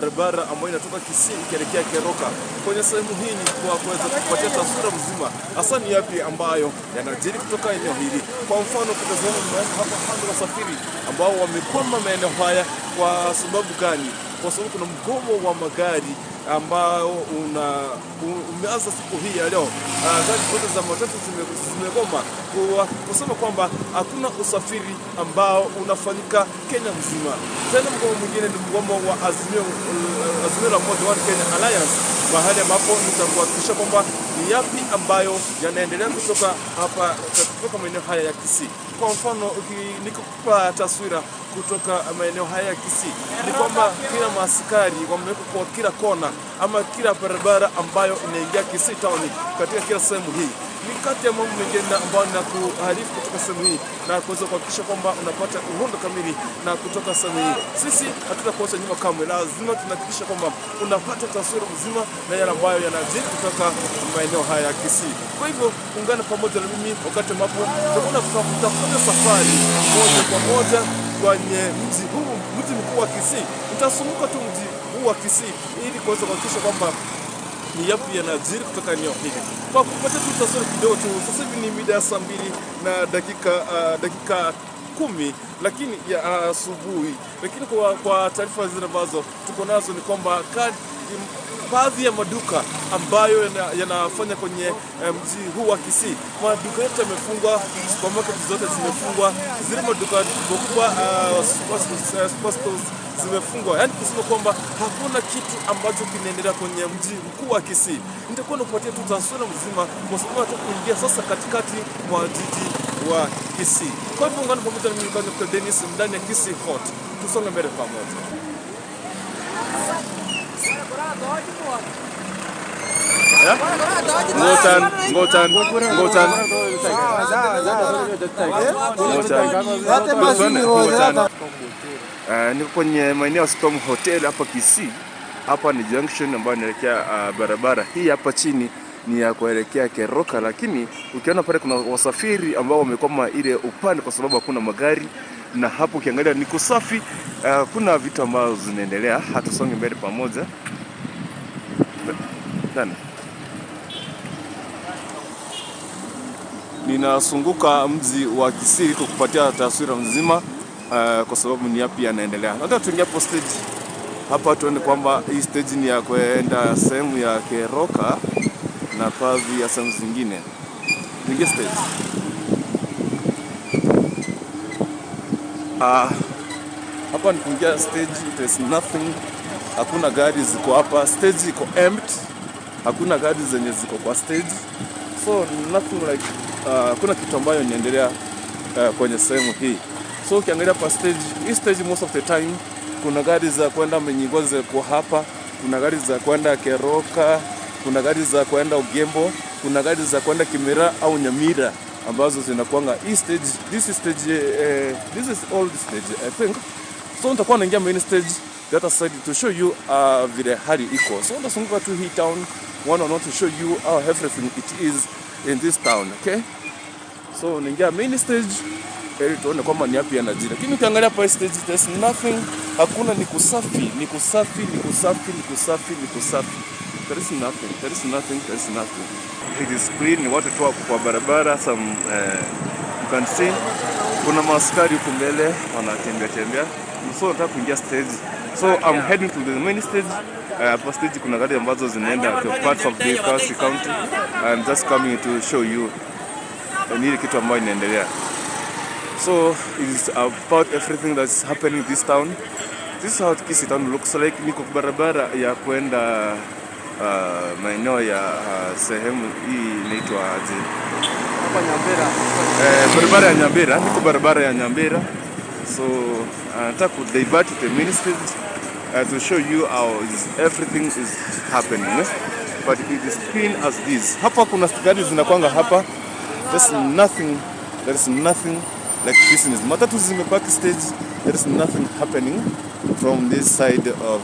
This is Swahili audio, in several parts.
Barabara ambayo inatoka Kisii ikielekea Keroka. Kwenye sehemu hii ni kwa kuweza kupatia taswira mzima hasa ni yapi ambayo yanajiri kutoka eneo hili. Kwa mfano, kutazama hapa kando wasafiri ambao wamekwama maeneo haya kwa sababu gani? Kwa sababu kuna mgomo wa magari ambao umeanza siku hii ya leo. Gari zote za matatu zimegoma kusema kwamba hakuna usafiri ambao unafanyika Kenya mzima. Tena mgomo mwingine ni mgomo wa Azimio la Umoja wa Kenya Alliance, mahali ambapo nitakuhakikisha kwamba ni yapi ambayo yanaendelea kutoka hapa, kutoka maeneo haya ya Kisii. Kwa mfano, nikikupa taswira kutoka maeneo haya ya Kisii ni kwamba kila maaskari wamewekwa kwa kila kona ama kila barabara ambayo inaingia Kisii town katika kila sehemu hii. Ni kati ya mambo mengine ambayo nakuarifu kutoka sehemu hii na kuweza kuhakikisha kwamba unapata uhondo kamili na kutoka sehemu hii. Sisi hatutakuacha nyuma kamwe, lazima tunahakikisha kwamba unapata taswira mzima na yale ambayo yanajiri kutoka maeneo haya ya Kisii. Kwa hivyo ungana pamoja na mimi wakati ambapo tutafanya safari moja kwa moja kwenye mji huu, mji mkuu wa Kisii. Nitazunguka tu mji huu wa Kisii ili kuweza kuhakikisha kwamba ni yapi yanajiri kutoka eneo hili. Kwa kupata tu taswira kidogo tu, sasa hivi ni mida ya saa 2 na dakika 10 lakini ya asubuhi. Lakini kwa taarifa zile ambazo tuko nazo ni kwamba baadhi ya maduka ambayo yanafanya kwenye mji huu wa Kisii, maduka yote yamefungwa, supermarket zote zimefungwa, zile maduka kubwa superstores zimefungwa. Yaani kusema kwamba hakuna kitu ambacho kinaendelea kwenye mji mkuu wa Kisii. Nitakuwa nakupatia tu taswira mzima kwa sababu nataka kuingia sasa katikati mwa jiji wa Kisii. Kwa hivyo ungana pamoja na mimi Dr. Dennis ndani ya Kisii Hot. Tusonge mbele pamoja. Ngotan. Niko kwenye maeneo ya Storm Hotel hapa Kisii. Hapa ni junction ambayo inaelekea barabara hii hapa chini ni ya kuelekea Keroka, lakini ukiona pale kuna wasafiri ambao wamekwama ile upande kwa sababu hakuna magari, na hapo ukiangalia ni kusafi, kuna vitu ambazo zinaendelea. Hatusonge mbele pamoja. Tana. Ninazunguka mji wa Kisii kukupatia taswira mzima kwa sababu ni yapi yanaendelea. Nataka tuingie hapo stage. Hapa tuone kwamba hii stage ni ya kwenda sehemu ya Keroka na baadhi ya sehemu zingine. Tuingie stage. Hapa ni kuingia stage, there's nothing. Hakuna gari ziko hapa, stage iko empty. Hakuna gari zenye ziko kwa stage. So nothing like kuna kitu ambayo inaendelea kwenye sehemu hii. So ukiangalia kwa stage, hii stage most of the time kuna gari za kwenda Menyingoze kwa hapa, kuna gari za kwenda Keroka, kuna gari za kwenda Ugembo, kuna gari za kwenda Kimera au Nyamira ambazo zinakuanga hii stage. This is stage, this is old stage I think. So nitakuwa naingia main stage the other side to show you vile hali iko. So ndazunguka tu hii town one or not to show you how everything it is in this town, okay? So naingia main stage ili tuone kwamba ni yapi yanajiri. Lakini ukiangalia hapa stage there's nothing, hakuna, ni kusafi, ni kusafi, ni kusafi, ni kusafi, ni kusafi. There is nothing, there is nothing, there is nothing. It is clean, watu tu wako kwa barabara, some you can see kuna maaskari huko mbele wanatembea tembea. So nataka kuingia stage. So I'm heading to the main stage. Hapa stage kuna gari ambazo zinaenda to parts of the Kisii County. I'm just coming to show you nini kitu ambayo inaendelea. So it is about everything that's happening in this town. This is how Kisii town looks like. Niko barabara ya kwenda maeneo ya sehemu hii inaitwa aje? Hapa Nyambera. Barabara ya Nyambera, niko barabara ya Nyambera. So nataka ku divert the main stage to show you how is everything is happening. But it is clean as this. Hapa kuna gari zinakwanga hapa. There's nothing, there is nothing like business. Matatu zimepaki stage. There is nothing happening from this side of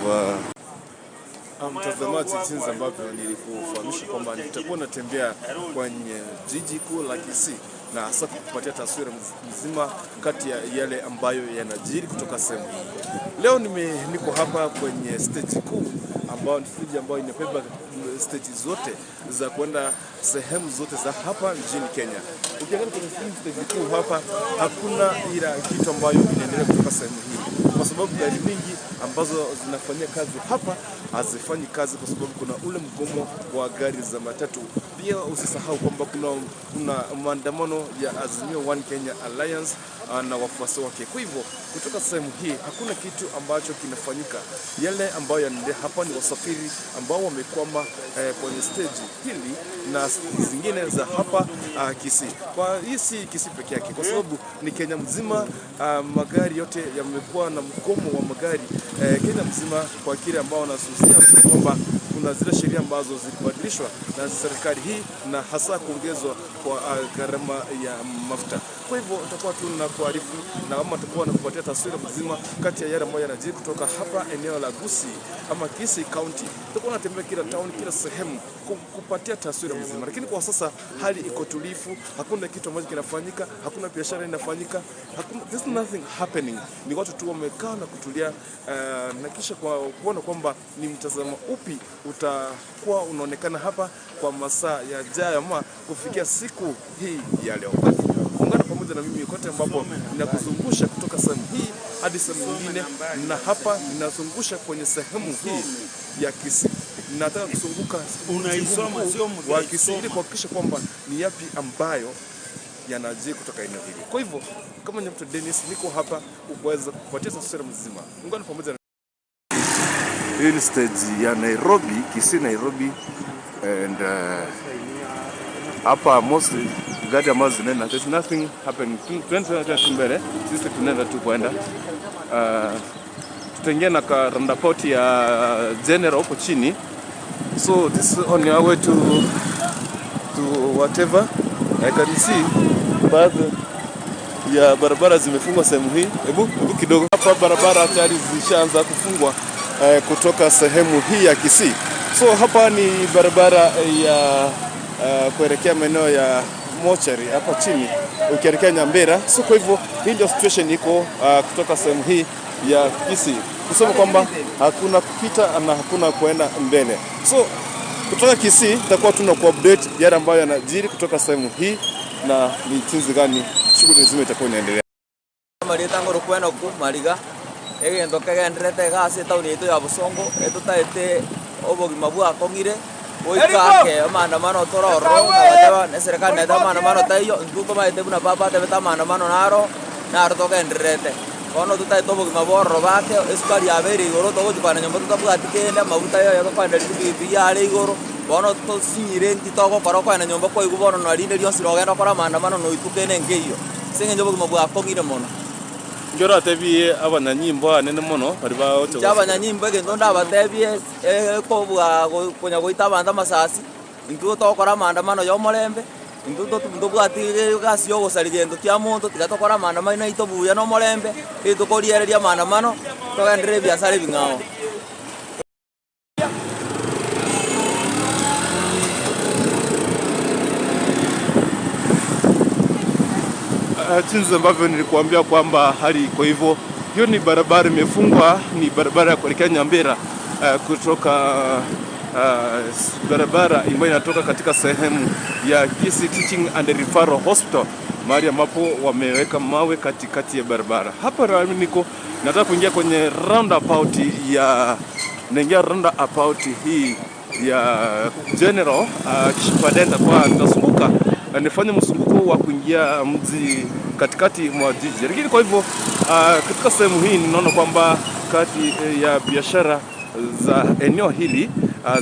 Mtazamaji, jinsi ambavyo nilikufahamisha kwamba nitakuwa natembea kwenye jiji kuu la Kisii na hasa kukupatia taswira mzima kati ya yale ambayo yanajiri kutoka sehemu hii. Leo niko hapa kwenye stage kuu ambayo ni stage ambayo inabeba stage zote za kwenda sehemu zote za hapa nchini Kenya. Ukiangalia kwenye stage kuu hapa hakuna ila kitu ambayo inaendelea kutoka sehemu hii, kwa sababu gari mingi ambazo zinafanyia kazi hapa hazifanyi kazi kwa sababu kuna ule mgomo wa gari za matatu. Pia usisahau kwamba kuna maandamano ya Azimio One Kenya Alliance na wafuasi wake. Kwa hivyo kutoka sehemu hii hakuna kitu ambacho kinafanyika. Yale ambayo yanaendelea hapa ni wasafiri ambao wamekwama kwenye stage hili na zingine za hapa Kisii. Kwa hii si Kisii peke yake, kwa sababu ni Kenya mzima. Magari yote yamekuwa na mgomo wa magari Kenya mzima, kwa kile ambao wanasusia kwamba kuna zile sheria ambazo zilibadilishwa na serikali hii na hasa kuongezwa kwa gharama ya mafuta. Kwa hivyo tutakuwa tu na kuarifu na kama tutakuwa nakupatia taswira mzima kati ya yale ambayo yanajiri kutoka hapa eneo la Gusii ama Kisii County. Tutakuwa natembea kila town, kila sehemu kupatia taswira mzima. Lakini kwa sasa hali iko tulivu, hakuna kitu ambacho kinafanyika, hakuna biashara inafanyika, hakuna, there's nothing happening. Ni watu tu wamekaa na kutulia, na kisha kwa kuona kwamba ni mtazamo upi utakuwa unaonekana hapa kwa masaa yajayo ama kufikia siku hii ya leo. Ungana pamoja na mimi kote ambapo ninakuzungusha kutoka sehemu hii hadi sehemu nyingine, na hapa ninazungusha kwenye sehemu hii ya Kisii. Nataka kuzunguka wa Kisii ili kuhakikisha kwamba ni yapi ambayo yanajiri kutoka eneo hili. Kwa hivyo kama ni mtu Dennis, niko hapa kuweza kupatia taswira mzima. Ungana pamoja na hii ni stage ya Nairobi, Kisii Nairobi, and hapa mostly gari ambazo zinaenda, there's nothing happening. Tunaenda tu mbele, sisi tunaenda tu kwenda. Tutaingia na roundabout ya General huko chini. So this is on your way to whatever. I can see baadhi ya barabara zimefungwa sehemu hii. Hebu kidogo hapa barabara tayari zishaanza kufungwa kutoka sehemu hii ya Kisii. So hapa ni barabara ya kuelekea maeneo ya mochari hapa chini ukielekea Nyambera. So kwa hivyo hii ndio situation iko kutoka sehemu hii ya Kisii, kusema kwamba hakuna kupita na hakuna kuenda mbele. So kutoka Kisii tutakuwa tuna ku-update yale ambayo yanajiri kutoka sehemu hii na ni jinsi gani shughuli nzima itakuwa inaendelea. Maritango rukwena ku mariga egento kegenderete gase tauni yetu ya Bosongo etutaete obogima bwakong'ire goikake maandamano tororo nabateba ne serikali naeta maandamano taiyo ntutomaete buna papa atebete maandamano naro naro togenderete bono tutaete obogima bororo bake esukari yabeire igoro togochukana nyomba totabwati kende amaguta yoyo tokoenda ripikipiki yare igoro bono tosinyire nti togokora okoenda nyomba kwaigwa bono narinde rionsi rogenda okora maandamano noituke nenkeiyo ase eng'encho obogima bwakong'ire mono. Njora tebie abanyanyimbo anene mono bari baocho. Abanyanyimbo egento ndabatebie kobua konya goita abanto amasasi intwe togokora maandamano ya omorembe intwe ntobwati egasi ya ogosari gento kia monto tiga tokora maandamano naito buya na omorembe etokoriereria maandamano togenderere ebiasara ebing'ao. Jinsi ambavyo nilikuambia kwamba hali iko hivyo. Hiyo ni barabara imefungwa, ni barabara ya kuelekea Nyambera kutoka barabara ambayo inatoka katika sehemu ya Kisii Teaching and Referral Hospital, mahali ambapo wameweka mawe katikati ya barabara. Hapa niko nataka kuingia kwenye roundabout ya naingia roundabout hii ya General, kisha baadaye nitakuwa nitazunguka nifanye mzunguko wa kuingia mji katikati mwa jiji. Lakini kwa hivyo katika sehemu hii ninaona kwamba kati ya biashara za eneo hili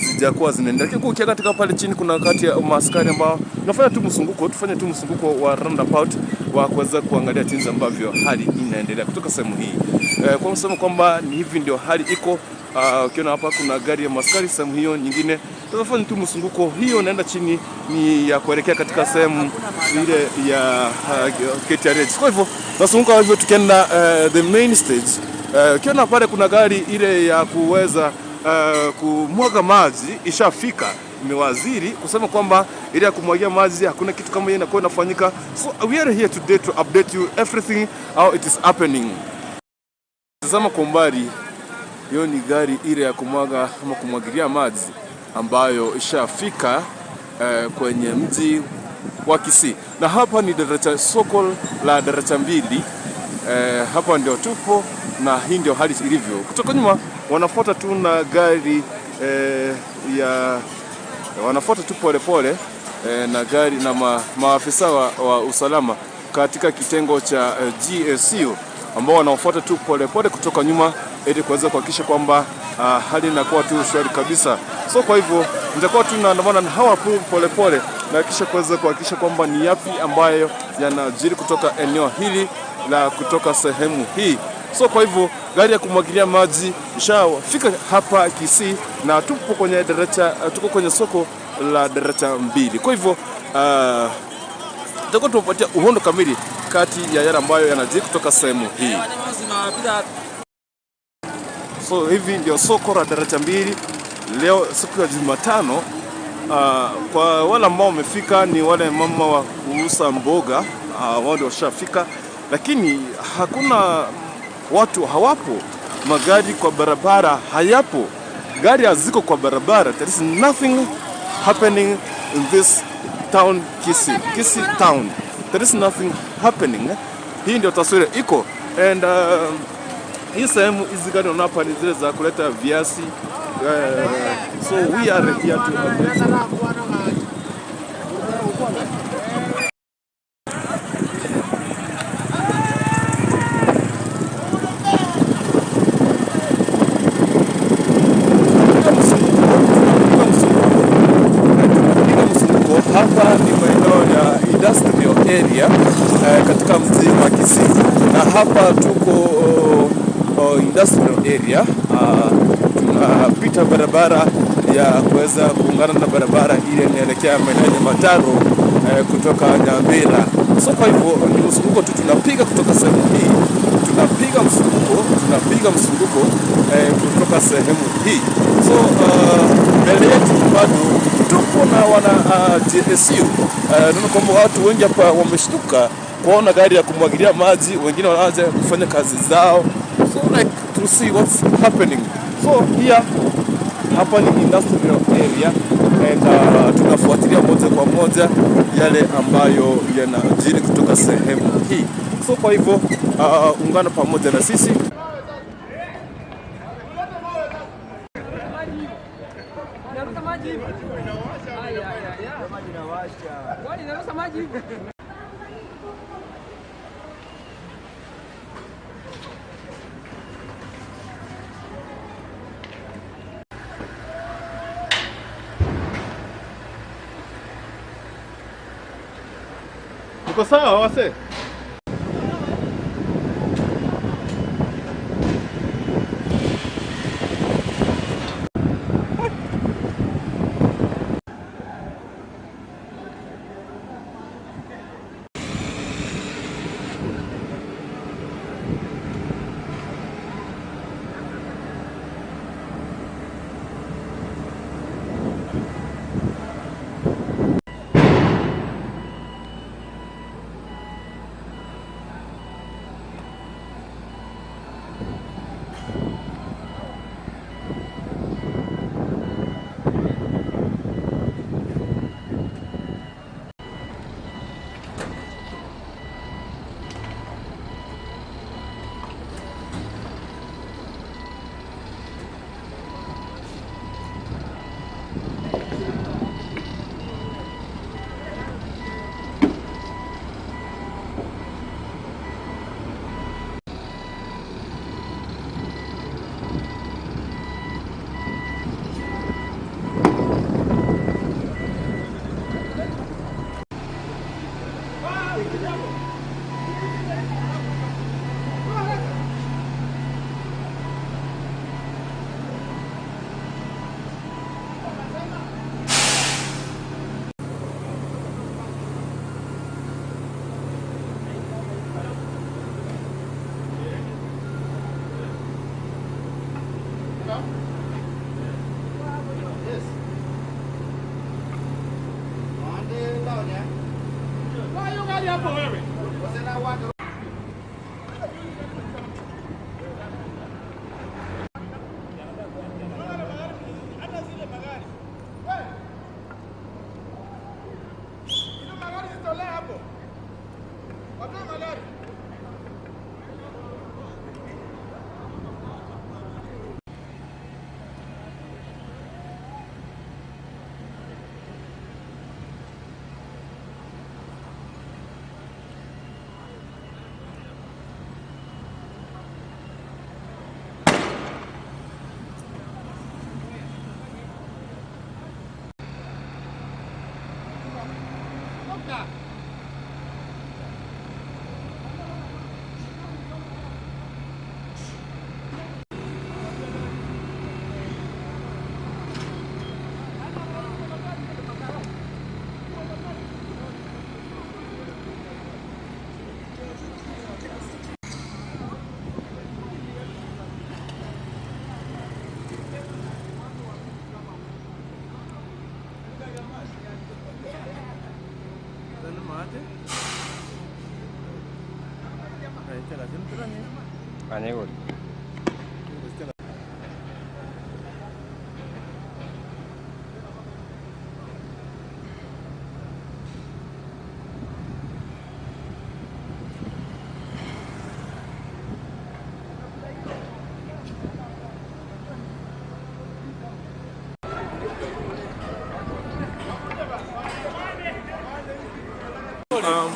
zijakuwa zinaendelea. Lakini ukiangalia katika pale chini kuna kati ya maaskari ambao nafanya tu mzunguko, tufanye tu mzunguko wa roundabout wa kuweza kuangalia jinsi ambavyo hali inaendelea kutoka sehemu hii. Kwa msemo kwamba ni hivi ndio hali iko. Ukiona hapa kuna gari ya maskari sehemu hiyo nyingine. Tutafanya tu mzunguko hiyo naenda chini ni ya kuelekea katika sehemu ile ya KTRH. Kwa hivyo tunazunguka hivyo tukienda the main stage. Ukiona pale kuna gari ile ya kuweza kumwaga maji ishafika, imewaziri kusema kwamba ile ya kumwagia maji hakuna kitu kama hiyo inakuwa inafanyika. So we are here today to update you everything how it is happening. Tazama kwa umbali, hiyo ni gari ile ya kumwaga ama kumwagilia maji ambayo ishafika kwenye mji wa Kisii, na hapa ni daraja, soko la daraja mbili. Hapa ndio tupo na hii ndio hali ilivyo. Kutoka nyuma wanafuata tu na gari ya wanafuata tu polepole na gari na maafisa wa usalama katika kitengo cha GSU ambao wanaofuata tu polepole kutoka nyuma ili kuweza kuhakikisha kwamba hali inakuwa tu shwari kabisa. So kwa hivyo nitakuwa tu naandamana na hawa polepole na kisha kuweza kuhakikisha kwamba ni yapi ambayo yanajiri kutoka eneo hili la kutoka sehemu hii. So kwa hivyo gari ya kumwagilia maji ishafika hapa Kisii na tupo kwenye daraja, tuko kwenye soko la daraja mbili. Kwa hivyo tutakuwa tunapatia uhondo kamili kati ya yale ambayo yanajiri kutoka sehemu hii. So hivi ndio soko la daraja mbili leo siku ya Jumatano. Kwa wale ambao wamefika ni wale mama wa kuuza mboga, wao ndio washafika, lakini hakuna watu, hawapo, magari kwa barabara hayapo, gari haziko kwa barabara. There is nothing happening in this town Kisii, Kisii town. There is nothing happening. Hii ndio taswira iko. And hii sehemu hizi gari unaona hapa ni zile za kuleta viazi. So we are here to update. Hapa ni maeneo ya industrial area katika mji wa Kisii, na hapa tuko industrial area. Tunapita barabara ya kuweza kuungana na barabara ile inaelekea maeneo ya Mataro kutoka Nyambera. So kwa hivyo ni mzunguko tu tunapiga kutoka sehemu hii, tunapiga mzunguko kutoka sehemu hii. So mbele yetu bado tupo na wana GSU. Naona kwamba watu wengi hapa wameshtuka kuona gari ya kumwagilia maji, wengine wanaanza kufanya kazi zao. So like to see what's happening. So here hapa ni industrial area and tunafuatilia moja kwa moja yale ambayo yanajiri kutoka sehemu hii. So kwa hivyo ungana pamoja na sisi. Uko sawa wase?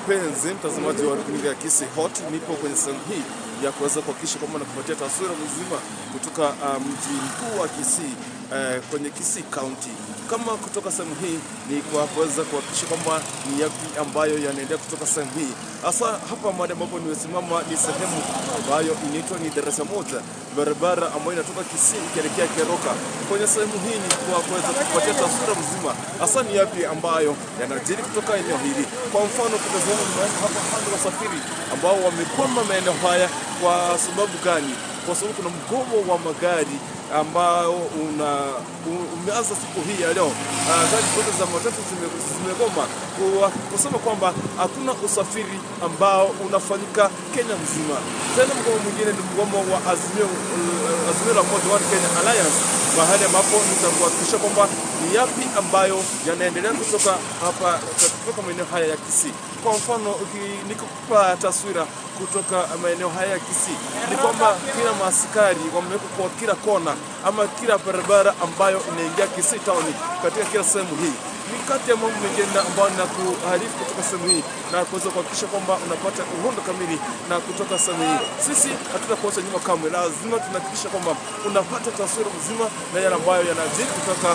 Mpenzi mtazamaji wa runinga ya Kisii Hot, nipo kwenye sehemu hii ya kuweza kuhakikisha kwamba nakupatia taswira mzima kutoka mji mkuu wa Kisii, kwenye Kisii County. Kama kutoka sehemu hii ni kwa kuweza kuhakikisha kwamba ni yapi ambayo yanaendelea kutoka sehemu hii. Hasa hapa mahali ambapo nimesimama ni sehemu ambayo inaitwa ni Darasa Moja, barabara ambayo inatoka Kisii ikielekea Keroka. Kwenye sehemu hii ni kwa kuweza kupatia taswira mzima hasa ni yapi ambayo yanajiri kutoka eneo hili. Kwa mfano kutazama hapa hapa wasafiri ambao wamekwama maeneo haya kwa sababu gani? Kwa sababu kuna mgomo wa magari ambao umeanza siku hii ya leo. Gari zote za matatu zimegoma kusema kwamba hakuna usafiri ambao unafanyika Kenya mzima. Tena mgomo mwingine ni mgomo wa Azimio la Umoja wa Kenya Alliance, mahali ambapo nitakuhakikisha kwamba ni yapi ambayo yanaendelea kutoka hapa kutoka maeneo haya ya Kisii. Kwa mfano nikupa taswira kutoka maeneo haya ya Kisii ni kwamba kila maaskari wamewekwa kwa kila kona ama kila barabara ambayo inaingia Kisii town katika kila sehemu hii. Ni kati ya mambo mengine ambayo nakuarifu kutoka sehemu hii na kuweza kuhakikisha kwamba unapata uhondo kamili na kutoka sehemu hii. Sisi hatutakuacha nyuma kamwe, lazima tunahakikisha kwamba unapata taswira mzima na yale ambayo yanajiri kutoka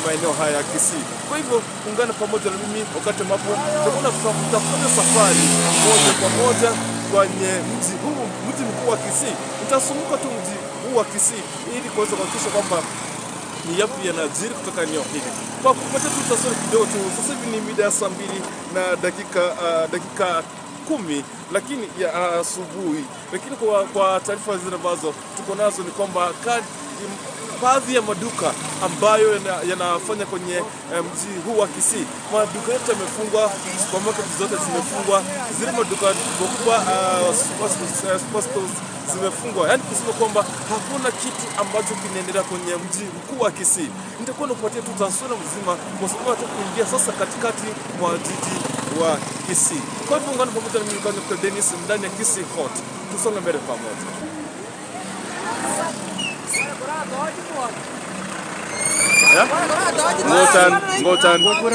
maeneo haya ya Kisii. Kwa hivyo ungana pamoja na mimi wakati ambapo tutafanya safari moja kwa moja kwenye mji huu, mji mkuu wa Kisii. Utazunguka tu mji huu wa Kisii ili kuweza kuhakikisha kwamba ni yapi yanajiri kutoka eneo hili. Kwa kupata tu taswira kidogo tu, sasa hivi ni mida ya saa 2 na dakika 10 lakini ya asubuhi. Lakini kwa taarifa zile ambazo tuko nazo ni kwamba baadhi ya maduka ambayo yanafanya kwenye mji huu wa Kisii, maduka yote yamefungwa, supermarket zote zimefungwa, zile maduka makubwa superstores zimefungwa. Yaani kusema kwamba hakuna kitu ambacho kinaendelea kwenye mji mkuu wa Kisii. Nitakuwa nakupatia tu taswira mzima kwa sababu hata kuingia sasa katikati mwa jiji wa Kisii. Kwa hivyo ungana pamoja na mimi kwa Dennis ndani ya Kisii Hot. Tusonge mbele pamoja.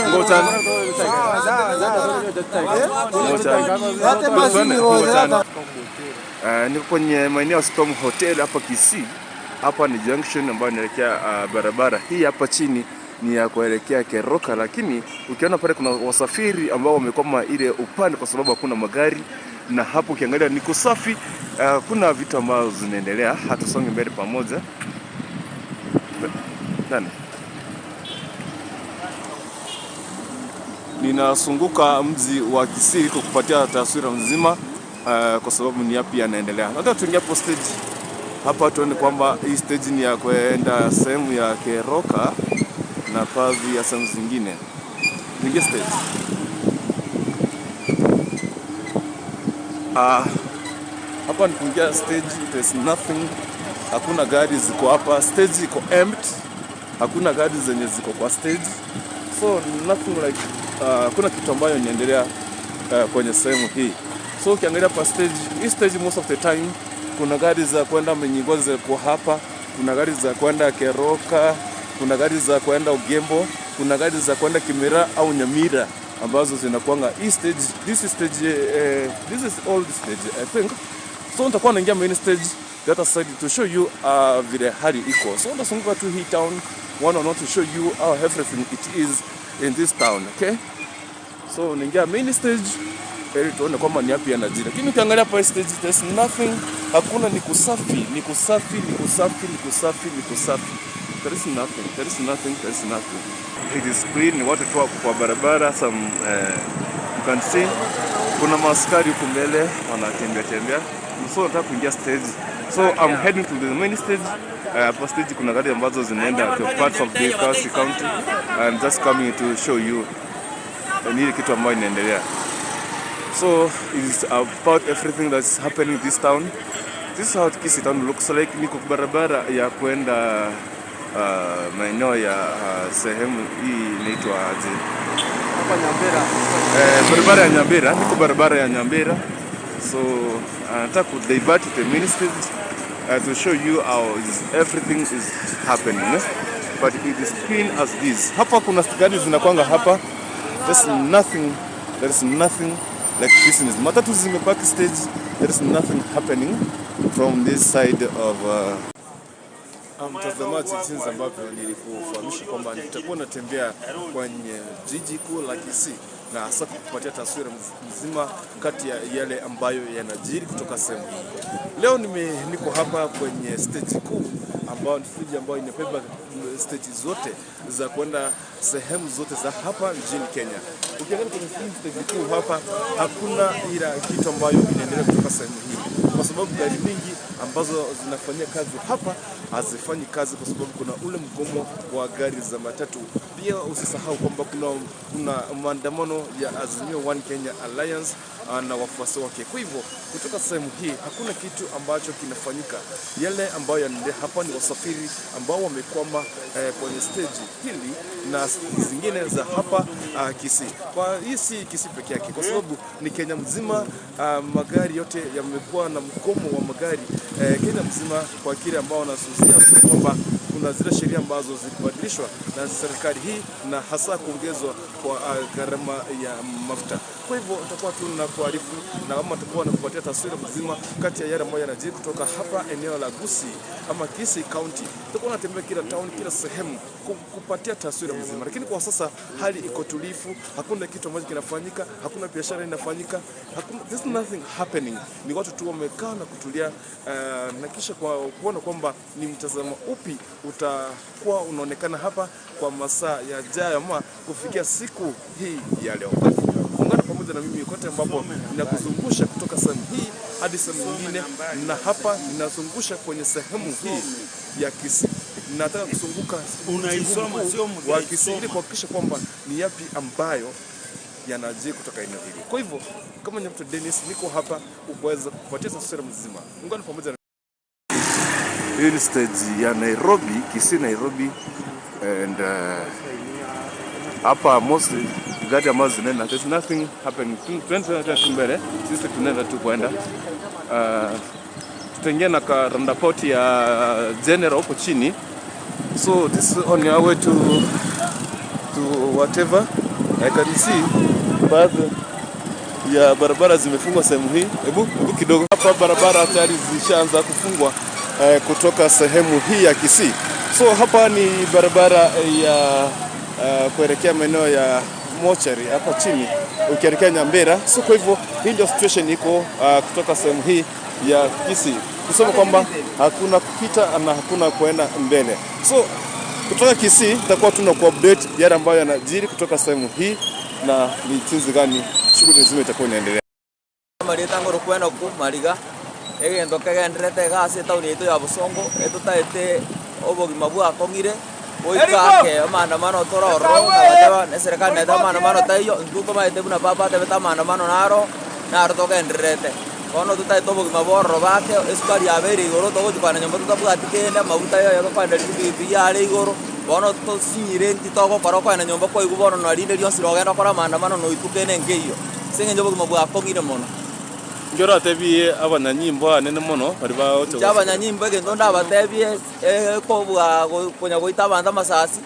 Ngotan. Niko kwenye maeneo ya Storm Hotel hapa Kisii. Hapa ni junction ambayo inaelekea barabara hii hapa chini ni ya kuelekea Keroka, lakini ukiona pale kuna wasafiri ambao wamekwama ile upande kwa sababu hakuna magari, na hapo ukiangalia ni kusafi, kuna vitu ambazo zinaendelea. Hatusonge mbele pamoja. Nani? Ninazunguka mji wa Kisii kukupatia taswira nzima kwa sababu ni yapi yanaendelea. Nataka tuingie hapo stage. Hapa tuone kwamba hii stage ni ya kwenda sehemu ya Keroka na baadhi ya sehemu zingine. Tuingie stage. Hapa ni kuingia stage, there's nothing. Hakuna gari ziko hapa, stage iko empty. Hakuna gari zenye ziko kwa stage. So nothing like hakuna kitu ambayo inaendelea kwenye sehemu hii. So ukiangalia pa stage, hii stage most of the time kuna gari za kwenda Menyingozi ziko hapa, kuna gari za kwenda Keroka, kuna gari za kwenda Ugembo, kuna gari za kwenda Kimera au Nyamira ambazo zinakuanga hii stage. This is stage, this is old stage I think. So nitakuwa naingia main stage the other side to show you vile hali iko. So ndazunguka tu hii town one or not to show you how everything it is in this town, okay? So unaingia main stage ili tuone kwamba ni yapi yanajiri. Lakini ukiangalia hapa stage there's nothing, hakuna, ni kusafi, ni kusafi, ni kusafi, ni kusafi, ni kusafi. There is nothing, there is nothing, there is nothing. It is clean, watu tu wako kwa barabara, some you can see kuna maaskari huku mbele wanatembea tembea. So nataka kuingia stage. So I'm heading to the main stage. Hapa stage kuna gari ambazo zinaenda to parts of the Kisii County. I'm just coming to show you ni ile kitu ambayo inaendelea. So it is about everything that's happening in this town. This is how Kisii town looks like. Niko barabara ya kwenda maeneo ya sehemu hii inaitwa aje? Hapa Nyambera. Barabara ya Nyambera, niko barabara ya Nyambera. So nataka ku divert to the main stage to show you how is everything is happening. Eh? But it is clean as this. Hapa kuna gari zinakwanga hapa. There's nothing, there is nothing like business. Matatu zimepaki stage. There is nothing happening from this side of mtazamaji, jinsi ambavyo nilikufahamisha kwamba nitakuwa natembea kwenye jiji kuu la Kisii na hasa kukupatia taswira mzima kati ya yale ambayo yanajiri kutoka sehemu hii. Leo niko hapa kwenye stage kuu ambayo ni stage ambayo inabeba stage zote za kwenda sehemu zote za hapa nchini Kenya. Ukiangalia kwenye hii stage kuu hapa, hakuna ila kitu ambayo inaendelea kutoka sehemu hii, kwa sababu gari mingi ambazo zinafanyia kazi hapa hazifanyi kazi kwa sababu kuna ule mgomo wa gari za matatu. Pia usisahau kwamba kuna maandamano ya Azimio One Kenya Alliance na wafuasi wake. Kwa hivyo kutoka sehemu hii hakuna kitu ambacho kinafanyika. Yale ambayo yanaendelea hapa ni wasafiri ambao wamekwama kwenye stage hili na zingine za hapa Kisii. Kwa hii si Kisii peke yake, kwa sababu ni Kenya mzima. Magari yote yamekuwa na mgomo wa magari Kenya mzima, kwa kile ambao wanasusia kwamba kuna zile sheria ambazo zilibadilishwa na serikali hii na hasa kuongezwa kwa gharama ya mafuta. Kwa hivyo tutakuwa tu na kuarifu na kama tutakuwa na kupatia taswira mzima kati ya yale ambayo yanajiri kutoka hapa eneo la Gusii ama Kisii County. Tutakuwa natembea kila town, kila sehemu kupatia taswira mzima, lakini kwa sasa hali iko tulivu, hakuna kitu ambacho kinafanyika, hakuna biashara inafanyika, hakuna, there's nothing happening. Ni watu tu wamekaa na kutulia na kisha kwa kuona kwamba ni mtazamo upi utakuwa unaonekana hapa kwa masaa yajayo ama kufikia siku hii ya leo. Kwa hivyo, ungana pamoja na mimi kote ambapo ninakuzungusha kutoka sehemu hii hadi sehemu nyingine, na hapa ninazungusha kwenye sehemu hii ya Kisii. Nataka kuzunguka mji Unaisoma, mkuu sio wa Kisii ili mtaisoma. kuhakikisha kwamba ni yapi ambayo yanajiri kutoka eneo hili. Kwa hivyo kama ni mtu Dennis, niko hapa kuweza kupatia taswira mzima. Ungana pamoja na hii ni stage ya Nairobi, Kisii Nairobi, and hapa most gari ambazo zinaenda, there's nothing happening. Tunaenda tu mbele, sisi tunaenda tu kwenda tutaingia na ka roundabout ya General huko chini. So this is on your way to whatever. I can see baadhi ya barabara zimefungwa sehemu hii. Hebu kidogo hapa, barabara tayari zishaanza kufungwa kutoka sehemu hii ya Kisii. So hapa ni barabara ya kuelekea maeneo ya mochari hapa chini ukielekea Nyambera. So kwa hivyo hii ndio situation iko kutoka sehemu hii ya Kisii, kusema kwamba hakuna kupita na hakuna kuenda mbele. So kutoka Kisii tutakuwa tuna ku-update yale ambayo yanajiri kutoka sehemu hii na ni jinsi gani shughuli nzima itakuwa inaendelea. Marita ngoro kwena ku mariga egento kegenderete egasi etauni yaito ya Bosongo etutaete obogima bwakong'ire goika maandamano tororo nabateba eserikali naete maandamano taiyo intwe tomaete buna papa atebete maandamano naro naro togendererete. Bono tutaete obogima bwororo bake esukari yabeire igoro togochikwana nyomba totabwati kende amaguta yoyo tokoenda ripikipiki yare igoro bono tosinyire nti togokora okoenda nyomba kwaigwa bono narinde rionsi rogenda okora maandamano noituke ene nkeiyo ase eng'encho obogima bwakong'ire mono. Njoro atebie abanyanyimbo anene mono bari baoche. Inche abanyanyimbo egento ndabatebie kobua konya goita abanto amasasi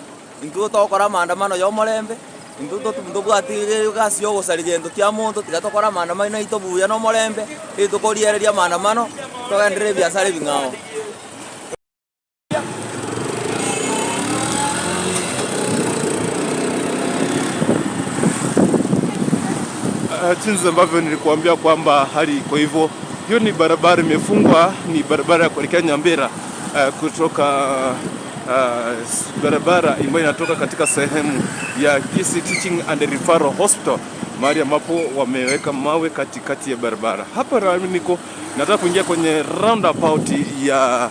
intwe togokora maandamano ya omorembe intwe ntobwati egasi ya ogosaria gento kia monto tiga tokore maandamano aito buya na omorembe ritukorigereria maandamano togenderere ebiasara ebing'ao. Jinsi ambavyo nilikuambia kwamba hali iko hivyo. Hiyo ni barabara imefungwa, ni barabara ya kuelekea Nyambera kutoka barabara ambayo inatoka katika sehemu ya Kisii Teaching and Referral Hospital, mahali ambapo wameweka mawe katikati ya barabara. Hapa nami niko nataka kuingia kwenye roundabout ya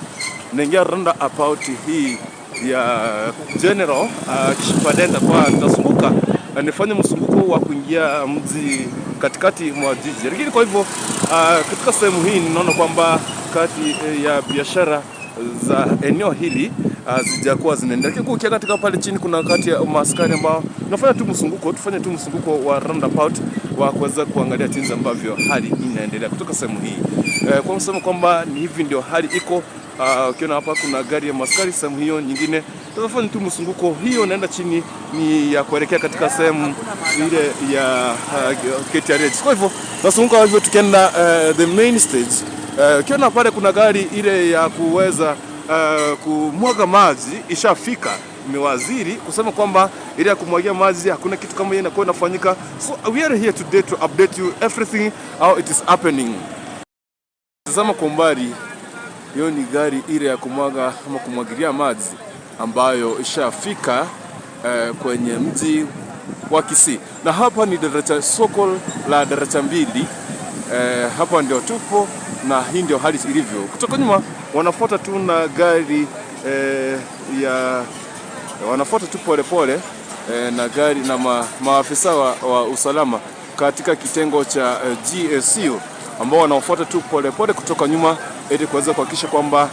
naingia roundabout hii ya General kisha baadaye nitakuwa nitazunguka na nifanye mzunguko wa kuingia mji katikati mwa jiji. Lakini kwa hivyo katika sehemu hii ninaona kwamba kati ya biashara za eneo hili zijakuwa zinaendelea. Lakini ukiangalia katika pale chini kuna kati ya maaskari ambao nafanya tu mzunguko, tufanye tu mzunguko wa roundabout wa kuweza kuangalia jinsi ambavyo hali inaendelea kutoka sehemu hii. Kwa msemo kwamba ni hivi ndio hali iko. Ukiona hapa kuna gari ya maskari sehemu hiyo nyingine. Tutafanya tu mzunguko hiyo naenda chini ni ya kuelekea katika sehemu ile ya KTRH. Kwa hivyo tunazunguka hivyo tukienda the main stage. Ukiona pale kuna gari ile ya kuweza kumwaga maji ishafika, imewaziri kusema kwamba ile ya kumwagia maji hakuna kitu kama hiyo inakuwa inafanyika. So we are here today to update you everything how it is happening. Tazama kwa umbali, hiyo ni gari ile ya kumwaga ama kumwagilia maji ambayo ishafika kwenye mji wa Kisii. Na hapa ni daraja, soko la daraja mbili. Hapa ndio tupo na hii ndio hali ilivyo. Kutoka nyuma wanafuata tu na gari ya wanafuata tu pole pole na gari na maafisa wa usalama katika kitengo cha GSU ambao wanafuata tu pole pole kutoka nyuma ili kuweza kuhakikisha kwamba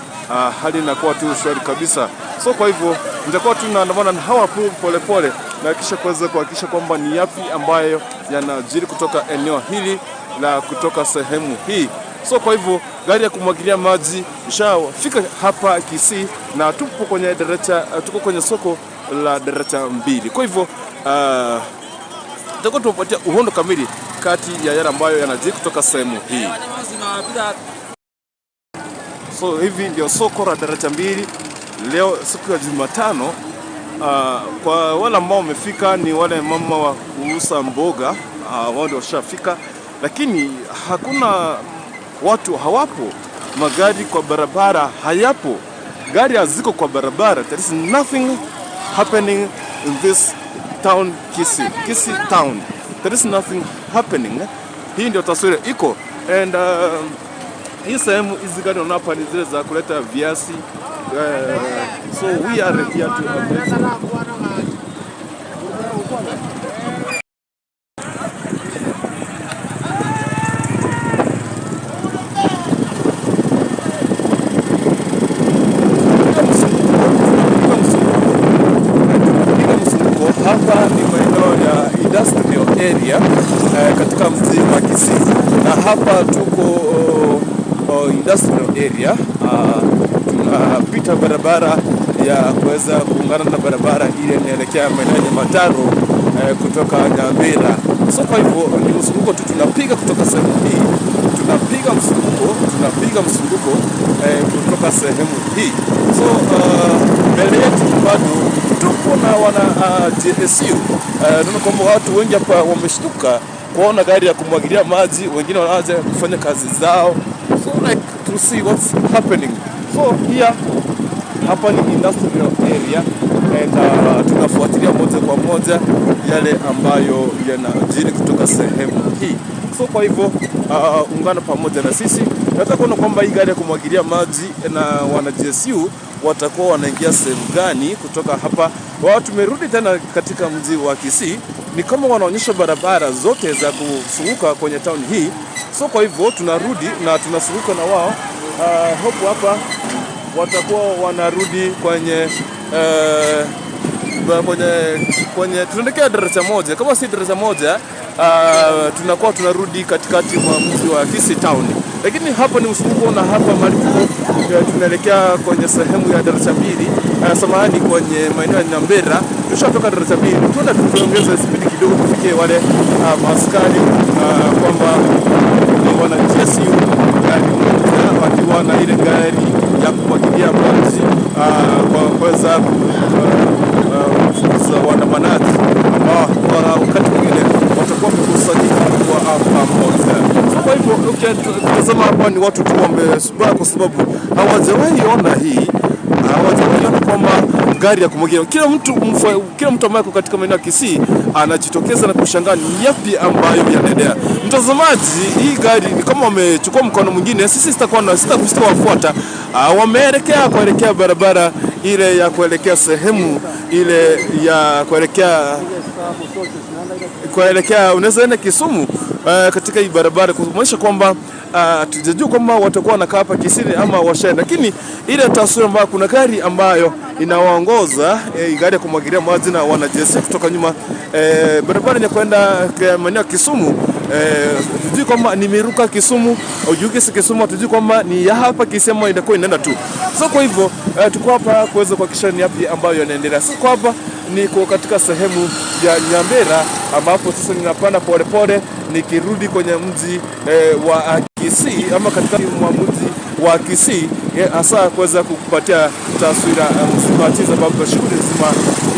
hali inakuwa tu shwari kabisa. So kwa hivyo nitakuwa tu naandamana na hawa pole pole na kisha kuweza kuhakikisha kwamba ni yapi ambayo yanajiri kutoka eneo hili la kutoka sehemu hii. So kwa hivyo gari ya kumwagilia maji ishafika hapa Kisii na tupo kwenye daraja, tuko kwenye soko la daraja mbili. Kwa hivyo tutakuwa tunapatia uhondo kamili kati ya yale ambayo yanajiri kutoka sehemu hii. So hivi ndio soko la daraja mbili leo siku ya Jumatano. Kwa wale ambao wamefika ni wale mama wa kuuza mboga, wao ndio washafika, lakini hakuna watu, hawapo, magari kwa barabara hayapo, gari haziko kwa barabara. There is nothing happening in this town, Kisii, Kisii town. There is nothing happening. Hii ndio taswira iko. And hii sehemu hizi gari unaona hapa ni zile za kuleta viazi. So we are here to update. Hapa ni maeneo ya industrial area katika mji wa Kisii, na hapa tuko industrial area. Tunapita barabara ya kuweza kuungana na barabara ile inaelekea maeneo ya Mataro kutoka Nyambera. So kwa hivyo ni mzunguko tu tunapiga kutoka sehemu hii, tunapiga mzunguko, tunapiga mzunguko kutoka sehemu hii. So mbele yetu bado tupo na wana JSU. Naona kwamba watu wengi hapa wameshtuka kuona gari ya kumwagilia maji, wengine wanaanza kufanya kazi zao. So like to see what's happening. So here hapa ni industrial area and tunafuatilia moja kwa moja yale ambayo yanajiri kutoka sehemu hii. So kwa hivyo ungana pamoja na sisi. Nataka kuona kwamba hii gari ya kumwagilia maji na wana GSU watakuwa wanaingia sehemu gani kutoka hapa. Wao tumerudi tena katika mji wa Kisii, ni kama wanaonyesha barabara zote za kuzunguka kwenye town hii. So kwa hivyo tunarudi na tunazunguka na wao. Hope hapa watakuwa wanarudi kwenye kwenye tunaelekea daraja moja. Kama si daraja moja, tunakuwa tunarudi katikati mwa mji wa Kisii town. Lakini hapa ni mzunguko, na hapa mahali tunaelekea kwenye sehemu ya daraja mbili, samahani, kwenye maeneo ya Nyambera. Tushatoka daraja mbili, tunaenda tuongeze spidi kidogo tufikie wale maaskari kwamba ni wana GSU gari moja wakiwa na ile gari ya kumwagilia maji kwa kuweza kufukuza waandamanaji ambao kwa wakati mwingine watakuwa wamekusanyika kwa ni watu tu wamesubaa kwa sababu hawajawahi ona hii, hawajawahi ona kwamba gari ya kumwagilia. Kila mtu ambaye katika maeneo ya Kisii anajitokeza na kushangaa ni yapi ambayo yanaendelea. Mtazamaji, hii gari ni kama wamechukua mkono mwingine, sisi sitawafuata. Wameelekea kuelekea barabara ile ya kuelekea sehemu ile ya kuelekea unaweza enda Kisumu katika hii barabara, kumaanisha kwamba tujajua kwamba watakuwa wanakaa hapa Kisii ama washaenda, lakini ile taswira ambayo kuna gari ambayo inawaongoza gari ya kumwagilia maji na wanajeshi kutoka nyuma, barabara ya kwenda maeneo ya Kisumu. Tujui kwamba ni Miruka Kisumu au Jugisi Kisumu, tujui kwamba ni ya hapa Kisii ama inakuwa inaenda tu. So kwa hivyo tuko hapa kuweza kuhakikisha ni yapi ambayo yanaendelea. So kwa hapa niko katika sehemu ya Nyambera ambapo sasa ninapanda polepole nikirudi kwenye mji wa Kisii ama katika mji wa Kisii, hasa kuweza kukupatia taswira mzima sababu shughuli nzima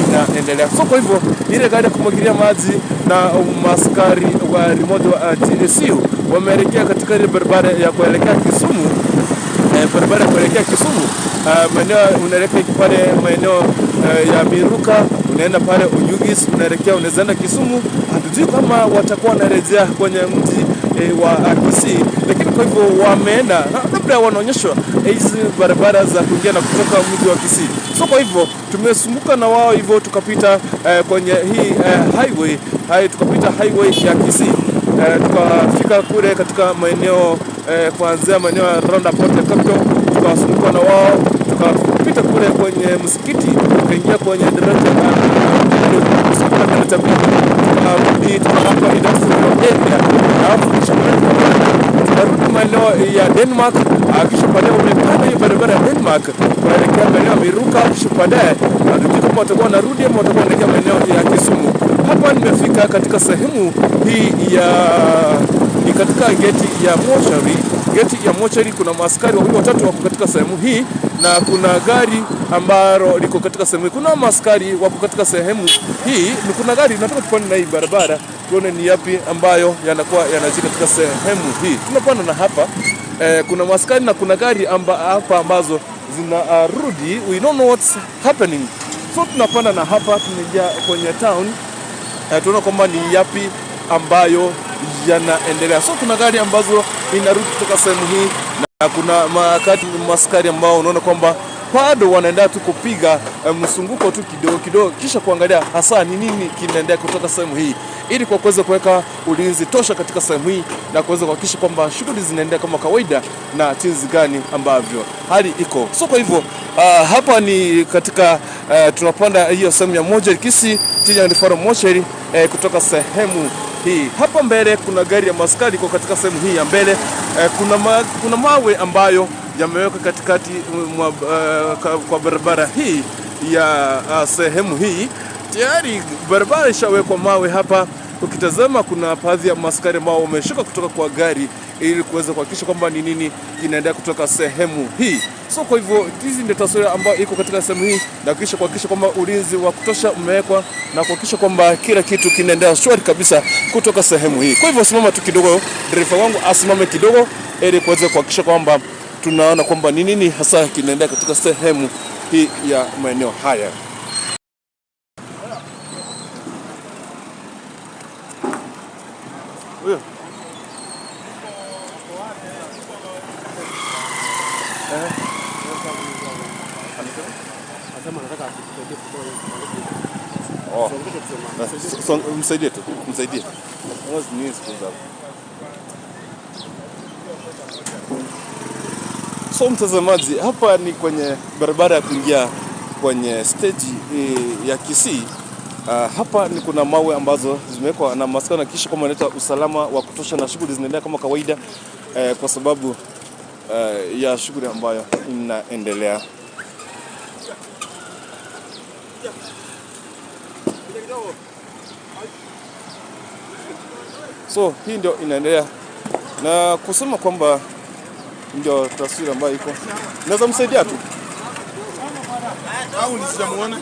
inaendelea. So kwa hivyo ile gari ya kumwagilia maji na maskari wa remote wa GSU wameelekea katika ile barabara ya kuelekea Kisumu. Barabara kuelekea Kisumu, maeneo unaelekea pale maeneo ya Miruka, unaenda pale Oyugis, unaelekea unaenda Kisumu. Hatujui kama watakuwa wanarejea kwenye mji wa Kisii, lakini kwa hivyo wameenda labda wanaonyeshwa hizi barabara za kuingia na kutoka mji wa Kisii. So kwa hivyo tumesumbuka na wao hivyo tukapita kwenye hii highway, tukapita highway ya Kisii. Tukafika kule katika maeneo kuanzia maeneo ya roundabout ya Capital, tukasumbuka na wao, tukapita kule kwenye msikiti, tukaingia kwenye daraja tukarudi tukahapa industrial area, alafu kisha tukarudi maeneo ya Denmark, kisha baadaye umepanda hiyo barabara ya Denmark kuelekea maeneo ya Miruka, kisha baadaye hatujui kama watakuwa wanarudi ama watakuwa wanaelekea maeneo ya Kisumu. Hapa nimefika katika sehemu hii ya ni katika geti ya mochari. Geti ya mochari kuna maaskari wawili watatu wako katika sehemu hii na kuna gari ambalo liko katika sehemu hii. Kuna maaskari wako katika sehemu hii, ni kuna gari. Nataka tupande na hii barabara tuone ni yapi ambayo yanakuwa yanajiri katika sehemu hii. Tunapanda na hapa kuna maaskari na kuna gari hapa ambazo zinarudi. We don't know what's happening. So tunapanda na hapa tunaingia kwenye town. Tunaona kwamba ni yapi ambayo yanaendelea. So kuna gari ambazo inarudi kutoka sehemu hii na kuna maskari ambao unaona kwamba bado wanaendelea tu kupiga msunguko tu kidogo kidogo, kisha kuangalia hasa ni nini kinaendelea kutoka sehemu hii, ili kwa kuweza kuweka ulinzi tosha katika sehemu hii na kuweza kuhakikisha kwamba shughuli zinaendelea kama kawaida na jinsi gani ambavyo hali iko. So kwa hivyo hapa ni katika tunapanda hiyo sehemu ya moja Kisii Teaching and Referral Mochari kutoka sehemu hii. Hapa mbele kuna gari ya maskari iko katika sehemu hii ya mbele. Kuna mawe ambayo yamewekwa katikati kwa barabara hii ya sehemu hii. Tayari barabara ishawekwa mawe hapa. Ukitazama kuna baadhi ya maskari ambao wameshuka kutoka kwa gari ili kuweza kuhakikisha kwamba ni nini kinaendelea kutoka sehemu hii. So kwa hivyo hizi ndio taswira ambayo iko katika sehemu hii, na kisha kuhakikisha kwamba ulinzi wa kutosha umewekwa na kuhakikisha kwamba kila kitu kinaendelea shwari kabisa kutoka sehemu hii. Kwa hivyo simama tu kidogo, dereva wangu asimame kidogo ili kuweza kuhakikisha kwamba tunaona kwamba ni nini hasa kinaendelea katika sehemu hii ya maeneo haya. Huyo. Msaidie tu, msaidie. So mtazamaji, hapa ni kwenye barabara ya kuingia kwenye stage ya Kisii. Hapa ni kuna mawe ambazo zimewekwa na maskari na kisha kama inaleta usalama wa kutosha na shughuli zinaendelea kama kawaida, kwa sababu ya shughuli ambayo inaendelea. So hii ndio inaendelea na kusema kwamba ndio taswira ambayo iko. Naweza msaidia tu. Au nisijamuona?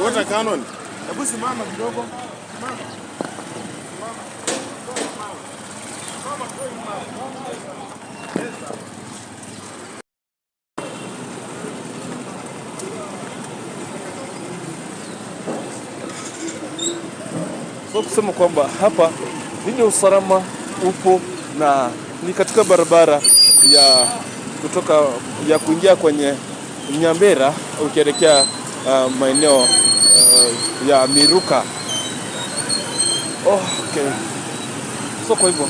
Wote Canon. Hebu simama kidogo. Simama. Simama. So kusema kwamba hapa ndio usalama upo na ni katika barabara ya kutoka ya kuingia kwenye Nyambera ukielekea maeneo ya Miruka. Okay. So kwa hivyo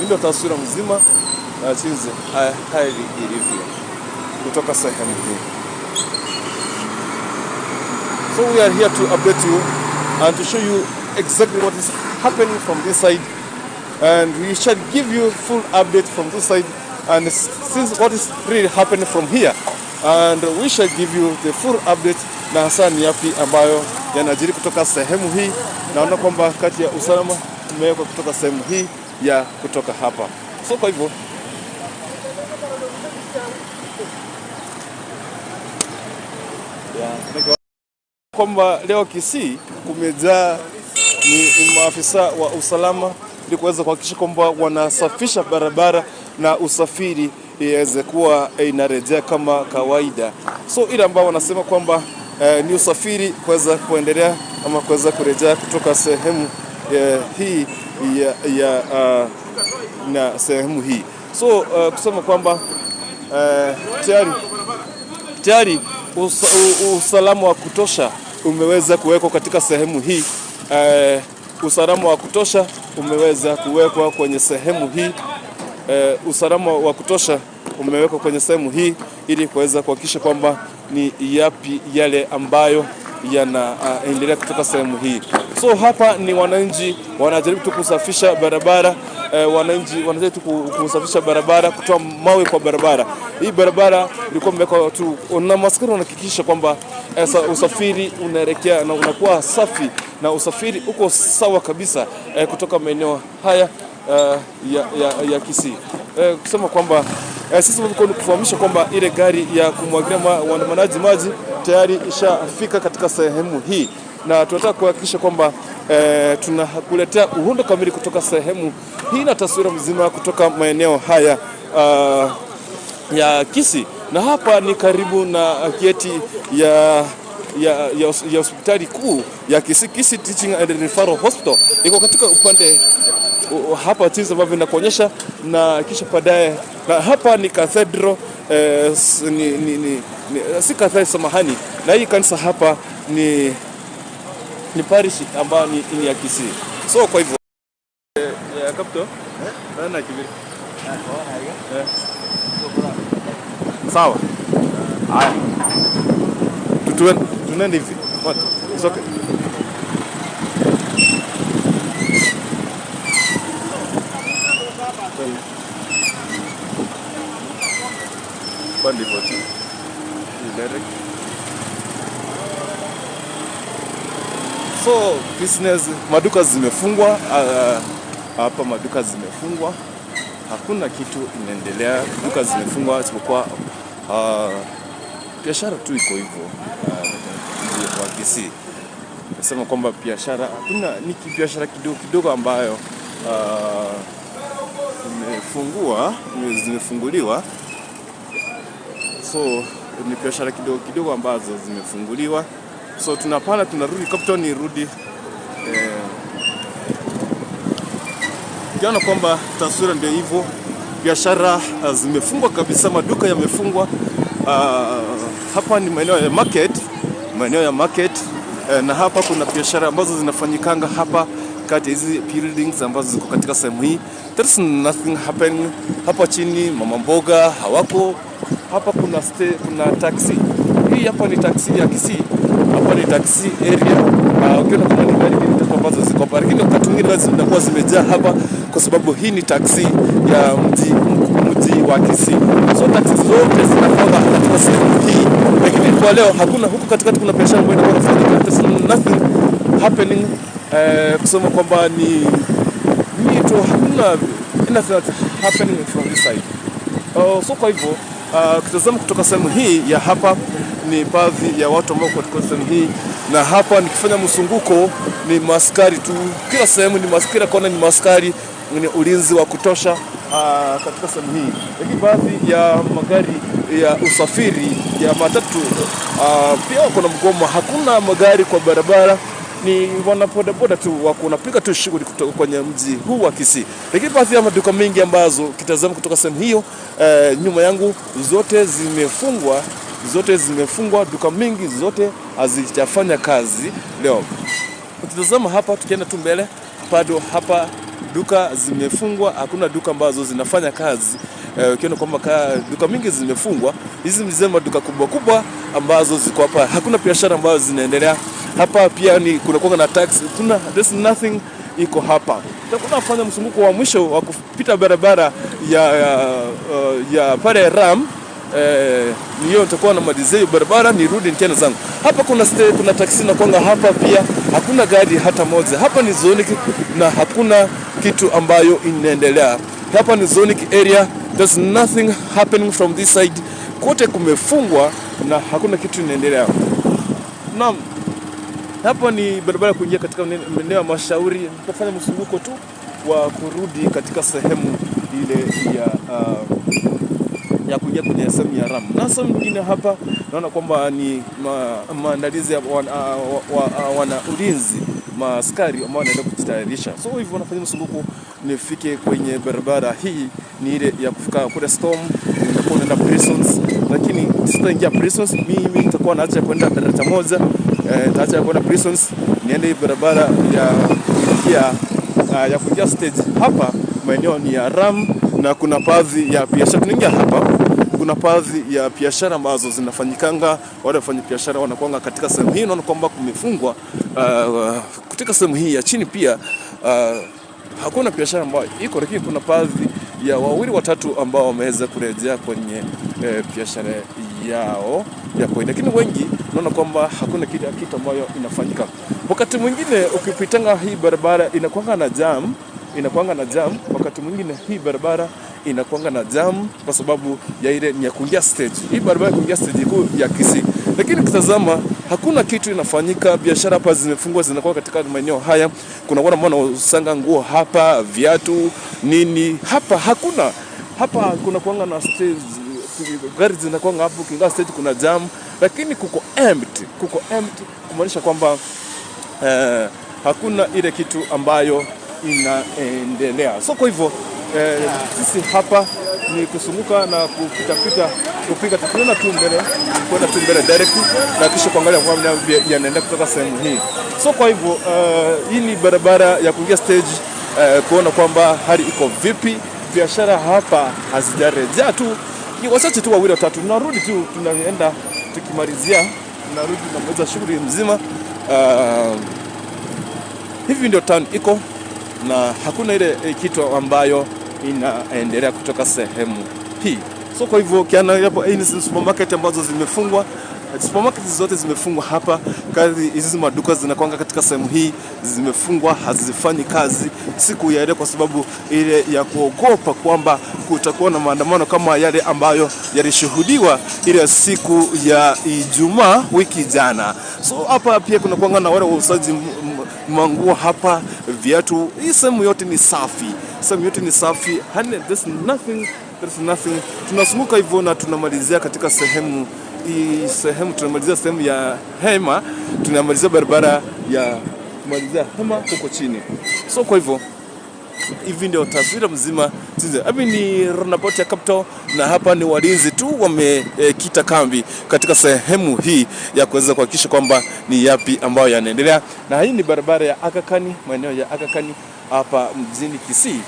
ndio taswira mzima na jinsi hali ilivyo kutoka sehemu hii. So we are here to update you and to show you exactly what is happening from this side, and we shall give you full update from this side and since what is really happening from here, and we shall give you the full update na hasa ni yapi ambayo yanajiri kutoka sehemu hii. Naona kwamba kati ya usalama umewekwa kutoka sehemu hii ya kutoka hapa. So kwa hivyo kwamba leo Kisii kumejaa ni maafisa wa usalama ili kuweza kuhakikisha kwamba wanasafisha barabara na usafiri iweze kuwa inarejea kama kawaida. So ile ambao wanasema kwamba ni usafiri kuweza kuendelea ama kuweza kurejea kutoka sehemu hii ya na sehemu hii. So kusema kwamba tayari usalama wa kutosha umeweza kuwekwa katika sehemu hii. Usalama wa kutosha umeweza kuwekwa kwenye sehemu hii. Usalama wa kutosha umewekwa kwenye sehemu hii ili kuweza kuhakikisha kwamba ni yapi yale ambayo yanaendelea kutoka sehemu hii. So hapa ni wananchi wanajaribu tu kusafisha barabara. Wananchi wanajaribu tu kusafisha barabara, kutoa mawe kwa barabara. Hii barabara ilikuwa imewekwa tu na maskari wanahakikisha kwamba usafiri unaelekea na unakuwa safi na usafiri uko sawa kabisa kutoka maeneo haya ya Kisii. Kusema kwamba sisi tulikuwa kufahamisha kwamba ile gari ya kumwagilia waandamanaji maji tayari ishafika katika sehemu hii, na tunataka kuhakikisha kwamba tunakuletea uhondo kamili kutoka sehemu hii na taswira mzima kutoka maeneo haya ya Kisii. Na hapa ni karibu na geti ya hospitali kuu ya Kisii, Kisii Teaching and Referral Hospital. Iko katika upande hapa jinsi ambavyo inakuonyesha, na kisha baadaye na hapa ni cathedral, si cathedral, samahani. Na hii kanisa hapa ni parish ambayo ni ya Kisii. So kwa hivyo ya capital na kibiri. Sawa. Haya. Tunaenda hivi. What? It's okay. Direct. So business, maduka zimefungwa hapa, maduka zimefungwa, hakuna kitu inaendelea, duka zimefungwa isipokuwa biashara tu iko hivyo wa Kisii. Nasema kwamba biashara hakuna, ni biashara kidogo kidogo ambayo zimefunguliwa. So ni biashara kidogo kidogo ambazo zimefunguliwa. So tunapanda tunarudi capital, ni rudi kiona kwamba taswira ndio hivyo, biashara zimefungwa kabisa, maduka yamefungwa. Hapa ni maeneo ya market, maeneo ya market, na hapa kuna biashara ambazo zinafanyikanga hapa kati hizi buildings ambazo ziko katika sehemu hii. There's nothing happening hapa chini, mama mboga hawako hapa. Kuna kuna taxi. Hii hapa ni taxi ya Kisii. Hapa ni taxi area. Ukiona kuna ni gari mbili tatu ambazo ziko hapa, lakini wakati mwingine zinakuwa zimejaa hapa kwa sababu hii ni taxi ya mji wa Kisii. So taxi zote zinakuwa katika sehemu hii, lakini kwa leo hakuna. Huku katikati kuna biashara ambayo inakuwa inafanyika. There's nothing happening. Kusema kwamba ni tu hakuna anything happening from this side. So kwa hivyo kitazama kutoka sehemu hii ya hapa ni baadhi ya watu ambao katika sehemu hii Na hapa nikifanya msunguko ni maskari tu, kila sehemu ni maskari, kila kona ni maskari, ni ulinzi wa kutosha katika sehemu hii. Lakini baadhi ya magari ya usafiri ya matatu pia wako na mgomo, hakuna magari kwa barabara, ni wanabodaboda tu wako wanapiga tu shughuli kutoka kwenye mji huu wa Kisii. Lakini baadhi ya maduka mengi ambazo kitazama kutoka sehemu hiyo, nyuma yangu zote zimefungwa, zote zimefungwa, duka mingi zote hazijafanya kazi leo. Ukitazama hapa, tukienda tu mbele, bado hapa duka zimefungwa, hakuna duka ambazo zinafanya kazi. Ukiona kwamba duka mingi zimefungwa, hizi ni zile maduka kubwa kubwa ambazo ziko hapa, hakuna biashara ambazo zinaendelea hapa. Pia ni kuna kuwa na taxi, tuna there's nothing iko hapa. Tutakuwa nafanya mzunguko wa mwisho wa kupita barabara ya pale Ram. Niyo nitakuwa namalizia hiyo barabara nirudi tena zangu. Hapa kuna taksi na kwanga hapa pia hakuna gari hata moja. Hapa ni zonic na hakuna kitu ambayo inaendelea. Hapa ni zonic area, there's nothing happening from this side. Kote kumefungwa na hakuna kitu inaendelea. Naam, hapa ni barabara kuingia katika maeneo ya Mashauri. Nitafanya mzunguko tu wa kurudi katika sehemu ile ya kuingia kwenye sehemu ya Ram. Na sehemu nyingine hapa naona kwamba ni maandalizi ya wana ulinzi, maaskari ambao wanaenda kujitayarisha. So hivyo wanafanya mzunguko nifike kwenye barabara hii, ni ile ya kufika kule Storm, nitakuwa naenda Prisons, lakini sitaingia Prisons, mimi nitakuwa naacha kwenda daraja moja, nitaacha kwenda Prisons, niende hii barabara ya kuingia stage. Hapa maeneo ni ya Ram na kuna baadhi ya biashara tunaingia hapa, kuna baadhi ya biashara ambazo zinafanyikanga, wale wafanya biashara wanakuanga katika sehemu hii. Naona kwamba kumefungwa katika sehemu hii ya chini pia hakuna biashara ambayo iko, lakini kuna baadhi ya wawili watatu ambao wameweza kurejea kwenye biashara yao ya kawaida, lakini wengi naona kwamba hakuna kitu ambayo inafanyika. Wakati mwingine ukipitanga hii barabara inakuanga na jam, inakuanga na jam. Wakati mwingine hii barabara inakuanga na jam kwa sababu ya ile ni ya kuingia stage. Hii barabara ya kuingia stage kuu ya Kisii. Lakini ukitazama hakuna kitu inafanyika, biashara hapa zimefungwa, zinakuwa katika maeneo haya. Kuna wale ambao wanausanga nguo hapa, viatu, nini. Hapa hakuna. Hapa kuna kuanga na stage, gari zinakuanga hapo, ukiingia stage kuna jam, lakini kuko empty, kuko empty kumaanisha kwamba hakuna ile kitu ambayo inaendelea. So kwa hivyo sisi hapa ni kusunguka na kupita kupiga tukiona tu mbele, kwenda tu mbele direct na kisha kuangalia kwa yanaenda kutoka sehemu hii. So kwa hivyo hii ni barabara ya kuingia stage, kuona kwamba hali iko vipi. Biashara hapa hazijarejea tu, ni wachache tu wawili watatu. Tunarudi tu, tunaenda tukimalizia, tunarudi tunamaliza shughuli mzima. Hivi ndio town iko na hakuna ile kitu ambayo inaendelea kutoka sehemu hii. So kwa hivyo kiana hapo, hii ni supermarket ambazo zimefungwa. Supermarket zote zimefungwa hapa. Kazi hizi maduka zinakuanga katika sehemu hii zimefungwa, hazifanyi kazi siku ya leo kwa sababu ile ya kuogopa kwamba kutakuwa na maandamano kama yale ambayo yalishuhudiwa ile siku ya Ijumaa wiki jana. So hapa pia kuna kuanga na wale wauzaji manguo hapa, viatu. Hii sehemu yote ni safi, sehemu yote ni safi. There's nothing, there's nothing. Tunazunguka hivyo na tunamalizia katika sehemu hii, sehemu tunamalizia sehemu ya Hema, tunamalizia barabara ya kumalizia Hema huko chini. So kwa hivyo hivi ndio taswira mzima. Hapa ni roundabout ya Capital na hapa ni walinzi tu wamekita kambi katika sehemu hii ya kuweza kuhakikisha kwamba ni yapi ambayo yanaendelea. Na hii ni barabara ya Aga Khan, maeneo ya Aga Khan hapa mjini Kisii,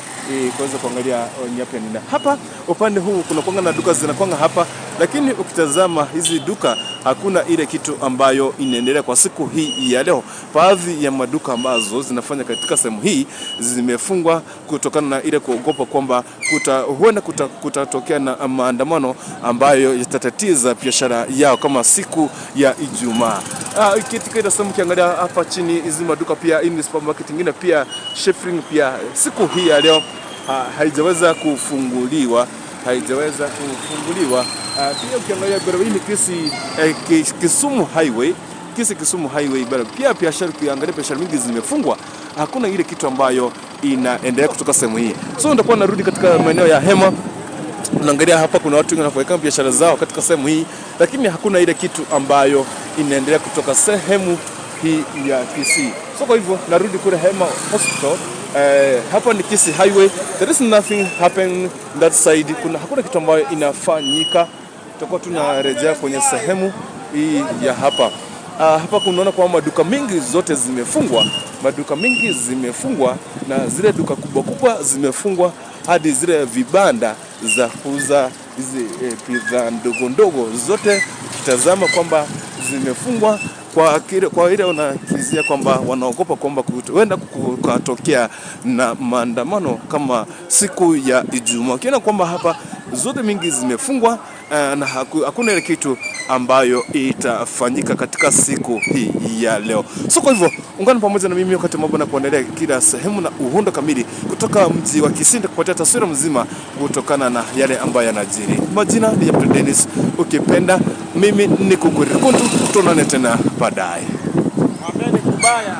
kuweza kuangalia ni yapi yanaendelea. Hapa upande huu kuna kuanga na duka zinakuanga hapa, lakini ukitazama hizi duka hakuna ile kitu ambayo inaendelea kwa siku hii ya leo. Baadhi ya maduka ambazo zinafanya katika sehemu hii zimefungwa kutokana na ile kuogopa kwamba huenda kutatokea na maandamano ambayo yatatatiza biashara yao kama siku ya Ijumaa. Katika ile sehemu ukiangalia hapa chini hizi maduka pia, hii ni supermarket nyingine pia, Scheffling pia siku hii ya leo haijaweza kufunguliwa, haijaweza kufunguliwa. Pia ukiangalia barabara hii ni Kisumu Highway. Kisii Kisumu Highway bado pia biashara, kuangalia biashara mingi zimefungwa, hakuna ile kitu ambayo inaendelea kutoka sehemu hii. So nitakuwa narudi katika maeneo ya Hema. Unaangalia hapa kuna watu wengi wanafanya biashara zao katika sehemu hii, lakini hakuna ile kitu ambayo inaendelea kutoka sehemu hii ya Kisii. So kwa hivyo narudi kule Hema Hospital. Hapa ni Kisii Highway. There is nothing happen that side. Hakuna kitu ambayo inafanyika. Tutakuwa tunarejea kwenye sehemu hii ya hapa. Hapa kunaona kwamba maduka mingi zote zimefungwa, maduka mingi zimefungwa, na zile duka kubwa kubwa zimefungwa, hadi zile vibanda za kuuza hizi bidhaa ndogo ndogo zote ukitazama kwamba zimefungwa kwa ile unakizia kwamba wanaogopa kwamba huenda kukatokea na maandamano kama siku ya Ijumaa. Ukiona kwamba hapa zote mingi zimefungwa na hakuna ile kitu ambayo itafanyika katika siku hii ya leo. So kwa hivyo ungana pamoja na mimi wakati mambo na kuendelea kila sehemu na uhundo kamili kutoka mji wa Kisii kupatia taswira mzima kutokana na yale ambayo yanajiri. Majina ni Yapto Dennis, ukipenda mimi ni Kukurikuntu, tuonane tena baadaye. Mwambeni kubaya.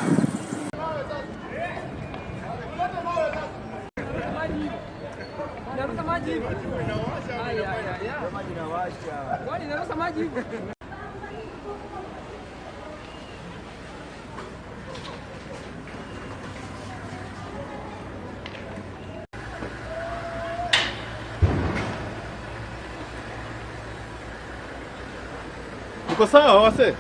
Uko sawa wase?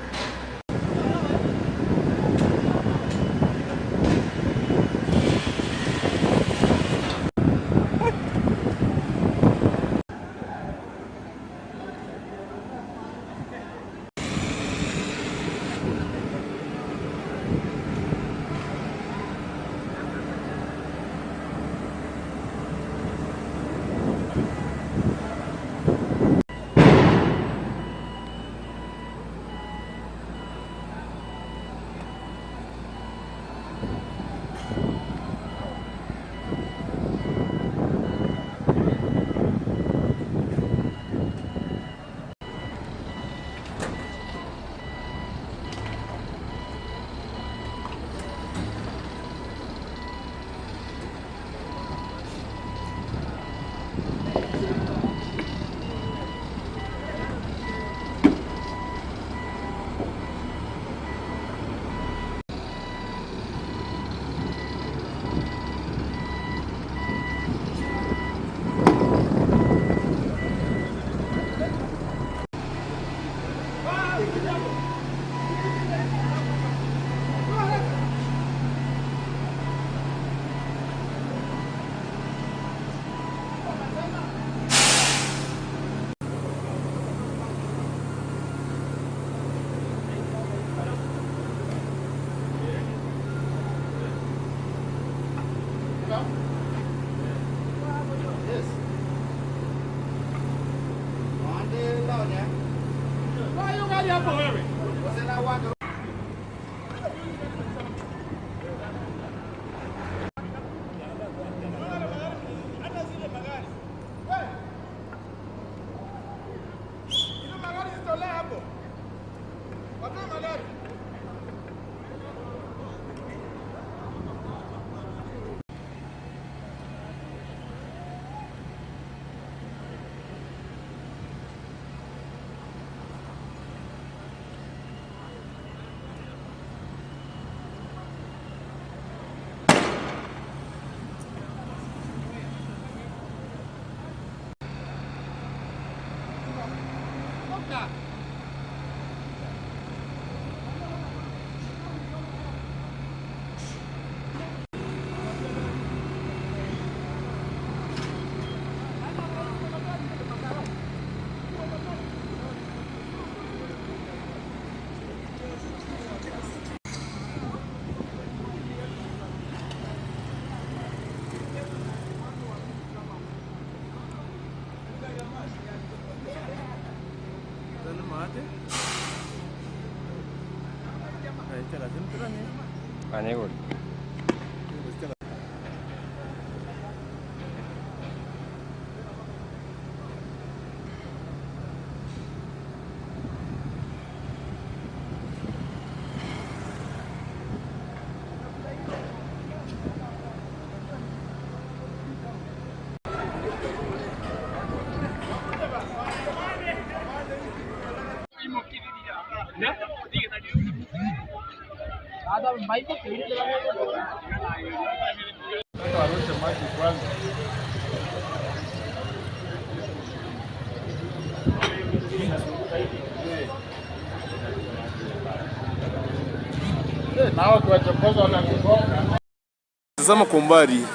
Tazama kwa umbali,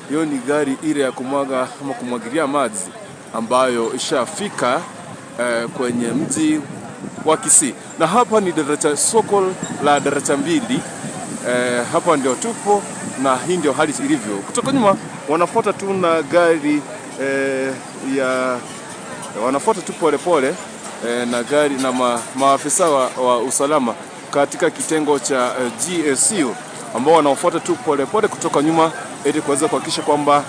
hiyo ni gari ile ya kumwaga ama kumwagilia maji ambayo ishafika kwenye mji wa Kisii, na hapa ni daraja, soko la daraja mbili. Hapa ndio tupo na hii ndio hali ilivyo. Kutoka nyuma wanafuata tu na gari ya wanafuata tu polepole na gari na maafisa wa usalama katika kitengo cha GSU ambao wanaofuata tu polepole kutoka nyuma ili kuweza kuhakikisha kwamba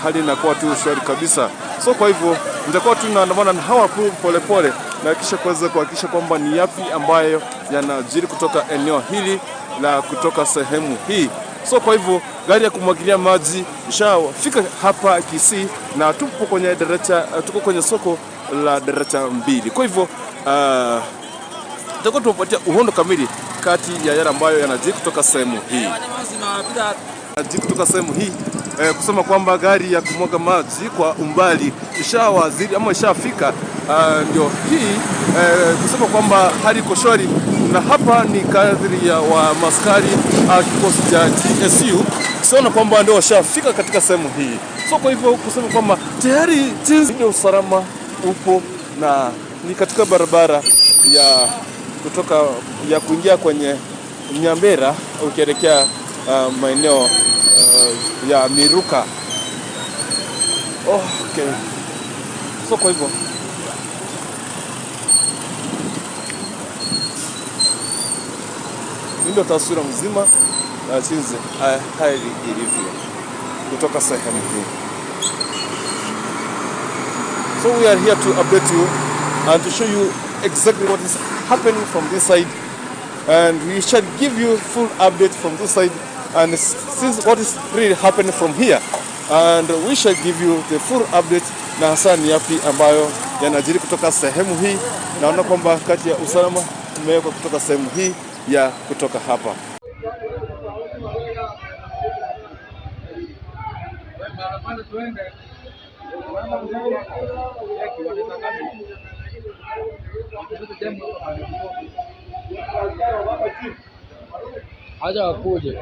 hali inakuwa tu shwari kabisa. So kwa hivyo nitakuwa tu naandamana na hawa polepole na kisha kuweza kuhakikisha kwamba ni yapi ambayo yanajiri kutoka eneo hili la kutoka sehemu hii. So kwa hivyo gari ya kumwagilia maji ishafika hapa Kisii na tupo kwenye daraja, tuko kwenye soko la daraja mbili. Kwa hivyo tutakuwa tunapatia uhondo kamili kati ya yale ambayo yanajiri kutoka sehemu hii. Kutoka sehemu hii kusema kwamba gari ya kumwaga maji kwa umbali ishawazidi ama ishafika, ndio hii kusema kwamba hali iko shwari, na hapa ni kadri ya wa maskari kikosi cha GSU kusema kwamba ndio washafika katika sehemu hii. So kwa hivyo kusema kwamba tayari jinsi ya usalama upo na ni katika barabara ya kutoka ya kuingia kwenye Nyambera ukielekea maeneo ya Miruka. Okay. So kwa hivyo ndio taswira mzima na jinsi hali ilivyo kutoka sehemu hii. So we are here to update you and to show you exactly what is happening from this side, and we shall give you full update from this side and since what is really happening from here, and we shall give you the full update na hasa ni yapi ambayo yanajiri kutoka sehemu hii. Naona kwamba kati ya usalama umewekwa kutoka sehemu hii ya kutoka hapa. Haja wakuje.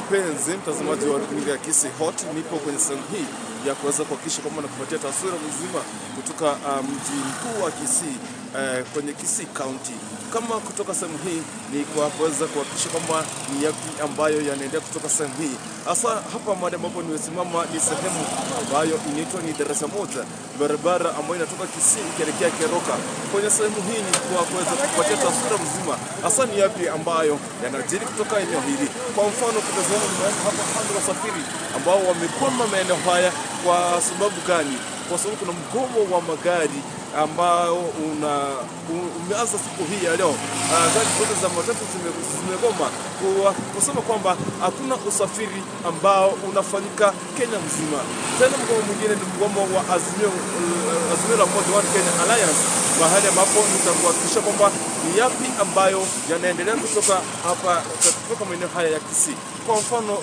Mpenzi mtazamaji wa runinga ya Kisii Hot, nipo kwenye sehemu hii ya kuweza kuhakikisha kwamba nakupatia taswira mzima kutoka mji mkuu wa Kisii, kwenye Kisii County. Kama kutoka sehemu hii ni kwa kuweza kuhakikisha kwamba ni yapi ambayo yanaendelea kutoka sehemu hii. Hasa hapa mahali ambapo nimesimama ni sehemu ambayo inaitwa ni darasa moja, barabara ambayo inatoka Kisii ikielekea Keroka. Kwenye sehemu hii ni kwa kuweza kupatia taswira mzima hasa ni yapi ambayo yanajiri kutoka eneo hili. Kwa mfano kutazama hapa hali wasafiri ambao wamekwama maeneo haya kwa sababu gani? Kwa sababu kuna mgomo wa magari ambao umeanza siku hii ya leo. Gari zote za matatu zimegoma kusema kwamba hakuna usafiri ambao unafanyika Kenya mzima. Tena mgomo mwingine ni mgomo wa Azimio la Umoja wa Kenya Alliance, mahali ambapo nitakuhakikisha kwamba ni yapi ambayo yanaendelea kutoka hapa kutoka maeneo haya ya Kisii. Kwa mfano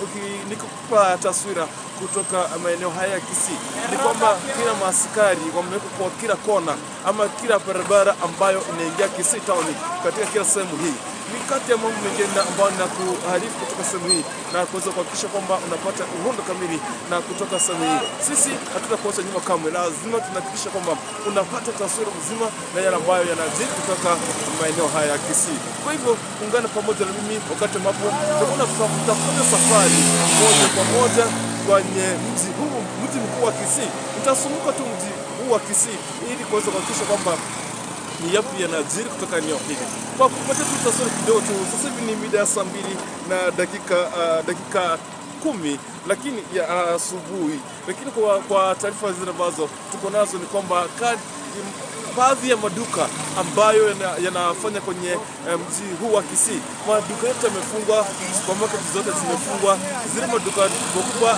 nikikupa taswira kutoka maeneo haya ya Kisii ni kwamba kila maaskari wamewekwa kwa kila kona ama kila barabara ambayo inaingia Kisii town katika kila sehemu hii. Ni kati ya mambo mengine ambayo nakuarifu kutoka sehemu hii na kuweza kuhakikisha kwamba unapata uhondo kamili na kutoka sehemu hii. Sisi hatutakuacha nyuma kamwe, lazima tunahakikisha kwamba unapata taswira mzima na yale ambayo yanajiri kutoka maeneo haya ya Kisii. Kwa hivyo ungana pamoja na mimi wakati ambapo tutafanya safari moja kwa moja kwenye mji huu, mji mkuu wa Kisii. Nitasumuka tu mji huu wa Kisii ili kuweza kuhakikisha kwamba ni yapi yanajiri kutoka eneo hili. Kwa kupatia tu taswira kidogo tu, sasa hivi ni mida ya saa 2 na dakika 10 lakini ya asubuhi. Lakini kwa taarifa zile ambazo tuko nazo ni kwamba baadhi ya maduka ambayo yanafanya kwenye mji huu wa Kisii, maduka yote yamefungwa, supermarket zote zimefungwa, zile maduka makubwa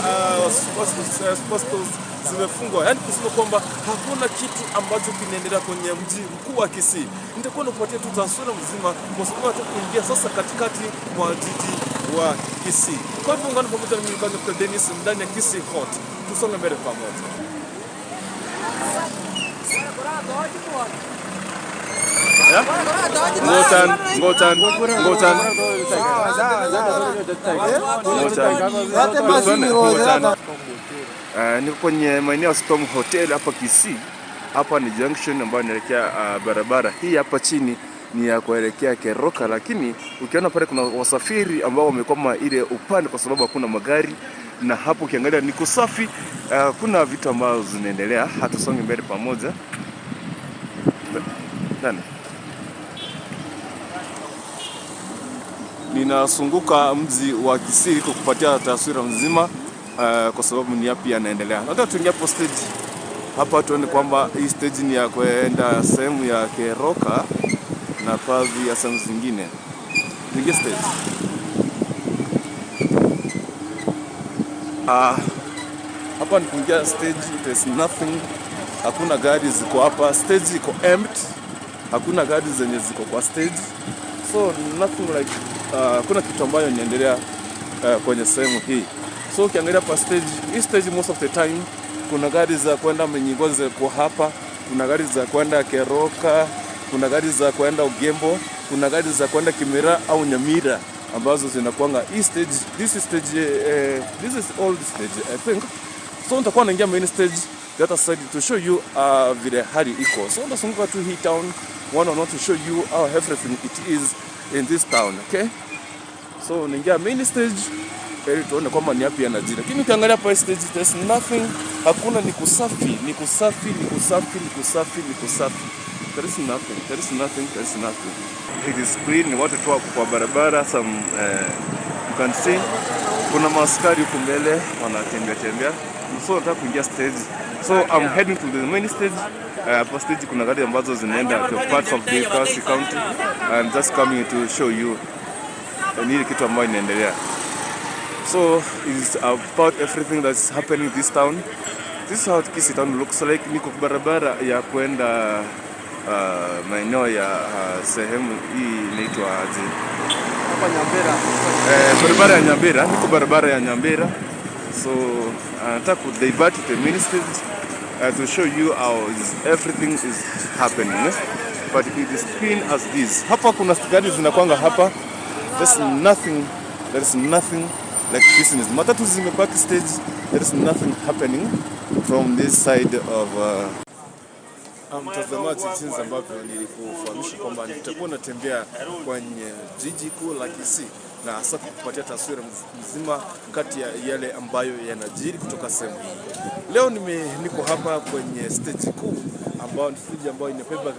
superstores zimefungwa. Yaani kusema kwamba hakuna kitu ambacho kinaendelea kwenye mji mkuu wa Kisii. Nitakuwa nakupatia tu taswira mzima kwa sababu nataka kuingia sasa katikati mwa jiji wa Kisii. Kwa hivyo ungana pamoja na mimi Dr. Dennis ndani ya Kisii Hot. Tusonge mbele pamoja. Ngotan. Niko kwenye maeneo ya Storm Hotel hapa Kisii. Hapa ni junction ambayo inaelekea barabara hii hapa chini ni ya kuelekea Keroka, lakini ukiona pale kuna wasafiri ambao wamekwama ile upande kwa sababu hakuna magari, na hapo ukiangalia ni kusafi. Kuna vitu ambazo zinaendelea, hatusonge mbele pamoja. Nani? Ninazunguka mji wa Kisii kukupatia taswira mzima kwa sababu ni yapi yanaendelea. Nataka tuingie hapo stage. Hapa tuone kwamba hii stage ni ya kwenda sehemu ya Keroka na baadhi ya sehemu zingine. Tuingie stage. Hapa ni kuingia stage, there's nothing. Hakuna gari ziko hapa, stage iko empty. Hakuna gari zenye ziko kwa stage. So nothing like kuna kitu ambayo inaendelea kwenye sehemu hii. So ukiangalia pa stage, hii stage most of the time kuna gari za kwenda Menyigoze kwa hapa, kuna gari za kwenda Keroka, kuna gari za kwenda Ugembo, kuna gari za kwenda Kimera au Nyamira ambazo zinakuanga hii stage. This is stage, this is old stage I think. So nitakuwa naingia main stage the other side to show you vile hali iko. So ndazunguka tu hii town one or not to show you how everything it is in this town, okay? So naingia main stage ili tuone kwamba ni yapi yanajiri. Lakini ukiangalia hapa stage there's nothing, hakuna, ni kusafi, ni kusafi, ni kusafi, ni kusafi, ni kusafi. There is nothing, there is nothing, there is nothing. It is clean, watu tu wako kwa barabara, some you can see kuna maaskari huko mbele wanatembea tembea. So nataka kuingia stage. So I'm heading to the main stage. Hapa stage kuna gari ambazo zinaenda to parts of the Kisii County. I'm just coming to show you nini kitu ambayo inaendelea. So it's about everything that's happening in this town. This is how Kisii town looks like. Niko barabara ya kwenda maeneo ya sehemu hii inaitwa aje? Hapa Nyambera. Barabara ya Nyambera, niko barabara ya Nyambera. So nataka ku divert the main stage to show you how everything is happening. But it is clean as this. Hapa kuna gari zinakwanga hapa. There's nothing, there is nothing like business. Matatu zimepaki stage. There is nothing happening from this side of mtazamaji, jinsi ambavyo nilikufahamisha kwamba nitakuwa natembea kwenye jiji kuu la Kisii na hasa kukupatia taswira mzima kati ya yale ambayo yanajiri kutoka sehemu hii. Leo niko hapa kwenye stage kuu ambayo ni stage ambayo inabeba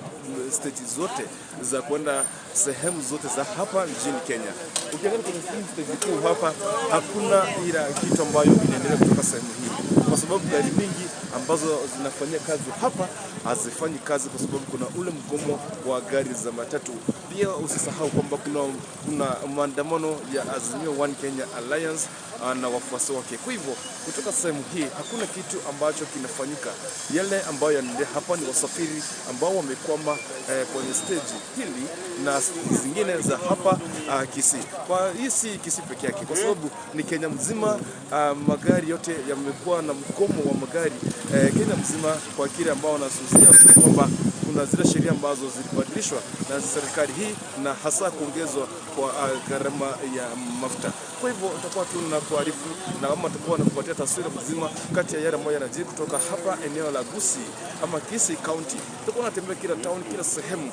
stage zote za kwenda sehemu zote za hapa nchini Kenya. Ukiangalia kwenye stage kuu hapa hakuna ila kitu ambayo inaendelea kutoka sehemu hii, kwa sababu gari mingi ambazo zinafanyia kazi hapa hazifanyi kazi kwa sababu kuna ule mgomo wa gari za matatu. Pia usisahau kwamba kuna maandamano ya Azimio One Kenya Alliance na wafuasi wake. Kwa hivyo kutoka sehemu hii hakuna kitu ambacho kinafanyika. Yale ambayo yanaendelea hapa ni wasafiri ambao wamekwama kwenye stage hili na zingine za hapa Kisii. Kwa hii si Kisii peke yake, kwa sababu ni Kenya mzima. Magari yote yamekuwa na mgomo wa magari Kenya mzima, kwa kile ambao wanasusia kwamba kuna zile sheria ambazo zilibadilishwa na serikali hii na hasa kuongezwa kwa gharama ya mafuta. Kwa hivyo tutakuwa tunakuarifu na kama tutakuwa tunakupatia taswira mzima kati ya yale ambayo yanajiri kutoka hapa eneo la Gusii ama Kisii County. Tutakuwa tunatembea kila town, kila sehemu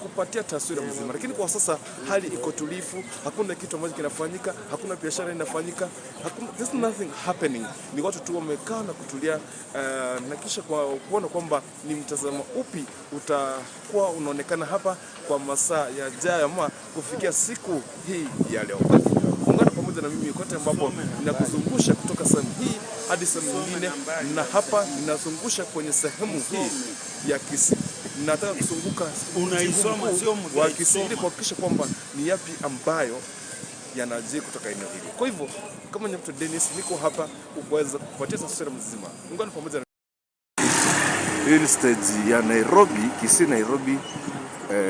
kupatia taswira mzima. Lakini kwa sasa hali iko tulivu, hakuna kitu ambacho kinafanyika, hakuna biashara inafanyika, hakuna, there's nothing happening. Ni watu tu wamekaa na kutulia na kisha kwa kuona kwamba ni mtazamo upi utakuwa unaonekana hapa kwa masaa yajayo ama kufikia siku hii ya leo. Ungana pamoja pamoja na mimi kote ambapo ninakuzungusha kutoka sehemu hii hadi sehemu nyingine, na hapa ninazungusha kwenye sehemu hii ya Kisii. Nataka kuzunguka Unaisoma, sio wa Kisii ili kuhakikisha kwamba ni yapi ambayo yanajiri kutoka eneo hili. Kwa hivyo kama ni mtu Dennis, niko hapa kuweza kupatia taswira mzima. Ungana pamoja na hii ni stage ya Nairobi, Kisii Nairobi,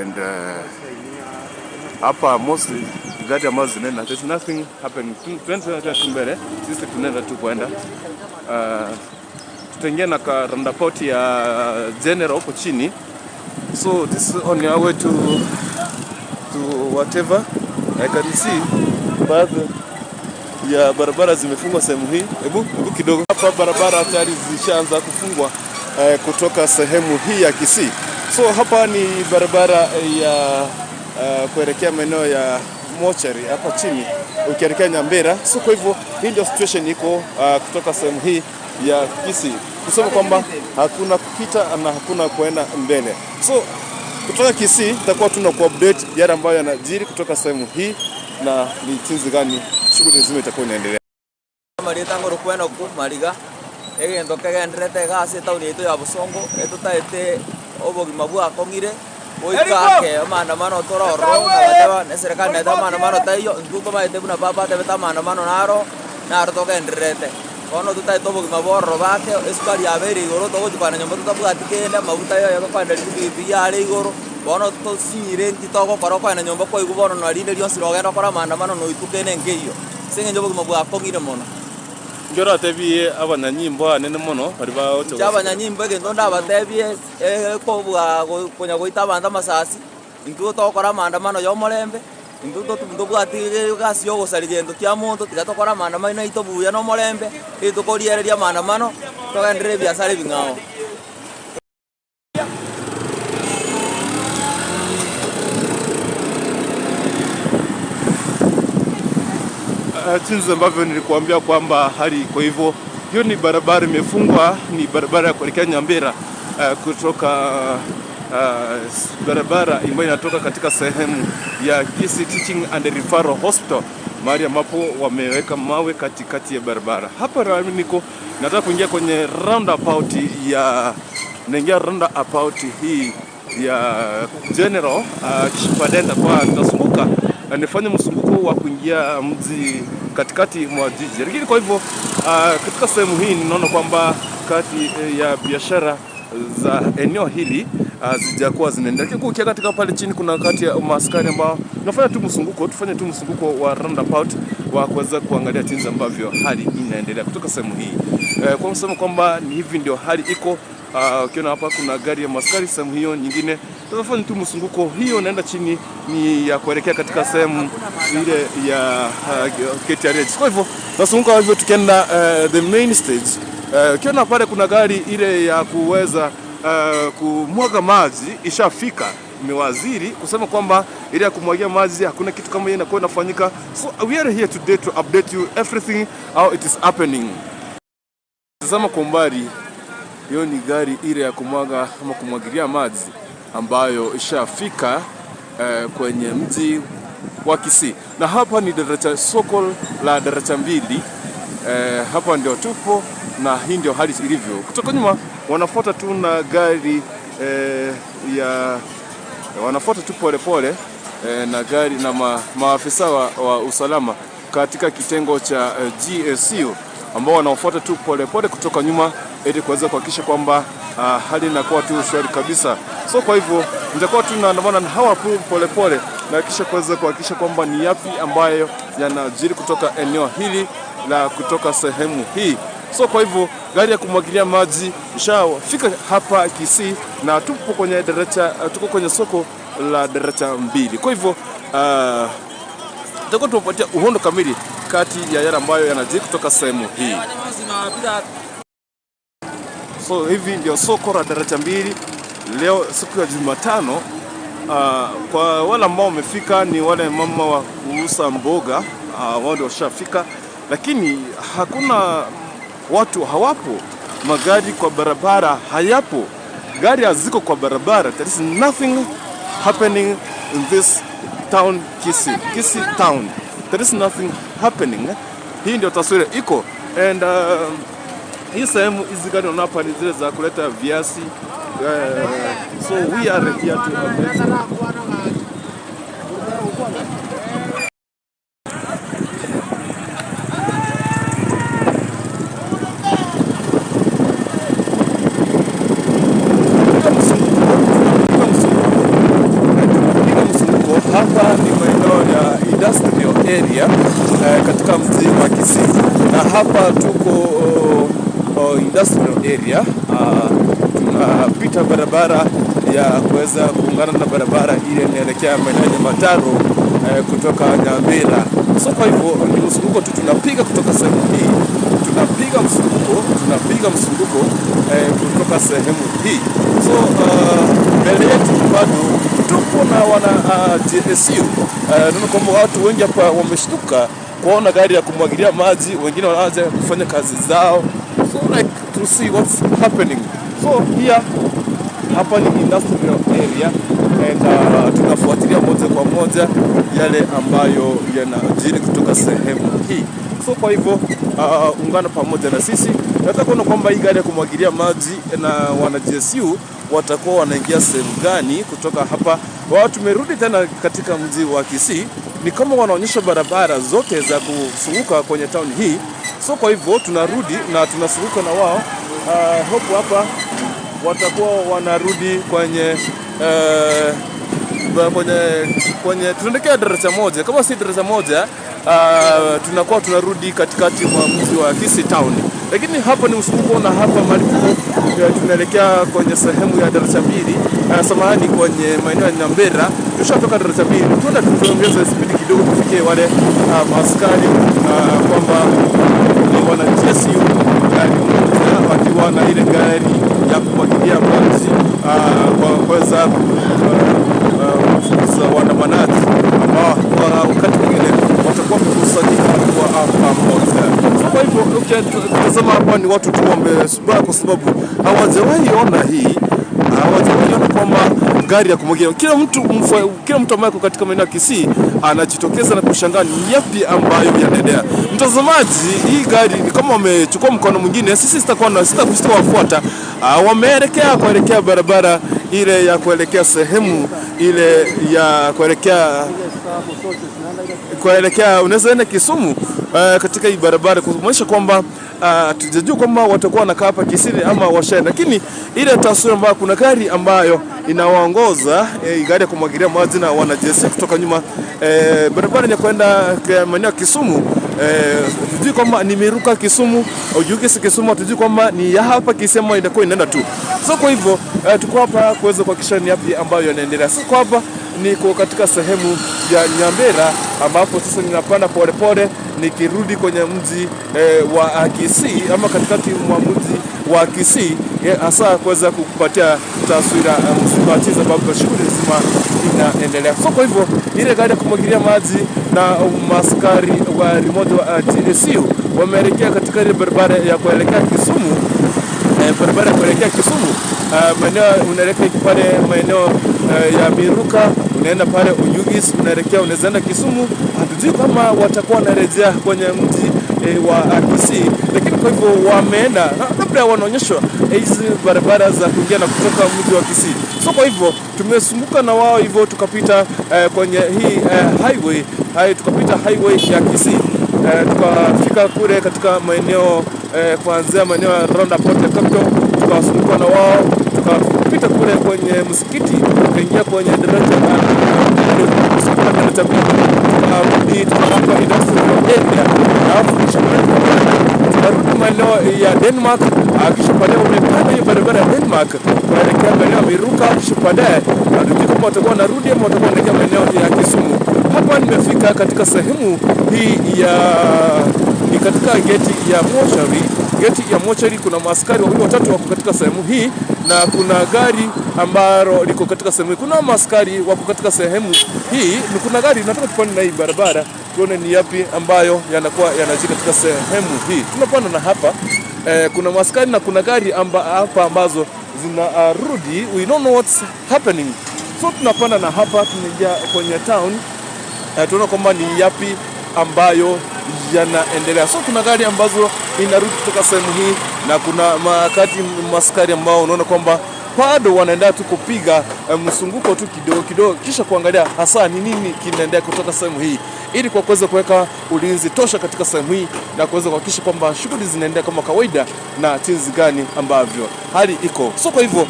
and hapa mostly gari ambazo zinaenda, there's nothing happening. Tunaenda tu mbele, sisi tunaenda tu kwenda. Tutaingia na ka roundabout ya General huko chini. So this is on your way to whatever. I can see baadhi ya barabara zimefungwa sehemu hii. Hebu kidogo hapa barabara tayari zishaanza kufungwa kutoka sehemu hii ya Kisii. So hapa ni barabara ya kuelekea maeneo ya mochari hapa chini ukielekea Nyambera. So kwa hivyo hii ndio situation iko kutoka sehemu hii ya Kisii, kusema kwamba hakuna kupita na hakuna kuenda mbele. So kutoka Kisii tutakuwa tuna ku-update yale ambayo yanajiri kutoka sehemu hii na ni jinsi gani shughuli nzima itakuwa inaendelea. Marita ngoro kwena ku mariga egento kegenderete gase town yetu ya Bosongo etutaete obogima bwakong'ire goikake maandamano tororo nabateba ne serikali naeta maandamano taiyo ntutomaete buna papa atebete maandamano naro naro togenderete bono tutaete obogima bororo bake esukari yabeire igoro togochukana nyomba totabwati kende amaguta yoyo gokoenda ripikipiki yare igoro bono tosinyire nti togokora okoenda nyomba kwaigwa bono narinde rionsi rogenda okora maandamano noituke nenkeiyo ase eng'encho obogima bwakong'ire mono. Njora tebie abanyanyimbo anene mono bari baocho. Abanyanyimbo egento ndabatebie kobua konya goita abanto amasasi intwe togokora maandamano ya omorembe intwe ntobwati egasi ya ogosaria gento kia monto tiga tokora maandamano naito buya na omorembe ritukorigereria maandamano togenderere ebiasara ebing'ao. Jinsi ambavyo nilikuambia kwamba hali iko hivyo. Hiyo ni barabara imefungwa, ni barabara ya kuelekea Nyambera kutoka barabara ambayo inatoka katika sehemu ya Kisii Teaching and Referral Hospital, mahali ambapo wameweka mawe katikati ya barabara. Hapa niko nataka kuingia kwenye roundabout ya naingia roundabout hii ya General Kishpadenda kwa nitazunguka nifanye mzunguko wa kuingia mji katikati mwa jiji. Lakini kwa hivyo katika sehemu hii ninaona kwamba kati ya biashara za eneo hili zijakuwa zinaendelea. Lakini ukiangalia katika pale chini kuna kati ya maaskari ambao nafanya tu mzunguko, tufanye tu mzunguko wa roundabout wa kuweza kuangalia jinsi ambavyo hali inaendelea kutoka sehemu hii. Kwa msemo kwamba ni hivi ndio hali iko. Ukiona hapa kuna gari ya maskari sehemu hiyo nyingine. Tutafanya tu mzunguko hiyo naenda chini ni ya kuelekea katika sehemu ile ya KTRH. Kwa hivyo tunazunguka hivyo tukienda the main stage. Ukiona pale kuna gari ile ya kuweza kumwaga maji ishafika. Imewaziri kusema kwamba ile ya kumwagia maji hakuna kitu kama hiyo inakuwa inafanyika. So we are here today to update you everything how it is happening. Tazama kwa umbali, hiyo ni gari ile ya kumwaga ama kumwagilia maji ambayo ishafika kwenye mji wa Kisii. Na hapa ni daraja soko la daraja mbili. Hapa ndio tupo na hii ndio hali ilivyo. Kutoka nyuma wanafuata tu na gari ya wanafuata tu pole pole na gari na maafisa wa usalama katika kitengo cha GSU ambao wanaofuata tu pole pole kutoka nyuma ili kuweza kuhakikisha kwamba hali inakuwa tu shwari kabisa. So kwa hivyo nitakuwa tu naandamana na hawa pole pole na kisha kuweza kuhakikisha kwamba ni yapi ambayo yanajiri kutoka eneo hili la kutoka sehemu hii. So kwa hivyo gari ya kumwagilia maji ishafika hapa Kisii na tupo kwenye daraja, tuko kwenye soko la daraja mbili. Kwa hivyo tutakuwa tunapatia uhondo kamili kati ya yale ambayo yanajiri kutoka sehemu hii. So hivi ndio soko la daraja mbili leo siku ya Jumatano. Kwa wale ambao wamefika ni wale mama wa kuuza mboga, wao ndio washafika, lakini hakuna watu, hawapo, magari kwa barabara hayapo, gari haziko kwa barabara. There is nothing happening in this town, Kisii, Kisii town. There is nothing happening. Hii ndio taswira iko. And hii sehemu hizi gari unaona hapa ni zile za kuleta viazi. So we are here to update. Hapa ni maeneo ya industrial area katika mji wa Kisii, na hapa tuko industrial area. Tunapita barabara ya kuweza kuungana na barabara ile inaelekea maeneo ya Mataro kutoka Nyamira. So kwa hivyo ni mzunguko tu tunapiga kutoka sehemu hii, tunapiga mzunguko kutoka sehemu hii. So mbele yetu bado tupo na wana GSU. Naona kwamba watu wengi hapa wameshtuka kuona gari ya kumwagilia maji, wengine wanaanza kufanya kazi zao. So like to see what's happening. So here hapa ni industrial area and tunafuatilia moja kwa moja yale ambayo yanajiri kutoka sehemu hii. So kwa hivyo ungana pamoja na sisi. Nataka kuona kwamba hii gari ya kumwagilia maji na wana GSU watakuwa wanaingia sehemu gani kutoka hapa. Wao tumerudi tena katika mji wa Kisii, ni kama wanaonyesha barabara zote za kuzunguka kwenye town hii. So kwa hivyo tunarudi na tunazunguka na wao. Hope hapa watakuwa wanarudi kwenye kwenye tunaelekea daraja moja. Kama si daraja moja, tunakuwa tunarudi katikati mwa mji wa Kisii town. Lakini hapa ni mzunguko, na hapa mahali tunaelekea kwenye sehemu ya daraja mbili, samahani, kwenye maeneo ya Nyambera. Tushatoka daraja mbili, tunaenda tuongeze spidi kidogo tufikie wale askari kwamba ni wana GSU gari moja wakiwa na ile gari ya kumwagilia maji kwa kuweza kufukuza waandamanaji ambao kwa wakati mwingine watakuwa wamekusanyika kwa pamoja. So kwa hivyo ukitazama hapa ni watu tu wamesubaa kwa sababu hawajawahi ona hii, hawajawahi ona kwamba gari ya kumwagilia. Kila mtu ambaye yuko katika maeneo ya Kisii anajitokeza na kushangaa ni yapi ambayo yanaendelea. Mtazamaji, hii gari ni kama wamechukua mkono mwingine, sisi sitawafuata. Wameelekea kuelekea barabara ile ya kuelekea sehemu ile ya kuelekea unaweza enda Kisumu katika hii barabara, kuonyesha kwamba tujajua kwamba watakuwa wanakaa hapa Kisii ama washaenda. Lakini ile taswira ambayo kuna gari ambayo inawaongoza, gari ya kumwagilia maji na wanajeshi kutoka nyuma, barabara ya kwenda maeneo ya Kisumu. Tujui kwamba ni Miruka Kisumu au Jugisi Kisumu, tujui kwamba ni ya hapa Kisii ama inakuwa inaenda tu. So kwa hivyo tuko hapa kuweza kuhakikisha ni yapi ambayo yanaendelea. So kwa hapa niko katika sehemu ya Nyambera ambapo sasa ninapanda polepole nikirudi kwenye mji wa Kisii ama katikati mwa mji wa Kisii, hasa kuweza kukupatia taswira mzima sababu shughuli nzima inaendelea. So kwa hivyo ile gari ya kumwagilia maji na maskari wa remote wa GSU wameelekea katika ile barabara ya kuelekea Kisumu. Barabara ya kuelekea Kisumu, maeneo unaelekea pale maeneo ya Miruka, unaenda pale Oyugis, unaelekea unaweza enda Kisumu. Hatujui kama watakuwa wanarejea kwenye mji wa Kisii, lakini kwa hivyo wameenda labda wanaonyeshwa hizi barabara za kuingia na kutoka mji wa Kisii. So kwa hivyo tumezunguka na wao hivyo tukapita kwenye hii highway, tukapita highway ya Kisii. Tukafika kule katika maeneo kuanzia maeneo ya Roundabout ya Capital, tukazunguka na wao, tukapita kule kwenye msikiti, tukaingia kwenye daraja la tukarudi tukafika industrial area, alafu kisha tukarudi maeneo ya Denmark, kisha baadaye umepanda hiyo barabara ya Denmark kuelekea maeneo ya Miruka, kisha baadaye hatujui kama watakuwa wanarudi ama watakuwa wanaelekea maeneo ya Kisumu. Hapa nimefika katika sehemu hii ya ni katika geti ya mochari. Geti ya mochari kuna maaskari wawili watatu wako katika sehemu hii, na kuna gari ambalo liko katika sehemu hii. Kuna maaskari wako katika sehemu hii, ni kuna gari. Nataka tupande na hii barabara tuone ni yapi ambayo yanakuwa yanajiri katika sehemu hii. Tunapanda na hapa kuna maaskari na kuna gari hapa ambazo zinarudi. We don't know what's happening. So tunapanda na hapa tunaingia kwenye town. Tunaona kwamba ni yapi ambayo yanaendelea. So kuna gari ambazo inarudi kutoka sehemu hii na kuna makati maskari ambao unaona kwamba bado wanaendelea tu kupiga msunguko tu kidogo kidogo, kisha kuangalia hasa ni nini kinaendelea kutoka sehemu hii, ili kwa kuweza kuweka ulinzi tosha katika sehemu hii na kuweza kuhakikisha kwamba shughuli zinaendelea kama kawaida na jinsi gani ambavyo hali iko. So kwa hivyo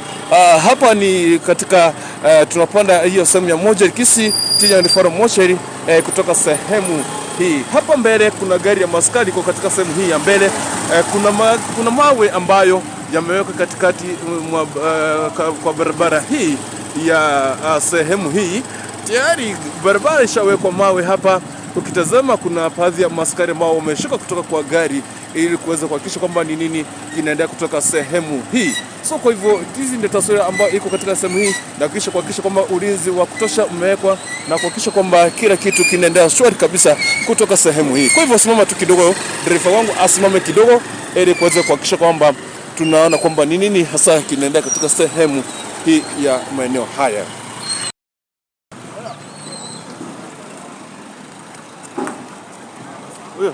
hapa ni katika tunapanda hiyo sehemu ya Mochari Kisii Teaching and Referral Mochari kutoka sehemu hii. Hapa mbele kuna gari ya maskari iko katika sehemu hii ya mbele. Kuna mawe ambayo yamewekwa katikati kwa barabara hii ya sehemu hii. Tayari barabara ishawekwa mawe hapa. Ukitazama kuna baadhi ya maskari ambao wameshuka kutoka kwa gari ili kuweza kuhakikisha kwamba ni nini kinaendelea kutoka sehemu hii. So kwa hivyo hizi ndio taswira ambayo iko katika sehemu hii, na kisha kuhakikisha kwamba ulinzi wa kutosha umewekwa na kuhakikisha kwamba kila kitu kinaendelea shwari kabisa kutoka sehemu hii. Kwa hivyo simama tu kidogo, dereva wangu asimame kidogo ili kuweza kuhakikisha kwamba tunaona kwamba ni nini hasa kinaendelea katika sehemu hii ya maeneo haya. Huyo.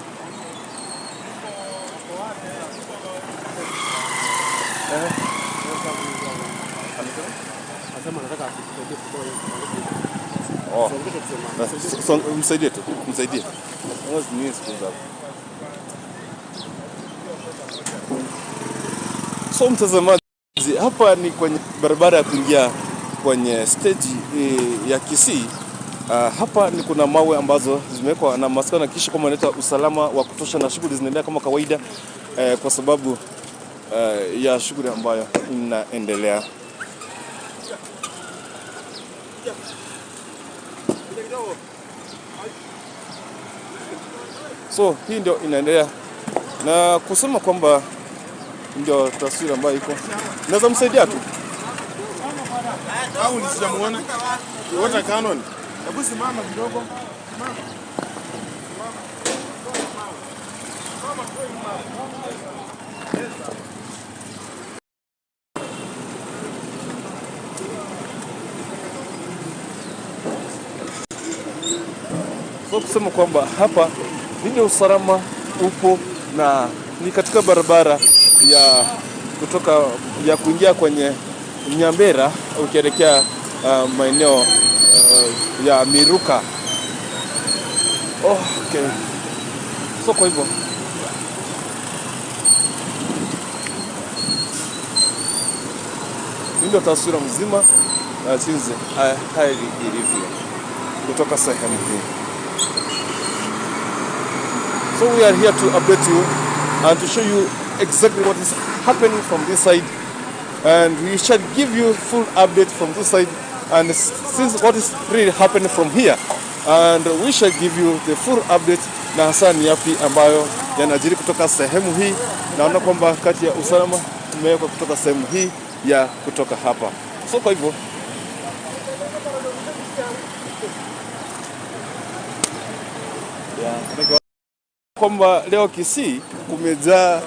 Oh. Msaidie tu, msaidie. So mtazamaji, hapa ni kwenye barabara ya kuingia kwenye stage ya Kisii. Hapa ni kuna mawe ambazo zimewekwa na maskari na kisha kama inaleta usalama wa kutosha na shughuli zinaendelea kama kawaida, kwa sababu ya shughuli ambayo inaendelea. So hii ndio inaendelea na kusema kwamba ndio taswira ambayo iko. Naweza msaidia tu au nisijamuona? Water cannon. Hebu simama kidogo. Simama. So kusema kwamba hapa ndio usalama upo na ni katika barabara ya kutoka ya kuingia kwenye Nyambera ukielekea maeneo ya Miruka. Oh, okay. So kwa hivyo ndio taswira mzima jinsi hali ilivyo kutoka sehemu hii. So we are here to update you and to show you exactly what is happening from this side, and we shall give you full update from this side and since what is really happening from here, and we shall give you the full update na hasa ni yapi ambayo yanajiri kutoka sehemu hii. Naona kwamba kati ya usalama umewekwa kutoka sehemu hii ya kutoka hapa. So kwa hivyo kwamba leo Kisii kumejaa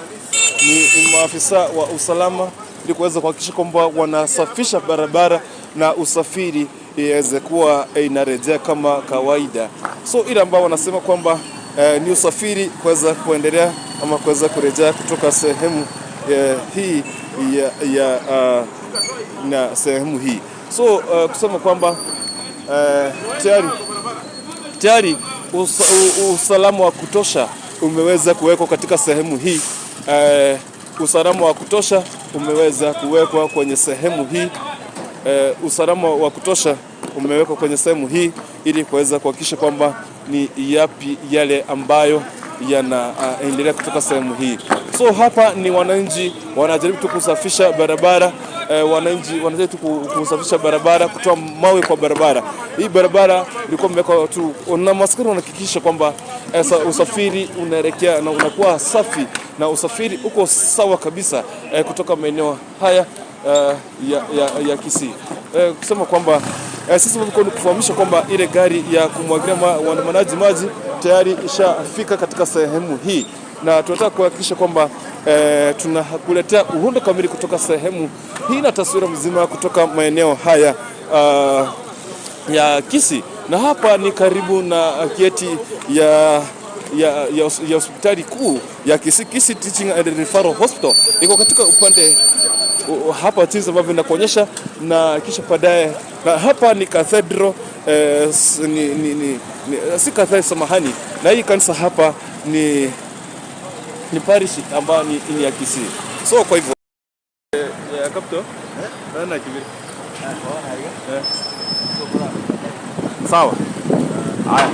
ni maafisa wa usalama ili kuweza kuhakikisha kwamba wanasafisha barabara na usafiri iweze kuwa inarejea kama kawaida. So ile ambao wanasema kwamba ni usafiri kuweza kuendelea ama kuweza kurejea kutoka sehemu hii ya na sehemu hii. So kusema kwamba tayari usalama wa kutosha umeweza kuwekwa katika sehemu hii. Usalama wa kutosha umeweza kuwekwa kwenye sehemu hii. Usalama wa kutosha umewekwa kwenye sehemu hii ili kuweza kuhakikisha kwamba ni yapi yale ambayo yanaendelea kutoka sehemu hii. So hapa ni wananchi wanajaribu tu kusafisha barabara. Wananchi wanajaribu tu kusafisha barabara, kutoa mawe kwa barabara. Hii barabara ilikuwa imewekwa tu na maskari wanahakikisha kwamba usafiri unaelekea na unakuwa safi na usafiri uko sawa kabisa kutoka maeneo haya ya Kisii. Kusema kwamba sisi tulikuwa kufahamisha kwamba ile gari ya kumwagilia waandamanaji maji tayari ishafika katika sehemu hii, na tunataka kuhakikisha kwamba tunakuletea uhondo kamili kutoka sehemu hii na taswira mzima kutoka maeneo haya ya Kisii. Na hapa ni karibu na geti ya hospitali kuu ya Kisii, Kisii Teaching and Referral Hospital iko katika upande hapa jinsi ambavyo inakuonyesha, na kisha baadaye na hapa ni cathedral si cathedral, samahani, na hii kanisa hapa ni parish ambayo ni ya Kisii. So kwa hivyo ya capital na kibiri sawa. Haya,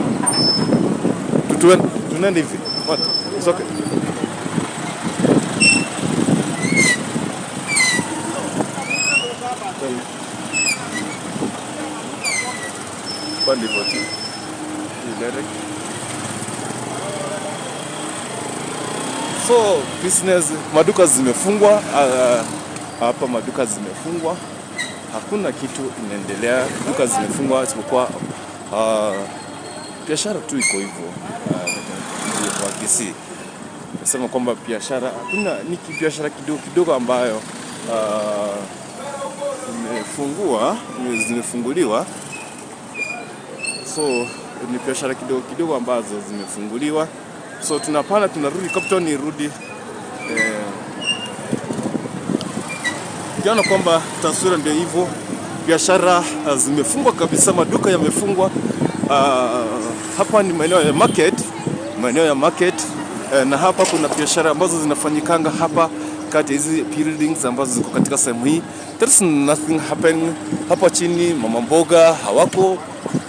tuende hivi. What? It's okay. So business, maduka zimefungwa hapa, maduka zimefungwa, hakuna kitu inaendelea, duka zimefungwa isipokuwa biashara tu iko hivyo katika wa Kisii. Nasema kwamba biashara hakuna, ni biashara kidogo kidogo ambayo zimefunguliwa. So ni biashara kidogo kidogo ambazo zimefunguliwa. So tunapanda tunarudi Capital, nirudi kiona kwamba taswira ndio hivyo, biashara zimefungwa kabisa, maduka yamefungwa. Hapa ni maeneo ya market, maeneo ya market na hapa kuna biashara ambazo zinafanyikanga hapa kati hizi buildings ambazo ziko katika sehemu hii. There's nothing happening hapa chini, mama mboga hawako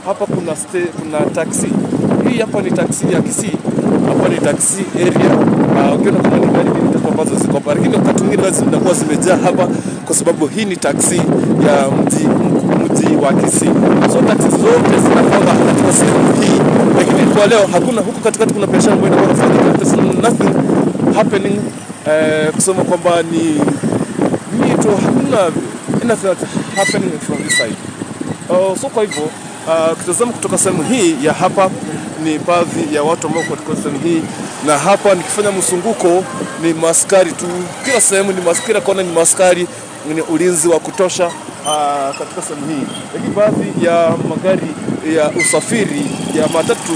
hapa. Kuna kuna taxi. Hii hapa ni taxi ya Kisii. Hapa ni taxi area. Ukiona kama ni gari mbili tatu ambazo ziko hapa, lakini wakati mwingine zinakuwa zimejaa hapa kwa sababu hii ni taxi ya mji wa Kisii. So taxi zote zinakuwa katika sehemu hii, lakini kwa leo hakuna. Huku katikati kuna biashara ambayo inakuwa inafanyika. There's nothing happening. Kusema kwamba ni tu hakuna anything happening from this side. So kwa hivyo kitazama kutoka sehemu hii ya hapa ni baadhi ya watu ambao katika sehemu hii, na hapa nikifanya msunguko ni maskari tu, kila sehemu ni maskari, kila kona ni maskari, ni ulinzi wa kutosha katika sehemu hii. Lakini baadhi ya magari ya usafiri ya matatu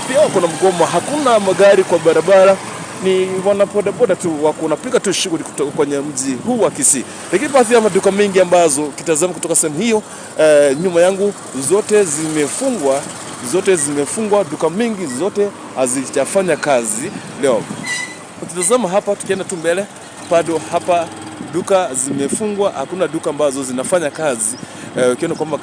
pia wako na mgomo, hakuna magari kwa barabara, ni wanabodaboda tu wako wanapiga tu shughuli kutoka kwenye mji huu wa Kisii. Lakini baadhi ya maduka mengi ambazo kitazama kutoka sehemu hiyo nyuma yangu zote zimefungwa, zote zimefungwa, duka mingi zote hazijafanya kazi leo. Tutazama hapa tukienda tu mbele, bado hapa duka zimefungwa, hakuna duka ambazo zinafanya kazi. Ukiona kwamba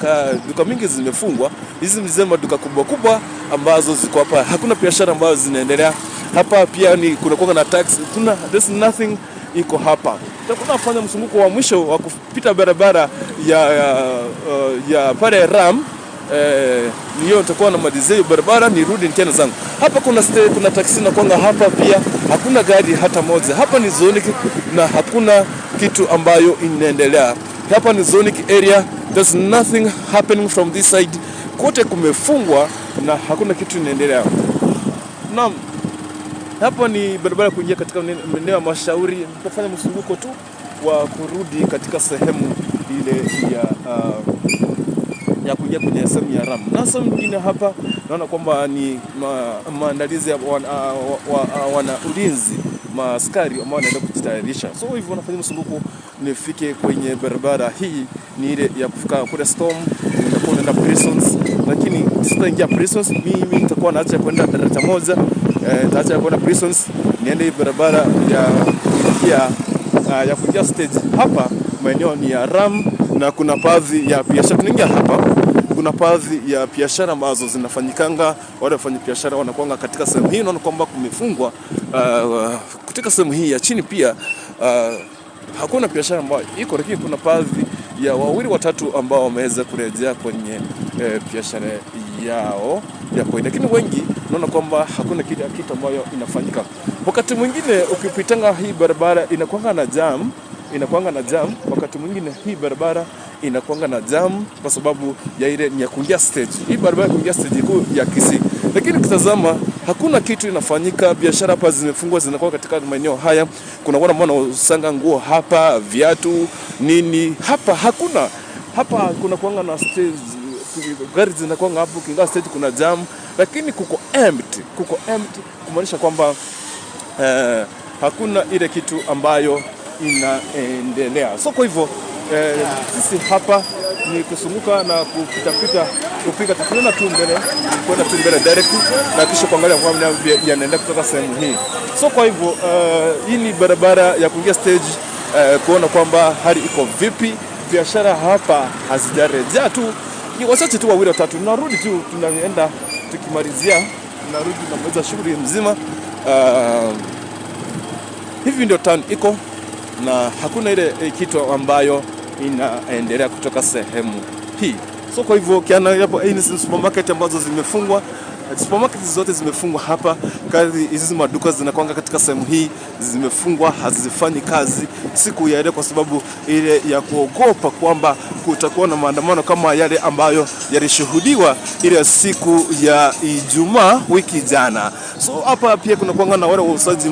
duka mingi zimefungwa, hizi ni zile maduka kubwa kubwa ambazo ziko hapa, hakuna biashara ambazo zinaendelea hapa. Pia ni kuna kuwa na tax, kuna there's nothing iko hapa. Tutakuwa nafanya mzunguko wa mwisho wa kupita barabara ya pale Ram. Niyo nitakuwa na malizia barabara nirudi tena zangu. Hapa kuna taksi na kwanga hapa pia hakuna gari hata moja. Hapa ni zonic na hakuna kitu ambayo inaendelea. Hapa ni zonic area, there's nothing happening from this side. Kote kumefungwa na hakuna kitu inaendelea. Naam, hapa ni barabara kuingia katika maeneo ya Mashauri. Nitafanya mzunguko tu wa kurudi katika sehemu ile ya kuingia kwenye sehemu ya Ram. Na sehemu nyingine hapa naona kwamba ni maandalizi ya wana ulinzi, maaskari ambao wanaenda kujitayarisha. So hivyo wanafanya mzunguko nifike kwenye barabara hii, ni ile ya kufika kule Storm, nitakuwa naenda Prisons, lakini sitaingia Prisons, mimi nitakuwa naacha kwenda daraja moja, nitaacha kwenda Prisons niende barabara ya kuingia ya kuingia stage. Hapa maeneo ni ya Ram na kuna baadhi ya biashara tunaingia hapa. Kuna baadhi ya biashara ambazo zinafanyikanga, wale wafanya biashara wanakuanga katika sehemu hii. Naona kwamba kumefungwa katika sehemu hii ya chini pia hakuna biashara ambayo iko, lakini kuna baadhi ya wawili watatu ambao wameweza kurejea kwenye biashara yao ya kawaida, lakini wengi naona kwamba hakuna kitu ambayo inafanyika. Wakati mwingine ukipitanga hii barabara inakuanga na jam, inakuanga na jam. Wakati mwingine hii barabara inakuanga na jam kwa sababu ya ile ni ya kuingia stage. Hii barabara kuingia stage kuu ya Kisii. Lakini ukitazama hakuna kitu inafanyika, biashara hapa zimefungwa, zinakuwa katika maeneo haya. Kuna wale ambao wanasanga nguo hapa, viatu, nini. Hapa hakuna. Hapa kuna kuanga na stage Gari zinakuwa hapo, ukiingia stage kuna jam, lakini kuko empty, kuko empty kumaanisha kwamba hakuna ile kitu ambayo inaendelea. So kwa hivyo sisi hapa ni kusunguka na kupita kupiga tunaenda tu mbele, kwenda tu mbele direct na kisha kuangalia kwa yanaenda kutoka sehemu hii. So kwa hivyo hii ni barabara ya kuingia stage, kuona kwamba hali iko vipi. Biashara hapa hazijarejea tu, ni wachache tu wawili watatu, tunarudi tu, tunaenda tukimalizia, tunarudi tunamaliza shughuli mzima. Hivi ndio town iko na hakuna ile kitu ambayo inaendelea kutoka sehemu hii. So kwa hivyo kiana hapo, hii ni supermarket ambazo zimefungwa. Supermarket zote zimefungwa hapa. Kazi hizi maduka zinakwanga katika sehemu hii zimefungwa, hazifanyi kazi siku ya leo kwa sababu ile ya kuogopa kwamba kutakuwa na maandamano kama yale ambayo yalishuhudiwa ile siku ya Ijumaa wiki jana. So hapa pia kuna kuanga na wale wauzaji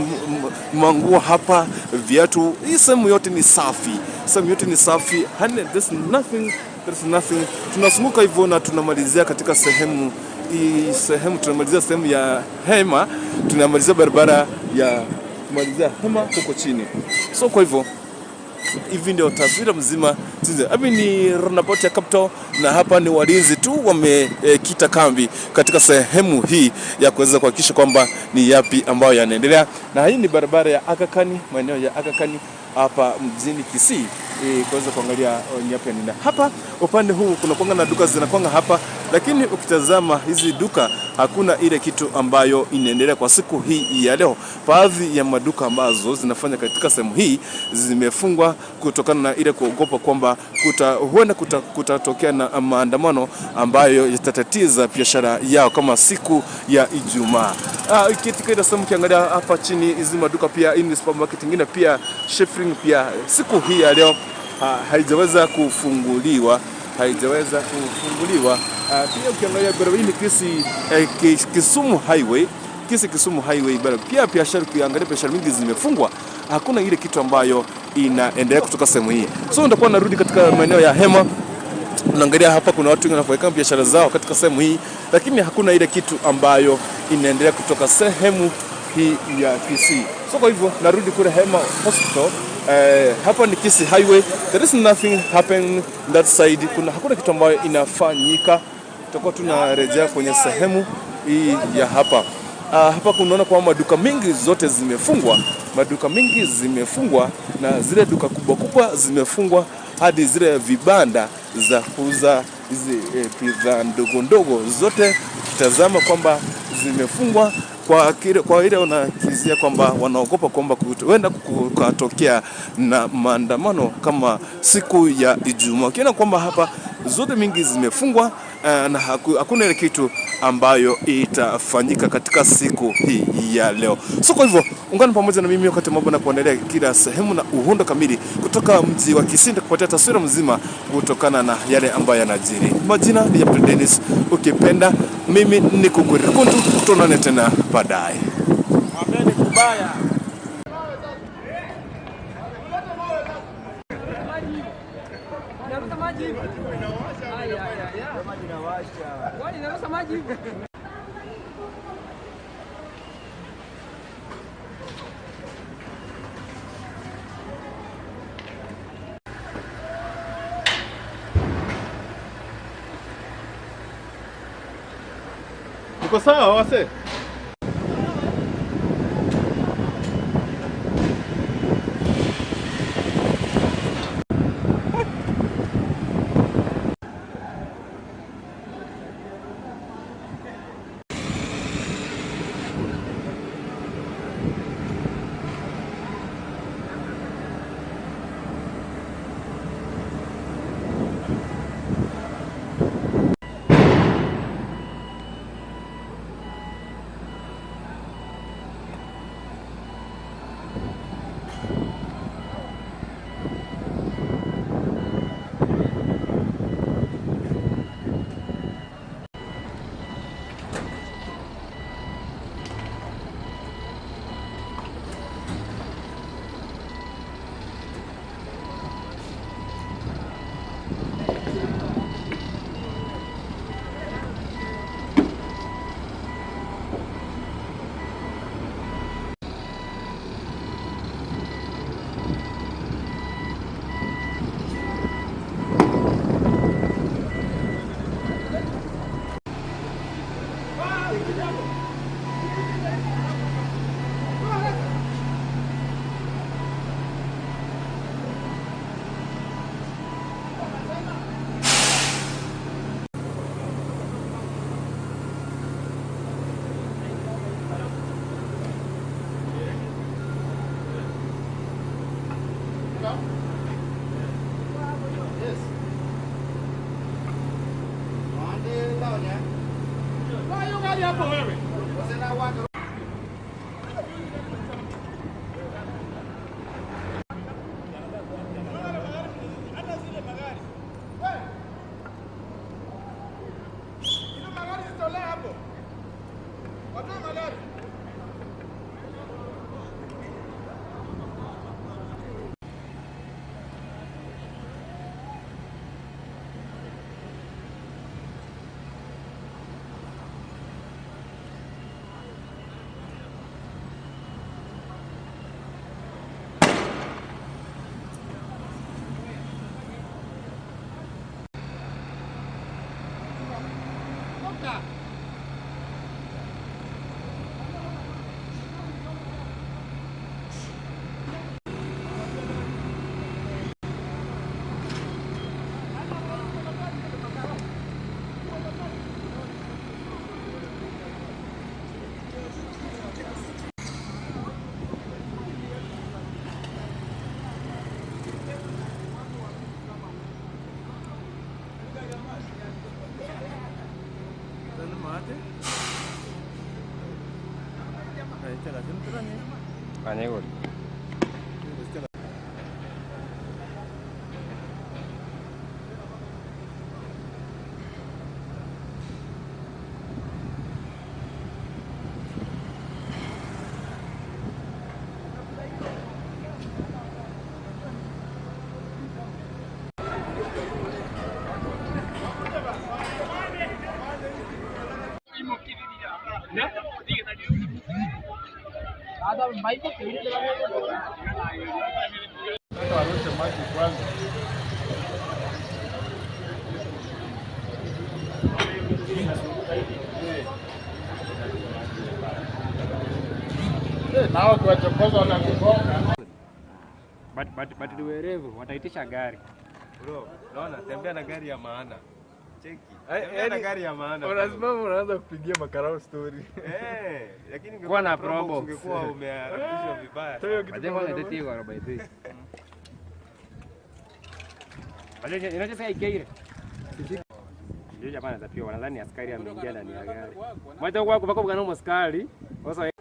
manguo hapa, viatu. Hii sehemu yote ni safi, sehemu yote ni safi. There's nothing, there's nothing. Tunazunguka hivyo na tunamalizia katika sehemu hii, sehemu tunamalizia sehemu ya hema, tunamalizia barabara ya kumalizia hema huko chini. So kwa hivyo hivi ndio taswira mzima. Hapa ni roundabout ya Capital na hapa ni walinzi tu wamekita kambi katika sehemu hii ya kuweza kuhakikisha kwamba ni yapi ambayo yanaendelea. Na hii ni barabara ya Aga Khan, maeneo ya Aga Khan hapa mjini Kisii, kuweza kuangalia ni yapi yanaendelea. Hapa upande huu kuna kuanga na duka zinakuanga hapa, lakini ukitazama hizi duka hakuna ile kitu ambayo inaendelea kwa siku hii ya leo. Baadhi ya maduka ambazo zinafanya katika sehemu hii zimefungwa kutokana na ile kuogopa kwamba huenda kutatokea na maandamano ambayo yatatatiza biashara yao kama siku ya Ijumaa. Katika ile sehemu ukiangalia hapa chini hizi maduka pia, hii ni supermarket nyingine pia, Schifrin pia siku hii ya leo haijaweza kufunguliwa, haijaweza kufunguliwa. Pia ukiangalia barabara hii ni Kisii Kisumu Highway, Kisii Kisumu Highway barabara pia biashara, ukiangalia biashara mingi zimefungwa, hakuna ile kitu ambayo inaendelea kutoka sehemu hii. So nitakuwa narudi katika maeneo ya hema. Unaangalia hapa kuna watu wengi wanafanya biashara zao katika sehemu hii, lakini hakuna ile kitu ambayo inaendelea kutoka sehemu hii ya Kisii. So kwa hivyo narudi kule Hema Hospital. Hapa ni Kisii Highway. There is nothing happen that side. Hakuna kitu ambayo inafanyika. Tutakuwa tunarejea kwenye sehemu hii ya hapa. Hapa kunaona kwamba maduka mingi zote zimefungwa. Maduka mingi zimefungwa na zile duka kubwa kubwa zimefungwa hadi zile vibanda za kuuza hizi bidhaa ndogo ndogo zote ukitazama kwamba zimefungwa kwa ile wanakizia kwamba wanaogopa kwamba huenda kukatokea na maandamano kama siku ya Ijumaa. Ukiona kwamba hapa zote mingi zimefungwa na hakuna ile kitu ambayo itafanyika katika siku hii ya leo. So kwa hivyo ungana pamoja na mimi wakati mambo na kuendelea kila sehemu na uhondo kamili kutoka mji wa Kisii kupatia taswira mzima kutokana na yale ambayo yanajiri. Majina ni Yapto Dennis, ukipenda mimi ni Kukwirikuntu, tuonane tena baadaye. Ameni kubaya. Uko sawa wase? But ni werevu wataitisha gari. Bro, unaona tembea na gari ya maana. Cheki. Tembea na gari ya maana. Unasimama unaanza kupigia makarao story. Eh, lakini ungekuwa na probo ungekuwa umeharibishwa vibaya. Majengo yanatetiwa kwa by the way. Inacho sasa ikeire. Ndio jamaa anatapia wanadhani askari ameingia ndani ya gari. Mwacha kwa kupaka kwa askari. Sasa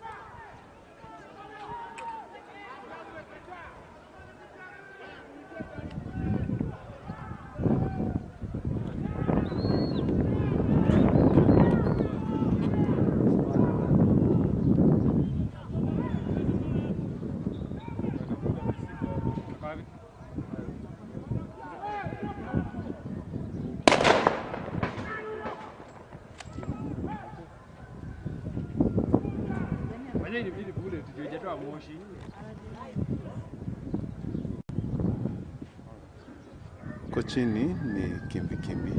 Kwa chini ni kimbi kimbi.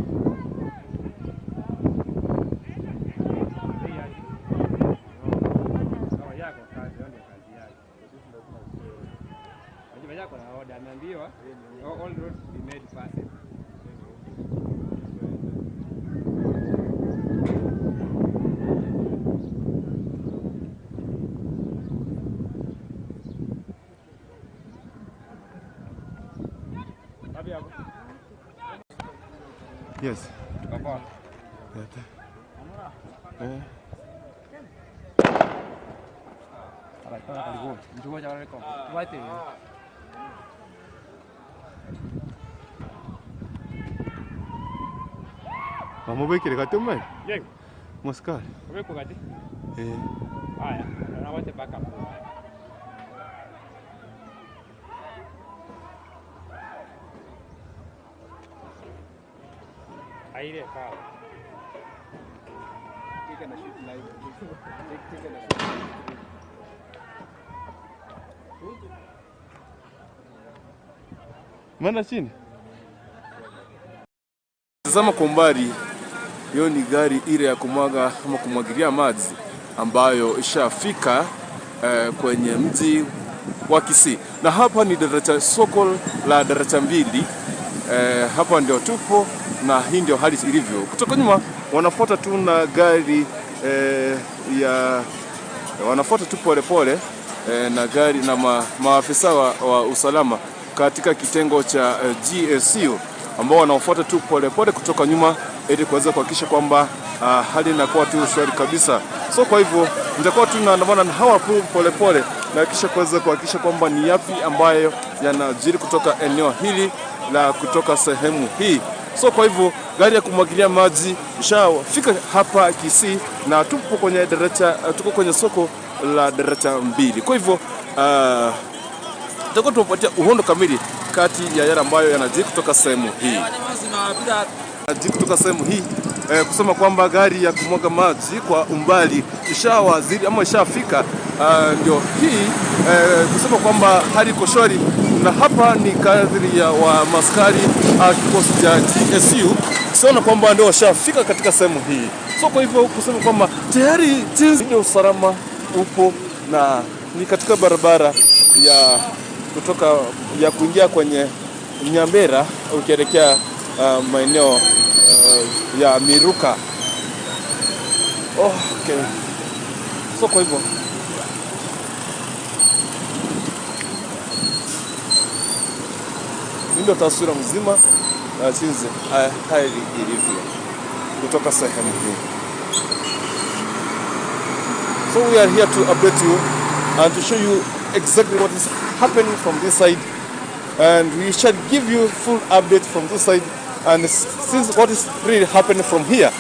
All roads be made passable. Yes. Papa. Eh. Wamubikire kati umai? Yego. Moskari. Ubiko kati? Eh. Haya, na wote backup. Aire sawa. Take and shoot live. Take and shoot. Maana chini. Tazama kwa umbali, hiyo ni gari ile ya kumwaga ama kumwagilia maji ambayo ishafika kwenye mji wa Kisii. Na hapa ni daraja, soko la daraja mbili. Hapa ndio tupo na hii ndio hali ilivyo. Kutoka nyuma wanafuata tu na gari ya wanafuata tu pole pole na gari na maafisa wa usalama katika kitengo cha GSU ambao wanaofuata tu polepole kutoka nyuma ili kuweza kuhakikisha kwamba hali inakuwa tu shwari kabisa. So kwa hivyo nitakuwa tu naandamana na hawa polepole na kisha kuweza kuhakikisha kwamba ni yapi ambayo yanajiri kutoka eneo hili la kutoka sehemu hii. So kwa hivyo gari ya kumwagilia maji ishafika hapa Kisii na tupo kwenye daraja, tuko kwenye soko la daraja 2. Kwa hivyo tutakuwa tunapatia uhondo kamili kati ya yale ambayo yanajiri kutoka sehemu hii. Kutoka sehemu hii kusema kwamba gari ya kumwaga maji kwa umbali ishawaziri ama ishafika, ndio hii kusema kwamba hali iko shwari. Na hapa ni kadri ya wa maskari kikosi cha GSU siona kwamba ndio washafika katika sehemu hii. So kwa hivyo kusema kwamba tayari jinsi ya usalama upo na ni katika barabara ya kutoka ya kuingia kwenye Nyambera ukielekea maeneo ya Miruka. Okay. So kwa hivyo ndio taswira mzima jinsi hali ilivyo kutoka sehemu hii. So we are here to update you and to show you exactly what is happening from this side, and we shall give you full update from this side and since what is really happening from here,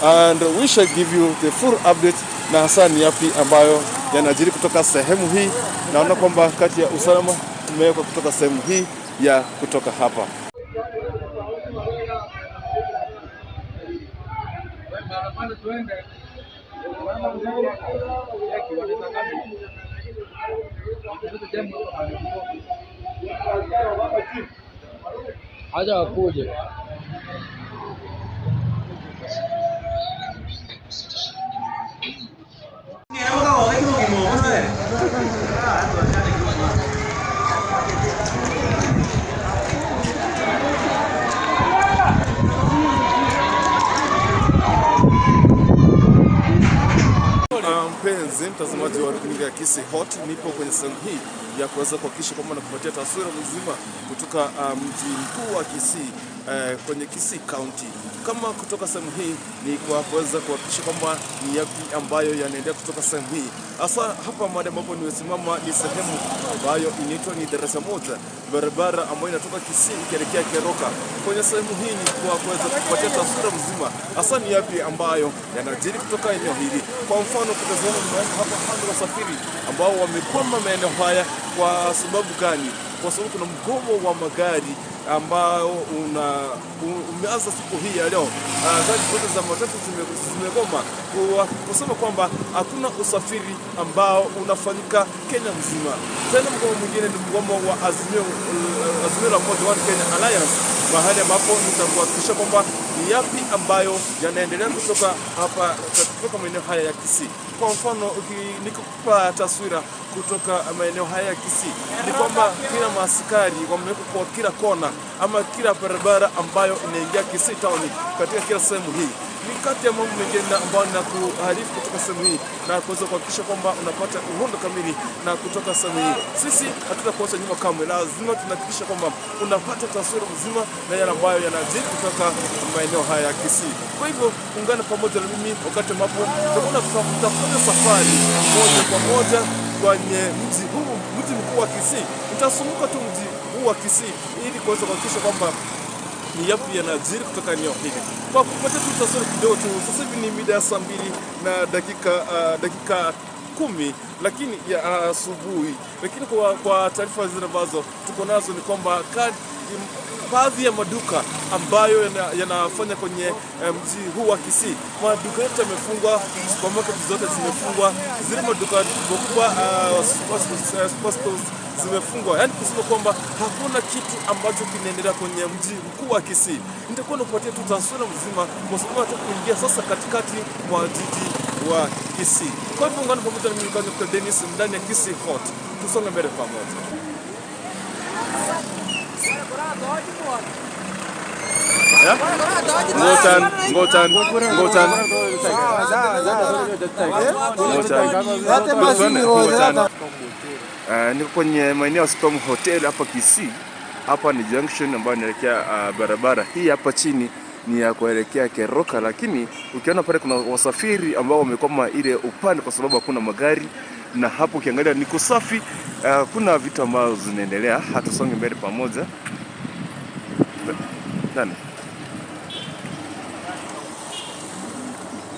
and we shall give you the full update na hasa ni yapi ambayo yanajiri kutoka sehemu hii. Naona kwamba kati ya usalama umewekwa kutoka sehemu hii ya kutoka hapa. Acha wakuje. Mpenzi mtazamaji wa runinga ya Kisii Hot, nipo kwenye sehemu hii ya kuweza kuhakikisha kwamba nakupatia taswira nzima kutoka mji mkuu wa Kisii, kwenye Kisii County. Kama kutoka sehemu hii ni kwa kuweza kuhakikisha kwamba ni yapi ambayo yanaendelea kutoka sehemu hii. Hasa hapa mahali ambapo nimesimama ni sehemu ambayo inaitwa ni darasa moja, barabara ambayo inatoka Kisii ikielekea Keroka. Kwenye sehemu hii ni kwa kuweza kupatia taswira mzima hasa ni yapi ambayo yanajiri kutoka eneo hili. Kwa mfano kutazama hapa hando wasafiri ambao wamekwama maeneo haya kwa sababu gani? Kwa sababu kuna mgomo wa magari ambao umeanza siku hii ya leo. Gari zote za matatu zimegoma, kusema kwamba hakuna usafiri ambao unafanyika Kenya mzima. Tena mgomo mwingine ni mgomo wa Azimio la Umoja wa Kenya Alliance, mahali ambapo nitakuhakikisha kwamba ni yapi ambayo yanaendelea kutoka hapa kutoka maeneo haya ya Kisii. Kwa mfano nikupa taswira kutoka maeneo haya ya Kisii ni kwamba kila maaskari wamewekwa kwa kila kona ama kila barabara ambayo inaingia Kisii town katika kila sehemu hii. Ni kati ya mambo mengine ambayo nakuarifu kutoka sehemu hii na kuweza kuhakikisha kwamba unapata uhondo kamili na kutoka sehemu hii. Sisi hatutakuacha nyuma kamwe, lazima tunahakikisha kwamba unapata taswira mzima na yale ambayo yanajiri kutoka maeneo haya ya Kisii. Kwa hivyo ungana pamoja na mimi wakati ambapo tutafanya safari moja kwa moja kwenye mji huu, mji mkuu wa Kisii. Nitazunguka tu mji huu wa Kisii ili kuweza kuhakikisha kwamba ni yapi yanajiri kutoka eneo hili. Kwa kupata tu taswira kidogo tu, sasa hivi ni mida ya saa 2 na dakika 10 lakini ya asubuhi. Lakini kwa taarifa zile ambazo tuko nazo ni kwamba baadhi ya maduka ambayo yanafanya kwenye mji huu wa Kisii, maduka yote yamefungwa, supermarket zote zimefungwa, zile maduka kubwa superstores zimefungwa. Yaani kusema kwamba hakuna kitu ambacho kinaendelea kwenye mji mkuu wa Kisii. Nitakuwa nakupatia tu taswira mzima kwa sababu nataka kuingia sasa katikati mwa jiji wa Kisii. Kwa hivyo ungana pamoja na mimi kwa Dennis ndani ya Kisii Hot. Tusonge mbele pamoja. Yeah? Ngotan. Niko kwenye maeneo ya Storm Hotel hapa Kisii. Hapa ni junction ambayo inaelekea barabara hii hapa chini ni ya kuelekea Keroka, lakini ukiona pale kuna wasafiri ambao wamekwama ile upande kwa sababu hakuna magari, na hapo ukiangalia ni kusafi. Kuna vitu ambazo zinaendelea, hatusonge mbele pamoja. Nani?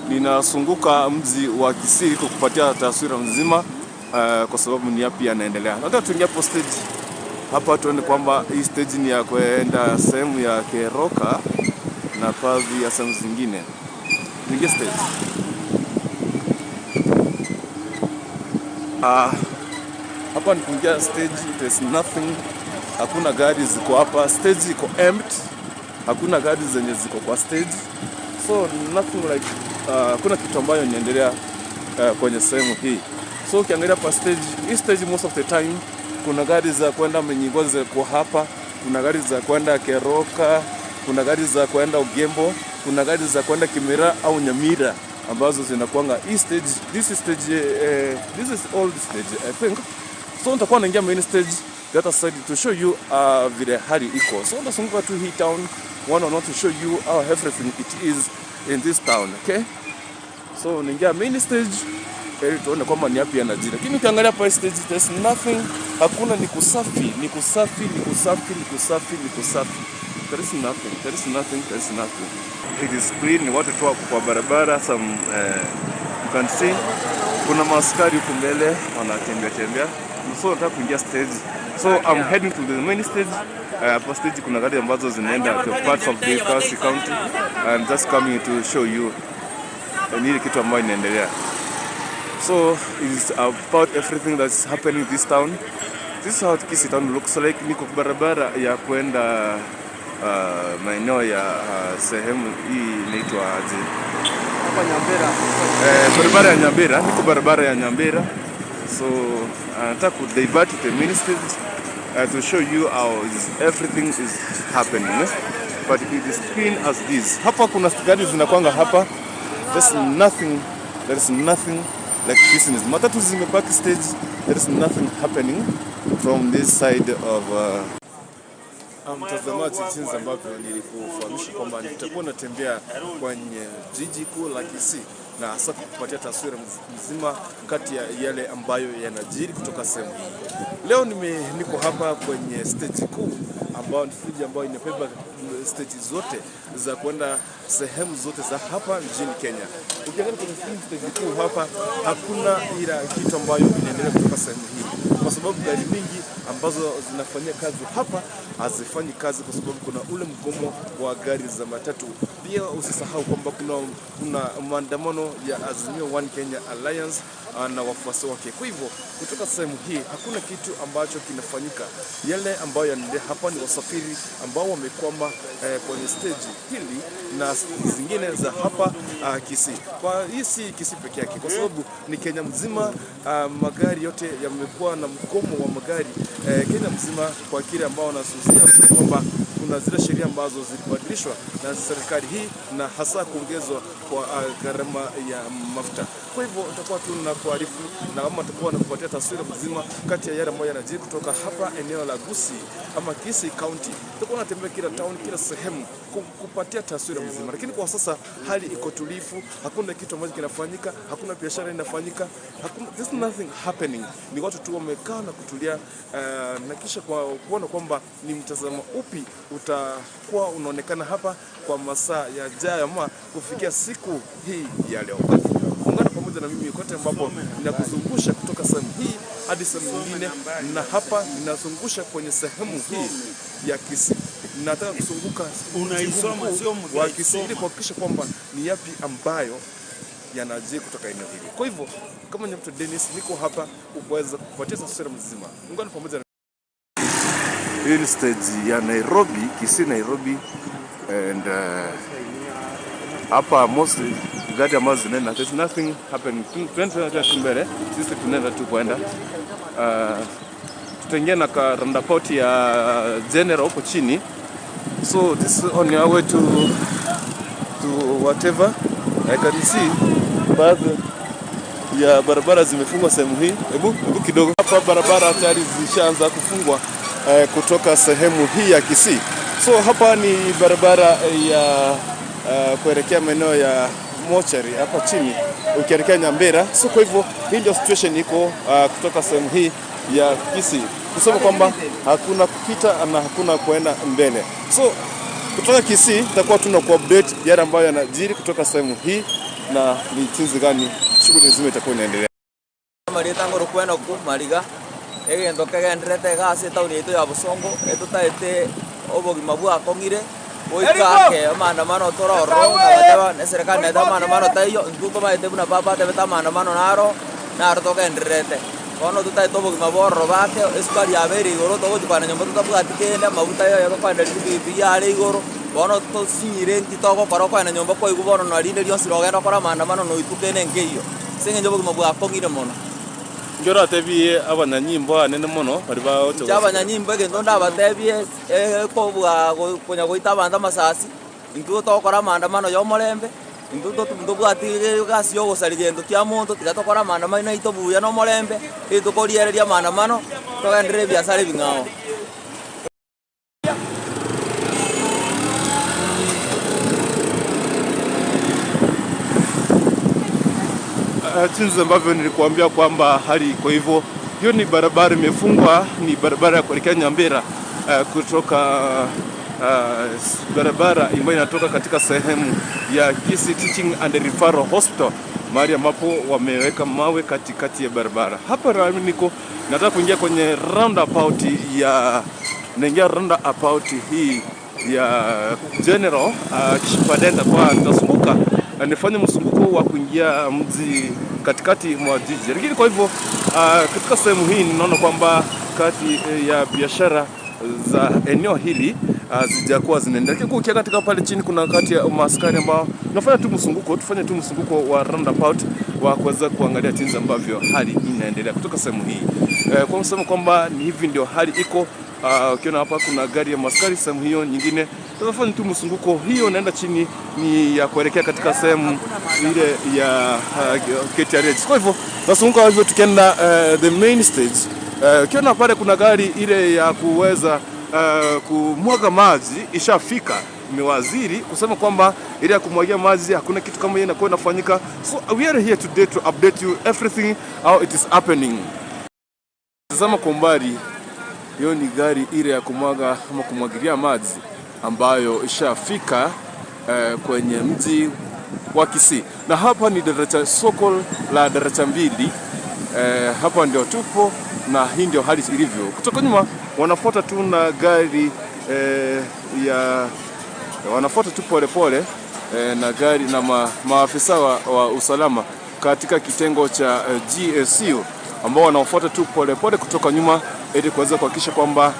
Ninazunguka mji wa Kisii kukupatia taswira mzima kwa sababu ni yapi yanaendelea. Nataka tuingie hapo stage hapa tuone kwamba hii stage ni ya kwenda sehemu ya Keroka na baadhi ya sehemu zingine. Tuingie stage. Hapa ni kuingia stage, there's nothing. Hakuna gari ziko hapa, stage iko empty. Hakuna gari zenye ziko kwa stage. So nothing like kuna kitu ambayo inaendelea kwenye sehemu hii. So ukiangalia pa stage, hii stage most of the time kuna gari za kwenda Menyingo ziko hapa, kuna gari za kwenda Keroka, kuna gari za kwenda Ugembo, kuna gari za kwenda Kimera au Nyamira ambazo zinakuanga hii stage. This is stage, this is old stage I think. So nitakuwa naingia main stage the other side to show you vile hali iko. So ndazunguka tu hii town one on one to show you how everything it is in this town, okay? So naingia main stage ili tuone kwamba ni yapi yanajiri. Lakini ukiangalia hapa stage there's nothing, hakuna, ni kusafi, ni kusafi, ni kusafi, ni kusafi, ni kusafi. There is nothing, there is nothing, there is nothing. It is clean, watu tu wako kwa barabara, some you can see kuna maaskari huku mbele wanatembea tembea. So nataka kuingia stage. So I'm heading to the main stage. Hapa stage kuna gari ambazo zinaenda to parts of the Kisii County. I'm just coming to show you nini kitu ambayo inaendelea. So it's about everything that's happening in this town. This is how Kisii town looks like. Niko barabara ya kwenda maeneo ya sehemu hii inaitwa aje? Hapa Nyambera. Barabara ya Nyambera, niko barabara ya Nyambera. So nataka ku divert to the main stage to show you how is everything is happening. Eh? But it is clean as this. Hapa kuna gari zinakwanga hapa. There's nothing, there is nothing like business. Matatu zimepaki stage. There is nothing happening from this side of mtazamaji, jinsi ambavyo nilikufahamisha kwamba nitakuwa natembea kwenye jiji kuu la Kisii na hasa kukupatia taswira mzima kati ya yale ambayo yanajiri kutoka sehemu hii. Leo niko hapa kwenye stage kuu ambayo ni stage ambayo inabeba stage zote za kwenda sehemu zote za hapa nchini Kenya. Ukiangalia kwenye stage kuu hapa hakuna ila kitu ambayo inaendelea kutoka sehemu hii, kwa sababu gari mingi ambazo zinafanyia kazi hapa hazifanyi kazi kwa sababu kuna ule mgomo wa gari za matatu. Pia usisahau kwamba kuna maandamano ya Azimio One Kenya Alliance na wafuasi wake. Kwa hivyo kutoka sehemu hii hakuna kitu ambacho kinafanyika. Yale ambayo yanaendelea hapa ni wasafiri ambao wamekwama kwenye stage hili na zingine za hapa Kisii. Kwa hii si Kisii peke yake, kwa sababu ni Kenya mzima. Magari yote yamekuwa na mgomo wa magari Kenya mzima, kwa kile ambao wanasusia kwamba kuna zile sheria ambazo zilibadilishwa na serikali hii na hasa kuongezwa kwa gharama ya mafuta. Kwa hivyo tutakuwa tu na kuarifu na kama tutakuwa na kupatia taswira mzima kati ya yale ambayo yanajiri kutoka hapa eneo la Gusii ama Kisii County. Tutakuwa tunatembea kila town, kila sehemu kupatia taswira mzima. Lakini kwa sasa hali iko tulivu, hakuna kitu ambacho kinafanyika, hakuna biashara inafanyika, hakuna, there's nothing happening. Ni watu tu wamekaa na kutulia na kisha kwa kuona kwamba ni mtazamo upi utakuwa unaonekana hapa kwa masaa yajayo ama kufikia siku hii ya leo. Ungana pamoja na mimi kote ambapo ninakuzungusha kutoka sehemu hii hadi sehemu nyingine, na hapa ninazungusha kwenye sehemu hii ya Kisii. Nataka kuzunguka mji wa Kisii ili kuhakikisha kwamba ni yapi ambayo yanajiri kutoka eneo hili. Kwa hivyo kama ni mtu Dennis, niko hapa kuweza kukupatia taswira mzima. Ungana pamoja na hii ni stage ya Nairobi, Kisii Nairobi, and hapa mostly gari ambazo zinaenda, there's nothing happening. Tunaenda tu mbele, sisi tunaenda tu kwenda. Tutaingia na roundabout ya General huko chini. So this is on your way to whatever. I can see baadhi ya barabara zimefungwa sehemu hii. Hebu kidogo. Hapa barabara tayari zishaanza kufungwa. kutoka sehemu hii ya Kisii. So hapa ni barabara ya kuelekea maeneo ya mochari hapa chini ukielekea Nyambera. So kwa hivyo hii ndio situation iko kutoka sehemu hii ya Kisii, kusema kwamba hakuna kupita na hakuna kuenda mbele. So kutoka Kisii tutakuwa tuna ku-update yale ambayo yanajiri kutoka sehemu hii na ni jinsi gani shughuli nzima itakuwa inaendelea. Maritango rukweno ku mariga egento kegenderete gase tauni yetu ya Bosongo etutaete obogima bwakong'ire goikake maandamano tororo nabateba ne serikali naeta maandamano taiyo intwe tomaete buna papa atebete maandamano naro naro togendererete bono tutaete obogima bororo bake esukari yabeire igoro togochikwana nyomba totabwati kende amaguta yoyo tokoenda ripikipiki yare igoro bono tosinyire nti togokora okoenda nyomba kwaigwa bono narinde rionsi rogenda okora maandamano noituke ene nkeiyo ase eng'encho obogima bwakong'ire mono. Njoro atebie abanyanyimbo anene mono bari baocho. Abanyanyimbo egento ndabatebie kobua konya goita abanto amasasi intwe togokora maandamano ya omorembe intwe ntobwati egasi ya ogosaria gento kia monto tiga tokora maandamano naito buya na omorembe etokoriereria maandamano togenderere ebiasara ebing'ao. Jinsi ambavyo nilikuambia kwamba hali iko hivyo, hiyo ni barabara imefungwa, ni barabara ya kuelekea Nyambera kutoka barabara ambayo inatoka katika sehemu ya Kisii Teaching and Referral Hospital, mahali ambapo wameweka mawe katikati ya barabara. Hapa nami niko nataka kuingia kwenye roundabout ya naingia roundabout hii ya General Chipadenda, kwa nitazunguka nifanye mzunguko wa kuingia mji katikati mwa jiji. Lakini kwa hivyo katika sehemu hii ninaona kwamba kati ya biashara za eneo hili zijakuwa zinaendelea. Lakini ukiangalia katika pale chini kuna kati ya maaskari ambao nafanya tu mzunguko, tufanye tu mzunguko wa roundabout wa kuweza kuangalia jinsi ambavyo hali inaendelea kutoka sehemu hii. Kwa msemo kwamba ni hivi ndio hali iko. Ukiona hapa kuna gari ya maskari sehemu hiyo nyingine. Tutafanya tu mzunguko hiyo naenda chini ni ya kuelekea katika sehemu ile ya KTRH. Kwa hivyo tunazunguka hivyo tukienda the main stage. Ukiona pale kuna gari ile ya kuweza kumwaga maji ishafika, imewaziri kusema kwamba ile ya kumwagia maji hakuna kitu kama hiyo inakuwa inafanyika. So we are here today to update you everything how it is happening. Tazama kwa umbali, hiyo ni gari ile ya kumwaga ama kumwagilia maji ambayo ishafika kwenye mji wa Kisii. Na hapa ni daraja, soko la daraja mbili. Hapa ndio tupo na hii ndio hali ilivyo. Kutoka nyuma wanafuata tu na gari ya wanafuata tu pole pole na gari na maafisa wa usalama katika kitengo cha GSU ambao wanafuata tu pole pole kutoka nyuma ili kuweza kuhakikisha kwamba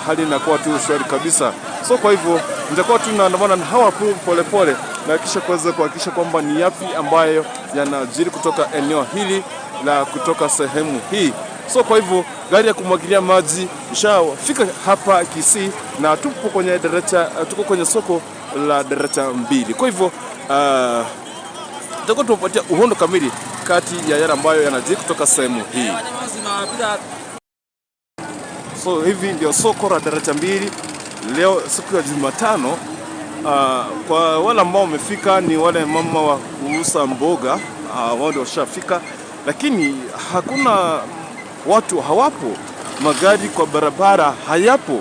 hali inakuwa tu shwari kabisa. So kwa hivyo nitakuwa tu naandamana na hawa pole pole na kisha kuweza kuhakikisha kwamba ni yapi ambayo yanajiri kutoka eneo hili la kutoka sehemu hii. So kwa hivyo gari ya kumwagilia maji ishafika hapa Kisii na tupo kwenye daraja, tuko kwenye soko la daraja mbili. Kwa hivyo tutakuwa tunapatia uhondo kamili kati ya yale ambayo yanajiri kutoka sehemu hii. So hivi ndio soko la daraja mbili leo siku ya Jumatano. Kwa wale ambao wamefika ni wale mama wa kuuza mboga, wao ndio washafika, lakini hakuna watu, hawapo, magari kwa barabara hayapo,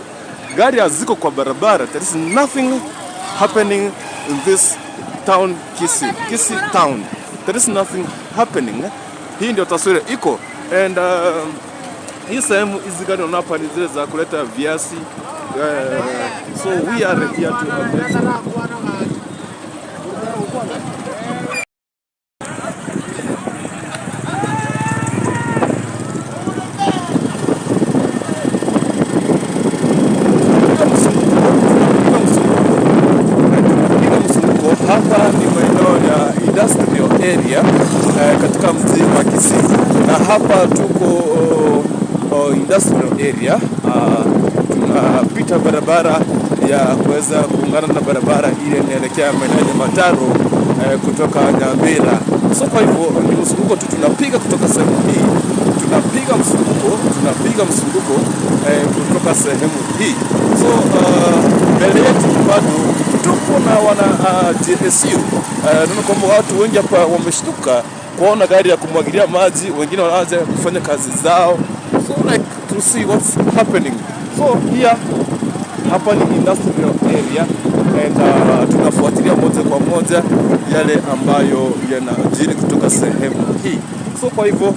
gari haziko kwa barabara. There is nothing happening in this town, Kisii, Kisii town. There is nothing happening. Hii ndio taswira iko. And hii sehemu hizi gari hapa ni zile za kuleta viazi. So we are here to update. Hapa ni maeneo ya industrial area katika mji wa Kisii, na hapa tuko industrial area. Tunapita barabara ya kuweza kuungana na barabara ile inaelekea maeneo ya Mataro kutoka Nyamira. So kwa hivyo ni mzunguko tu tunapiga kutoka sehemu hii. Tunapiga msunguko, tunapiga msunguko kutoka sehemu hii. So mbele yetu bado tuko na wana GSU. Naona kwamba watu wengi hapa wameshtuka kuona gari ya kumwagilia maji, wengine wanaanza kufanya kazi zao. So like to see what's happening. So here hapa ni industrial area and tunafuatilia moja kwa moja yale ambayo yanajiri kutoka sehemu hii. So kwa hivyo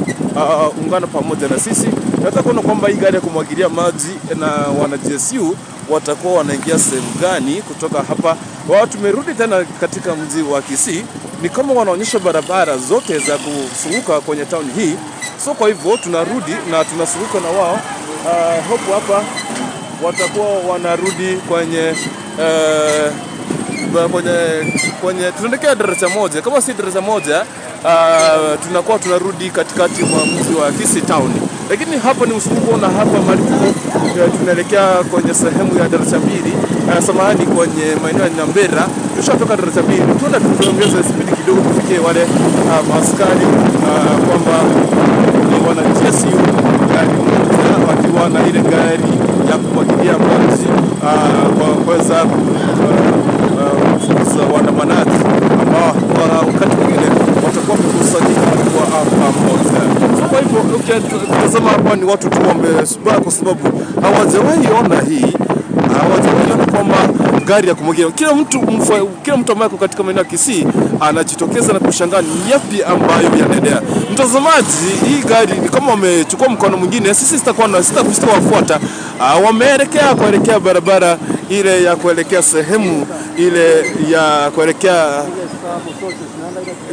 ungana pamoja na sisi. Nataka kuona kwamba hii gari ya kumwagilia maji na wana GSU watakuwa wanaingia sehemu gani kutoka hapa. Wao tumerudi tena katika mji wa Kisii, ni kama wanaonyesha barabara zote za kuzunguka kwenye town hii. So kwa hivyo tunarudi na tunazunguka na wao. Hope hapa watakuwa wanarudi kwenye kwenye tunaelekea daraja moja. Kama si daraja moja, tunakuwa tunarudi katikati mwa mji wa Kisii town. Lakini hapa ni msunguko, na hapa mahali tuko tunaelekea kwenye sehemu ya daraja mbili, samahani, kwenye maeneo ya Nyambera. Tushatoka daraja mbili, tuenda tuongeze spidi kidogo tufikie wale maaskari kwamba ni wana GSU gari moja wakiwa na ile gari ya kumwagilia maji kwa kuweza kufukuza waandamanaji ambao wakati mwingine watakuwa wamekusanyika wakiwa pamoja. So kwa hivyo ukitazama hapa ni watu tu wamesubaa kwa sababu hawajawahi ona hii, hawajawahi ona kwamba gari ya kumwagilia. Kila mtu ambaye yuko katika maeneo ya Kisii anajitokeza na kushangaa ni yapi ambayo yanaendelea. Mtazamaji, hii gari ni kama wamechukua mkono mwingine, sisi sitakuwa na sitawafuata. Wameelekea kuelekea barabara ile ya kuelekea sehemu ile ya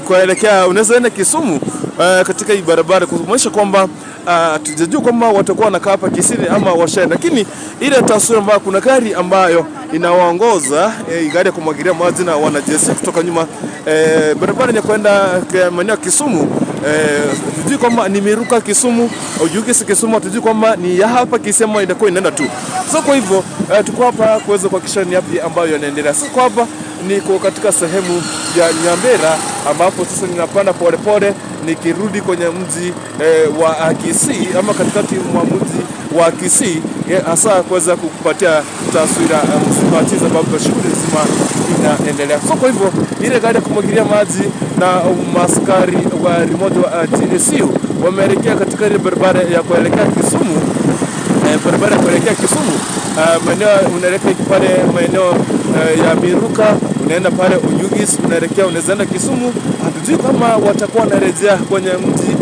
kuelekea unaweza enda Kisumu katika hii barabara, kuonyesha kwamba tujajua kwamba watakuwa wanakaa hapa Kisii ama washaenda, lakini ile taswira ambayo kuna gari ambayo inawaongoza gari ya kumwagilia maji na wanajeshi kutoka nyuma, barabara ya kwenda maeneo ya Kisumu. Tujui kwamba ni Miruka Kisumu au Jugisi Kisumu, tujui kwamba ni ya hapa Kisii ama inakuwa inaenda tu. So kwa hivyo tuko hapa kuweza kuhakikisha ni yapi ambayo yanaendelea. So kwa hapa niko katika sehemu ya Nyambera ambapo sasa ninapanda polepole nikirudi kwenye mji wa Kisii ama katikati mwa mji wa Kisii, hasa kuweza kukupatia taswira mzima jinsi ambavyo shughuli nzima inaendelea. So kwa hivyo ile gari ya kumwagilia maji na maskari wa remote wa GSU wameelekea katika ile barabara ya kuelekea Kisumu, barabara ya kuelekea Kisumu, maeneo unaelekea pale maeneo ya Miruka, unaenda pale Oyugis, unaelekea unaweza enda Kisumu. Hatujui kama watakuwa wanarejea kwenye mji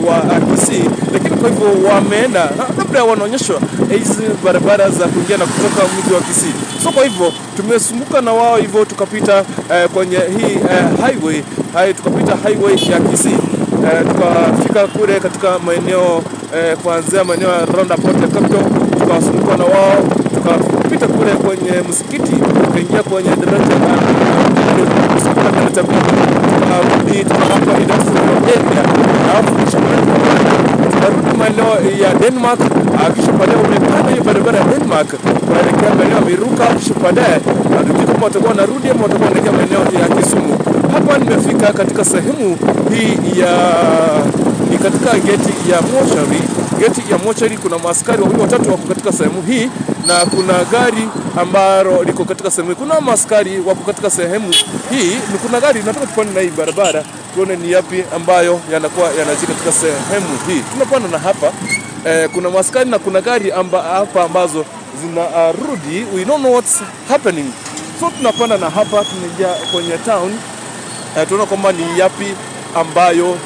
wa Kisii, lakini kwa hivyo wameenda labda wanaonyeshwa hizi barabara za kuingia na kutoka mji wa Kisii. So kwa hivyo tumezunguka na wao hivyo tukapita kwenye hii highway, tukapita highway ya Kisii, tukafika kule katika maeneo kuanzia maeneo ya roundabout ya Capital, tukazunguka na wao tukapita kule kwenye msikiti, tukaingia kwenye daraja daraja tukarudi tukawapa industrial area, alafu kisha tukarudi maeneo ya Denmark, kisha baadaye umepanda hiyo barabara ya Denmark kuelekea maeneo ya Miruka, kisha baadaye hatujui kama watakuwa wanarudi ama watakuwa wanaelekea maeneo ya Kisumu. Hapa nimefika katika sehemu hii ya ni katika geti ya mochari. Geti ya mochari kuna maaskari wawili watatu wako katika sehemu hii, na kuna gari ambalo liko katika sehemu hii. Kuna maaskari wako katika sehemu hii, ni kuna gari. Nataka tupande na hii barabara tuone ni yapi ambayo yanakuwa yanajiri katika sehemu hii. Tunapanda na hapa kuna maaskari na kuna gari hapa ambazo zinarudi. We don't know what's happening. So tunapanda na hapa tunaingia kwenye town, tunaona kwamba ni yapi ambayo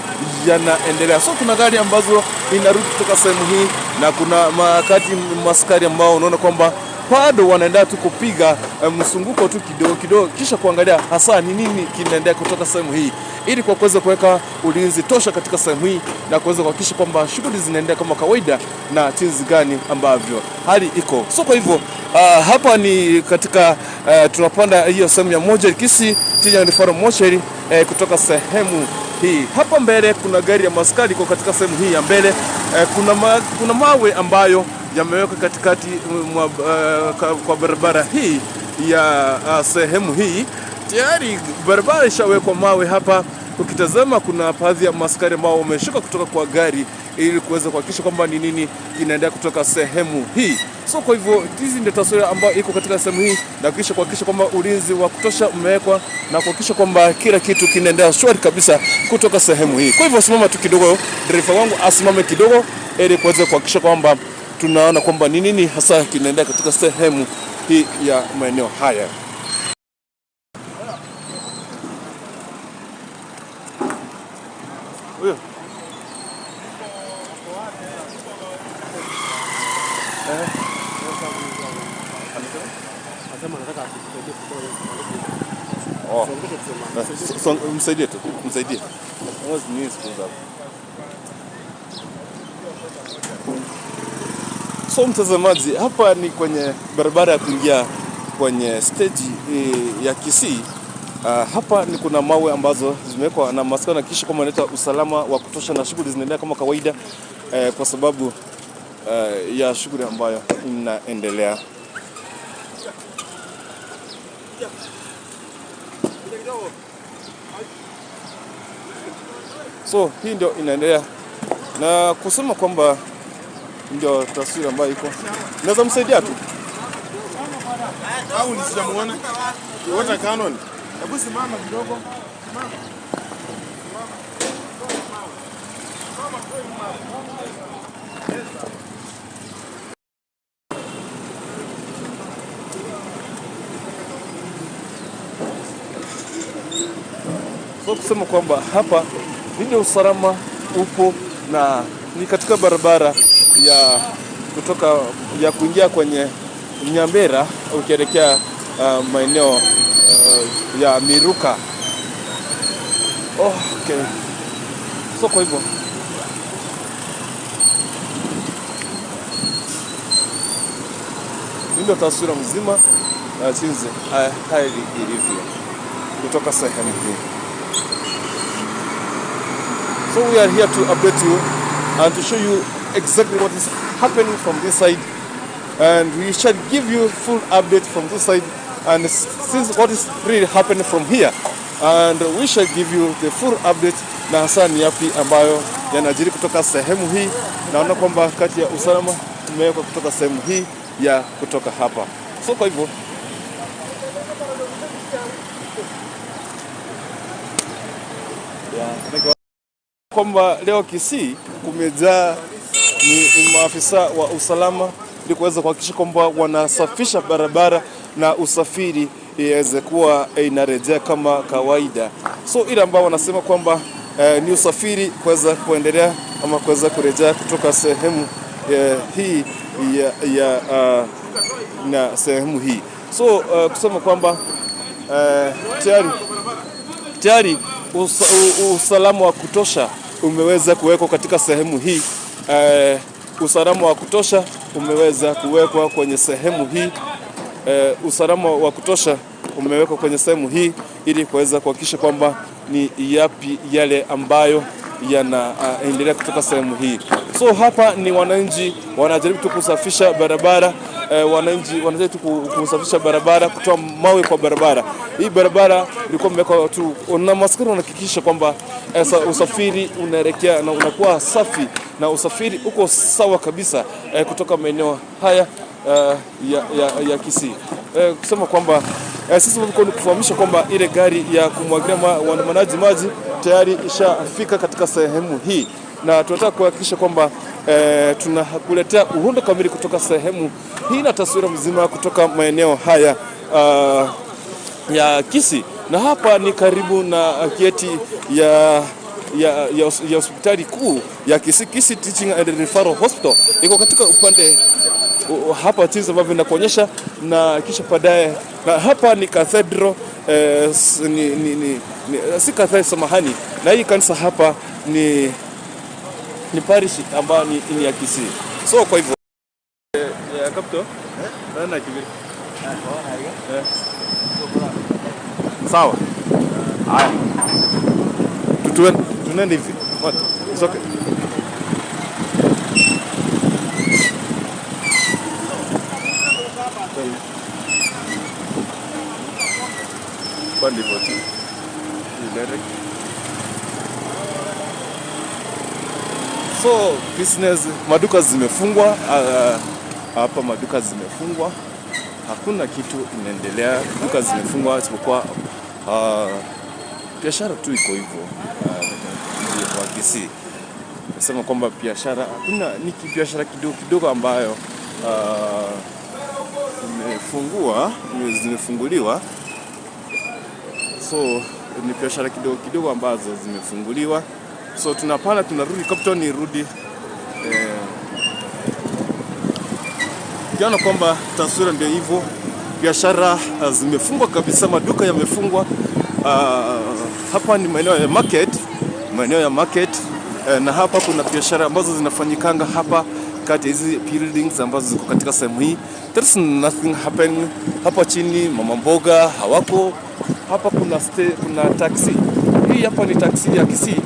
yanaendelea. So kuna gari ambazo inarudi kutoka sehemu hii, na kuna makati maskari ambao unaona kwamba bado wanaendelea tu kupiga msunguko tu kidogo kidogo, kisha kuangalia hasa ni nini kinaendelea kutoka sehemu hii, ili kwa kuweza kuweka ulinzi tosha katika sehemu hii na kuweza kuhakikisha kwamba shughuli zinaendelea kama kawaida na jinsi gani ambavyo hali iko. So kwa hivyo hapa ni katika tunapanda hiyo sehemu ya moja Kisii Teaching and Referral Mochari kutoka sehemu hii. Hapa mbele kuna gari ya maskari iko katika sehemu hii ya mbele. Kuna mawe ambayo yamewekwa katikati kwa barabara hii ya sehemu hii. Tayari barabara ishawekwa mawe hapa. Ukitazama kuna baadhi ya maskari ambao wameshuka kutoka kwa gari ili kuweza kuhakikisha kwamba ni nini kinaendelea kutoka sehemu hii. So kwa hivyo hizi ndio taswira ambayo iko katika sehemu hii, na kisha kuhakikisha kwamba ulinzi wa kutosha umewekwa na kuhakikisha kwamba kila kitu kinaendelea shwari kabisa kutoka sehemu hii. Kwa hivyo simama tu kidogo, dereva wangu asimame kidogo ili kuweza kuhakikisha kwamba tunaona kwamba ni nini hasa kinaendelea katika sehemu hii ya maeneo haya. Huyo. Oh. Msaidie tu, msaidie. So mtazamaji, hapa ni kwenye barabara ya kuingia kwenye stage ya Kisii. Hapa ni kuna mawe ambazo zimewekwa na maskari na kisha kama inaleta usalama wa kutosha na shughuli zinaendelea kama kawaida, kwa sababu ya shughuli ambayo inaendelea. So hii ndio inaendelea na kusema kwamba ndio taswira ambayo iko. Naweza msaidia tu au nisijamuona? Water cannon. Hebu simama kidogo. Simama. So kusema kwamba hapa ndio usalama upo na ni katika barabara ya kutoka ya kuingia kwenye Nyambera ukielekea maeneo ya Miruka. Oh, okay. So kwa hivyo ndio taswira mzima jinsi hali ilivyo kutoka sehemu hii. So we are here to update you and to show you exactly what is happening from this side, and we shall give you full update from this side and since what is really happening from here, and we shall give you the full update na hasa ni yapi ambayo yanajiri kutoka sehemu hii. Naona kwamba kati ya usalama umewekwa kutoka sehemu hii ya kutoka hapa. So kwa hivyo kwamba leo Kisii kumejaa ni maafisa wa usalama ili kuweza kuhakikisha kwamba wanasafisha barabara na usafiri iweze kuwa inarejea kama kawaida. So ile ambao wanasema kwamba ni usafiri kuweza kuendelea ama kuweza kurejea kutoka sehemu hii ya na sehemu hii. So kusema kwamba tayari usalama wa kutosha umeweza kuwekwa katika sehemu hii. Usalama wa kutosha umeweza kuwekwa kwenye sehemu hii. Usalama wa kutosha umewekwa kwenye sehemu hii ili kuweza kuhakikisha kwamba ni yapi yale ambayo yanaendelea kutoka sehemu hii. So hapa ni wananchi wanajaribu tu kusafisha barabara. Wananchi wanajaribu tu kusafisha barabara, kutoa mawe kwa barabara. Hii barabara ilikuwa imewekwa tu na maskari wanahakikisha kwamba usafiri unaelekea na unakuwa safi na usafiri uko sawa kabisa kutoka maeneo haya ya Kisii. Kusema kwamba sisi tulikuwa kufahamisha kwamba ile gari ya kumwagilia waandamanaji maji tayari ishafika katika sehemu hii, na tunataka kuhakikisha kwamba tunakuletea uhondo kamili kutoka sehemu hii na taswira mzima kutoka maeneo haya ya Kisii. Na hapa ni karibu na geti ya hospitali kuu ya Kisii, Kisii Teaching and Referral Hospital. Iko katika upande hapa jinsi ambavyo inakuonyesha, na kisha baadaye na hapa ni cathedral, si cathedral, samahani, na hii kanisa hapa ni parish ambayo ni ya Kisii. So kwa hivyo ya capital na kibiri. Sawa. Haya. Tuende hivi. What? It's okay. Pande vote. Direct. So business, maduka zimefungwa hapa, maduka zimefungwa, hakuna kitu inaendelea, duka zimefungwa isipokuwa biashara tu iko hivyo mji wa Kisii. Nasema kwamba biashara hakuna, ni biashara kidogo kidogo ambayo imefungua, zimefunguliwa. So ni biashara kidogo kidogo ambazo zimefunguliwa. So tunapanda tunarudi Capital, nirudi kiona kwamba taswira ndio hivyo, biashara zimefungwa kabisa, maduka yamefungwa. Hapa ni maeneo ya market, maeneo ya market na hapa kuna biashara ambazo zinafanyikanga hapa kati ya hizi buildings ambazo ziko katika sehemu hii. There's nothing happening hapa chini, mama mboga hawako hapa. Kuna kuna taxi. Hii hapa ni taxi ya Kisii,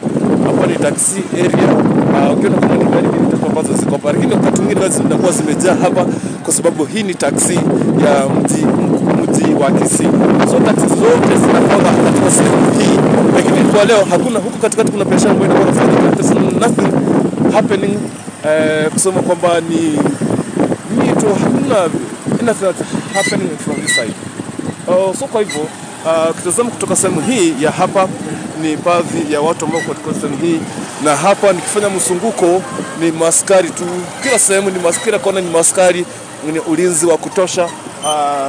hapa ni taxi area. Ukiona kama ni gari mbili tatu ambazo ziko hapa, lakini wakati mwingine gari zinakuwa zimejaa hapa kwa sababu hii ni taxi ya mji wa Kisii. So taxi zote zinakuwa katika sehemu hii, lakini kwa leo hakuna. Huku katikati kuna biashara ambayo inakuwa inafanyika, there's nothing happening. Kusema kwamba ni tu hakuna anything that's happening from this side. So kwa hivyo ukitazama kutoka sehemu hii ya hapa ni baadhi ya watu ambao katika sehemu hii, na hapa nikifanya mzunguko ni maskari tu, kila sehemu ni maskari, kila kona ni maskari, ni ulinzi wa kutosha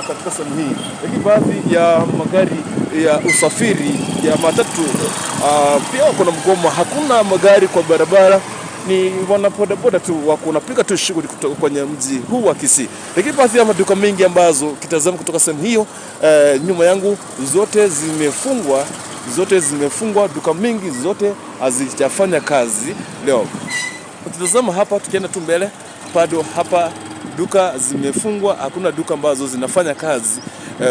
katika sehemu hii. Lakini baadhi ya magari ya usafiri ya matatu pia wako na mgomo, hakuna magari kwa barabara, ni wanabodaboda tu wako wanapiga tu shughuli kutoka kwenye mji huu wa Kisii. Lakini baadhi ya maduka mengi ambazo kitazama kutoka sehemu hiyo nyuma yangu zote zimefungwa, zote zimefungwa, duka mingi zote hazijafanya kazi leo. Ukitazama hapa, tukienda tu mbele, bado hapa duka zimefungwa, hakuna duka ambazo zinafanya kazi.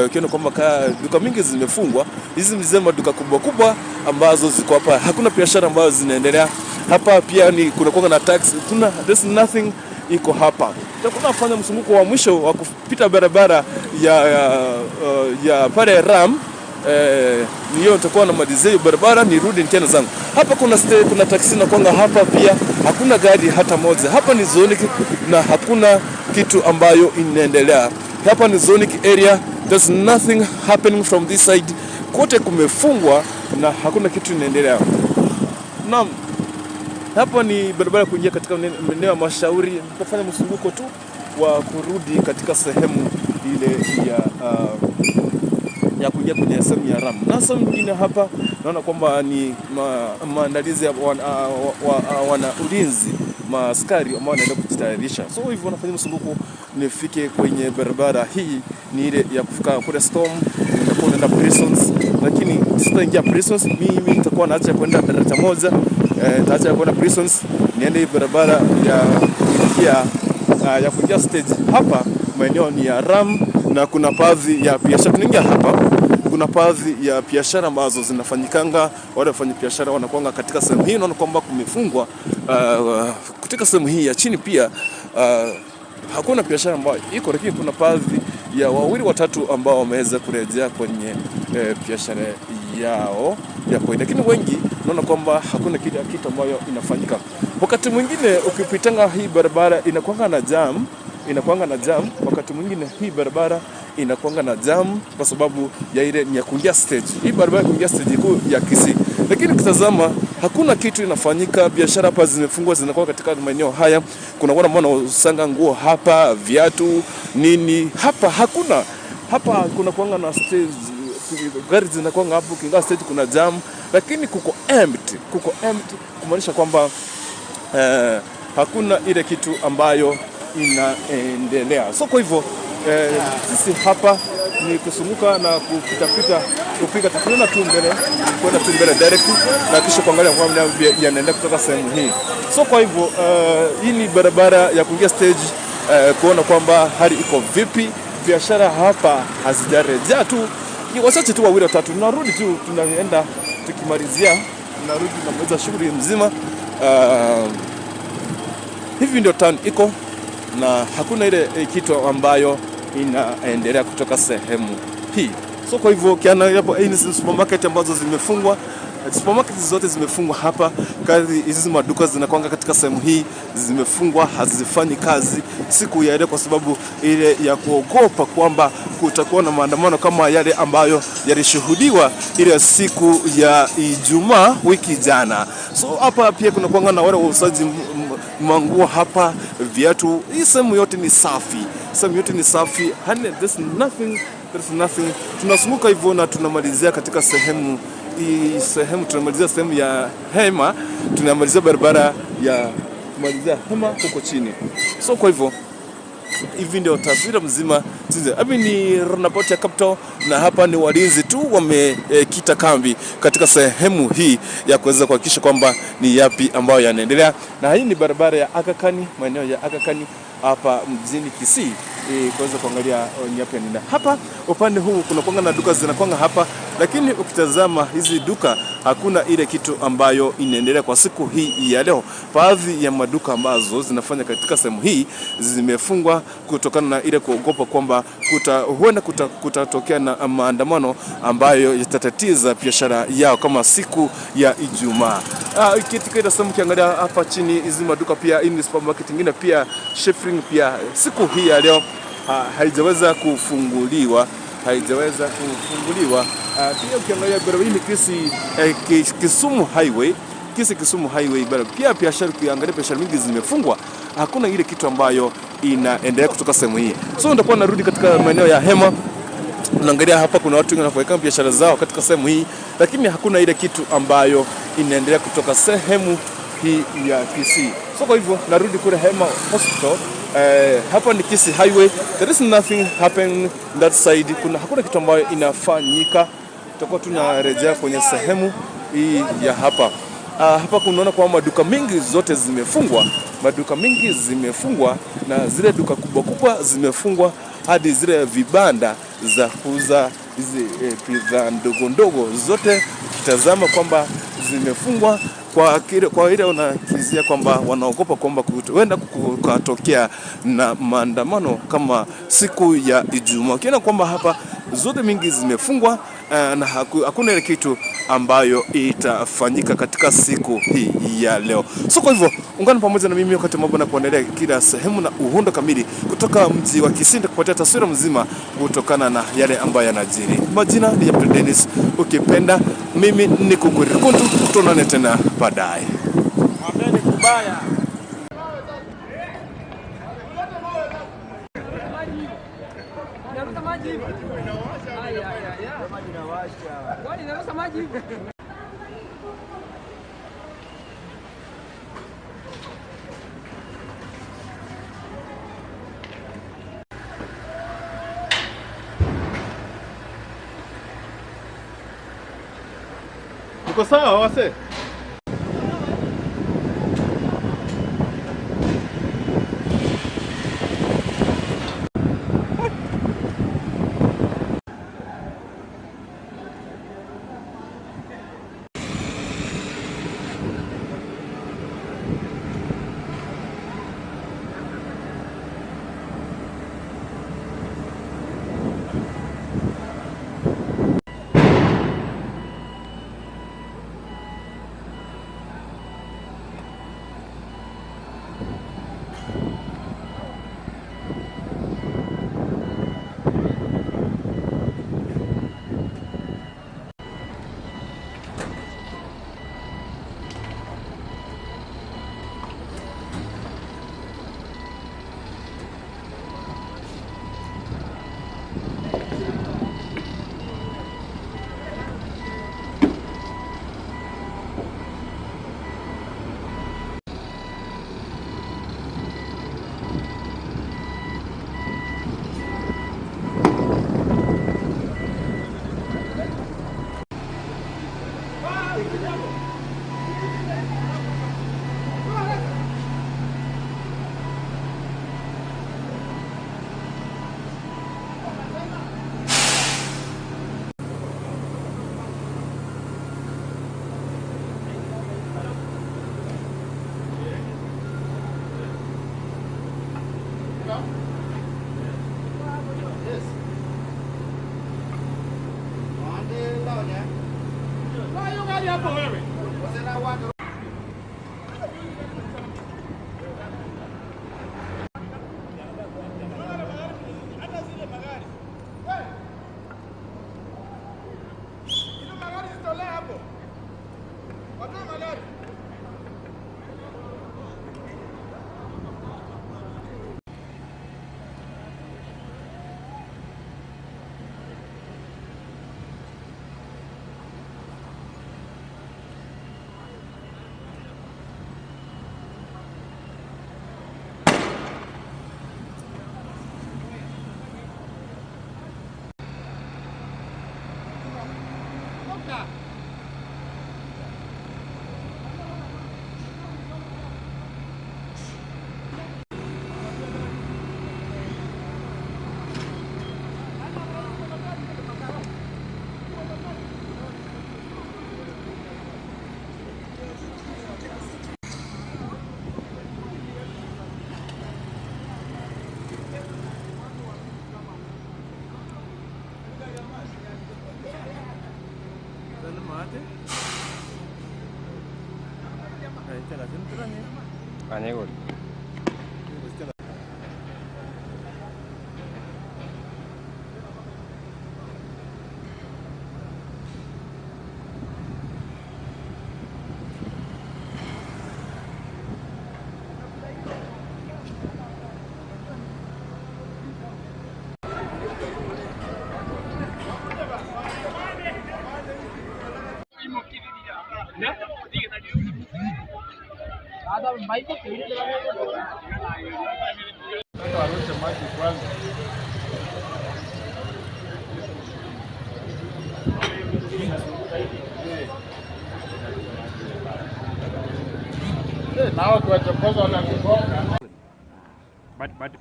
Ukiona kwamba duka mingi zimefungwa, hizi ni zile maduka kubwa kubwa ambazo ziko hapa, hakuna biashara ambazo zinaendelea hapa. Pia ni kuna kuwa na taxi, kuna there's nothing iko hapa. Tutakuwa nafanya mzunguko wa mwisho wa kupita barabara ya pale Ram. Niyo nitakuwa na malizia barabara nirudi tena zangu. Hapa kuna kuna taksi na kwanga hapa pia hakuna gari hata moja. Hapa ni zonic na hakuna kitu ambayo inaendelea. Hapa ni zonic area, there's nothing happening from this side. Kote kumefungwa na hakuna kitu inaendelea. Naam, hapa ni barabara kuingia katika maeneo ya Mashauri. Nitafanya mzunguko tu wa kurudi katika sehemu ile ya kuingia kwenye sehemu ya Ram. Na sehemu nyingine hapa naona kwamba ni maandalizi ya wana ulinzi, maaskari ambao wanaenda kujitayarisha. So hivyo wanafanya mzunguko nifike kwenye barabara hii, ni ile ya kufika kule Storm, nitakuwa naenda Prisons, lakini sitaingia Prisons, mimi nitakuwa naacha kwenda daraja moja, nitaacha kwenda Prisons, niende hii barabara ya kuingia stage. Hapa maeneo ni ya Ram na kuna baadhi ya biashara tunaingia hapa, kuna baadhi ya biashara ambazo zinafanyikanga, wale wafanya biashara wanakuanga katika sehemu hii. Naona kwamba kumefungwa katika sehemu hii ya chini pia hakuna biashara ambayo iko, lakini kuna baadhi ya wawili watatu ambao wameweza kurejea kwenye biashara yao ya kawaida, lakini wengi naona kwamba hakuna kitu ambayo inafanyika. Wakati mwingine ukipitanga hii barabara inakuanga na jam, inakuanga na jam. Wakati mwingine hii barabara inakuanga na jam kwa sababu ya ile ni ya kuingia stage. Hii barabara kuingia stage kuu ya Kisii, lakini ukitazama hakuna kitu inafanyika. Biashara hapa zimefungwa, zinakuwa katika maeneo haya. Kuna wale ambao wanausanga nguo hapa, viatu nini hapa hakuna. Hapa kuna kuanga na stage, gari zinakuanga hapo, ukiingia stage kuna jam, lakini kuko empty, kuko empty kumaanisha kwamba hakuna ile kitu ambayo inaendelea. So kwa hivyo sisi hapa ni kusunguka na kupita kupiga tunaenda tu mbele, kwenda tu mbele direct na kisha kuangalia kwamba yanaenda kutoka sehemu hii. So kwa hivyo hii ni barabara ya kuingia stage, kuona kwamba hali iko vipi. Biashara hapa hazijarejea tu, ni wachache tu wawili watatu. Tunarudi tu, tunaenda tukimalizia, tunarudi tunamaliza shughuli mzima. Hivi ndio town iko na hakuna ile kitu ambayo inaendelea kutoka sehemu hii. So kwa hivyo kiana hapo, hii ni supermarket ambazo zimefungwa. Supermarket zote zimefungwa hapa. Kazi hizi maduka zinakwanga katika sehemu hii zimefungwa, hazifanyi kazi siku ya leo kwa sababu ile ya kuogopa kwamba kutakuwa na maandamano kama yale ambayo yalishuhudiwa ile siku ya Ijumaa wiki jana. So hapa pia kuna kuanga na wale wauzaji manguo hapa, viatu. Hii sehemu yote ni safi, sehemu yote ni safi. Hani, there's nothing, there's nothing. Tunazunguka hivyo na tunamalizia katika sehemu hii, sehemu tunamalizia sehemu ya Hema, tunamalizia barabara ya kumalizia Hema huko chini. So kwa hivyo hivi ndio taswira mzima. Hapa ni roundabout ya Capital na hapa ni walinzi tu wamekita kambi katika sehemu hii ya kuweza kuhakikisha kwamba ni yapi ambayo yanaendelea. Na hii ni barabara ya Aga Khan, maeneo ya Aga Khan hapa mjini Kisii, kuweza kuangalia ni yapi yanaendelea. Hapa upande huu kuna kwanga na duka zinakwanga hapa, lakini ukitazama hizi duka hakuna ile kitu ambayo inaendelea kwa siku hii ya leo. Baadhi ya maduka ambazo zinafanya katika sehemu hii zimefungwa kutokana na ile kuogopa kwamba huenda kutatokea na maandamano ambayo yatatatiza biashara yao kama siku ya Ijumaa. Katika ile sehemu ukiangalia hapa chini hizi maduka pia, hii ni supermarket nyingine pia, Scheffling pia siku hii ya leo haijaweza kufunguliwa, haijaweza kufunguliwa. Pia ukiangalia barabara hii ni Kisii Kisumu Highway, Kisii Kisumu Highway barabara pia biashara, ukiangalia biashara mingi zimefungwa, hakuna ile kitu ambayo inaendelea kutoka sehemu hii. So nitakuwa narudi katika maeneo ya Hema. Unaangalia hapa kuna watu wengi wanafanya biashara zao katika sehemu hii, lakini hakuna ile kitu ambayo inaendelea kutoka sehemu hii ya Kisii. So kwa hivyo narudi kule Hema Hospital. Hapa ni Kisii Highway. There is nothing happen that side. Hakuna kitu ambayo inafanyika. Tutakuwa tunarejea kwenye sehemu hii ya hapa. Hapa kunaona kwamba maduka mingi zote zimefungwa, maduka mingi zimefungwa, na zile duka kubwa kubwa zimefungwa, hadi zile vibanda za kuuza hizi bidhaa ndogo ndogo zote ukitazama kwamba zimefungwa kwa ile unakizia kwamba wanaogopa kwamba huenda kukatokea na maandamano kama siku ya Ijumaa. Ukiona kwamba hapa zote mingi zimefungwa na hakuna ile kitu ambayo itafanyika katika siku hii ya leo. So kwa hivyo ungana pamoja na mimi wakati mambo na kuendelea kila sehemu na uhundo kamili kutoka mji wa Kisii kupatia taswira mzima kutokana na yale ambayo yanajiri. Majina ni Yapto Dennis, ukipenda mimi ni Kukurikuntu, tuonane tena baadaye. Mwambeni kubaya. Uko sawa wase? Anyegori.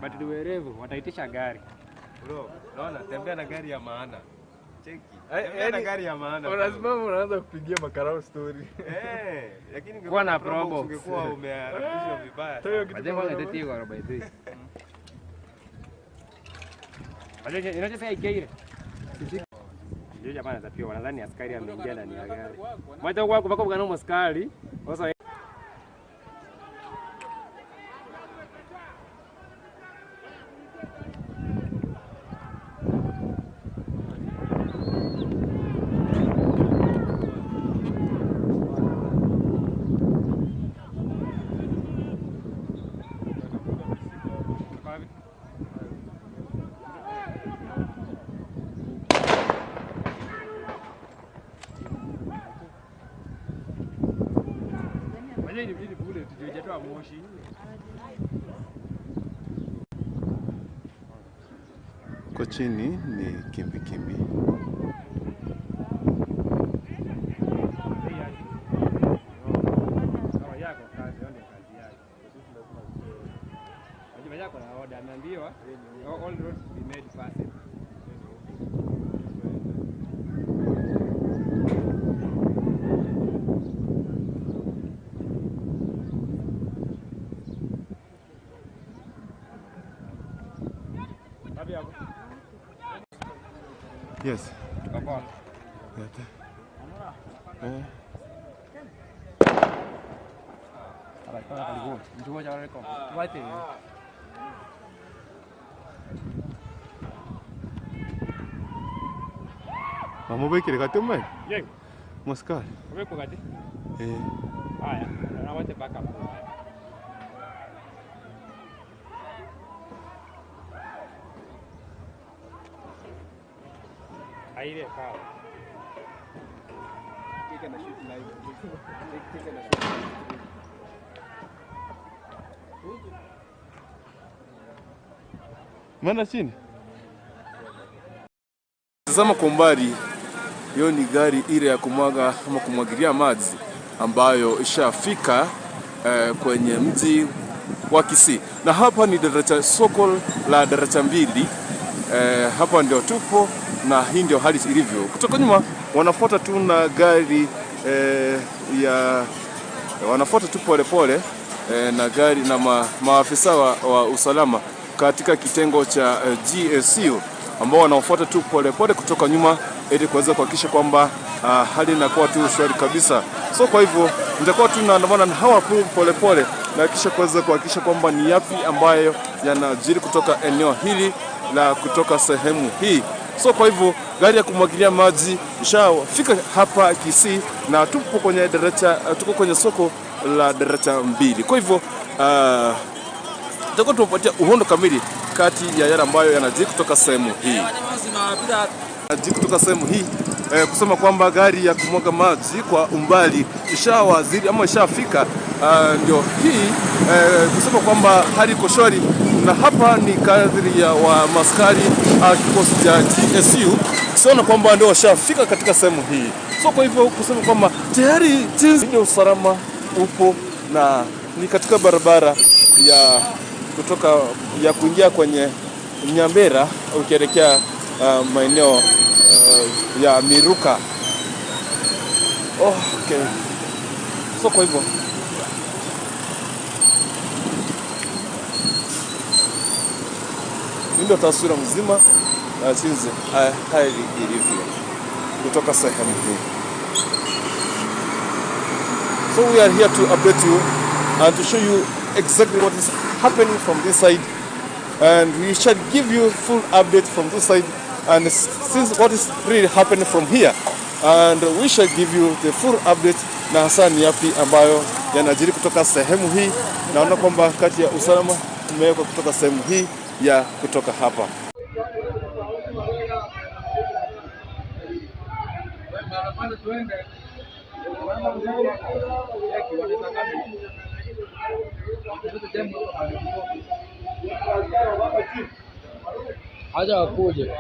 But ni werevu wataitisha gari. Bro, unaona tembea na gari ya maana. Cheki. Tembea na gari ya maana. Unasimama unaanza kupigia makarao story. Eh, lakini Kuwa na probox. ungekuwa umeharakishwa vibaya. Majengo yanatetiwa by the way. Majengo inachosema ikeire. Ndio jamaa anatapia wanadhani askari ameingia ndani ya gari. Mwacha kwa kwa kwa askari. Sasa Kwa chini ni kimbi kimbi. All roads be made passable. Yes. Hapa. Eh. Mamubekire kati umwe? Yego. Moskari. Ubeko kati? Eh. Haya, na wote backup. Aire sawa. Take and shoot live. Take and shoot. Maana chini. Tazama kwa umbali, hiyo ni gari ile ya kumwaga ama kumwagilia maji ambayo ishafika kwenye mji wa Kisii, na hapa ni daraja, soko la daraja mbili. Hapa ndio tupo na hii ndio hali ilivyo. Kutoka nyuma wanafuata tu na gari ya wanafuata tu polepole na gari na maafisa wa usalama katika kitengo cha GSU ambao wanaofuata tu polepole kutoka nyuma ili kuweza kuhakikisha kwamba hali inakuwa tu shwari kabisa. So kwa hivyo nitakuwa tu naandamana na hawa polepole na kisha kuweza kuhakikisha kwamba ni yapi ambayo yanajiri kutoka eneo hili la kutoka sehemu hii. So kwa hivyo gari ya kumwagilia maji ishafika hapa Kisii na tupo kwenye daraja, tuko kwenye soko la daraja mbili. Kwa hivyo tutakuwa tumepatia uhondo kamili kati ya yale ambayo yanajiri kutoka sehemu hii. Kutoka sehemu hii kusema kwamba gari ya kumwaga maji kwa umbali ishawaziri ama ishafika, ndio hii kusema kwamba hali iko shwari, na hapa ni kadri ya wa maskari kikosi cha GSU Siona kwamba ndio washafika katika sehemu hii. So kwa hivyo kusema kwamba tayari jinsi ya usalama upo na ni katika barabara ya kutoka ya kuingia kwenye Nyambera ukielekea maeneo ya Miruka. Oh, okay. So kwa hivyo ndio taswira mzima jinsi hali ilivyo kutoka sehemu hii. So we are here to update you and to show you exactly what is happening from this side, and we shall give you full update from this side and since what is really happening from here, and we shall give you the full update na hasa ni yapi ambayo yanajiri kutoka sehemu hii. Naona kwamba kati ya usalama umewekwa kutoka sehemu hii ya kutoka hapa. Acha wakuje.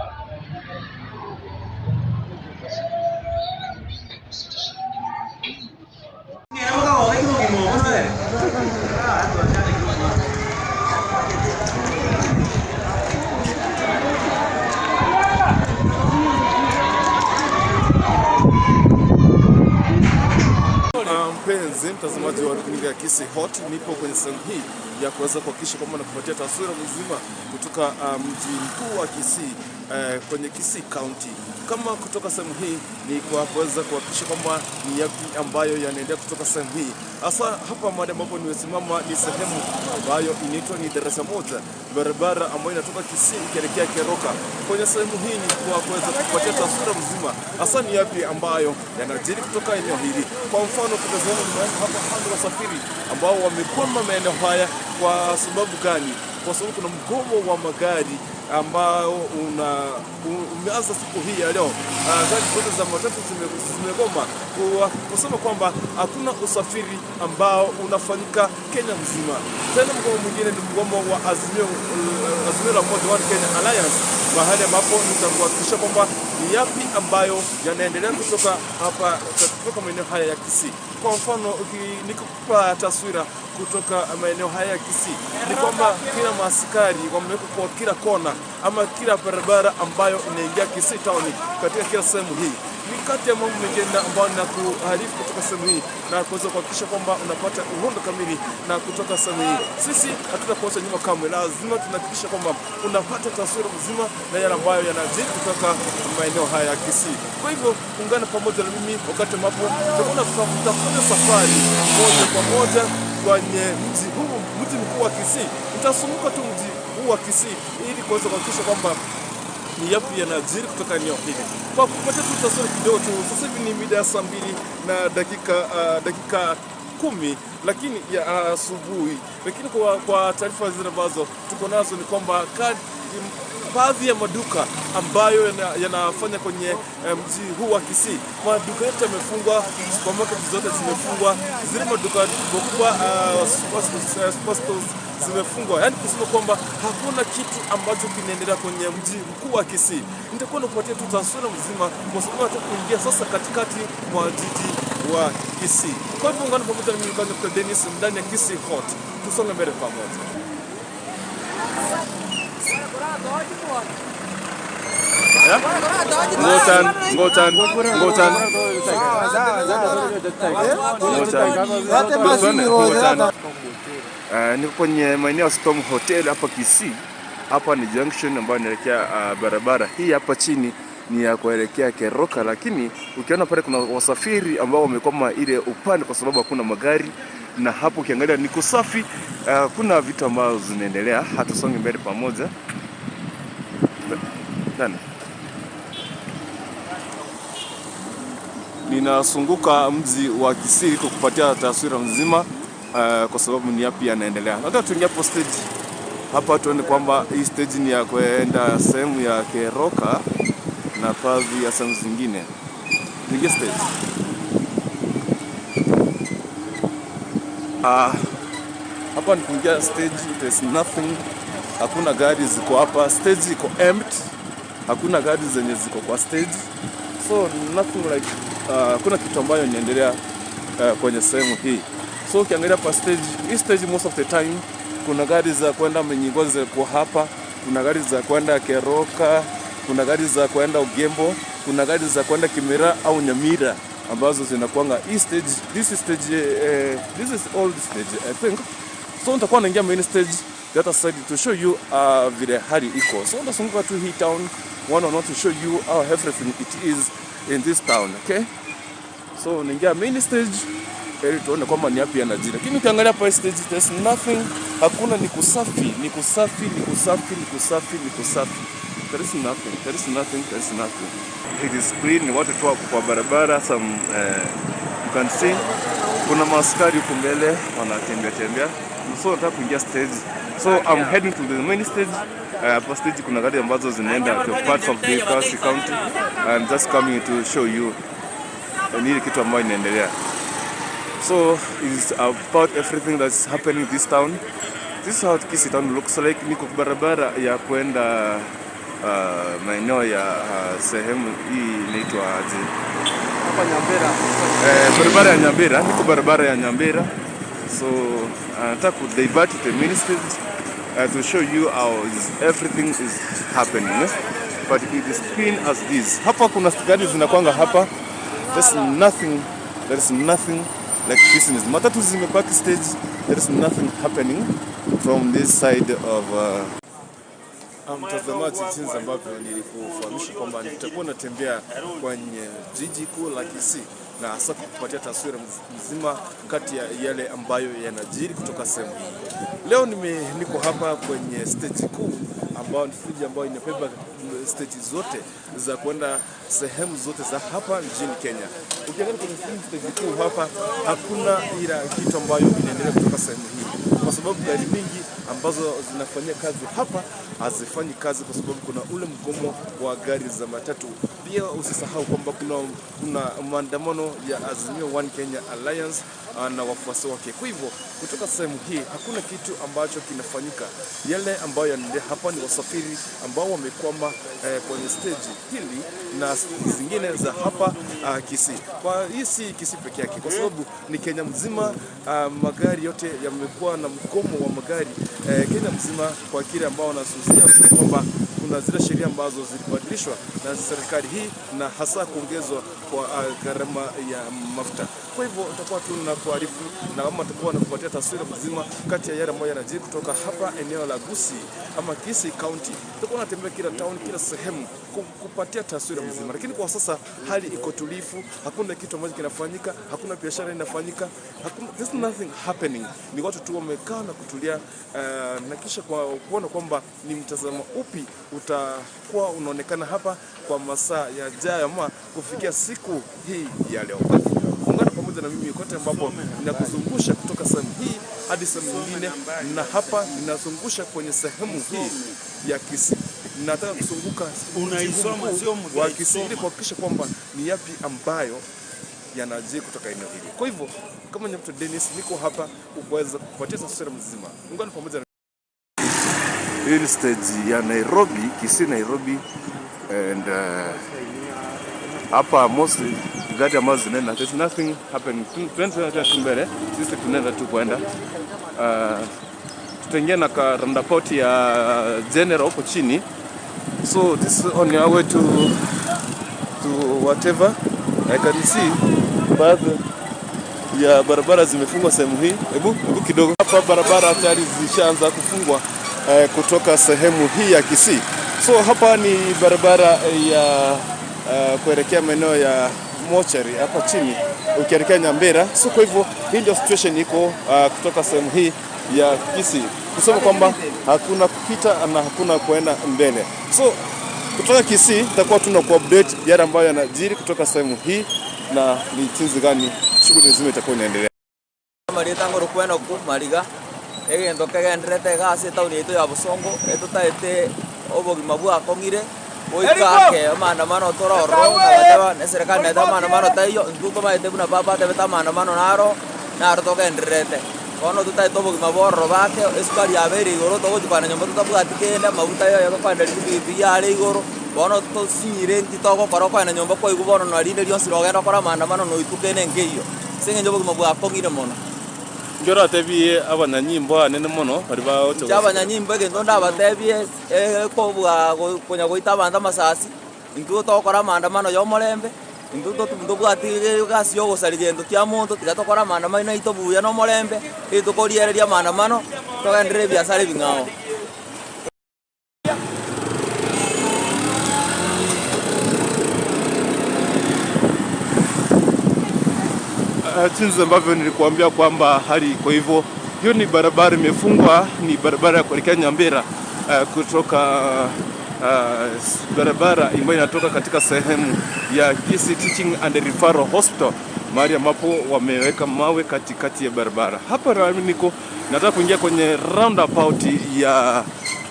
Mpenzi mtazamaji wa runinga ya Kisii Hot, nipo kwenye sehemu hii ya kuweza kuhakikisha kwamba nakupatia taswira mzima kutoka mji mkuu wa Kisii, kwenye Kisii County. Kama kutoka sehemu hii ni kwa kuweza kuhakikisha kwamba ni yapi ambayo yanaendelea kutoka sehemu hii. Hasa hapa mahali ambapo nimesimama ni sehemu ambayo inaitwa ni Darasa Moja, barabara ambayo inatoka Kisii ikielekea Keroka. Kwenye sehemu hii ni kwa kuweza kupatia taswira mzima hasa ni yapi ambayo yanajiri kutoka eneo hili. Kwa mfano kutazama hapa hali wasafiri ambao wamekwama maeneo haya kwa sababu gani? Kwa sababu kuna mgomo wa magari ambao umeanza siku hii ya leo. Gari zote za matatu zimegoma kusema kwamba hakuna usafiri ambao unafanyika Kenya mzima. Tena mgomo mwingine ni mgomo wa Azimio la Umoja wa Kenya Alliance, mahali ambapo nitakuhakikisha kwamba ni yapi ambayo yanaendelea kutoka hapa kutoka maeneo haya ya Kisii. Kwa mfano nikikupa taswira kutoka maeneo haya ya Kisii ni kwamba kila maaskari wamewekwa kwa kila kona ama kila barabara ambayo inaingia Kisii town katika kila sehemu hii. Ni kati ya mambo mengine ambayo nakuharifu kutoka sehemu hii na kuweza kuhakikisha kwamba unapata uhondo kamili na kutoka sehemu hii. Sisi hatutakuacha nyuma kamwe, lazima tunahakikisha kwamba unapata taswira mzima na yale ambayo yanajiri kutoka maeneo haya ya Kisii. Kwa hivyo ungana pamoja na mimi wakati ambapo tutakuwa safari moja kwa moja kwenye mji huu, mji mkuu wa Kisii. Nitazunguka tu mji huu wa Kisii ili kuweza kuhakikisha kwamba ni yapi yanajiri kutoka eneo hili. Kwa kupata tu taswira kidogo tu, sasa hivi ni mida ya saa 2 na dakika 10 lakini ya asubuhi. Lakini kwa taarifa zile ambazo tuko nazo ni kwamba baadhi ya maduka ambayo yanafanya kwenye mji huu wa Kisii, maduka yote yamefungwa, supermarket zote zimefungwa, zile maduka makubwa superstores zimefungwa. Yaani kusema kwamba hakuna kitu ambacho kinaendelea kwenye mji mkuu wa Kisii. Nitakuwa nakupatia tu taswira mzima kwa sababu nataka kuingia sasa katikati mwa jiji wa Kisii. Kwa hivyo ungana pamoja na mimi kwa Dennis ndani ya Kisii Hot. Tusonge mbele pamoja. Ngotan. Niko kwenye maeneo ya Storm Hotel hapa Kisii. Hapa ni junction ambayo inaelekea barabara hii hapa chini ni ya kuelekea Keroka, lakini ukiona pale kuna wasafiri ambao wamekwama ile upande kwa sababu hakuna magari, na hapo ukiangalia ni kusafi, kuna vitu ambazo zinaendelea. Hatusonge mbele pamoja. Nani? Ninazunguka mji wa Kisii kukupatia taswira nzima kwa sababu ni yapi yanaendelea. Nataka tuingie hapo stage. Hapa tuone kwamba hii stage ni ya kwenda sehemu ya Keroka na baadhi ya sehemu zingine. Tuingie stage. Hapa ni kuingia stage, there's nothing. Hakuna gari ziko hapa. Stage iko empty. Hakuna gari zenye ziko kwa stage. So nothing like kuna kitu ambayo inaendelea kwenye sehemu hii. So ukiangalia pa stage, hii stage most of the time kuna gari za kwenda Menyingo ziko hapa, kuna gari za kwenda Keroka, kuna gari za kwenda Ugembo, kuna gari za kwenda Kimera au Nyamira ambazo zinakuanga hii stage. This is stage, this is old stage, I think. So nitakuwa naingia main stage the other side to show you vile hali iko. So ndazunguka tu hii town one or not to show you how everything it is in this town, okay? So naingia main stage ili tuone kwamba ni yapi yanajiri. Lakini ukiangalia pa stage there's nothing, hakuna, ni kusafi, ni kusafi, ni kusafi, ni kusafi, ni kusafi. There is nothing, there is nothing, there is nothing. It is clean, ni watu tu wako kwa barabara, some you can see kuna maaskari huku mbele wanatembea tembea. So nataka kuingia stage. So I'm heading to the main stage. Hapa stage kuna gari ambazo zinaenda to parts of the Kisii County. I'm just coming to show you nini kitu ambayo inaendelea. So it's about everything that's happening in this town. This is how Kisii town looks like. Niko barabara ya kwenda maeneo ya sehemu hii inaitwa aje? Hapa Nyambera. Barabara ya Nyambera, niko barabara ya Nyambera. So nataka ku divert the main stage to show you how is everything is happening. Eh? But it is clean as this. Hapa kuna gari zinakwanga hapa. There's nothing, there is nothing like business. Matatu zimepaki stage. There is nothing happening from this side of mtazamaji, jinsi ambavyo nilikufahamisha kwamba nitakuwa natembea kwenye jiji kuu la Kisii na hasa kukupatia taswira mzima kati ya yale ambayo yanajiri kutoka sehemu hii. Leo niko hapa kwenye stage kuu ambayo ni stage ambayo inabeba stage zote za kwenda sehemu zote za hapa nchini Kenya. Ukiangalia kwenye stage kuu hapa hakuna ila kitu ambayo inaendelea kutoka sehemu hii, kwa sababu gari mingi ambazo zinafanyia kazi hapa hazifanyi kazi kwa sababu kuna ule mgomo wa gari za matatu. Pia usisahau kwamba kuna maandamano ya Azimio One Kenya Alliance na wafuasi wake. Kwa hivyo kutoka sehemu hii hakuna kitu ambacho kinafanyika. Yale ambayo yanaendelea hapa ni wasafiri ambao wamekwama kwenye stage hili na zingine za hapa Kisii. Kwa hii si Kisii peke yake, kwa sababu ni Kenya mzima. Magari yote yamekuwa na mgomo wa magari Kenya mzima, kwa kile ambao wanasusia kwamba kuna zile sheria ambazo zilibadilishwa na serikali hii na hasa kuongezwa kwa gharama ya mafuta. Kwa hivyo tutakuwa tu na kuarifu na kama tutakuwa nakupatia taswira mzima kati ya yale ambayo yanajiri kutoka hapa eneo la Gusii ama Kisii County. Tutakuwa natembea kila town, kila sehemu kupatia taswira mzima. Lakini kwa sasa hali iko tulivu, hakuna kitu ambacho kinafanyika, hakuna biashara inafanyika, hakuna, there's nothing happening. Ni watu tu wamekaa na kutulia na kisha kwa kuona kwamba ni mtazamo upi utakuwa unaonekana hapa kwa masaa yajayo ama kufikia siku hii ya leo. Ungana pamoja na mimi kote ambapo ninakuzungusha kutoka sehemu hii hadi sehemu nyingine, na hapa ninazungusha kwenye sehemu hii ya Kisii. Nataka kuzunguka Unaisoma, sio wa Kisii ili kuhakikisha kwamba ni yapi ambayo yanajiri kutoka eneo hili. Kwa hivyo kama ni mtu Dennis, niko hapa kuweza kukupatia taswira mzima. Ungana pamoja na hii ni stage ya Nairobi, Kisii Nairobi, and hapa mostly gari ambazo zinaenda, there's nothing happening. Tunaenda tu mbele, sisi tunaenda tu kwenda tutaingia na ka roundabout ya General huko chini. So this is on your way to whatever. I can see baadhi ya barabara zimefungwa sehemu hii. Hebu kidogo hapa barabara tayari zishaanza kufungwa kutoka sehemu hii ya Kisii. So hapa ni barabara ya kuelekea maeneo ya mochari hapa chini ukielekea Nyambera. So kwa hivyo hii ndio situation iko kutoka sehemu hii ya Kisii, kusema kwamba hakuna kupita na hakuna kuenda mbele. So kutoka Kisii tutakuwa tuna ku update yale ambayo yanajiri kutoka sehemu hii na ni jinsi gani shughuli nzima itakuwa inaendelea. Marieta ngoro ku mariga egento kegenderete gase etauni yaito ya Bosongo etutaete obogima bwakong'ire goika maandamano tororo nabateba ne serikali naete maandamano taiyo intwe tomaete buna baba atebete maandamano naro naro togendererete bono tutaete obogima bororo bake esukari yabeire igoro togochikwana nyomba totabwati kende amaguta yoyo tokwenderia chipikipiki yare igoro Bono tosinyire ntitogokora okoenda nyomba kwaigwa bono narinde rionsi rogenda okora maandamano noitukene nkeiyo. Ase eng'encho obogima bwakong'ire mono. Njoratebie abanyanyimbo anene mono bari bagocha Inche abanyanyimbo egento ndabatebie kobua konya goita abanto amasasi, intwe togokora maandamano ya omorembe, intwe ntobwati egasi ya ogosaria gento kia monto, tiga tokore maandamano aito buya na omorembe, eritoriereria maandamano, togenderere ebiasara ebing'ao. Jinsi ambavyo nilikuambia kwamba hali iko hivyo. Hiyo ni barabara imefungwa, ni barabara ya kuelekea Nyambera kutoka barabara ambayo inatoka katika sehemu ya Kisii Teaching and Referral Hospital, mahali ambapo wameweka mawe katikati ya barabara. Hapa nami niko nataka kuingia kwenye roundabout ya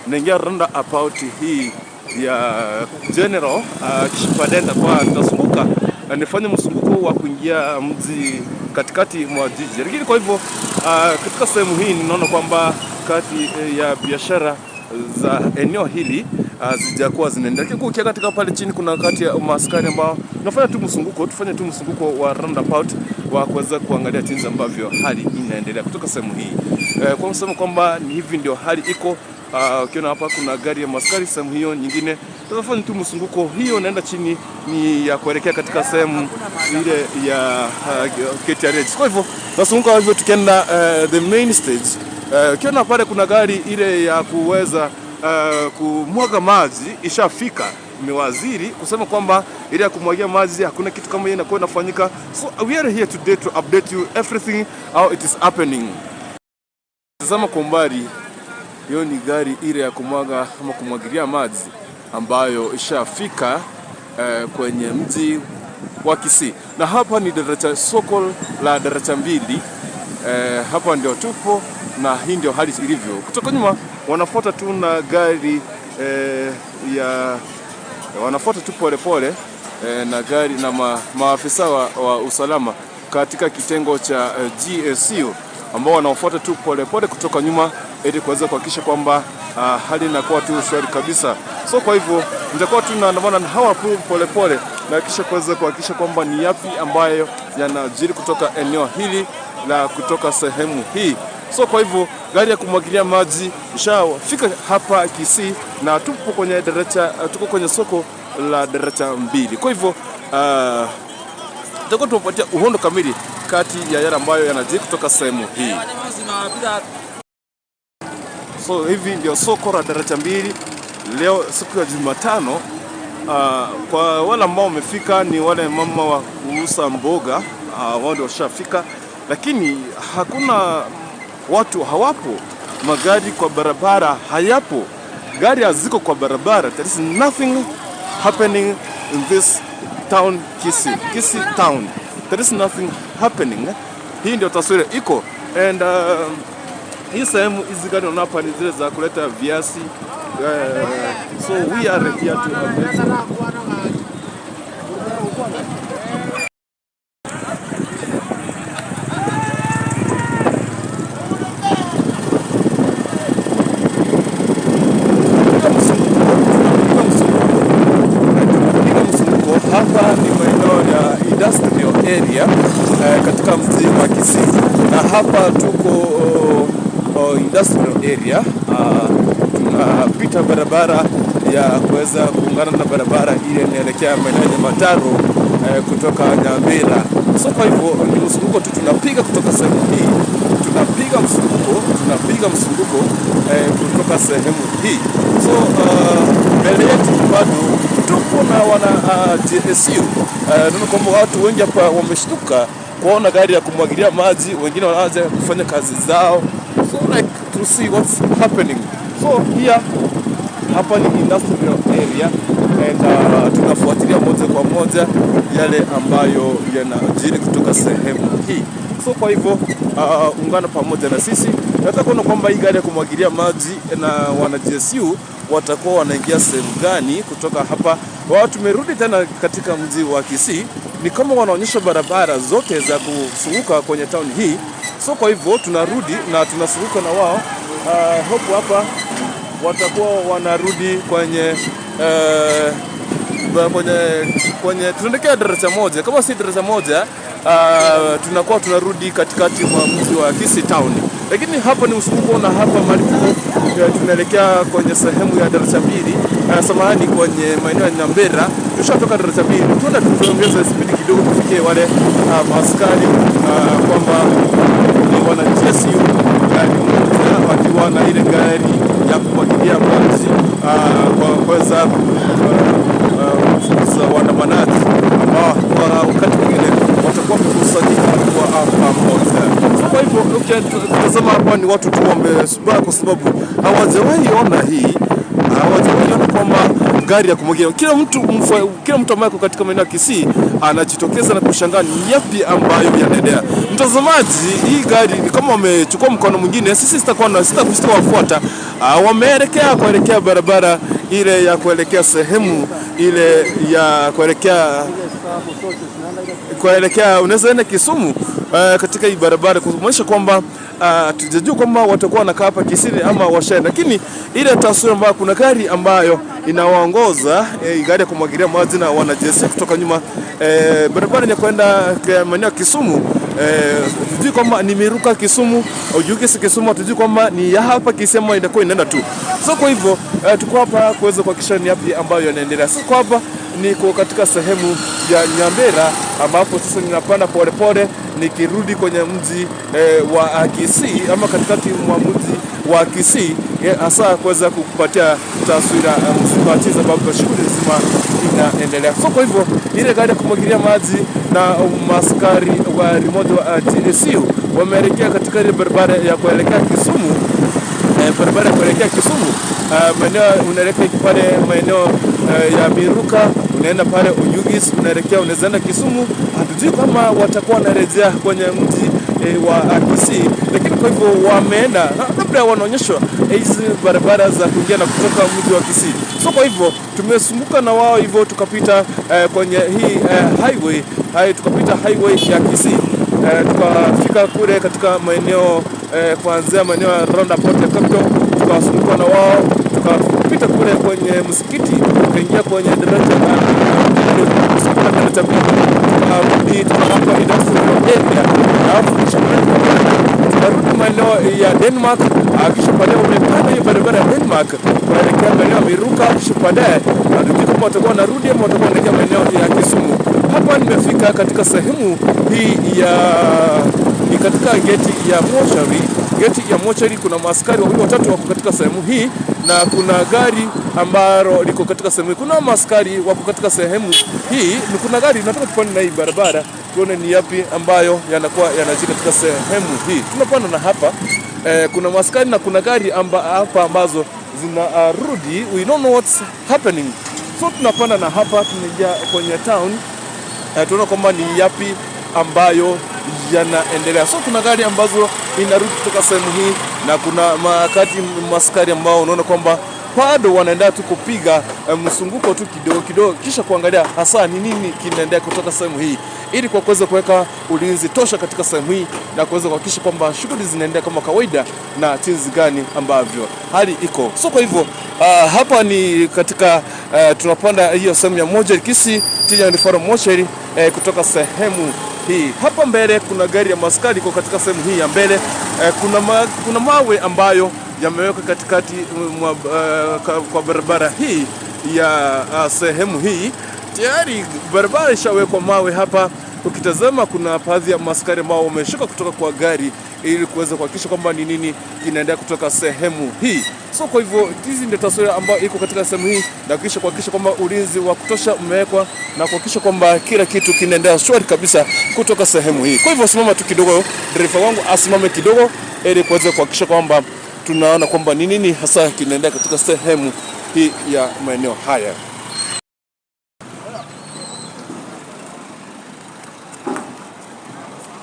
naingia roundabout hii ya General kisha nitakuwa nitazunguka na nifanye mzunguko wa kuingia mji katikati mwa jiji. Lakini kwa hivyo katika sehemu hii ninaona kwamba kati ya biashara za eneo hili zijakuwa zinaendelea. Lakini ukiangalia katika pale chini kuna kati ya maaskari ambao nafanya tu mzunguko, tufanye tu mzunguko wa roundabout wa kuweza kuangalia jinsi ambavyo hali inaendelea kutoka sehemu hii. Kwa msemo kwamba ni hivi ndio hali iko. Ukiona hapa kuna gari ya maskari sehemu hiyo nyingine. Tutafanya tu mzunguko hiyo naenda chini ni ya kuelekea katika sehemu ile ya KTRH. Kwa hivyo tunazunguka hivyo tukienda the main stage. Ukiona pale kuna gari ile ya kuweza kumwaga maji ishafika. Imewaziri kusema kwamba ile ya kumwagia maji hakuna kitu kama hiyo inakuwa inafanyika. So we are here today to update you everything how it is happening. Tazama kwa umbali, hiyo ni gari ile ya kumwaga ama kumwagilia maji ambayo ishafika kwenye mji wa Kisii. Na hapa ni daraja, soko la daraja mbili. Hapa ndio tupo na hii ndio hali ilivyo. Kutoka nyuma wanafuata tu na gari ya wanafuata tu pole pole na gari na maafisa wa usalama katika kitengo cha GSU ambao wanaofuata tu pole pole kutoka nyuma ili kuweza kuhakikisha kwamba hali inakuwa tu shwari kabisa. So kwa hivyo nitakuwa tu naandamana na hawa pole pole na kisha kuweza kuhakikisha kwamba ni yapi ambayo yanajiri kutoka eneo hili la kutoka sehemu hii. So kwa hivyo gari ya kumwagilia maji ishafika hapa Kisii na tupo kwenye daraja, tuko kwenye soko la daraja mbili. Kwa hivyo tutakuwa tunapatia uhondo kamili kati ya yale ambayo yanajiri kutoka sehemu hii. So hivi ndio soko la daraja mbili leo siku ya Jumatano. Kwa wale ambao wamefika ni wale mama wa kuuza mboga, wao ndio washafika, lakini hakuna watu, hawapo, magari kwa barabara hayapo, gari haziko kwa barabara. There is nothing happening in this town Kisii, Kisii town. There is nothing happening. Hii ndio taswira iko. And hii sehemu hizi gari unaona hapa ni zile za kuleta viazi. So we are here to update. Hapa ni maeneo ya industrial area katika mji wa Kisii, na hapa tuko industrial area. Tunapita barabara ya kuweza kuungana na barabara ile inaelekea maeneo ya Mataro kutoka Nyambera. So kwa hivyo ni mzunguko tu tunapiga kutoka sehemu hii, tunapiga mzunguko kutoka sehemu hii. So mbele yetu bado tupo na wana GSU. Naona kwamba watu wengi hapa wameshtuka kuona gari ya kumwagilia maji, wengine wanaanza kufanya kazi zao. So like to see what's happening. So here hapa ni industrial area and tunafuatilia moja kwa moja yale ambayo yanajiri kutoka sehemu hii. So kwa hivyo ungana pamoja na sisi. Nataka kuona kwamba hii gari ya kumwagilia maji na wana GSU watakuwa wanaingia sehemu gani kutoka hapa. Wao tumerudi tena katika mji wa Kisii, ni kama wanaonyesha barabara zote za kuzunguka kwenye town hii. So kwa hivyo tunarudi na tunazunguka na wao. Hope hapa watakuwa wanarudi kwenye kwenye tunaelekea daraja moja, kama si daraja moja tunakuwa tunarudi katikati mwa mji wa Kisii Town, lakini hapa ni msunguko, na hapa mahali tunaelekea kwenye sehemu ya daraja mbili, samahani, kwenye maeneo ya Nyambera. Tushatoka daraja mbili, tuenda tuongeze spidi kidogo tufikie wale askari kwamba ni wana GSU gari moja wakiwa na ile gari ya kumwagilia maji kwa kuweza kufukuza waandamanaji ambao kwa wakati mwingine watakuwa wamekusanyika kwa pamoja. So kwa hivyo ukitazama hapa ni watu tu wamesubaa, kwa sababu hawajawahi ona hii, hawajawahi ona kwamba gari ya kumwagilia. Kila mtu ambaye yuko katika maeneo ya Kisii anajitokeza na kushangaa ni yapi ambayo yanaendelea. Mtazamaji, hii gari ni kama wamechukua mkono mwingine, sisi sitawafuata. Wameelekea kuelekea barabara ile ya kuelekea sehemu ile ya kuelekea unaweza enda Kisumu katika hii barabara, kumaanisha kwamba tujajua kwamba watakuwa wanakaa hapa Kisii ama washaenda, lakini ile taswira ambayo kuna gari ambayo inawaongoza gari ya kumwagilia maji na wanajeshi kutoka nyuma, barabara ya kwenda maeneo ya Kisumu. Tujui kwamba ni Miruka Kisumu au Jugisi Kisumu, tujui kwamba ni ya hapa Kisii ama inakuwa inaenda tu. So kwa hivyo tuko hapa kuweza kuhakikisha ni yapi ambayo yanaendelea. So kwa hapa niko katika sehemu ya Nyambera ambapo sasa ninapanda polepole nikirudi kwenye mji wa Kisii ama katikati mwa mji wa Kisii, hasa kuweza kukupatia taswira mzima jinsi ambavyo shughuli nzima inaendelea. So kwa hivyo ile gari ya kumwagilia maji na maskari wa remote wa GSU wameelekea katika ile barabara ya kuelekea Kisumu, barabara ya kuelekea Kisumu, maeneo unaelekea pale maeneo ya Miruka, unaenda pale Oyugis, unaelekea unaweza enda Kisumu. Hatujui kama watakuwa wanarejea kwenye mji wa Kisii, lakini kwa hivyo wameenda labda wanaonyeshwa hizi barabara za kuingia na kutoka mji wa Kisii. So kwa hivyo tumesumbuka na wao hivyo tukapita kwenye hii highway, tukapita highway ya Kisii, tukafika kule katika maeneo kuanzia maeneo ya roundabout ya Capital, tukawasumbuka na wao, tukapita kule kwenye msikiti, tukaingia kwenye daraja daraja tukarudi tukahapa industrial area, alafu kisha tukarudi maeneo ya Denmark, kisha baadaye umepanda hiyo barabara ya Denmark kuelekea maeneo ya Miruka, kisha baadaye hatujui kama watakuwa wanarudi ama watakuwa wanaelekea maeneo ya Kisumu. Hapa nimefika katika sehemu hii ya ni katika geti ya mochari. Geti ya mochari kuna maaskari wawili watatu wako katika sehemu hii, na kuna gari ambalo liko katika sehemu hii. Kuna maaskari wako katika sehemu hii, ni kuna gari. Nataka tupande na hii barabara tuone ni yapi ambayo yanakuwa yanajika katika sehemu hii. Tunapanda na hapa kuna maaskari na kuna gari hapa ambazo zinarudi. We don't know what's happening. So tunapanda na hapa tunaingia kwenye town, tunaona kwamba ni yapi ambayo yanaendelea. So kuna gari ambazo inarudi kutoka sehemu hii, na kuna makati maskari ambao unaona kwamba bado wanaendelea tu kupiga msunguko tu kidogo kidogo, kisha kuangalia hasa ni nini kinaendelea kutoka sehemu hii, ili kwa kuweza kuweka ulinzi tosha katika sehemu hii na kuweza kuhakikisha kwamba shughuli zinaendelea kama kawaida na jinsi gani ambavyo hali iko. So kwa hivyo hapa ni katika tunapanda hiyo sehemu ya moja Kisii Teaching Referral Mochari kutoka sehemu hii. Hapa mbele kuna gari ya maskari iko katika sehemu hii ya mbele. Kuna mawe ambayo yamewekwa katikati kwa barabara hii ya sehemu hii. Tayari barabara ishawekwa mawe hapa. Ukitazama kuna baadhi ya maskari ambao wameshuka kutoka kwa gari ili kuweza kuhakikisha kwamba ni nini kinaendelea kutoka sehemu hii. So kwa hivyo hizi ndio taswira ambayo iko katika sehemu hii, na kisha kuhakikisha kwamba ulinzi wa kutosha umewekwa na kuhakikisha kwamba kila kitu kinaendelea shwari kabisa kutoka sehemu hii. Kwa hivyo simama tu kidogo, dereva wangu asimame kidogo ili kuweza kuhakikisha kwamba tunaona kwamba ni nini hasa kinaendelea katika sehemu hii ya maeneo haya.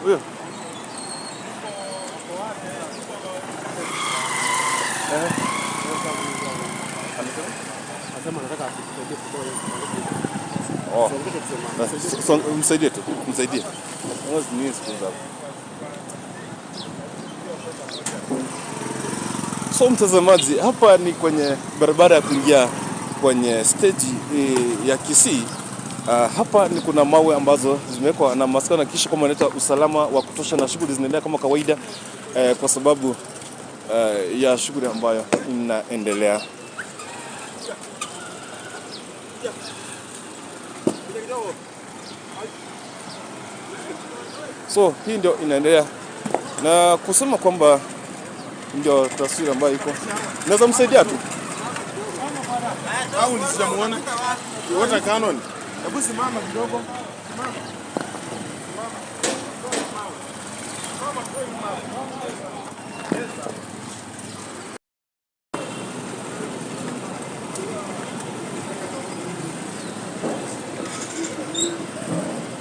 Huyo. Oh. Msaidie tu, msaidie. So mtazamaji, hapa ni kwenye barabara ya kuingia kwenye stage ya Kisii. Hapa ni kuna mawe ambazo zimewekwa na maskari na kisha kama wanaleta usalama wa kutosha na shughuli zinaendelea kama kawaida, kwa sababu ya shughuli ambayo inaendelea. So hii ndio inaendelea na kusema kwamba ndio taswira ambayo iko. Naweza msaidia tu au nisijamuona? Water cannon. Hebu simama kidogo. Simama.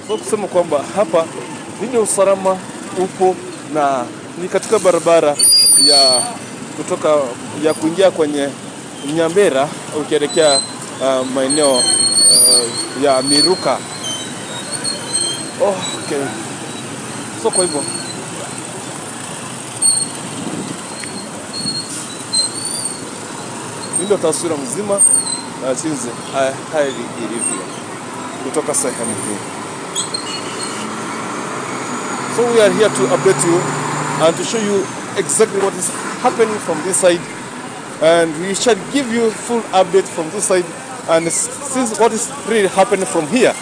So kusema kwamba hapa ndio usalama upo na ni katika barabara ya kutoka ya kuingia kwenye Nyambera ukielekea maeneo ya Miruka. Oh, okay. So kwa hivyo ndio taswira mzima jinsi hali ilivyo kutoka sehemu hii. So we are here to update you and to show you exactly what is happening from this side, and we shall give you full update from this side and since what is really happening from here,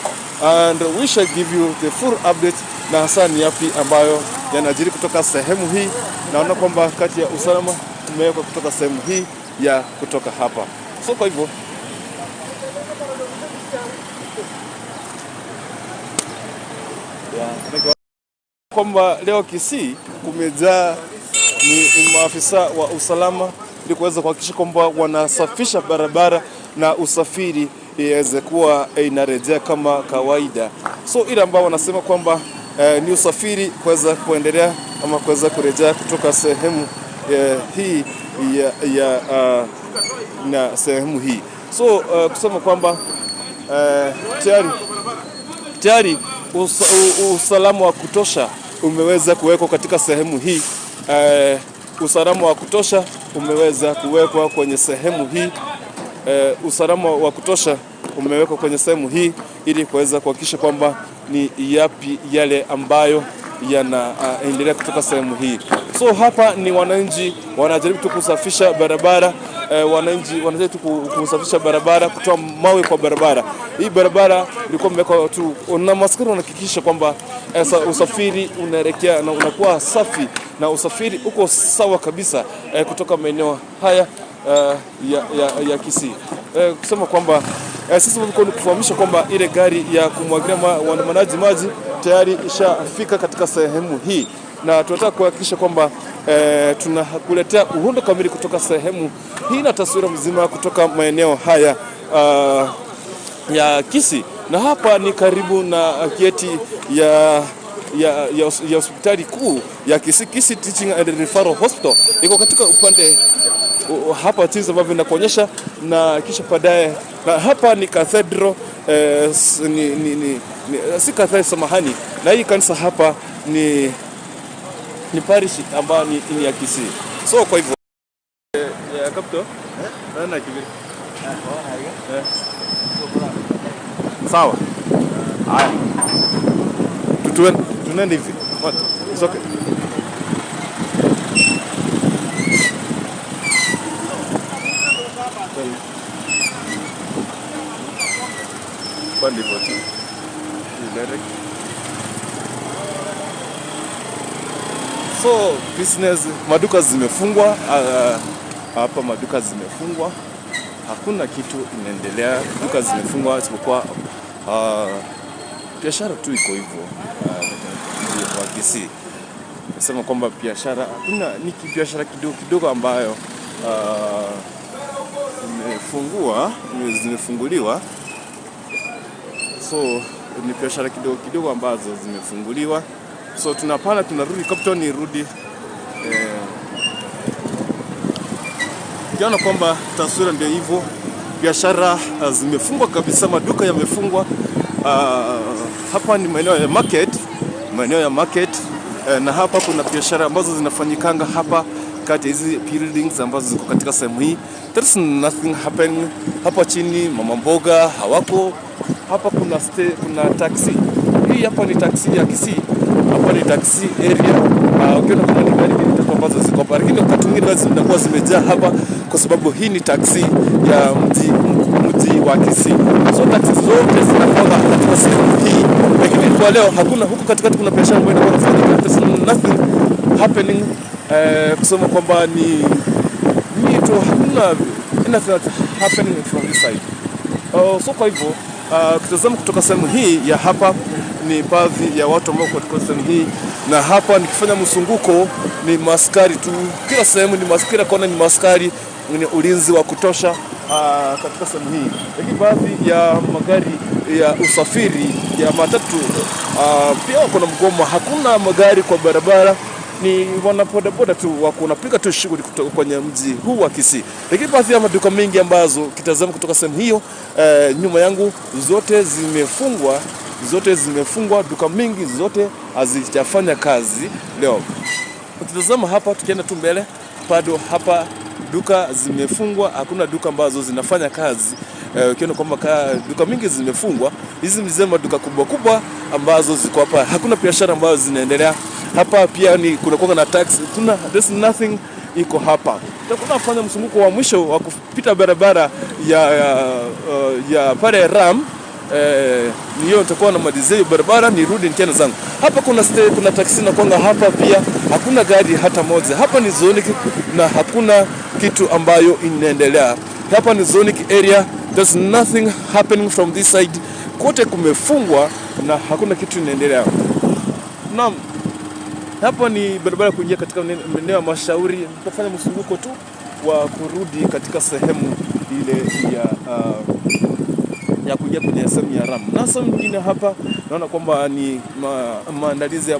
and we shall give you the full update na hasa ni yapi ambayo yanajiri kutoka sehemu hii. Naona kwamba kati ya usalama umewekwa kutoka sehemu hii ya kutoka hapa. So kwa hivyo kwamba leo Kisii kumejaa ni maafisa wa usalama ili kuweza kuhakikisha kwamba wanasafisha barabara na usafiri iweze kuwa inarejea kama kawaida. So ile ambao wanasema kwamba ni usafiri kuweza kuendelea ama kuweza kurejea kutoka sehemu hii ya na sehemu hii. So kusema kwamba tayari usalama wa kutosha umeweza kuwekwa katika sehemu hii. Usalama wa kutosha umeweza kuwekwa kwenye sehemu hii. Usalama wa kutosha umewekwa kwenye sehemu hii ili kuweza kuhakikisha kwamba ni yapi yale ambayo yanaendelea kutoka sehemu hii. So hapa ni wananchi wanajaribu tu kusafisha barabara. Wananchi wanajaribu tu kusafisha barabara, kutoa mawe kwa barabara. Hii barabara ilikuwa imewekwa tu na maskari wanahakikisha kwamba usafiri unaelekea na unakuwa safi na usafiri uko sawa kabisa kutoka maeneo haya ya Kisii. Kusema kwamba sisi tulikuwa kufahamisha kwamba ile gari ya kumwagilia waandamanaji maji tayari ishafika katika sehemu hii, na tunataka kuhakikisha kwamba tunakuletea uhondo kamili kutoka sehemu hii na taswira mzima kutoka maeneo haya ya Kisii. Na hapa ni karibu na geti ya hospitali kuu ya Kisii, Kisii Teaching and Referral Hospital. Iko katika upande hapa jinsi ambavyo inakuonyesha, na kisha baadaye na hapa ni cathedral, si cathedral, samahani, na hii kanisa hapa ni parish ambayo ni ya Kisii. So kwa hivyo ya kapto na kibiri sawa. Haya, tuende hivi. What? It's okay. So business, maduka zimefungwa hapa, maduka zimefungwa, hakuna kitu inaendelea, duka zimefungwa isipokuwa biashara tu iko hivyo wa Kisii. Nasema kwamba biashara hakuna, ni biashara kidogo kidogo ambayo zimefunguliwa. So ni biashara kidogo kidogo ambazo zimefunguliwa. So tunapanda tunarudi Capital, nirudi kiona kwamba taswira ndio hivyo, biashara zimefungwa kabisa, maduka yamefungwa. Hapa ni maeneo ya market, maeneo ya market, na hapa kuna biashara ambazo zinafanyikanga hapa kati hizi buildings ambazo ziko katika sehemu hii. There's nothing happening hapa chini, mama mboga hawako hapa. Kuna kuna taxi. Hii hapa ni taxi ya Kisii, hapa ni taxi area. Ukiona kuna ni gari mbili tatu ambazo ziko hapa, lakini wakati mwingine zinakuwa zimejaa hapa kwa sababu hii ni taxi ya mji wa Kisii. So taxi zote zinakuwa katika sehemu hii, lakini kwa leo hakuna. Huku katikati kuna biashara ambayo inakuwa inafanyika. There's nothing happening. Kusema kwamba ni tu hakuna anything that's happening from this side. So kwa hivyo kitazama kutoka sehemu hii ya hapa ni baadhi ya watu ambao katika sehemu hii, na hapa nikifanya msunguko ni maskari tu, kila sehemu ni maskari, kila kona ni maskari, ni ulinzi wa kutosha katika sehemu hii. Lakini baadhi ya magari ya usafiri ya matatu pia wako na mgomo, hakuna magari kwa barabara, ni wanabodaboda tu wako wanapiga tu shughuli kutoka kwenye mji huu wa Kisii. Lakini baadhi ya maduka mengi ambazo kitazama kutoka sehemu hiyo nyuma yangu zote zimefungwa, zote zimefungwa, duka mingi zote hazijafanya kazi leo. Ukitazama hapa, tukienda tu mbele, bado hapa duka zimefungwa, hakuna duka ambazo zinafanya kazi. Ukiona kwamba duka mingi zimefungwa, hizi ni zile maduka kubwa kubwa ambazo ziko hapa, hakuna biashara ambazo zinaendelea hapa. Pia ni kuna kuwa na taxi, kuna there's nothing iko hapa. Tutakuwa nafanya mzunguko wa mwisho wa kupita barabara ya pale Ram. Niyo nitakuwa na malizia hiyo barabara nirudi nikienda zangu. Hapa kuna taksi na kwanga hapa pia hakuna gari hata moja. Hapa ni zonic na hakuna kitu ambayo inaendelea. Hapa ni zonic area, there's nothing happening from this side. Kote kumefungwa na hakuna kitu inaendelea. Naam, hapa ni barabara kuingia katika maeneo ya Mashauri. Nitafanya mzunguko tu wa kurudi katika sehemu ile ya kuingia kwenye sehemu ya Ram. Na sehemu nyingine hapa naona kwamba ni maandalizi ya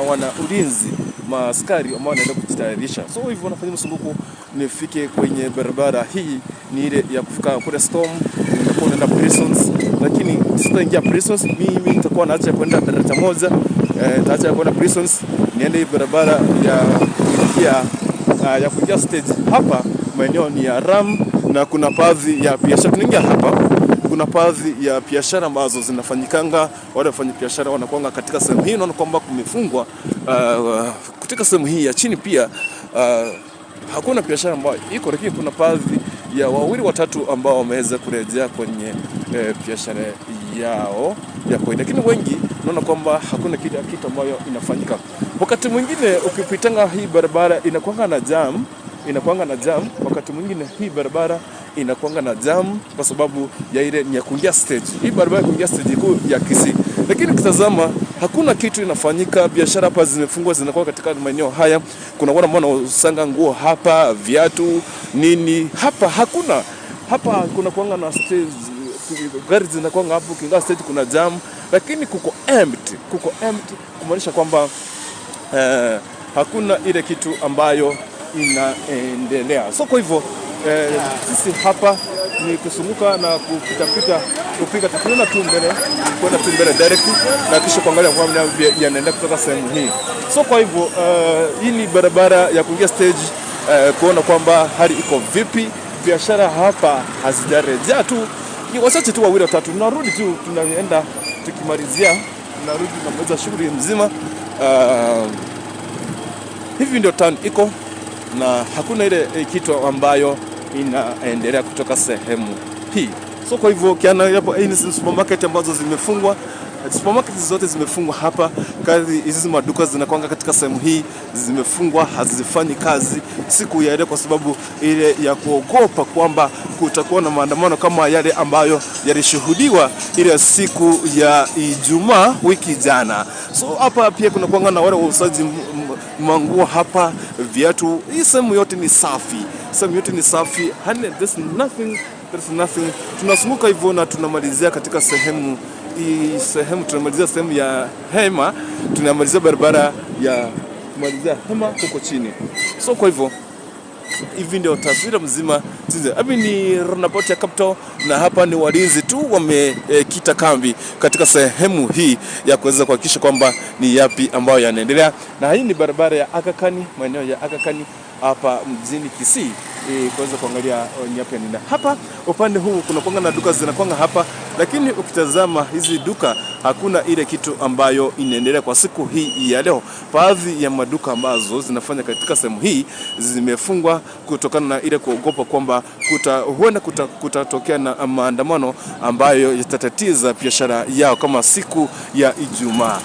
wana ulinzi, maaskari ambao wanaenda kujitayarisha. So hivyo wanafanya mzunguko nifike kwenye barabara hii, ni ile ya kufika kule Storm, nitakuwa naenda Prisons, lakini sitaingia Prisons, mimi nitakuwa naacha kwenda daraja moja, nitaacha kwenda Prisons, niende hii barabara ya kuingia stage. Hapa maeneo ni ya Ram na kuna baadhi ya biashara tunaingia hapa, kuna baadhi ya biashara ambazo zinafanyikanga, wale wafanya biashara wanakuanga katika sehemu hii. Unaona kwamba kumefungwa katika sehemu hii ya chini pia hakuna biashara ambayo iko, lakini kuna baadhi ya wawili watatu ambao wameweza kurejea kwenye biashara yao ya kawaida, lakini wengi naona kwamba hakuna kitu ambayo inafanyika. Wakati mwingine ukipitanga hii barabara inakuanga na jam, inakuanga na jam. Wakati mwingine hii barabara inakuanga na jam kwa sababu ya ile ni ya kuingia stage. Hii barabara ya kuingia stage kuu ya Kisii, lakini ukitazama hakuna kitu inafanyika. Biashara hapa zimefungwa, zinakuwa katika maeneo haya. Kuna wale ambao wanausanga nguo hapa, viatu nini hapa hakuna. Hapa kuna kuanga na stage, gari zinakuanga hapo, ukiingia stage kuna jam, lakini kuko empty, kuko empty kumaanisha kwamba hakuna ile kitu ambayo inaendelea. So kwa hivyo sisi hapa ni kusunguka na kupita kupiga tunaona tu mbele, kwenda tu mbele direct na kisha kuangalia kwamba yanaenda kutoka sehemu hii. So kwa hivyo hii ni barabara ya kuingia stage, kuona kwamba hali iko vipi. Biashara hapa hazijarejea tu, ni wachache tu wawili watatu, tunarudi tu, tunaenda tukimalizia, tunarudi tunamaliza shughuli mzima. Hivi ndio town iko na hakuna ile kitu ambayo inaendelea kutoka sehemu hii. So kwa hivyo kiana hapo, hii ni supermarket ambazo zimefungwa. Supermarket zote zimefungwa hapa. Kazi hizi maduka zinakuanga katika sehemu hii zimefungwa, hazifanyi kazi siku ya leo kwa sababu ile ya kuogopa kwamba kutakuwa na maandamano kama yale ambayo yalishuhudiwa ile siku ya Ijumaa wiki jana. So hapa pia kuna kuanga na wale wauzaji manguo hapa, viatu. Hii sehemu yote ni safi, sehemu yote ni safi. There's nothing, there's nothing. Tunazunguka hivyo na tunamalizia katika sehemu hii, sehemu tunamalizia sehemu ya Hema, tunamalizia barabara ya kumalizia Hema huko chini. So kwa hivyo Hivi ndio taswira mzima. Hivi ni roundabout ya Capital, na hapa ni walinzi tu wamekita kambi katika sehemu hii ya kuweza kuhakikisha kwamba ni yapi ambayo yanaendelea. Na hii ni barabara ya Aga Khan, maeneo ya Aga Khan hapa mjini Kisii, kuweza kuangalia ni yapi yanaendelea. Hapa upande huu kuna kwanga na duka zinakwanga hapa, lakini ukitazama hizi duka hakuna ile kitu ambayo inaendelea kwa siku hii ya leo. Baadhi ya maduka ambazo zinafanya katika sehemu hii zimefungwa kutokana na ile kuogopa kwamba huenda kutatokea na maandamano ambayo yatatatiza biashara yao kama siku ya Ijumaa.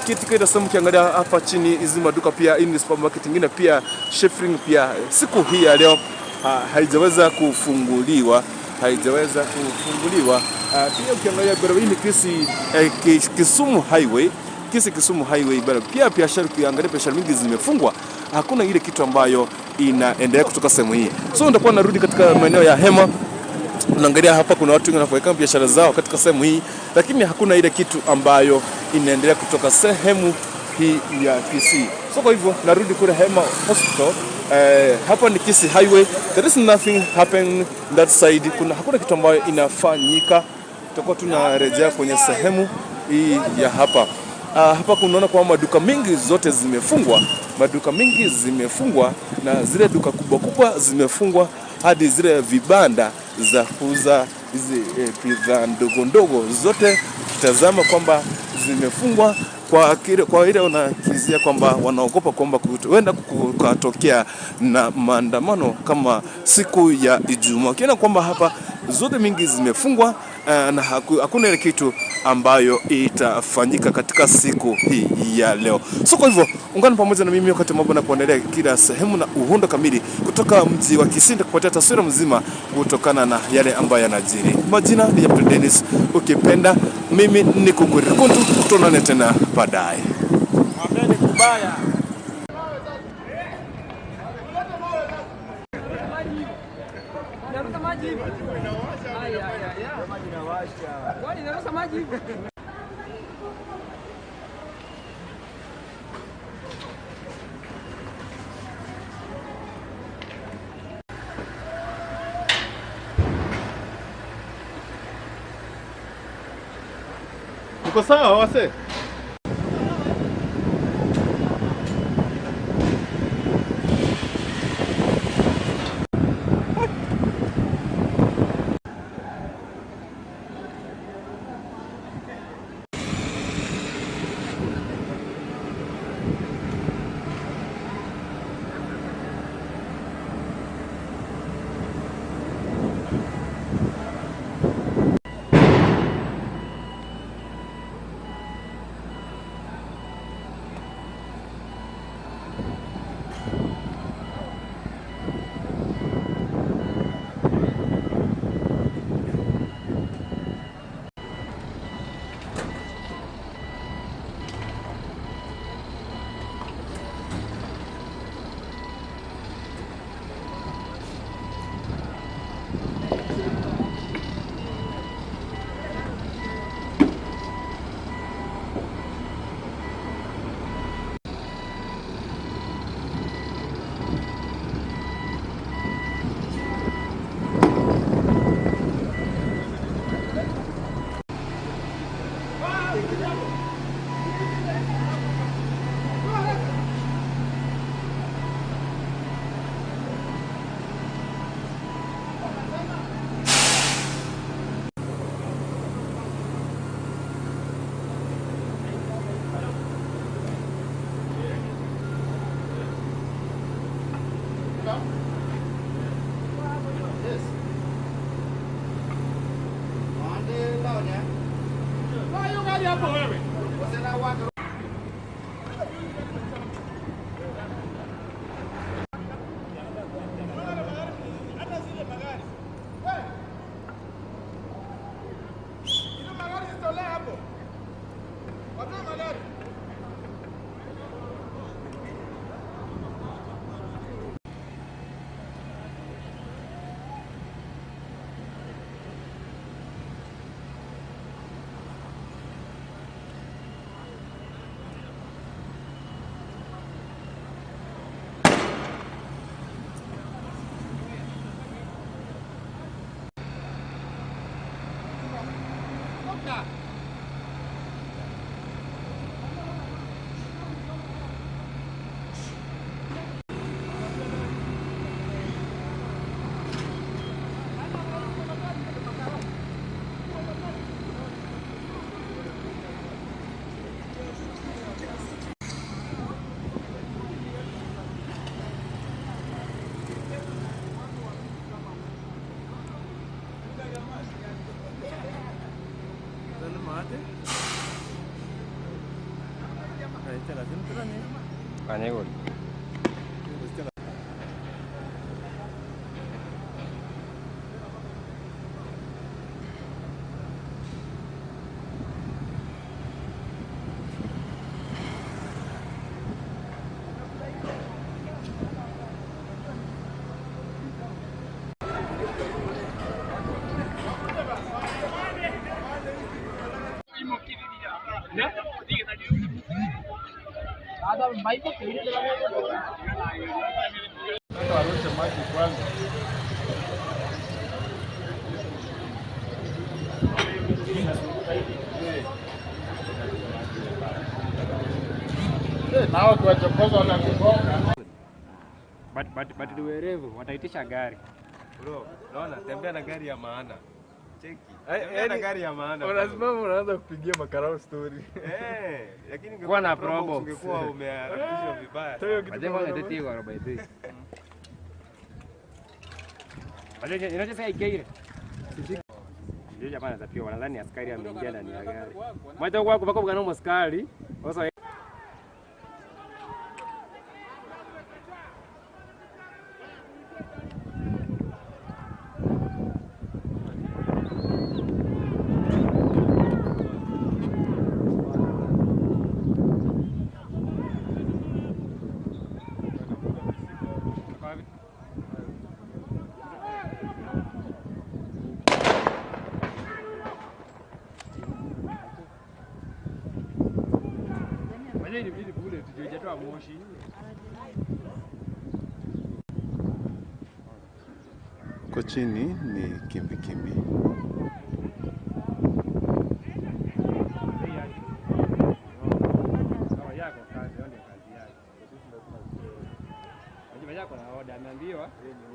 Katika ile sehemu ukiangalia hapa chini hizi maduka pia, hii ni supermarket nyingine pia Shefring pia siku hii ya leo haijaweza kufunguliwa, haijaweza kufunguliwa. Pia ukiangalia barabara hii ni Kisii Kisumu Highway, Kisii Kisumu Highway barabara pia biashara, ukiangalia biashara mingi zimefungwa, hakuna ile kitu ambayo inaendelea kutoka sehemu hii. So nitakuwa narudi katika maeneo ya Hema. Unaangalia hapa kuna watu wengi wanafanya biashara zao katika sehemu hii, lakini hakuna ile kitu ambayo inaendelea kutoka sehemu hii ya Kisii. So kwa hivyo narudi kule Hema Hospital. Hapa ni Kisii Highway. There is nothing happen that side. Hakuna kitu ambayo inafanyika. Tutakuwa tunarejea kwenye sehemu hii ya hapa. Hapa kunaona kwamba maduka mingi zote zimefungwa. Maduka mingi zimefungwa, na zile duka kubwa kubwa zimefungwa, hadi zile vibanda za kuuza hizi bidhaa ndogo ndogo zote ukitazama kwamba zimefungwa kwa ile unakizia kwamba wanaogopa kwamba huenda kukatokea na maandamano kama siku ya Ijumaa. Ukiona kwamba hapa zote mingi zimefungwa, na hakuna ile kitu ambayo itafanyika katika siku hii ya leo. So kwa hivyo ungana pamoja na mimi wakati mambo na kuendelea kila sehemu na uhondo kamili kutoka mji wa Kisii, kupatia taswira mzima kutokana na yale ambayo yanajiri. Majina ni Yapto Dennis, ukipenda mimi ni Kukurikuntu. Tuonane tena baadaye. Kubaya. Uko sawa wase? Kanyegol. But ni werevu wataitisha gari. Bro, unaona tembea na gari ya maana. Cheki. Tembea na gari ya maana. Unasimama unaanza kupigia makarao story. Eh, lakini ungekuwa na probo ungekuwa umeharakishwa vibaya. Majengo yanatetiwa 43. Majengo inachosema ikeire. Ndio jamaa anatapia wanadhani askari ameingia ndani ya gari. Mwacha kwa kwa kwa askari. Sasa Kwa chini ni kimbi kimbi.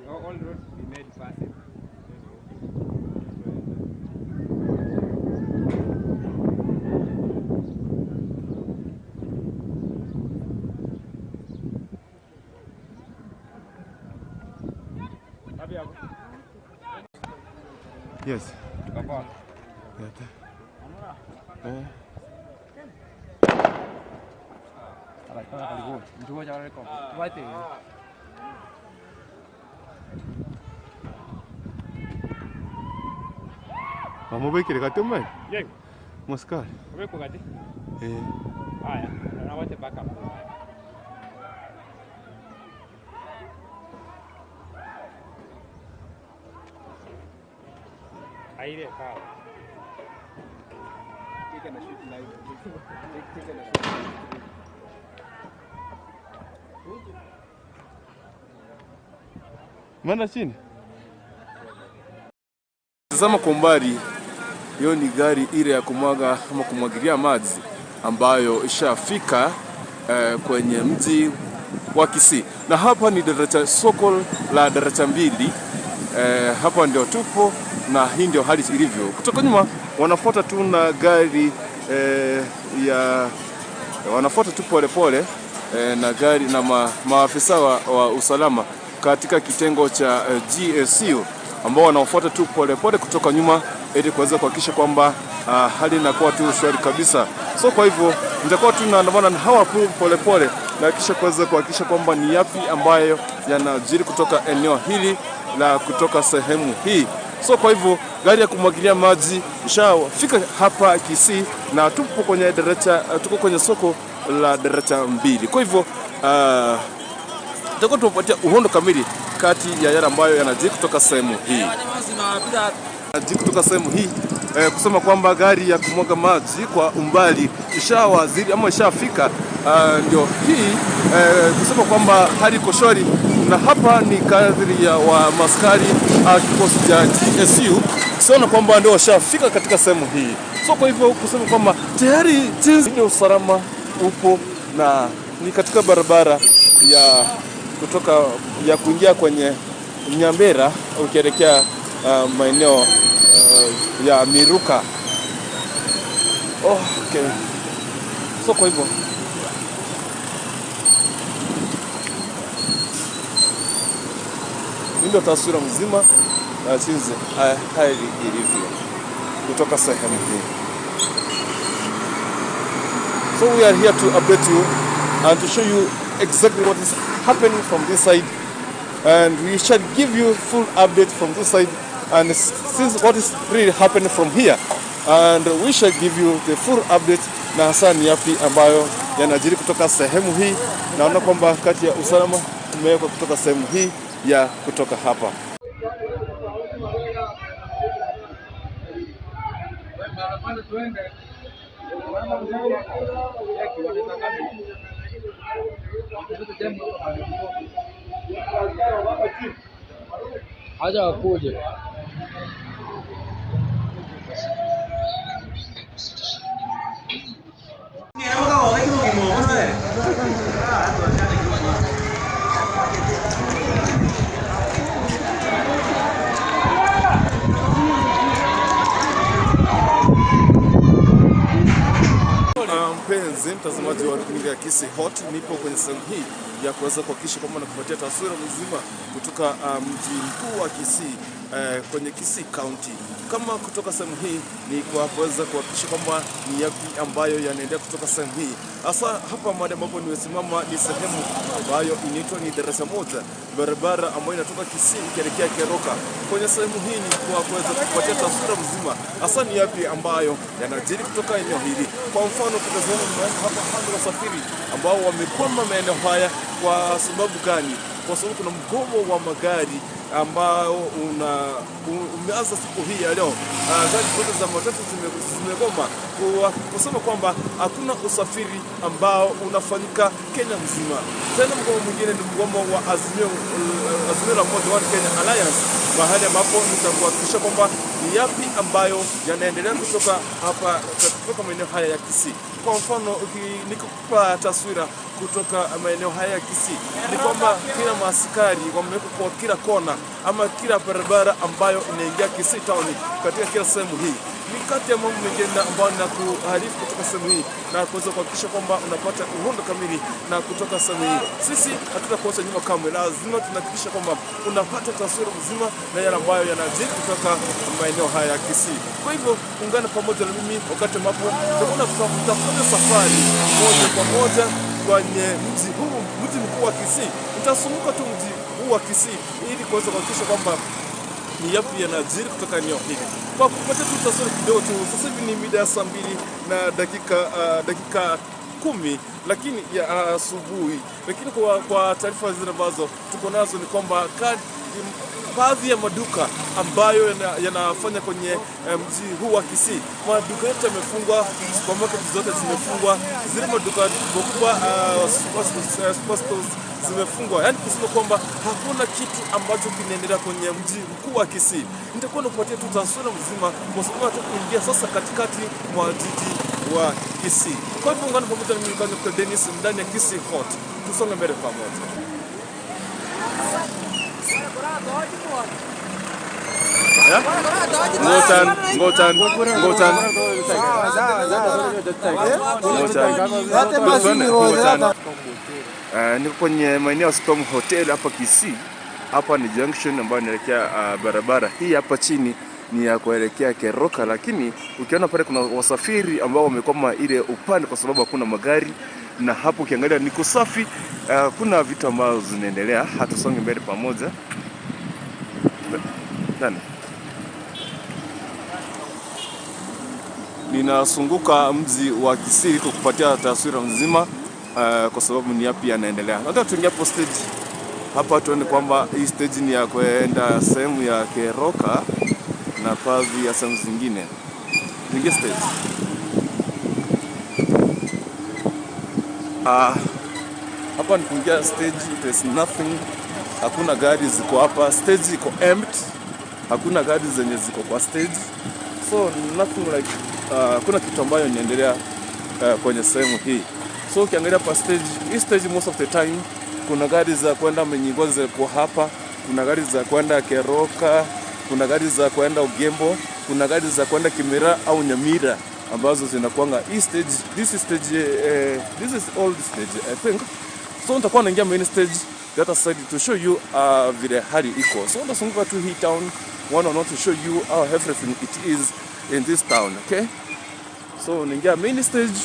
All roads be made passive. Yes. Papa. Eh. Mama bekere kati omai? Yego. Moskari. Obeko kati? Eh. Haya, na wote backup. Aire ka. Take and shoot live. Take and shoot. Mana chini? Tazama kwa mbali, hiyo ni gari ile ya kumwaga ama kumwagilia maji ambayo ishafika kwenye mji wa Kisii. Na hapa ni daraja, soko la daraja mbili. Hapa ndio tupo na hii ndio hali ilivyo. Kutoka nyuma wanafuata tu na gari ya wanafuata tu pole pole na gari na maafisa wa usalama katika kitengo cha GSU ambao wanaofuata tu pole pole kutoka nyuma ili kuweza kuhakikisha kwamba hali inakuwa tu shwari kabisa. So kwa hivyo nitakuwa tu naandamana na hawa pole pole na kisha kuweza kuhakikisha kwamba ni yapi ambayo yanajiri kutoka eneo hili la kutoka sehemu hii. So kwa hivyo gari ya kumwagilia maji ishafika hapa Kisii na tupo kwenye daraja, tuko kwenye soko la daraja mbili. Kwa hivyo tutakuwa tunapatia uhondo kamili kati ya yale ambayo yanajiri kutoka sehemu hii. Yanajiri kutoka sehemu hii kusema kwamba gari ya kumwaga maji kwa umbali ishawazidi ama ishafika, ndio hii kusema kwamba hali iko shwari. Na hapa ni kadri ya wa maskari kikosi cha GSU siona kwamba ndio washafika katika sehemu hii. So kwa hivyo kusema kwamba tayari jinsi ya usalama upo na ni katika barabara ya kutoka ya kuingia kwenye Nyambera ukielekea maeneo ya Miruka. Oh, okay. So kwa hivyo ndio taswira mzima na jinsi hali ilivyo kutoka sehemu hii. So we are here to update you and to show you exactly what is happening from this side, and we shall give you full update from this side and since what is really happening from here, and we shall give you the full update na hasa ni yapi ambayo yanajiri kutoka sehemu hii. Naona kwamba kati ya usalama umewekwa kutoka sehemu hii ya kutoka hapa. Acha wakuje. Mpenzi mtazamaji wa runinga ya Kisii Hot, nipo kwenye sehemu hii ya kuweza kuhakikisha kwamba nakupatia taswira mzima kutoka mji mkuu wa Kisii, kwenye Kisii County. Kama kutoka sehemu hii ni kwa kuweza kuhakikisha kwamba ni yapi ambayo yanaendelea kutoka sehemu hii. Hasa hapa mahali ambapo nimesimama ni sehemu ambayo inaitwa ni Darasa Moja, barabara ambayo inatoka Kisii ikielekea Keroka. Kwenye sehemu hii ni kwa kuweza kupatia taswira mzima hasa ni yapi ambayo yanajiri kutoka eneo hili. Kwa mfano ukitazama hapa hapa wasafiri ambao wamekwama maeneo haya kwa sababu gani? Kwa sababu kuna mgomo wa magari ambao umeanza siku hii ya leo. Gari zote za matatu zimegoma kusema kwamba hakuna usafiri ambao unafanyika Kenya mzima. Tena mgomo mwingine ni mgomo wa Azimio la Umoja wa Kenya Alliance, mahali ambapo nitakuhakikisha kwamba ni yapi ambayo yanaendelea kutoka hapa kutoka maeneo haya ya Kisii. Kwa mfano nikikupa taswira kutoka maeneo haya ya Kisii ni kwamba kila maaskari wamewekwa kwa kila kona ama kila barabara ambayo inaingia Kisii town katika kila sehemu hii. Ni kati ya mambo mengine ambayo nakuarifu kutoka sehemu hii na kuweza kuhakikisha kwamba unapata uhondo kamili na kutoka sehemu hii. Sisi hatutakuacha nyuma kamwe, lazima tunahakikisha kwamba unapata taswira mzima na yale ambayo yanajiri kutoka maeneo haya ya Kisii. Kwa hivyo ungana pamoja na mimi wakati ambapo tutakuwa safari moja kwa moja kwenye mji huu, mji mkuu wa Kisii. Nitazunguka tu mji huu wa Kisii ili kuweza kuhakikisha kwamba ni yapi yanajiri kutoka eneo hili. Kwa kupatia tu taswira kidogo tu, sasa hivi ni mida ya saa 2 na dakika 10 lakini ya asubuhi. Lakini kwa taarifa zile ambazo tuko nazo ni kwamba baadhi ya maduka ambayo yanafanya kwenye mji huu wa Kisii, maduka yote yamefungwa, supermarket zote zimefungwa, zile maduka makubwa superstores zimefungwa. Yaani kusema kwamba hakuna kitu ambacho kinaendelea kwenye mji mkuu wa Kisii. Nitakuwa nakupatia tu taswira mzima kwa sababu nataka kuingia sasa katikati mwa jiji wa Kisii. Kwa hivyo ungana pamoja na mimi kwa Dennis ndani ya Kisii Hot. Tusonge mbele pamoja. Ngotan. Niko kwenye maeneo ya Storm Hotel hapa Kisii. Hapa ni junction ambayo inaelekea barabara hii hapa chini ni ya kuelekea Keroka, lakini ukiona pale kuna wasafiri ambao wamekwama ile upande kwa sababu hakuna magari, na hapo ukiangalia ni kusafi, kuna vitu ambazo zinaendelea. Hatusonge mbele pamoja. Nani? Ninazunguka mji wa Kisii kukupatia taswira nzima kwa sababu ni yapi yanaendelea. Nataka tuingie hapo stage. Hapa tuone kwamba hii stage ni ya kwenda sehemu ya Keroka na baadhi ya sehemu zingine. Tuingie stage. Hapa ni kuingia stage, there's nothing. Hakuna gari ziko hapa, stage iko empty. Hakuna gari zenye ziko kwa stage. So nothing like Hakuna kitu ambayo inaendelea kwenye sehemu hii. So ukiangalia pa stage, hii stage most of the time kuna gari za kwenda Menyingo ziko hapa, kuna gari za kwenda Keroka, kuna gari za kwenda Ugembo, kuna gari za kwenda Kimera au Nyamira ambazo zinakuanga hii stage. This is stage, this is old stage, I think. So nitakuwa naingia main stage the other side to show you vile hali iko. So ndazunguka tu hii town one or not to show you how everything it is in this town, okay? So naingia main stage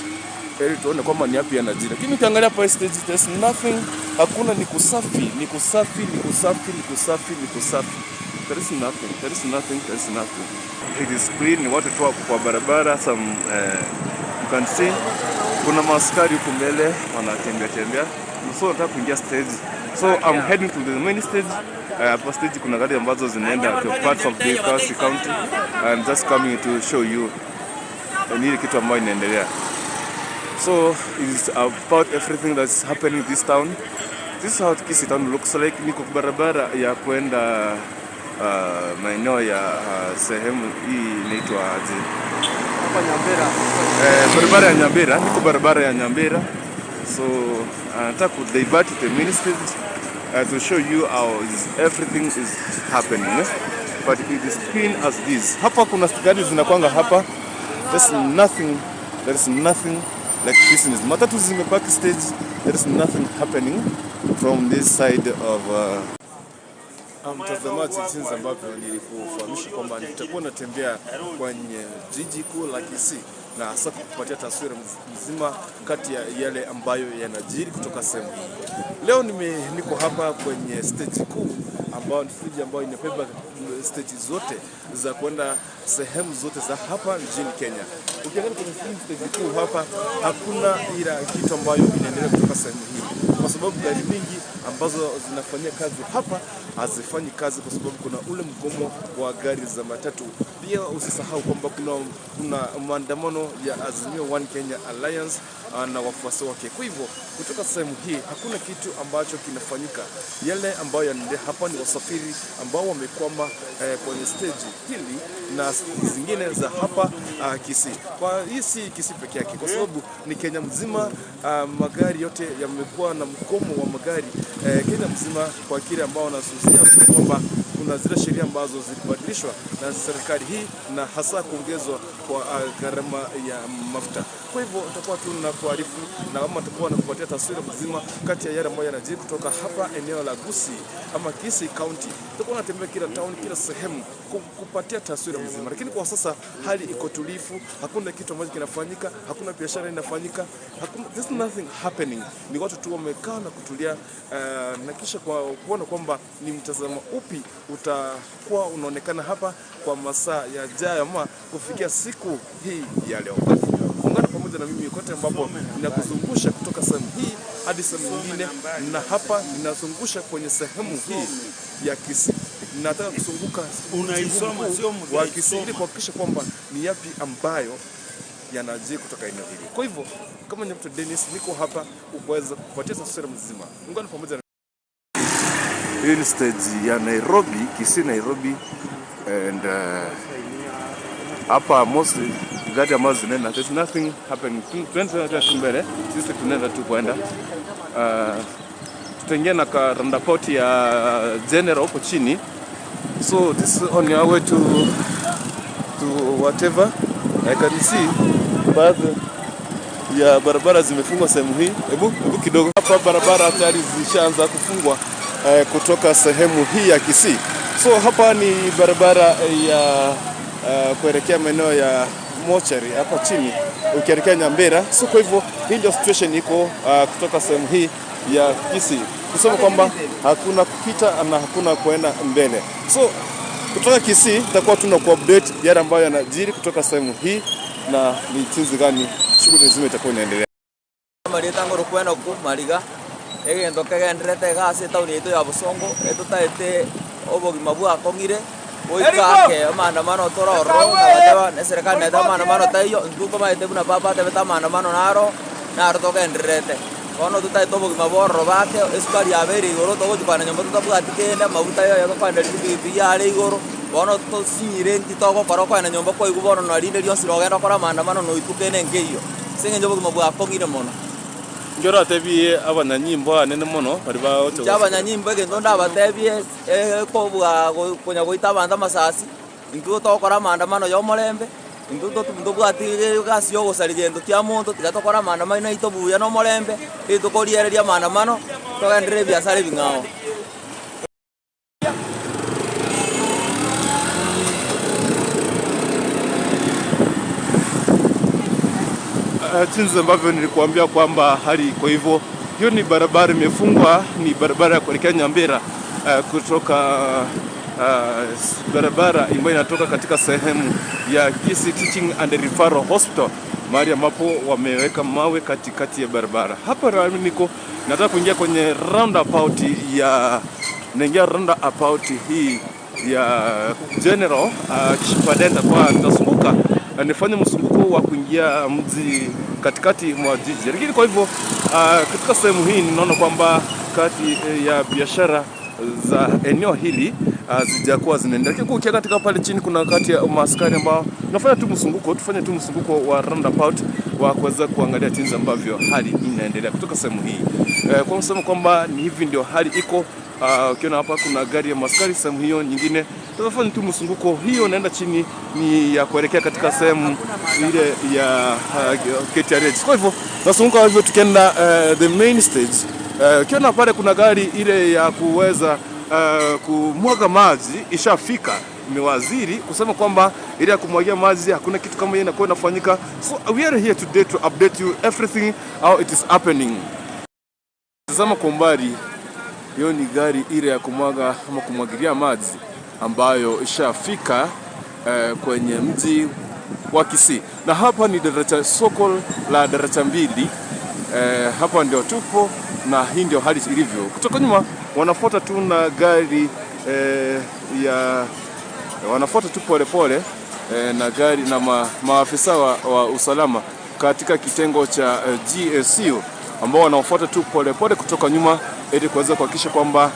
ili tuone kwamba ni yapi yanajiri. Lakini ukiangalia hapa stage, there's nothing, hakuna, ni kusafi, ni kusafi, ni kusafi, ni kusafi, ni kusafi. There is nothing, there is nothing, there is nothing. It is clean, ni watu tu wako kwa barabara, some you can see kuna maaskari huku mbele wanatembea tembea. So nataka kuingia stage. So I'm heading to the main stage. Hapa stage kuna gari ambazo zinaenda to parts of the Kisii County. I'm just coming to show you nini kitu ambayo inaendelea. So it's about everything that's happening in this town. This is how Kisii town looks like. Niko barabara ya kwenda maeneo ya sehemu hii inaitwa aje? Hapa Nyambera. Barabara ya Nyambera, niko barabara ya Nyambera. So nataka ku divert to the main stage to show you how is everything is happening. Eh? But it is clean as this. Hapa kuna gari zinakwanga hapa. There's nothing, there is nothing like business. Matatu zimepaki stage. There is nothing happening from this side of mtazamaji, jinsi ambavyo nilikufahamisha kwamba nitakuwa natembea kwenye jiji kuu la Kisii na hasa kukupatia taswira mzima kati ya yale ambayo yanajiri kutoka sehemu hii. Leo niko hapa kwenye stage kuu ambayo ni stage ambayo inabeba stage zote za kwenda sehemu zote za hapa nchini Kenya. Ukiangalia kwenye hii stage kuu hapa, hakuna ila kitu ambayo inaendelea kutoka sehemu hii, kwa sababu gari mingi ambazo zinafanyia kazi hapa hazifanyi kazi kwa sababu kuna ule mgomo wa gari za matatu. Pia usisahau kwamba kuna maandamano ya Azimio One Kenya Alliance na wafuasi wake. Kwa hivyo kutoka sehemu hii hakuna kitu ambacho kinafanyika. Yale ambayo yanaendelea hapa ni wasafiri ambao wamekwama kwenye stage hili na zingine za hapa Kisii. Kwa hii si Kisii peke yake, kwa sababu ni Kenya mzima. Magari yote yamekuwa na mgomo wa magari Kenya mzima, kwa kile ambao wanasusia kwamba kuna zile sheria ambazo zilibadilishwa na serikali hii na hasa kuongezwa kwa gharama ya mafuta. Kwa hivyo tutakuwa tu na kuarifu na kama tutakuwa na kupatia taswira mzima kati ya yale ambayo yanajiri kutoka hapa eneo la Gusii ama Kisii County. Tutakuwa natembea kila town, kila sehemu kupatia taswira mzima, lakini kwa sasa hali iko tulivu, hakuna kitu ambacho kinafanyika, hakuna biashara inafanyika, hakuna, there's nothing happening. Ni watu tu wamekaa na kutulia na kisha kwa kuona kwamba ni mtazamo upi utakuwa unaonekana hapa kwa masaa yajayo ama kufikia siku hii ya leo. Ungana pamoja na mimi kote ambapo ninakuzungusha kutoka sehemu hii hadi sehemu nyingine, na hapa ninazungusha kwenye sehemu hii ya Kisii. Nataka kuzunguka Unaisoma, mji sio mkuu wa Kisii ili mtaisoma. kuhakikisha kwamba ni yapi ambayo yanajiri kutoka eneo hili. Kwa hivyo kama ni mtu Dennis, niko hapa kuweza kupatia taswira mzima. Ungana pamoja na hii ni stage ya Nairobi, Kisii Nairobi, and hapa mostly gari ambazo zinaenda, there's nothing happening. Tunaenda tu mbele, sisi tunaenda tu kwenda tutaingia na ka roundabout ya General huko chini. So this is on your way to whatever. I can see baadhi ya barabara zimefungwa sehemu hii. Hebu kidogo hapa, barabara tayari zishaanza kufungwa kutoka sehemu hii ya Kisii. So hapa ni barabara ya kuelekea maeneo ya mochari hapa chini ukielekea Nyambera. So kwa hivyo hii ndio situation iko kutoka sehemu hii ya Kisii, kusema kwamba hakuna kupita na hakuna kuenda mbele. So kutoka Kisii tutakuwa tuna ku-update yale ambayo yanajiri kutoka sehemu hii na ni jinsi gani shughuli nzima itakuwa inaendelea. Marieta ngoro ku mariga egento kegenderete egasi etauni yaito ya Bosongo etutaete obogima bwakong'ire goika maandamano tororo nabateba ne serikali naete maandamano taiyo intwe ntomaete buna papa atebete maandamano naro naro togendererete. Bono tutaete obogima bwororo bake esukari yabeire igoro togochikwana nyomba totabwati kende amaguta yoyo tokwenderia chipikipiki yare igoro. Bono tosinyire ntitogokora kwena nyomba kwaigwa bono narinde rionsi rogenda kora maandamano noitukene nkeiyo ase eng'encho obogima bwakong'ire mono. Njoro atebie abanyanyimbo anene mono bari bagocha Inche abanyanyimbo egento ndabatebie kobua konya goita abanto amasasi intwe togokora maandamano ya omorembe intwe ntobwati egasi ya ogosaria gento kia monto tiga tokore maandamano aito buya na omorembe ritukorigereria maandamano togenderere ebiasara ebing'ao. Jinsi ambavyo nilikuambia kwamba hali iko hivyo. Hiyo ni barabara imefungwa, ni barabara ya kuelekea Nyambera kutoka barabara ambayo inatoka katika sehemu ya Kisii Teaching and Referral Hospital, mahali ambapo wameweka mawe katikati ya barabara. Hapa nami niko nataka kuingia kwenye roundabout ya naingia roundabout hii ya General kisha baadaye nitakuwa nitazunguka na nifanye mzunguko wa kuingia mji katikati mwa jiji. Lakini kwa hivyo katika sehemu hii ninaona kwamba kati ya biashara za eneo hili zijakuwa zinaendelea. Lakini ukiangalia katika pale chini kuna kati ya maaskari ambao nafanya tu mzunguko, tufanye tu mzunguko wa roundabout wa kuweza kuangalia jinsi ambavyo hali inaendelea kutoka sehemu hii. Kwa msemo kwamba ni hivi ndio hali iko. Ukiona hapa kuna gari ya maskari sehemu hiyo nyingine. Tutafanya tu mzunguko hiyo naenda chini ni ya kuelekea katika sehemu ile ya KTRH. Kwa hivyo tunazunguka hivyo tukienda the main stage. Ukiona pale kuna gari ile ya kuweza kumwaga maji ishafika. Imewaziri kusema kwamba ile ya kumwagia maji hakuna kitu kama hiyo inakuwa inafanyika. So we are here today to update you everything how it is happening. Tazama kwa umbali, hiyo ni gari ile ya kumwaga ama kumwagilia maji ambayo ishafika kwenye mji wa Kisii. Na hapa ni daraja, soko la daraja mbili. Hapa ndio tupo na hii ndio hali ilivyo. Kutoka nyuma wanafuata tu na gari ya wanafuata tu pole pole na gari na maafisa wa usalama katika kitengo cha GSU ambao wanafuata tu pole pole kutoka nyuma ili kuweza kuhakikisha kwamba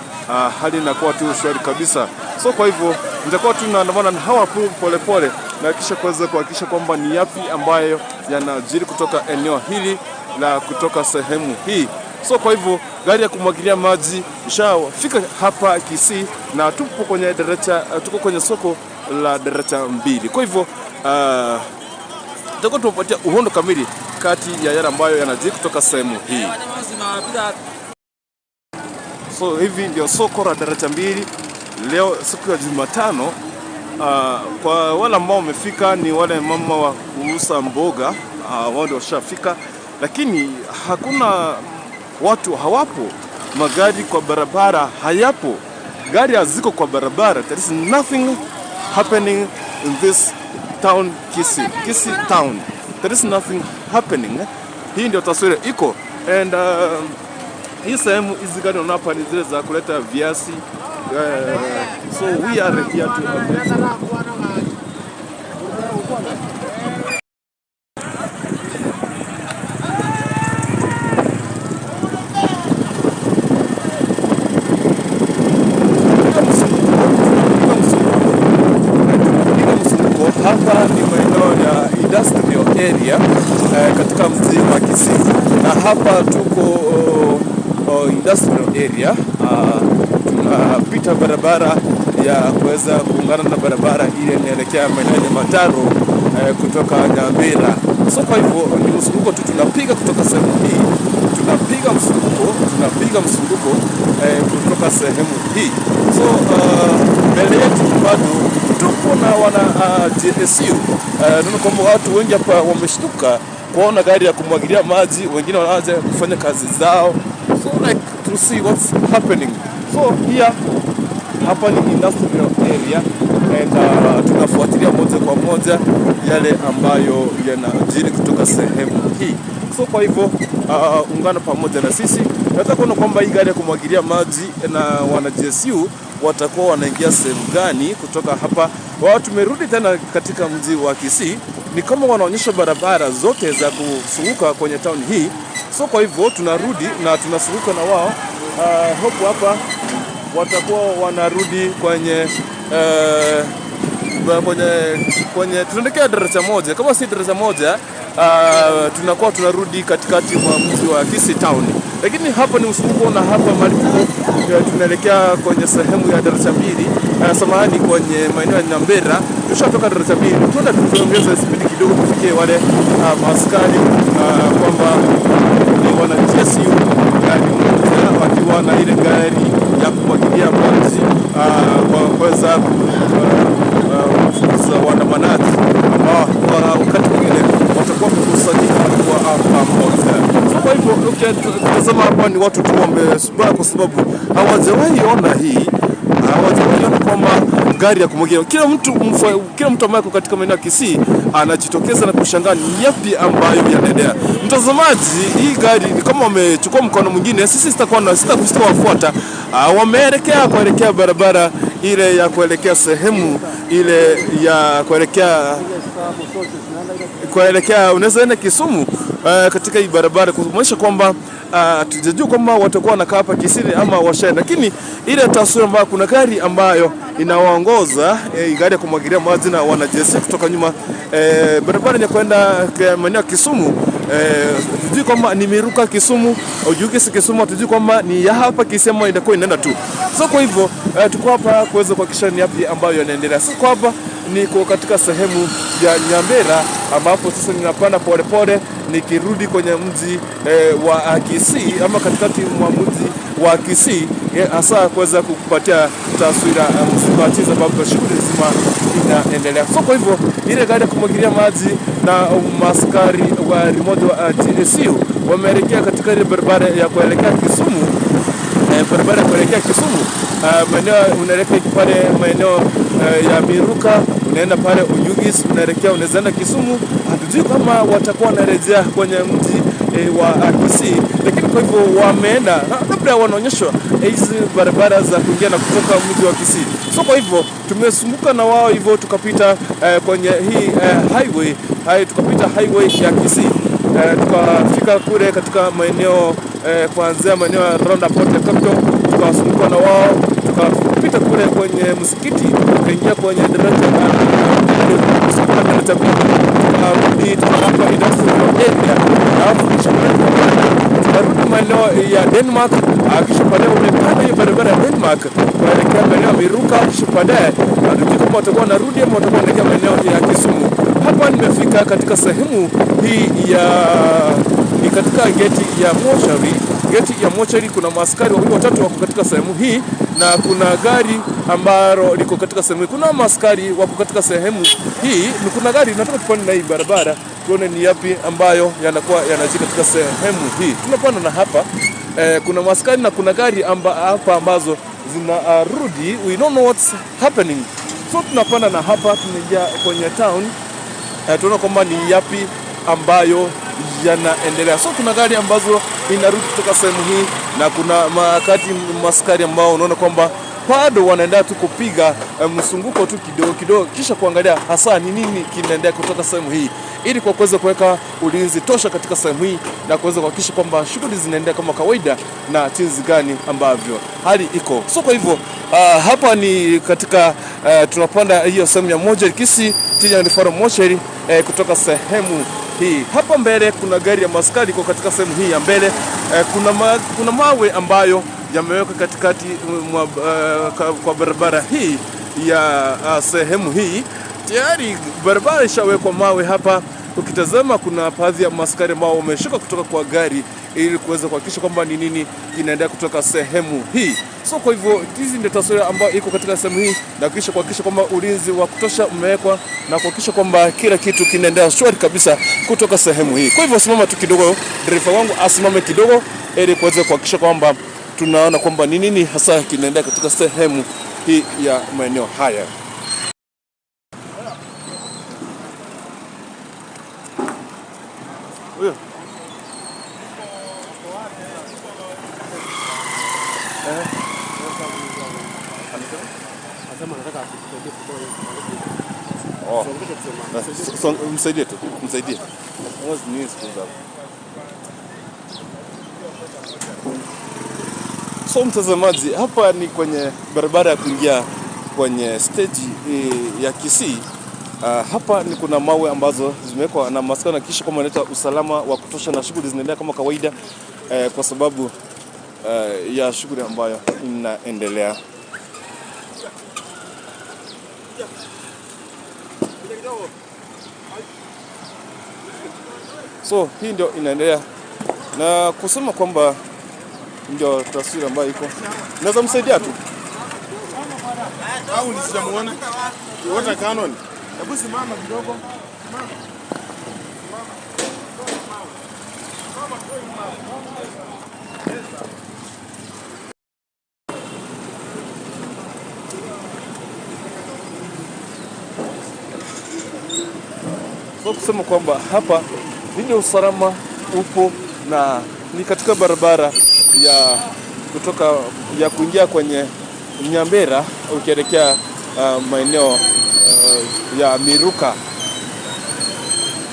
hali inakuwa tu shwari kabisa. So kwa hivyo nitakuwa tu naandamana na hawa pole pole na kisha kuweza kuhakikisha kwamba ni yapi ambayo yanajiri kutoka eneo hili la kutoka sehemu hii. So kwa hivyo gari ya kumwagilia maji ishafika hapa Kisii na tupo kwenye daraja, tuko kwenye soko la daraja mbili. Kwa hivyo tutakuwa tunapatia uhondo kamili kati ya yale ambayo yanajiri kutoka sehemu hii. So hivi ndio soko la daraja mbili leo siku ya Jumatano. Kwa wale ambao wamefika ni wale mama wa kuuza mboga, wao ndio washafika, lakini hakuna watu, hawapo, magari kwa barabara hayapo, gari haziko kwa barabara. There is nothing happening in this town, Kisii, Kisii town. There is nothing happening. Hii ndio taswira iko. And hii sehemu hizi gari unaona hapa ni zile za kuleta viazi. So we are here to update. Hapa ni maeneo ya industrial area katika mji wa Kisii, na hapa tuko industrial area. Tunapita barabara ya kuweza kuungana na barabara ile inaelekea maeneo ya Mataro kutoka Nyambera. So kwa hivyo ni mzunguko tu tunapiga kutoka sehemu hii, tunapiga mzunguko kutoka sehemu hii. So mbele yetu bado tupo na wana JSU. Naona kwamba watu wengi hapa wameshtuka kuona gari ya kumwagilia maji, wengine wanaanza kufanya kazi zao. So like to see what's happening. So here hapa ni industrial area and tunafuatilia moja kwa moja yale ambayo yanajiri kutoka sehemu hii. So kwa hivyo ungana pamoja na sisi. Nataka kuona kwamba hii gari ya kumwagilia maji na wana GSU watakuwa wanaingia sehemu gani kutoka hapa. Wao tumerudi tena katika mji wa Kisii, ni kama wanaonyesha barabara zote za kuzunguka kwenye town hii. So kwa hivyo tunarudi na tunazunguka na wao. Hope hapa watakuwa wanarudi kwenye kwenye tunaelekea daraja moja. Kama si daraja moja, tunakuwa tunarudi katikati mwa mji wa Kisii Town. Lakini hapa ni mzunguko, na hapa mahali tunaelekea kwenye sehemu ya daraja mbili, samahani, kwenye maeneo ya Nyambera. Tushatoka daraja mbili, tunaenda tuongeze spidi kidogo tufikie wale maaskari kwamba ni wana GSU gari moja wakiwa na ile gari ya kumwagilia maji kwa kuweza kufukuza waandamanaji ambao kwa wakati mwingine watakuwa wamekusanyika kwa pamoja. So kwa hivyo ukitazama hapa ni watu tu wamesubaa, kwa sababu hawajawahi ona hii, hawajawahi ona kwamba gari ya kumwagilia. Kila mtu ambaye katika maeneo ya Kisii anajitokeza na kushangaa ni yapi ambayo yanaendelea. Mtazamaji, hii gari ni kama wamechukua mkono mwingine, sisi sitawafuata. Wameelekea kuelekea barabara ile ya kuelekea sehemu ile ya kuelekea unaweza enda Kisumu katika hii barabara, kuonyesha kwamba tujajua kwamba watakuwa wanakaa hapa Kisii ama washaenda. Lakini ile taswira ambayo kuna gari ambayo inawaongoza, gari ya kumwagilia maji na wanajeshi kutoka nyuma, barabara ya kwenda maeneo ya Kisumu. Tujui kwamba ni Miruka Kisumu au Jukisi Kisumu, tujui kwamba ni ya hapa Kisii ama inakuwa inaenda tu. So kwa hivyo tuko hapa kuweza kuhakikisha ni yapi ambayo yanaendelea. So kwa hapa niko katika sehemu ya Nyambera ambapo sasa ninapanda polepole nikirudi kwenye mji wa Kisii ama katikati mwa mji wa Kisii, hasa kuweza kukupatia taswira mzima sababu shughuli nzima inaendelea. So kwa hivyo ile gari ya kumwagilia maji na maskari wa remote wa GSU wameelekea katika ile barabara ya kuelekea Kisumu. Barabara kuelekea Kisumu, maeneo unaelekea pale maeneo ya Miruka, unaenda pale Oyugis, unaelekea unaenda Kisumu. Hatujui kama watakuwa wanarejea kwenye mji wa Kisii, lakini kwa hivyo wameenda labda wanaonyeshwa hizi barabara za kuingia na kutoka mji wa Kisii. So kwa hivyo tumesumbuka na wao hivyo tukapita kwenye hii highway, tukapita highway ya Kisii. Tukafika kule katika maeneo kuanzia maeneo ya roundabout ya Capital, tukasumbuka na wao, tukapita kule kwenye msikiti, tukaingia kwenye daraja tukarudi tukapata industrial area, alafu kisha tukarudi maeneo ya Denmark, kisha baadaye umepanda hiyo barabara ya Denmark kuelekea maeneo ya Miruka, kisha baadaye hatujui kama watakuwa wanarudi ama watakuwa wanaelekea maeneo ya Kisumu. Hapa nimefika katika sehemu hii ya ni katika geti ya mochari. Geti ya mochari kuna maaskari wawili watatu wako katika sehemu hii, na kuna gari ambalo liko katika sehemu hii. Kuna maaskari wako katika sehemu hii, ni kuna gari. Nataka tupande na hii barabara tuone ni yapi ambayo yanakuwa yanajika katika sehemu hii. Tunapanda na hapa kuna maaskari na kuna gari hapa ambazo zinarudi. We don't know what's happening. So tunapanda na hapa tunaingia kwenye town. Tunaona kwamba ni yapi ambayo yanaendelea. So kuna gari ambazo inarudi kutoka sehemu hii, na kuna makati maskari ambao unaona kwamba bado wanaendelea tu kupiga msunguko tu kidogo kidogo, kisha kuangalia hasa ni nini kinaendelea kutoka sehemu hii, ili kwa kuweza kuweka ulinzi tosha katika sehemu hii na kuweza kuhakikisha kwamba shughuli zinaendelea kama kawaida na jinsi gani ambavyo hali iko. So kwa hivyo hapa ni katika tunapanda hiyo sehemu ya moja Kisii Teaching Referral Mochari kutoka sehemu hii. Hapa mbele kuna gari ya maskari kwa katika sehemu hii ya mbele. Kuna mawe ambayo yamewekwa katikati kwa barabara hii ya sehemu hii. Tayari barabara ishawekwa mawe hapa. Ukitazama kuna baadhi ya maskari ambao wameshuka kutoka kwa gari ili kuweza kuhakikisha kwamba ni nini kinaendelea kutoka sehemu hii. So kwa hivyo hizi ndio taswira ambayo iko katika sehemu hii, na kisha kuhakikisha kwamba ulinzi wa kutosha umewekwa na kuhakikisha kwamba kila kitu kinaendelea shwari kabisa kutoka sehemu hii. Kwa hivyo simama tu kidogo, dereva wangu asimame kidogo ili kuweza kuhakikisha kwamba tunaona kwamba ni nini hasa kinaendelea katika sehemu hii ya maeneo haya. Huyo. Oh. Msaidie tu, msaidie. So mtazamaji, hapa ni kwenye barabara ya kuingia kwenye stage ya Kisii. Hapa ni kuna mawe ambazo zimewekwa na maskari na kisha kama inaleta usalama wa kutosha na shughuli zinaendelea kama kawaida, kwa sababu ya shughuli ambayo inaendelea. So hii ndio inaendelea na kusema kwamba ndio taswira ambayo iko. Naweza msaidia tu au nisijamuona? Water cannon. Hebu simama kidogo. Simama. So kusema kwamba hapa ndio usalama upo na ni katika barabara ya kutoka ya kuingia kwenye Nyambera ukielekea maeneo ya Miruka.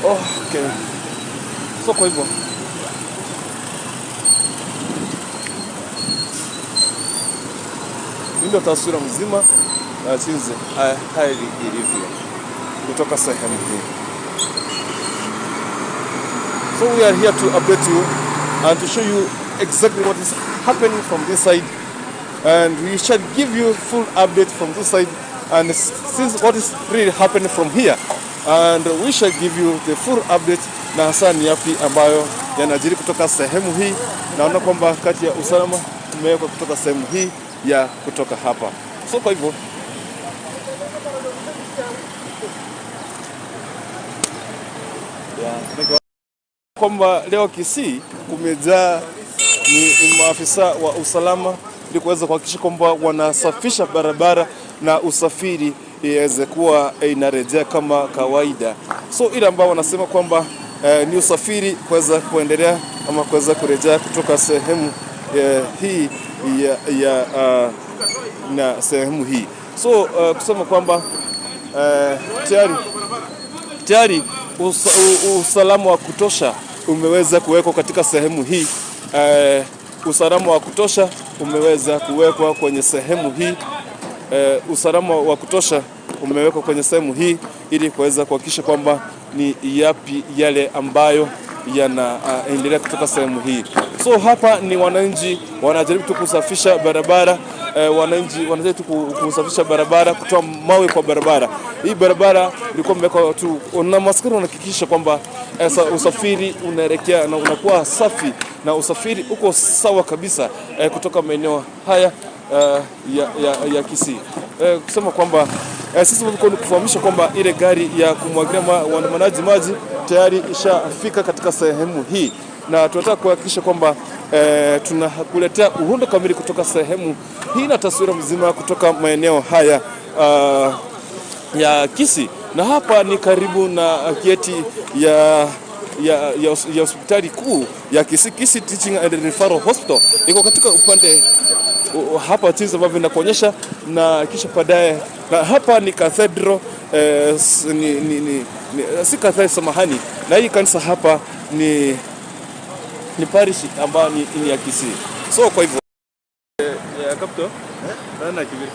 Oh, okay. So kwa hivyo ndio taswira mzima na jinsi hali ilivyo kutoka sehemu hii. So we are here to update you and to show you exactly what is happening from this side, and we shall give you full update from this side and since what is really happening from here, and we shall give you the full update na hasa ni yapi ambayo yanajiri kutoka sehemu hii. Naona kwamba kati ya usalama umewekwa kutoka sehemu hii ya kutoka hapa. So kwa hivyo kwamba leo Kisii kumejaa ni maafisa wa usalama ili kuweza kuhakikisha kwamba wanasafisha barabara na usafiri iweze kuwa inarejea kama kawaida. So ile ambao wanasema kwamba ni usafiri kuweza kuendelea ama kuweza kurejea kutoka sehemu hii ya na sehemu hii. So kusema kwamba tayari usalama wa kutosha umeweza kuwekwa katika sehemu hii. Usalama wa kutosha umeweza kuwekwa kwenye sehemu hii. Usalama wa kutosha umewekwa kwenye sehemu hii ili kuweza kuhakikisha kwamba ni yapi yale ambayo yanaendelea kutoka sehemu hii. So hapa ni wananchi wanajaribu tu kusafisha barabara. Wananchi wanajaribu tu kusafisha barabara, kutoa mawe kwa barabara. Hii barabara ilikuwa imewekwa tu na maskari wanahakikisha kwamba usafiri unaelekea na unakuwa safi na usafiri uko sawa kabisa kutoka maeneo haya ya Kisii. Kusema kwamba sisi tulikuwa kufahamisha kwamba ile gari ya kumwagilia waandamanaji maji tayari ishafika katika sehemu hii, na tunataka kuhakikisha kwamba tunakuletea uhondo kamili kutoka sehemu hii na taswira mzima kutoka maeneo haya ya Kisii. Na hapa ni karibu na geti ya hospitali kuu ya Kisii, Kisii Teaching and Referral Hospital. Iko katika upande hapa jinsi ambavyo inakuonyesha, na kisha baadaye na hapa ni cathedral, si cathedral, samahani. Na hii kanisa hapa ni parish ambayo ni ya Kisii. So kwa hivyo ya kapto na kibiri.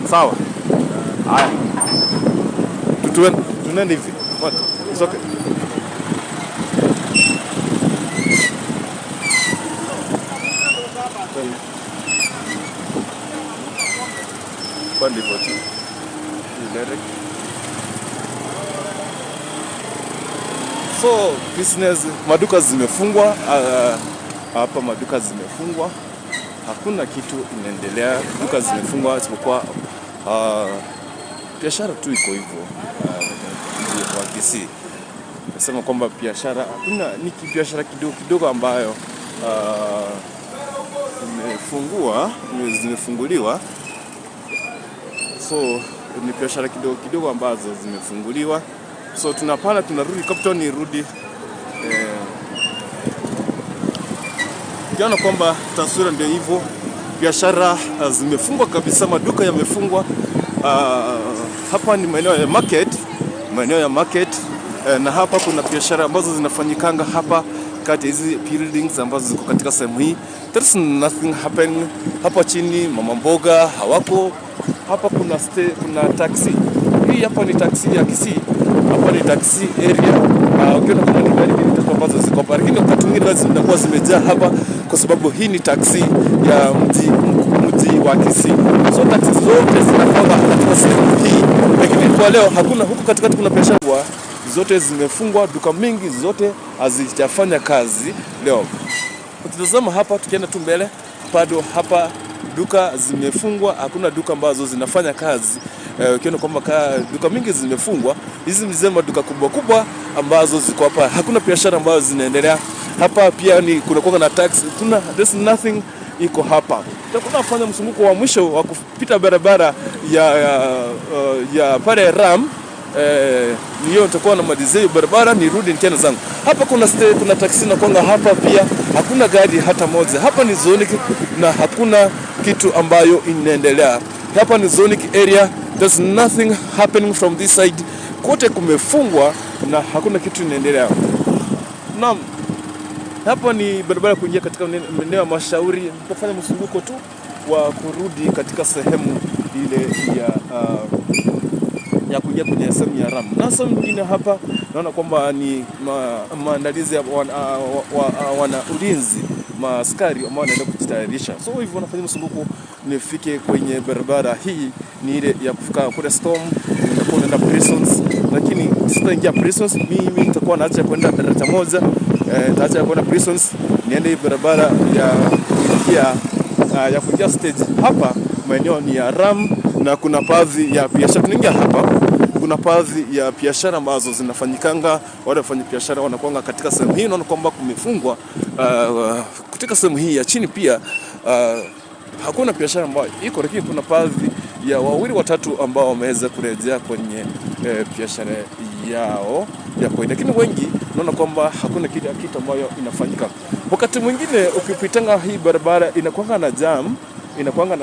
Sawa. Haya. Tunaenda hivi. It's okay. Direct. So business, maduka zimefungwa hapa, maduka zimefungwa, hakuna kitu inaendelea, duka zimefungwa isipokuwa biashara tu iko hivyo wa Kisii. Nasema kwamba biashara hakuna, ni biashara kidogo kidogo ambayo zimefunguliwa. So ni biashara kidogo kidogo ambazo zimefunguliwa. So tunapanda tunarudi Capital, nirudi kiona kwamba taswira ndio hivyo, biashara zimefungwa kabisa, maduka yamefungwa. Hapa ni maeneo ya market, maeneo ya market, na hapa kuna biashara ambazo zinafanyikanga hapa katikati hizi buildings ambazo ziko katika sehemu hii. There's nothing happening. Hapa chini mama mboga hawako. Hapa kuna taxi. Hii hapa ni taxi ya Kisii. Hapa ni taxi area. Ukiona kama ni gari mbili tatu ambazo ziko hapa, lakini wakati mwingine zinakuwa zimejaa hapa kwa sababu hii ni taxi ya mji wa Kisii. So taxi zote zinakuwa katika sehemu hii, lakini kwa leo hakuna. Huku katikati kuna biashara zote zimefungwa, duka mingi zote hazijafanya kazi leo. Ukitazama hapa, tukienda tu mbele, bado hapa duka zimefungwa, hakuna duka ambazo zinafanya kazi. Ukiona kwamba duka mingi zimefungwa, hizi ni maduka kubwa kubwa ambazo ziko hapa, hakuna biashara ambazo zinaendelea hapa. Pia ni kuna kuwa na taxi, there's nothing iko hapa. Tutakuwa tunafanya mzunguko wa mwisho wa kupita barabara ya pale Ram. Niyo nitakuwa na malizia barabara nirudi tena zangu. Hapa kuna taksi na kwanga hapa pia hakuna gari hata moja. Hapa ni zonic na hakuna kitu ambayo inaendelea. Hapa ni zonic area, there's nothing happening from this side. Kote kumefungwa na hakuna kitu inaendelea. Naam, hapa ni barabara kuingia katika eneo ya Mashauri. Nitafanya mzunguko tu wa kurudi katika sehemu ile ya kuingia kwenye sehemu ya Ram. Na sehemu nyingine hapa naona kwamba ni maandalizi ya wana ulinzi, maaskari ambao wanaenda kujitayarisha. So hivyo wanafanya mzunguko nifike kwenye barabara hii, ni ile ya kufika kule Storm, nitakuwa naenda Prisons, lakini sitaingia Prisons, mimi nitakuwa naacha kwenda daraja moja, nitaacha kwenda Prisons niende barabara ya kuingia stage. Hapa maeneo ni ya Ram na kuna baadhi ya biashara tunaingia hapa. Kuna baadhi ya biashara ambazo zinafanyikanga, wale wafanya biashara wanakuanga katika sehemu hii. Naona kwamba kumefungwa katika sehemu hii ya chini pia hakuna biashara ambayo iko, lakini kuna baadhi ya wawili watatu ambao wameweza kurejea kwenye biashara yao ya kawaida, lakini wengi naona kwamba hakuna kitu ambayo inafanyika. Wakati mwingine ukipitanga hii barabara inakuanga na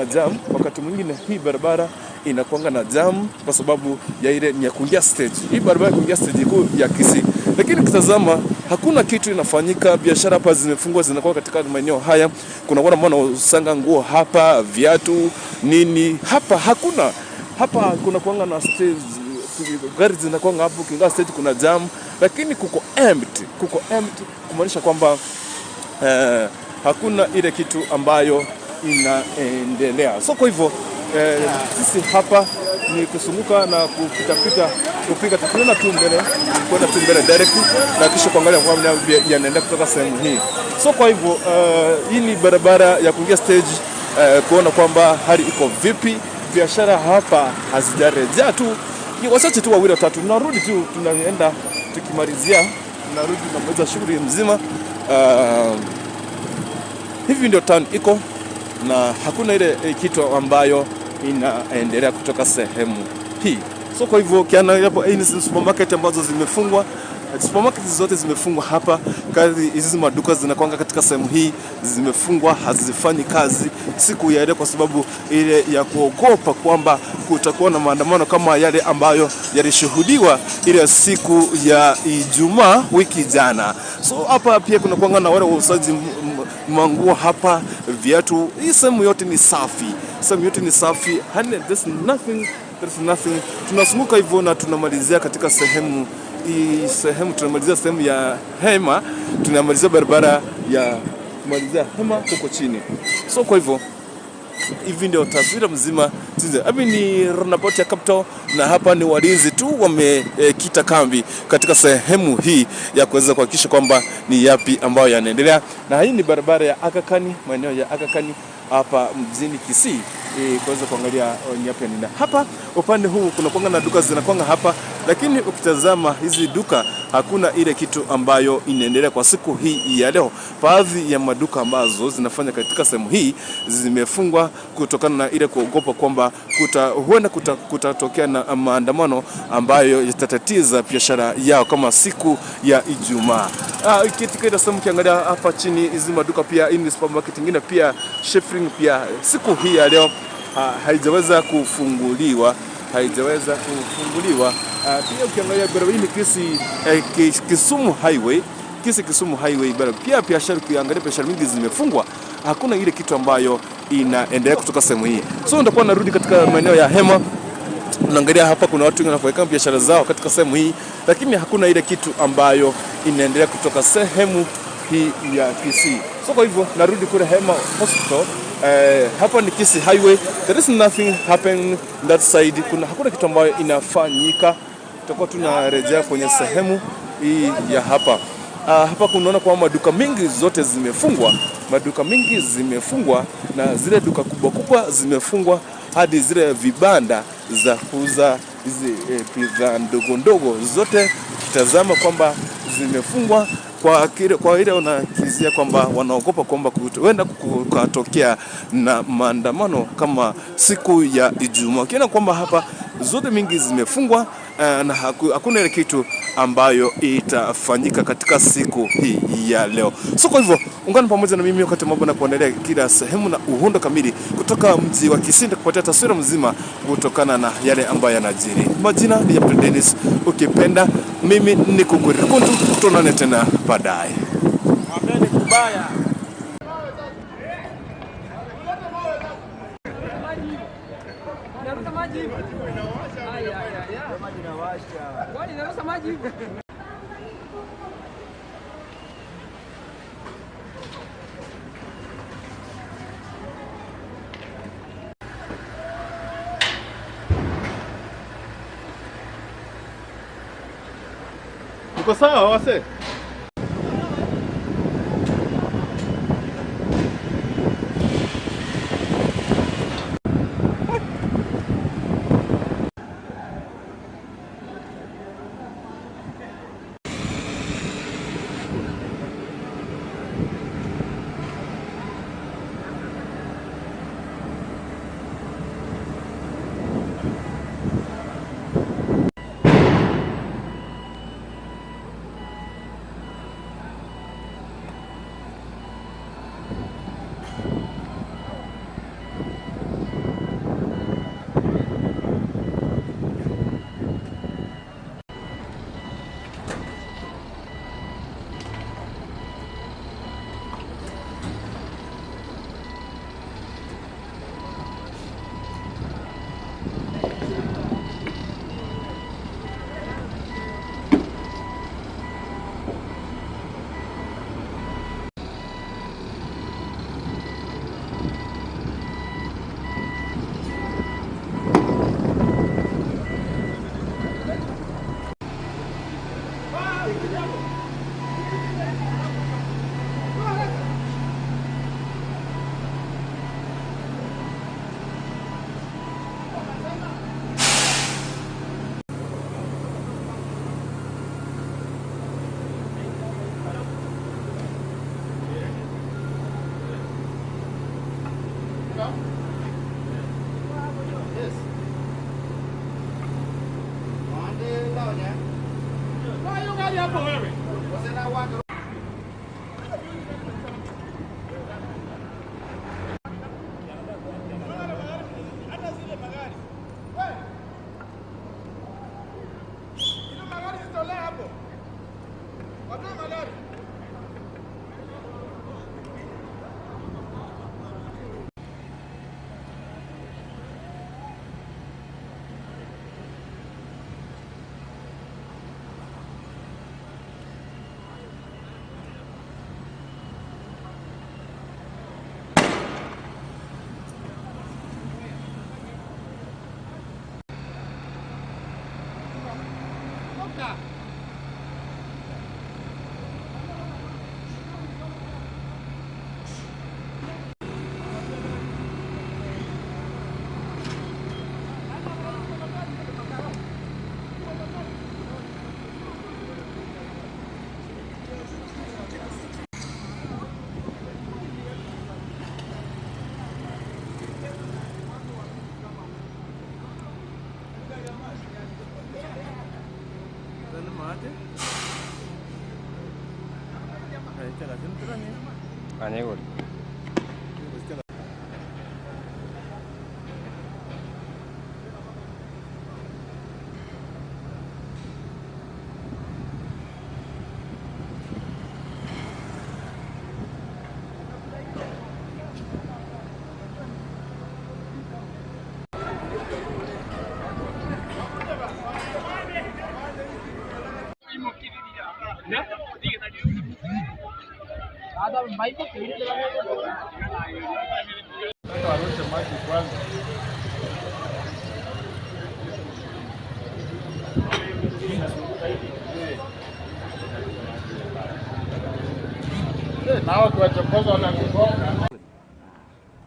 jam, wakati mwingine hii barabara inakuanga na jam kwa sababu ya ile ni ya kuingia stage. Hii barabara kuingia stage kuu ya Kisii. Lakini ukitazama hakuna kitu inafanyika, biashara hapa zimefungwa, zinakuwa katika maeneo haya. Kuna wale ambao wanasanga nguo hapa, viatu, nini. Hapa hakuna. Hapa kuna kuanga na stage, gari zinakuanga hapo, kinga stage kuna jam, lakini kuko empty kumaanisha kwamba hakuna ile kitu ambayo inaendelea. So kwa hivyo sisi hapa ni kusunguka na kupita kupiga tukiona tu mbele, kwenda tu mbele direct na kisha kuangalia kwa namna yanaenda kutoka sehemu hii. So kwa hivyo hii ni barabara ya kuingia stage, kuona kwamba hali iko vipi. Biashara hapa hazijarejea tu, ni wachache tu wawili watatu. Tunarudi tu, tunaenda tukimalizia, tunarudi tunamaliza shughuli mzima. Hivi ndio town iko na hakuna ile kitu ambayo inaendelea kutoka sehemu hii. So kwa hivyo kiana hapo ni supermarket ambazo zimefungwa. Supermarket zote zimefungwa hapa. Kazi hizi maduka zinakuanga katika sehemu hii zimefungwa, hazifanyi kazi siku ya leo kwa sababu ile ya kuogopa kwamba kutakuwa na maandamano kama yale ambayo yalishuhudiwa ile siku ya Ijumaa wiki jana. So hapa pia kuna kuanga na wale wauzaji manguo hapa, viatu. Hii sehemu yote ni safi. Sehemu yote ni safi. There's nothing, there's nothing. Tunazunguka hivyo na tunamalizia katika sehemu hii, sehemu tunamalizia sehemu ya Hema, tunamalizia barabara ya kumalizia Hema huko chini. So kwa hivyo hivi ndio taswira mzima. Hapa ni roundabout ya Capital na hapa ni walinzi tu wamekita kambi katika sehemu hii ya kuweza kuhakikisha kwamba ni yapi ambayo yanaendelea. Na hii ni barabara ya Aga Khan, maeneo ya Aga Khan hapa mjini Kisii, kuweza kuangalia ni yapi yanaendelea. Hapa upande huu kuna kuanga na duka zinakuanga hapa, lakini ukitazama hizi duka hakuna ile kitu ambayo inaendelea kwa siku hii ya leo. Baadhi ya maduka ambazo zinafanya katika sehemu hii zimefungwa kutokana na ile kuogopa kwamba huenda kutatokea na maandamano ambayo yatatatiza biashara yao kama siku ya Ijumaa. Katika ile sehemu ukiangalia hapa chini hizi maduka pia, hii ni supermarket nyingine pia, Scheffling pia siku hii ya leo haijaweza kufunguliwa, haijaweza kufunguliwa. Pia ukiangalia barabara hii ni Kisumu Highway. Kisii Kisumu Highway bado pia biashara, kuangalia biashara mingi zimefungwa, hakuna ile kitu ambayo inaendelea kutoka sehemu hii. So nitakuwa narudi katika maeneo ya Hema. Unaangalia hapa kuna watu wengi wanafanya biashara zao katika sehemu hii, lakini hakuna ile kitu ambayo inaendelea kutoka sehemu hii ya Kisii. So kwa hivyo narudi kule Hema Hospital. Hapa ni Kisii Highway. There is nothing happen that side. Hakuna kitu ambayo inafanyika. Tutakuwa tunarejea kwenye sehemu hii ya hapa. Hapa kunaona kwamba maduka mingi zote zimefungwa, maduka mingi zimefungwa, na zile duka kubwa kubwa zimefungwa hadi zile vibanda za kuuza hizi bidhaa ndogo ndogo zote ukitazama kwamba zimefungwa kwa ile wanakizia kwamba wanaogopa kwamba huenda kukatokea na maandamano kama siku ya Ijumaa. Ukiona kwamba hapa zote mingi zimefungwa na hakuna ile kitu ambayo itafanyika katika siku hii ya leo. So kwa hivyo ungana pamoja na mimi wakati mambo na kuendelea kila sehemu na uhondo kamili kutoka mji wa Kisii kupatia taswira mzima kutokana na yale ambayo yanajiri. Majina ni Yapto Dennis, ukipenda mimi ni Kukurikuntu, tuonane tena baadaye. Kubaya. Uko sawa wase? Anyegori.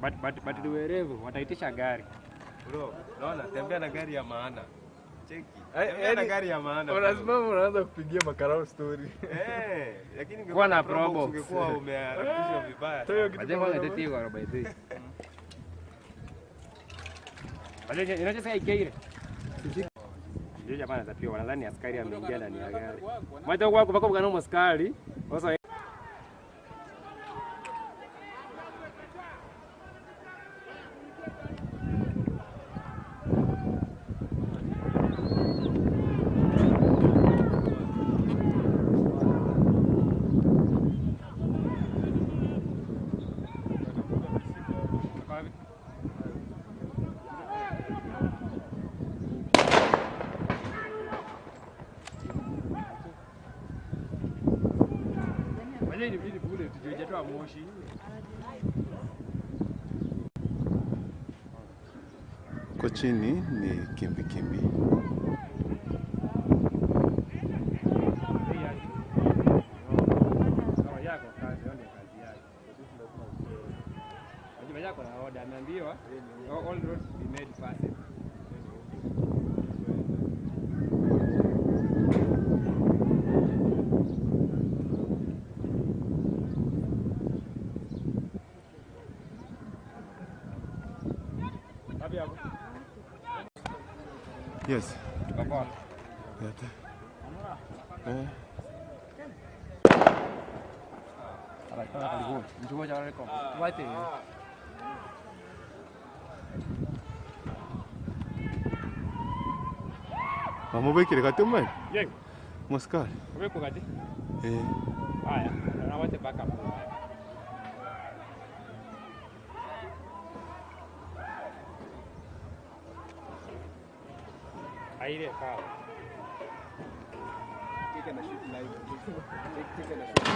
But ni werevu wataitisha gari. Bro, unaona tembea na gari ya maana. Cheki. Tembea na gari ya maana. Unasimama unaanza kupigia makarao story. Eh, lakini Kuwa na probox. ungekuwa umeharakishwa vibaya. Majengo yangetetea kwa by the way. Majengo inacheza ikeire. Ndio jamaa anatapia wanadhani askari ameingia ndani ya gari. Mwacha kwa kwa kwa askari. Sasa Kwa chini ni kimbi kimbi. All roads be made passive. Yes. Papa. Eh. Wamubikire kati umwe? Yego. Musikari. Ubiko kati? Eh. Haya, na wote backup. Aire sawa. Take na shoot live. Take na shoot.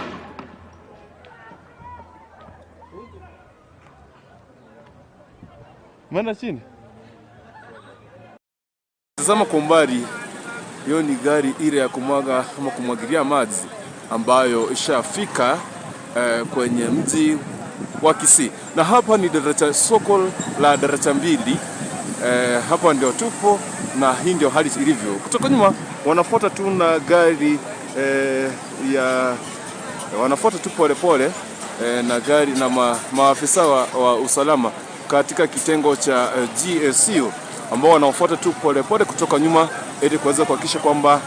Maana chini. Tazama kwa umbali, hiyo ni gari ile ya kumwaga ama kumwagilia maji ambayo ishafika kwenye mji wa Kisii, na hapa ni daraja, soko la daraja mbili. Hapa ndio tupo na hii ndio hali ilivyo. Kutoka nyuma wanafuata tu na gari ya wanafuata tu polepole na gari na maafisa wa usalama katika kitengo cha GSU ambao wanaofuata tu polepole kutoka nyuma ili kuweza kuhakikisha kwamba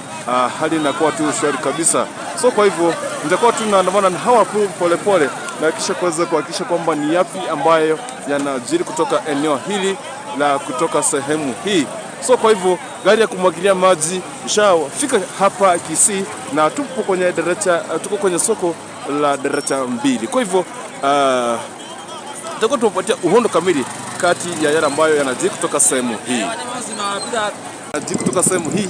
hali inakuwa tu shwari kabisa. So kwa hivyo nitakuwa tu naandamana na hawa polepole na kisha kuweza kuhakikisha kwamba ni yapi ambayo yanajiri kutoka eneo hili la kutoka sehemu hii. So kwa hivyo gari ya kumwagilia maji ishafika hapa Kisii na tupo kwenye daraja, tuko kwenye soko la daraja mbili. Kwa hivyo tutakuwa tumepatia uhondo kamili kati ya yale ambayo yanajiri kutoka sehemu hii. Yanajiri kutoka sehemu hii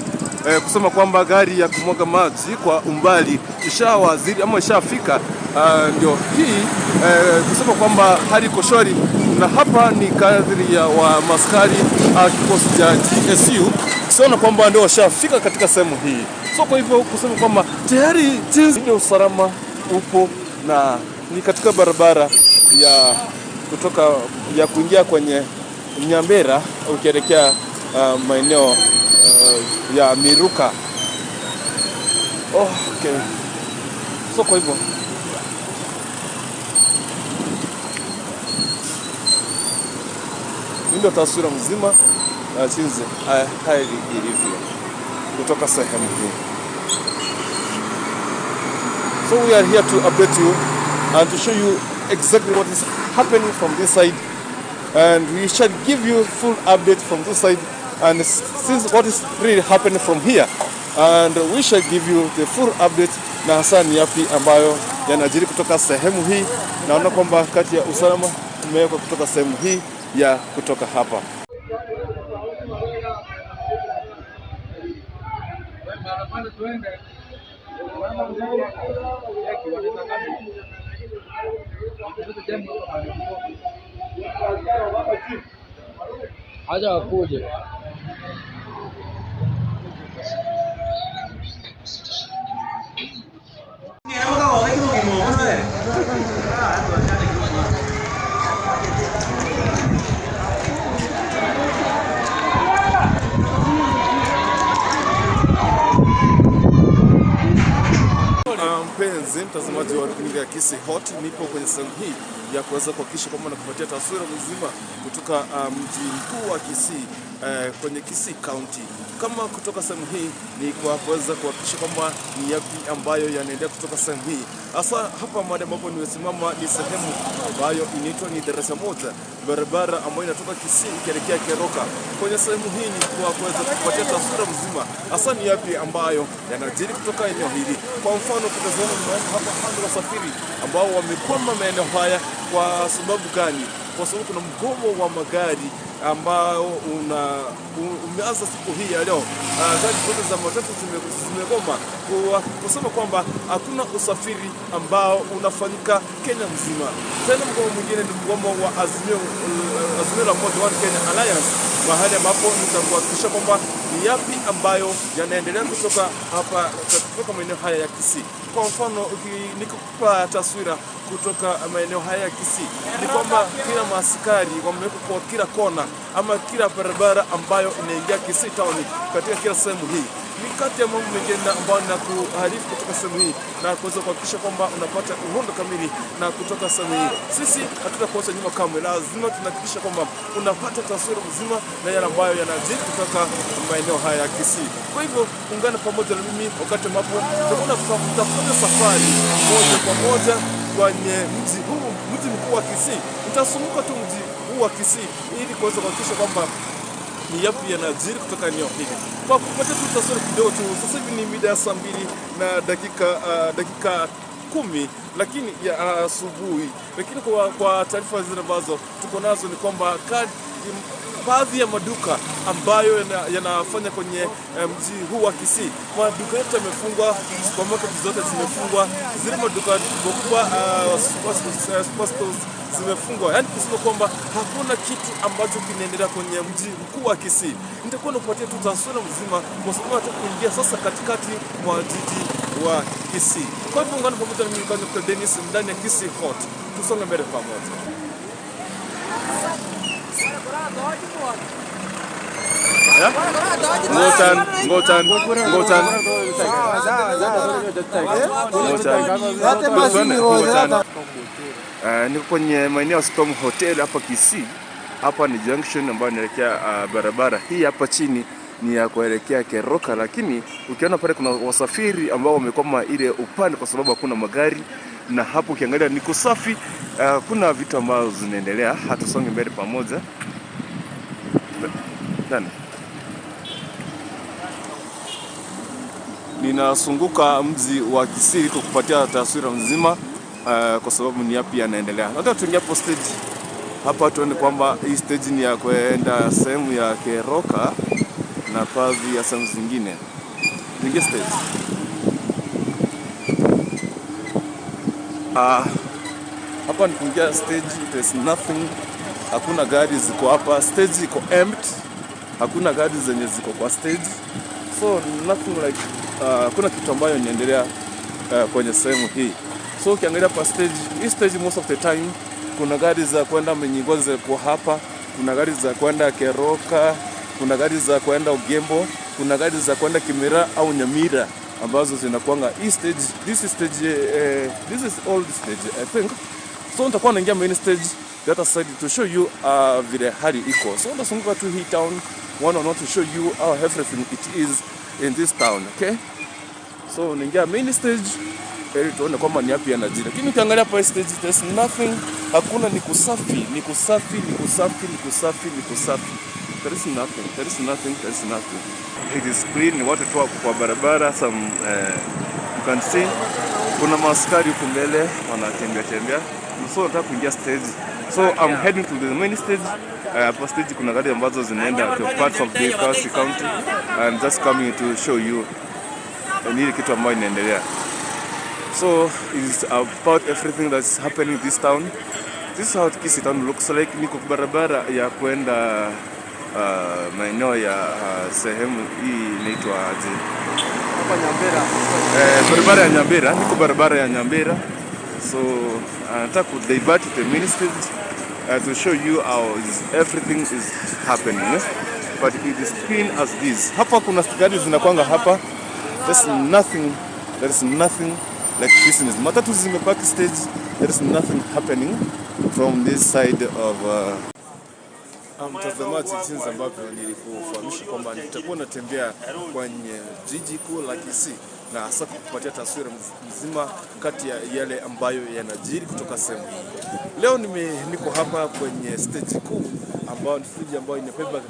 kusema kwamba gari ya kumwaga maji kwa umbali ishawaziri ama ishafika, ndio hii kusema kwamba hali iko shwari, na hapa ni kadri ya wa maskari kikosi cha GSU siona kwamba ndio washafika katika sehemu hii. So kwa hivyo kusema kwamba tayari jinsi ndio usalama upo na ni katika barabara ya kutoka ya kuingia kwenye Nyambera ukielekea maeneo ya Miruka. Okay. So kwa hivyo ndio taswira mzima jinsi hali ilivyo kutoka sehemu hii. So we are here to update you and to show you exactly what is happening from this side, and we shall give you full update from this side and since what is really happening from here, and we shall give you the full update na hasa ni yapi ambayo yanajiri kutoka sehemu hii. Naona kwamba kati ya usalama umewekwa kutoka sehemu hii ya kutoka hapa. Acha wakuje. Mpenzi mtazamaji wa runinga ya Kisii Hot, nipo kwenye sehemu hii ya kuweza kuhakikisha kwamba nakupatia taswira mzima kutoka mji mkuu wa Kisii, kwenye Kisii County. Kama kutoka sehemu hii ni kwa kuweza kuhakikisha kwamba ni yapi ambayo yanaendelea kutoka sehemu hii. Hasa hapa mahali ambapo nimesimama ni sehemu ambayo inaitwa ni Darasa Moja, barabara ambayo inatoka Kisii ikielekea Keroka. Kwenye sehemu hii ni kwa kuweza kupatia taswira mzima hasa ni yapi ambayo yanajiri kutoka eneo hili. Kwa mfano kutazama hapa hapa wasafiri ambao wamekwama maeneo haya kwa sababu gani? Kwa sababu kuna mgomo wa magari ambao umeanza siku hii ya leo. Gari zote za matatu zimegoma kusema kwamba hakuna usafiri ambao unafanyika Kenya mzima. Tena mgomo mwingine ni mgomo wa Azimio la Umoja One Kenya Alliance, mahali ambapo nitakuhakikisha kwamba ni yapi ambayo yanaendelea kutoka hapa, kutoka maeneo haya ya Kisii. Kwa mfano nikupa taswira kutoka maeneo haya ya Kisii ni kwamba kila maaskari wamewekwa kwa kila kona ama kila barabara ambayo inaingia Kisii town katika kila sehemu hii. Ni kati ya mambo mengine ambayo nakuarifu kutoka sehemu hii na kuweza kuhakikisha kwamba unapata uhondo kamili na kutoka sehemu hii. Sisi hatutakuacha nyuma kamwe, lazima tunahakikisha kwamba unapata taswira mzima na yale ambayo yanajiri kutoka maeneo haya ya Kisii. Kwa hivyo ungana pamoja na mimi wakati ambapo tutafanya safari moja kwa moja kwenye mji huu, mji mkuu wa Kisii. Nitazunguka tu mji huu wa Kisii ili kuweza kuhakikisha kwamba ni yapi yanajiri kutoka eneo hili. Kwa kupatia tu taswira kidogo tu, sasa hivi ni mida ya saa 2 na dakika 10 lakini ya asubuhi. Lakini kwa taarifa zile ambazo tuko nazo ni kwamba baadhi ya maduka ambayo yanafanya kwenye mji huu wa Kisii, maduka yote yamefungwa, supermarket zote zimefungwa, zile maduka kubwa superstores zimefungwa. Yaani kusema kwamba hakuna kitu ambacho kinaendelea kwenye mji mkuu wa Kisii. Nitakuwa nakupatia tu taswira mzima kwa sababu nataka kuingia sasa katikati mwa jiji wa Kisii. Kwa hivyo ungana pamoja na mimi Dr. Dennis ndani ya Kisii Hot. Tusonge mbele pamoja. Ngotan. Niko kwenye maeneo Storm Hotel hapa Kisii. Hapa ni junction ambayo inaelekea barabara hii hapa chini ni ya kuelekea Keroka, lakini ukiona pale kuna wasafiri ambao wamekwama ile upande kwa sababu hakuna magari, na hapo ukiangalia ni kusafi, kuna vitu ambazo zinaendelea. Hatusonge mbele pamoja. Nani? Ninazunguka mji wa Kisii kukupatia taswira nzima kwa sababu ni yapi yanaendelea. Nataka tuingie hapo stage. Hapa tuone kwamba hii stage ni ya kwenda sehemu ya Keroka na baadhi ya sehemu zingine. Tuingie stage. Hapa ni kuingia stage, there's nothing. Hakuna gari ziko hapa, stage iko empty. Hakuna gari zenye ziko kwa stage. So nothing like hakuna kitu ambayo inaendelea kwenye sehemu hii. So ukiangalia pa stage, hii stage most of the time kuna gari za kwenda Mnyingoze kwa hapa, kuna gari za kwenda Keroka, kuna gari za kwenda Ugembo, kuna gari za kwenda Kimera au Nyamira ambazo zinakuanga hii stage. This is stage, this is old stage I think. So nitakuwa naingia main stage the other side to show you vile hali iko. So ndazunguka tu hii town one on one to show you how everything it is in this town, okay? So naingia main stage ili tuone kwamba ni yapi yanajiri. Lakini ukiangalia hapa stage there's nothing, hakuna, ni kusafi, ni kusafi, ni kusafi, ni kusafi, ni kusafi. There is nothing, there is nothing, there is nothing. It is clean, watu tu wako kwa barabara, some you can see kuna maaskari huko mbele wanatembea tembea. So nataka kuingia stage. So I'm heading to the main stage. Hapa stage kuna gari ambazo zinaenda to parts of the Kisii County. I'm just coming to show you nini kitu ambayo inaendelea. So it's about everything that's happening in this town. This is how Kisii town looks like. Niko barabara ya kwenda maeneo ya sehemu hii inaitwa aje? Hapa Nyambera. Barabara ya Nyambera, niko barabara ya Nyambera. So nataka ku divert the ministry to show you how is everything is happening. Eh? But it is clean as this. Hapa kuna gari zinakwanga hapa. There's nothing, there is nothing like business. Matatu zimepaki stage. There is nothing happening from this side of mtazamaji, jinsi ambavyo nilikufahamisha kwamba nitakuwa natembea kwenye jiji kuu la Kisii na hasa kukupatia taswira mzima kati ya yale ambayo yanajiri kutoka sehemu hii. Leo niko hapa kwenye stage kuu ambayo ni stage ambayo inabeba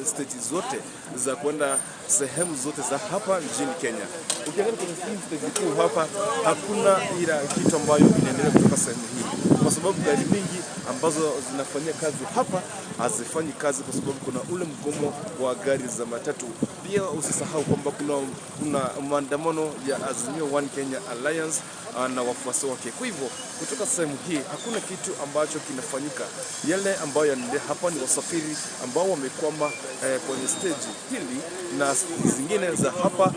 stage zote za kwenda sehemu zote za hapa nchini Kenya. Ukiangalia kwenye hii stage kuu hapa hakuna ila kitu ambayo inaendelea kutoka sehemu hii, kwa sababu gari mingi ambazo zinafanyia kazi hapa hazifanyi kazi kwa sababu kuna ule mgomo wa gari za matatu. Pia usisahau kwamba kuna maandamano ya Azimio One Kenya Alliance na wafuasi wake. Kwa hivyo kutoka sehemu hii hakuna kitu ambacho kinafanyika. Yale ambayo yanaendelea hapa ni wasafiri ambao wamekwama kwenye stage hili na zingine za hapa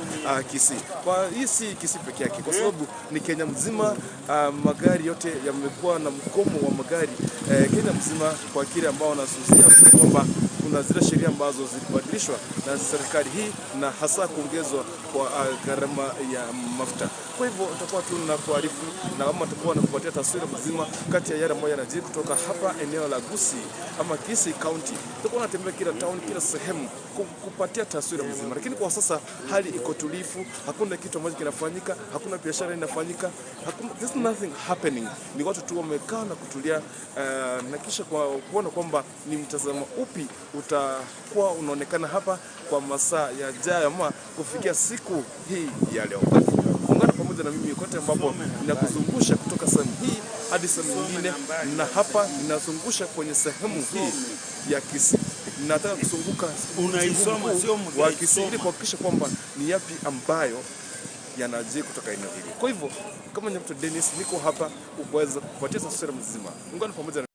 Kisii. Kwa hii si Kisii peke yake, kwa sababu ni Kenya mzima. Magari yote yamekuwa na mgomo wa magari Kenya mzima, kwa kile ambao wanasusia kwamba kuna zile sheria ambazo zilibadilishwa na serikali hii na hasa kuongezwa kwa gharama ya mafuta. Kwa hivyo tutakuwa tu na kuarifu na kama tutakuwa na kupatia taswira mzima kati ya yale ambayo yanajiri kutoka hapa eneo la Gusii ama Kisii County. Tutakuwa tunatembea kila town, kila sehemu kupatia taswira mzima. Lakini kwa sasa hali iko tulivu, hakuna kitu ambacho kinafanyika, hakuna biashara inafanyika, hakuna, there's nothing happening. Ni watu tu wamekaa na kutulia na kisha kwa kuona kwamba ni mtazamo upi utakuwa unaonekana hapa kwa masaa yajayo ama kufikia siku hii ya leo. Ungana pamoja na mimi kote ambapo ninakuzungusha kutoka sehemu hii hadi sehemu nyingine, na hapa ninazungusha kwenye sehemu hii ya Kisii. Nataka kuzunguka Unaisoma, sio wa Kisii ili kuhakikisha kwamba ni yapi ambayo yanajiri kutoka eneo hili. Kwa hivyo kama ni mtu Dennis, niko hapa kuweza kupatia taswira mzima. Ungana pamoja na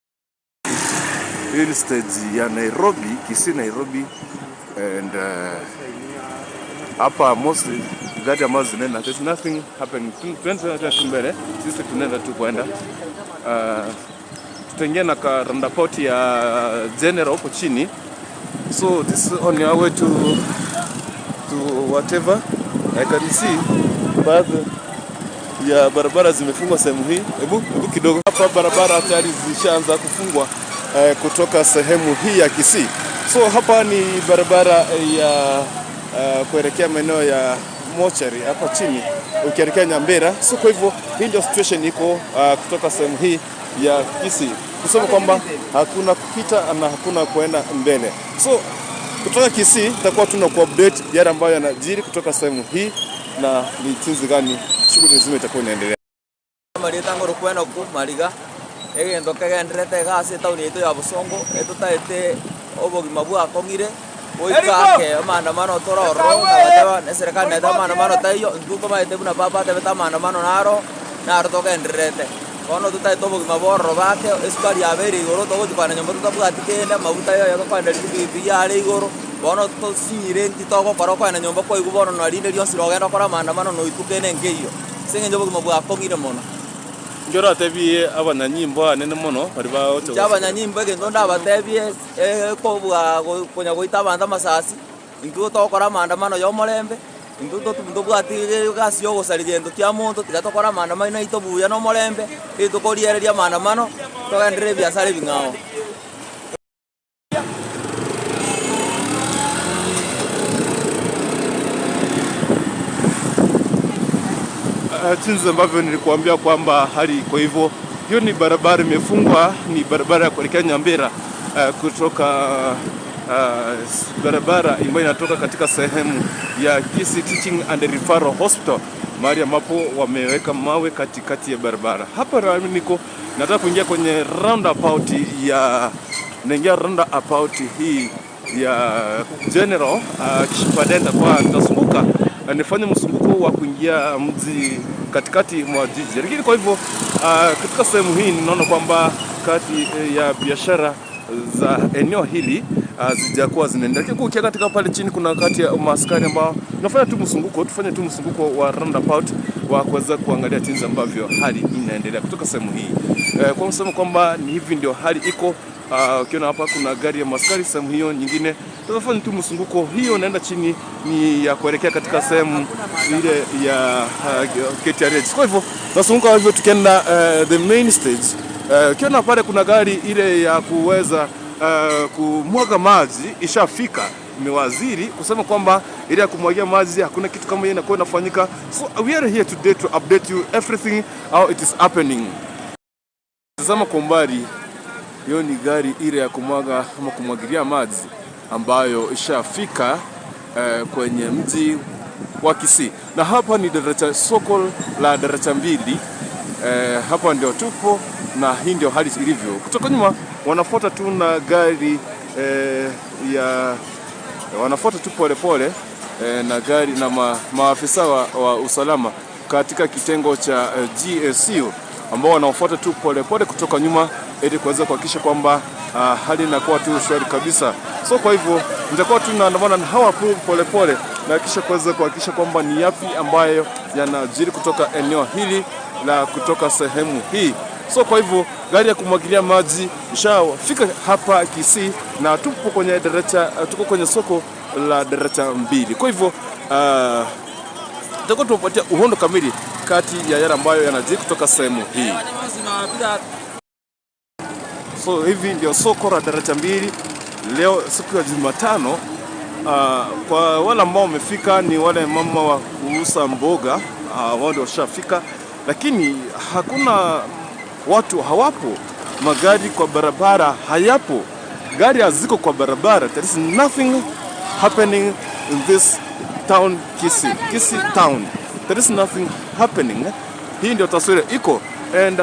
hii ni stage ya Nairobi, Kisii Nairobi, and hapa mostly gari ambazo zinaenda, there's nothing happening. Tunaenda tu mbele, sisi tunaenda tu kwenda tutaingia na ka roundabout ya General huko chini. So this is on your way to whatever. I can see baadhi ya barabara zimefungwa sehemu hii. Hebu kidogo hapa barabara tayari zishaanza kufungwa kutoka sehemu hii ya Kisii. So hapa ni barabara ya kuelekea maeneo ya mochari hapa chini ukielekea Nyambera. So kwa hivyo hii ndio situation iko kutoka sehemu hii ya Kisii, kusema kwamba hakuna kupita na hakuna kuenda mbele. So kutoka Kisii tutakuwa tuna ku update yale ambayo yanajiri kutoka sehemu hii na ni jinsi gani shughuli nzima itakuwa inaendelea. Maritango rukweno ku mariga egento kegenderete gase town yetu ya Bosongo etutaete obogima bwakong'ire goikake maandamano tororo nabateba ne serikali naete maandamano taiyo intwe tomaete buna papa atebete maandamano naro naro togendererete bono tutaete obogima bororo bake esukari yabeire igoro togochikwana nyomba totabwati kende maguta yoyo tokoenderia chipikipiki yare igoro bono tosinyire nti togokora okoenda nyomba kwaigwa bono narinde rionsi rogenda okora maandamano noituke nkeiyo ase eng'encho obogima bwakong'ire mono. Njoro atebie abanyanyimbo anene mono bari baocho abanyanyimbo egento ndabatebie kobua konya goita abanto amasasi intwe togokora maandamano ya omorembe intwe ntobwati egasi ya ogosaria gento kia monto tiga tokora maandamano naito buya na omorembe etokoriereria maandamano togenderere ebiasara ebing'ao. Jinsi ambavyo nilikuambia kwamba hali iko hivyo. Hiyo ni barabara imefungwa, ni barabara ya kuelekea Nyambera kutoka barabara ambayo inatoka katika sehemu ya Kisii Teaching and Referral Hospital, mahali ambapo wameweka mawe katikati ya barabara. Hapa nami niko nataka kuingia kwenye roundabout ya naingia roundabout hii ya General kisha baadaye nitakuwa nitazunguka nifanye mzunguko wa kuingia mji katikati mwa jiji. Lakini kwa hivyo katika sehemu hii ninaona kwamba kati ya biashara za eneo hili zijakuwa zinaendelea. Kwa ukiangalia katika pale chini kuna kati ya maaskari ambao nafanya tu mzunguko, tufanye tu mzunguko wa roundabout wa kuweza kuangalia jinsi ambavyo hali inaendelea kutoka sehemu hii. Kwa msemo kwamba ni hivi ndio hali iko. Ukiona hapa kuna gari ya maskari sehemu hiyo nyingine. Tunafanya tu mzunguko hiyo naenda chini ni ya kuelekea katika sehemu ile ya KTRH. Kwa hivyo tunazunguka hivyo tukienda the main stage. Ukiona pale kuna gari ile ya kuweza kumwaga maji ishafika, imewaziri kusema kwamba ile ya kumwagia maji hakuna kitu kama hiyo inakuwa inafanyika. So we are here today to update you everything how it is happening. Tazama kwa umbali, hiyo ni gari ile ya kumwaga ama kumwagilia maji ambayo ishafika kwenye mji wa Kisii. Na hapa ni daraja, soko la daraja mbili. Hapa ndio tupo na hii ndio hali ilivyo. Kutoka nyuma wanafuata tu na gari ya wanafuata tu pole pole na gari na maafisa wa usalama katika kitengo cha GSU ambao wanafuata tu pole pole kutoka nyuma ili kuweza kuhakikisha kwamba hali inakuwa tu shwari kabisa. So kwa hivyo nitakuwa tu naandamana na hawa pole pole na kisha kuweza kuhakikisha kwamba ni yapi ambayo yanajiri kutoka eneo hili la kutoka sehemu hii. So kwa hivyo gari ya kumwagilia maji ishafika hapa Kisii na tupo kwenye daraja, tuko kwenye soko la daraja mbili. Kwa hivyo tutakuwa tunapatia uhondo kamili kati ya yale ambayo yanajiri kutoka sehemu hii. So hivi ndio soko la daraja mbili leo siku ya Jumatano. Kwa wale ambao wamefika ni wale mama wa kuuza mboga, wao ndio washafika, lakini hakuna watu, hawapo, magari kwa barabara hayapo, gari haziko kwa barabara. There is nothing happening in this town, Kisii, Kisii town. There is nothing happening. Hii ndio taswira iko. And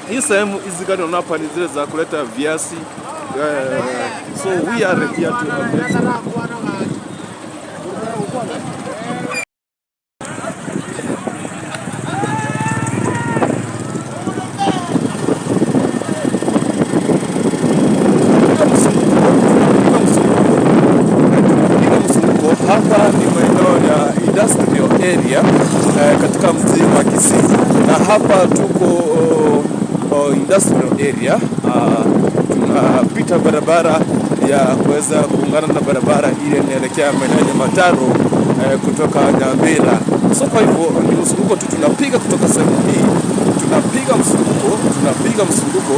hii sehemu hizi gari unaona hapa ni zile za kuleta viazi. So we are here to update. Hapa ni maeneo ya industrial area katika mji wa Kisii, na hapa tuko industrial area. Tunapita barabara ya kuweza kuungana na barabara ile inaelekea maeneo ya Mataro kutoka Nyamira. So kwa hivyo ni mzunguko tu tunapiga kutoka sehemu hii, tunapiga mzunguko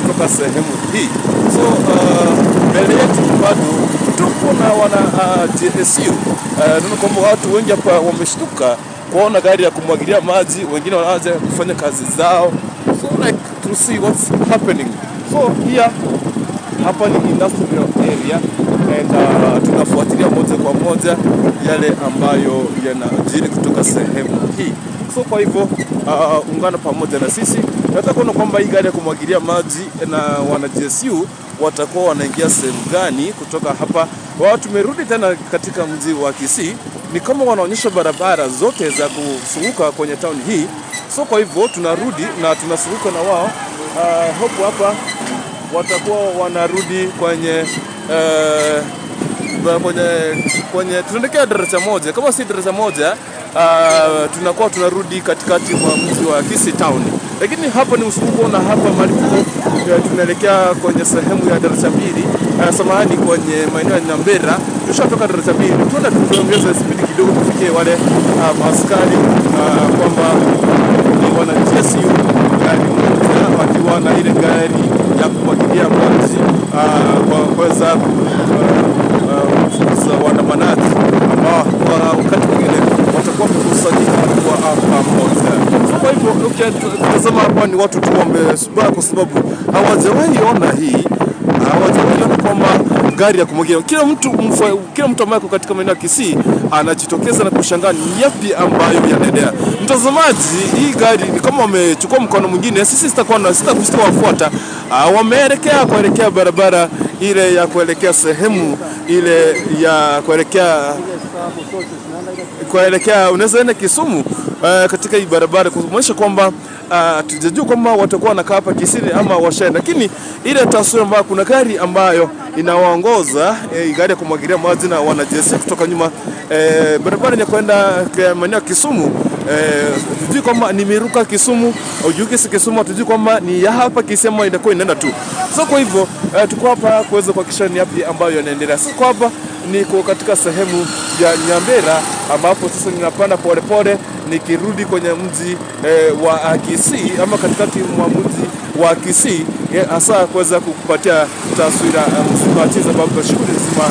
kutoka sehemu hii. So mbele yetu bado tupo na wana GSU. Naona kwamba watu wengi hapa wameshtuka kuona gari ya kumwagilia maji, wengine wanaanza kufanya kazi zao. So like to see what's happening. So here hapa ni industrial area and tunafuatilia moja kwa moja yale ambayo yanajiri kutoka sehemu hii. So kwa hivyo ungana pamoja na sisi. Nataka kuona kwamba hii gari ya kumwagilia maji na wana GSU watakuwa wanaingia sehemu gani kutoka hapa. Wao tumerudi tena katika mji wa Kisii, ni kama wanaonyesha barabara zote za kuzunguka kwenye town hii. So kwa hivyo tunarudi na tunazunguka na wao. Hope hapa watakuwa wanarudi kwenye kwenye tunaelekea daraja moja. Kama si daraja moja, tunakuwa tunarudi katikati mwa mji wa Kisii town. Lakini hapa ni mzunguko na hapa malipo tunaelekea kwenye sehemu ya daraja mbili. Samahani, kwenye maeneo ya Nyambera. Tushatoka daraja mbili, tunaenda tuongeze speed kidogo tufikie wale askari kwamba ni wana GSU gari moja wakiwa na ile gari ya kumwagilia maji kwa kuweza kufukuza waandamanaji ambao wakati mwingine watakuwa wamekusanyika kwa pamoja. So kwa hivyo ukitazama hapa ni watu tu wamesubaa kwa sababu hawajawahi ona hii, hawajawahi ona kwamba gari ya kumwagilia. Kila mtu ambaye yuko katika maeneo ya Kisii anajitokeza na kushangaa ni yapi ambayo yanaendelea. Mtazamaji, hii gari ni kama wamechukua mkono mwingine, sisi sitawafuata. Wameelekea kuelekea barabara ile ya kuelekea sehemu ile ya kuelekea kuelekea, unaweza enda Kisumu katika hii barabara, kuonyesha kwamba tujajua kwamba watakuwa wanakaa hapa Kisii ama washaenda, lakini ile taswira ambayo kuna gari ambayo inawaongoza gari ya kumwagilia maji na wanajeshi kutoka nyuma, barabara ni kwenda maeneo ya Kisumu. Tujui kwamba ni Miruka Kisumu au Jugisi Kisumu, tujui kwamba ni ya hapa Kisii ama inakuwa inaenda tu. So kwa hivyo tuko hapa kuweza kuhakikisha ni yapi ambayo yanaendelea. So kwa hapa niko katika sehemu ya Nyambera ambapo sasa ninapanda polepole nikirudi kwenye mji wa Kisii ama katikati mwa mji wa Kisii, hasa kuweza kukupatia taswira mzima jinsi ambavyo shughuli nzima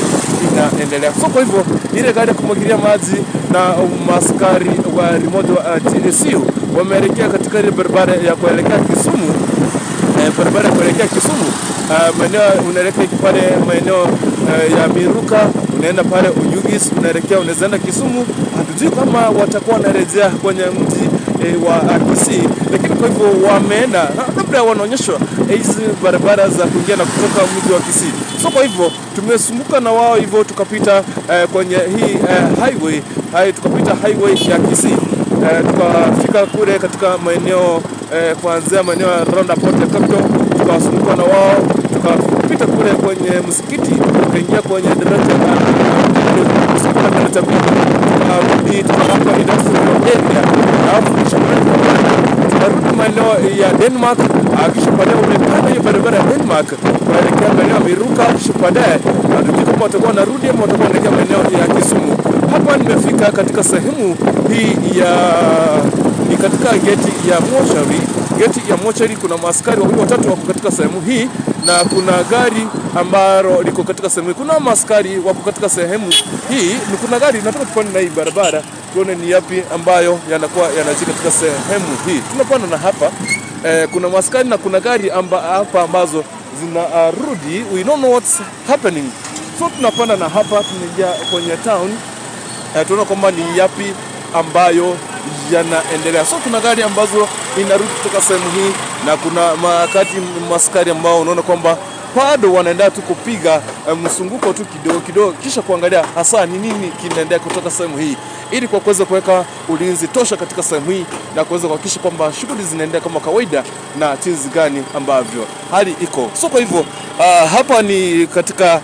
inaendelea. So kwa hivyo ile gari ya kumwagilia maji na maskari wa remote wa GSU wameelekea katika ile barabara ya kuelekea Kisumu. Barabara ya kuelekea Kisumu, maeneo unaelekea pale maeneo ya Miruka, unaenda pale Oyugis, unaelekea unaweza enda Kisumu. Hatujui kama watakuwa wanarejea kwenye mji wa Kisii, lakini kwa hivyo wameenda labda wanaonyeshwa hizi barabara za kuingia na kutoka mji wa Kisii. So kwa hivyo tumesumbuka na wao hivyo tukapita kwenye hii highway, tukapita highway ya Kisii. Tukafika kule katika maeneo kuanzia maeneo ya roundabout ya Capital, tukasumbuka na wao, tukapita kule kwenye msikiti, tukaingia kwenye daraja tukarudi tukahapa industrial area, alafu kisha tukarudi maeneo ya Denmark, kisha baadaye umepanda hiyo barabara ya Denmark kuelekea maeneo ya Miruka, kisha baadaye hatujui kama watakuwa wanarudi ama watakuwa wanaelekea maeneo ya Kisumu. Hapa nimefika katika sehemu hii ya ni katika geti ya mochari. Geti ya mochari kuna maaskari wawili watatu wako katika sehemu hii, na kuna gari ambalo liko katika sehemu hii. Kuna maaskari wako katika sehemu hii, ni kuna gari. Nataka tupande na hii barabara tuone ni yapi ambayo yanakuwa yanajiri katika sehemu hii. Tunapanda na hapa kuna maaskari na kuna gari hapa ambazo zinarudi. We don't know what's happening. So tunapanda na hapa tunaingia kwenye town. Tunaona kwamba ni yapi ambayo yanaendelea. So kuna gari ambazo inarudi kutoka sehemu hii, na kuna makati maskari ambao unaona kwamba bado wanaendelea tu kupiga msunguko tu kidogo kidogo, kisha kuangalia hasa ni nini kinaendelea kutoka sehemu hii, ili kwa kuweza kuweka ulinzi tosha katika sehemu hii na kuweza kuhakikisha kwamba shughuli zinaendelea kama kawaida na jinsi gani ambavyo hali iko. So kwa hivyo hapa ni katika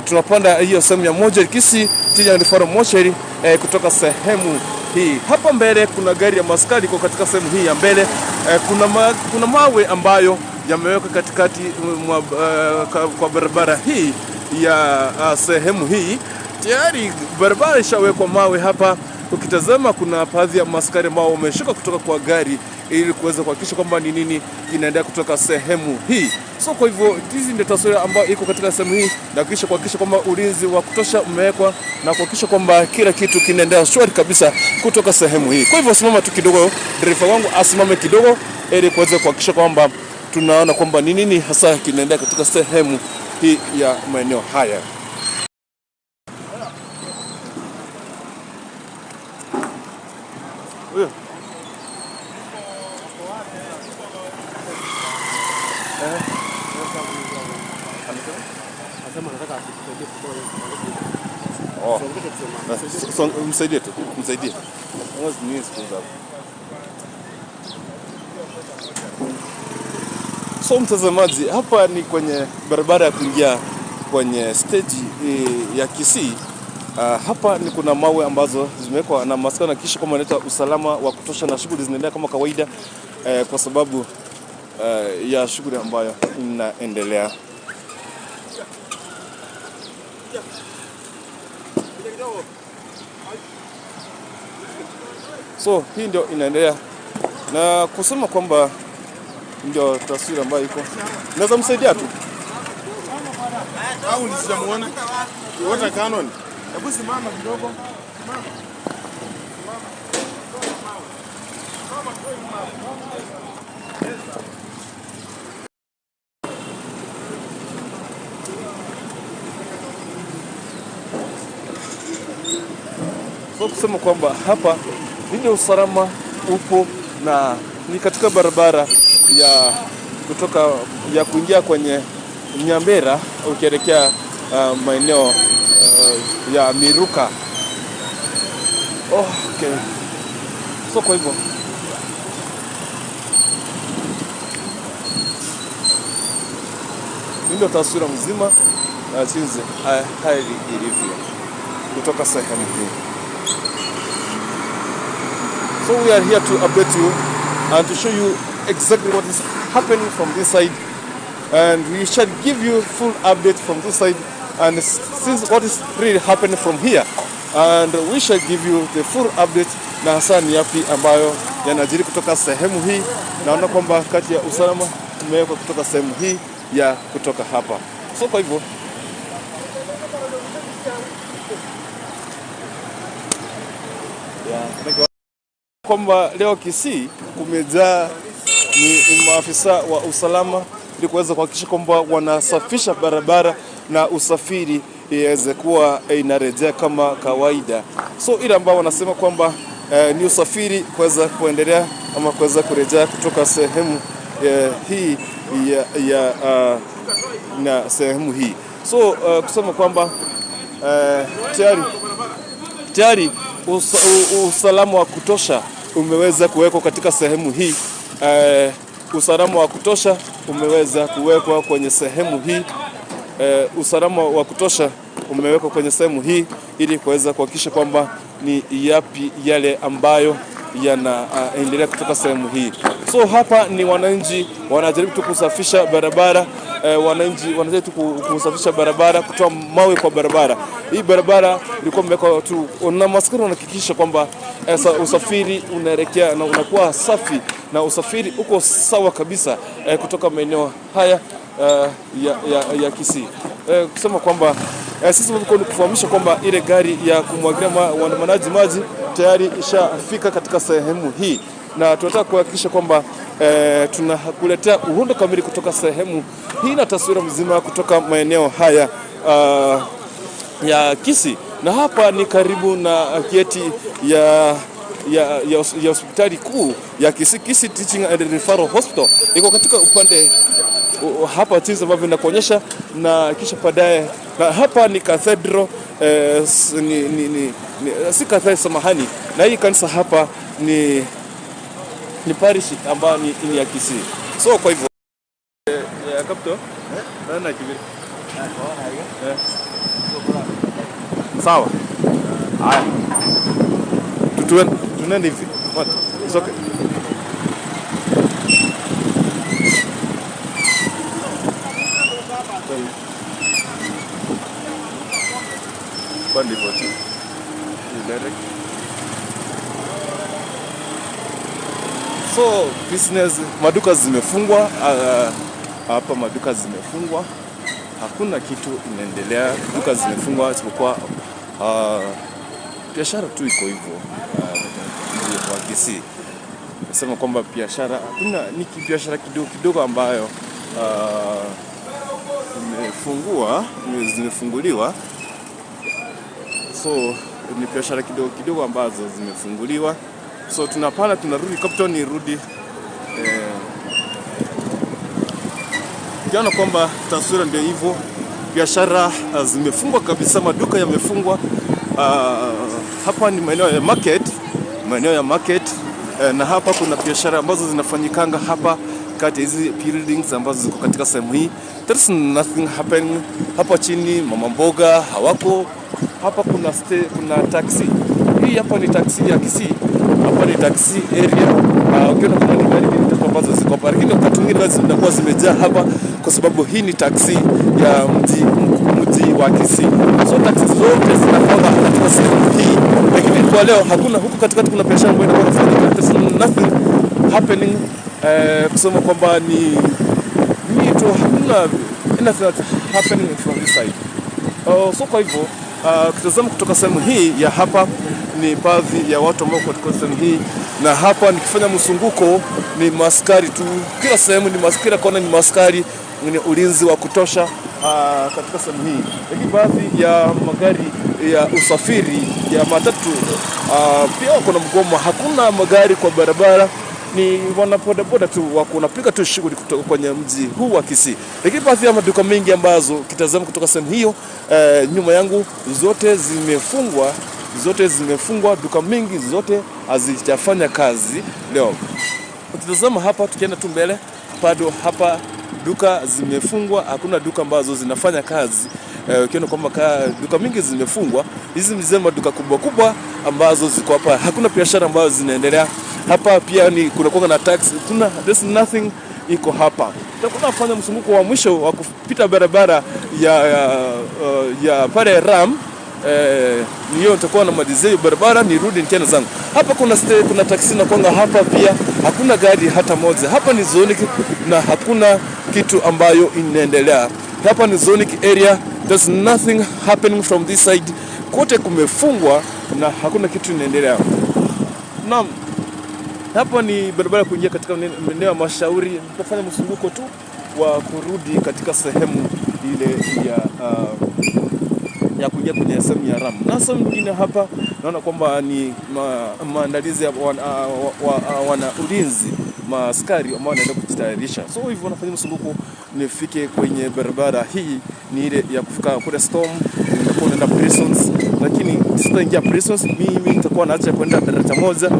tunapanda hiyo sehemu ya moja Kisii Teaching Referral Mochari kutoka sehemu hii. Hapa mbele kuna gari ya maskari iko katika sehemu hii ya mbele. Kuna mawe ambayo yamewekwa katikati kwa barabara hii ya sehemu hii. Tayari barabara ishawekwa mawe hapa. Ukitazama kuna baadhi ya maskari ambao wameshuka kutoka kwa gari ili kuweza kuhakikisha kwamba ni nini kinaendelea kutoka sehemu hii. So kwa hivyo hizi ndio taswira ambayo iko katika sehemu hii, na kisha kuhakikisha kwamba ulinzi wa kutosha umewekwa na kuhakikisha kwamba kila kitu kinaendelea shwari kabisa kutoka sehemu hii. Kwa hivyo simama tu kidogo, dereva wangu asimame kidogo ili kuweza kuhakikisha kwamba tunaona kwamba ni nini hasa kinaendelea katika sehemu hii ya maeneo haya. Msaidie tu, msaidie. So mtazamaji, hapa ni kwenye barabara ya kuingia kwenye stage ya Kisii. Hapa ni kuna mawe ambazo zimewekwa na maskari na kisha kama inaleta usalama wa kutosha na shughuli zinaendelea kama kawaida, kwa sababu ya shughuli ambayo inaendelea. So hii ndio inaendelea, na kusema kwamba ndio taswira ambayo iko. Naweza msaidia tu au nisimuone? Water cannon. Hebu simama kidogo. Simama. So kusema kwamba hapa ndio usalama upo, na ni katika barabara ya kutoka ya kuingia kwenye Nyambera ukielekea maeneo ya Miruka. Okay. So kwa hivyo ndio taswira mzima na jinsi hali ilivyo kutoka sehemu hii. So we are here to update you and to show you exactly what is happening from this side, and we shall give you full update from this side and since what is really happening from here, and we shall give you the full update na hasa ni yapi ambayo yanajiri kutoka sehemu hii. Naona kwamba kati ya usalama umewekwa kutoka sehemu hii ya kutoka hapa. So kwa hivyo kwamba leo Kisii kumejaa ni maafisa wa usalama ili kuweza kuhakikisha kwamba wanasafisha barabara na usafiri iweze kuwa inarejea kama kawaida. So ile ambao wanasema kwamba ni usafiri kuweza kuendelea ama kuweza kurejea kutoka sehemu hii ya na sehemu hii. So kusema kwamba tayari usalama wa kutosha umeweza kuwekwa katika sehemu hii. Usalama wa kutosha umeweza kuwekwa kwenye sehemu hii. Usalama wa kutosha umewekwa kwenye sehemu hii ili kuweza kuhakikisha kwamba ni yapi yale ambayo yanaendelea kutoka sehemu hii. So hapa ni wananchi wanajaribu tu kusafisha barabara. Wananchi wanajaribu tu kusafisha barabara, kutoa mawe kwa barabara. Hii barabara ilikuwa imewekwa tu na maskari wanahakikisha kwamba usafiri unaelekea na unakuwa safi na usafiri uko sawa kabisa kutoka maeneo haya ya Kisii. Kusema kwamba sisi tulikuwa kufahamisha kwamba ile gari ya kumwagilia waandamanaji maji tayari ishafika katika sehemu hii, na tunataka kuhakikisha kwamba tunakuletea uhondo kamili kutoka sehemu hii na taswira mzima kutoka maeneo haya ya Kisii. Na hapa ni karibu na geti ya hospitali kuu ya Kisii, Kisii Teaching and Referral Hospital. Iko katika upande hapa jinsi ambavyo nakuonyesha, na kisha baadaye na hapa ni cathedral, si cathedral, samahani, na hii kanisa hapa ni parish ambayo ni ya Kisii. So kwa hivyo ya kapto na kibiri. Sawa. Haya. Tuende hivi. What? It's okay. So business, maduka zimefungwa hapa, maduka zimefungwa, hakuna kitu inaendelea, duka zimefungwa isipokuwa biashara tu iko hivyo wa Kisii. Nasema kwamba biashara hakuna, ni biashara kidogo kidogo ambayo zimefunguliwa. So ni biashara kidogo kidogo ambazo zimefunguliwa. So tunapanda tunarudi Capital, nirudi kiona kwamba taswira ndio hivyo, biashara zimefungwa kabisa, maduka yamefungwa. Hapa ni maeneo ya market, maeneo ya market, na hapa kuna biashara ambazo zinafanyikanga hapa kati hizi buildings ambazo ziko katika sehemu hii. There's nothing happening hapa chini, mama mboga hawako hapa. Kuna kuna taxi. Hii hapa ni taxi ya Kisii. Hapa ni taxi area. Ukiona kuna ni gari mbili tatu ambazo ziko hapa, lakini wakati mwingine zinakuwa zimejaa hapa kwa sababu hii ni taxi ya mji wa Kisii. So taxi zote zinakuwa katika sehemu hii, lakini kwa leo hakuna. Huku katikati kuna biashara ambayo inakuwa inafanyika. There's nothing happening. Kusema kwamba ni tu hakuna anything happening from this side. So kwa hivyo kitazama kutoka sehemu hii ya hapa ni baadhi ya watu ambao katika sehemu hii, na hapa nikifanya msunguko ni maskari tu, kila sehemu ni maskari, kila kona ni maskari, ni ulinzi wa kutosha katika sehemu hii. Lakini baadhi ya magari ya usafiri ya matatu pia wako na mgomo, hakuna magari kwa barabara, ni wanabodaboda tu wako wanapiga tu shughuli kutoka kwenye mji huu wa Kisii. Lakini baadhi ya maduka mengi ambazo kitazama kutoka sehemu hiyo, nyuma yangu zote zimefungwa. zote zimefungwa, duka mingi zote hazijafanya kazi leo. Ukitazama hapa, tukienda tu mbele, bado hapa duka zimefungwa, hakuna duka ambazo zinafanya kazi. Ukiona kwamba duka mingi zimefungwa, hizi ni zile maduka kubwa kubwa ambazo ziko hapa, hakuna biashara ambazo zinaendelea hapa. Pia ni kuna kuwa na tax, kuna there's nothing iko hapa. Tutakuwa nafanya mzunguko wa mwisho wa kupita barabara ya pale Ram. Niyo nitakuwa namalizia hiyo barabara nirudi tena zangu. Hapa kuna taksi na kwanga hapa pia hakuna gari hata moja. Hapa ni zonic na hakuna kitu ambayo inaendelea. Hapa ni zonic area, there's nothing happening from this side. Kote kumefungwa na hakuna kitu inaendelea. Naam, hapa ni barabara kuingia katika maeneo ya Mashauri. Nitafanya mzunguko tu wa kurudi katika sehemu ile ya kuingia kwenye sehemu ya Ram. Na sehemu nyingine hapa naona kwamba ni maandalizi ya wana ulinzi, maaskari ambao wanaenda kujitayarisha. So hivyo wanafanya mzunguko nifike kwenye barabara hii, ni ile ya kufika kule Storm, nitakuwa naenda Prisons, lakini sitaingia Prisons, mimi nitakuwa naacha kwenda daraja moja,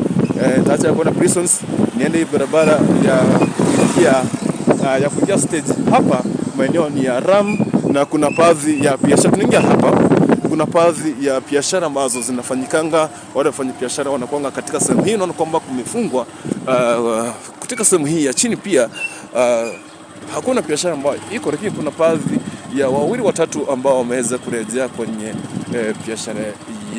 nitaacha kwenda Prisons, niende hii barabara ya kuingia stage. Hapa maeneo ni ya Ram na kuna baadhi ya biashara tunaingia hapa, kuna baadhi ya biashara ambazo zinafanyikanga, wale wafanya biashara wanakuanga katika sehemu hii. Naona kwamba kumefungwa katika sehemu hii ya chini pia hakuna biashara ambayo iko, lakini kuna baadhi ya wawili watatu ambao wameweza kurejea kwenye biashara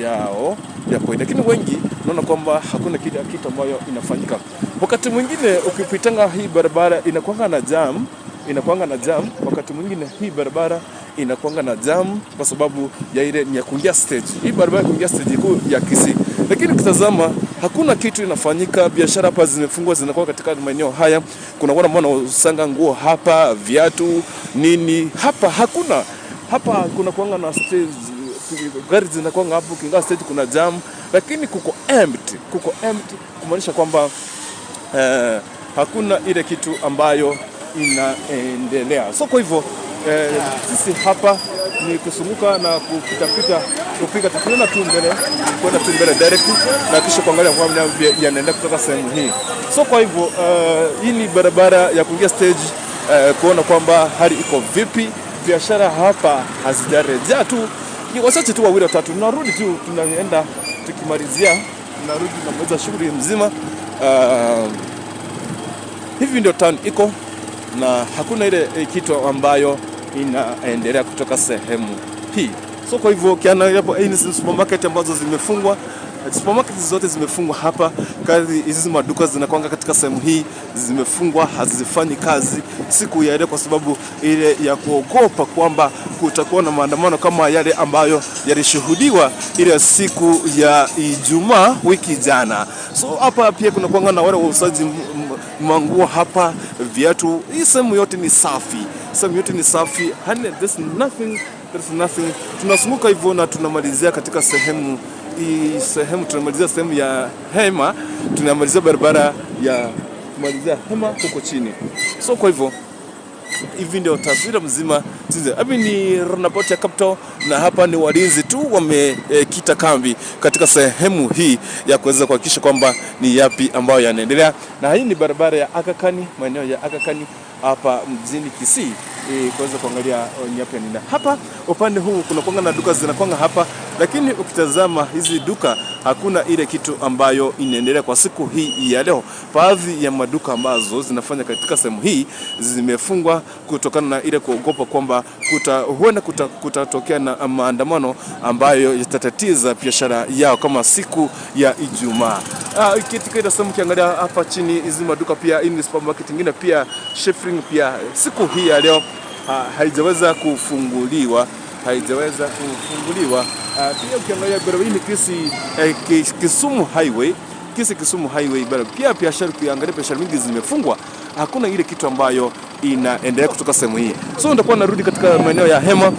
yao ya kawaida, lakini wengi naona kwamba hakuna kitu ambayo inafanyika. Wakati mwingine ukipitanga hii barabara inakuanga na jam, inakuanga na jam. Wakati mwingine hii barabara inakuanga na jam kwa sababu ya ile ni ya kuingia stage. Hii barabara ya kuingia stage kuu ya Kisii, lakini ukitazama hakuna kitu inafanyika. Biashara hapa zimefungwa, zinakuwa katika maeneo haya. Kuna wale ambao wanausanga nguo hapa, viatu nini hapa hakuna. Hapa kuna kuanga na stage, gari zinakuanga hapo, ukiingia stage kuna jam, lakini kuko empty, kuko empty kumaanisha kwamba hakuna ile kitu ambayo inaendelea. So kwa hivyo sisi hapa ni kusunguka na kupita kupiga tunaenda tu mbele, kwenda tu mbele direct na kisha kuangalia kwamba yanaenda kutoka sehemu hii. So kwa hivyo hii ni barabara ya kuingia stage, kuona kwamba hali iko vipi. Biashara hapa hazijarejea tu, ni wachache tu wawili watatu. Tunarudi tu, tunaenda tukimalizia, tunarudi tunamaliza shughuli mzima. Hivi ndio town iko na hakuna ile kitu ambayo inaendelea kutoka sehemu hii. So kwa hivyo kiana hapo, hii ni supermarket ambazo zimefungwa. Supermarket zote zimefungwa hapa. Kazi hizi maduka zinakuanga katika sehemu hii zimefungwa, hazifanyi kazi siku ya leo kwa sababu ile ya kuogopa kwamba kutakuwa na maandamano kama yale ambayo yalishuhudiwa ile siku ya Ijumaa wiki jana. So hapa pia kuna kuanga na wale wauzaji manguo hapa, viatu. Hii sehemu yote ni safi, sehemu yote ni safi. There's nothing, there's nothing. Tunazunguka hivyo na tunamalizia katika sehemu hii, sehemu tunamalizia sehemu ya Hema, tunamalizia barabara ya kumalizia Hema huko chini. So kwa hivyo hivi ndio taswira mzima. Hapa ni roundabout ya Capital na hapa ni walinzi tu wamekita kambi katika sehemu hii ya kuweza kuhakikisha kwamba ni yapi ambayo yanaendelea. Na hii ni barabara ya Aga Khan, maeneo ya Aga Khan hapa mjini Kisii, kuweza kuangalia ni yapi yanaendelea. Hapa upande huu kuna kuanga na duka zinakuanga hapa, lakini ukitazama hizi duka hakuna ile kitu ambayo inaendelea kwa siku hii ya leo. Baadhi ya maduka ambazo zinafanya katika sehemu hii zimefungwa kutokana na ile kuogopa kwamba huenda kutatokea na maandamano ambayo yatatatiza biashara yao kama siku ya Ijumaa. Katika ile sehemu ukiangalia hapa chini hizi maduka pia, hii ni supermarket nyingine pia, Schifrin pia siku hii ya leo haijaweza kufunguliwa, haijaweza kufunguliwa. Pia ukiangalia barabara hii ni Kisii Kisumu Highway, Kisii Kisumu Highway barabara pia biashara, ukiangalia biashara mingi zimefungwa, hakuna ile kitu ambayo inaendelea kutoka sehemu hii. So nitakuwa narudi katika maeneo ya Hema.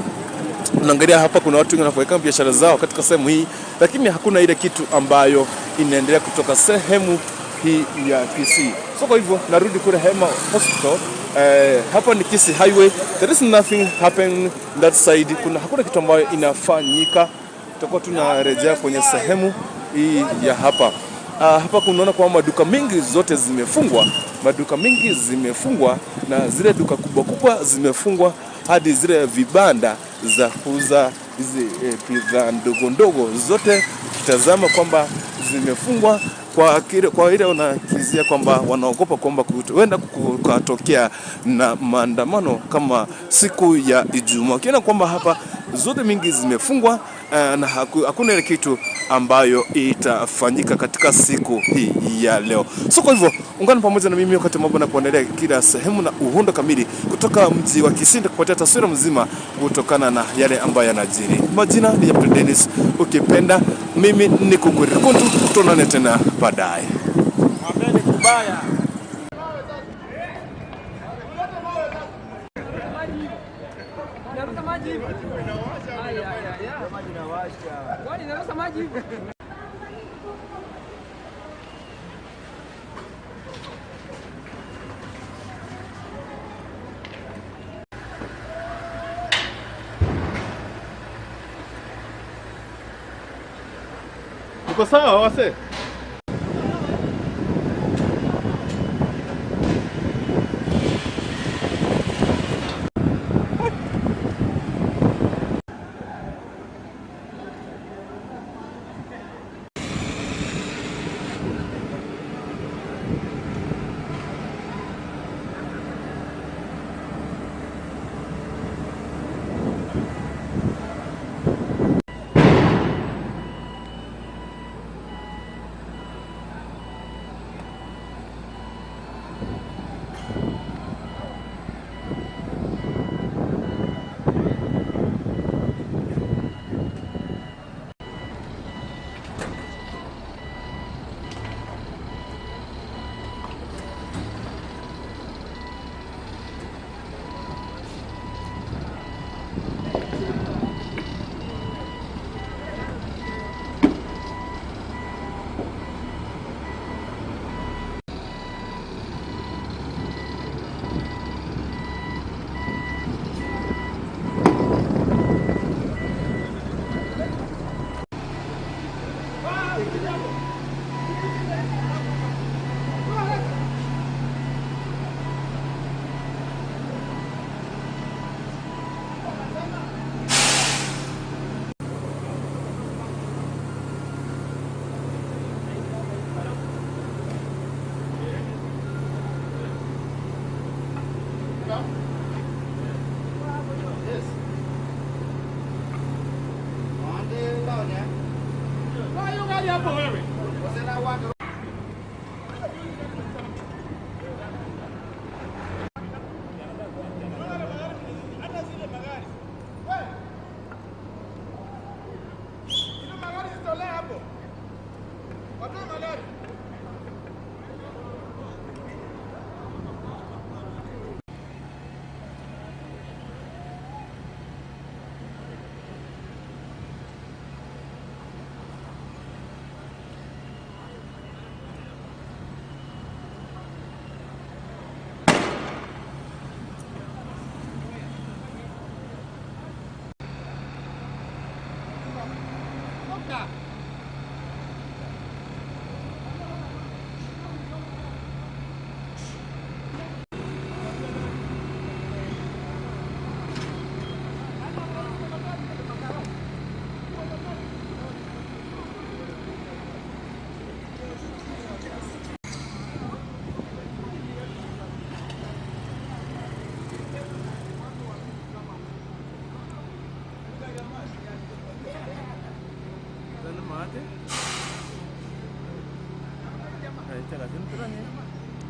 Unaangalia hapa kuna watu wengi wanafanya biashara zao katika sehemu hii, lakini hakuna ile kitu ambayo inaendelea kutoka sehemu hii ya Kisii. So kwa hivyo narudi kule Hema Hospital. Hapa ni Kisii Highway. There is nothing happen that side. Kuna hakuna kitu ambayo inafanyika. Tutakuwa tunarejea kwenye sehemu hii ya hapa. Hapa kunaona kwamba maduka mengi zote zimefungwa, maduka mengi zimefungwa, na zile duka kubwa kubwa zimefungwa hadi zile vibanda za kuuza hizi bidhaa ndogo ndogo zote ukitazama kwamba zimefungwa kwa ile unakizia kwamba wanaogopa kwamba huenda kukatokea na maandamano kama siku ya Ijumaa. Ukiona kwamba hapa zote mingi zimefungwa na hakuna ile kitu ambayo itafanyika katika siku hii ya leo. So kwa hivyo ungana pamoja na mimi wakati mambo na kuendelea kila sehemu na uhundo kamili kutoka mji wa Kisii kupatia taswira mzima kutokana na yale ambayo yanajiri. Majina ni Yapto Dennis, ukipenda mimi ni Kukurikuntu, tuonane tena baadaye. Mwambeni kubaya. Uko sawa wase?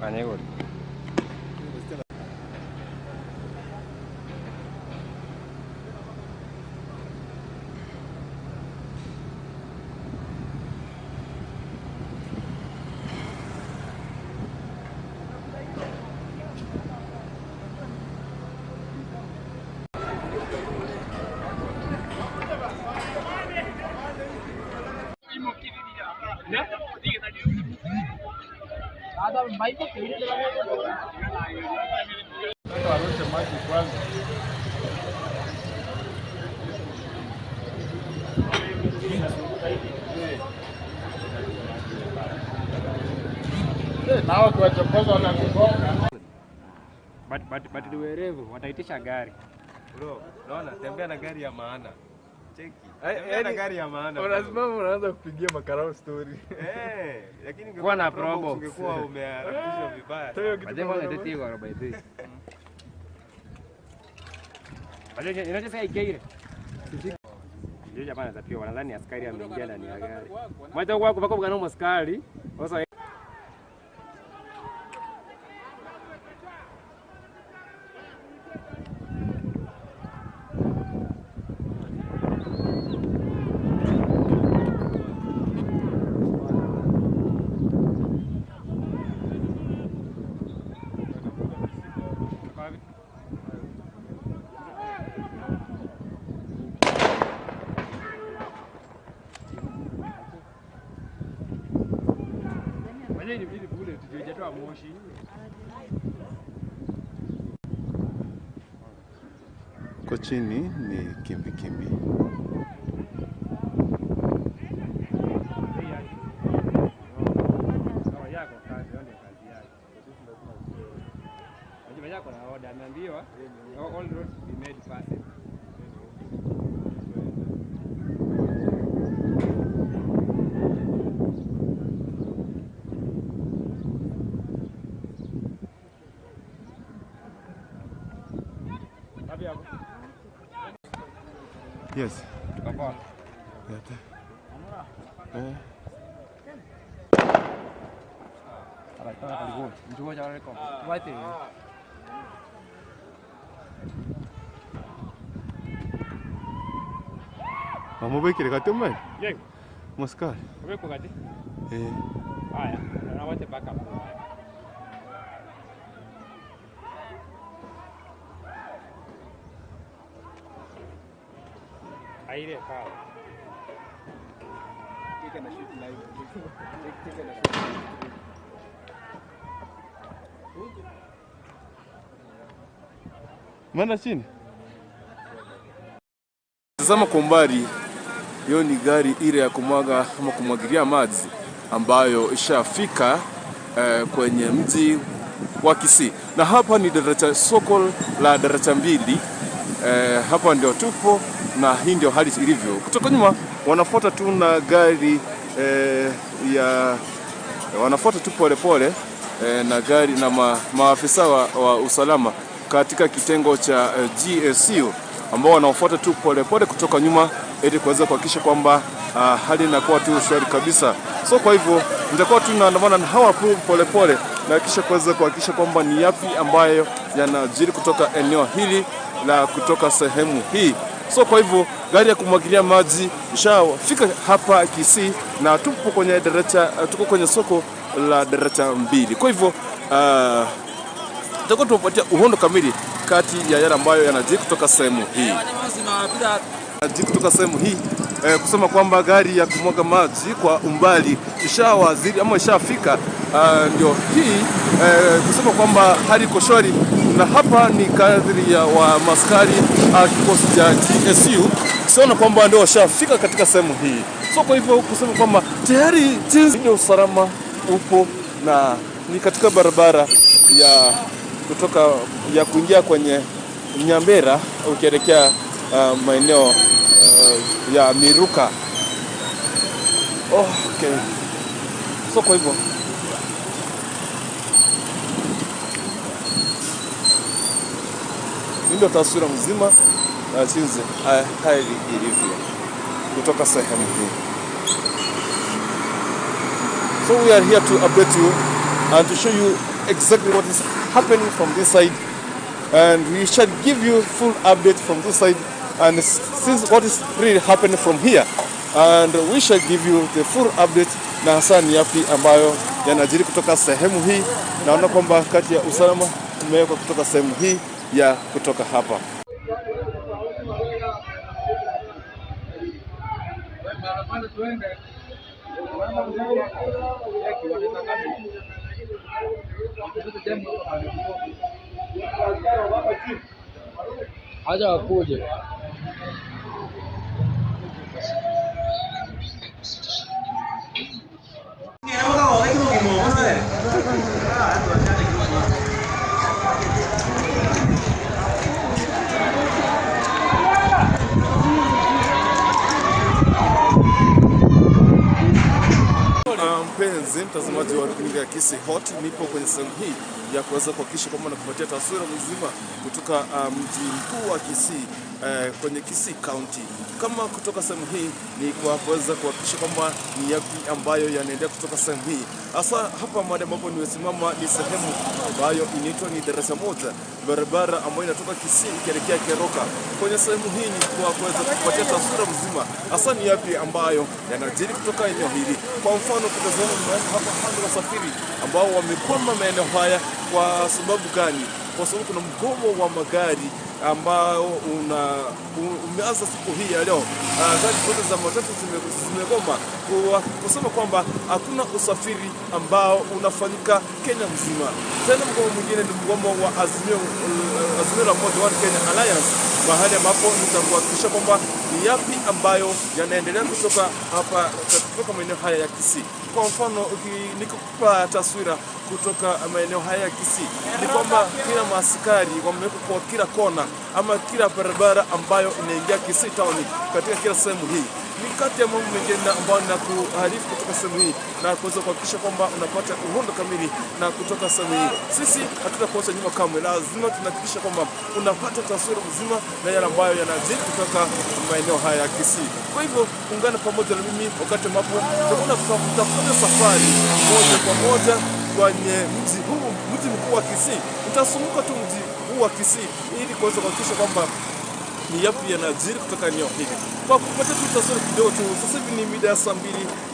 Anegori. Warushe maji kwanza. Hao kiwachokoza wanakugonga. But ni werevu wataitisha gari. Bro, unaona tembea na gari ya maana. Cheki. Tembea na gari ya maana. Unasimama unaanza kupigia makarao story. Eh, lakini Kuwa na probox. ungekuwa umeharakishwa vibaya. Toyo kitu Majengo yanatete kwa by the. Majengo inacheza ikeire. Ndio jamaa anaweza wanadhani askari ameingia ndani ya gari. Mwacha kwa kwa kwa askari. Sasa Kwa chini ni kimbi kimbi. All roads be made passable. Yes. Tukapoa. Eh. Wamubikire kati umwe? Yego. Musikari. Ubeko kati? Eh. Haya, na wote backup. Aire sawa. Take and shoot live. Take and shoot. Maana chini. Tazama kwa umbali, hiyo ni gari ile ya kumwaga ama kumwagilia maji ambayo ishafika kwenye mji wa Kisii. Na hapa ni daraja, soko la daraja mbili. Hapa ndio tupo na hii ndio hali ilivyo. Kutoka nyuma wanafuata tu na gari ya wanafuata tu pole pole na gari na maafisa wa usalama katika kitengo cha GSU ambao wanaofuata tu pole pole kutoka nyuma ili kuweza kuhakikisha kwamba hali inakuwa tu shwari kabisa. So kwa hivyo nitakuwa tu naandamana na hawa pole pole na kisha kuweza kuhakikisha kwamba ni yapi ambayo yanajiri kutoka eneo hili la kutoka sehemu hii. So kwa hivyo gari ya kumwagilia maji ishafika hapa Kisii na tupo kwenye daraja, tuko kwenye soko la daraja mbili. Kwa hivyo tutakuwa tunapatia uhondo kamili kati ya yale ambayo yanajiri kutoka sehemu hii. Yanajiri kutoka sehemu hii kusema kwamba gari ya kumwaga maji kwa umbali ishawaziri ama ishafika, ndio hii kusema kwamba hali iko shwari. Na hapa ni kadri ya wa maskari kikosi cha GSU siona kwamba ndio washafika katika sehemu hii. So kwa hivyo kusema kwamba tayari jinsi ya usalama upo na ni katika barabara ya kutoka ya kuingia kwenye Nyambera ukielekea maeneo ya Miruka. Okay. So kwa hivyo ndio taswira mzima na jinsi hali ilivyo kutoka sehemu hii. So we are here to update you and to show you exactly what is happening from this side, and we shall give you full update from this side and since what is really happening from here, and we shall give you the full update na hasa ni yapi ambayo yanajiri kutoka sehemu hii. Naona kwamba kati ya usalama umewekwa kutoka sehemu hii ya kutoka hapa. Acha wakuje. Mtazamaji wa runinga ya Kisii Hot, nipo kwenye sehemu hii ya kuweza kuhakikisha kwamba nakupatia taswira mzima kutoka mji mkuu wa Kisii, kwenye Kisii County. Kama kutoka sehemu hii ni kwa kuweza kuhakikisha kwamba ni yapi ambayo yanaendelea kutoka sehemu hii. Hasa hapa mahali ambapo nimesimama ni sehemu ambayo inaitwa ni Darasa Moja, barabara ambayo inatoka Kisii ikielekea Keroka. Kwenye sehemu hii ni kwa kuweza kupatia taswira mzima hasa ni yapi ambayo yanajiri kutoka eneo hili. Kwa mfano, kutazama hapa hali wasafiri ambao wamekwama maeneo haya kwa sababu gani? Kwa sababu kuna mgomo wa magari ambao umeanza siku hii ya leo. Gari zote za matatu zimegoma kusema kwamba hakuna usafiri ambao unafanyika Kenya mzima. Tena mgomo mwingine ni mgomo wa Azimio la Umoja wa Kenya Alliance, mahali ambapo nitakuhakikisha kwamba ni yapi ambayo yanaendelea kutoka hapa, kutoka maeneo haya ya Kisii. Kwa mfano, nikikupa taswira kutoka maeneo haya ya Kisii ni kwamba kila maaskari wamewekwa kwa kila kona ama kila barabara ambayo inaingia Kisii town katika kila sehemu hii. Ni kati ya mambo mengine ambayo nakuarifu kutoka sehemu hii na kuweza kuhakikisha kwamba unapata uhondo kamili na kutoka sehemu hii. Sisi hatutakuacha nyuma kamwe, lazima tunahakikisha kwamba unapata taswira mzima na yale ambayo yanajiri kutoka maeneo haya ya Kisii. Kwa hivyo ungana pamoja na mimi wakati ambapo tutafanya safari moja kwa moja kwenye mji huu, mji mkuu wa Kisii. Utazunguka tu mji huu wa Kisii ili kuweza kuhakikisha kwamba ni yapi yanajiri kutoka eneo hili. Kwa kupata tu taswira kidogo tu, sasa hivi ni mida ya saa 2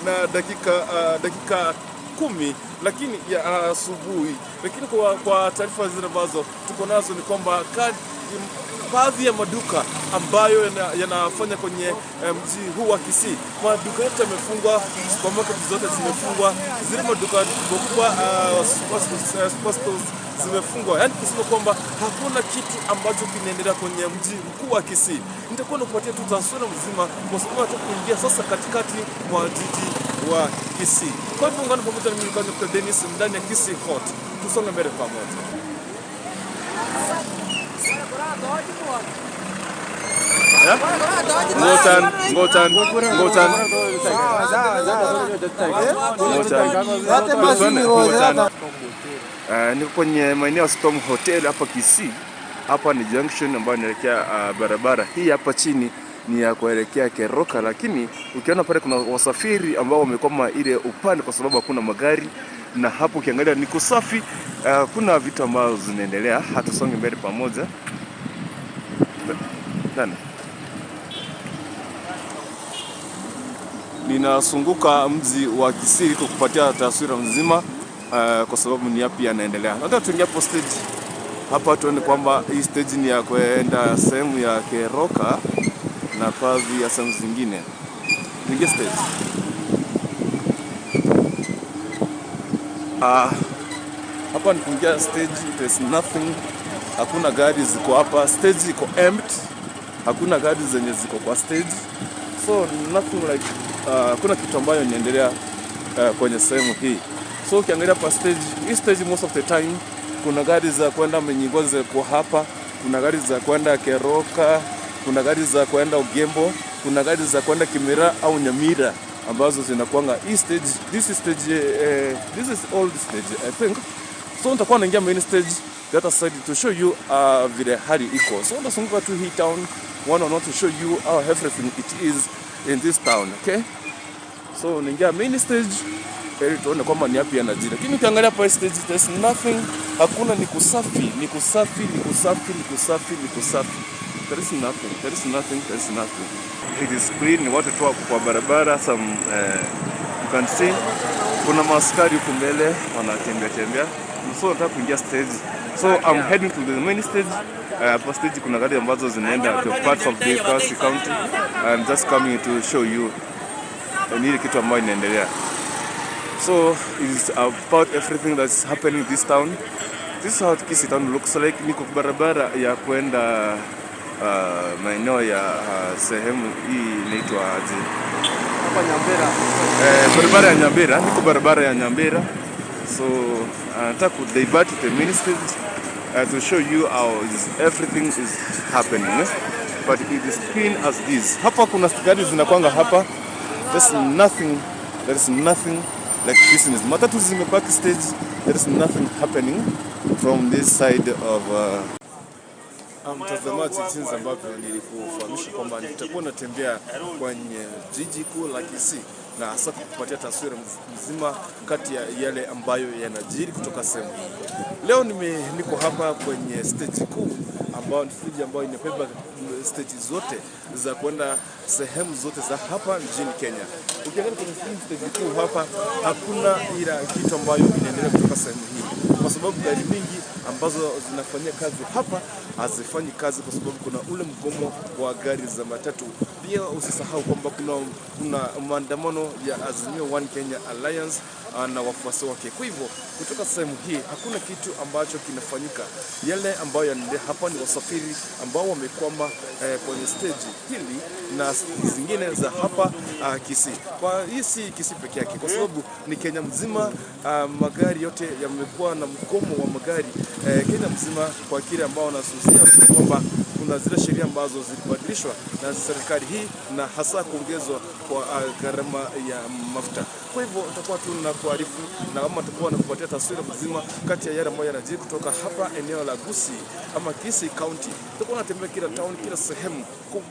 na dakika 10 lakini ya asubuhi. Lakini kwa taarifa zile ambazo tuko nazo ni kwamba baadhi ya maduka ambayo yanafanya kwenye mji huu wa Kisii, maduka yote yamefungwa, supermarket zote zimefungwa, zile maduka kubwa superstores zimefungwa. Yaani kusema kwamba hakuna kitu ambacho kinaendelea kwenye mji mkuu wa Kisii. Nitakuwa nakupatia tu taswira mzima kwa sababu nataka kuingia sasa katikati mwa jiji wa Kisii. Kwa hivyo ungana pamoja na mimi Dr. Dennis ndani ya Kisii Hot. Tusonge mbele pamoja. Ngotan. Niko kwenye maeneo ya Storm Hotel hapa Kisii. Hapa ni junction ambayo inaelekea barabara hii hapa chini ni ya kuelekea Keroka, lakini ukiona pale kuna wasafiri ambao wamekwama ile upande kwa sababu hakuna magari, na hapo ukiangalia ni kusafi. Kuna vitu ambazo zinaendelea, hatusonge mbele pamoja. Nani? Ninazunguka mji wa Kisii kukupatia taswira mzima kwa sababu ni yapi yanaendelea. Nataka tuingie hapo stage. Hapa tuone kwamba hii stage ni ya kwenda sehemu ya Keroka na baadhi ya sehemu zingine. Tuingie stage. Hapa ni kuingia stage, there's nothing. Hakuna gari ziko hapa, stage iko empty. Hakuna gari zenye ziko kwa stage. So nothing like kuna kitu ambayo inaendelea kwenye sehemu hii. So ukiangalia pa stage, hii stage most of the time kuna gari za kwenda Menyingoze kwa hapa, kuna gari za kwenda Keroka, kuna gari za kwenda Ugembo, kuna gari za kwenda Kimera au Nyamira ambazo zinakuanga hii stage. This is stage, this is old stage I think. So nitakuwa naingia main stage the other side to show you vile hali iko. So ndazunguka tu hii town one or not to show you how everything it is in this town, okay? So naingia main stage ili tuone kwamba ni yapi yanajiri. Lakini ukiangalia pa stage there's nothing, hakuna, ni kusafi, ni kusafi, ni kusafi, ni kusafi, ni kusafi. There is nothing, there is nothing, there is nothing. It is clean, watu tu wako kwa barabara, some you can see kuna maaskari huko mbele wanatembea tembea. So nataka kuingia stage. So I'm heading to the main stage. Hapa stage kuna gari ambazo zinaenda to parts of the Kisii County. I'm just coming to show you nini kitu ambayo inaendelea. So it's about everything that's happening in this town. This is how Kisii town looks like. Niko barabara ya kwenda maeneo ya sehemu hii inaitwa aje? Hapa Nyambera. Barabara ya Nyambera, niko barabara ya Nyambera. So nataka ku divert the main stage to show you how everything is happening. But it is clean as this. Hapa kuna gari zinakwanga hapa. There's nothing. There is nothing. like business. Matatu zimepaki stage, there is nothing happening from this side of mtazamaji, jinsi ambavyo nilikufahamisha kwamba nitakuwa natembea kwenye jiji kuu la Kisii na hasa kukupatia taswira mzima kati ya yale ambayo yanajiri kutoka sehemu hii. Leo niko hapa kwenye stage kuu ambayo ni stage ambayo inabeba stage zote za kwenda sehemu zote za hapa nchini Kenya. Ukiangalia kwenye stage kuu hapa hakuna ila kitu ambayo inaendelea kutoka sehemu hii, kwa sababu gari mingi ambazo zinafanyia kazi hapa hazifanyi kazi kwa sababu kuna ule mgomo wa gari za matatu. Pia usisahau kwamba kuna maandamano ya Azimio One Kenya Alliance na wafuasi wake. Kwa hivyo kutoka sehemu hii hakuna kitu ambacho kinafanyika. Yale ambayo yanaendelea hapa ni wasafiri ambao wamekwama kwenye stage hili na zingine za hapa Kisii. Kwa hii si Kisii peke yake, kwa sababu ni Kenya mzima. Magari yote yamekuwa na mgomo wa magari Kenya mzima, kwa kile ambao wanasusia kwamba kuna zile sheria ambazo zilibadilishwa na serikali hii na hasa kuongezwa kwa gharama ya mafuta. Kwa hivyo tutakuwa tu na kuarifu na kama tutakuwa nakupatia taswira mzima kati ya yale ambayo yanajiri kutoka hapa eneo la Gusii ama Kisii County. Tutakuwa natembea kila town, kila sehemu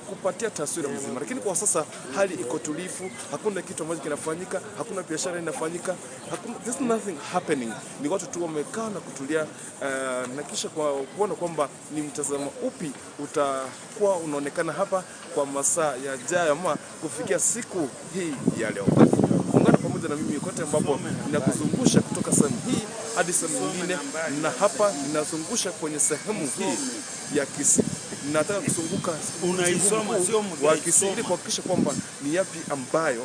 kupatia taswira mzima. Lakini kwa sasa hali iko tulivu, hakuna kitu ambacho kinafanyika, hakuna biashara inafanyika, hakuna, there's nothing happening. Ni watu tu wamekaa na kutulia na kisha kwa kuona kwamba ni mtazamo upi utakuwa unaonekana hapa kwa masaa yajayo ama kufikia siku hii ya leo. Ungana pamoja na mimi kote ambapo ninakuzungusha kutoka sehemu hii hadi sehemu nyingine, na hapa ninazungusha kwenye sehemu hii ya Kisii. Nataka kuzunguka wa Kisii ili kuhakikisha kwamba ni yapi ambayo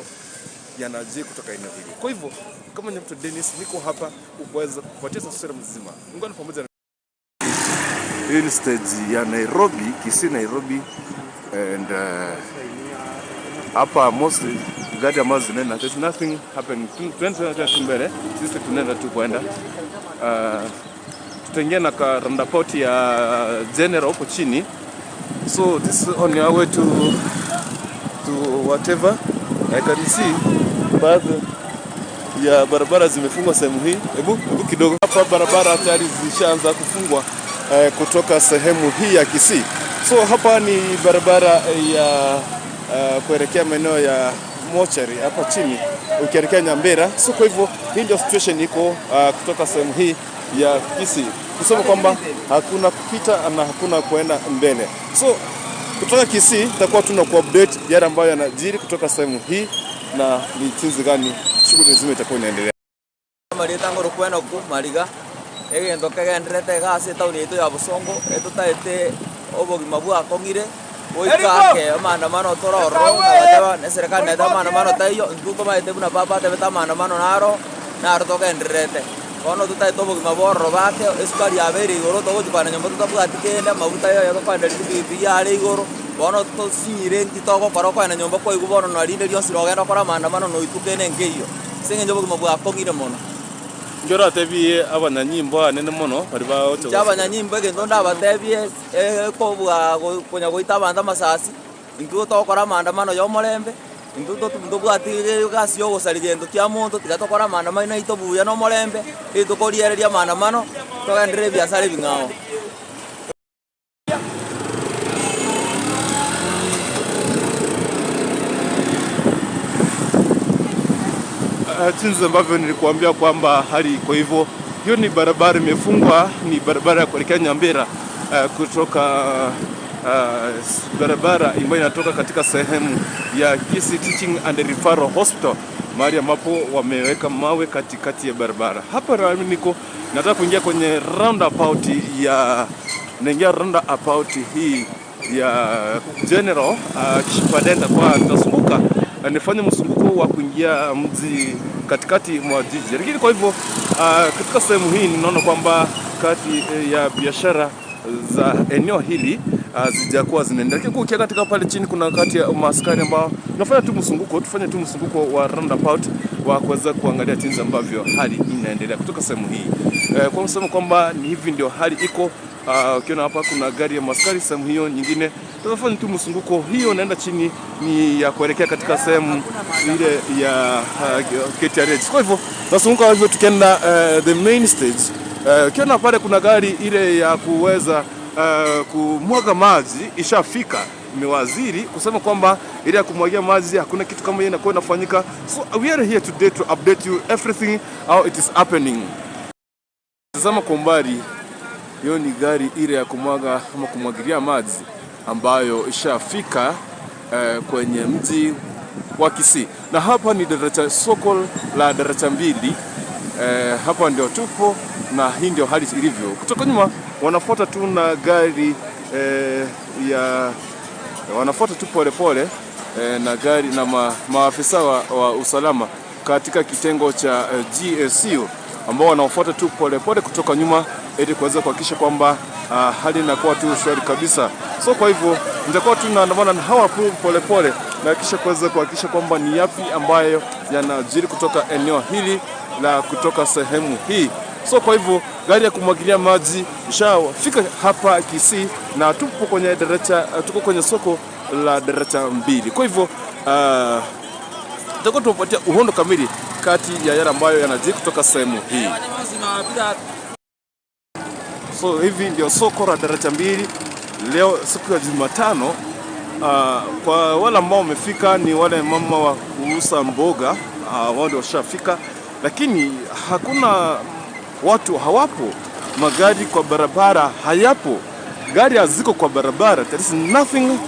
yanajiri kutoka eneo hili. Kwa hivyo kama ni mtu Dennis, niko hapa kuweza kupatia taswira mzima. Ungana pamoja na hii ni stage ya Nairobi, Kisii Nairobi, and hapa mostly gari ambazo zinaenda, there's nothing happening. Tunaenda tu mbele, sisi tunaenda tu kwenda. Tutaingia na roundabout ya General huko chini. So this is on your way to whatever. I can see baadhi ya barabara zimefungwa sehemu hii. Hebu kidogo hapa barabara tayari zishaanza kufungwa kutoka sehemu hii ya Kisii. So hapa ni barabara ya kuelekea maeneo ya mochari hapa chini ukielekea Nyambera. So kwa hivyo hii ndio situation iko kutoka sehemu hii ya Kisii, kusema kwamba hakuna kupita na hakuna kuenda mbele. So kutoka Kisii tutakuwa tuna ku update yale ambayo yanajiri kutoka sehemu hii na ni jinsi gani shughuli nzima itakuwa inaendelea. Maritango rukwena ku mariga egento kegenderete gase town yetu ya Bosongo etutaete obogima bwakong'ire goikake maandamano tororo nabateba ne serikali neta maandamano taiyo ntutomaete buna papa tebeta maandamano naro naro togenderete bono tutaete obogima bororo bake esukari yabere igoro togochukana nyomba tutabwati kende amaguta yoyo tokoenderia chipikipiki yare igoro bono tosinyire nki togokora okoenda nyomba kwaigwa bono narinde rionsi rogenda okora maandamano noitukene nkeiyo ase eng'encho obogima bwakong'ire mono. Njora tebie abanyanyimbo anene mono bari baocho. Abanyanyimbo egento ndabatebie kobwa konya goita abanto amasasi intwe togokora maandamano ya omorembe intwe ntobwati egasi ya ogosari gento kia monto tiga tokora maandamano naito buya na omorembe etokoriereria maandamano togenderere ebiasara ebing'ao. Jinsi ambavyo nilikuambia kwamba hali iko hivyo. Hiyo ni barabara imefungwa, ni barabara ya kuelekea Nyambera kutoka barabara ambayo inatoka katika sehemu ya Kisii Teaching and Referral Hospital, mahali ambapo wameweka mawe katikati ya barabara. Hapa niko nataka kuingia kwenye roundabout ya naingia roundabout hii ya General kisha kwa nitazunguka nifanye mzunguko wa kuingia mji katikati mwa jiji. Lakini kwa hivyo katika sehemu hii ninaona kwamba kati ya biashara za eneo hili zijakuwa zinaendelea. Lakini ukiangalia katika pale chini kuna kati ya maaskari ambao nafanya tu mzunguko, tufanye tu mzunguko wa roundabout wa kuweza kuangalia jinsi ambavyo hali inaendelea kutoka sehemu hii. Kwa msemo kwamba ni hivi ndio hali iko Ukiona hapa kuna gari ya maskari sehemu hiyo nyingine. Tutafanya tu mzunguko hiyo naenda chini ni ya kuelekea katika sehemu ile ya KTRH. Kwa hivyo tunazunguka hivyo tukienda the main stage. Ukiona pale kuna gari ile ya kuweza kumwaga maji ishafika. Imewaziri kusema kwamba ile ya kumwagia maji hakuna kitu kama hiyo inakuwa inafanyika. So we are here today to update you everything how it is happening. Tazama kwa umbali, hiyo ni gari ile ya kumwaga ama kumwagilia maji ambayo ishafika kwenye mji wa Kisii. Na hapa ni daraja, soko la daraja mbili. Hapa ndio tupo na hii ndio hali ilivyo. Kutoka nyuma wanafuata tu na gari ya wanafuata tu pole pole na gari na maafisa wa usalama katika kitengo cha GSU ambao wanafuata tu pole pole kutoka nyuma ili kuweza kuhakikisha kwamba hali inakuwa tu shwari kabisa. So kwa hivyo nitakuwa tu naandamana na hawa pole pole na kisha kuweza kuhakikisha kwamba ni yapi ambayo yanajiri kutoka eneo hili la kutoka sehemu hii. So kwa hivyo gari ya kumwagilia maji ishafika hapa Kisii na tupo kwenye daraja, tuko kwenye soko la daraja mbili. Kwa hivyo tutakuwa tunapatia uhondo kamili kati ya yale ambayo yanajiri kutoka sehemu hii. So hivi ndio soko la daraja mbili leo siku ya Jumatano. Kwa wale ambao wamefika ni wale mama wa kuuza mboga, wao ndio washafika, lakini hakuna watu, hawapo, magari kwa barabara hayapo, gari haziko kwa barabara. There is nothing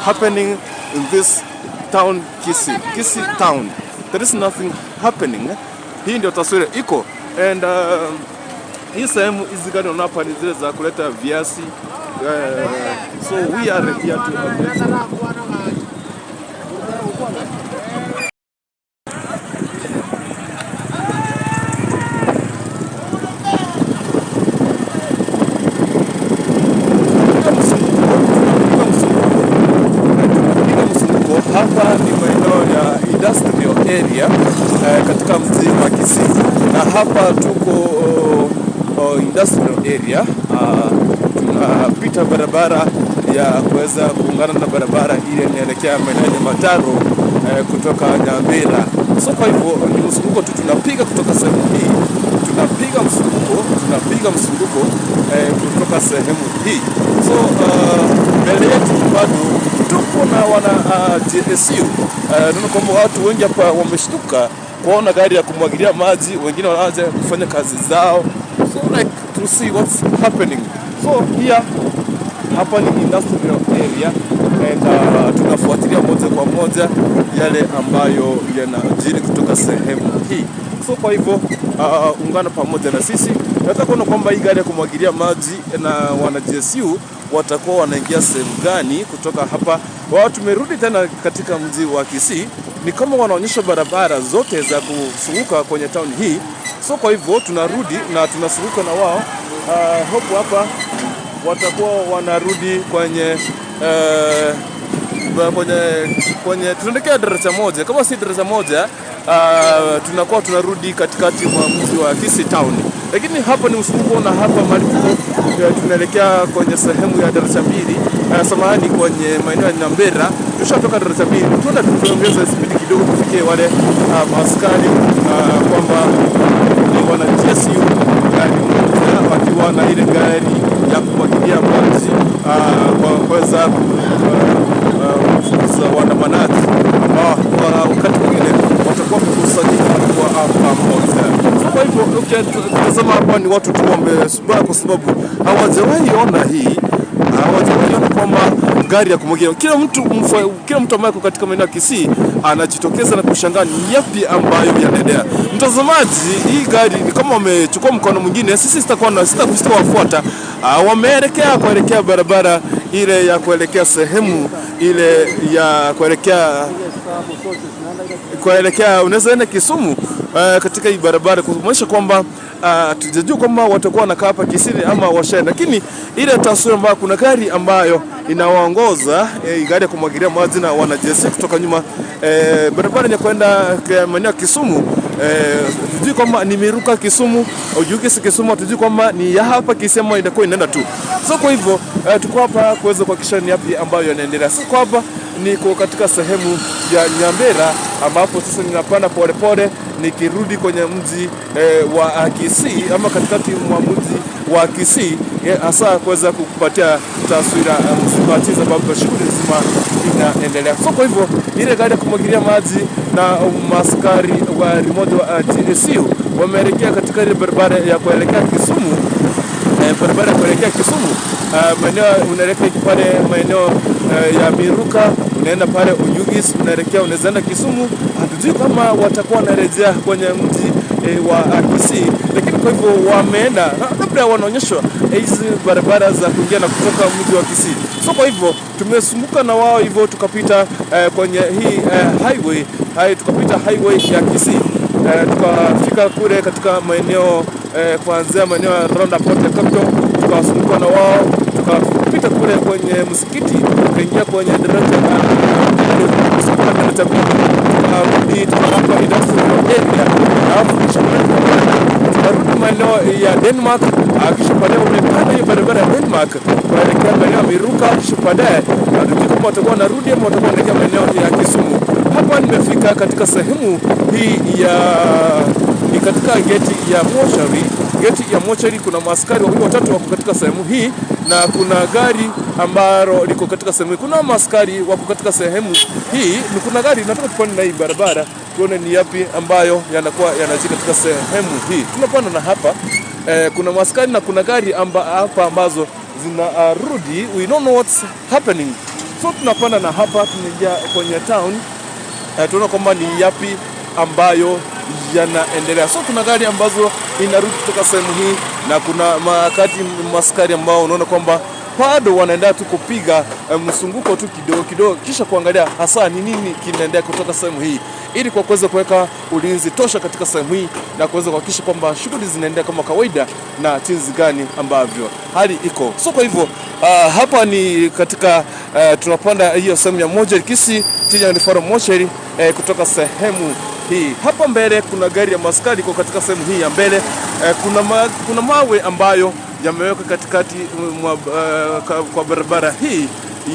happening in this town Kisii, Kisii town. There is nothing happening. Hii ndio taswira iko. And hii sehemu hizi gari hapa ni zile za kuleta viazi. So we are here to update. Hapa ni maeneo ya industrial area katika mji wa Kisii, na hapa tuko industrial area. Tunapita barabara ya kuweza kuungana na barabara ile inaelekea maeneo ya Mataro kutoka Nyambira. So kwa hivyo ni mzunguko tu tunapiga kutoka sehemu hii, tunapiga mzunguko kutoka sehemu hii. So mbele yetu bado tupo na wana GSU. Naona kwamba watu wengi hapa wameshtuka kuona gari ya kumwagilia maji, wengine wanaanza kufanya kazi zao. So like to see what's happening. So here hapa ni industrial area and tunafuatilia moja kwa moja yale ambayo yanajiri kutoka sehemu hii. So kwa hivyo ungana pamoja na sisi. Nataka kuona kwamba hii gari ya kumwagilia maji na wana GSU watakuwa wanaingia sehemu gani kutoka hapa. Wao tumerudi tena katika mji wa Kisii, ni kama wanaonyesha barabara zote za kuzunguka kwenye town hii. So kwa hivyo tunarudi na tunazunguka na wao. Hope hapa watakuwa wanarudi kwenye kwenye tunaelekea daraja moja. Kama si daraja moja, tunakuwa tunarudi katikati mwa mji wa Kisii town. Lakini hapa ni mzunguko, na hapa mahali tunaelekea kwenye sehemu ya daraja mbili, samahani, kwenye maeneo ya Nyambera. Tushatoka daraja mbili, tunaenda tuongeze spidi kidogo tufikie wale askari kwamba ni wana GSU gari moja wakiwa na ile gari ya kumwagilia maji kwa kuweza kufukuza waandamanaji ambao wakati mwingine watakuwa wamekusanyika kwa pamoja. So kwa hivyo ukitazama hapa ni watu tu wamesubaa kwa sababu hawajawahi ona hii, hawajawahi ona kwamba gari ya kumwagilia. Kila mtu ambaye katika maeneo ya Kisii anajitokeza na kushangaa ni yapi ambayo yanaendelea. Mtazamaji, hii gari ni kama wamechukua mkono mwingine, sisi sitawafuata. Wameelekea kuelekea barabara ile ya kuelekea sehemu ile ya kuelekea unaweza enda Kisumu katika hii barabara, kuonyesha kwamba tujajua kwamba watakuwa wanakaa hapa Kisii ama washaenda. Lakini ile taswira ambayo kuna gari ambayo inawaongoza, gari ya kumwagilia maji na wanajeshi kutoka nyuma, barabara ya kwenda maeneo ya Kisumu. Tujui kwamba ni Miruka Kisumu, Oyugis Kisumu, tujui kwamba ni ya hapa Kisii ama inakuwa inaenda tu. So kwa hivyo tuko hapa kuweza kuhakikisha ni yapi ambayo yanaendelea. So kwa hapa niko katika sehemu ya Nyambera ambapo sasa ninapanda polepole nikirudi kwenye mji wa Kisii ama katikati mwa mji wa Kisii, hasa kuweza kukupatia taswira mzima jinsi ambavyo shughuli nzima inaendelea. So kwa hivyo ile gari ya kumwagilia maji na maskari wa remote wa GSU wameelekea katika ile barabara ya kuelekea Kisumu. Barabara ya kuelekea Kisumu, maeneo unaelekea pale maeneo ya Miruka, unaenda pale Oyugis, unaelekea unaweza enda Kisumu. Hatujui kama watakuwa wanarejea kwenye mji wa Kisii, lakini kwa hivyo wameenda labda wanaonyeshwa hizi barabara za kuingia na kutoka mji wa Kisii. So kwa hivyo tumesumbuka na wao hivyo tukapita kwenye hii highway, tukapita highway ya Kisii. Tukafika kule katika maeneo kuanzia maeneo ya roundabout ya Capital, tukawasumbuka na wao, tukapita kule kwenye msikiti, tukaingia kwenye daraja la pili, tukahapa industrial area, alafu kisha tukarudi maeneo ya Denmark, kisha baadaye umepanda hiyo barabara ya Denmark kuelekea maeneo ya Miruka, kisha baadaye hatujui kama watakuwa wanarudi ama watakuwa wanaelekea maeneo ya Kisumu. Hapa nimefika katika sehemu hii ya ni katika geti ya mochari. Geti ya mochari kuna maaskari wawili watatu wako katika sehemu hii, na kuna gari ambalo liko katika sehemu hii. Kuna maaskari wako katika sehemu hii, ni kuna gari. Nataka tupande na hii barabara tuone ni yapi ambayo yanakuwa yanajiri katika sehemu hii. Tunapanda na hapa kuna maaskari na kuna gari hapa ambazo zinarudi. We don't know what's happening. So tunapanda na hapa tunaingia kwenye town. Tunaona kwamba ni yapi ambayo yanaendelea. So kuna gari ambazo inarudi kutoka sehemu hii, na kuna makati maskari ambao unaona kwamba bado wanaendelea tu kupiga msunguko tu kidogo kidogo, kisha kuangalia hasa ni nini kinaendelea kutoka sehemu hii, ili kwa kuweza kuweka ulinzi tosha katika sehemu hii na kuweza kuhakikisha kwamba shughuli zinaendelea kama kawaida na jinsi gani ambavyo hali iko. So kwa hivyo hapa ni katika tunapanda hiyo sehemu ya Mochari Kisii Teaching Referral Mochari kutoka sehemu hii. Hapa mbele kuna gari ya maskari iko katika sehemu hii ya mbele. Kuna mawe ambayo yamewekwa katikati kwa barabara hii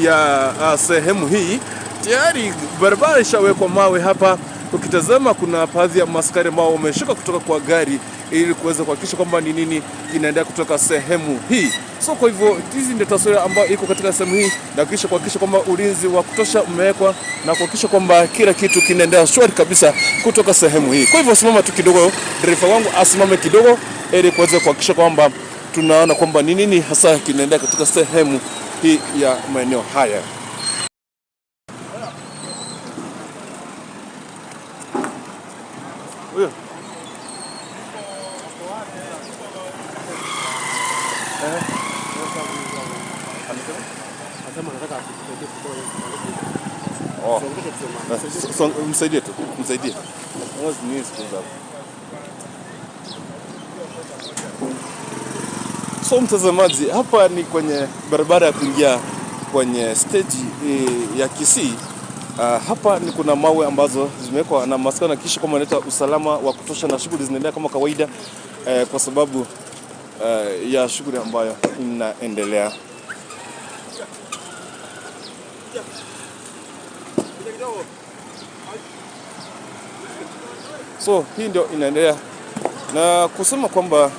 ya sehemu hii. Tayari barabara ishawekwa mawe hapa. Ukitazama kuna baadhi ya maskari ambao wameshuka kutoka kwa gari ili kuweza kuhakikisha kwamba ni nini kinaendelea kutoka sehemu hii. So kwa hivyo hizi ndio taswira ambayo iko katika sehemu hii, na kisha kuhakikisha kwamba ulinzi wa kutosha umewekwa na kuhakikisha kwamba kila kitu kinaendelea shwari kabisa kutoka sehemu hii. Kwa hivyo simama tu kidogo, dereva wangu asimame kidogo ili kuweza kuhakikisha kwamba tunaona kwamba ni nini hasa kinaendelea katika sehemu hii ya maeneo haya. Huyo. Oh. Msaidie tu, msaidie. So mtazamaji, hapa ni kwenye barabara ya kuingia kwenye stage ya Kisii. Hapa ni kuna mawe ambazo zimewekwa na maskari na kisha kama inaleta usalama wa kutosha na shughuli zinaendelea kama kawaida, kwa sababu ya shughuli ambayo inaendelea. So hii ndio inaendelea, na kusema kwamba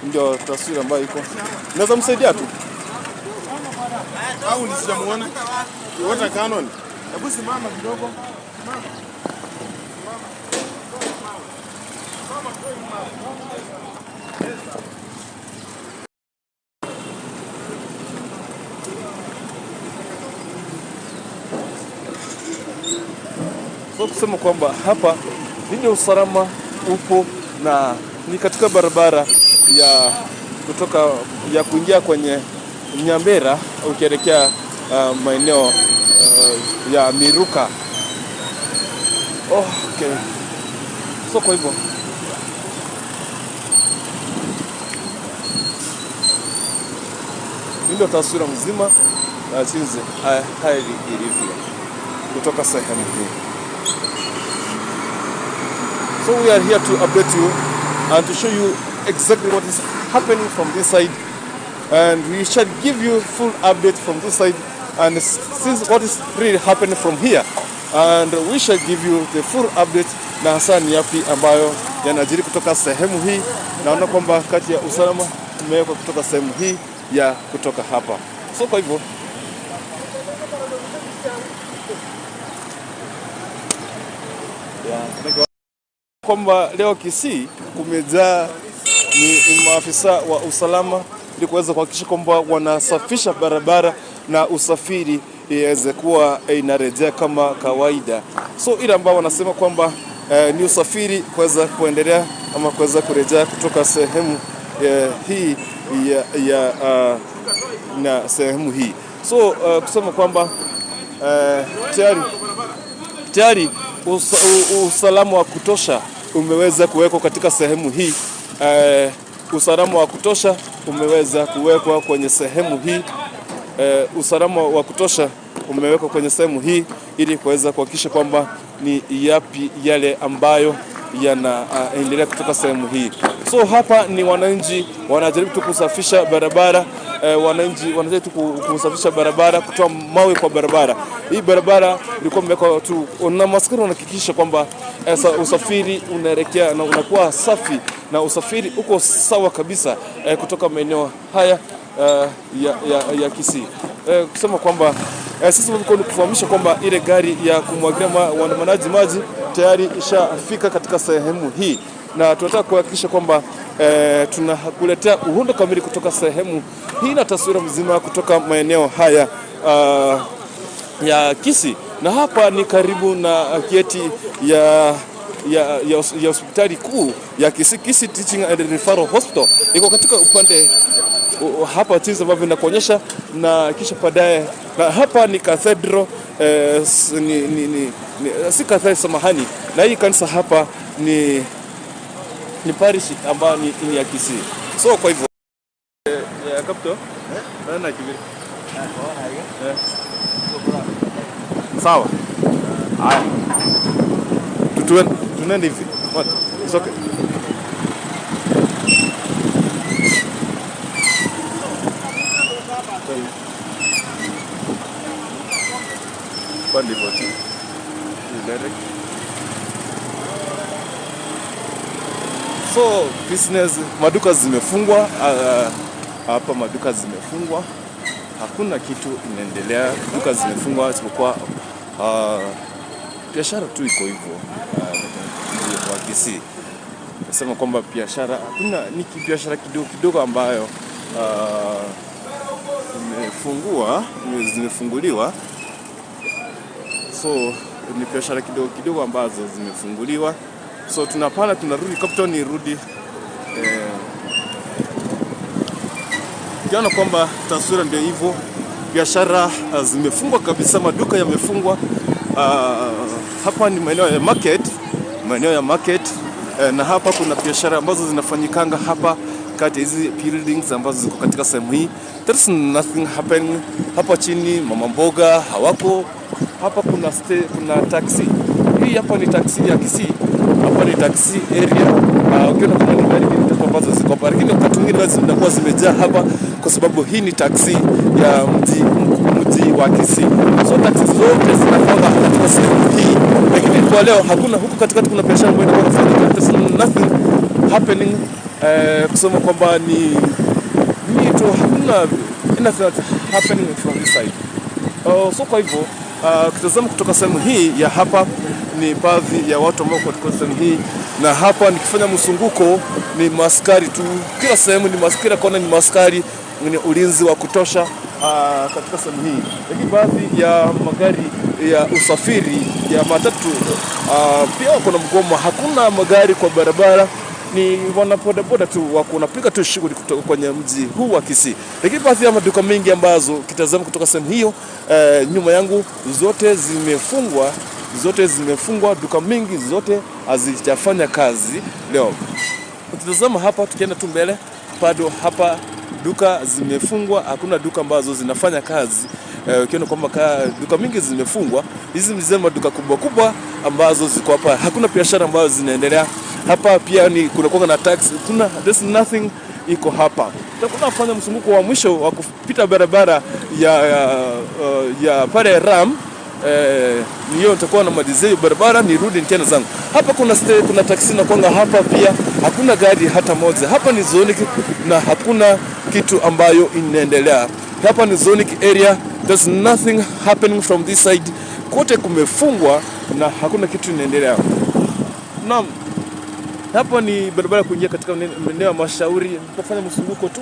ndio taswira ambayo iko. Naweza msaidia tu au nisijamuona? Water cannon. Hebu simama kidogo. Simama. So kusema kwamba hapa ndio usalama upo, na ni katika barabara ya kutoka ya kuingia kwenye Nyambera ukielekea maeneo ya Miruka. Oh, okay. So kwa hivyo ndio taswira mzima na jinsi hali ilivyo kutoka sehemu hii. So we are here to update you and to show you exactly what is happening from this side, and we shall give you full update from this side and since what is really happening from here, and we shall give you the full update na hasa ni yapi ambayo yanajiri kutoka sehemu hii. Naona kwamba kati ya usalama imewekwa kutoka sehemu hii ya kutoka hapa. So kwa hivyo kwamba leo Kisii kumejaa ni maafisa wa usalama ili kuweza kuhakikisha kwamba wanasafisha barabara na usafiri iweze kuwa inarejea kama kawaida. So ile ambao wanasema kwamba ni usafiri kuweza kuendelea ama kuweza kurejea kutoka sehemu hii ya na sehemu hii. So kusema kwamba tayari usalama wa kutosha umeweza kuwekwa katika sehemu hii. Usalama wa kutosha umeweza kuwekwa kwenye sehemu hii. Usalama wa kutosha umewekwa kwenye sehemu hii ili kuweza kuhakikisha kwamba ni yapi yale ambayo yanaendelea kutoka sehemu hii. So hapa ni wananchi wanajaribu tu kusafisha barabara. Wananchi wanajaribu tu kusafisha barabara, kutoa mawe kwa barabara. Hii barabara ilikuwa imewekwa tu na maskari wanahakikisha kwamba usafiri unaelekea na unakuwa safi na usafiri uko sawa kabisa kutoka maeneo haya ya Kisii. Kusema kwamba sisi tulikuwa kufahamisha kwamba ile gari ya kumwagilia waandamanaji maji tayari ishafika katika sehemu hii, na tunataka kuhakikisha kwamba tunakuletea uhundo kamili kutoka sehemu hii na taswira mzima kutoka maeneo haya ya Kisii. Na hapa ni karibu na geti ya hospitali kuu ya Kisii, Kisii Teaching and Referral Hospital. Iko katika upande hapa jinsi ambavyo ninakuonyesha, na kisha baadaye na hapa ni cathedral, si cathedral, samahani, na hii kanisa hapa ni parish ambayo ni ya Kisii. So kwa hivyo ya capital na kibiri. Sawa. Haya. Tuende hivi. What? It's okay. So business, maduka zimefungwa hapa, maduka zimefungwa, hakuna kitu inaendelea, duka zimefungwa isipokuwa biashara tu iko hivyo wa Kisii. Nasema kwamba biashara hakuna, ni biashara kidogo kidogo ambayo imefungua, zimefunguliwa. So ni biashara kidogo kidogo ambazo zimefunguliwa. So tunapanda tunarudi Capital, ni rudi kiona kwamba taswira ndio hivyo, biashara zimefungwa kabisa, maduka yamefungwa. Hapa ni maeneo ya market, maeneo ya market, na hapa kuna biashara ambazo zinafanyikanga hapa kati hizi buildings ambazo ziko katika sehemu hii. There's nothing happening hapa chini, mama mboga hawako hapa. Kuna kuna taxi. Hii hapa ni taxi ya Kisii. Hapa ni taxi area. Ukiona kuna gari mbili tatu ambazo ziko hapa, lakini wakati mwingine zinakuwa zimejaa hapa kwa sababu hii ni taxi ya mji wa Kisii. So taxi zote zinakuwa katika sehemu hii, lakini kwa leo hakuna. Huku katikati kuna biashara ambayo inakuwa inafanyika. There's nothing happening. Kusema kwamba ni tu hakuna anything happening from this side. So kwa hivyo kitazama kutoka sehemu hii ya hapa ni baadhi ya watu ambao katika sehemu hii, na hapa nikifanya msunguko ni maskari tu, kila sehemu ni maskari, kona ni maskari, ni ulinzi wa kutosha katika sehemu hii. Lakini baadhi ya magari ya usafiri ya matatu pia kuna mgomo, hakuna magari kwa barabara, ni wanabodaboda tu wako wanapiga tu shughuli kutoka kwenye mji huu wa Kisii. Lakini baadhi ya maduka mengi ambazo kitazama kutoka sehemu hiyo nyuma yangu zote zimefungwa, zote zimefungwa, duka mingi zote hazijafanya kazi leo. Ukitazama hapa tukienda tu mbele bado hapa Duka zimefungwa, hakuna duka ambazo zinafanya kazi. Ukiona kwamba duka mingi zimefungwa, hizi ni maduka kubwa kubwa ambazo ziko hapa. Hakuna biashara ambazo zinaendelea hapa. Pia ni kuna kuwa na tax, kuna there's nothing iko hapa. Tutakuwa tunafanya mzunguko wa mwisho wa kupita barabara ya pale Ram. Niyo nitakuwa na malizia barabara nirudi tena zangu. Hapa kuna taksi na kwanga hapa pia hakuna gari hata moja. Hapa ni zonic na hakuna kitu ambayo inaendelea. Hapa ni zonic area, there's nothing happening from this side. Kote kumefungwa na hakuna kitu inaendelea. Naam, hapa ni barabara kuingia katika eneo ya Mashauri. Nitafanya mzunguko tu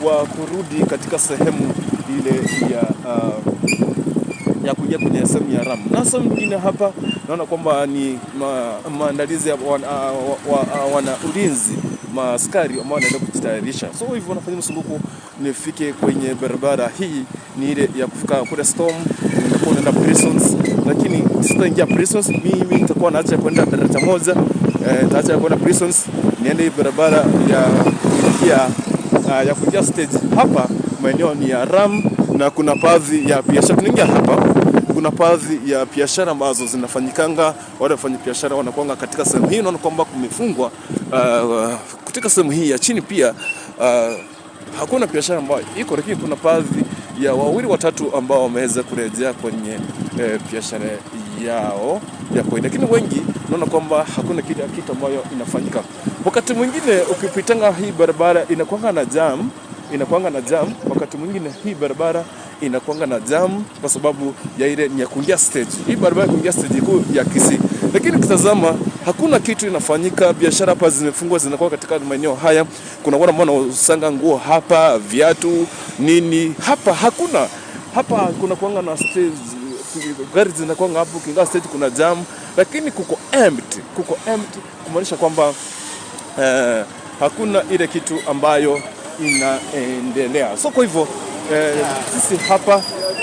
wa kurudi katika sehemu ile ya kuingia kwenye sehemu ya Ram. Na sehemu nyingine hapa naona kwamba ni maandalizi ya wana ulinzi, maaskari ambao wanaenda kujitayarisha. So hivyo wanafanya mzunguko nifike kwenye barabara hii, ni ile ya kufika kule Storm, nitakuwa naenda Prisons, lakini sitaingia Prisons, mimi nitakuwa naacha kwenda daraja moja, nitaacha kwenda Prisons niende barabara ya kuingia stage. Hapa maeneo ni ya Ram na kuna baadhi ya biashara tunaingia hapa. Kuna baadhi ya biashara ambazo zinafanyikanga, wale wafanya biashara wanakuanga katika sehemu hii. Naona kwamba kumefungwa katika sehemu hii ya chini pia hakuna biashara ambayo iko, lakini kuna baadhi ya wawili watatu ambao wameweza kurejea kwenye biashara yao ya kawaida, lakini wengi naona kwamba hakuna kitu ambayo inafanyika. Wakati mwingine ukipitanga hii barabara inakuanga na jam, wakati mwingine hii barabara inakuanga na jam kwa sababu ya ile ni ya kuingia stage. Hii barabara kuingia stage kuu ya Kisii. Lakini ukitazama hakuna kitu inafanyika, biashara hapa zimefungwa, zinakuwa katika maeneo haya. Kuna wale ambao wanausanga nguo hapa, viatu, nini. Hapa hakuna. Hapa kuna kuanga na stage, gari zinakuanga hapo, kinga stage kuna jam, lakini kuko empty kumaanisha kwamba hakuna ile kitu ambayo inaendelea. So kwa hivyo sisi hapa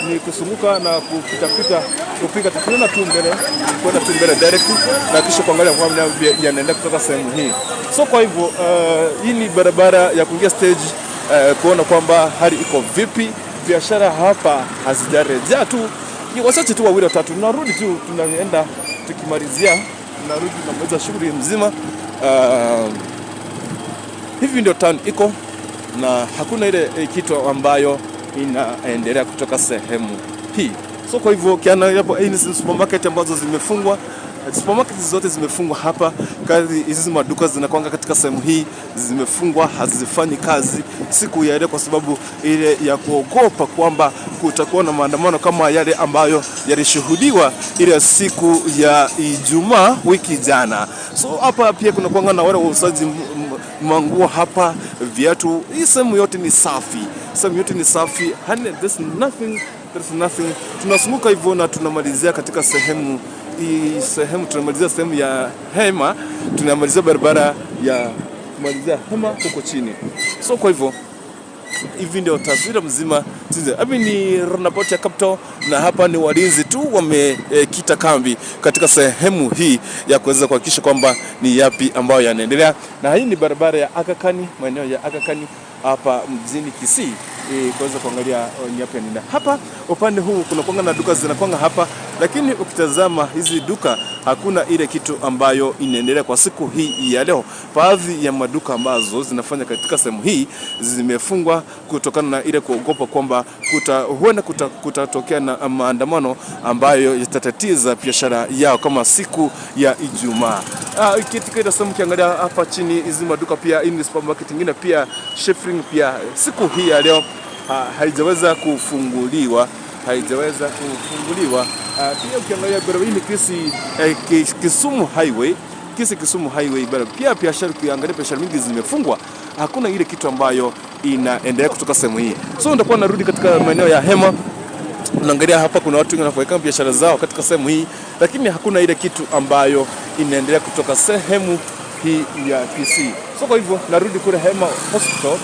ni kusunguka na kupita kupika tukiona tu mbele, kwenda tu mbele direct na kisha kuangalia kwa namna yanaenda kutoka sehemu hii. So kwa hivyo hii ni barabara ya kuingia stage, kuona kwamba hali iko vipi. Biashara hapa hazijarejea tu, ni wachache tu wawili watatu. Tunarudi tu, tunaenda tukimalizia, tunarudi tunamaliza shughuli mzima. Hivi ndio town iko na hakuna ile kitu ambayo inaendelea kutoka sehemu hii. So kwa hivyo kiana hapo, hii ni supermarket ambazo zimefungwa. Supermarket zote zimefungwa hapa. Kazi hizi maduka zinakuanga katika sehemu hii zimefungwa, hazifanyi kazi siku ya leo kwa sababu ile ya kuogopa kwamba kutakuwa na maandamano kama yale ambayo yalishuhudiwa ile siku ya Ijumaa wiki jana. So hapa pia kuna kuanga na wale wauzaji manguo hapa, viatu. Hii sehemu yote ni safi. Sehemu yote ni safi. There's nothing, there's nothing. Tunazunguka hivyo na tunamalizia katika sehemu hii, sehemu tunamalizia sehemu ya Hema, tunamalizia barabara ya kumalizia Hema huko chini. So kwa hivyo hivi ndio taswira mzima. Hapa ni roundabout ya Capital na hapa ni walinzi tu wamekita kambi katika sehemu hii ya kuweza kuhakikisha kwamba ni yapi ambayo yanaendelea. Na hii ni barabara ya Aga Khan, maeneo ya Aga Khan hapa mjini Kisii, kuweza kuangalia ni yapi yanaendelea. Hapa upande huu kuna kuanga na duka zinakuanga hapa, lakini ukitazama hizi duka hakuna ile kitu ambayo inaendelea kwa siku hii ya leo. Baadhi ya maduka ambazo zinafanya katika sehemu hii zimefungwa kutokana na ile kuogopa kwamba huenda kutatokea na maandamano ambayo yatatatiza biashara yao kama siku ya Ijumaa. Katika ile sehemu ukiangalia hapa chini hizi maduka pia, hii ni supermarket nyingine pia, Scheffling pia siku hii ya leo haijaweza kufunguliwa, haijaweza kufunguliwa. Pia ukiangalia barabara hii ni Kisii Kisumu Highway, Kisii Kisumu Highway barabara pia biashara, ukiangalia biashara mingi zimefungwa, hakuna ile kitu ambayo inaendelea kutoka sehemu hii. So nitakuwa narudi katika maeneo ya Hema. Unaangalia hapa kuna watu wengi wanafanya biashara zao katika sehemu hii, lakini hakuna ile kitu ambayo inaendelea kutoka sehemu hii ya Kisii. So kwa hivyo narudi kule Hema Hospital.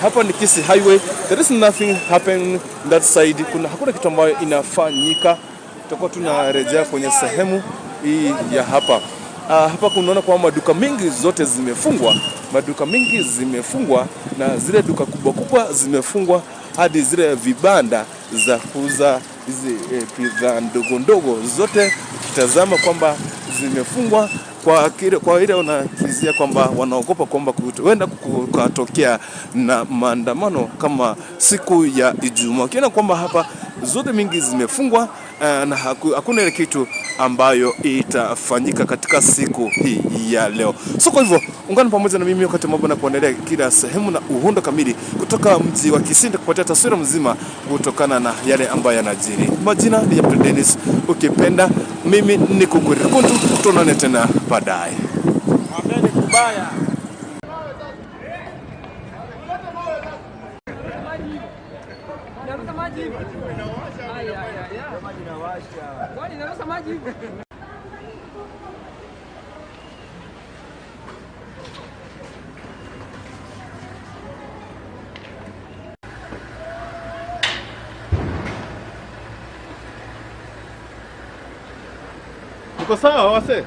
Hapa ni Kisii Highway. There is nothing happening that side. Hakuna kitu ambayo inafanyika. Tutakuwa tunarejea kwenye sehemu hii ya hapa. Hapa kunaona kwamba maduka mengi zote zimefungwa, maduka mengi zimefungwa, na zile duka kubwa kubwa zimefungwa hadi zile vibanda za kuuza hizi bidhaa ndogo ndogo zote ukitazama kwamba zimefungwa kwa ile wanakizia kwamba wanaogopa kwamba huenda kukatokea na maandamano kama siku ya Ijumaa. Ukiona kwamba hapa zote mingi zimefungwa na hakuna ile kitu ambayo itafanyika katika siku hii ya leo. So kwa hivyo ungana pamoja na mimi wakati ambapo na kuendelea kila sehemu na uhundo kamili kutoka mji wa Kisii kupatia taswira mzima kutokana na yale ambayo yanajiri. Majina ni Yapto Dennis, ukipenda mimi ni Kukurikuntu, tuonane tena baadaye. Uko sawa wase?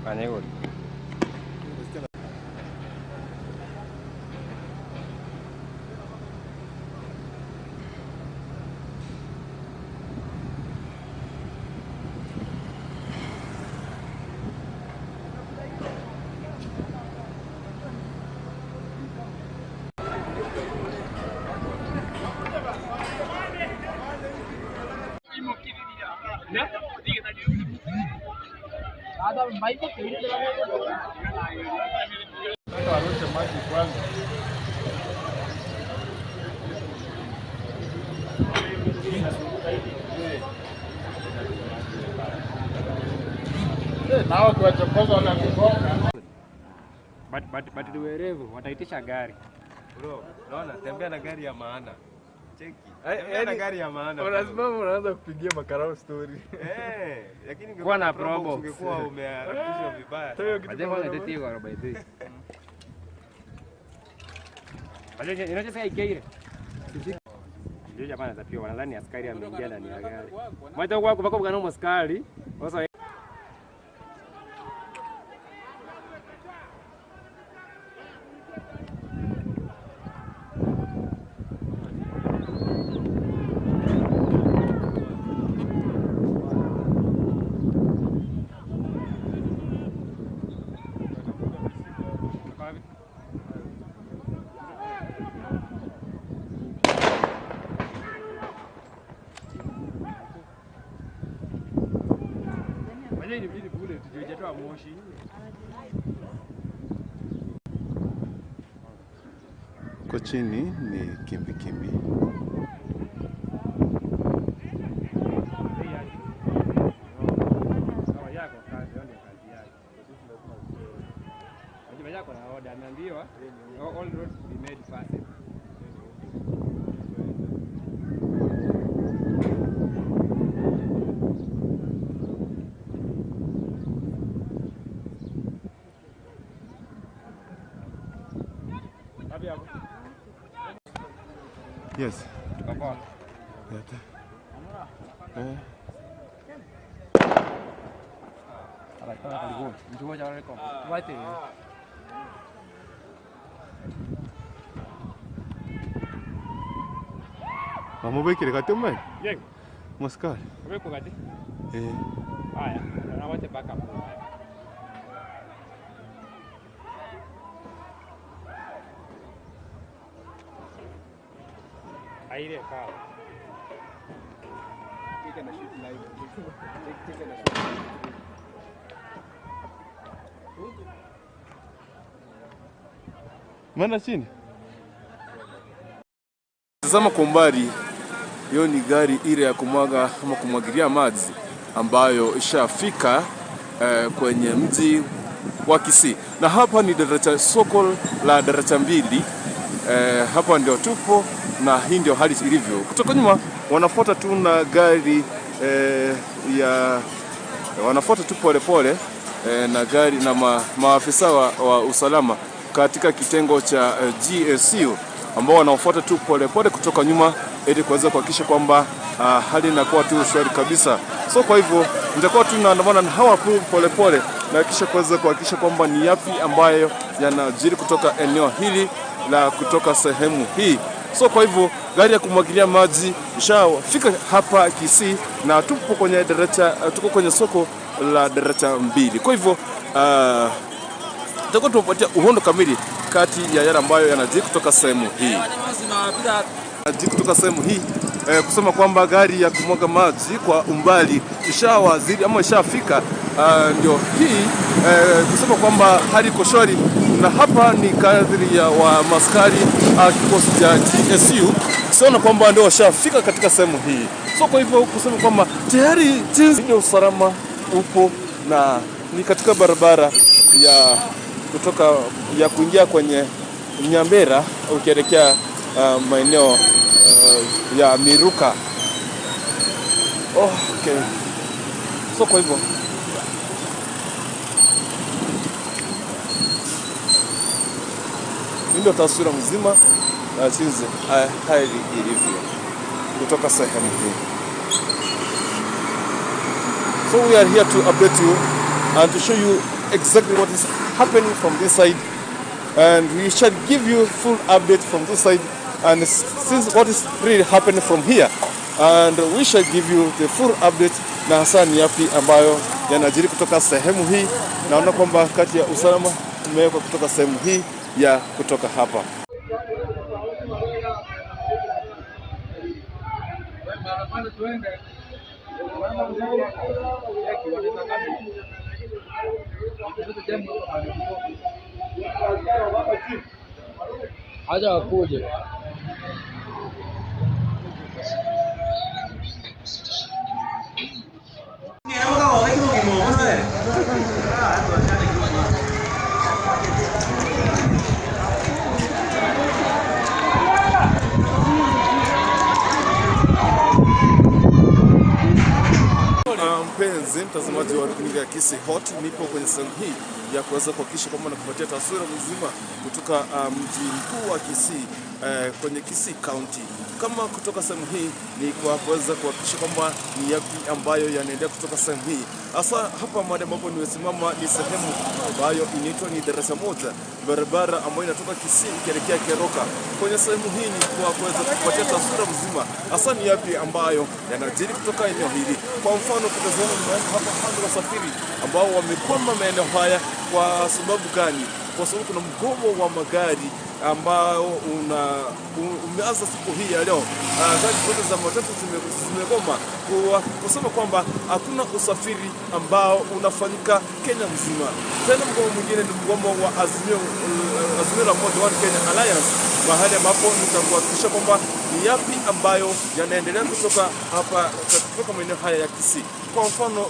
Anegori. Nao kiwachokoza watakugonga. But ni werevu wataitisha gari. Bro, unaona tembea na gari ya maana. Cheki. Tembea na gari ya maana. Unasimama unaanza kupigia makarao story. Eh, lakini Kuwa na probox. Ungekuwa umeharakishwa vibaya. Toyo kitu Baje kama kwa ndeti kwa by the. Baje inacho sasa ikeire. Ndio jamaa anaweza wanadhani askari ameingia ndani ya gari. Mwacha kwa kwa kwa askari. Sasa moshi. Kwa chini ni kimbi kimbi. All roads to be made passable. Yes. Tukapoa. Eh. Wamubikire kati mwe? Yego. Moskari. Weko kati? Eh. Haya, na wote backup. Aire ka. Take and shoot live. Take and shoot. Maana chini. Tazama kwa umbali, hiyo ni gari ile ya kumwaga ama kumwagilia maji ambayo ishafika kwenye mji wa Kisii. Na hapa ni daraja, soko la daraja mbili. Hapa ndio tupo na hii ndio hali ilivyo. Kutoka nyuma wanafuata tu na gari ya wanafuata tu pole pole na gari na maafisa wa usalama katika kitengo cha GSU ambao wanaofuata tu pole pole kutoka nyuma ili kuweza kuhakikisha kwamba hali inakuwa tu shwari kabisa. So kwa hivyo nitakuwa tu naandamana na hawa pole pole na kisha kuweza kuhakikisha kwamba ni yapi ambayo yanajiri kutoka eneo hili la kutoka sehemu hii. So kwa hivyo gari ya kumwagilia maji ishafika hapa Kisii na tupo kwenye daraja, tuko kwenye soko la daraja mbili. Kwa hivyo tutakuwa tunapatia uhondo kamili kati ya yale ambayo yanajiri kutoka sehemu hii. Yanajiri kutoka sehemu hii kusema kwamba gari ya kumwaga maji kwa umbali ishawazidi ama ishafika, ndio hii kusema kwamba hali iko shwari. Na hapa ni kadri ya wa maskari kikosi cha GSU siona kwamba ndio washafika katika sehemu hii. So kwa hivyo kusema kwamba tayari jinsi ya usalama upo na ni katika barabara ya kutoka ya kuingia kwenye Nyambera ukielekea maeneo ya Miruka. Oh, okay. So kwa hivyo ndio taswira mzima na jinsi hali ilivyo kutoka sehemu hii. So we are here to update you and to show you exactly what is happening from this side, and we shall give you full update from this side and since what is really happening from here, and we shall give you the full update na hasa ni yapi ambayo yanajiri kutoka sehemu hii. Naona kwamba kati ya usalama umewekwa kutoka sehemu hii ya kutoka hapa. Acha wakuje. mpenzi mtazamaji wa runinga ya Kisii Hot, nipo kwenye sehemu hii ya kuweza kuhakikisha kwamba nakupatia taswira mzima kutoka mji mkuu wa Kisii, kwenye Kisii County. Kama kutoka sehemu hii ni kwa kuweza kuhakikisha kwamba ni yapi ambayo yanaendelea kutoka sehemu hii. Hasa hapa mahali ambapo nimesimama ni sehemu ambayo inaitwa ni Darasa Moja, barabara ambayo inatoka Kisii ikielekea Keroka. Kwenye sehemu hii ni kwa kuweza kupatia taswira mzima hasa ni yapi ambayo yanajiri kutoka eneo hili. Kwa mfano ukitazama nyuma yangu hapa, hao ni wasafiri ambao wamekwama maeneo haya. Kwa sababu gani? Kwa sababu kuna mgomo wa magari ambao umeanza siku hii ya leo. Gari zote za matatu zimegoma kusema kwamba hakuna usafiri ambao unafanyika Kenya mzima. Tena mgomo mwingine ni mgomo wa Azimio la Umoja One Kenya Alliance, mahali ambapo nitakuhakikisha kwamba ni yapi ambayo yanaendelea kutoka hapa, kutoka maeneo haya ya Kisii. Kwa mfano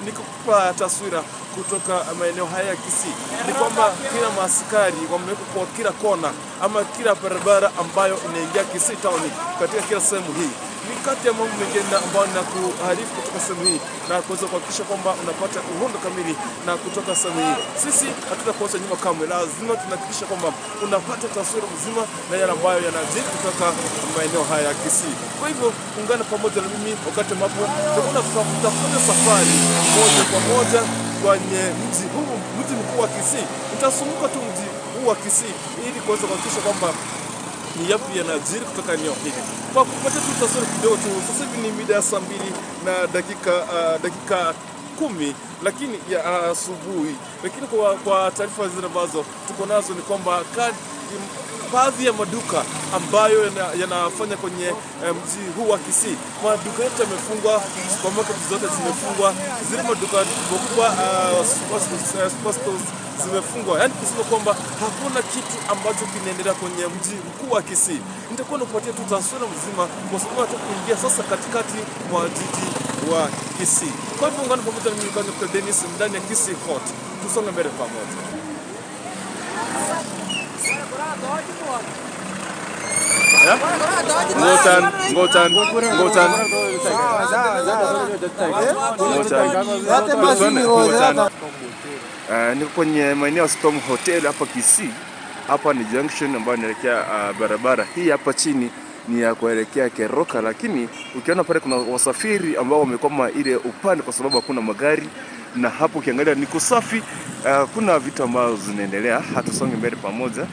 nikikupa taswira kutoka maeneo haya ya Kisii ni kwamba kila maaskari wamewekwa kwa kila kona ama kila barabara ambayo inaingia Kisii town, katika kila sehemu hii. Ni kati ya mambo mengine ambayo nakuarifu kutoka sehemu hii na kuweza kuhakikisha kwamba unapata uhondo kamili na kutoka sehemu hii. Sisi hatutakuacha nyuma kamwe, lazima tunahakikisha kwamba unapata taswira mzima na yale ambayo yanajiri kutoka maeneo haya ya Kisii. Kwa hivyo ungana pamoja na mimi wakati ambapo tutafanya safari moja kwa moja kwenye mji huu, mji mkuu wa Kisii. Nitazunguka tu mji huu wa Kisii ili kuweza kuhakikisha kwamba ni yapi yanajiri kutoka eneo hili. Kwa kupata tu taswira kidogo tu, sasa hivi ni mida ya saa 2 na dakika 10 lakini ya asubuhi. Lakini kwa taarifa zile ambazo tuko nazo ni kwamba baadhi ya maduka ambayo yanafanya kwenye mji huu wa Kisii, maduka yote yamefungwa, supermarket zote zimefungwa, zile maduka makubwa, superstores zimefungwa. Yaani kusema kwamba hakuna kitu ambacho kinaendelea kwenye mji mkuu wa Kisii. Nitakuwa nakupatia tu taswira mzima kwa sababu nataka kuingia sasa katikati mwa jiji wa Kisii. Kwa hivyo ungana pamoja na mimi kwa Dennis ndani ya Kisii Hot. Tusonge mbele pamoja. Ngotan. Niko kwenye maeneo ya Storm Hotel hapa Kisii. Hapa ni junction ambayo inaelekea barabara hii hapa chini ni ya kuelekea Keroka, lakini ukiona pale kuna wasafiri ambao wamekwama ile upande kwa sababu hakuna magari, na hapo ukiangalia ni kusafi, kuna vitu ambazo zinaendelea. Hatusonge mbele pamoja.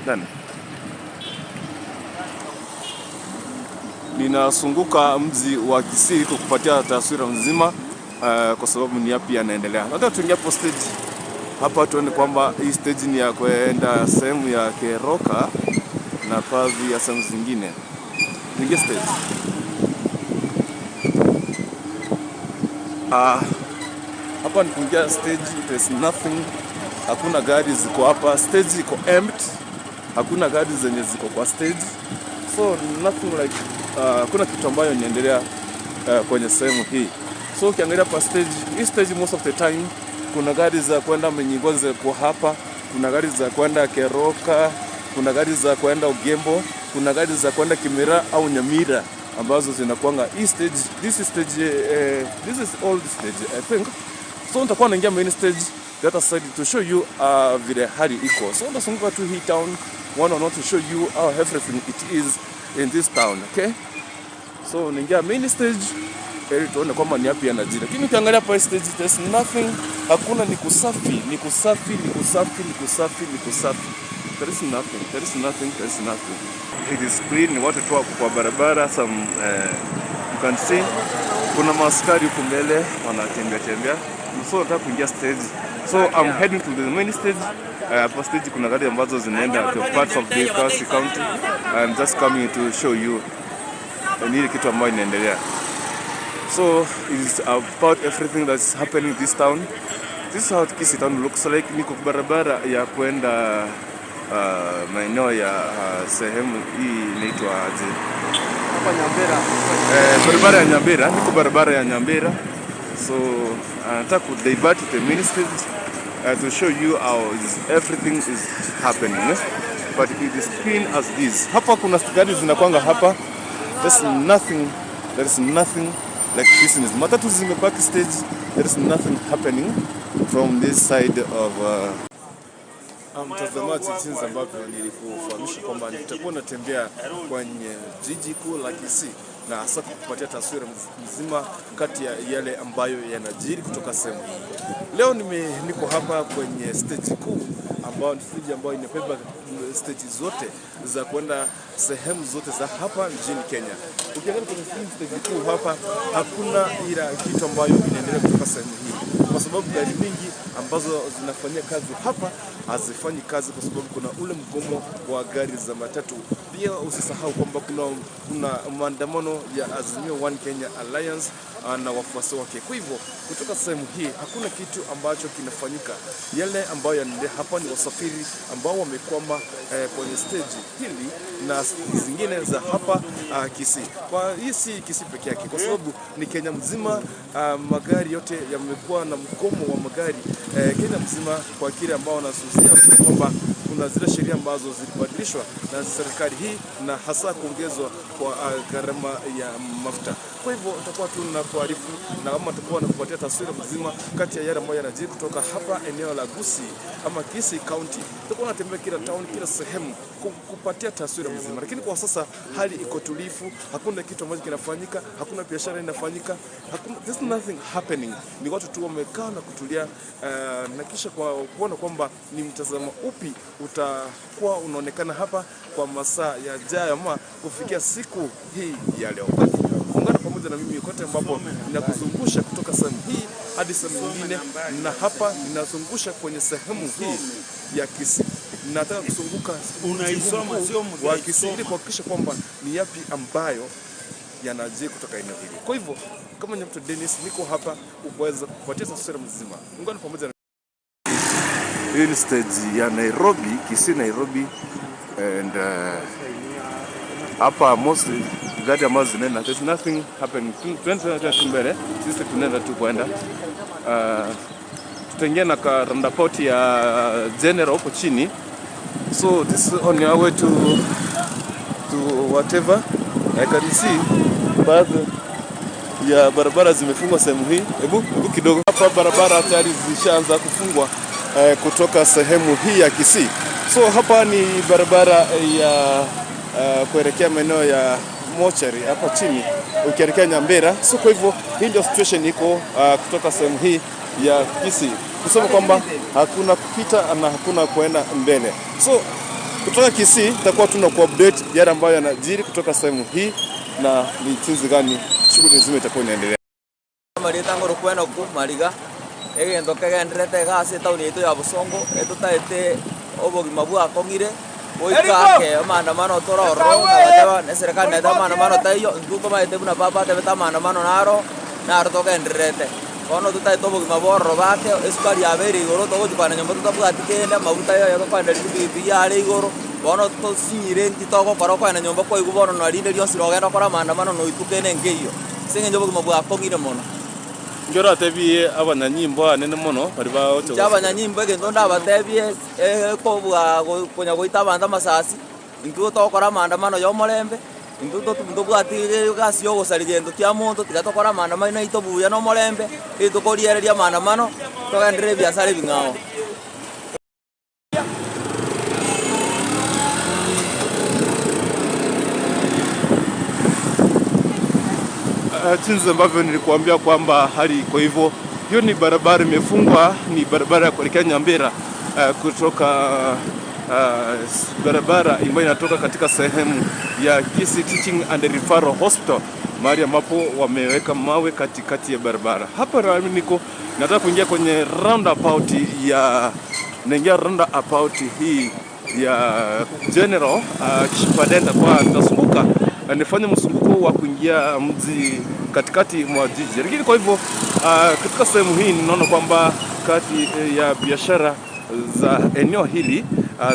Nani? Ninazunguka mji wa Kisii kukupatia taswira nzima kwa sababu ni yapi yanaendelea. Nataka tuingie hapo stage. Hapa tuone kwamba hii stage ni ya kwenda sehemu ya Keroka na baadhi ya sehemu zingine. Tuingie stage. Hapa ni kuingia stage, there's nothing. Hakuna gari ziko hapa, stage iko empty. Hakuna gari zenye ziko kwa stage. So nothing like hakuna kitu ambayo inaendelea kwenye sehemu hii. So ukiangalia pa stage, hii stage most of the time kuna gari za kwenda Menyingoze kwa hapa, kuna gari za kwenda Keroka, kuna gari za kwenda Ogembo, kuna gari za kwenda Kimera au Nyamira ambazo zinakuanga hii stage. This is stage, this is old stage I think. So nitakuwa naingia main stage the other side to show you vile hali iko. So ndazunguka tu hii town one or not to show you how everything it is in this town, okay? So naingia main stage ili tuone kwamba ni yapi yanajiri. Lakini ukiangalia hapa stage there's nothing, hakuna, ni kusafi, ni kusafi, ni kusafi, ni kusafi, ni kusafi. There is nothing, there is nothing, there is nothing. It is clean, watu tu wako kwa barabara, some you can see kuna maaskari huko mbele wanatembea tembea. So nataka kuingia stage. So I'm heading to the main stage. Hapa stage kuna gari ambazo zinaenda to parts of the Kisii County. I'm just coming to show you nini kitu ambayo inaendelea. So it's about everything that's happening in this town. This is how Kisii town looks like. Niko barabara ya kwenda maeneo ya sehemu hii inaitwa aje? Hapa Nyambera. Barabara ya Nyambera, niko barabara ya Nyambera. So nataka ku divert the main stage to show you how everything is happening. But it is clean as this. Hapa kuna gari zinakwanga hapa. There's nothing, there is nothing like business. Matatu zimepaki stage, there is nothing happening from this side of mtazamaji, jinsi ambavyo nilikufahamisha kwamba nitakuwa natembea kwenye jiji kuu la Kisii na hasa kukupatia taswira mzima kati ya yale ambayo yanajiri kutoka sehemu hii. Leo niko hapa kwenye stage kuu ambayo ni stage ambayo inabeba stage zote za kwenda sehemu zote za hapa nchini Kenya. Ukiangalia kwenye stage kuu hapa hakuna ila kitu ambayo inaendelea kutoka sehemu hii, kwa sababu gari mingi ambazo zinafanyia kazi hapa hazifanyi kazi kwa sababu kuna ule mgomo wa gari za matatu. Pia usisahau kwamba kuna maandamano ya Azimio One Kenya Alliance na wafuasi wake. Kwa hivyo kutoka sehemu hii hakuna kitu ambacho kinafanyika. Yale ambayo yanaendelea hapa ni wasafiri ambao wamekwama kwenye stage hili na zingine za hapa Kisii. Kwa hii si Kisii peke yake, kwa sababu ni Kenya mzima. Magari yote yamekuwa na mgomo wa magari Kenya mzima, kwa kile ambao wanasusia kwamba kuna zile sheria ambazo zilibadilishwa na serikali hii na hasa kuongezwa kwa gharama ya mafuta. Kwa hivyo tutakuwa tunakuarifu na kama tutakuwa tunakupatia taswira mzima kati ya yale ambayo yanajiri kutoka hapa eneo la Gusii ama Kisii County. Tutakuwa tunatembea kila town, kila sehemu kupatia taswira mzima. Lakini kwa sasa hali iko tulivu, hakuna kitu ambacho kinafanyika, hakuna biashara inafanyika, hakuna, there's nothing happening. Ni watu tu wamekaa na kutulia, na kisha kwa kuona kwamba ni mtazamo upi utakuwa unaonekana hapa kwa masaa yajayo ama kufikia siku hii ya leo. Ungana pamoja na mimi kote ambapo ninakuzungusha kutoka sehemu hii hadi sehemu nyingine, na hapa ninazungusha kwenye sehemu hii ya Kisii. Nataka kuzunguka Unaisoma, sio wa Kisii ili kuhakikisha kwamba ni yapi ambayo yanajiri kutoka eneo hili. Kwa hivyo kama ni mtu Dennis, niko hapa kuweza kupatia taswira mzima. Ungana pamoja na hii ni stage ya Nairobi, Kisii Nairobi, and hapa mostly gari ambazo zinaenda, there's nothing happening. Tunaenda tu mbele, sisi tunaenda tu kwenda. Tutaingia na ka roundabout ya General huko chini. So this is on your way to whatever. I can see baadhi ya barabara zimefungwa sehemu hii. Hebu kidogo hapa barabara tayari zishaanza kufungwa kutoka sehemu hii ya Kisii. So hapa ni barabara ya kuelekea maeneo ya mochari hapa chini ukielekea Nyambera. So kwa hivyo hii ndio situation iko kutoka sehemu hii ya Kisii, kusema kwamba hakuna kupita na hakuna kuenda mbele. So kutoka Kisii tutakuwa tuna ku update yale ambayo yanajiri kutoka sehemu hii na ni jinsi gani shughuli nzima itakuwa inaendelea. Maritango rukweno ku mariga egento kegenderete gase town yetu ya Bosongo etutaete obogima bwakong'ire goika maandamano tororo nabateba ne serikali naeta maandamano taiyo intwe tomaete buna papa atebete maandamano naro naro togendererete bono tutaete obogima bororo bake esukari yabeire igoro togochikwana nyomba totabwati kende amaguta yoyo tokoenderia chipikipiki yare igoro bono tosinyire nti togokora okoenda nyomba kwaigwa bono narinde rionsi rogenda okora maandamano noituke nenge eywo ase eng'encho obogima bwakong'ire mono. Njora atebie abanyanyimbo anene mono bari baoche abanyanyimbo egento ndabatebie kobwa konya goita abanto amasasi intwe togokora maandamano ya omorembe intwe ntobwati egasi ya ogosari gento kia monto tiga tokora maandamano naito buya na omorembe etokoriereria maandamano togenderere ebiasara ebing'ao. Jinsi ambavyo nilikuambia kwamba hali iko hivyo, hiyo ni barabara imefungwa, ni barabara ya kuelekea Nyambera kutoka barabara ambayo inatoka katika sehemu ya Kisii Teaching and Referral Hospital, mahali ambapo wameweka mawe katikati ya barabara. Hapa na niko nataka kuingia kwenye roundabout ya naingia roundabout hii ya General, kisha baadaye nitakuwa nitazunguka nifanye mzunguko wa kuingia mji katikati mwa jiji. Lakini kwa hivyo katika sehemu hii ninaona kwamba kati ya biashara za eneo hili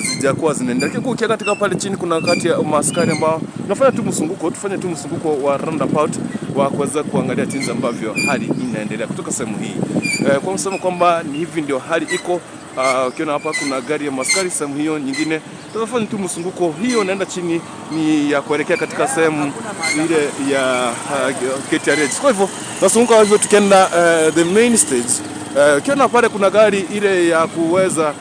zijakuwa zinaendelea. Lakini ukiangalia katika pale chini kuna kati ya maaskari ambao tunafanya tu mzunguko, tufanye tu mzunguko wa roundabout wa kuweza kuangalia jinsi ambavyo hali inaendelea kutoka sehemu hii. Kwa msemo kwamba ni hivi ndio hali iko Ukiona hapa kuna gari ya maskari sehemu hiyo nyingine. Tutafanya tu mzunguko hiyo naenda chini ni ya kuelekea katika sehemu ile ya KTRH. Kwa hivyo tunazunguka hivyo tukienda the main stage. Ukiona pale kuna gari ile ya kuweza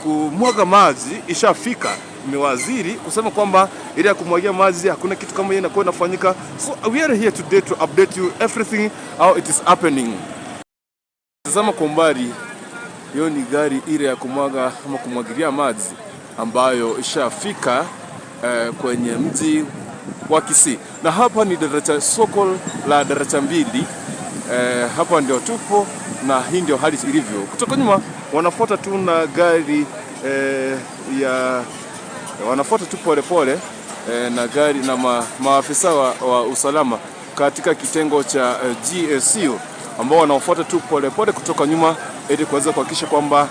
kumwaga maji ishafika. Imewaziri kusema kwamba ile ya kumwagia maji hakuna kitu kama hiyo inakuwa inafanyika. So we are here today to update you everything how it is happening. Tazama kwa mbali, hiyo ni gari ile ya kumwaga ama kumwagilia maji ambayo ishafika kwenye mji wa Kisii. Na hapa ni daraja, soko la daraja mbili. Hapa ndio tupo na hii ndio hali ilivyo. Kutoka nyuma wanafuata tu na gari ya wanafuata tu pole pole na gari na maafisa wa usalama katika kitengo cha GSU ambao wanaofuata tu pole pole kutoka nyuma ili kuweza kuhakikisha kwamba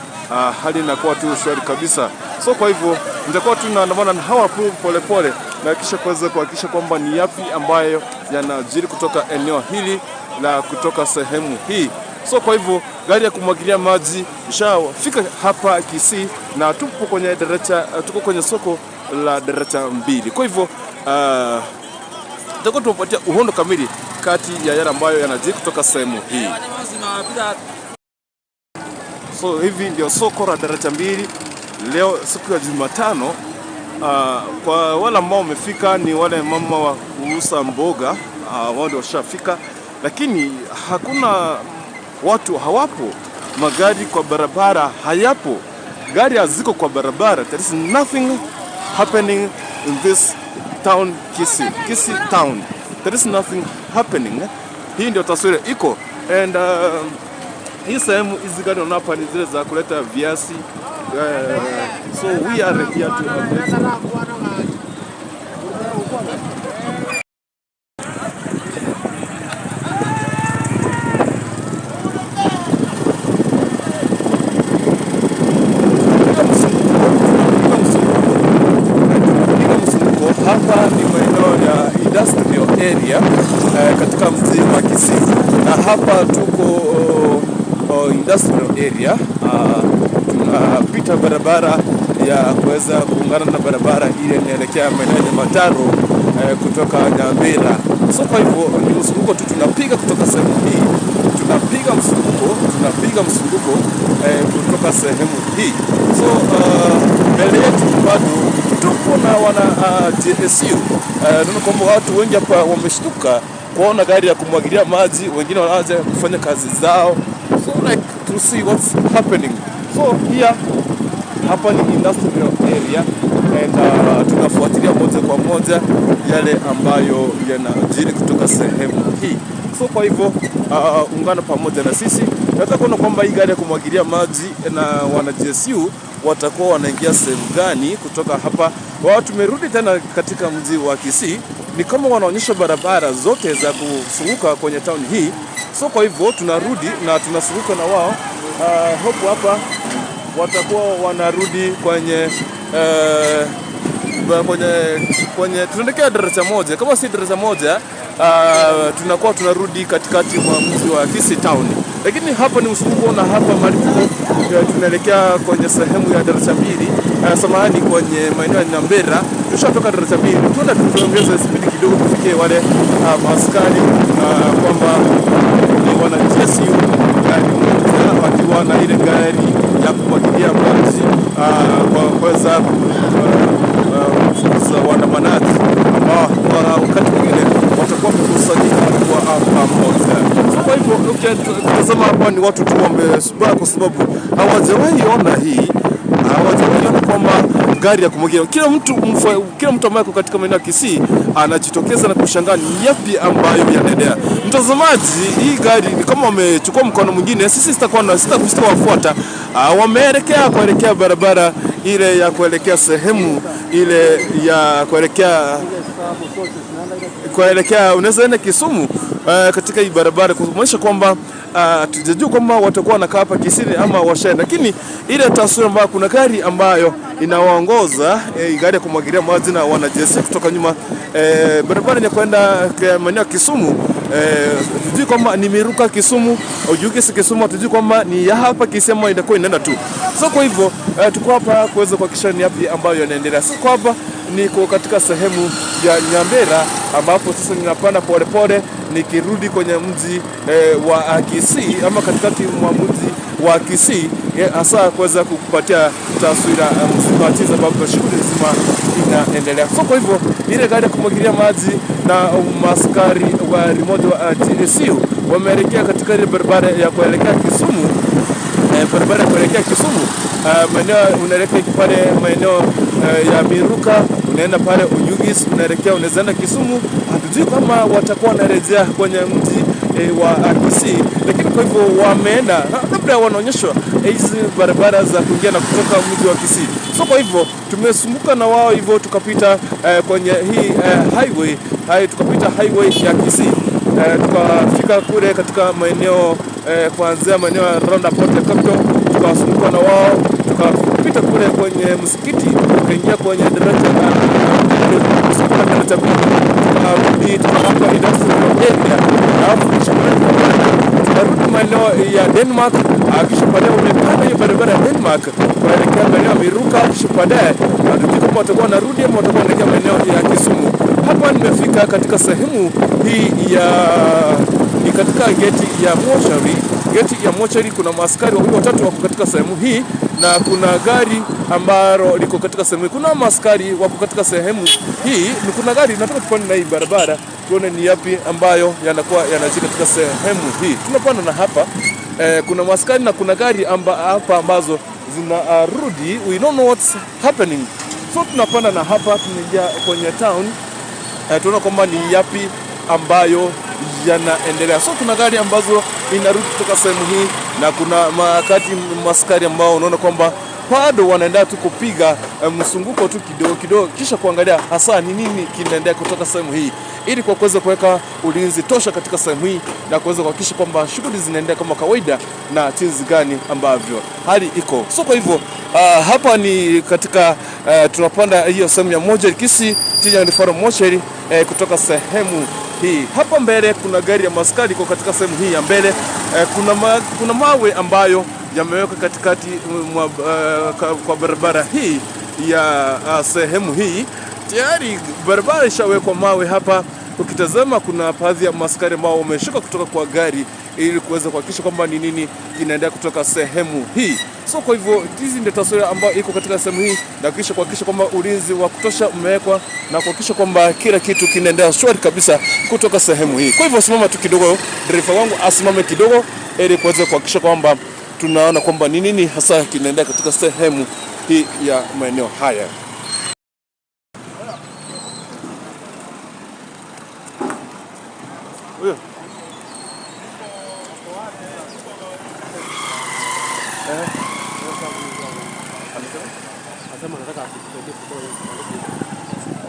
hali inakuwa tu shwari kabisa. So kwa hivyo nitakuwa tu naandamana na hawa pole pole na kisha kuweza kuhakikisha kwamba ni yapi ambayo yanajiri kutoka eneo hili na kutoka sehemu hii. So kwa hivyo gari ya kumwagilia maji ishafika hapa Kisii na tupo kwenye daraja, tuko kwenye soko la daraja mbili. Kwa hivyo tutakuwa tunapatia uhondo kamili kati ya yale ambayo yanajiri kutoka sehemu hii. So hivi ndio soko la daraja mbili leo siku ya Jumatano. Kwa wale ambao wamefika ni wale mama wa kuuza mboga, wao ndio washafika, lakini hakuna watu, hawapo, magari kwa barabara hayapo, gari haziko kwa barabara. There is nothing happening in this town Kisii, Kisii town. There is nothing happening. Hii ndio taswira iko. And hii sehemu hizi gari unaona hapa ni zile za kuleta viazi. So we are here to update. Hapa ni maeneo ya industrial area katika mji wa Kisii, na hapa tuko industrial area. Tunapita barabara ya kuweza kuungana na barabara ile inaelekea maeneo ya Mataro kutoka Nyambera. So kwa hivyo ni mzunguko tu tunapiga kutoka sehemu hii, tunapiga mzunguko kutoka sehemu hii. So mbele yetu bado tupo na wana JSU. Naona kwamba watu wengi hapa wameshtuka kuona gari ya kumwagilia maji, wengine wanaanza kufanya kazi zao. So like to see what's happening. So here hapa ni industrial area and tunafuatilia moja kwa moja yale ambayo yanajiri kutoka sehemu hii. So kwa hivyo ungana pamoja na sisi. Nataka kuona kwamba hii gari ya kumwagilia maji na wana GSU watakuwa wanaingia sehemu gani kutoka hapa. Wao tumerudi tena katika mji wa Kisii, ni kama wanaonyesha barabara zote za kuzunguka kwenye town hii. So kwa hivyo tunarudi na tunazunguka na wao. Hope hapa watakuwa wanarudi kwenye kwenye tunaelekea daraja moja. Kama si daraja moja, tunakuwa tunarudi katikati mwa mji wa Kisii town. Lakini hapa ni mzunguko na hapa mahali tunaelekea kwenye sehemu ya daraja mbili, samahani, kwenye maeneo ya Nyambera. Tushatoka daraja mbili, tunaenda tuongeze spidi kidogo tufikie wale askari kwamba ni wana GSU gari moja wakiwa na ile gari ya kumwagilia maji kwa kuweza kufukuza waandamanaji ambao wakati mwingine watakuwa wamekusanyika kwa pamoja. So kwa hivyo ukitazama hapa ni watu tu wamesubaa kwa sababu hawajawahi ona hii, hawajawahi ona kwamba gari ya kumwagilia. Kila mtu ambaye yuko katika maeneo ya Kisii anajitokeza na kushangaa ni yapi ambayo yanaendelea. Mtazamaji, hii gari ni kama wamechukua mkono mwingine, sisi sitawafuata. Wameelekea kuelekea barabara ile ya kuelekea sehemu ile ya kuelekea kuelekea, unaweza enda Kisumu katika hii barabara, kumaanisha kwamba tujajua kwamba watakuwa wanakaa hapa Kisii ama washaenda, lakini ile taswira ambayo kuna gari ambayo inawaongoza gari ya kumwagilia maji na wanajeshi kutoka nyuma, barabara ni kwenda maeneo ya Kisumu. Tujui kwamba ni Miruka Kisumu au Jugisi Kisumu, tujui kwamba ni ya hapa Kisii ama inakuwa inaenda tu. So kwa hivyo tuko hapa kuweza kuhakikisha ni yapi ambayo yanaendelea. So kwa hapa niko katika sehemu ya Nyambera ambapo sasa ninapanda polepole nikirudi kwenye mji wa Kisii ama katikati mwa mji wa Kisii, hasa kuweza kukupatia taswira mzima jinsi ambavyo shughuli nzima inaendelea. So kwa hivyo ile gari ya kumwagilia maji na maskari wa remote wa TSU wameelekea katika ile barabara ya kuelekea Kisumu. Barabara kuelekea Kisumu, maeneo unaelekea pale maeneo ya Miruka, unaenda pale Oyugis, unaelekea unaweza enda Kisumu. Hatujui kama watakuwa wanarejea kwenye mji wa Kisii, lakini kwa hivyo wameenda labda wanaonyeshwa hizi barabara za kuingia na kutoka mji wa Kisii. So kwa hivyo tumesumbuka na wao hivyo tukapita kwenye hii highway, tukapita highway ya Kisii. Tukafika kule katika maeneo kuanzia maeneo ya roundabout ya Capital, tukawasumbuka na wao, tukapita kule kwenye msikiti, tukaingia kwenye daraja daraja tukarudi tukapata industrial area, alafu tukarudi maeneo ya Denmark. Kisha baadaye umepanda hiyo barabara ya Denmark kuelekea maeneo ya Miruka, kisha baadaye hatujui kama watakuwa wanarudi ama watakuwa wanaelekea maeneo ya Kisumu. Hapa nimefika katika sehemu hii ya ni katika geti ya mochari. Geti ya mochari kuna maaskari wawili watatu wako katika sehemu hii, na kuna gari ambalo liko katika sehemu hii. Kuna maaskari wako katika sehemu hii, ni kuna gari. Nataka tupande na hii barabara tuone ni yapi ambayo yanakuwa yanajika katika sehemu hii. Tunapanda na hapa kuna maaskari na kuna gari hapa ambazo zinarudi. We don't know what's happening. So tunapanda na hapa tunaingia kwenye town. Tunaona kwamba ni yapi ambayo yanaendelea. So kuna gari ambazo inarudi kutoka sehemu hii, na kuna makati maskari ambao unaona kwamba bado wanaendelea tu kupiga msunguko tu kidogo kidogo, kisha kuangalia hasa ni nini kinaendelea kutoka sehemu hii, ili kwa kuweza kuweka ulinzi tosha katika sehemu hii na kuweza kuhakikisha kwamba shughuli zinaendelea kama kawaida na jinsi gani ambavyo hali iko. So kwa hivyo hapa ni katika tunapanda hiyo sehemu ya mochari Kisii Teaching Referral Mochari kutoka sehemu hii. Hapa mbele kuna gari ya maskari iko katika sehemu hii ya mbele. Kuna mawe ambayo yamewekwa katikati kwa barabara hii ya sehemu hii. Tayari barabara ishawekwa mawe hapa. Ukitazama kuna baadhi ya maskari ambao wameshuka kutoka kwa gari ili kuweza kuhakikisha kwamba ni nini kinaendelea kutoka sehemu hii. So kwa hivyo hizi ndio taswira ambayo iko katika sehemu hii, na kisha kuhakikisha kwamba ulinzi wa kutosha umewekwa na kuhakikisha kwamba kila kitu kinaendelea shwari kabisa kutoka sehemu hii. Kwa hivyo simama tu kidogo, dereva wangu asimame kidogo ili kuweza kuhakikisha kwamba tunaona kwamba ni nini hasa kinaendelea katika sehemu hii ya maeneo haya. Huyo.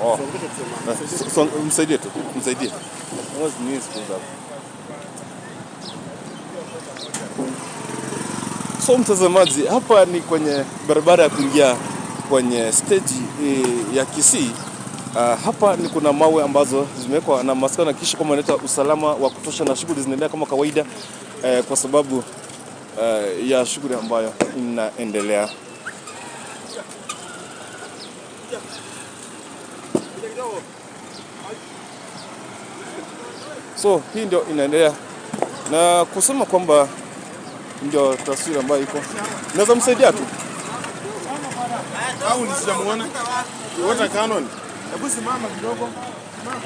Oh. Msaidie tu, msaidie. So mtazamaji, hapa ni kwenye barabara ya kuingia kwenye stage ya Kisii. Hapa ni kuna mawe ambazo zimewekwa na maskari na kisha kama inaleta usalama wa kutosha na shughuli zinaendelea kama kawaida, kwa sababu ya shughuli ambayo inaendelea. So hii ndio inaendelea, na kusema kwamba ndio taswira ambayo iko. Naweza msaidia tu au nisijamuona? Water cannon. Hebu simama kidogo. Simama.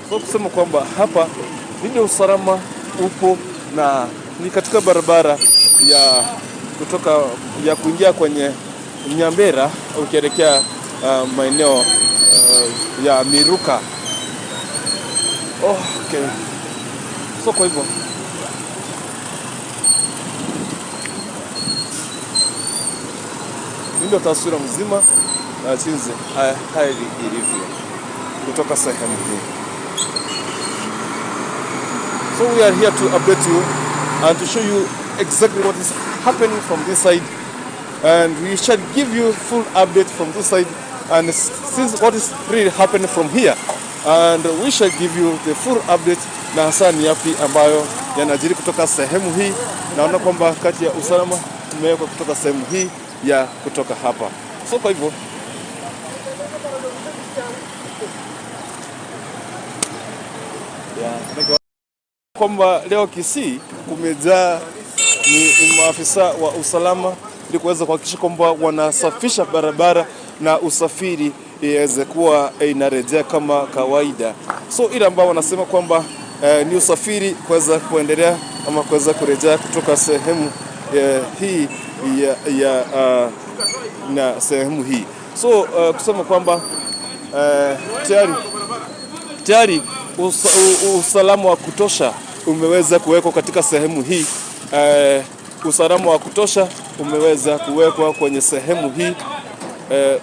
So kusema kwamba hapa ndio usalama upo, na ni katika barabara ya kutoka ya kuingia kwenye Nyambera ukielekea maeneo ya Miruka. Oh, okay. So kwa hivyo ndio taswira mzima na jinsi hali ilivyo kutoka sehemu hii. So we are here to update you and to show you exactly what is happening from this side, and we shall give you full update from this side and since what is really happening from here, and we shall give you the full update na hasa ni yapi ambayo yanajiri kutoka sehemu hii. Naona kwamba kati ya usalama umewekwa kutoka sehemu hii ya kutoka hapa. So kwa hivyo kwamba leo Kisii kumejaa ni maafisa wa usalama ili kuweza kuhakikisha kwamba wanasafisha barabara na usafiri iweze kuwa inarejea kama kawaida. So ile ambao wanasema kwamba ni usafiri kuweza kuendelea ama kuweza kurejea kutoka sehemu hii ya na sehemu hii. So kusema kwamba tayari usalama wa kutosha umeweza kuwekwa katika sehemu hii. Usalama wa kutosha umeweza kuwekwa kwenye sehemu hii.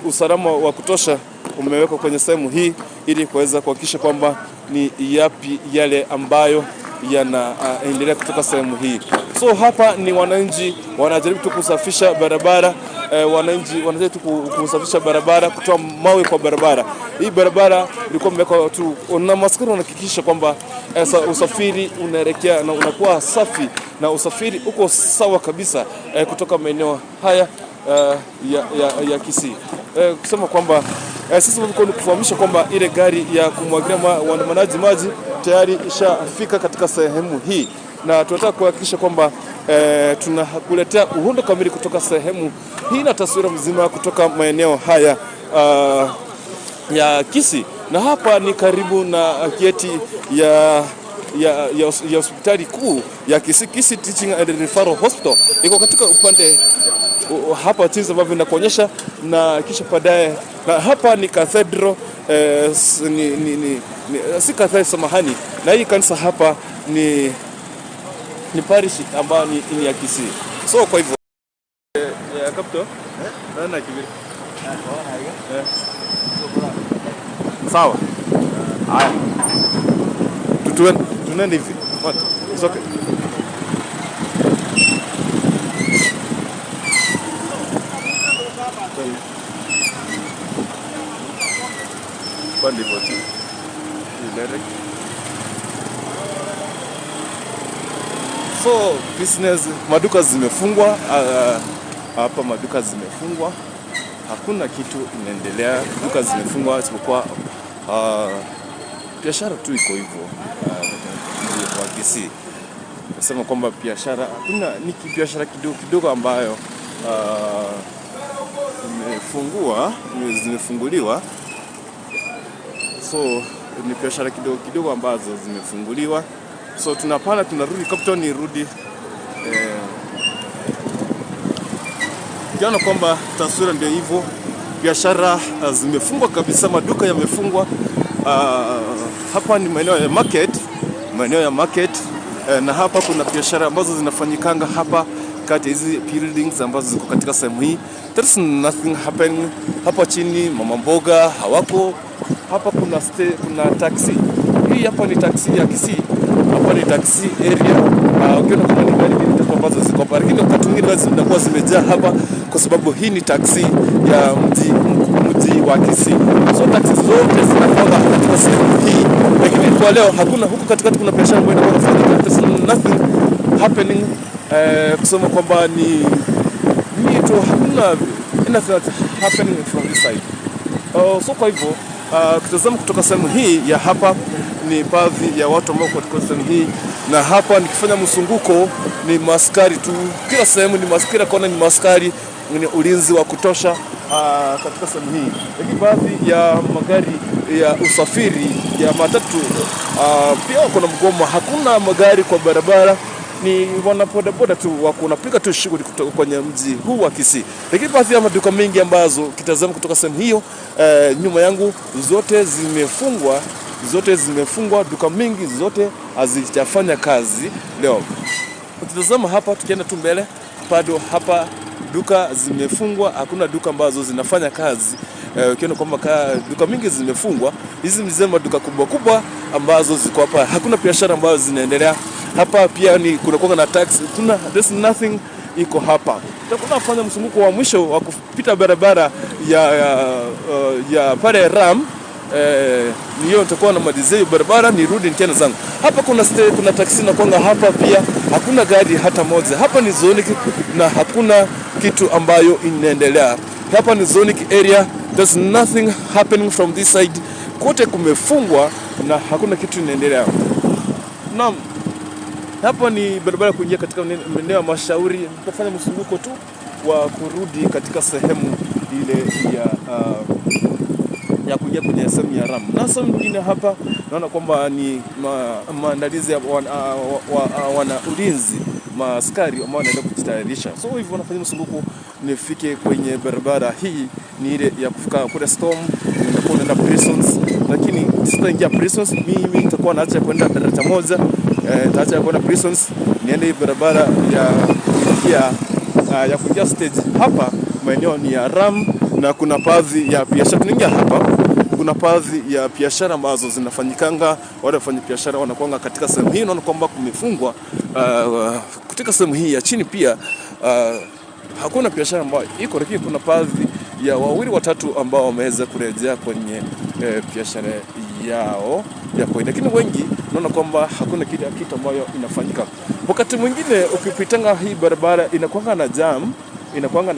Usalama wa kutosha umewekwa kwenye sehemu hii ili kuweza kuhakikisha kwamba ni yapi yale ambayo yanaendelea kutoka sehemu hii. So hapa ni wananchi wanajaribu tu kusafisha barabara. Wananchi wanajaribu tu kusafisha barabara, kutoa mawe kwa barabara. Hii barabara ilikuwa imewekwa tu na maskari wanahakikisha kwamba usafiri unaelekea na unakuwa safi na usafiri uko sawa kabisa kutoka maeneo haya ya Kisii. Kusema kwamba sisi tulikuwa kufahamisha kwamba ile gari ya kumwagilia waandamanaji maji tayari ishafika katika sehemu hii, na tunataka kuhakikisha kwamba tunakuletea uhondo kamili kutoka sehemu hii na taswira mzima kutoka maeneo haya ya Kisii. Na hapa ni karibu na geti ya hospitali kuu ya Kisii, Kisii Teaching and Referral Hospital. Iko katika upande hapa jinsi ambavyo ninakuonyesha, na kisha baadaye na hapa ni cathedral, si cathedral, samahani, na hii kanisa hapa ni parish ambayo ni ya Kisii. So kwa hivyo ya capital na kibiri. Sawa. Haya. Tuende hivi. What? It's okay. So business, maduka zimefungwa hapa, maduka zimefungwa, hakuna kitu inaendelea, duka zimefungwa isipokuwa biashara tu iko hivyo wa Kisii. Nasema kwamba biashara hakuna, ni biashara kidogo kidogo ambayo zimefunguliwa. So ni biashara kidogo kidogo ambazo zimefunguliwa. So tunapanda tunarudi Capital, ni rudi jana kwamba taswira ndio hivyo, biashara zimefungwa kabisa, maduka yamefungwa. Hapa ni maeneo ya market, maeneo ya market, na hapa kuna biashara ambazo zinafanyikanga hapa kati hizi buildings ambazo ziko katika sehemu hii. There's nothing happening hapa chini, mama mboga hawako hapa. Kuna kuna taxi. Hii hapa ni taxi ya Kisii. Hapa ni taxi area. Ukiona kuna gari mbili tatu ambazo ziko hapa, lakini wakati mwingine zinakuwa zimejaa hapa kwa sababu hii ni taxi ya mji wa Kisii. So taxi zote zinakuwa katika sehemu hii, lakini kwa leo hakuna. Huku katikati kuna biashara ambayo inakuwa inafanyika. There's nothing happening. Kusema kwamba ni tu hakuna anything that's happening from this side. So kwa hivyo kitazama kutoka sehemu hii ya hapa ni baadhi ya watu ambao katika sehemu hii, na hapa nikifanya msunguko ni maskari tu, kila sehemu ni maskari, kila kona ni maskari, ni ulinzi wa kutosha katika sehemu hii. Lakini baadhi ya magari ya usafiri ya matatu pia kuna mgomo, hakuna magari kwa barabara, ni wanabodaboda tu wako wanapiga tu shughuli kutoka kwenye mji huu wa Kisii. Lakini baadhi ya maduka mengi ambazo kitazama kutoka sehemu hiyo nyuma yangu zote zimefungwa zote zimefungwa, duka mingi zote hazijafanya kazi leo. Ukitazama hapa, tukienda tu mbele, bado hapa duka zimefungwa, hakuna duka ambazo zinafanya kazi. Ukiona kwamba duka mingi zimefungwa, hizi ni maduka kubwa kubwa ambazo ziko hapa, hakuna biashara ambazo zinaendelea hapa. Pia ni kuna kuwa na taxi, tuna there's nothing iko hapa. Tutakuwa nafanya mzunguko wa mwisho wa kupita barabara ya pale Ram. Niyo nitakuwa namalizia hiyo barabara nirudi tena zangu. Hapa kuna taksi na kwanga hapa pia hakuna gari hata moja. Hapa ni zonic na hakuna kitu ambayo inaendelea. Hapa ni zonic area, there's nothing happening from this side. Kote kumefungwa na hakuna kitu inaendelea. Naam, hapa ni barabara kuingia katika maeneo ya Mashauri. Nitafanya mzunguko tu wa kurudi katika sehemu ile ya kuingia kwenye sehemu ya Ram. Na sehemu nyingine hapa naona kwamba ni maandalizi ya wana ulinzi, maaskari ambao wanaenda kujitayarisha. So hivyo wanafanya mzunguko nifike kwenye barabara hii, ni ile ya kufika kule Storm, nitakuwa naenda Prisons, lakini sitaingia Prisons, mimi nitakuwa naacha kwenda daraja moja, nitaacha kwenda Prisons, niende barabara ya kuingia stage. Hapa maeneo ni ya Ram na kuna baadhi ya biashara tunaingia hapa. Kuna baadhi ya biashara ambazo zinafanyikanga, wale wafanya biashara wanakuanga katika sehemu hii. Naona kwamba kumefungwa katika sehemu hii ya chini pia hakuna biashara ambayo iko, lakini kuna baadhi ya wawili watatu ambao wameweza kurejea kwenye biashara yao ya kawaida, lakini wengi naona kwamba hakuna kitu ambayo inafanyika. Wakati mwingine ukipitanga hii barabara inakuanga na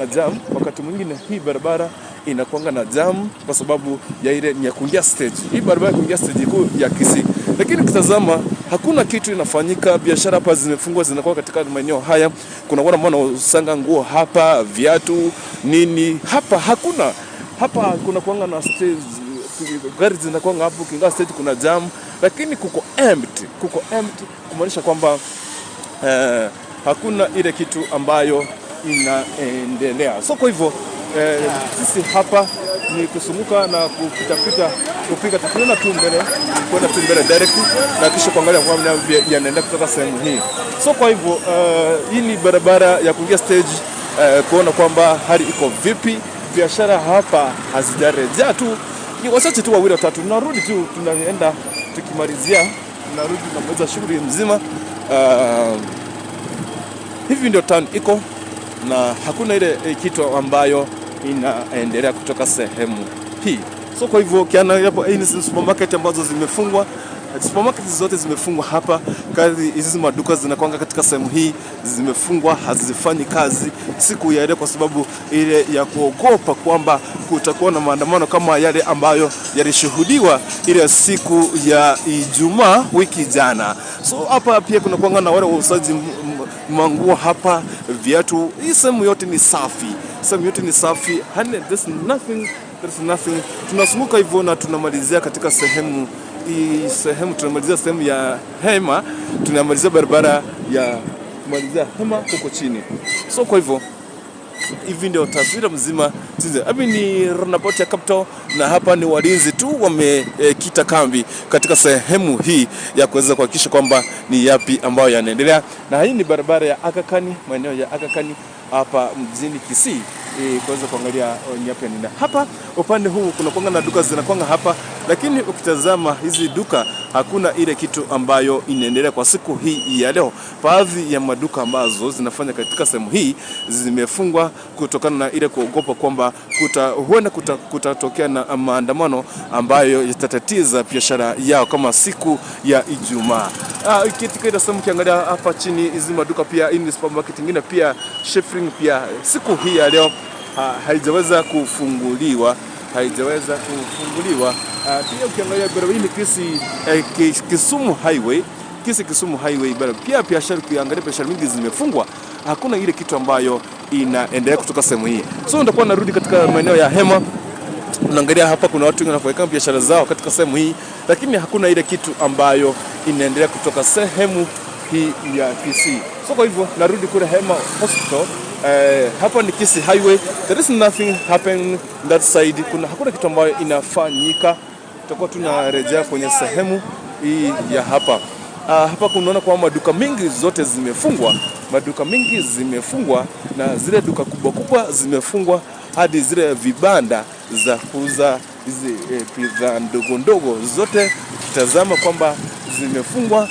jam, wakati mwingine hii barabara inakuanga na jam kwa sababu ya ile ni ya kuingia stage. Hii barabara kuingia stage kuu ya Kisii. Lakini ukitazama hakuna kitu inafanyika, biashara hapa zimefungwa, zinakuwa katika maeneo haya. Kuna wale ambao wanausanga nguo hapa, viatu, nini. Hapa hakuna. Hapa kuna kuanga na stage, gari zinakuanga hapo, ukiingia stage kuna jam, lakini kuko empty kumaanisha kwamba hakuna ile kitu ambayo inaendelea. So kwa hivyo sisi hapa ni kusunguka na kupita kupiga tukiona tu mbele, kwenda tu mbele direct na kisha kuangalia kwa yanaenda kutoka sehemu hii. So kwa hivyo hii ni barabara ya kuingia stage, kuona kwamba hali iko vipi. Biashara hapa hazijarejea tu, ni wachache tu wawili watatu. Tunarudi tu, tunaenda tukimalizia, tunarudi tunamaliza shughuli mzima. Hivi ndio town iko na hakuna ile kitu ambayo inaendelea kutoka sehemu hii. So kwa hivyo kiana hapo, hii ni supermarket ambazo zimefungwa. Supermarket zote zimefungwa hapa. Kazi hizi maduka zinakuanga katika sehemu hii zimefungwa, hazifanyi kazi siku ya leo kwa sababu ile ya kuogopa kwamba kutakuwa na maandamano kama yale ambayo yalishuhudiwa ile siku ya Ijumaa wiki jana. So hapa pia kuna kuanga na wale wauzaji manguo hapa, viatu. Hii sehemu yote ni safi. Sehemu yote ni safi. There's nothing, there's nothing. Tunazunguka hivyo na tunamalizia katika sehemu hii, sehemu tunamalizia sehemu ya Hema, tunamalizia barabara ya kumalizia Hema huko chini. So kwa hivyo hivi ndio taswira mzima. Hapa ni roundabout ya Capital na hapa ni walinzi tu wamekita kambi katika sehemu hii ya kuweza kuhakikisha kwamba ni yapi ambayo yanaendelea. Na hii ni barabara ya Aga Khan, maeneo ya Aga Khan hapa mjini Kisii, kuweza kuangalia ni yapi yanaendelea. Hapa upande huu kuna kuanga na duka zinakuanga hapa, lakini ukitazama hizi duka hakuna ile kitu ambayo inaendelea kwa siku hii ya leo. Baadhi ya maduka ambazo zinafanya katika sehemu hii zimefungwa kutokana na ile kuogopa kwamba huenda kutatokea na maandamano ambayo yatatatiza biashara yao kama siku ya Ijumaa. Katika ile sehemu ukiangalia hapa chini hizi maduka pia, hii ni supermarket nyingine pia, Shifring pia siku hii ya leo haijaweza kufunguliwa. Pia ukiangalia barabara hii ni Kisumu Highway, Kisumu Highway barabara. Pia biashara ukiangalia biashara mingi zimefungwa, hakuna ile kitu ambayo inaendelea kutoka sehemu hii. So nitakuwa narudi katika maeneo ya Hema. Unaangalia hapa kuna watu wengi wanafanya biashara zao katika sehemu hii, lakini hakuna ile kitu ambayo inaendelea kutoka sehemu hii ya Kisii. So kwa hivyo narudi kule Hema Hospital. Hapa ni Kisii Highway. There is nothing happening that side. Hakuna kitu ambayo inafanyika. Tutakuwa tunarejea kwenye sehemu hii ya hapa. Hapa kunaona kwamba maduka mingi zote zimefungwa, maduka mingi zimefungwa, na zile duka kubwa kubwa zimefungwa hadi zile vibanda za kuuza hizi bidhaa ndogo ndogo zote ukitazama kwamba zimefungwa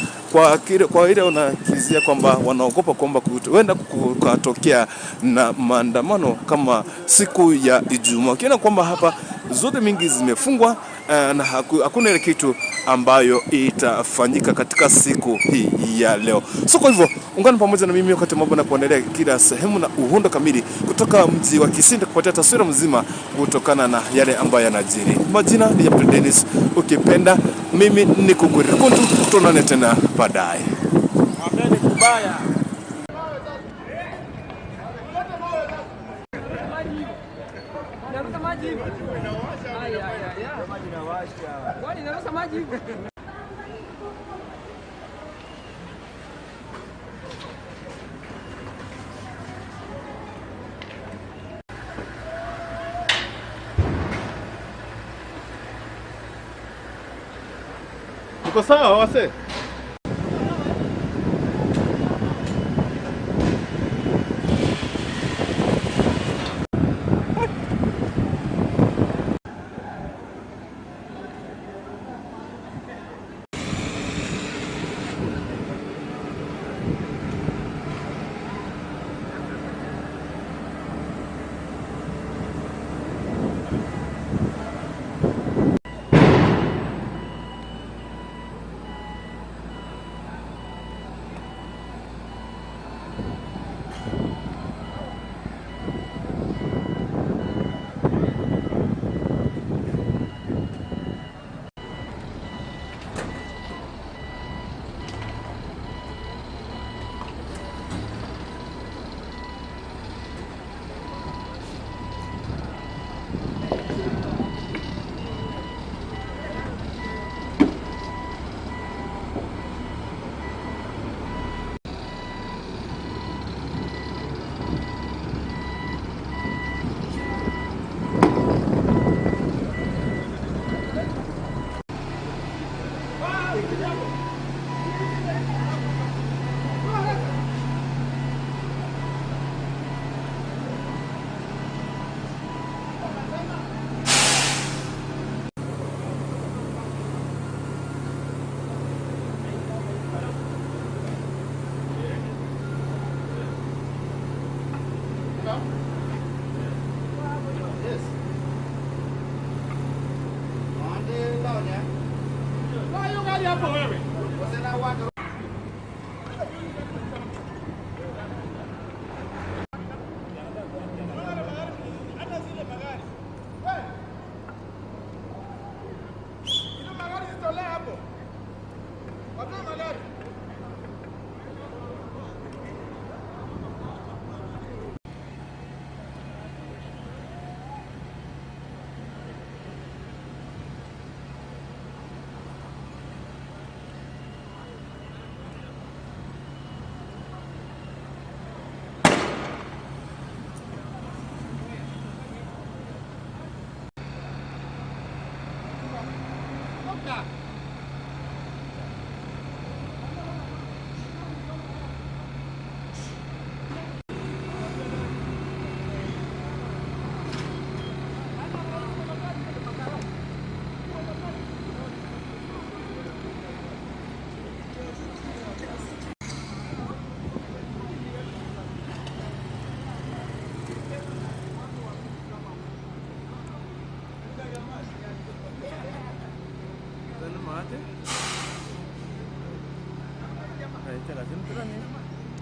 kwa ile unakizia kwamba wanaogopa kwamba huenda kukatokea na maandamano kama siku ya Ijumaa. Ukiona kwamba hapa zote mingi zimefungwa na hakuna ile kitu ambayo itafanyika katika siku hii ya leo. So kwa hivyo ungana pamoja na mimi wakati mambo na kuendelea kila sehemu na uhondo kamili kutoka mji wa Kisii kupatia taswira mzima kutokana na yale ambayo yanajiri. Majina ni Abdul Dennis, ukipenda mimi ni Kugurikuntu, tuonane tena baadaye. Mwambeni kubaya. Uko sawa wase?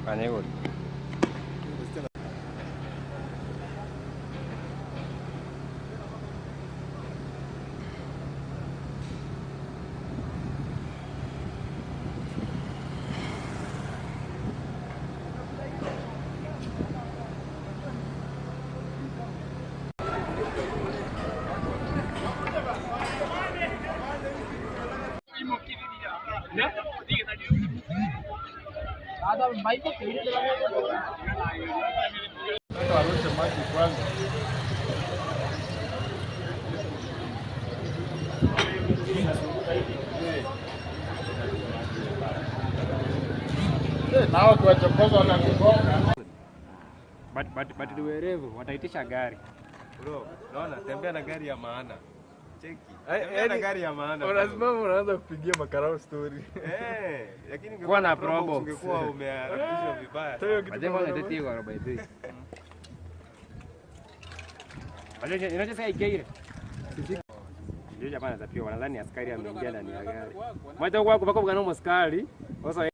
Anegol. Nao kiwachokoza watakugonga. But ni werevu wataitisha gari. Bro, unaona tembea na gari ya maana. Cheki. Tembea na gari ya maana. Unasimama unaanza kupigia makarao story. Eh, lakini Kuwa na probox. Ungekuwa umeharakishwa vibaya. Majengo yanatete kwa by the way. Majengo inacheza ikeire. Ndio jamaa anatapia wanadhani askari ameingia ndani ya gari. Mwacha kwa kwa kwa askari. Sasa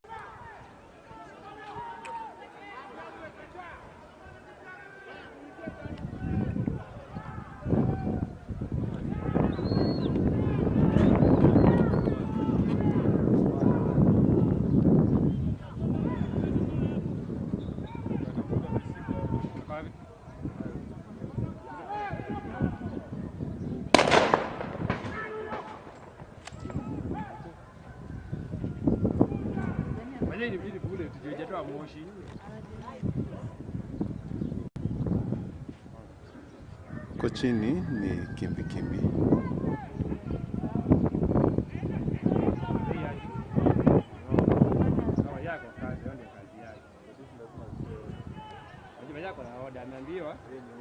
Kwa chini ni kimbi kimbi.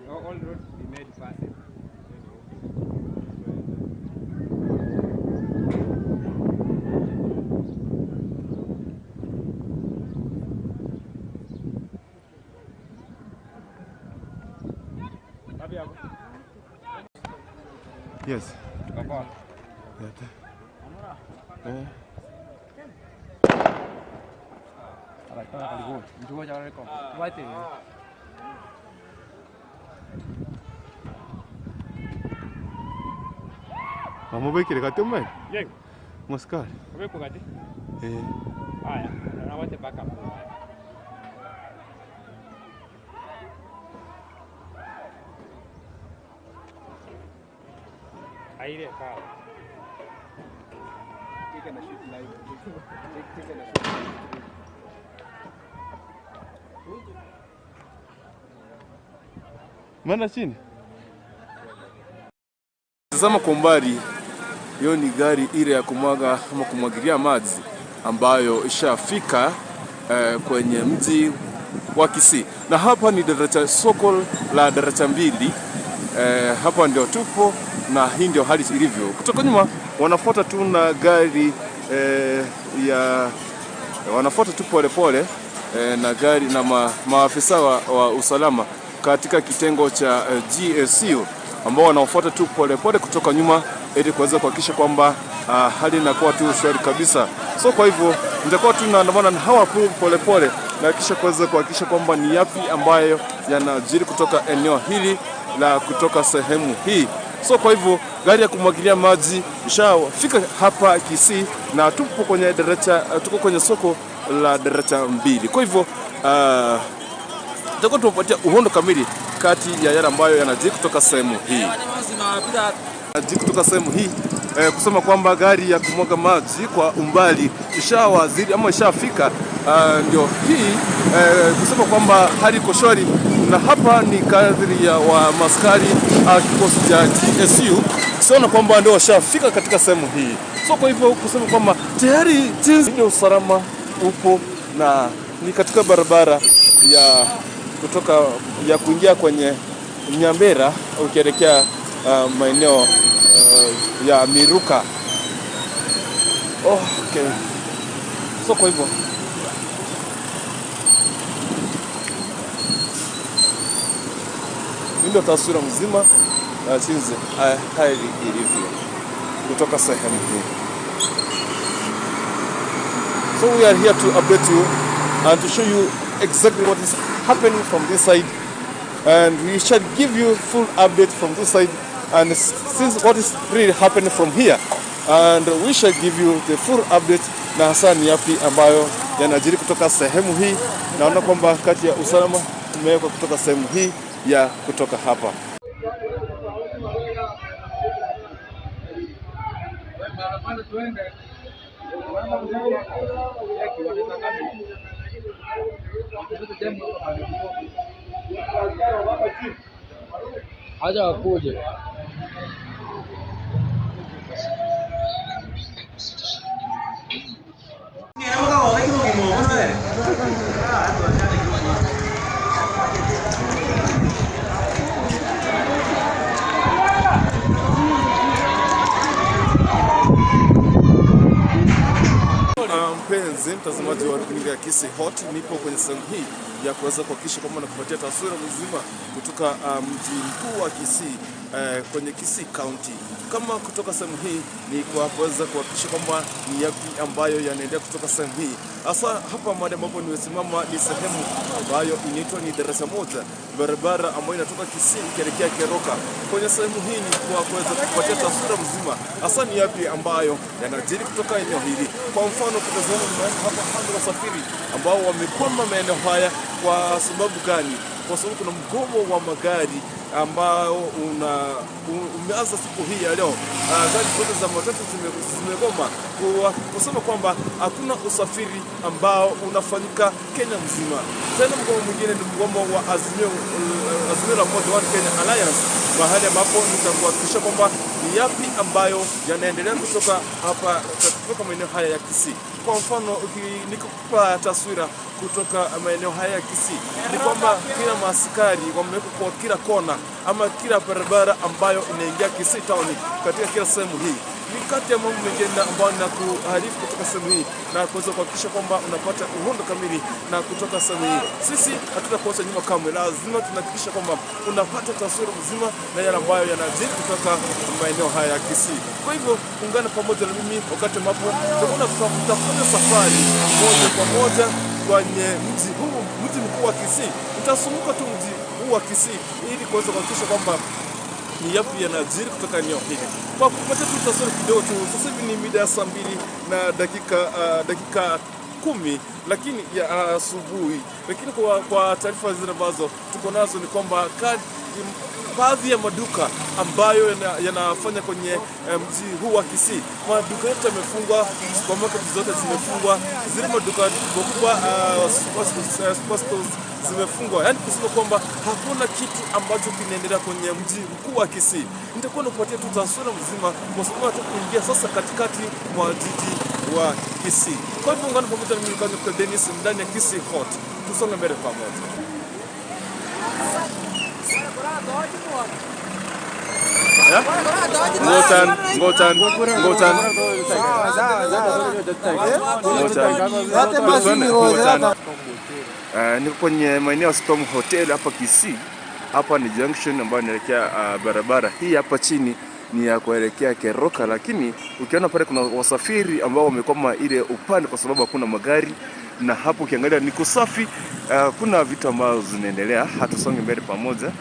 All roads be made passable. Yes. Papa. Eh. Wamubikire kati umwe? Yego. Musikari. Ubiko kati? Eh. Haya, na wote backup. Aire kaa. Take na shoot live. Take na shoot. Maana chini. Tazama kwa umbali, hiyo ni gari ile ya kumwaga ama kumwagilia maji ambayo ishafika kwenye mji wa Kisii, na hapa ni daraja, soko la daraja mbili. Hapa ndio tupo na hii ndio hali ilivyo. Kutoka nyuma wanafuata tu na gari ya wanafuata tu pole pole na gari na maafisa wa usalama katika kitengo cha GSU ambao wanaofuata tu pole pole kutoka nyuma ili kuweza kuhakikisha kwamba hali inakuwa tu shwari kabisa. So kwa hivyo nitakuwa tu naandamana na hawa pole pole na kisha kuweza kuhakikisha kwamba ni yapi ambayo yanajiri kutoka eneo hili la kutoka sehemu hii. So kwa hivyo gari ya kumwagilia maji ishafika hapa Kisii na tupo kwenye daraja, tuko kwenye soko la daraja mbili. Kwa hivyo tutakuwa tunapatia uhondo kamili kati ya yale ambayo yanajiri kutoka sehemu hii. Yanajiri kutoka sehemu hii kusema kwamba gari ya kumwaga maji kwa umbali ishawazidi ama ishafika, ndio hii kusema kwamba hali iko shwari, na hapa ni kadri ya wa maskari kikosi cha GSU siona kwamba ndio washafika katika sehemu hii. So kwa hivyo kusema kwamba tayari jinsi ndio usalama upo na ni katika barabara ya kutoka ya kuingia kwenye Nyambera ukielekea maeneo ya Miruka. Okay. So kwa hivyo ndio taswira mzima jinsi hali ilivyo kutoka sehemu hii. So we are here to update you and to show you exactly what is happening from this side, and we shall give you full update from this side and since what is really happening from here, and we shall give you the full update na hasa ni yapi ambayo yanajiri kutoka sehemu hii. Naona kwamba kati ya usalama umewekwa kutoka sehemu hii ya kutoka hapa. Acha wakuje. Mpenzi mtazamaji wa runinga ya Kisii Hot, nipo kwenye sehemu hii ya kuweza kuhakikisha kwamba nakupatia taswira mzima kutoka mji mkuu wa Kisii, kwenye Kisii County. Kama kutoka sehemu hii ni kwa kuweza kuhakikisha kwamba ni yapi ambayo yanaendelea kutoka sehemu hii. Hasa hapa mahali ambapo nimesimama ni sehemu ambayo inaitwa ni Darasa Moja, barabara ambayo inatoka Kisii ikielekea Keroka. Kwenye sehemu hii ni kwa kuweza kupatia taswira mzima hasa ni yapi ambayo yanajiri kutoka eneo hili. Kwa mfano kutazama hapa hapa wasafiri ambao wamekwama maeneo haya kwa sababu gani? Kwa sababu kuna mgomo wa magari ambao umeanza siku hii ya leo. Gari zote za matatu zimegoma kusema kwamba hakuna usafiri ambao unafanyika Kenya mzima. Tena mgomo mwingine ni mgomo wa Azimio la Umoja wa Kenya Alliance, mahali ambapo nitakuhakikisha kwamba ni yapi ambayo yanaendelea kutoka hapa kutoka maeneo haya ya Kisii. Kwa mfano nikupa taswira kutoka maeneo haya ya Kisii ni kwamba kila maaskari wamewekwa kwa kila kona ama kila barabara ambayo inaingia Kisii town katika kila sehemu hii. Ni kati ya mambo mengine ambayo nakuarifu kutoka sehemu hii na kuweza kuhakikisha kwamba unapata uhondo kamili na kutoka sehemu hii. Sisi hatutakuacha nyuma kamwe, lazima tunahakikisha kwamba unapata taswira mzima na yale ambayo yanajiri kutoka maeneo haya ya Kisii. Kwa hivyo ungana pamoja na mimi wakati ambapo tutafanya safari moja kwa moja kwenye mji huu, mji mkuu wa Kisii. Utazunguka tu mji huu wa Kisii ili kuweza kuhakikisha kwamba ni yapi yanajiri kutoka eneo hili. Kwa kupatia tu taswira kidogo tu, sasa hivi ni mida ya saa 2 na dakika 10 lakini ya asubuhi. Lakini kwa taarifa zile ambazo tuko nazo ni kwamba baadhi ya maduka ambayo yanafanya kwenye mji huu wa Kisii, maduka yote yamefungwa, supermarket zote zimefungwa, zile maduka kubwa superstores zimefungwa. Yaani kusema kwamba hakuna kitu ambacho kinaendelea kwenye mji mkuu wa Kisii. Nitakuwa nakupatia tu taswira mzima kwa sababu nataka kuingia sasa katikati mwa jiji wa Kisii. Kwa hivyo ungana pamoja na mimi kwa Dennis ndani ya Kisii Hot. Tusonge mbele pamoja. Ngotan. Niko kwenye maeneo Storm Hotel hapa Kisii. Hapa ni junction ambayo inaelekea barabara hii hapa chini ni ya kuelekea Keroka, lakini ukiona pale kuna wasafiri ambao wamekwama ile upande kwa sababu hakuna magari, na hapo ukiangalia ni kusafi, kuna vitu ambazo zinaendelea. Hatusonge mbele pamoja.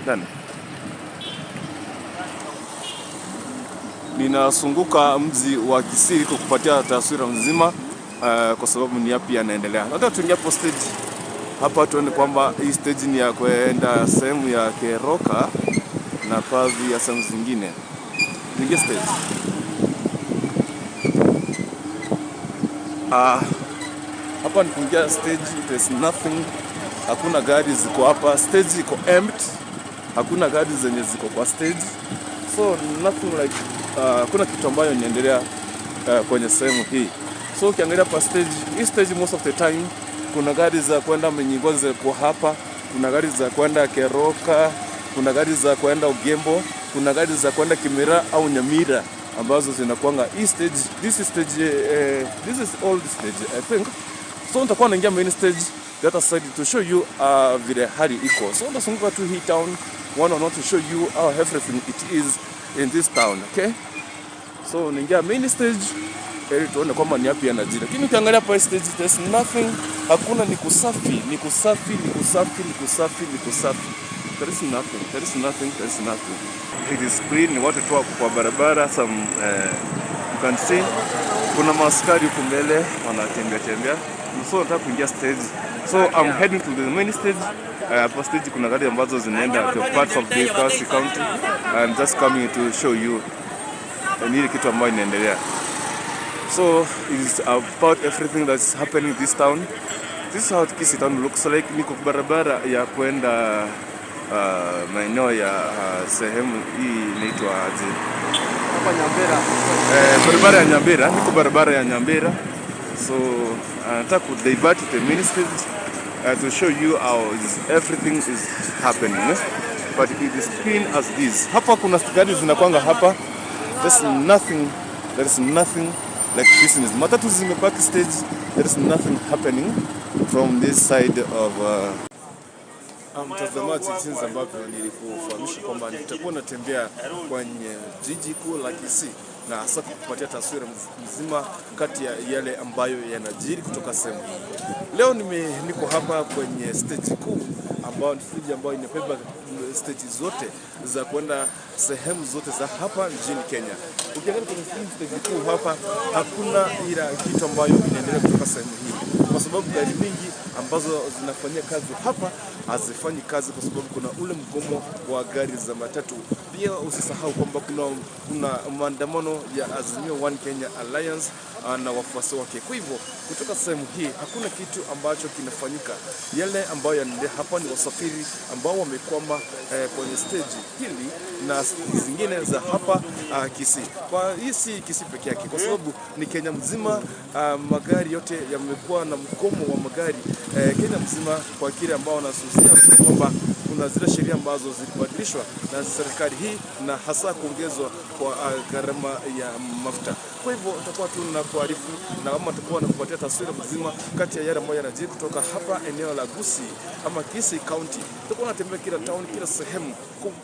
Nani? Ninazunguka mji wa Kisii kukupatia taswira nzima kwa sababu ni yapi yanaendelea. Nataka tuingie hapo stage. Hapa tuone kwamba hii stage ni ya kwenda sehemu ya Keroka na baadhi ya sehemu zingine. Tuingie stage. Hapa ni kuingia stage, there's nothing. Hakuna gari ziko hapa, stage iko empty. Hakuna gari zenye ziko kwa stage. So nothing like kuna kitu ambayo inaendelea kwenye sehemu hii. So ukiangalia pa stage, hii stage most of the time kuna gari za kwenda Mnyingozi kwa hapa, kuna gari za kwenda Keroka, kuna gari za kwenda Ugembo, kuna gari za kwenda Kimera au Nyamira ambazo zinakuanga hii stage. This is stage, this is old stage I think. So nitakuwa naingia main stage the other side to show you vile hali iko. So ndazunguka tu hii town one on one to show you how everything it is in this town, okay? So naingia main stage ili tuone kwamba ni yapi yanajiri. Lakini ukiangalia hapa stage there's nothing, hakuna, ni kusafi, ni kusafi, ni kusafi, ni kusafi, ni kusafi. There is nothing, there is nothing, there is nothing. It is clean, watu tu wako kwa barabara, some you can see kuna maaskari huko mbele wanatembea tembea. So nataka kuingia stage. So I'm heading to the main stage. Hapa stage kuna gari ambazo zinaenda to parts of the Kisii County. I'm just coming to show you nini kitu ambayo inaendelea. So it's about everything that's happening in this town. This is how Kisii town looks like. Niko barabara ya kwenda maeneo ya sehemu hii inaitwa aje? Hapa Nyambera. Barabara ya Nyambera, niko barabara ya Nyambera. So nataka ku divert the main stage to show you how everything is happening. Eh? But it is clean as this. Hapa kuna gari zinakwanga hapa. There's nothing. There is nothing. like business. Matatu zimebaki stage, there is nothing happening from this side of mtazamaji, jinsi ambavyo nilikufahamisha kwamba nitakuwa natembea kwenye jiji kuu la Kisii na hasa kukupatia taswira mzima kati ya yale ambayo yanajiri kutoka sehemu hii. Leo niko hapa kwenye stage kuu ambayo ni stage ambayo inabeba stage zote za kwenda sehemu zote za hapa nchini Kenya. Ukiangalia kwenye stage kuu hapa hakuna ila kitu ambayo inaendelea kutoka sehemu hii, kwa sababu gari mingi ambazo zinafanyia kazi hapa hazifanyi kazi kwa sababu kuna ule mgomo wa gari za matatu. Pia usisahau kwamba kuna maandamano ya Azimio One Kenya Alliance na wafuasi wake. Kwa hivyo kutoka sehemu hii hakuna kitu ambacho kinafanyika. Yale ambayo yanaendelea hapa ni wasafiri ambao wamekwama kwenye stage hili na zingine za hapa Kisii. Kwa hii si Kisii peke yake, kwa sababu ni Kenya mzima. Magari yote yamekuwa na mgomo wa magari Kenya mzima, kwa kile ambao wanasusia kwamba kuna zile sheria ambazo zilibadilishwa na serikali hii na hasa kuongezwa kwa gharama ya mafuta. Kwa hivyo tutakuwa tu na kuarifu na kama tutakuwa na kupatia taswira mzima kati ya yale ambayo yanajiri kutoka hapa eneo la Gusii ama Kisii County. Tutakuwa tunatembea kila town, kila sehemu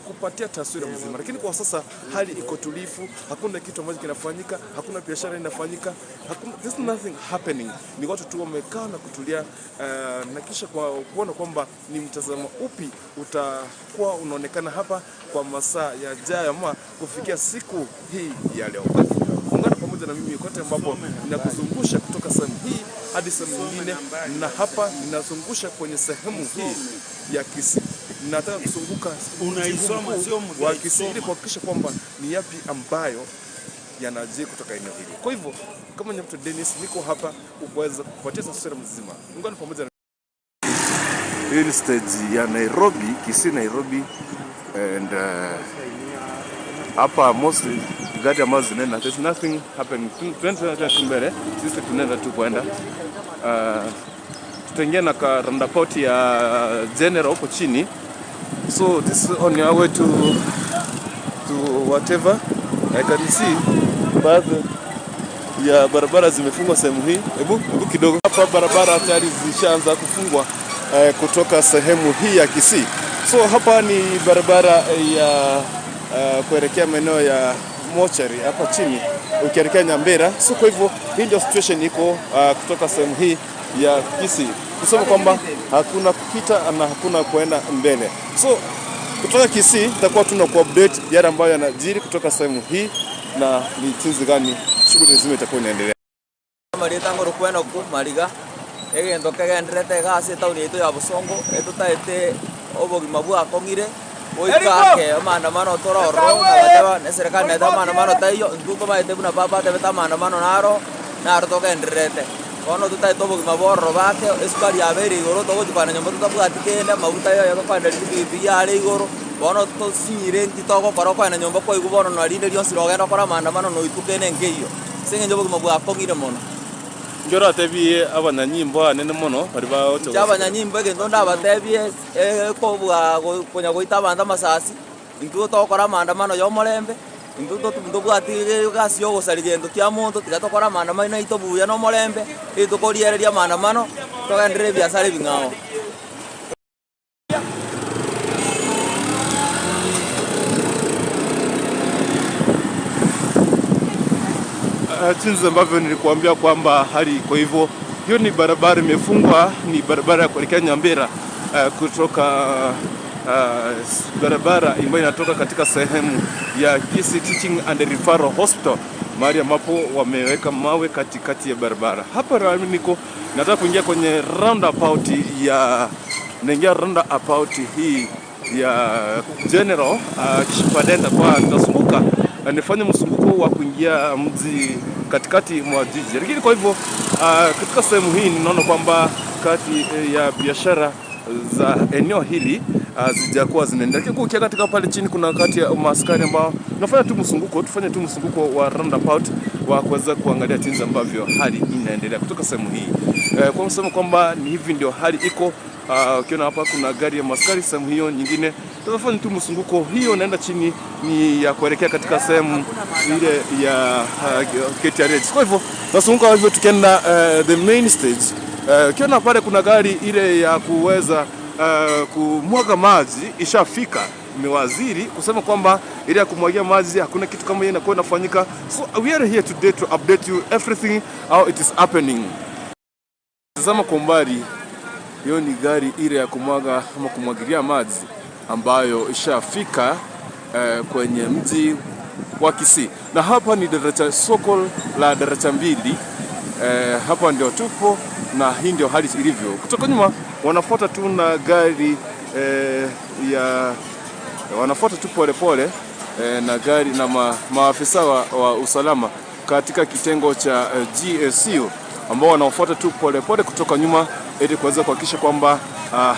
kupatia taswira mzima. Lakini kwa sasa hali iko tulivu, hakuna kitu ambacho kinafanyika, hakuna biashara inafanyika, hakuna, there's nothing happening. Ni watu tu wamekaa na kutulia na kisha kwa kuona kwamba ni mtazamo upi utakuwa unaonekana hapa kwa masaa yajayo ama kufikia siku hii ya leo. Ungana pamoja na mimi kote ambapo ninakuzungusha kutoka sehemu hii hadi sehemu nyingine, na hapa ninazungusha kwenye sehemu hii ya Kisii. Nataka kuzunguka wa Kisii ili kuhakikisha kwamba ni yapi ambayo yanajiri kutoka eneo hili. Kwa hivyo kama ni mtu Dennis, niko hapa kuweza kupatia taswira mzima. Ungana pamoja na hii ni stage ya Nairobi, Kisii Nairobi, and hapa mostly gari ambazo zinaenda, there's nothing happening. Tunaenda mbele, sisi tunaenda tu kwenda. Tutaingia na roundabout ya General huko chini. So this is on your way to whatever. I can see baadhi ya barabara zimefungwa sehemu hii. Hebu kidogo hapa barabara tayari zishaanza kufungwa kutoka sehemu hii ya Kisii. So hapa ni barabara ya kuelekea maeneo ya mochari hapa chini ukielekea Nyambera. So kwa hivyo hii ndio situation iko kutoka sehemu hii ya Kisii. Kusema kwamba hakuna kupita na hakuna kuenda mbele. So kutoka Kisii tutakuwa tuna ku update yale ambayo yanajiri kutoka sehemu hii na ni jinsi gani shughuli nzima itakuwa inaendelea. Maritango rukweno ku mariga egento kegenderete gase town yetu ya Bosongo etutaete obogima bwakong'ire goikake maandamano tororo abateba ne serikali neta maandamano taiyo ntuto baete buna papa tebeta maandamano naro naro togenderete bono tutaete obogima bororo bake esukari yabeire igoro togochukana nyomba tutabwati kende maguta yoyo gokwenda ripikipiki yare igoro bono tosinyire nti togokora okoenda nyomba kwaigwa bono narinde rionsi rogenda okora maandamano noitukene nkeiyo ase eng'encho obogima bwakong'ire mono. Njoro atebie abanyanyimbo anene mono bari baocho. Abanyanyimbo egento ndabatebie kobwa konya goita abanto amasasi intwe togokora maandamano ya omorembe intwe ntobwati egasi ya ogosari gento kia monto tiga tokora maandamano naito buya na omorembe etokoriereria maandamano togenderere ebiasara ebing'ao. Jinsi ambavyo nilikuambia kwamba hali iko hivyo. Hiyo ni barabara imefungwa, ni barabara ya kuelekea Nyambera kutoka barabara ambayo inatoka katika sehemu ya Kisii Teaching and Referral Hospital, mahali ambapo wameweka mawe katikati ya barabara. Hapa niko nataka kuingia kwenye roundabout ya naingia roundabout hii ya General kisha kwa nitazunguka nifanye mzunguko wa kuingia mji katikati mwa jiji. Lakini kwa hivyo katika sehemu hii ninaona kwamba kati ya biashara za eneo hili hazijakuwa zinaendelea. Kwa ukiangalia katika pale chini kuna kati ya maaskari ambao nafanya tu mzunguko, tufanye tu mzunguko wa roundabout wa kuweza kuangalia jinsi ambavyo hali inaendelea kutoka sehemu hii. Kwa msemo kwamba ni hivi ndio hali iko. Ukiona hapa kuna gari ya maskari sehemu hiyo nyingine. Tutafanya tu mzunguko hiyo naenda chini ni ya kuelekea katika sehemu ile ya KTRH. Kwa hivyo tunazunguka hivyo tukienda the main stage. Ukiona pale kuna gari ile ya kuweza kumwaga maji ishafika. Imewaziri kusema kwamba ile ya kumwagia maji hakuna kitu kama hiyo inakuwa inafanyika. So we are here today to update you everything how it is happening. Tazama kwa umbali, hiyo ni gari ile ya kumwaga ama kumwagilia maji ambayo ishafika kwenye mji wa Kisii. Na hapa ni daraja, soko la daraja mbili. Hapa ndio tupo na hii ndio hali ilivyo. Kutoka nyuma wanafuata tu na gari ya wanafuata tu pole pole na gari na maafisa wa usalama katika kitengo cha GSU ambao wanafuata tu pole pole kutoka nyuma ili kuweza kuhakikisha kwamba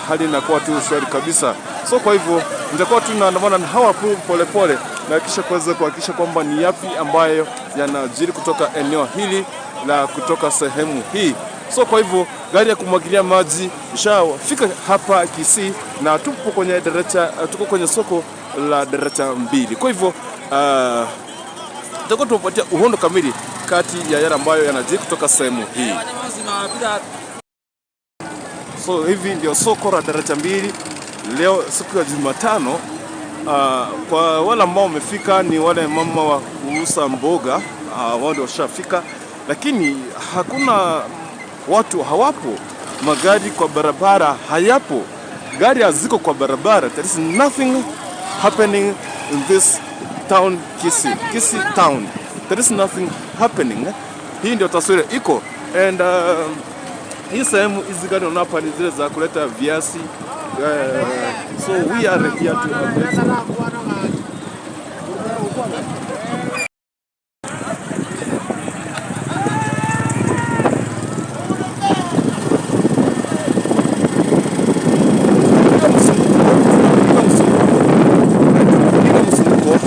hali inakuwa tu shwari kabisa. So kwa hivyo nitakuwa tu naandamana na hawa pole pole na kisha kuweza kuhakikisha kwamba ni yapi ambayo yanajiri kutoka eneo hili la kutoka sehemu hii. So kwa hivyo gari ya kumwagilia maji ishafika hapa Kisii na tupo kwenye daraja, tuko kwenye soko la daraja mbili. Kwa hivyo tutakuwa tunapatia uhondo kamili kati ya yale ambayo yanajiri kutoka sehemu hii. So hivi ndio soko la daraja mbili leo siku ya Jumatano. Kwa wale ambao wamefika ni wale mama wa kuuza mboga, wao ndio washafika, lakini hakuna watu, hawapo, magari kwa barabara hayapo, gari haziko kwa barabara. There is nothing happening in this town Kisii, Kisii town. There is nothing happening. Hii ndio taswira iko. And hii sehemu hizi gari unaona hapa ni zile za kuleta viazi. So we are here to update.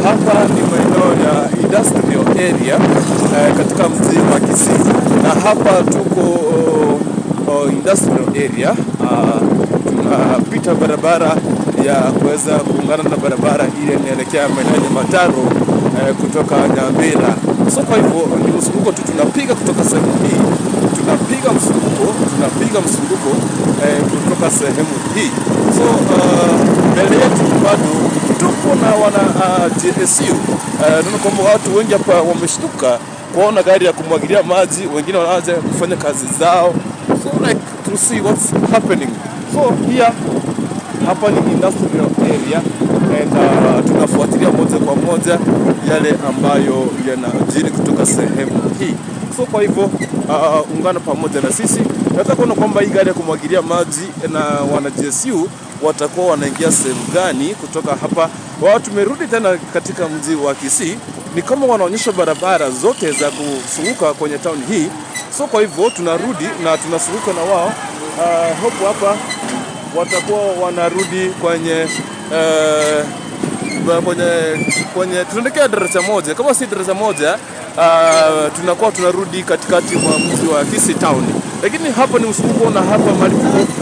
Hapa ni maeneo ya industrial area katika mji wa Kisii, na hapa tuko industrial area. Tunapita barabara ya kuweza kuungana na barabara ile inaelekea maeneo ya Mataro kutoka Nyamira. So kwa hivyo ni mzunguko tu tunapiga kutoka sehemu hii, tunapiga mzunguko kutoka sehemu hii. So mbele yetu bado tupo na wana GSU. Naona kwamba watu wengi hapa wameshtuka kuona gari ya kumwagilia maji, wengine wanaanza kufanya kazi zao. So like to see what's happening. So here hapa ni industrial area and tunafuatilia moja kwa moja yale ambayo yanajiri kutoka sehemu hii. So kwa hivyo ungana pamoja na sisi. Nataka kuona kwamba hii gari ya kumwagilia maji na wana GSU watakuwa wanaingia sehemu gani kutoka hapa. Wao tumerudi tena katika mji wa Kisii, ni kama wanaonyesha barabara zote za kuzunguka kwenye town hii. So kwa hivyo tunarudi na tunazunguka na wao. Hope hapa watakuwa wanarudi kwenye kwenye tunaelekea daraja moja. Kama si daraja moja, tunakuwa tunarudi katikati mwa mji wa Kisii town. Lakini hapa ni mzunguko na hapa malipo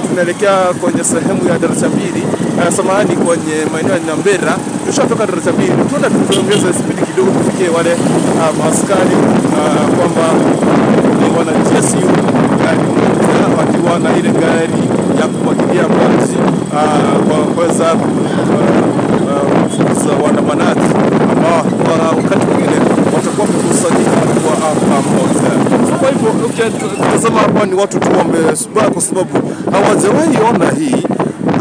tunaelekea kwenye sehemu ya daraja mbili. Samahani, kwenye maeneo ya Nyambera. Tushatoka daraja mbili. Tunaenda tuongeze spidi kidogo tufikie wale askari kwamba ni wana GSU gari moja wakiwa na ile gari ya kumwagilia maji kwa kuweza kufukuza waandamanaji ambao wakati mwingine watakuwa wamekusanyika kwa pamoja. So kwa hivyo ukitazama hapa ni watu tu wamesubaa kwa sababu hawajawahi ona hii,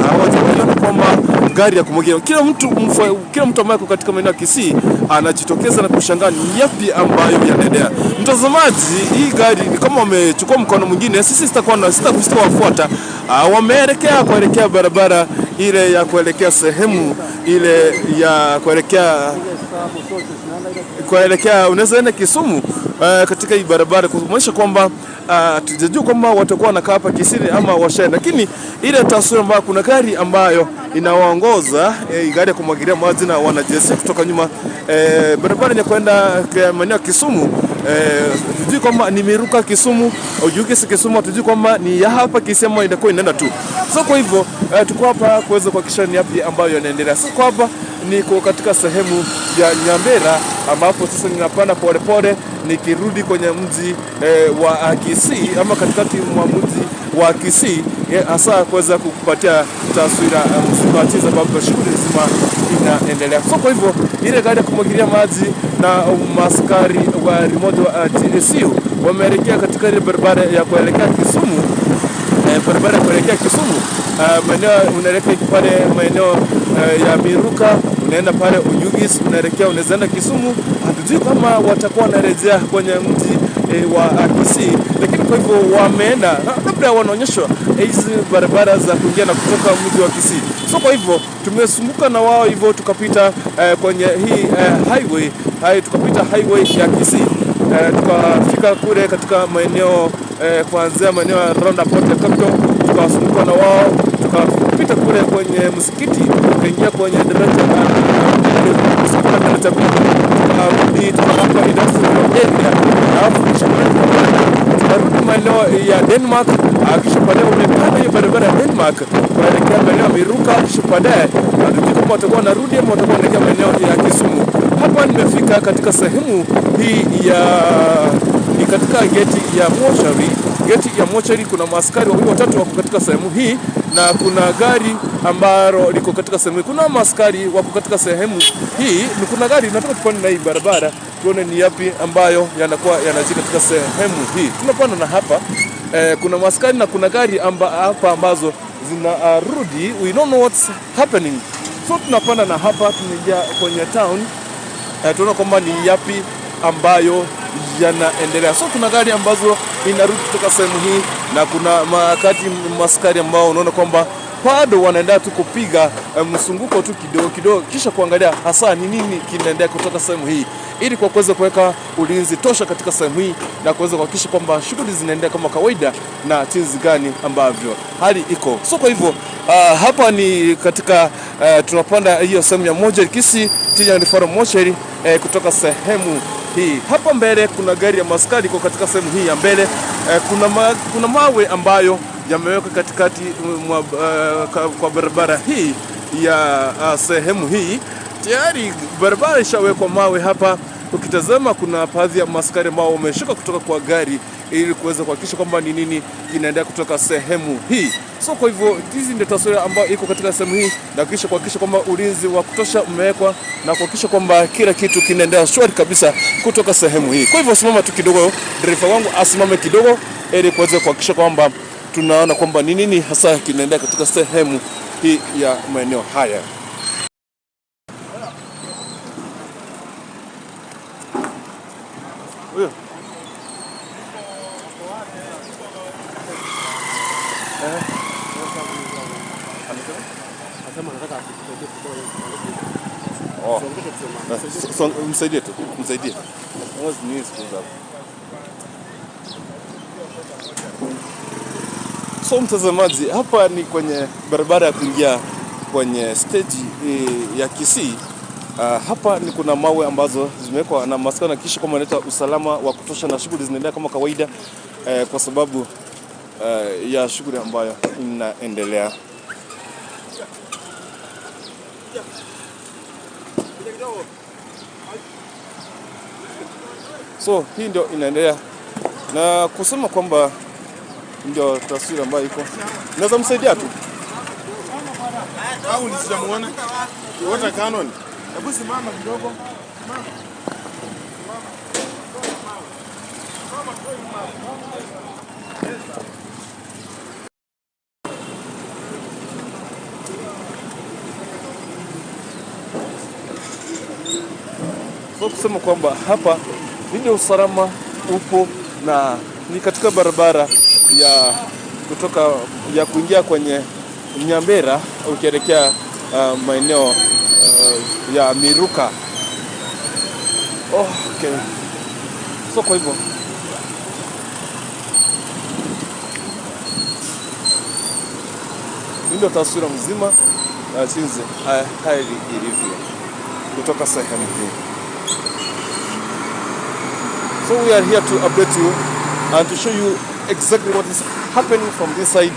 hawajawahi ona kwamba gari ya kumwagilia. Kila mtu ambaye yuko katika maeneo ya Kisii anajitokeza na kushangaa ni yapi ambayo yanaendelea. Mtazamaji, hii gari ni kama wamechukua mkono mwingine, sisi sitawafuata. Wameelekea kuelekea barabara ile ya kuelekea sehemu ile ya kuelekea Kuelekea unaweza enda Kisumu katika hii barabara, kumaanisha kwamba tujajua kwamba watakuwa wanakaa hapa Kisii ama washaenda, lakini ile taswira ambayo kuna gari ambayo inawaongoza gari ya kumwagilia maji na wanajeshi kutoka nyuma, barabara ni kwenda maeneo ya Kisumu. Tujui kwamba ni Miruka Kisumu au Jukisi Kisumu, tujui kwamba ni ya hapa Kisii ama inakuwa inaenda tu. So kwa hivyo tuko hapa kuweza kuhakikisha ni yapi ambayo yanaendelea. So kwa hapa niko katika sehemu ya Nyambera ambapo sasa ninapanda polepole nikirudi kwenye mji wa Kisii ama katikati mwa mji wa Kisii, hasa kuweza kukupatia taswira mzima jinsi ambavyo shughuli nzima inaendelea. So kwa hivyo ile gari ya kumwagilia maji na maskari wa remote wa GSU wameelekea katika ile barabara ya kuelekea Kisumu. Barabara ya kuelekea Kisumu, maeneo unaelekea pale maeneo ya Miruka, unaenda pale Oyugis, unaelekea unaweza enda Kisumu. Hatujui kama watakuwa wanarejea kwenye mji wa Kisii, lakini kwa hivyo wameenda labda wanaonyeshwa hizi barabara za kuingia na kutoka mji wa Kisii. So kwa hivyo tumesumbuka na wao hivyo tukapita kwenye hii highway, tukapita highway ya Kisii. Tukafika kule katika maeneo kuanzia maeneo ya roundabout ya Capital, tukasumbuka na wao, tukapita kule kwenye msikiti, tukaingia kwenye daraja tukarudi tukahapa industrial area, alafu kisha tukarudi maeneo ya Denmark, kisha baadaye umepanda hiyo barabara ya Denmark kuelekea maeneo ya Miruka, kisha baadaye hatujui kama watakuwa wanarudi ama watakuwa wanaelekea maeneo ya Kisumu. Hapa nimefika katika sehemu hii ya ni katika geti ya mochari. Geti ya mochari kuna maaskari wawili watatu wako katika sehemu hii, na kuna gari ambalo liko katika sehemu hii. Kuna maaskari wako katika sehemu hii, ni kuna gari. Nataka tupande na hii barabara tuone ni yapi ambayo yanakuwa yanajiri katika sehemu hii. Tunapanda na hapa kuna maaskari na kuna gari hapa ambazo zinarudi. We don't know what's happening. So tunapanda na hapa tunaingia kwenye town. Tunaona kwamba ni yapi ambayo yanaendelea. So kuna gari ambazo inarudi kutoka sehemu hii, na kuna makati maskari ambao unaona kwamba bado wanaendelea tu kupiga msunguko tu kidogo kidogo, kisha kuangalia hasa ni nini kinaendelea kutoka sehemu hii, ili kwa kuweza kuweka ulinzi tosha katika sehemu hii na kuweza kuhakikisha kwamba shughuli zinaendelea kama kawaida na jinsi gani ambavyo hali iko. So kwa hivyo hapa ni katika tunapanda hiyo sehemu ya moja Kisii Teaching Referral Mochari kutoka sehemu hii. Hapa mbele kuna gari ya maskari iko katika sehemu hii ya mbele. Kuna mawe ambayo yamewekwa katikati kwa barabara hii ya sehemu hii. Tayari barabara ishawekwa mawe hapa. Ukitazama kuna baadhi ya maskari ambao wameshuka kutoka kwa gari ili kuweza kuhakikisha kwamba ni nini kinaendelea kutoka sehemu hii. So kwa hivyo hizi ndio taswira ambayo iko katika sehemu hii, na kisha kuhakikisha kwamba ulinzi wa kutosha umewekwa na kuhakikisha kwamba kila kitu kinaendelea shwari kabisa kutoka sehemu hii. Kwa hivyo simama tu kidogo, dereva wangu asimame kidogo ili kuweza kuhakikisha kwamba tunaona kwamba ni nini hasa kinaendelea katika sehemu hii ya maeneo haya. Huyo. Oh. Msaidie tu, msaidie. So mtazamaji, hapa ni kwenye barabara ya kuingia kwenye stage ya Kisii. Hapa ni kuna mawe ambazo zimewekwa na maskari na kisha kama inaleta usalama wa kutosha na shughuli zinaendelea kama kawaida, kwa sababu ya shughuli ambayo inaendelea. So hii ndio inaendelea, na kusema kwamba ndio taswira ambayo iko. Naweza msaidia tu au nisijamuona? Water cannon. Hebu simama kidogo. Simama. So kusema kwamba hapa ndio usalama upo, na ni katika barabara ya kutoka ya kuingia kwenye Nyambera ukielekea maeneo ya Miruka. Oh, okay. So kwa hivyo ndio taswira mzima na jinsi hali ilivyo kutoka sehemu hii. So we are here to update you and to show you exactly what is happening from this side,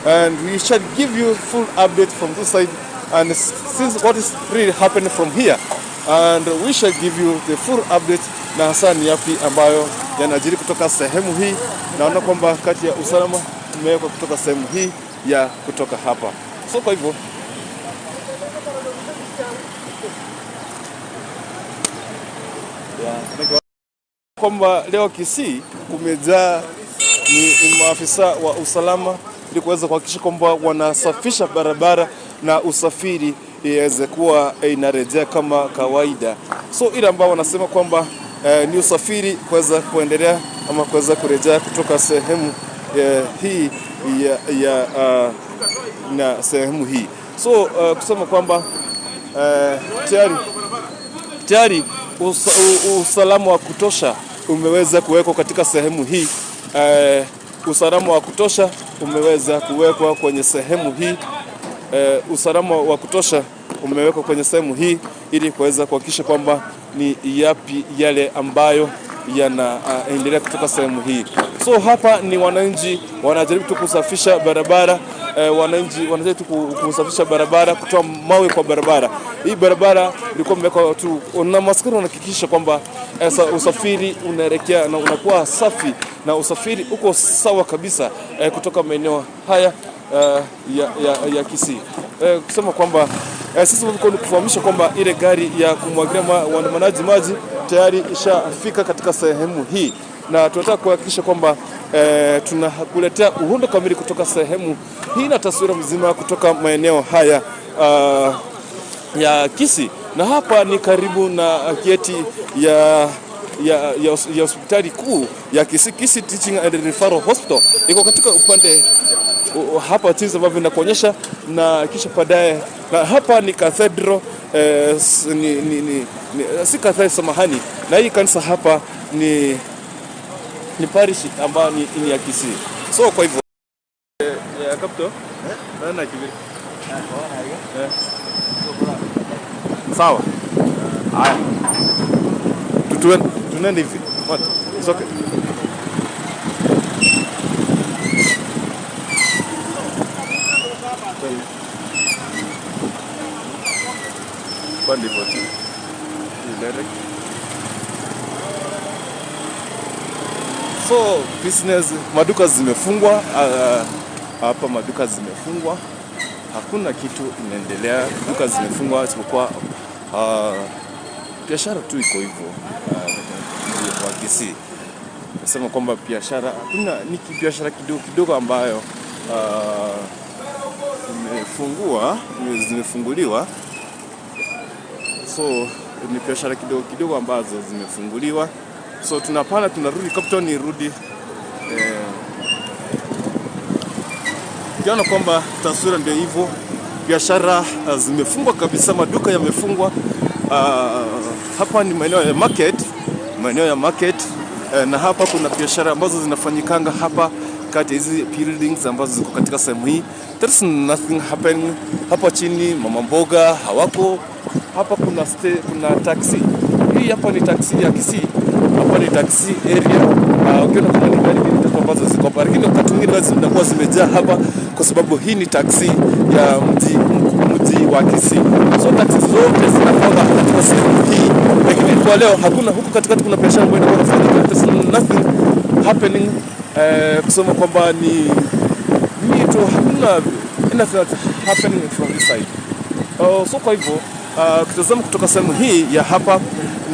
and we shall give you full update from this side and since what is really happening from here, and we shall give you the full update na hasa ni yapi ambayo yanajiri kutoka sehemu hii. Naona kwamba kati ya usalama imewekwa kutoka sehemu hii ya kutoka hapa. So kwa hivyo kwamba leo Kisii kumejaa ni maafisa wa usalama ili kuweza kuhakikisha kwamba wanasafisha barabara na usafiri iweze kuwa inarejea kama kawaida. So ile ambao wanasema kwamba ni usafiri kuweza kuendelea ama kuweza kurejea kutoka sehemu hii ya na sehemu hii. So kusema kwamba tayari usalama wa kutosha umeweza kuwekwa katika sehemu hii. Usalama wa kutosha umeweza kuwekwa kwenye sehemu hii. Usalama wa kutosha umewekwa kwenye sehemu hii ili kuweza kuhakikisha kwamba ni yapi yale ambayo yanaendelea kutoka sehemu hii. So hapa ni wananchi wanajaribu tu kusafisha barabara. Wananchi wanajaribu tu kusafisha barabara, kutoa mawe kwa barabara. Hii barabara ilikuwa imewekwa tu na maskari wanahakikisha kwamba usafiri unaelekea na unakuwa safi na usafiri uko sawa kabisa kutoka maeneo haya ya Kisii. Kusema kwamba sisi tulikuwa tukufahamisha kwamba ile gari ya kumwagilia waandamanaji maji tayari ishafika katika sehemu hii, na tunataka kuhakikisha kwamba tunakuletea uhondo kamili kutoka sehemu hii na taswira mzima kutoka maeneo haya ya Kisii. Na hapa ni karibu na geti ya hospitali kuu ya Kisii, Kisii Teaching and Referral Hospital. Iko katika upande hapa jinsi ambavyo nakuonyesha, na kisha baadaye na hapa ni cathedral, si cathedral, samahani, na hii kanisa hapa ni parish ambayo ni ya Kisii. So kwa hivyo ya capital na kibiri. Sawa. Haya. Tuende hivi. What? It's okay. So business, maduka zimefungwa hapa, maduka zimefungwa, hakuna kitu inaendelea, duka zimefungwa isipokuwa biashara tu iko hivyo wa Kisii. Nasema kwamba biashara hakuna, ni biashara kidogo kidogo ambayo zimefunguliwa. So ni biashara kidogo kidogo ambazo zimefunguliwa. So tunapanda tunarudi Capital, nirudi kiona kwamba taswira ndio hivyo, biashara zimefungwa kabisa, maduka yamefungwa. Hapa ni maeneo ya market, maeneo ya market, na hapa kuna biashara ambazo zinafanyikanga hapa kati hizi buildings ambazo ziko katika sehemu hii. There's nothing happening hapa chini, mama mboga hawako hapa. Kuna kuna taxi. Hii hapa ni taxi ya Kisii. Hapa ni taxi area. Ukiona kuna ni gari mbili tatu ambazo ziko hapa, lakini wakati mwingine zinakuwa zimejaa hapa kwa sababu hii ni taxi ya mji wa Kisii. So taxi zote zinakuwa katika sehemu hii, lakini kwa leo hakuna. Huku katikati kuna biashara ambayo inakuwa inafanyika. There's nothing happening. Kusema kwamba ni tu hakuna anything happening from this side. So kwa hivyo kitazama kutoka sehemu hii ya hapa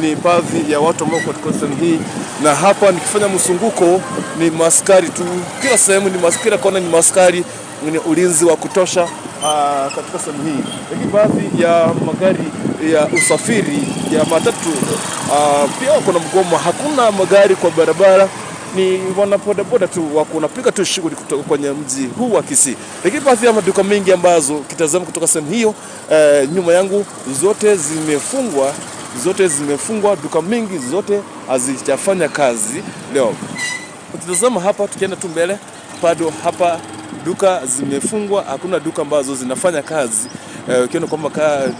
ni baadhi ya watu ambao katika sehemu hii, na hapa nikifanya msunguko ni maskari tu, kila sehemu ni maskari, kila kona ni maskari, ni ulinzi wa kutosha katika sehemu hii. Lakini baadhi ya magari ya usafiri ya matatu pia wako na mgomo, hakuna magari kwa barabara, ni wanabodaboda tu wako wanapiga tu shughuli kutoka kwenye mji huu wa Kisii. Lakini baadhi ya maduka mengi ambazo kitazama kutoka sehemu hiyo, nyuma yangu zote zimefungwa. zote zimefungwa, duka mingi zote hazijafanya kazi leo. Ukitazama hapa, tukienda tu mbele, bado hapa duka zimefungwa, hakuna duka ambazo zinafanya kazi. Ukiona kwamba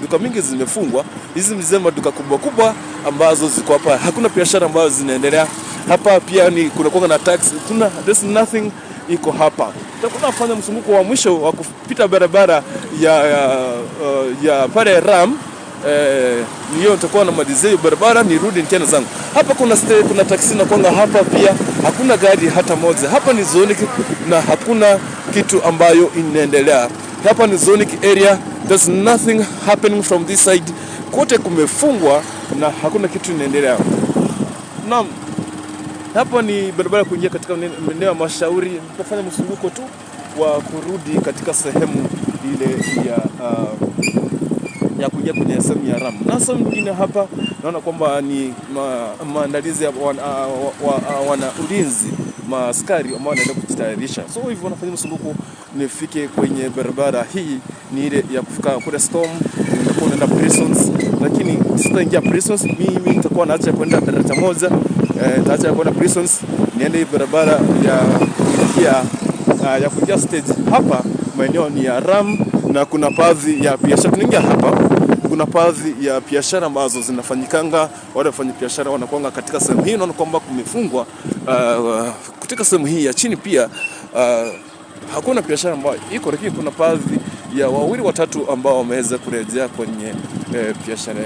duka mingi zimefungwa, hizi ni zile maduka kubwa kubwa ambazo ziko hapa, hakuna biashara ambazo zinaendelea hapa. Pia ni kuna kuwa na taxi, kuna there's nothing iko hapa. Tutakuwa nafanya mzunguko wa mwisho wa kupita barabara ya pale Ram. Niyo nitakuwa namalizia hiyo barabara nirudi tena zangu. Hapa kuna kuna taksi na kwanga hapa pia hakuna gari hata moja. Hapa ni zonic na hakuna kitu ambayo inaendelea. Hapa ni zonic area, there's nothing happening from this side. Kote kumefungwa na hakuna kitu inaendelea. Naam, hapa ni barabara kuingia katika maeneo ya Mashauri. Nitafanya mzunguko tu wa kurudi katika sehemu ile ya kuingia kwenye sehemu ya Ram. Na sehemu nyingine hapa naona kwamba ni maandalizi ya wana ulinzi, maaskari ambao wanaenda kujitayarisha. So hivyo wanafanya mzunguko nifike kwenye barabara hii, ni ile ya kufika kule Storm, nitakuwa naenda Prisons, lakini sitaingia Prisons, mimi nitakuwa naacha kwenda daraja moja, nitaacha kwenda Prisons, niende hii barabara ya kuingia stage. Hapa maeneo ni ya Ram na kuna baadhi ya biashara tunaingia hapa, kuna baadhi ya biashara ambazo zinafanyikanga, wale wafanya biashara wanakuanga katika sehemu hii. Naona kwamba kumefungwa katika sehemu hii ya chini pia hakuna biashara ambayo iko, lakini kuna baadhi ya wawili watatu ambao wameweza kurejea kwenye biashara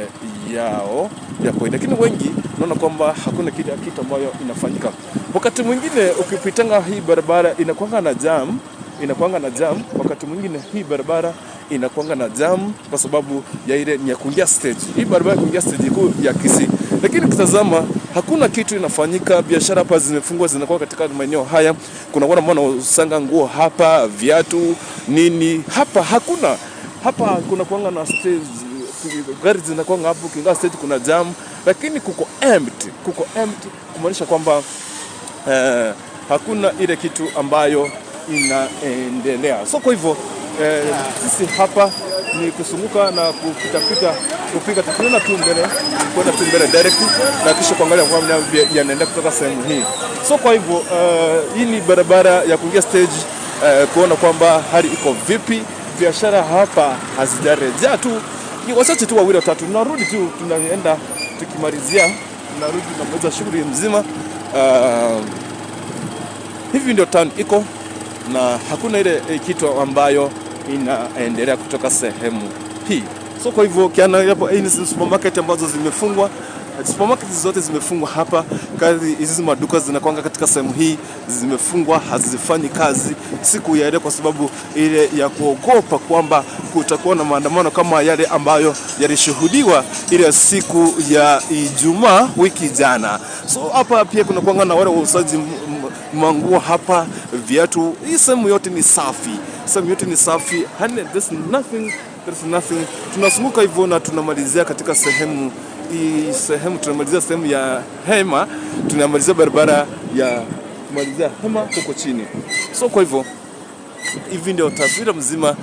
yao ya kawaida, lakini wengi naona kwamba hakuna kitu ambayo inafanyika. Wakati mwingine ukipitanga hii barabara inakuanga na jam, inakuanga na jam. Wakati mwingine hii barabara inakuanga na jam kwa sababu ya ile ni ya kuingia stage. Hii barabara ya kuingia stage kuu ya Kisii, lakini ukitazama hakuna kitu inafanyika. Biashara hapa zimefungwa, zinakuwa katika maeneo haya. Kuna wale ambao wanausanga nguo hapa, viatu nini hapa hakuna. Hapa kuna kuanga na stage, gari zinakuanga hapo, ukiingia stage kuna jam, lakini kuko empty, kuko empty kumaanisha kwamba hakuna ile kitu ambayo inaendelea. So kwa hivyo sisi hapa ni kusunguka na kupita kupiga tukiona tu mbele, kwenda tu mbele direct na kisha kuangalia kwamba yanaenda kutoka sehemu hii. So kwa hivyo hii ni barabara ya kuingia stage, kuona kwamba hali iko vipi. Biashara hapa hazijarejea tu, ni wachache tu wawili watatu. Tunarudi tu, tunaenda tukimalizia, tunarudi tunamaliza shughuli mzima. Hivi ndio town iko na hakuna ile kitu ambayo inaendelea kutoka sehemu hii. So kwa hivyo kiana hapo, hii ni supermarket ambazo zimefungwa. Supermarket zote zimefungwa hapa. Kazi hizi maduka zinakwanga katika sehemu hii zimefungwa, hazifanyi kazi siku ya leo kwa sababu ile ya kuogopa kwamba kutakuwa na maandamano kama yale ambayo yalishuhudiwa ile siku ya Ijumaa wiki jana. So hapa pia kuna kuanga na wale wauzaji manguo hapa, viatu. Hii sehemu yote ni safi, sehemu yote ni safi. There's nothing, there's nothing. Tunazunguka hivyo na tunamalizia katika sehemu hii, sehemu tunamalizia sehemu ya Hema, tunamalizia barabara ya kumalizia Hema huko chini. So kwa hivyo hivi ndio taswira mzima.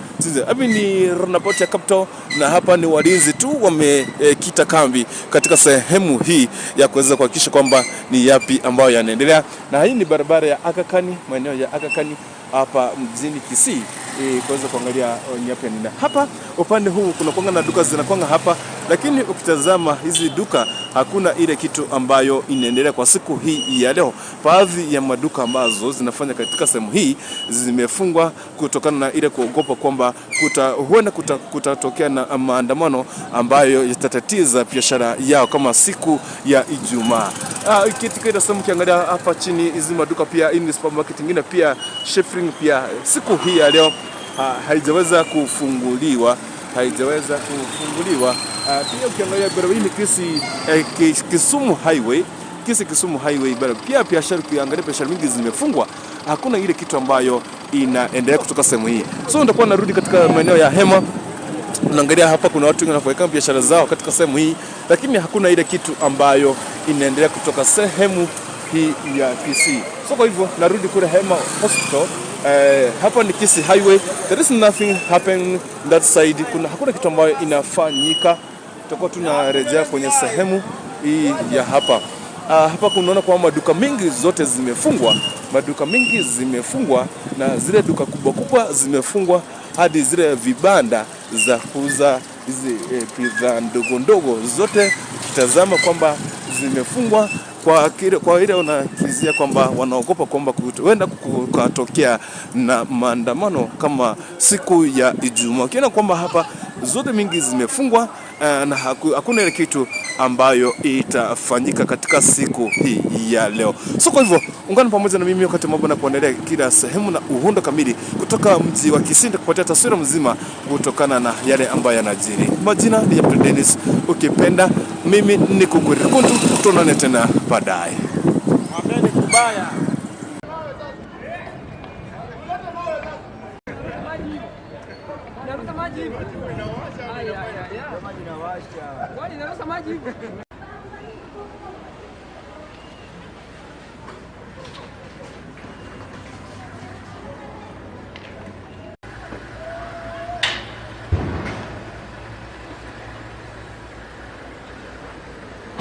Hapa ni roundabout ya Capital na hapa ni walinzi tu wamekita kambi katika sehemu hii ya kuweza kuhakikisha kwamba ni yapi ambayo yanaendelea. Na hii ni barabara ya Aga Khan, maeneo ya Aga Khan hapa mjini Kisii, kuweza kuangalia ni yapi yanaendelea. Hapa upande huu kuna kuanga na duka zinakuanga hapa, lakini ukitazama hizi duka hakuna ile kitu ambayo inaendelea kwa siku hii ya leo. Baadhi ya maduka ambazo zinafanya katika sehemu hii zimefungwa kutokana na ile kuogopa kwamba huenda kutatokea na maandamano ambayo yatatatiza biashara yao kama siku ya Ijumaa. Katika ile sehemu ukiangalia hapa chini hizi maduka pia, hii ni supermarket nyingine pia, Schifrin pia siku hii ya leo haijaweza kufunguliwa, haijaweza kufunguliwa. Pia ukiangalia barabara hii ni Kisii Kisumu Highway, Kisii Kisumu Highway barabara pia biashara, ukiangalia biashara mingi zimefungwa, hakuna ile kitu ambayo inaendelea kutoka sehemu hii. So nitakuwa narudi katika maeneo ya Hema. Unaangalia hapa kuna watu wengi wanafanya biashara zao katika sehemu hii, lakini hakuna ile kitu ambayo inaendelea kutoka sehemu hii ya Kisii. So kwa hivyo narudi kule Hema Hospital. Hapa ni Kisii Highway. There is nothing happening that side. Kuna hakuna kitu ambayo inafanyika. Tutakuwa tunarejea kwenye sehemu hii ya hapa. Hapa kunaona kwamba maduka mengi zote zimefungwa, maduka mengi zimefungwa, na zile duka kubwa kubwa zimefungwa hadi zile vibanda za kuuza hizi bidhaa ndogo ndogo zote ukitazama kwamba zimefungwa kwa ile unakizia kwamba wanaogopa kwamba huenda kukatokea na maandamano kama siku ya Ijumaa. Ukiona kwamba hapa zote mingi zimefungwa na hakuna ile kitu ambayo itafanyika katika siku hii ya leo. So kwa hivyo ungana pamoja na mimi wakati mambo na kuendelea kila sehemu na uhundo kamili kutoka mji wa Kisii kupatia taswira mzima kutokana na yale ambayo yanajiri. Majina ni Abdul Dennis, ukipenda mimi ni Kukurikuntu, tuonane tena baadaye. Mwambeni kubaya.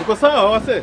Uko sawa wase?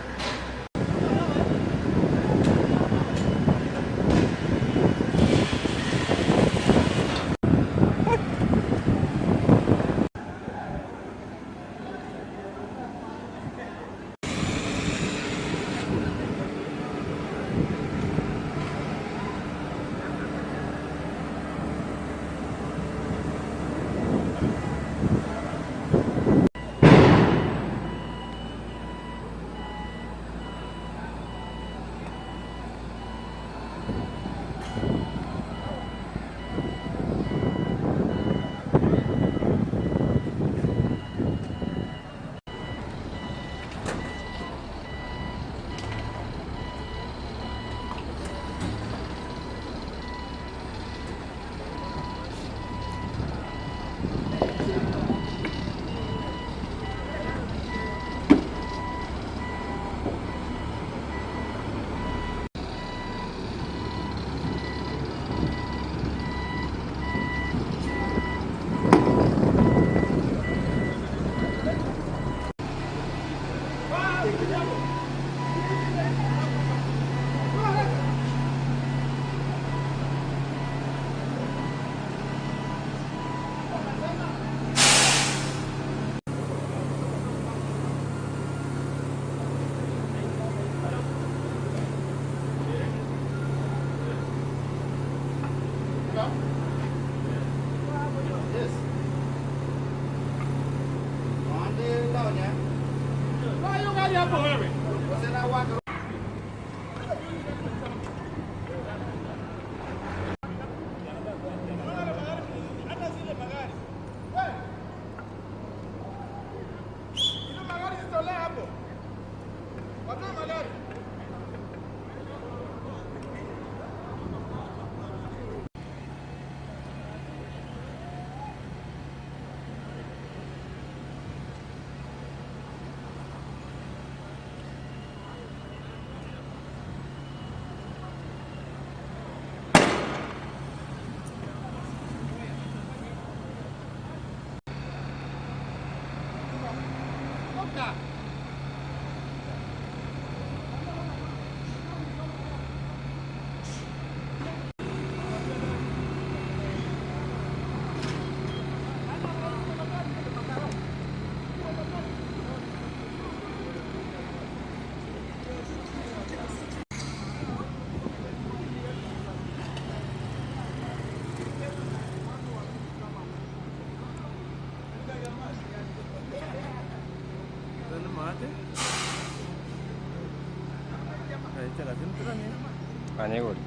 Anyegori.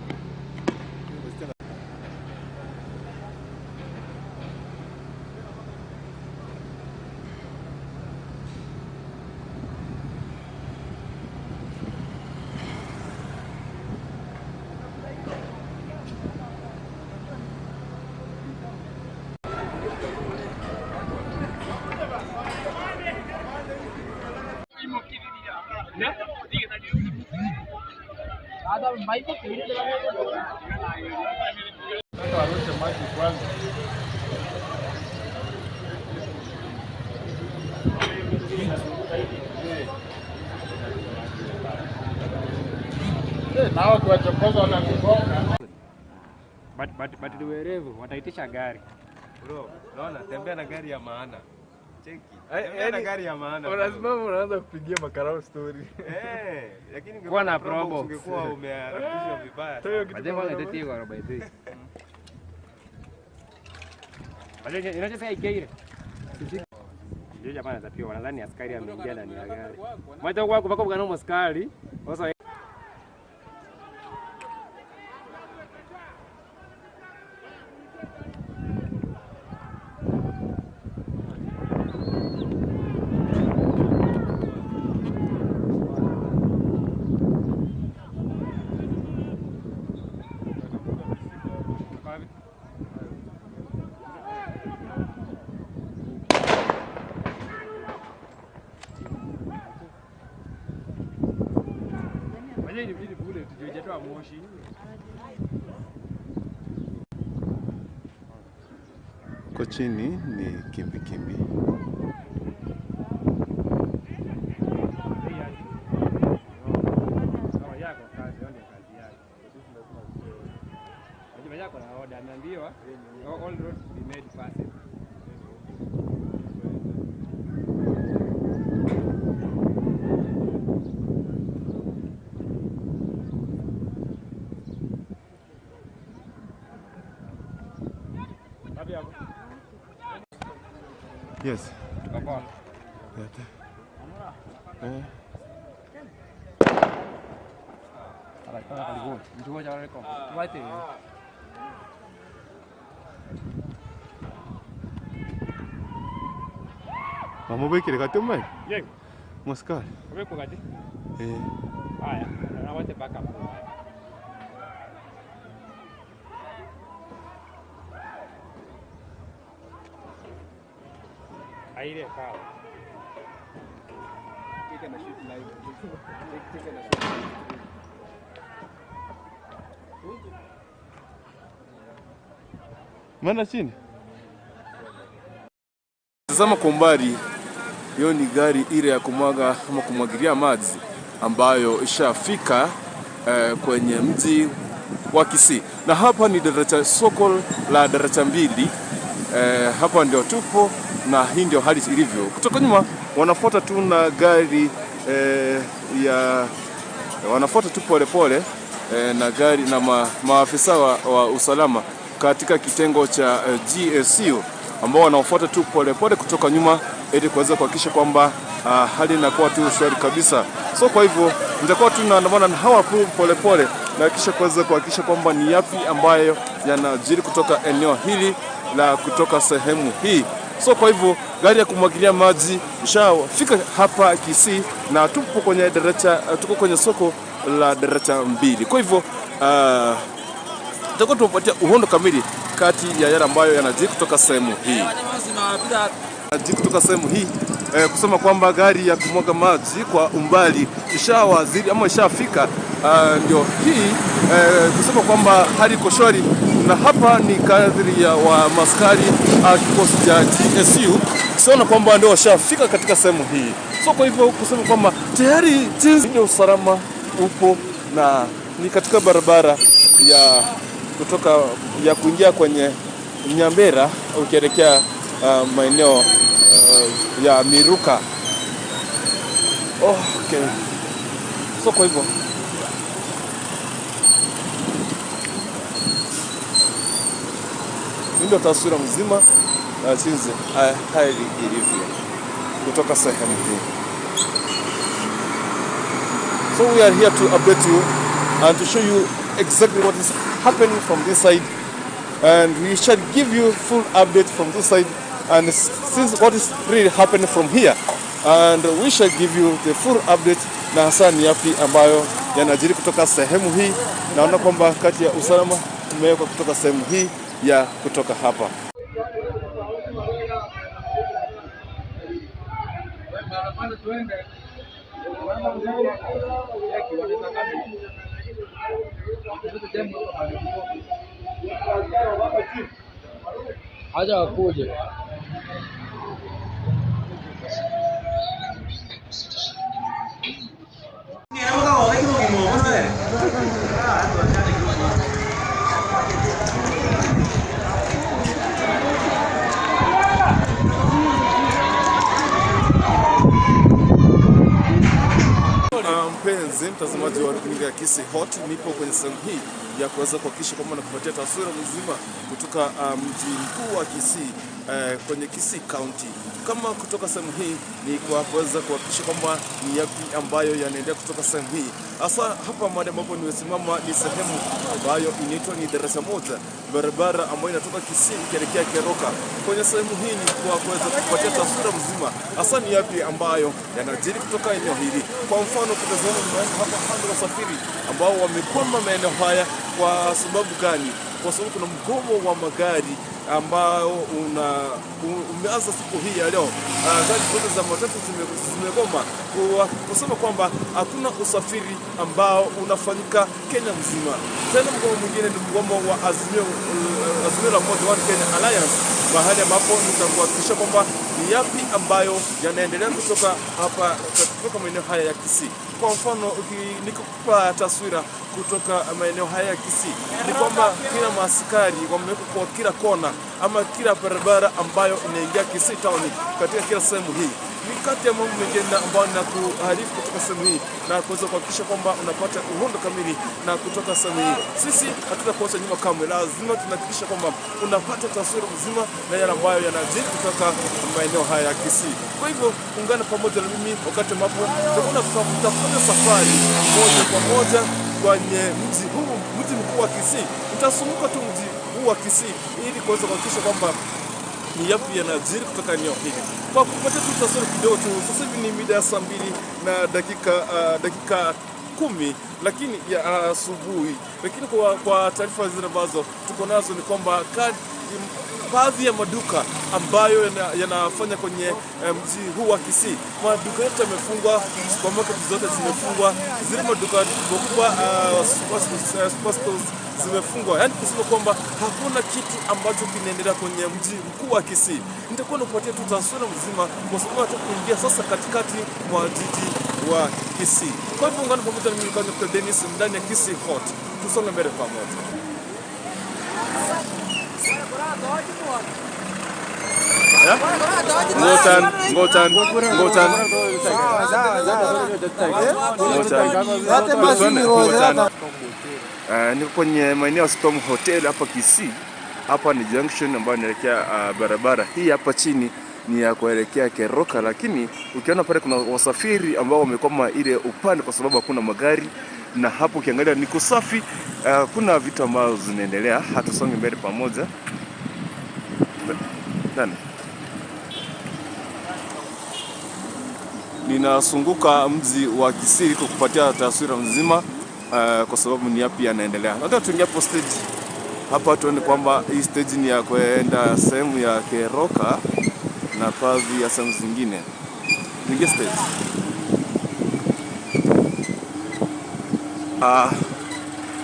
Nao kiwachokoza wanakugonga. But ni werevu wataitisha gari. Bro, unaona tembea na gari ya maana. Cheki. Tembea na gari ya maana. Unasimama unaanza kupigia makarao story. Eh, lakini Kuwa na probox. ungekuwa umeharakishwa vibaya. Majengo yanatete kwa by the way. Majengo inacheza ikeire. Ndio jamaa anaweza wanadhani askari ameingia ndani ya gari. Mwacha kwa kwa kwa askari. Sasa Kwa chini ni kimbi kimbi. All roads be made passable. Yes. Tukapoa. Eh. Mama bekire kati mai? Yego. Moskari. Obeko kati? Eh. Haya, na wote backup. Aire sawa. Take and shoot live. Take and shoot. Maana chini. Tazama kwa umbali, hiyo ni gari ile ya kumwaga ama kumwagilia maji ambayo ishafika kwenye mji wa Kisii. Na hapa ni daraja soko la daraja mbili. Hapa ndio tupo na hii ndio hali ilivyo. Kutoka nyuma wanafuata tu na gari ya wanafuata tu pole pole na gari na maafisa wa usalama katika kitengo cha GSU ambao wanaofuata tu pole pole kutoka nyuma ili kuweza kuhakikisha kwamba hali inakuwa tu shwari kabisa. So kwa hivyo nitakuwa tu naandamana na hawa pole pole na kisha kuweza kuhakikisha kwamba ni yapi ambayo yanajiri kutoka eneo hili la kutoka sehemu hii. So kwa hivyo gari ya kumwagilia maji ishafika hapa Kisii na tupo kwenye daraja, tuko kwenye soko la daraja mbili. Kwa hivyo tutakuwa tunapatia uhondo kamili kati ya yale ambayo yanajiri kutoka sehemu hii. Yanajiri kutoka sehemu hii kusema kwamba gari ya kumwaga maji kwa umbali ishawazidi ama ishafika, ndio hii kusema kwamba hali iko shwari. Na hapa ni kadri ya wa maskari kikosi cha GSU siona kwamba ndio washafika katika sehemu hii. So kwa hivyo kusema kwamba tayari jinsi ya usalama upo na ni katika barabara ya kutoka ya kuingia kwenye Nyambera ukielekea maeneo ya Miruka. Okay. So kwa hivyo ndio taswira mzima jinsi hali ilivyo kutoka sehemu hii. So we are here to update you and to show you exactly what is happening from this side, and we shall give you full update from this side and since what is really happening from here, and we shall give you the full update na hasa ni yapi ambayo yanajiri kutoka sehemu hii. Naona kwamba kati ya usalama umewekwa kutoka sehemu hii ya kutoka hapa. Haja wakuje. Mpenzi mtazamaji wa runinga ya Kisii Hot, nipo kwenye sehemu hii ya kuweza kuhakikisha kwamba nakupatia taswira mzima kutoka mji mkuu wa Kisii, kwenye Kisii County. Kama kutoka sehemu hii ni kwa kuweza kuhakikisha kwamba ni yapi ambayo yanaendelea kutoka sehemu hii. Hasa hapa mahali ambapo nimesimama ni sehemu ambayo inaitwa ni Darasa Moja, barabara ambayo inatoka Kisii ikielekea Keroka. Kwenye sehemu hii ni kwa kuweza kupatia taswira mzima hasa ni yapi ambayo yanajiri kutoka eneo hili. Kwa mfano kutazama hapa hali wasafiri ambao wamekwama maeneo haya kwa sababu gani? Kwa sababu kuna mgomo wa magari ambao umeanza siku hii ya leo. Gari zote za matatu zimegoma kusema kwamba hakuna usafiri ambao unafanyika Kenya mzima. Tena mgomo mwingine ni mgomo wa Azimio la Umoja One Kenya Alliance, mahali ambapo nitakuhakikisha kwamba ni yapi ambayo yanaendelea kutoka hapa, kutoka maeneo haya ya Kisii. Kwa mfano nikupa taswira kutoka maeneo haya ya Kisii ni kwamba kila maaskari wamewekwa kwa kila kona ama kila barabara ambayo inaingia Kisii town katika kila sehemu hii. Ni kati ya mambo mengine ambayo nakuarifu kutoka sehemu hii na kuweza kuhakikisha kwamba unapata uhondo kamili na kutoka sehemu hii. Sisi hatutakuacha nyuma kamwe, lazima tunahakikisha kwamba unapata taswira mzima na yale ambayo yanajiri kutoka maeneo haya ya Kisii. Kwa hivyo ungana pamoja na mimi wakati ambapo tutafanya safari moja kwa moja kwenye mji huu, mji mkuu wa Kisii. Nitazunguka tu mji huu wa Kisii ili kuweza kuhakikisha kwamba ni yapi yanajiri kutoka eneo hili. Kwa kupatia tu taswira kidogo tu, sasa hivi ni mida ya saa 2 na dakika 10 lakini ya asubuhi. Lakini kwa taarifa zile ambazo tuko nazo ni kwamba baadhi ya maduka ambayo yanafanya kwenye mji huu wa Kisii, maduka yote yamefungwa, supermarket zote zimefungwa, zile maduka kubwa superstores zimefungwa. Yaani kusema kwamba hakuna kitu ambacho kinaendelea kwenye mji mkuu wa Kisii. Nitakuwa nakupatia tu taswira mzima kwa sababu hata kuingia sasa katikati mwa jiji wa Kisii. Kwa hivyo ungana pamoja na mimi kwa Dennis ndani ya Kisii Hot. Tusonge mbele pamoja. Ngotan. Niko kwenye maeneo ya Storm Hotel hapa Kisii. Hapa ni junction ambayo inaelekea barabara hii hapa chini ni ya kuelekea Keroka, lakini ukiona pale kuna wasafiri ambao wamekwama ile upande kwa sababu hakuna magari, na hapo ukiangalia ni kusafi, kuna vitu ambazo zinaendelea. Hatusonge mbele pamoja. Nani? Ninazunguka mji wa Kisii kukupatia taswira mzima kwa sababu ni yapi yanaendelea. Nataka tuingie hapo stage. Hapa tuone kwamba hii stage ni ya kwenda sehemu ya Keroka na baadhi ya sehemu zingine. Tuingie stage.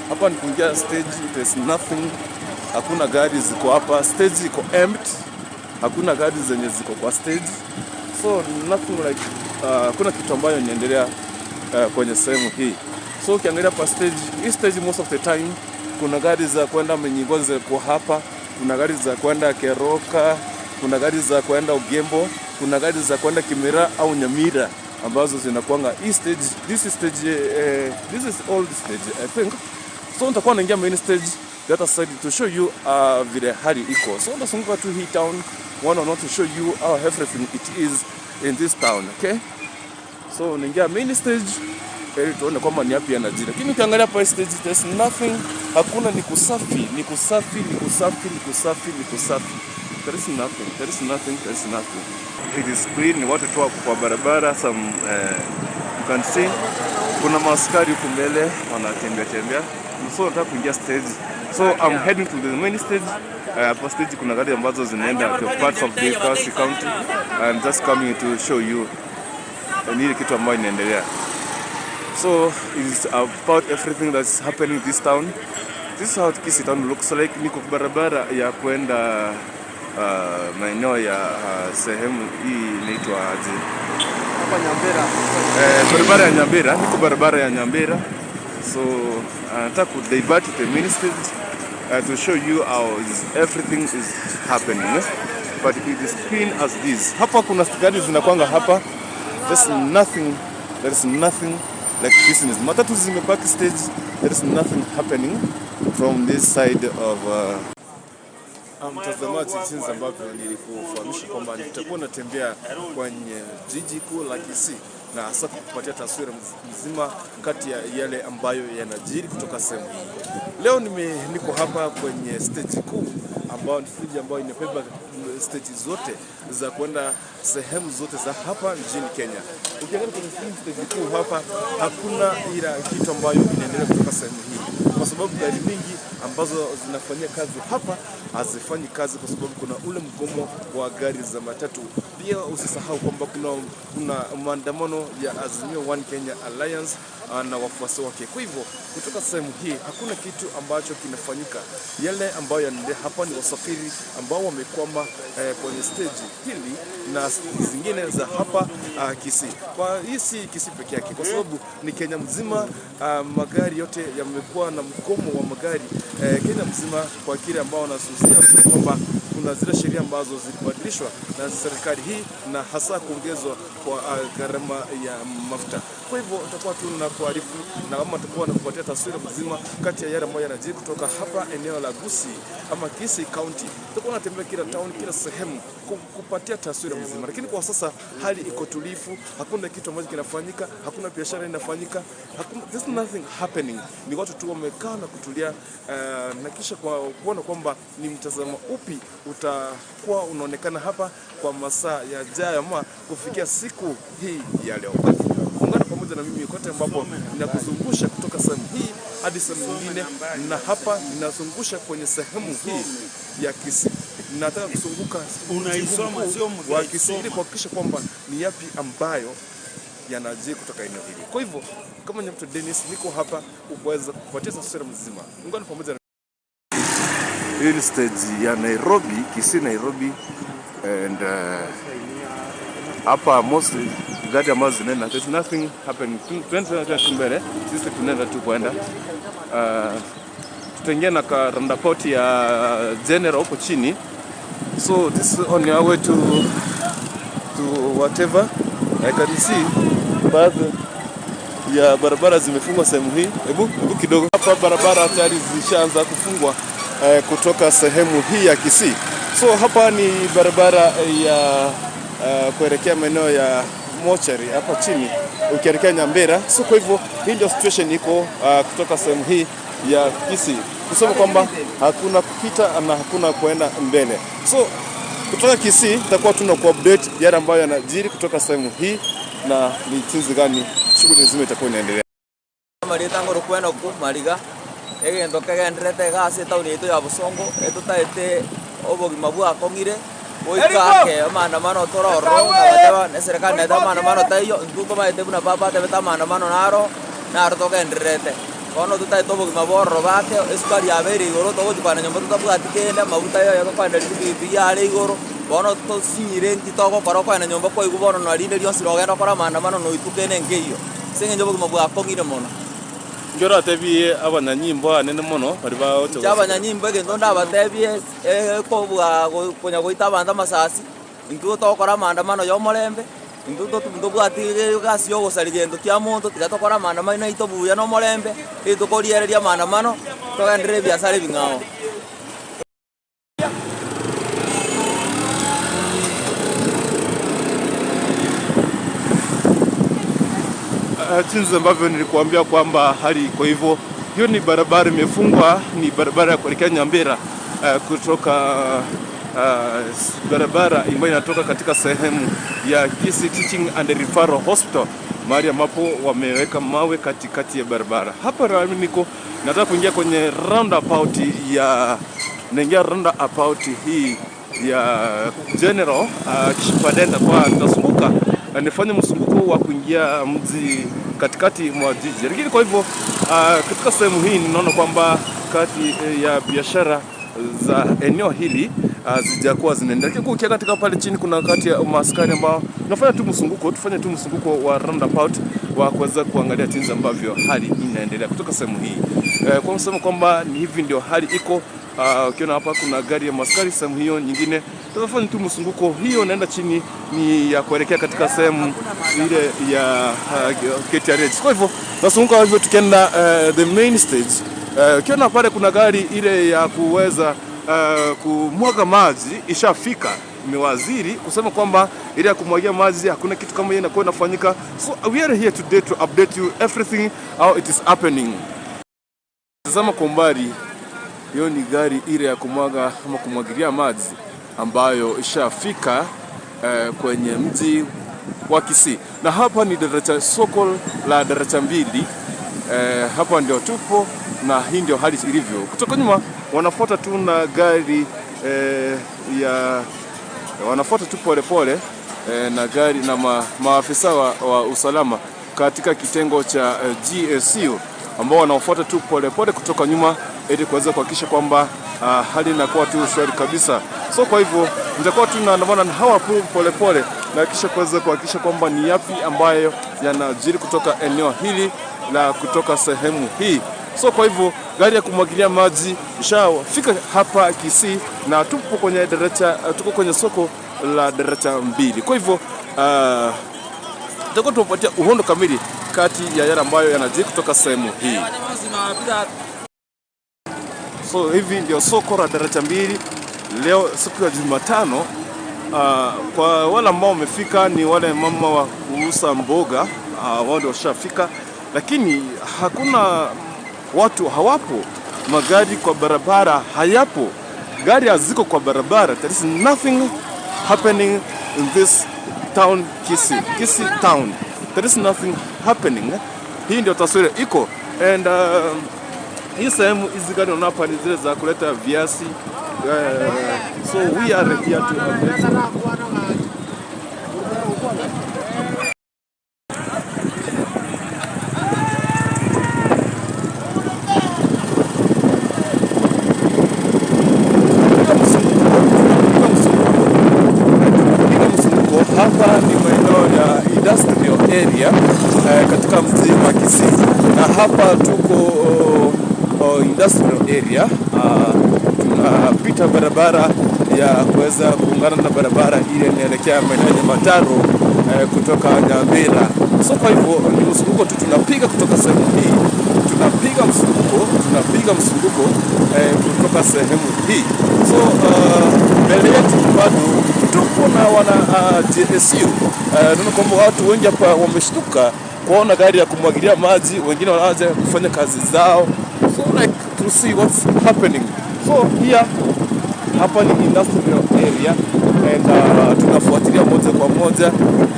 Hapa ni kuingia stage, there's nothing. Hakuna gari ziko hapa, stage iko empty. Hakuna gari zenye ziko kwa stage. So nothing like kuna kitu ambayo inaendelea kwenye sehemu hii. So ukiangalia pa stage, hii stage most of the time kuna gari za kwenda Menyingoze kwa hapa, kuna gari za kwenda Keroka, kuna gari za kwenda Ugembo, kuna gari za kwenda Kimera au Nyamira ambazo zinakuanga hii stage. This is stage, this is old stage I think. So nitakuwa naingia main stage the other side to show you vile hali iko. So ndazunguka tu hii town one or not to show you how everything it is in this town, okay? So naingia main stage ili tuone kwamba ni yapi yanajiri. Lakini ukiangalia hapa stage there's nothing, hakuna, ni kusafi, ni kusafi, ni kusafi, ni kusafi, ni kusafi. There is nothing, there is nothing, there is nothing. It is clean, watu tu wako kwa barabara, some you can see kuna maaskari huko mbele wanatembea tembea. So nataka kuingia stage. So I'm heading to the main stage. Hapa stage kuna gari ambazo zinaenda to parts of the Kisii County. I'm just coming to show you nini kitu ambayo inaendelea. So it's about everything that's happening in this town. This is how Kisii town looks like. Niko barabara ya kwenda maeneo ya sehemu hii inaitwa aje? Hapa Nyambera. Barabara ya Nyambera, niko barabara ya Nyambera. So nataka ku divert the ministry to show you how is everything is happening. Eh? But it is clean as this. Hapa kuna gari zinakwanga hapa. There's nothing, there is nothing like business. Matatu zimepaki stage. There is nothing happening from this side of mtazamaji, jinsi ambavyo nilikufahamisha kwamba nitakuwa natembea kwenye jiji kuu la Kisii na hasa kukupatia taswira mzima kati ya yale ambayo yanajiri kutoka sehemu hii. Leo niko hapa kwenye stage kuu ambayo ni stage ambayo inabeba stage zote za kwenda sehemu zote za hapa nchini Kenya. Ukiangalia kwenye stage kuu hapa hakuna ila kitu ambayo inaendelea kutoka sehemu hii, kwa sababu gari mingi ambazo zinafanyia kazi hapa hazifanyi kazi kwa sababu kuna ule mgomo wa gari za matatu. Pia usisahau kwamba kuna maandamano ya Azimio One Kenya Alliance na wafuasi wake. Kwa hivyo kutoka sehemu hii hakuna kitu ambacho kinafanyika. Yale ambayo yanaendelea hapa ni wasafiri ambao wamekwama kwenye stage hili na zingine za hapa Kisii. Kwa hii si Kisii peke yake, kwa sababu ni Kenya mzima. Magari yote yamekuwa na mgomo wa magari Kenya mzima, kwa kile ambao wanasusia kwamba kuna zile sheria ambazo zilibadilishwa na serikali hii na hasa kuongezwa kwa gharama ya mafuta. Kwa hivyo tutakuwa tu na kuarifu na kama tutakuwa na kupatia taswira mzima kati ya yale ambayo yanajiri kutoka hapa eneo la Gusii ama Kisii County. Tutakuwa natembea kila town, kila sehemu kupatia taswira mzima. Lakini kwa sasa hali iko tulivu, hakuna kitu ambacho kinafanyika, hakuna biashara inafanyika, hakuna, there's nothing happening. Ni watu tu wamekaa na kutulia na kisha kwa kuona kwamba ni mtazamo upi utakuwa unaonekana hapa kwa masaa yajayo ama kufikia siku hii ya leo. Ungana pamoja na mimi kote ambapo ninakuzungusha kutoka sehemu hii hadi sehemu nyingine, na hapa ninazungusha kwenye sehemu hii ya Kisii. Nataka kuzunguka Unaisoma, sio wa Kisii ili kuhakikisha kwamba ni yapi ambayo yanajiri kutoka eneo hili. Kwa hivyo kama ni mtu Dennis, niko hapa kuweza kupatia taswira mzima. Ungana pamoja na hii ni stage ya Nairobi, Kisii Nairobi, and hapa mostly gari ambazo zinaenda, there's nothing happening. Tunaenda tu mbele, sisi tunaenda tu kwenda. Tutaingia na ka roundabout ya General huko chini. So this is on your way to whatever. I can see baadhi ya barabara zimefungwa sehemu hii. Hebu kidogo hapa barabara tayari zishaanza kufungwa kutoka sehemu hii ya Kisii. So hapa ni barabara ya kuelekea maeneo ya mochari hapa chini ukielekea Nyambera. So kwa hivyo hii ndio situation iko kutoka sehemu hii ya Kisii, kusema kwamba hakuna kupita na hakuna kuenda mbele. So kutoka Kisii tutakuwa tuna ku update yale ambayo yanajiri kutoka sehemu hii na ni jinsi gani shughuli nzima itakuwa inaendelea. Maritango rukweno ku mariga egento kegenderete gase tauni yetu ya Bosongo etutaete obogima bwakong'ire goikake maandamano tororo nabateba ne serikali naeta maandamano taiyo intwe tomaete buna papa atebete maandamano naro naro togenderete bono tutaete obogima bororo bake esukari yabeire igoro togochukana nyomba totabwati kende amaguta yoyo tokoenda ripikipiki yare igoro bono tosinyire nti togokora okoenda nyomba kwaigwa bono narinde rionsi rogenda okora maandamano noituke nenge eywo ase eng'encho obogima bwakong'ire mono. Njoro atebie abanyanyimbo anene mono bari baocho. Abanyanyimbo egento ndabatebie kobua konya goita abanto amasasi intwe togokora maandamano ya omorembe intwe ntobwati egasi ya ogosari gento kia monto tiga tokora maandamano naito buya na omorembe etokoriereria maandamano togenderere ebiasara ebing'ao. Jinsi ambavyo nilikuambia kwamba hali iko hivyo. Hiyo ni barabara imefungwa, ni barabara ya kuelekea Nyambera kutoka barabara ambayo inatoka katika sehemu ya Kisii Teaching and Referral Hospital, mahali ambapo wameweka mawe katikati ya barabara. Hapa niko nataka kuingia kwenye roundabout ya naingia roundabout hii ya General Kishpadenda, kwa nitazunguka nifanye mzunguko wa kuingia mji katikati mwa jiji. Lakini kwa hivyo katika sehemu hii ninaona kwamba kati ya biashara za eneo hili hazijakuwa zinaendelea. Lakini ukiangalia katika pale chini kuna kati ya maaskari ambao nafanya tu mzunguko, tufanye tu mzunguko wa roundabout wa kuweza kuangalia jinsi ambavyo hali inaendelea kutoka sehemu hii. Kwa msemo kwamba ni hivi ndio hali iko. Ukiona hapa kuna gari ya maskari sehemu hiyo nyingine. Tutafanya tu mzunguko hiyo naenda chini ni ya kuelekea katika sehemu ile ya KTRH. Kwa hivyo tunazunguka hivyo tukienda the main stage. Ukiona pale kuna gari ile ya kuweza kumwaga maji ishafika, imewaziri kusema kwamba ile ya kumwagia maji hakuna kitu kama hiyo inakuwa inafanyika. So we are here today to update you everything how it is happening. Tazama kwa umbali, hiyo ni gari ile ya kumwaga ama kumwagilia maji ambayo ishafika kwenye mji wa Kisii. Na hapa ni daraja, soko la daraja mbili. Hapa ndio tupo na hii ndio hali ilivyo. Kutoka nyuma wanafuata tu na gari ya wanafuata tu pole pole na gari na maafisa wa usalama katika kitengo cha GSU ambao wanaofuata tu pole pole kutoka nyuma ili kuweza kuhakikisha kwamba hali inakuwa tu shwari kabisa. So kwa hivyo nitakuwa tu naandamana na hawa pole pole na kisha kuweza kuhakikisha kwamba ni yapi ambayo yanajiri kutoka eneo hili la kutoka sehemu hii. So kwa hivyo gari ya kumwagilia maji ishafika hapa Kisii na tupo kwenye daraja, tuko kwenye soko la daraja mbili. Kwa hivyo tutakuwa tunapatia uhondo kamili kati ya yale ambayo yanajiri kutoka sehemu hii. So hivi ndio soko la daraja mbili leo siku ya Jumatano. Kwa wale ambao wamefika ni wale mama wa kuuza mboga, wao ndio washafika, lakini hakuna watu, hawapo, magari kwa barabara hayapo, gari haziko kwa barabara. There is nothing happening in this town Kisii, Kisii town. There is nothing happening. Hii ndio taswira iko. And hii sehemu hizi gari unaona hapa ni zile za kuleta viazi. So we are here to update. Hapa ni maeneo ya industrial area katika mji wa Kisii, na hapa tuko industrial area. Tunapita barabara ya kuweza kuungana na barabara ile inaelekea maeneo ya Mataro kutoka Nyamira. So kwa hivyo ni mzunguko tu tunapiga kutoka sehemu hii, tunapiga mzunguko kutoka sehemu hii. So mbele yetu bado tupo na wana JSU. Naona kwamba watu wengi hapa wameshtuka kuona gari ya kumwagilia maji, wengine wanaanza kufanya kazi zao. So like to see what's happening. So here hapa ni industrial area and tunafuatilia moja kwa moja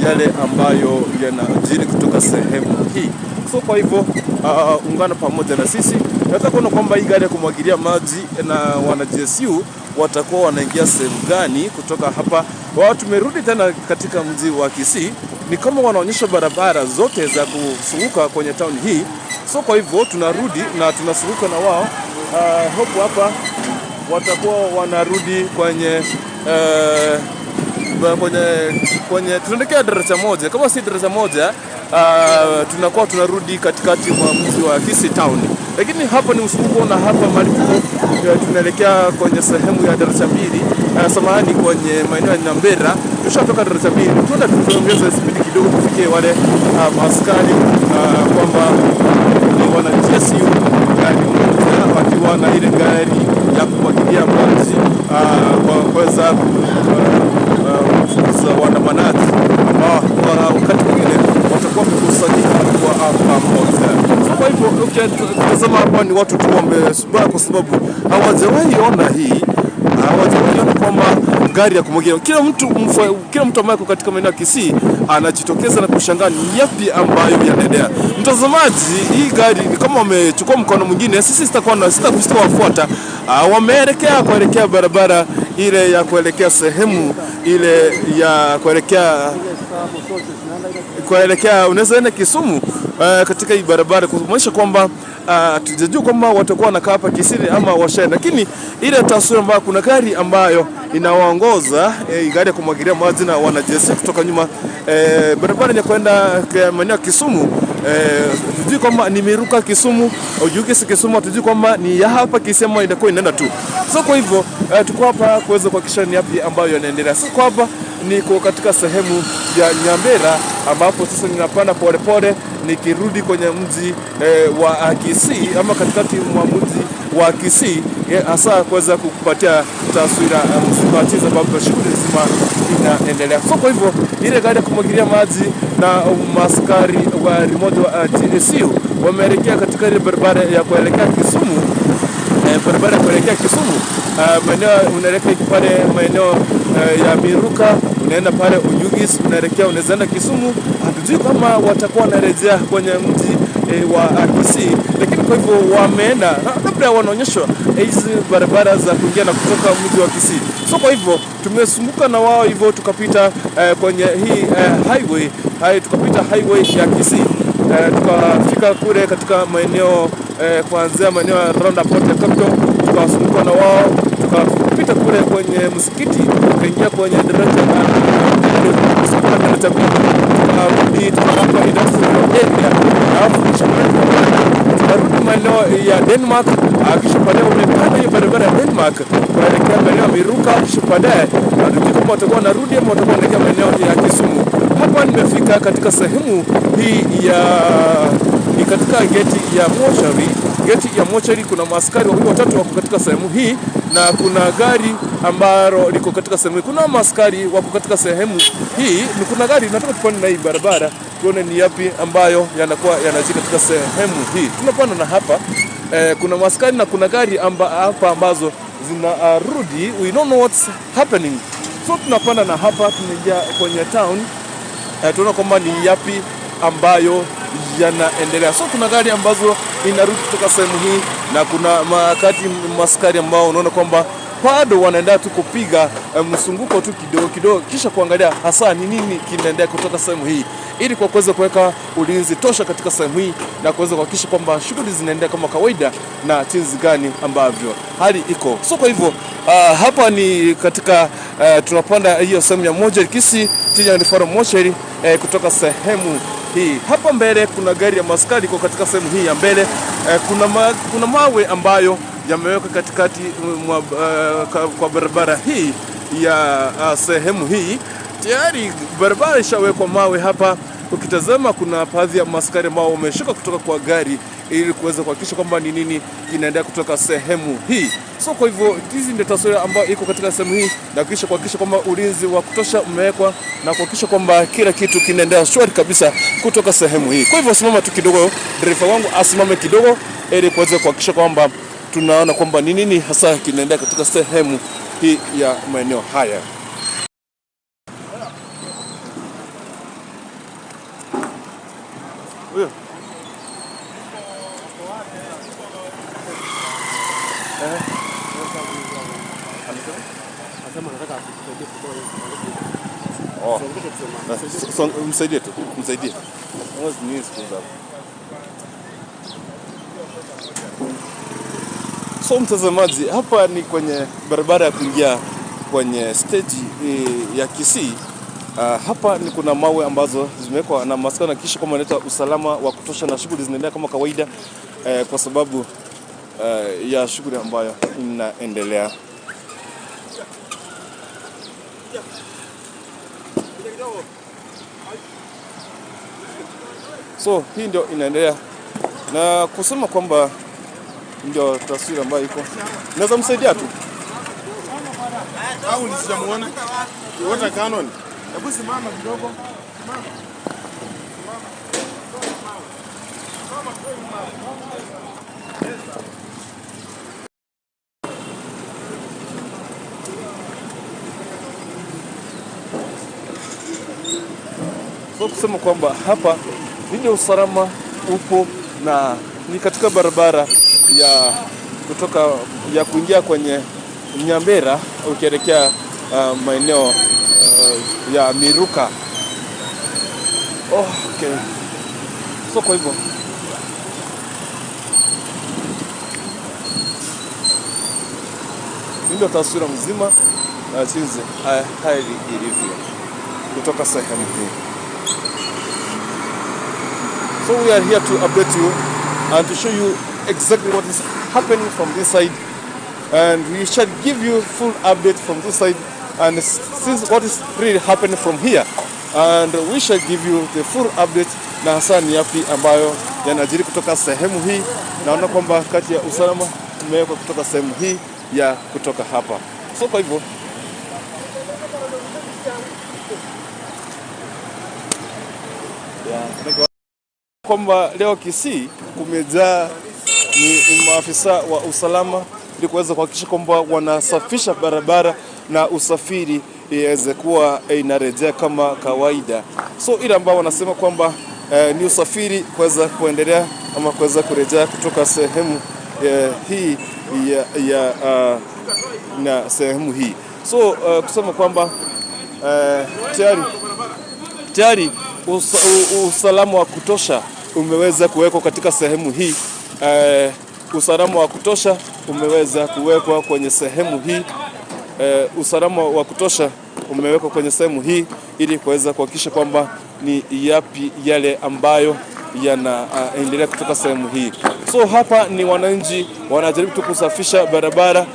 yale ambayo yanajiri kutoka sehemu hii. So kwa hivyo ungana pamoja na sisi. Nataka kuona kwamba hii gari ya kumwagilia maji na wana GSU watakuwa wanaingia sehemu gani kutoka hapa. Wao tumerudi tena katika mji wa Kisii, ni kama wanaonyesha barabara zote za kuzunguka kwenye town hii. So kwa hivyo tunarudi na tunazunguka na wao. Hope hapa watakuwa wanarudi kwenye kwenye tunaelekea daraja moja. Kama si daraja moja, tunakuwa tunarudi katikati mwa mji wa Kisii town. Lakini hapa ni mzunguko na hapa mahali tunaelekea kwenye sehemu ya daraja mbili, samahani, kwenye maeneo ya Nyambera. Tushatoka daraja mbili, tuenda tuongeze spidi kidogo tufikie wale askari kwamba ni wana GSU gari wakiwa na ile gari ya kumwagilia maji kwa kuweza kufukuza waandamanaji ambao wakati mwingine watakuwa wamekusanyika kwa pamoja. So kwa hivyo ukitazama hapa ni watu tu wamesubaa kwa sababu hawajawahi ona hii, hawajawahi ona kwamba gari ya kumwagilia. Kila mtu ambaye yuko katika maeneo ya Kisii anajitokeza na kushangaa ni yapi ambayo yanaendelea. Mtazamaji, hii gari ni kama wamechukua mkono mwingine, sisi sitawafuata. Wameelekea kuelekea barabara ile ya kuelekea sehemu ile ya kuelekea unaweza enda Kisumu. katika hii barabara, kumaanisha kwamba tujajua kwamba watakuwa wanakaa hapa Kisii ama washaenda, lakini ile taswira ambayo kuna gari ambayo inawaongoza gari ya kumwagilia maji na wanajeshi kutoka nyuma, barabara ni kwenda maeneo ya Kisumu. Tujui kwamba ni Miruka Kisumu, Oyugis Kisumu, tujui kwamba ni ya hapa Kisii ama inakuwa inaenda tu. So kwa hivyo tuko hapa kuweza kuhakikisha ni yapi ambayo yanaendelea. So kwa hapa niko katika sehemu ya Nyambera ambapo sasa ninapanda polepole nikirudi kwenye mji wa Kisii ama katikati mwa mji wa Kisii, hasa kuweza kukupatia taswira mzima jinsi ambavyo shughuli nzima inaendelea. So kwa hivyo ile gari ya kumwagilia maji na maskari wa remote wa GSU wameelekea katika ile barabara ya kuelekea Kisumu. Barabara ya kuelekea Kisumu, maeneo unaelekea pale maeneo ya Miruka, unaenda pale Oyugis, unaelekea unaweza enda Kisumu. Hatujui kama watakuwa wanarejea kwenye mji wa Kisii, lakini kwa hivyo wameenda labda wanaonyeshwa hizi barabara za kuingia na kutoka mji wa Kisii. So kwa hivyo tumezunguka na wao hivyo tukapita kwenye hii highway, tukapita highway ya Kisii. Tukafika kule katika maeneo kuanzia maeneo ya roundabout ya Capital, tukazunguka na wao tukapita kule kwenye msikiti, tukaingia kwenye daraja la pili, tukapita industrial area, alafu kisha tukarudi maeneo ya Denmark. Kisha baadaye umepanda hiyo barabara ya Denmark kuelekea maeneo ya Miruka, kisha baadaye hatujui kama watakuwa wanarudi ama watakuwa wanaelekea maeneo ya Kisumu. Hapa nimefika katika sehemu hii ya ni katika geti ya mochari. Geti ya mochari kuna maaskari wawili watatu wako katika sehemu hii, na kuna gari ambalo liko katika sehemu hii. Kuna maaskari wako katika sehemu hii, ni kuna gari. Nataka tupande na hii barabara tuone ni yapi ambayo yanakuwa yanajiri katika sehemu hii. Tunapanda na hapa kuna maaskari na kuna gari hapa ambazo zinarudi. We don't know what's happening. So tunapanda na hapa tunaingia kwenye town, tunaona kwamba ni yapi ambayo yanaendelea. So kuna gari ambazo inarudi kutoka sehemu hii, na kuna makati maskari ambao unaona kwamba bado wanaendelea tu kupiga msunguko tu kidogo kidogo, kisha kuangalia hasa ni nini kinaendelea kutoka sehemu hii, ili kwa kuweza kuweka ulinzi tosha katika sehemu hii na kuweza kuhakikisha kwamba shughuli zinaendelea kama kawaida na jinsi gani ambavyo hali iko. So kwa hivyo hapa ni katika tunapanda hiyo sehemu ya moja Kisii Teaching and Referral Mochari kutoka sehemu hii. Hapa mbele kuna gari ya maskari iko katika sehemu hii ya mbele. Kuna mawe ambayo yamewekwa katikati kwa barabara hii ya sehemu hii. Tayari barabara ishawekwa mawe hapa. Ukitazama kuna baadhi ya maskari ambao wameshuka kutoka kwa gari ili kuweza kuhakikisha kwamba ni nini kinaendelea kutoka sehemu hii. So kwa hivyo hizi ndio taswira ambayo iko katika sehemu hii, na kisha kuhakikisha kwamba ulinzi wa kutosha umewekwa na kuhakikisha kwamba kila kitu kinaendelea shwari kabisa kutoka sehemu hii. Kwa hivyo simama tu kidogo, dereva wangu asimame kidogo ili kuweza kuhakikisha kwamba tunaona kwamba ni nini hasa kinaendelea katika sehemu hii ya maeneo haya. Huyo. Oh. Msaidie tu, msaidie. So mtazamaji, hapa ni kwenye barabara ya kuingia kwenye stage ya Kisii. Hapa ni kuna mawe ambazo zimewekwa na maskari na kisha kama inaleta usalama wa kutosha na shughuli zinaendelea kama kawaida, kwa sababu ya shughuli ambayo inaendelea. So hii ndio inaendelea, na kusema kwamba ndio taswira ambayo iko. Naweza msaidia tu au nisijamuona? Water cannon. Hebu simama kidogo. Simama. So kusema kwamba hapa ndio usalama upo, na ni katika barabara ya kutoka ya kuingia kwenye Nyambera ukielekea maeneo ya Miruka. Oh, okay. So kwa hivyo ndio taswira mzima na jinsi hali ilivyo kutoka sehemu hii. So we are here to update you and to show you exactly what is happening from this side, and we shall give you full update from this side and since what is really happening from here, and we shall give you the full update na hasa ni yapi ambayo yanajiri kutoka sehemu hii. Naona kwamba kati ya usalama umewekwa kutoka sehemu hii ya kutoka hapa. So kwa hivyo kwamba leo Kisii kumejaa ni maafisa wa usalama ili kuweza kuhakikisha kwamba wanasafisha barabara na usafiri iweze kuwa inarejea kama kawaida. So ile ambao wanasema kwamba ni usafiri kuweza kuendelea ama kuweza kurejea kutoka sehemu hii ya na sehemu hii. So kusema kwamba tayari usalama wa kutosha umeweza kuwekwa katika sehemu hii. Usalama wa kutosha umeweza kuwekwa kwenye sehemu hii. Usalama wa kutosha umewekwa kwenye sehemu hii ili kuweza kuhakikisha kwamba ni yapi yale ambayo yanaendelea kutoka sehemu hii. So hapa ni wananchi wanajaribu tu kusafisha barabara.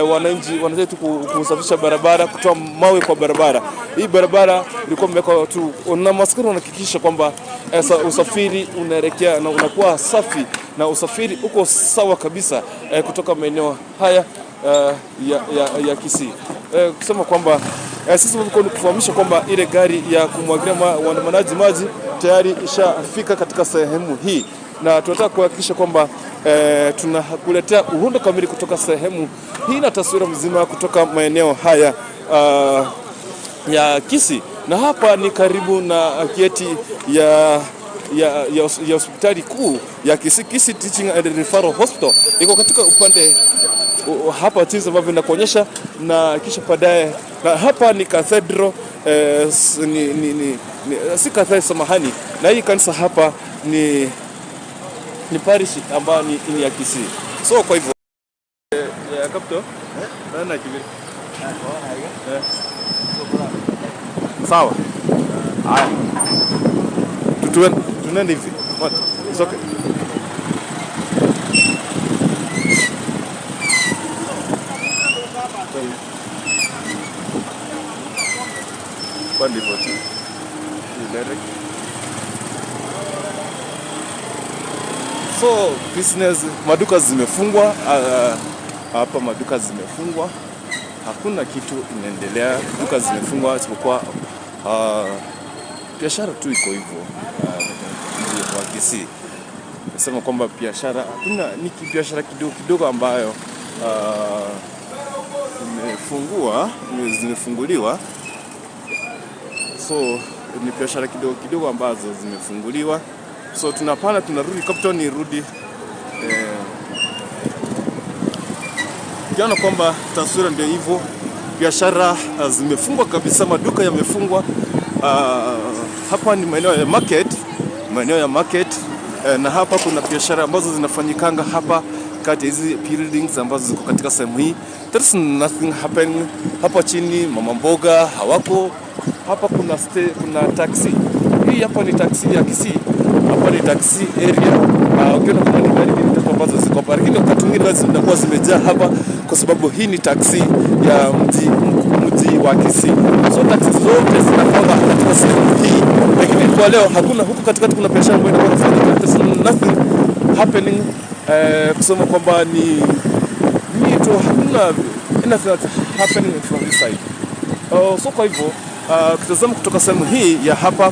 Wananchi wanajaribu tu kusafisha barabara, kutoa mawe kwa barabara. Hii barabara ilikuwa imewekwa tu na maskari wanahakikisha kwamba usafiri unaelekea na unakuwa safi na usafiri uko sawa kabisa kutoka maeneo haya ya Kisii. Kusema kwamba sisi tulikuwa kufahamisha kwamba ile gari ya kumwagilia waandamanaji maji tayari ishafika katika sehemu hii, na tunataka kuhakikisha kwamba tunakuletea uhundo kamili kutoka sehemu hii na taswira mzima kutoka maeneo haya ya Kisii. Na hapa ni karibu na geti ya hospitali kuu ya Kisii, Kisii Teaching and Referral Hospital. Iko katika upande hapa jinsi ambavyo nakuonyesha, na kisha baadaye na hapa ni cathedral, si cathedral, samahani, na hii kanisa hapa ni parish ambayo ni ya Kisii. So kwa hivyo ya capital na kibiri. Sawa. Haya. Tuende hivi. What? It's okay. So business, maduka zimefungwa hapa, maduka zimefungwa, hakuna kitu inaendelea, duka zimefungwa isipokuwa biashara tu iko hivyo wa Kisii. Nasema kwamba biashara hakuna, ni biashara kidogo kidogo ambayo imefungua, zimefunguliwa. So ni biashara kidogo kidogo ambazo zimefunguliwa. So tunapanda tunarudi Capital, ni rudi kiona kwamba taswira ndio hivyo, biashara zimefungwa kabisa, maduka yamefungwa. Hapa ni maeneo ya market, maeneo ya market, na hapa kuna biashara ambazo zinafanyikanga hapa kati hizi buildings ambazo ziko katika sehemu hii. There's nothing happening hapa chini, mama mboga hawako hapa. Kuna kuna taxi. Hii hapa ni taxi ya Kisii. Hapa ni taxi area. Ukiona kuna ni gari mbili tatu ambazo ziko hapa, lakini wakati mwingine zinakuwa zimejaa hapa kwa sababu hii ni taxi ya mji wa Kisii. So taxi zote zinakuwa katika sehemu hii, lakini kwa leo hakuna. Huku katikati kuna biashara ambayo inakuwa inafanyika. There's nothing happening. Kusema kwamba ni tu hakuna anything that's happening from this side. So kwa hivyo kitazama kutoka sehemu hii ya hapa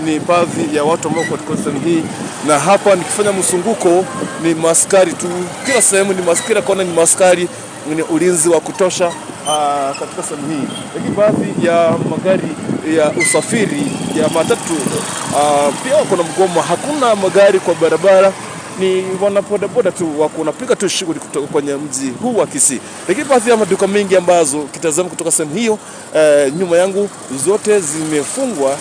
ni baadhi ya watu ambao katika sehemu hii, na hapa nikifanya msunguko ni maskari tu, kila sehemu ni maskari, kona ni maskari, ni ulinzi wa kutosha katika sehemu hii. Lakini baadhi ya magari ya usafiri ya matatu pia wako na mgomo, hakuna magari kwa barabara, ni wanabodaboda tu wako wanapiga tu shughuli kutoka kwenye mji huu wa Kisii. Lakini baadhi ya maduka mengi ambazo kitazama kutoka sehemu hiyo nyuma yangu zote zimefungwa.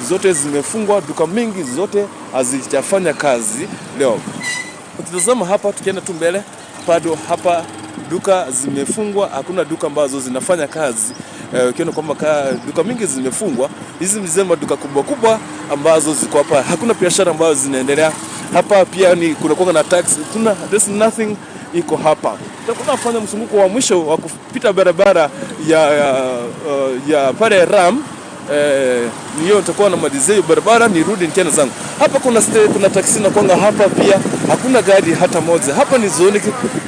zote zimefungwa, duka mingi zote hazijafanya kazi leo. Ukitazama hapa, tukienda tu mbele, bado hapa duka zimefungwa, hakuna duka ambazo zinafanya kazi. Ukiona kwamba duka mingi zimefungwa, hizi ni zile maduka kubwa kubwa ambazo ziko hapa, hakuna biashara ambazo zinaendelea hapa. Pia ni kuna kuwa na tax, kuna there's nothing iko hapa. Tutakuwa nafanya mzunguko wa mwisho wa kupita barabara ya pale Ram. Niyo nitakuwa namalizia hiyo barabara nirudi tena zangu. Hapa kuna taksi na kwanga hapa pia hakuna gari hata moja. Hapa ni zonic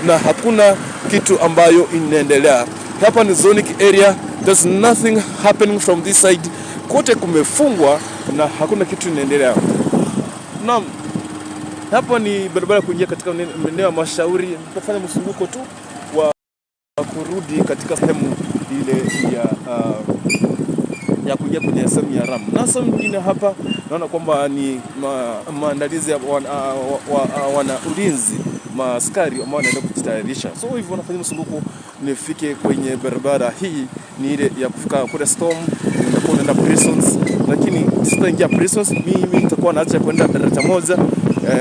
na hakuna kitu ambayo inaendelea. Hapa ni zonic area, there's nothing happening from this side. Kote kumefungwa na hakuna kitu inaendelea. Naam, hapa ni barabara kuingia katika maeneo ya Mashauri. Nitafanya mzunguko tu wa kurudi katika sehemu ile ya kuingia kwenye sehemu ya Ram. Na sehemu nyingine hapa naona kwamba ni maandalizi ya wana ulinzi, maaskari ambao wanaenda kujitayarisha. So hivyo wanafanya mzunguko nifike kwenye barabara hii, ni ile ya kufika kule Storm, nitakuwa naenda Prisons, lakini sitaingia Prisons, mimi nitakuwa naacha kwenda daraja moja,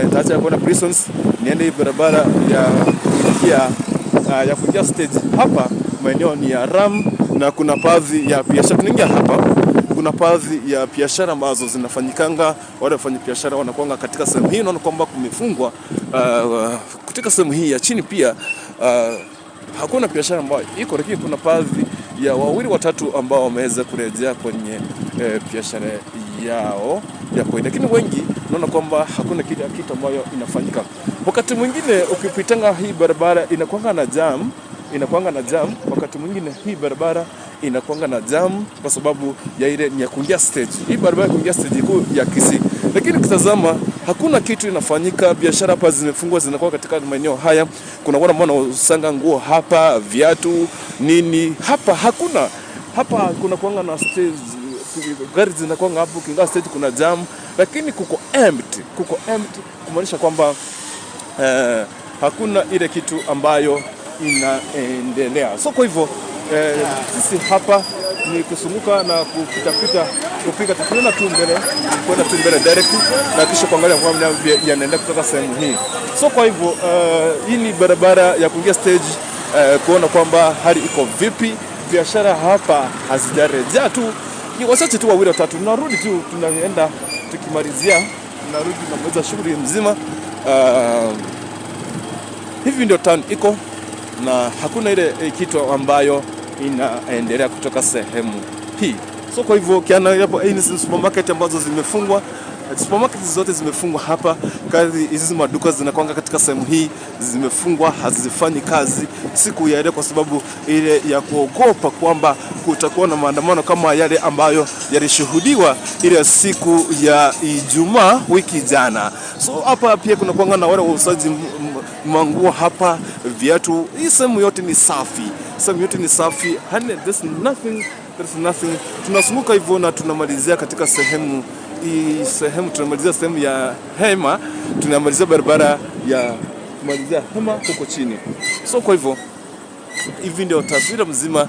nitaacha kwenda Prisons, niende hii barabara ya kuingia stage. Hapa maeneo ni ya Ram na kuna baadhi ya biashara tunaingia hapa, kuna baadhi ya biashara ambazo zinafanyikanga, wale wafanya biashara wanakuanga katika sehemu hii. Naona kwamba kumefungwa katika sehemu hii ya chini pia hakuna biashara ambayo iko, lakini kuna baadhi ya wawili watatu ambao wameweza kurejea kwenye biashara yao ya kawaida, lakini wengi naona kwamba hakuna kitu ambayo inafanyika. Wakati mwingine ukipitanga hii barabara inakuanga na jam, inakuanga na jam. Wakati mwingine hii barabara inakuanga na jam kwa sababu ya ile ni ya kuingia stage. Hii barabara ya kuingia stage kuu ya Kisii, lakini ukitazama hakuna kitu inafanyika. Biashara hapa zimefungwa, zinakuwa katika maeneo haya. Kuna wale ambao wanausanga nguo hapa, viatu nini hapa hakuna. Hapa kuna kuanga na stage, gari zinakuanga hapo, ukiingia stage kuna jam, lakini kuko empty, kuko empty kumaanisha kwamba hakuna ile kitu ambayo inaendelea. So kwa hivyo sisi hapa ni kusunguka na kupita kupiga tunaenda tu mbele, kwenda tu mbele direct na kisha kuangalia kwamba yanaenda kutoka sehemu hii. So kwa hivyo hii ni barabara ya kuingia stage, kuona kwamba hali iko vipi. Biashara hapa hazijarejea tu, ni wachache tu wawili watatu. Tunarudi tu, tunaenda tukimalizia, tunarudi tunamaliza shughuli mzima. Hivi ndio town iko na hakuna ile kitu ambayo inaendelea kutoka sehemu hii. So kwa hivyo kiana hapo, hii ni supermarket ambazo zimefungwa. Supermarket zote zimefungwa hapa. Kazi hizi maduka zinakwanga katika sehemu hii zimefungwa, hazifanyi kazi siku ya leo kwa sababu ile ya kuogopa kwamba kutakuwa na maandamano kama yale ambayo yalishuhudiwa ile siku ya Ijumaa wiki jana. So hapa pia kuna kuanga na wale wauzaji manguo hapa, viatu. Hii sehemu yote ni safi, sehemu yote ni safi. There's nothing, there's nothing. Tunazunguka hivyo na tunamalizia katika sehemu hii, sehemu tunamalizia sehemu ya Hema, tunamalizia barabara ya kumalizia Hema huko chini. So kwa hivyo hivi ndio taswira mzima.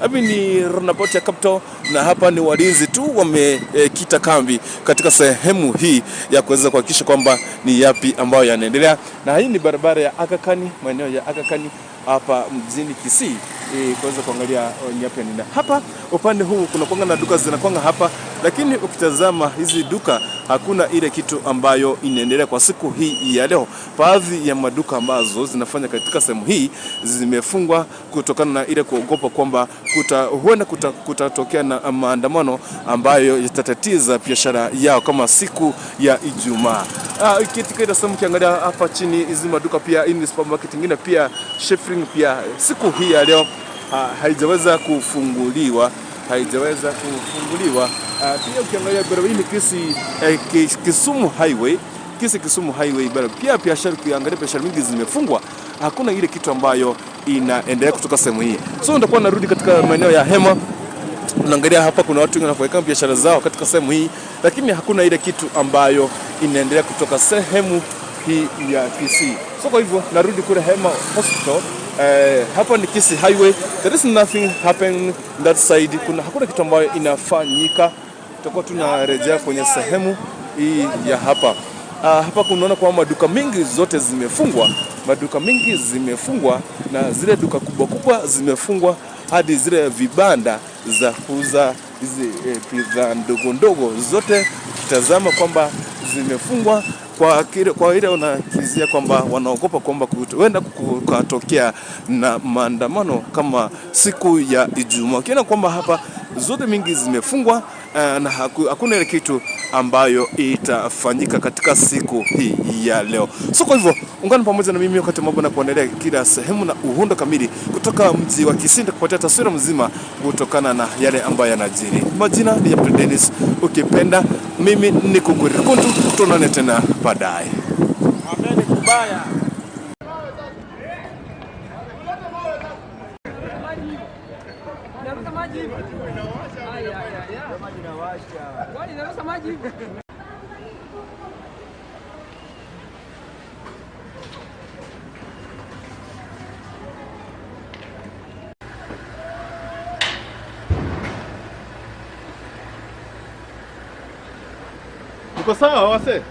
Hapa ni roundabout ya Capital na hapa ni walinzi tu wamekita kambi katika sehemu hii ya kuweza kuhakikisha kwamba ni yapi ambayo yanaendelea. Na hii ni barabara ya Aga Khan, maeneo ya Aga Khan hapa mjini Kisii, kuweza kuangalia ni yapi yanaendelea. Hapa upande huu kuna kuanga na duka zinakuanga hapa, lakini ukitazama hizi duka hakuna ile kitu ambayo inaendelea kwa siku hii ya leo. Baadhi ya maduka ambazo zinafanya katika sehemu hii zimefungwa kutokana na ile kuogopa kwamba huenda kutatokea na maandamano ambayo yatatatiza biashara yao kama siku ya Ijumaa. Katika ile sehemu ukiangalia hapa chini hizi maduka pia, hii ni supermarket nyingine pia, Scheffling pia siku hii ya leo haijaweza kufunguliwa, haijaweza kufunguliwa. Pia ukiangalia barabara hii ni Kisii Kisumu Highway, Kisii Kisumu Highway barabara pia biashara, ukiangalia biashara mingi zimefungwa, hakuna ile kitu ambayo inaendelea kutoka sehemu hii. So nitakuwa narudi katika maeneo ya Hema. Unaangalia hapa kuna watu wengi wanafanya biashara zao katika sehemu hii, lakini hakuna ile kitu ambayo inaendelea kutoka sehemu hii ya Kisii. So kwa hivyo narudi kule Hema Hospital. Hapa ni Kisii Highway. There is nothing happening that side. Hakuna kitu ambayo inafanyika. Tutakuwa tunarejea kwenye sehemu hii ya hapa. Hapa kunaona kwamba maduka mengi zote zimefungwa, maduka mengi zimefungwa, na zile duka kubwa kubwa zimefungwa hadi zile vibanda za kuuza hizi bidhaa ndogo ndogo zote ukitazama kwamba zimefungwa kwa ile unakizia kwamba wanaogopa kwamba huenda kukatokea na maandamano kama siku ya Ijumaa. Ukiona kwamba hapa zote mingi zimefungwa na hakuna ile kitu ambayo itafanyika katika siku hii ya leo. So kwa hivyo ungana pamoja na mimi wakati mambo na kuendelea kila sehemu na uhundo kamili kutoka mji wa Kisii kupatia taswira mzima kutokana na yale ambayo yanajiri. Majina ni Yapto Dennis, ukipenda mimi ni Kuguri Kuntu, tuonane tena baadaye. Uko sawa wase?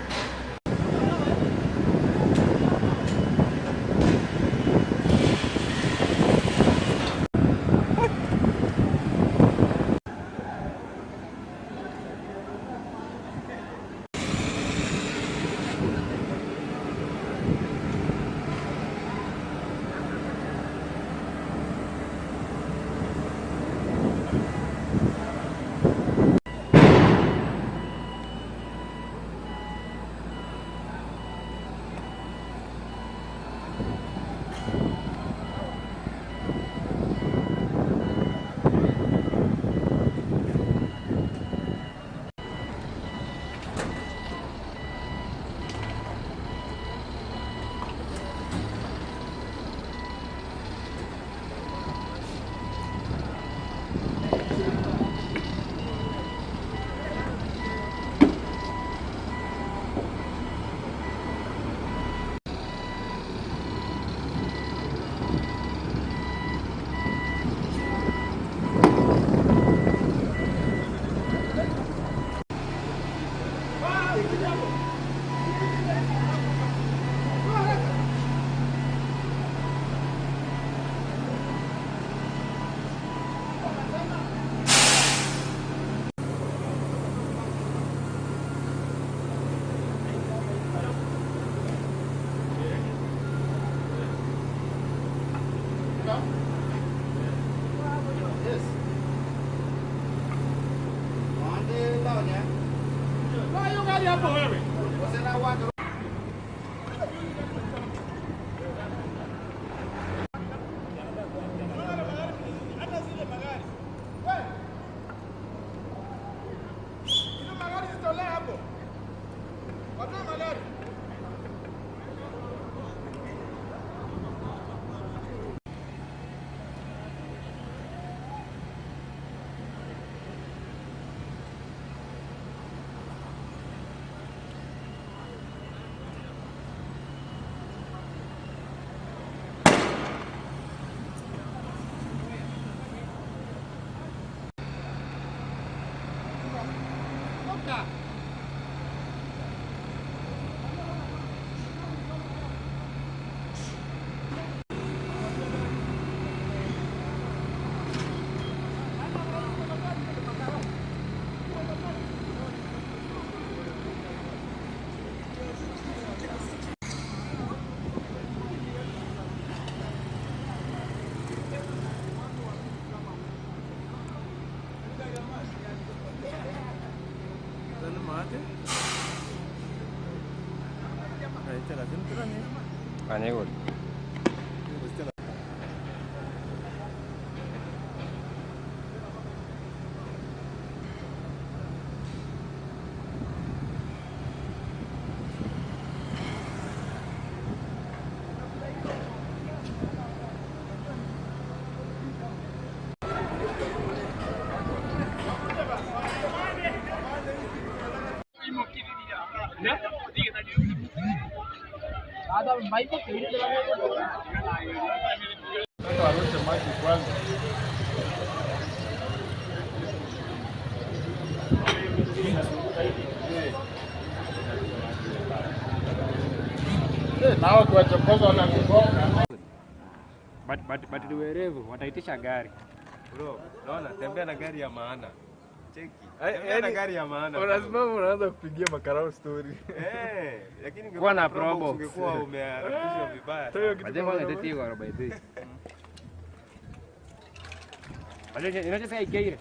Anegol. Nao kiwachokoza wanakugonga. But ni werevu wataitisha gari. Bro, unaona tembea na gari ya maana. Cheki. Tembea na gari ya maana. Unasimama unaanza kupigia makarao story. Eh, lakini Kuwa na Probox. Ungekuwa umeharakishwa vibaya. Baje kwa ndeti kwa by the. Baje inacho ikeire.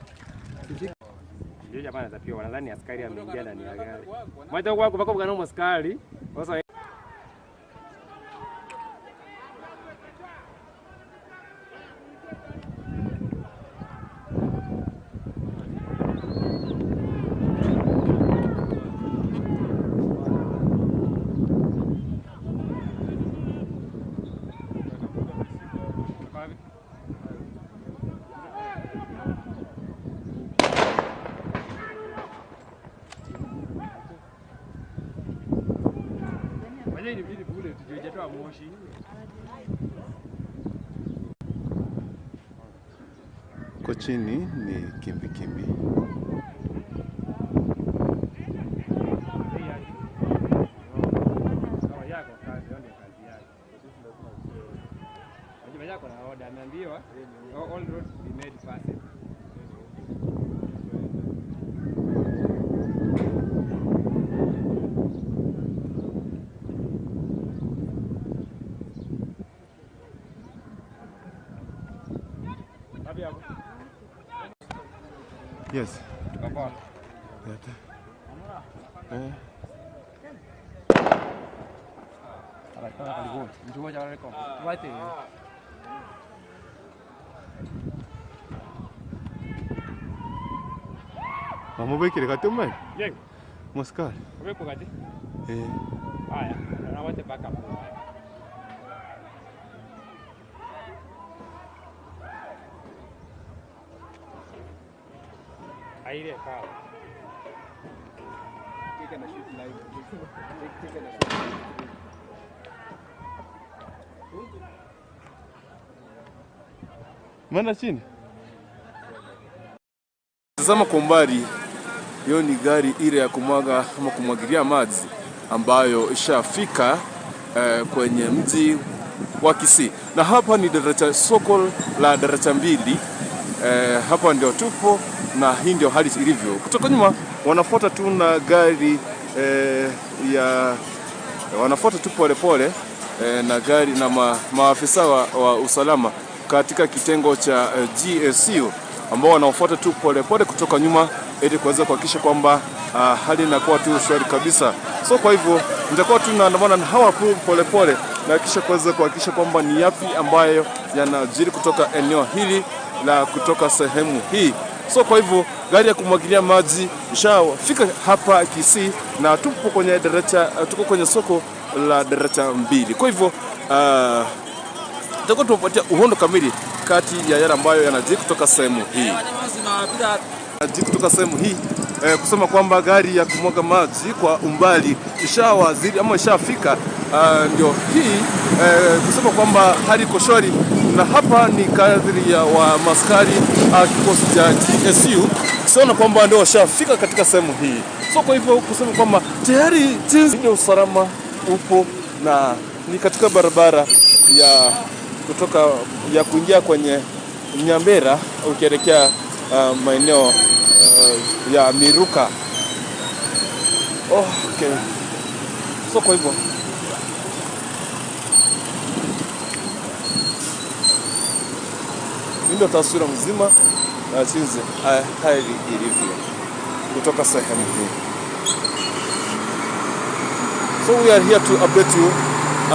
Ndio jamaa anatapia wanadhani askari ameingia ndani ya gari. Mwacha kwa kwa kwa askari. Sasa Kwa chini ni kimbi kimbi. All roads be made passable. Yes. Mamubekire kati umai? Yego. Moskari. Ubeko kati? Eh. Haya, na wote backup. Aire kawa. Take and shoot live. Take and shoot. Maana chini. Tazama kwa umbali, hiyo ni gari ile ya kumwaga ama kumwagilia maji ambayo ishafika kwenye mji wa Kisii, na hapa ni daraja, soko la daraja mbili. Hapa ndio tupo na hii ndio hali ilivyo. Kutoka nyuma wanafuata tu na gari ya wanafuata tu polepole na gari na maafisa wa usalama katika kitengo cha GSU ambao wanaofuata tu polepole kutoka nyuma ili kuweza kuhakikisha kwamba hali inakuwa tu shwari kabisa. So kwa hivyo nitakuwa tu naandamana na hawa polepole na kisha kuweza kuhakikisha kwamba ni yapi ambayo yanajiri kutoka eneo hili la kutoka sehemu hii. So kwa hivyo gari ya kumwagilia maji ishafika hapa Kisii na tupo kwenye daraja, tuko kwenye soko la daraja mbili. Kwa hivyo tutakuwa tunapatia uhondo kamili kati ya yale ambayo yanajiri kutoka sehemu hii. Yanajiri kutoka sehemu hii kusema kwamba gari ya kumwaga maji kwa umbali ishawazidi ama ishafika, ndio hii kusema kwamba hali iko shwari, na hapa ni kadri ya wa maskari kikosi cha GSU siona kwamba ndio washafika katika sehemu hii. So kwa hivyo kusema kwamba tayari jinsi ya usalama upo na ni katika barabara ya kutoka ya kuingia kwenye Nyambera ukielekea maeneo ya Miruka. Okay. So kwa hivyo ndio taswira mzima na jinsi hali ilivyo kutoka sehemu hii. So we are here to update you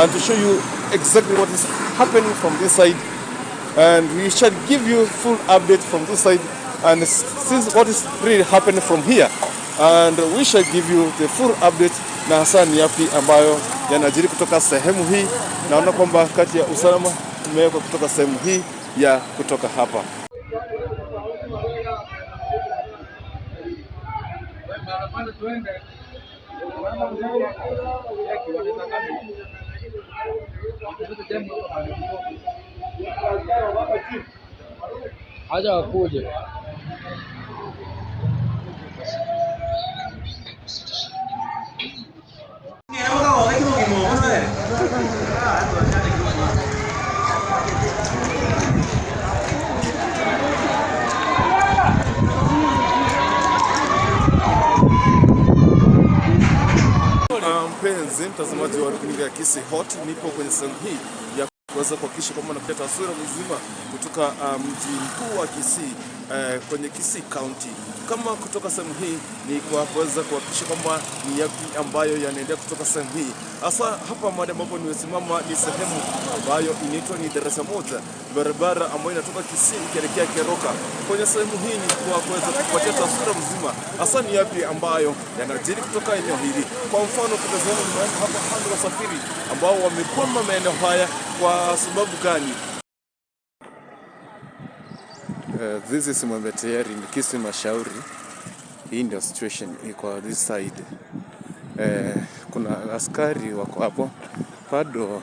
and to show you exactly what is happening from this side, and we shall give you full update from this side and since what is really happening from here, and we shall give you the full update na hasa ni yapi ambayo yanajiri kutoka sehemu hii. Naona kwamba kati ya usalama umewekwa kutoka sehemu hii ya kutoka hapa. Acha wakuje. Mpenzi mtazamaji wa runinga ya Kisii Hot, nipo kwenye sehemu hii ya kuweza kuhakikisha kwamba nakuletea taswira mzima kutoka mji mkuu wa Kisii, kwenye Kisii County. Kama kutoka sehemu hii ni kwa kuweza kuhakikisha kwamba ni yapi ambayo yanaendelea kutoka sehemu hii. Hasa hapa mahali ambapo nimesimama ni sehemu ambayo inaitwa ni Darasa Moja, barabara ambayo inatoka Kisii ikielekea Keroka. Kwenye sehemu hii ni kwa kuweza kupatia taswira mzima hasa ni yapi ambayo yanajiri kutoka eneo hili. Kwa mfano ukitazama nyuma yangu hapa, hao ni wasafiri ambao wamekwama maeneo haya kwa sababu gani? This is Mwembe Tayari in Kisii Mashauri. Hii ndio situation iko this side. Kuna askari wako hapo bado.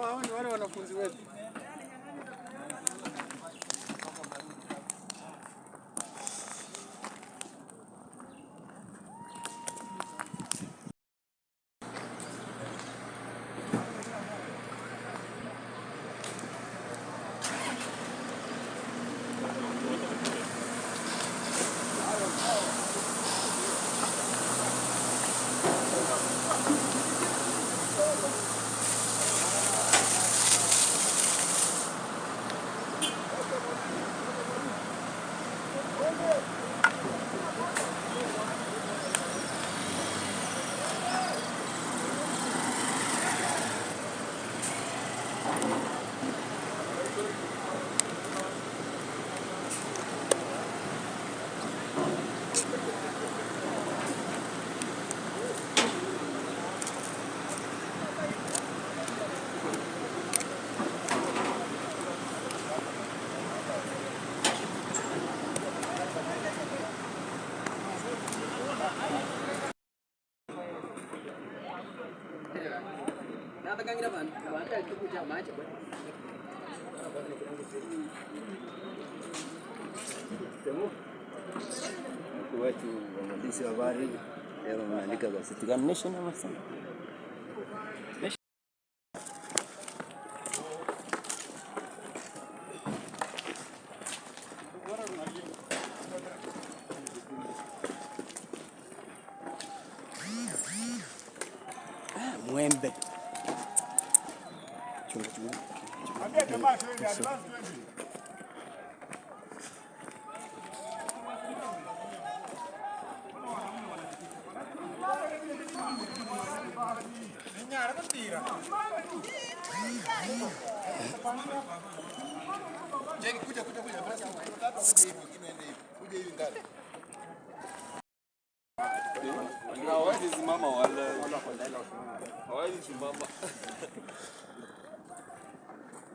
Hao ni wale wanafunzi wetu. Wetu waandishi wa habari leo wameandika gazeti gani? Nation ama Sunday? Mwembe. Chunga chunga. Ambia jamaa twende, advance twende. Hawezi simama wala. Hawezi simama.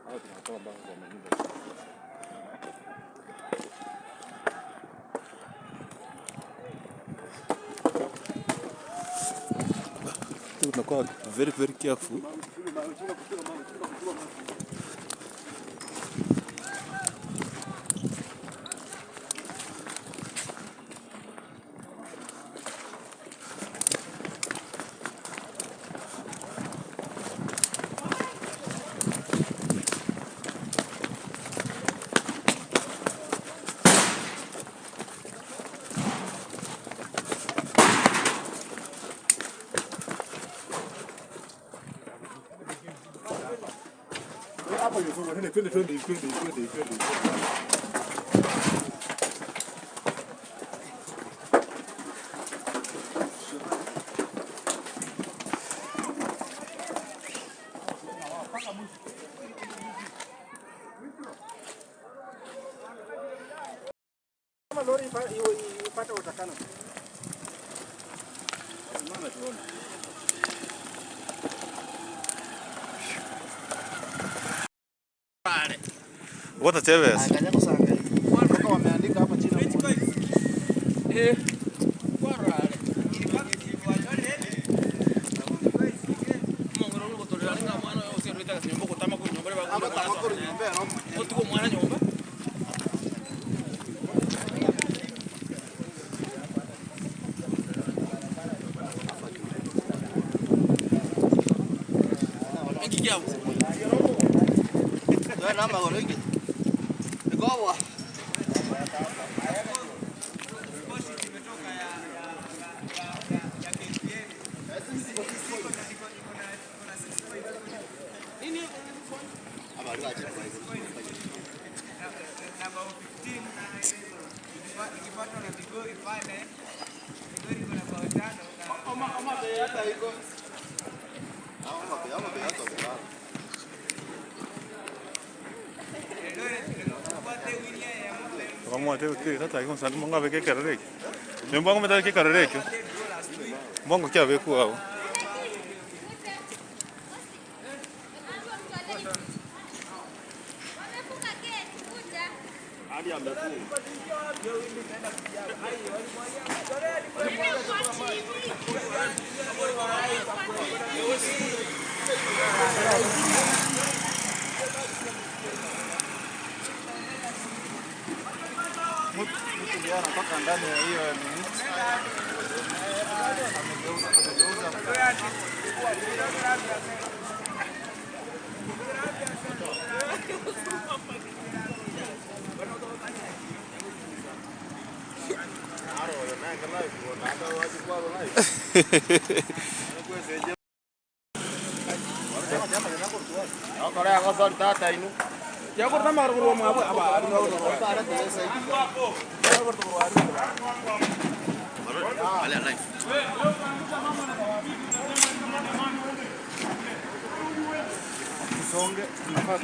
Hao tunatoa bango kwa manyumba. Tunakuwa very very careful. What a Chavez.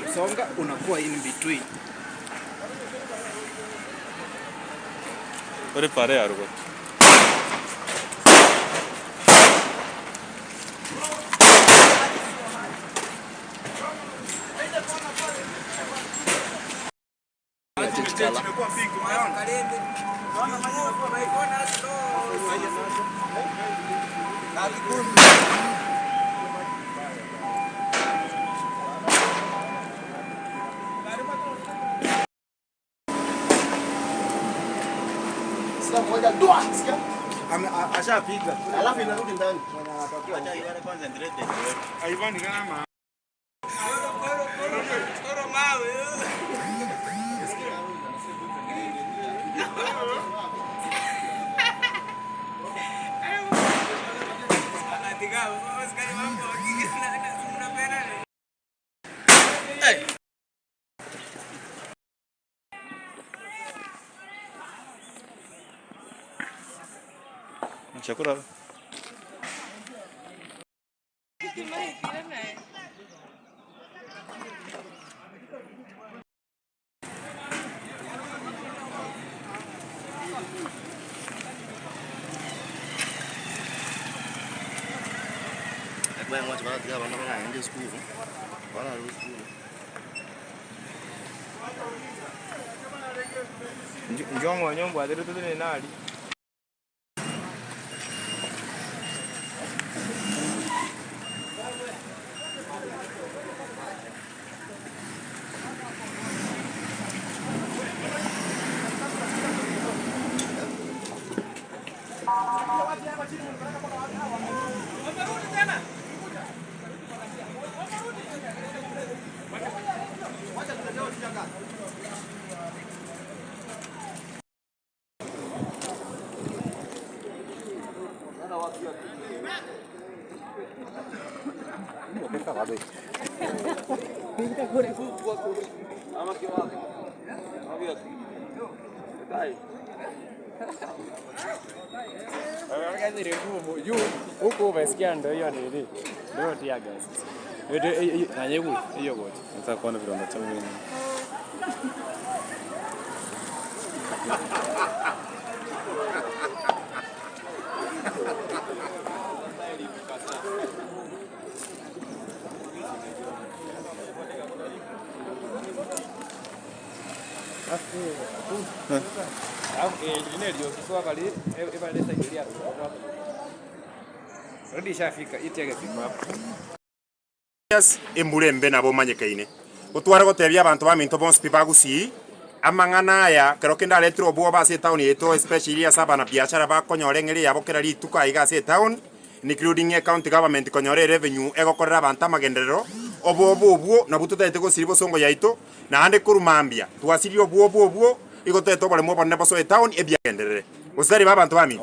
Kusonga unakuwa in between. Ore pare arugo. Ashapiga. Alafu inarudi ndani. Chakula. Njongo nyongo adere tutene nali. Huko umesikia ndio hiyo nini? Ndio tear gas. Na yegu hiyo gote. Nataka kuona vile wanachoma nini. Embulembe nabo manyekaine gutwara gutebia abantu ba minto bonsi bagusi amang'ana aya kero kenda aretirwo bwo base town yetu especially asa bana biashara bakonyore ng'eri yabo kera rituko aiga ase town including a county government konyore revenue egokorera abantu amagenderero obo obwo nabwo tutaete gosiri bosongo yaito naande kurumambia twasiri obwo obwo igotete oboremo obonene bosoe town ebiagenderere gosari ba abantu bami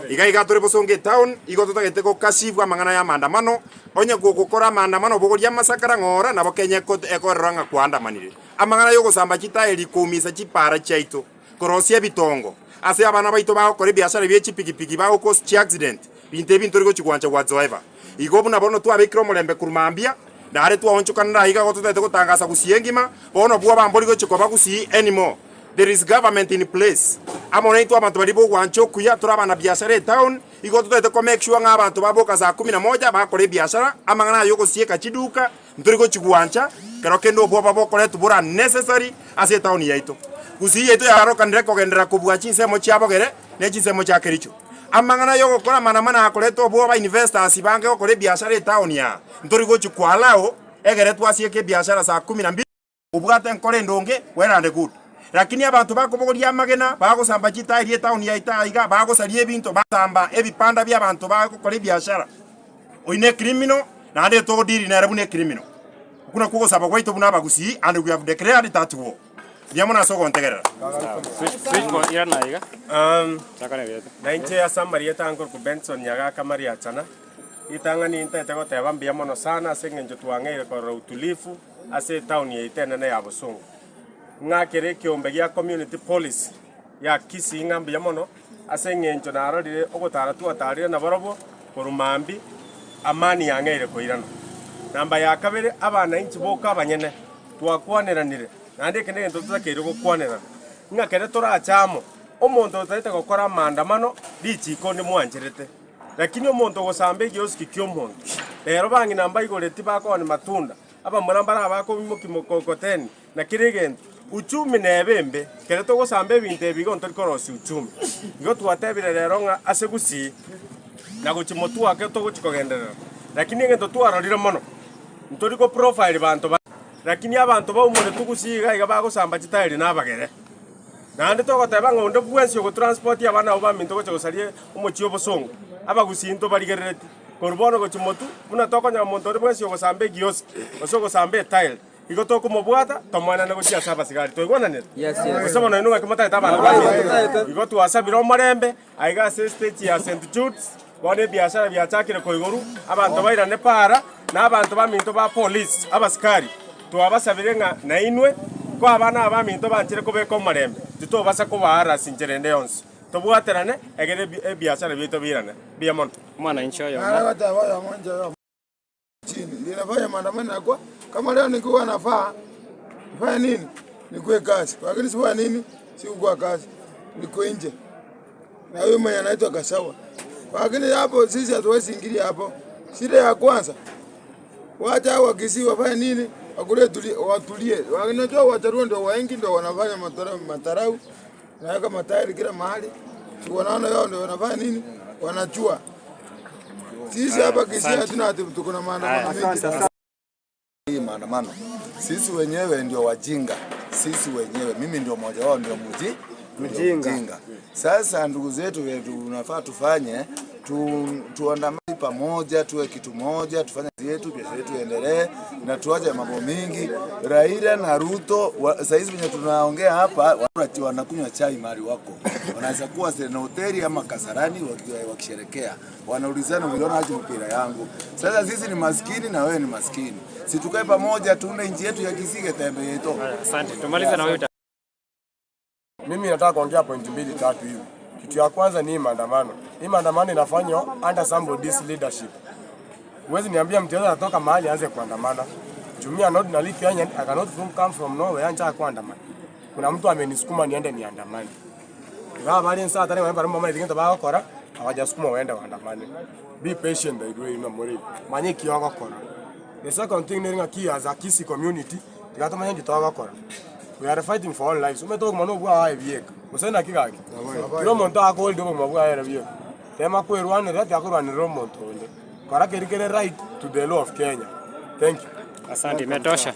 iga iga turi bosonge town igo tutagete gokasibwa amang'ana ya maandamano onye gugukora maandamano bogoria masakara ng'ora nabo Kenya ekorera ng'a kwandamanire amang'ana yogosamba chitaeri kumisa chipara chaito korosia bitongo ase abana baito bagokora ebiashara bie chipikipiki bagokos chi accident binte ebinto tori gochigwancha whatsoever igo buna bono twabekire omorembe kurumambia nare twaonchokanera iga gotutete gotangasa gusie engima bono bwo bambori gochikoba gusie anymore. There is government in place. Amone itu abantu bari bogwancha okuya turabana biashara town igo tutete ko make sure nga abantu baboka saa 11 bakore biashara amang'ana yo gosieka chiduka nturi gochigwancha kero kendo obwo babokore tubura necessary ase town yaito gusi yaito yarokanire kogendera kubwa chinsemo chiabogere ne chinsemo chia Kericho amang'ana yo gokora manamana akorete obwo ba investors bange gokore biashara town ya nturi gochikwalao egere twasieke biashara saa 12 ubwate nkore ndonge well and good. Lakini abantu bakobogoria amagena bagosamba chitairi town ya itaiga bagosaria ebinto basamba ebipanda bya abantu bagokora biashara oine criminal na ande togodiri na rabune criminal kuna kugosaba gwaito buna abagusi and we have declared that war nyamona soko ntegerera switch ko irana iga na inche ya Samaria tangor ku Benson nyaga kamaria chana itanga ni intete goteba mbia mono sana ase ng'encho twang'eire korora utulifu ase town ya itenene ya Bosongo ng'akere kiombe gia community police ya Kisii ng'ambia mono ase ng'encho narorire ogotara twatarire na borobo korumambi amani yang'eire koirana namba ya kabere abana inchi boka abanyene twakwaniranire naende ekende gento tutakeire gokwanera ng'akere torachamo omonto otarete gokora maandamano richiko ndimwancherete lakini omonto ogosamba egiosiki kia omonto rero bang'ina mbaigoreti bakona matunda abamura mbara bakomimoki mokokoteni na kere egento uchumi nebembe kere togosamba ebinto ebi gonto rikorosia uchumi igo twatebire rero ng'a ase gusii na gochimotuake togochikogenderera lakini egento twarorire mono ntoriko profile banto ba lakini abantu baumore tugusiga iga bagosamba chitairi nabagere naende togoteba ng'a onde bwensi ogotransport abana abo baminto gocha gosaria omochie obosongo abagusii ntobarigerereti korwa bono gochimotu buna tokonyora omonto ore bwensi ogosamba egioski gose ogosamba etile igo tokomobwata tomwenane gochia ase abasigari toigwananire gose bono inwe ng'aki motaete abanto baminto igo twasabire omorembe aiga ase stage ya St. Jude's bono ebiashara biachakire koigoru abanto bairane para na abanto baminto ba police abasikari twabasabire ng'a nainwe ko abana abaminto banchire kobeka omorembe titobasa kobaarasi ncherende yonsi tobwaterane egere ebiashara bietu birane bia mono mwana inchoyo chini ninafanya maandamano kwa kama leo nikuwa nafaa nifanye nini nikuwe kazi lakini sifanye nini sikuwa kazi niko nje na huyo mwenye anaitwa Kasawa lakini hapo sisi hatuwezi ingilia hapo Shida ya kwanza, wacha Wakisii wafanye nini? Wakule watulie. Wanajua Wajaluo ndio wengi, ndio wanafanya matarau, naweka matairi kila mahali. Si wanaona wao ndio wanafanya nini? Wanajua. Sisi hapa Kisii hatuna tuko na maandamano mengi. Hii maandamano sisi wenyewe ndio wajinga, sisi wenyewe, mimi ndio mmoja wao, ndio mjinga. Sasa ndugu zetu, tunafaa tufanye tuandamane pamoja, tuwe kitu moja, tufanye kazi yetu, biashara yetu iendelee na tuache mambo mingi. Raila na Ruto saizi venye tunaongea hapa, wanakunywa chai mahali wako, wanaweza kuwa Serena hoteli ama Kasarani wakisherekea, wanaulizana uliona aje mpira yangu. Sasa sisi ni maskini na wewe ni maskini, si tukae pamoja tuunde nchi yetu ya Kisii tembe yetu. Asante. Tumalize na wewe. Mimi nataka kuongea point 2 3 hivi. Kitu ya kwanza ni maandamano. Hii maandamano inafanywa under somebody's leadership. Huwezi niambia mtu yeyote anatoka mahali aanze kuandamana. Jumia not na Kenya, I cannot come from nowhere anza kuandamana. Kuna mtu amenisukuma niende niandamane. Ngawa bali nsa tare wale mama ile bakora hawajasukuma waende waandamane. Be patient by the way no more. Manye kiyoga kora. The second thing ni ngaki as a Kisii community, tikatomanya nditoga kora. We are fighting for our lives. Umetoka mano bwa hae bieka. Musena kigaki. Kiro muntu akolde bo mabwa hae bieka. Tema kwerwana rati akorwanira omuntu onde. Kora kerikere right to the law of Kenya. Thank you. Asante, imetosha.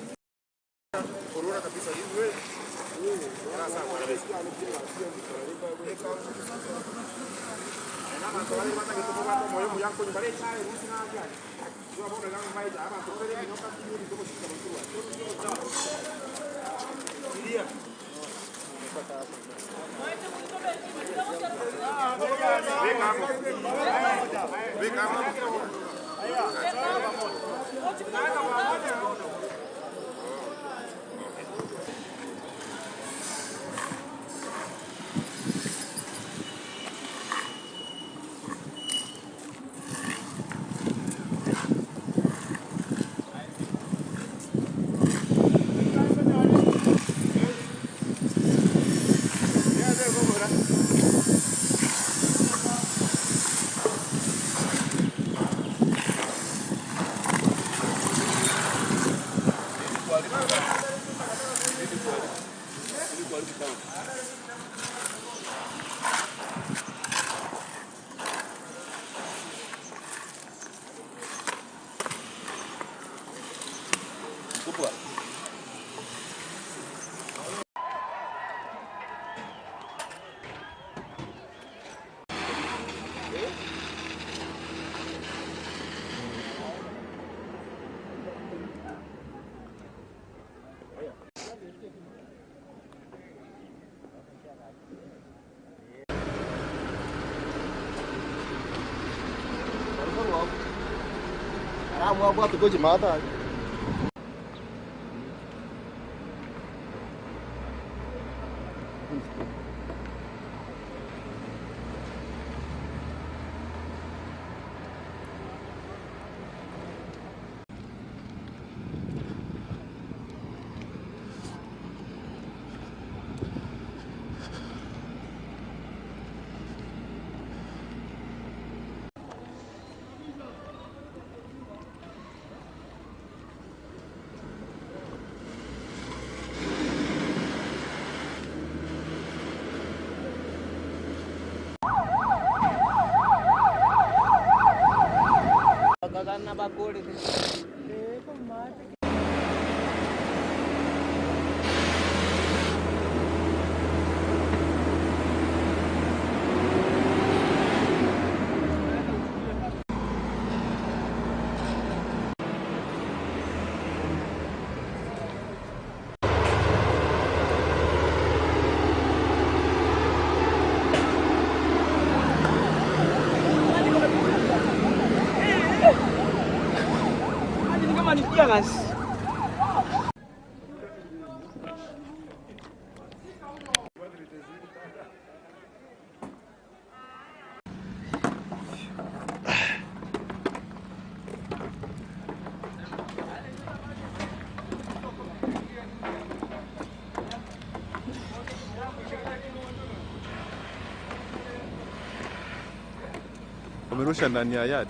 Wamerusha ndani ya yard.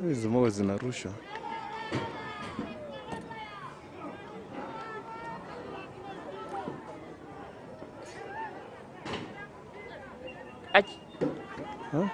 Hizi mawe zinarushwa. Achi. Huh?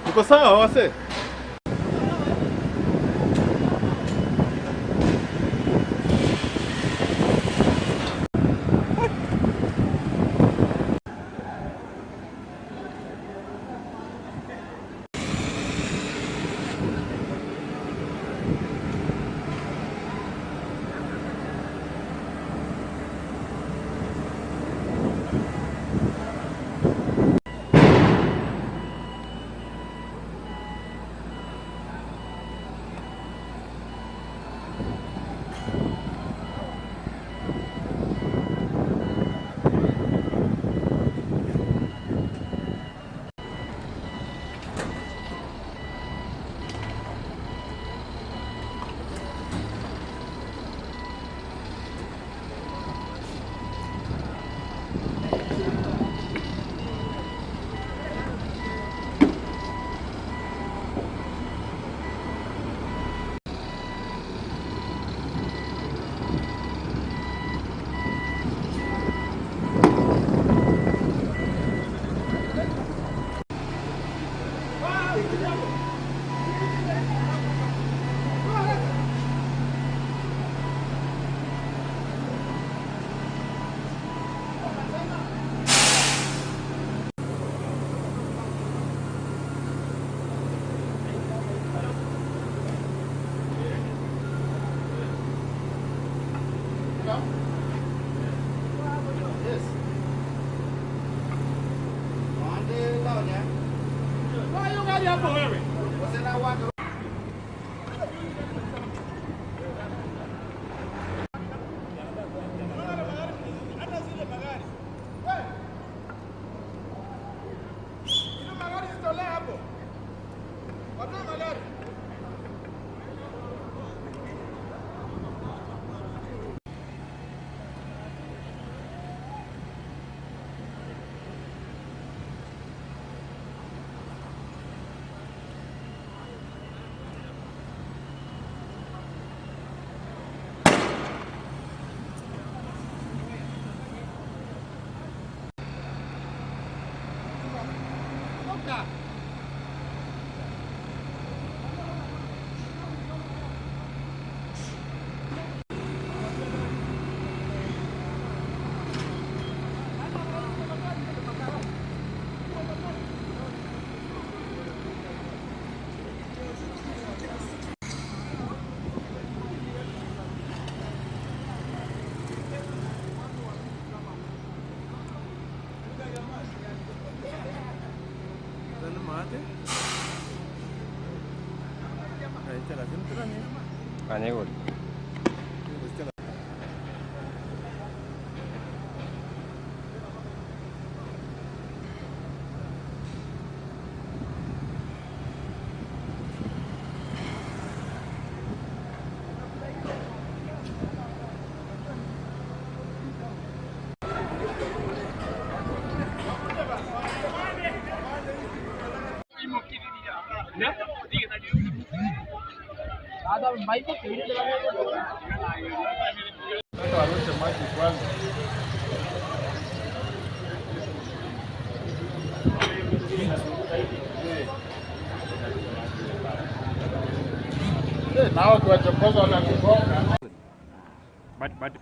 Uko sawa wase?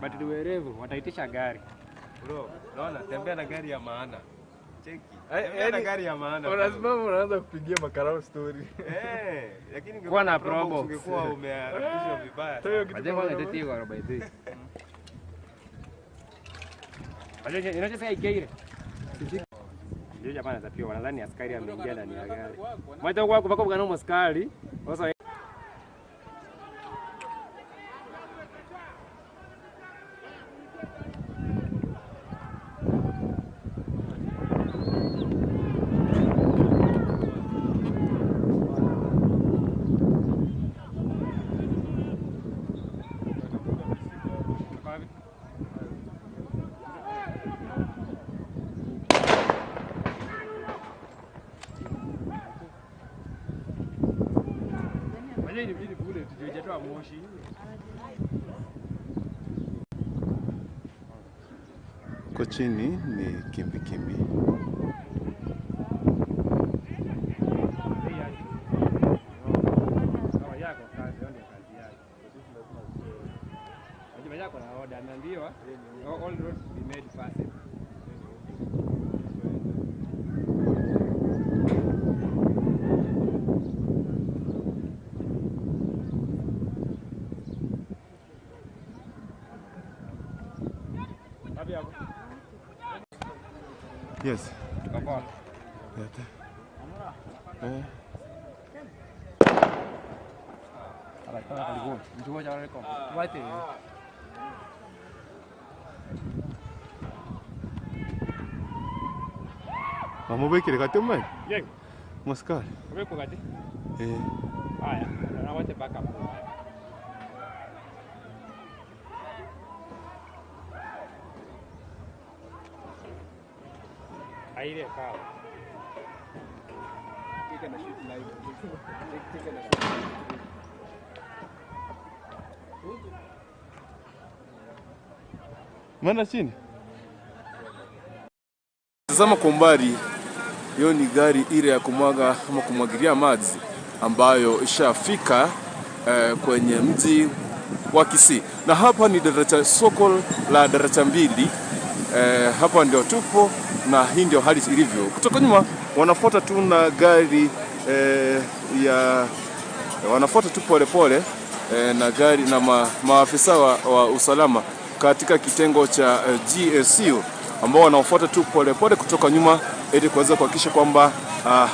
But ni werevu wataitisha gari. Bro, naona tembea na gari ya maana. Cheki. Tembea na gari ya maana. Unasimama unaanza kupigia makarao story. Eh, lakini ungekuwa na probo ungekuwa umeharakishwa vibaya. Majengo yanatetiwa by the way. Majengo inachosema ikeire. Ndio jamaa anatapia wanadhani askari ameingia ndani ya gari. Mwacha kwa kwa kwa askari. Sasa Kwa chini ni kimbi kimbi. All roads be made passive. Yes. Wamubikire kati umwe? Yego. Musikari. Ubiko kati? Eh. Haya, na wote backup. Aire sawa. Take na shoot live. Take na shoot. Mana chini? Tazama kwa umbali, hiyo ni gari ile ya kumwaga ama kumwagilia maji ambayo ishafika kwenye mji wa Kisii. Na hapa ni daraja, soko la daraja mbili. Hapa ndio tupo na hii ndio hali ilivyo. Kutoka nyuma wanafuata tu na gari ya wanafuata tu pole pole na gari na maafisa wa usalama katika kitengo cha GSU ambao wanaofuata tu pole pole kutoka nyuma ili kuweza kuhakikisha kwamba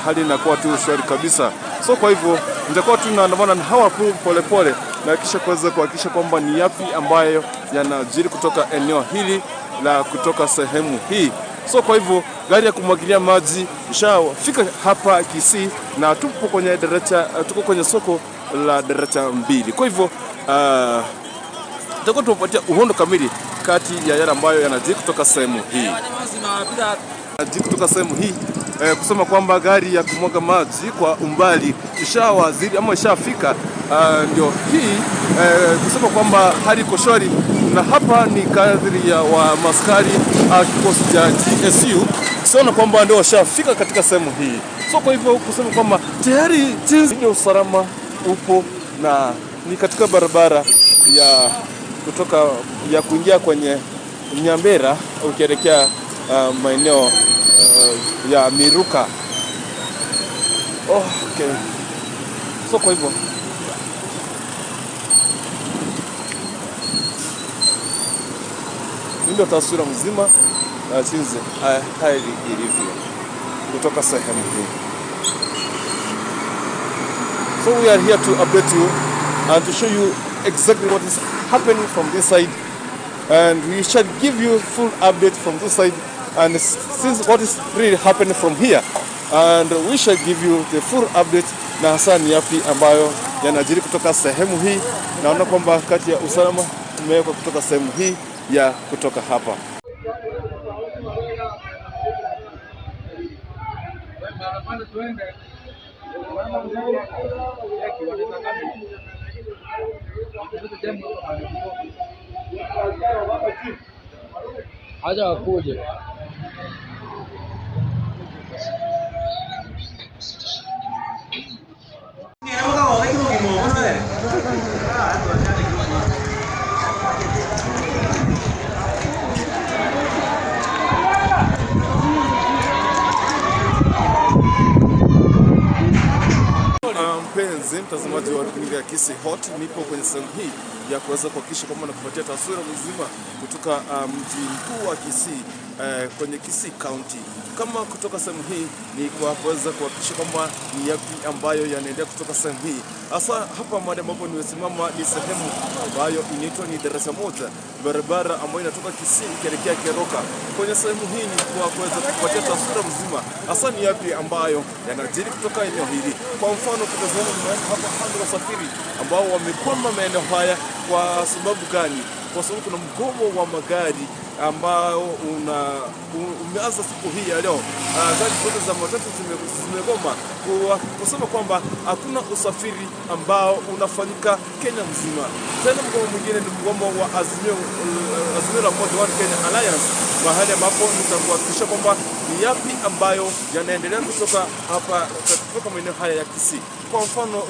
hali inakuwa tu shwari kabisa. So kwa hivyo nitakuwa tu naandamana na hawa pole pole na kisha kuweza kuhakikisha kwamba ni yapi ambayo yanajiri kutoka eneo hili la kutoka sehemu hii. So kwa hivyo gari ya kumwagilia maji ishafika hapa Kisii na tupo kwenye daraja, tuko kwenye soko la daraja mbili. Kwa hivyo tutakuwa tunapatia uhondo kamili kati ya yale ambayo yanajiri kutoka sehemu hii. Yanajiri kutoka sehemu hii kusema kwamba gari ya kumwaga maji kwa umbali ishawazidi ama ishafika, ndio hii kusema kwamba hali iko shwari. Na hapa ni kadri ya wa maskari kikosi cha GSU siona kwamba ndio washafika katika sehemu hii. So kwa hivyo kusema kwamba tayari jinsi usalama upo na ni katika barabara ya kutoka ya kuingia kwenye Nyambera ukielekea maeneo ya Miruka. Okay. So kwa hivyo ndio taswira mzima jinsi hali ilivyo kutoka sehemu hii. So we are here to update you and to show you exactly what is happening from this side, and we shall give you full update from this side and since what is really happening from here, and we shall give you the full update na hasa ni yapi ambayo yanajiri kutoka sehemu hii. Naona kwamba kati ya usalama umewekwa kutoka sehemu hii ya kutoka hapa. Acha wakuje. Mpenzi mtazamaji wa runinga ya Kisii Hot, nipo kwenye sehemu hii ya kuweza kuhakikisha kwamba nakupatia taswira mzima kutoka mji mkuu wa Kisii, kwenye Kisii County. Kama kutoka sehemu hii ni kwa kuweza kuhakikisha kwamba ni yapi ambayo yanaendelea kutoka sehemu hii. Hasa hapa mahali ambapo nimesimama ni sehemu ambayo inaitwa ni Darasa Moja, barabara ambayo inatoka Kisii ikielekea Keroka. Kwenye sehemu hii ni kwa kuweza kupatia taswira mzima hasa ni yapi ambayo yanajiri kutoka eneo hili. Kwa mfano kutazama hapa hali wasafiri ambao wamekwama maeneo haya kwa sababu gani? Kwa sababu kuna mgomo wa magari ambao umeanza siku hii ya leo. Gari zote za matatu zimegoma kusema kwamba hakuna usafiri ambao unafanyika Kenya mzima. Tena mgomo mwingine ni mgomo wa Azimio la Umoja wa Kenya Alliance, mahali ambapo nitakuhakikisha kwamba ni yapi ambayo yanaendelea kutoka hapa kutoka maeneo haya ya Kisii. Kwa mfano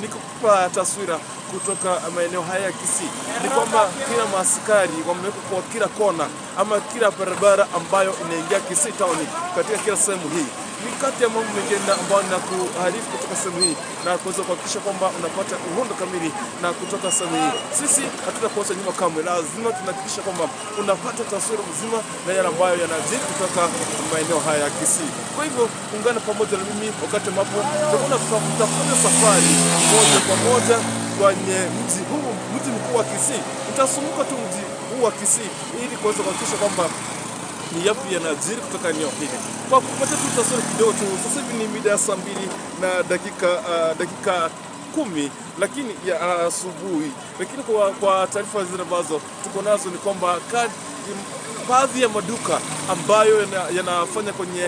nikupa taswira kutoka maeneo haya ya Kisii ni kwamba kila maaskari wamewekwa kwa kila kona ama kila barabara ambayo inaingia Kisii town katika kila sehemu hii. Ni kati ya mambo mengine ambayo nakuarifu kutoka sehemu hii na kuweza kuhakikisha kwamba unapata uhondo kamili na kutoka sehemu hii. Sisi hatutakuacha nyuma kamwe, lazima tunahakikisha kwamba unapata taswira mzima na yale ambayo yanajiri kutoka maeneo haya ya Kisii. Kwa hivyo ungana pamoja na mimi wakati ambapo tutafanya safari moja kwa moja kwenye mji huu, mji mkuu wa Kisii. Nitazunguka tu mji huu wa Kisii ili kuweza kuhakikisha kwamba ni yapi yanajiri kutoka eneo hili. Kwa kupata tu taswira kidogo tu, sasa hivi ni mida ya saa 2 na dakika 10 lakini ya asubuhi. Lakini kwa taarifa zile ambazo tuko nazo ni kwamba baadhi ya maduka ambayo yanafanya kwenye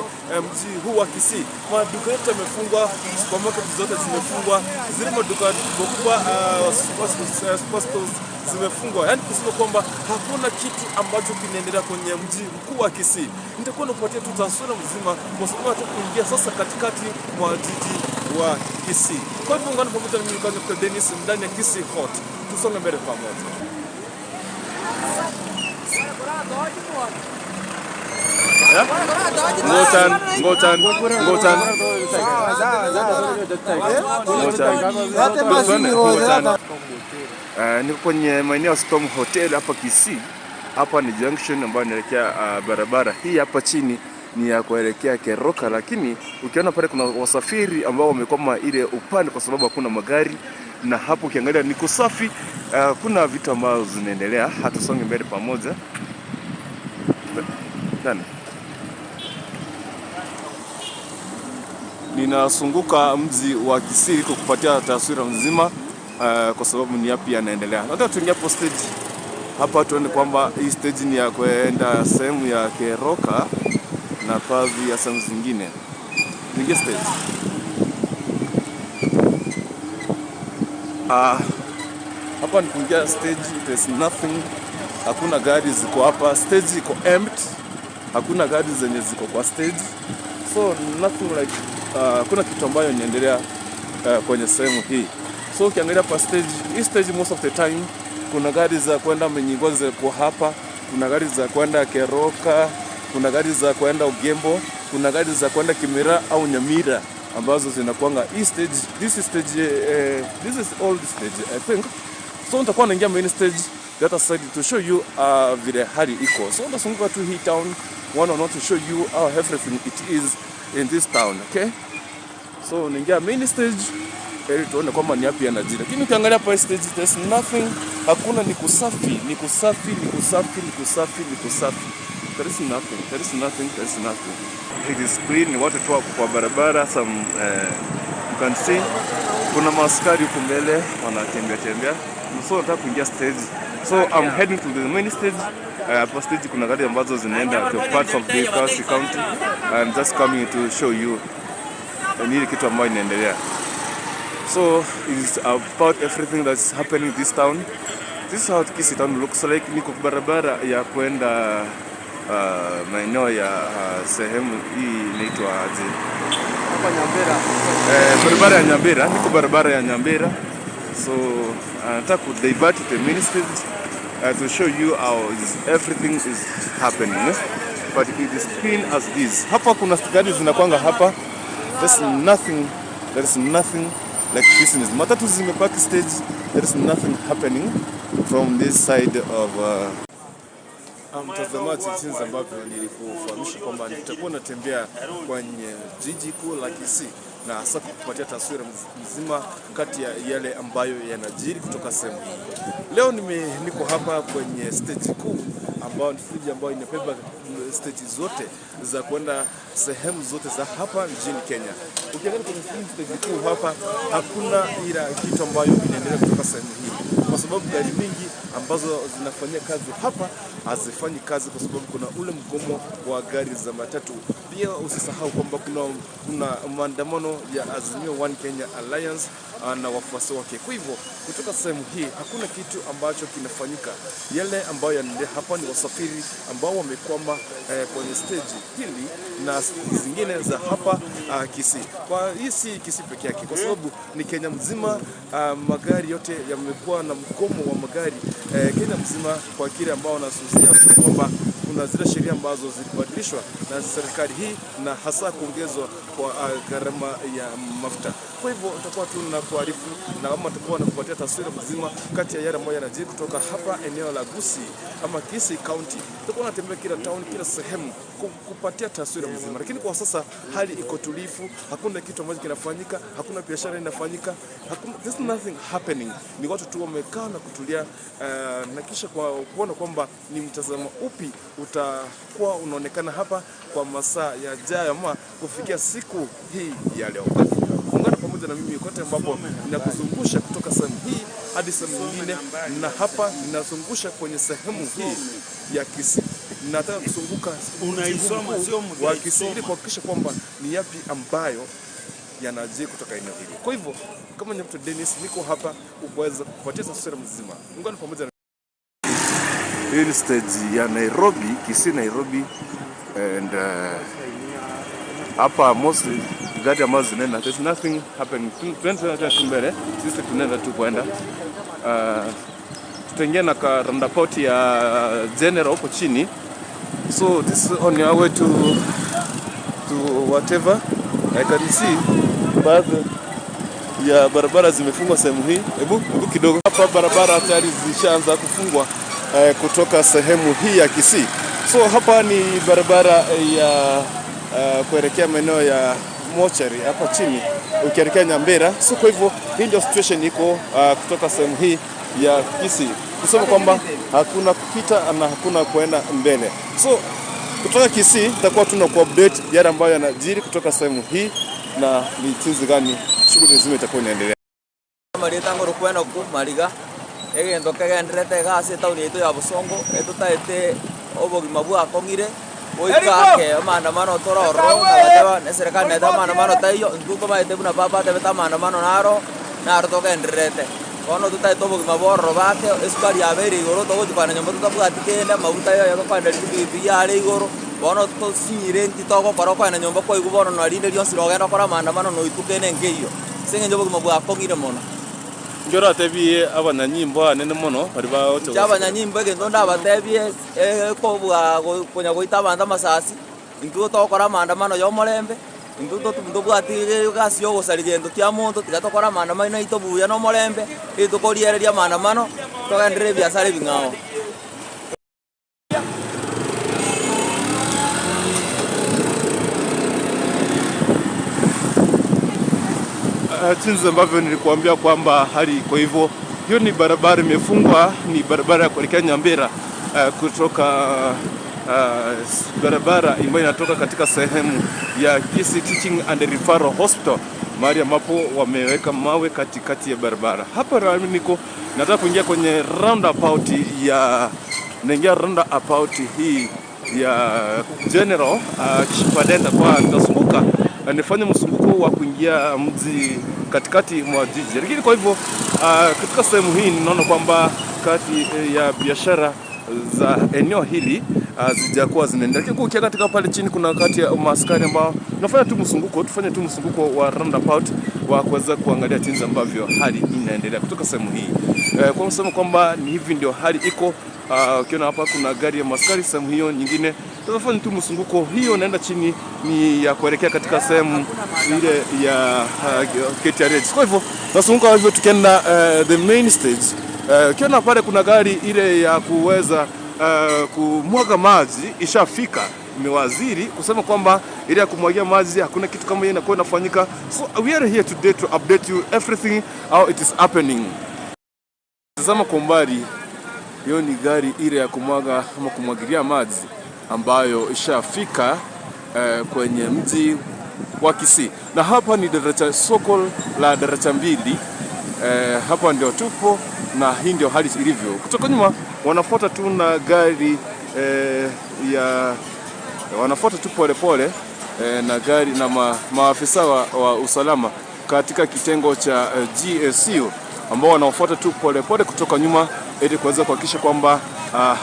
mji huu wa Kisii, maduka yote yamefungwa, supermarket zote zimefungwa, zile maduka makubwa superstores zimefungwa. Yaani kusema kwamba hakuna kitu ambacho kinaendelea kwenye mji mkuu wa Kisii. Nitakuwa nakupatia tu taswira mzima kwa sababu hata kuingia sasa katikati mwa jiji wa Kisii. Kwa hivyo ungana pamoja na mimi kwa Dennis ndani ya Kisii Hot. Tusonge mbele pamoja. Ngotan. Niko kwenye maeneo ya Storm Hotel hapa Kisii. Hapa ni junction ambayo inaelekea barabara hii hapa chini ni ya kuelekea Keroka, lakini ukiona pale kuna wasafiri ambao wamekwama ile upande kwa sababu hakuna magari, na hapo ukiangalia ni kusafi, kuna vitu ambazo zinaendelea. Hatusonge mbele pamoja. Nani? Ninazunguka mji wa Kisii kukupatia taswira nzima kwa sababu ni yapi yanaendelea. Nataka tuingie hapo stage. Hapa tuone kwamba hii stage ni ya kwenda sehemu ya Keroka na baadhi ya sehemu zingine. Tuingie stage. Hapa ni kuingia stage, there's nothing. Hakuna gari ziko hapa, stage iko empty. Hakuna gari zenye ziko kwa stage. So nothing like kuna kitu ambayo inaendelea kwenye sehemu hii. So ukiangalia pa stage, hii stage most of the time kuna gari za kwenda Menyingoze kwa hapa, kuna gari za kwenda Keroka, kuna gari za kwenda Ugembo, kuna gari za kwenda Kimera au Nyamira ambazo zinakuanga hii stage. This is stage, this is old stage I think. So nitakuwa naingia main stage the other side to show you vile hali iko. So ndazunguka tu hii town one or not to show you how everything it is in this town, okay? So naingia main stage ili tuone kwamba ni yapi yanajiri. Lakini ukiangalia hapa stage, there's nothing, hakuna, ni kusafi, ni kusafi, ni kusafi, ni kusafi, ni kusafi. There is nothing, there is nothing, there is nothing. It is clean, watu tu wako kwa barabara, some you can see kuna maaskari huku mbele wanatembea tembea. So nataka kuingia stage. So I'm heading to the main stage. Hapa stage kuna gari ambazo zinaenda to parts of the Kisii County. I'm just coming to show you nini kitu ambayo inaendelea. So it's about everything that's happening in this town. This is how Kisii town looks like. Niko barabara ya kwenda maeneo ya sehemu hii inaitwa aje? Hapa Nyambera. Barabara ya Nyambera, niko barabara ya Nyambera. So nataka ku divert the main stage to show you how is everything is happening. Eh? But it is clean as this. Hapa kuna gari zinakwanga hapa. There's nothing, there is nothing like business. Matatu zimepaki stage. There is nothing happening from this side of mtazamaji, jinsi ambavyo nilikufahamisha kwamba nitakuwa natembea kwenye jiji kuu la Kisii na hasa kukupatia taswira mzima kati ya yale ambayo yanajiri kutoka sehemu hii. Leo niko hapa kwenye stage kuu ambayo ni stage ambayo inabeba stage zote za kwenda sehemu zote za hapa nchini Kenya. Ukiangalia kwenye stage kuu hapa hakuna ila kitu ambayo inaendelea kutoka sehemu hii, kwa sababu gari mingi ambazo zinafanyia kazi hapa hazifanyi kazi kwa sababu kuna ule mgomo wa gari za matatu. Pia usisahau kwamba kuna maandamano ya Azimio One Kenya Alliance na wafuasi wake. Kwa hivyo kutoka sehemu hii hakuna kitu ambacho kinafanyika. Yale ambayo yanaendelea hapa ni wasafiri ambao wamekwama kwenye stage hili na zingine za hapa Kisii. Kwa hii si Kisii peke yake, kwa sababu ni Kenya mzima. Magari yote yamekuwa na mgomo wa magari Kenya mzima, kwa kile ambao wanasusia kwamba kuna zile sheria ambazo zilibadilishwa na serikali hii na hasa kuongezwa kwa gharama ya mafuta. Kwa hivyo tutakuwa tu na kuarifu na kama tutakuwa na kupatia taswira mzima kati ya yale ambayo yanajiri kutoka hapa eneo la Gusii ama Kisii County. Tutakuwa natembea kila town, kila sehemu kupatia taswira mzima. Lakini kwa sasa hali iko tulivu, hakuna kitu ambacho kinafanyika, hakuna biashara inafanyika, hakuna, there's nothing happening. Ni watu tu wamekaa na kutulia na kisha kwa kuona kwamba ni mtazamo upi utakuwa unaonekana hapa kwa masaa yajayo ama kufikia siku hii ya leo. Ungana pamoja na mimi kote ambapo ninakuzungusha kutoka sehemu hii hadi sehemu nyingine, na hapa ninazungusha kwenye sehemu hii ya Kisii. Nataka kuzunguka wa Kisii ili kuhakikisha kwamba ni yapi ambayo yanajiri kutoka eneo hili. Kwa hivyo kama ni mtu Dennis, niko hapa kuweza kupatia taswira mzima. Ungana pamoja na hii ni stage ya Nairobi, Kisii Nairobi, and hapa mostly gari ambazo zinaenda, there's nothing happening. Tunaenda tu mbele, sisi tunaenda tu kwenda. Tutaingia na ka roundabout ya General huko chini. So this is on your way to whatever. I can see baadhi ya barabara zimefungwa sehemu hii. Hebu kidogo hapa barabara tayari zishaanza kufungwa kutoka sehemu hii ya Kisii. So hapa ni barabara ya kuelekea maeneo ya mochari hapa chini ukielekea Nyambera. So kwa hivyo hii ndio situation iko kutoka sehemu hii ya Kisii, kusema kwamba hakuna kupita na hakuna kuenda mbele. So kutoka Kisii tutakuwa tuna ku update yale ambayo yanajiri kutoka sehemu hii na ni jinsi gani shughuli nzima itakuwa inaendelea. Maritango rukweno ku mariga egento kegenderete gase tauni yetu ya Bosongo etutaete obogima bwakong'ire goikake maandamano tororo nabateba ne serikali naeta maandamano taiyo intwe tomaete buna papa atebete maandamano naro naro togenderete bono tutaete obogima bororo bake esukari yabeire igoro togochikwana nyomba totabwati kende amaguta yoyo tokoenda ripikipiki yare igoro bono tosinyire nti togokora okoenda nyomba kwaigwa bono narinde rionsi rogenda okora maandamano noituke nenge eywo ase eng'encho obogima bwakong'ire mono. Njoro atebie abanyanyimbo anene mono bari baocho. Abanyanyimbo egento ndabatebie kobua konya goita abanto amasasi intwe togokora maandamano ya omorembe intwe ntobwati egasi ya ogosari gento kia monto tiga tokora maandamano naito buya na omorembe etokoriereria maandamano togenderere ebiasara ebing'ao. Jinsi ambavyo nilikuambia kwamba hali iko hivyo. Hiyo ni barabara imefungwa, ni barabara ya kuelekea Nyambera kutoka barabara ambayo inatoka katika sehemu ya Kisii Teaching and Referral Hospital, mahali ambapo wameweka mawe katikati ya barabara. Hapa niko nataka kuingia kwenye roundabout ya naingia roundabout hii ya General Chipadenda, kwa nitazunguka nifanye mzunguko wa kuingia mji katikati mwa jiji. Lakini kwa hivyo katika sehemu hii ninaona kwamba kati ya biashara za eneo hili zijakuwa zinaendelea. Lakini ukiangalia katika pale chini kuna kati ya maaskari ambao nafanya tu mzunguko, tufanye tu mzunguko wa roundabout wa kuweza kuangalia jinsi ambavyo hali inaendelea kutoka sehemu hii. Kwa msemo kwamba ni hivi ndio hali iko. Ukiona hapa kuna gari ya maskari sehemu hiyo nyingine. Tutafanya tu mzunguko hiyo naenda chini ni ya kuelekea katika sehemu ile ya KTRH. Kwa hivyo tunazunguka hivyo tukienda the main stage. Ukiona pale kuna gari ile ya kuweza kumwaga maji ishafika. Imewaziri kusema kwamba ile ya kumwagia maji hakuna kitu kama hiyo inakuwa inafanyika. So we are here today to update you everything how it is happening. Tazama kwa umbali, hiyo ni gari ile ya kumwaga ama kumwagilia maji ambayo ishafika kwenye mji wa Kisii. Na hapa ni daraja, soko la daraja mbili. Hapa ndio tupo na hii ndio hali ilivyo. Kutoka nyuma wanafuata tu na gari ya wanafuata tu pole pole na gari na maafisa wa usalama katika kitengo cha GSU ambao wanafuata tu pole pole kutoka nyuma ili kuweza kuhakikisha kwamba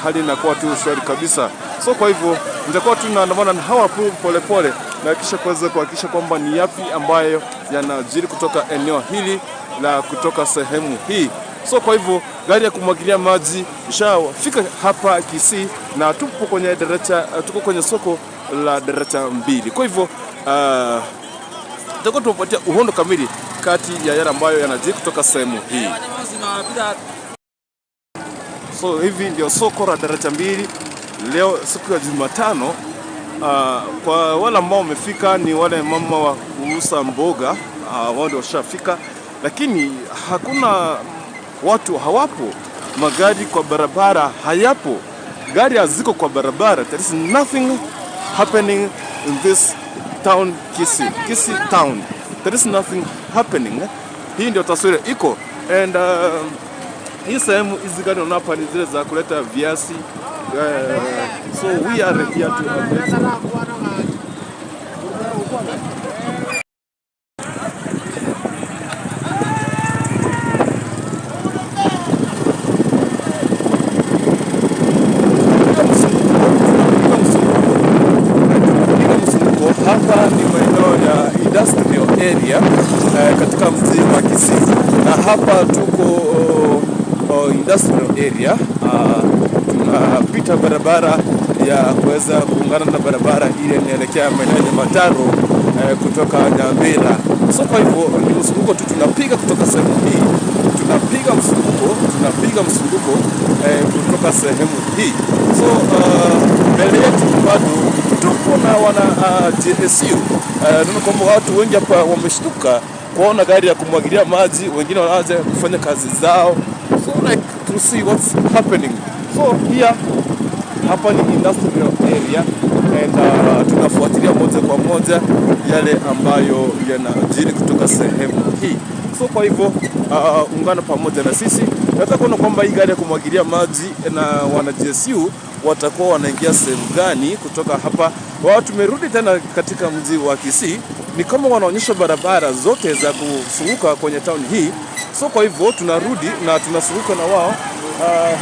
hali inakuwa tu shwari kabisa. So kwa hivyo nitakuwa tu naandamana na hawa pole pole na kisha kuweza kuhakikisha kwamba ni yapi ambayo yanajiri kutoka eneo hili la kutoka sehemu hii. So kwa hivyo gari ya kumwagilia maji ishafika hapa Kisii na tupo kwenye daraja, tuko kwenye soko la daraja mbili. Kwa hivyo tutakuwa tunapatia uhondo kamili kati ya yale ambayo yanajiri kutoka sehemu hii. So hivi ndio soko la daraja mbili leo siku ya Jumatano. Kwa wale ambao wamefika ni wale mama wa kuuza mboga, wao ndio washafika, lakini hakuna watu, hawapo, magari kwa barabara hayapo, gari haziko kwa barabara. There is nothing happening in this town, Kisii, Kisii town. There is nothing happening. Hii ndio taswira iko. And hii sehemu hizi gari unaona hapa ni zile za kuleta viazi. So we are here to update. Hapa ni maeneo ya industrial area katika mji wa Kisii, na hapa tuko industrial area. Tunapita barabara ya kuweza kuungana na barabara ile inaelekea maeneo ya Mataro kutoka Nyambera. So kwa hivyo ni mzunguko tu tunapiga kutoka sehemu hii, tunapiga mzunguko kutoka sehemu hii. So mbele yetu bado tuko na wana GSU. Naona kwamba watu wengi hapa wameshtuka kuona gari ya kumwagilia maji, wengine wanaanza kufanya kazi zao. So like to see what's happening. So here hapa ni industrial area and tunafuatilia moja kwa moja yale ambayo yanajiri kutoka sehemu hii. So kwa hivyo ungana pamoja na sisi. Nataka kuona kwamba hii gari ya kumwagilia maji na wana GSU watakuwa wanaingia sehemu gani kutoka hapa. Wao tumerudi tena katika mji wa Kisii, ni kama wanaonyesha barabara zote za kuzunguka kwenye town hii. So kwa hivyo tunarudi na tunazunguka na wao.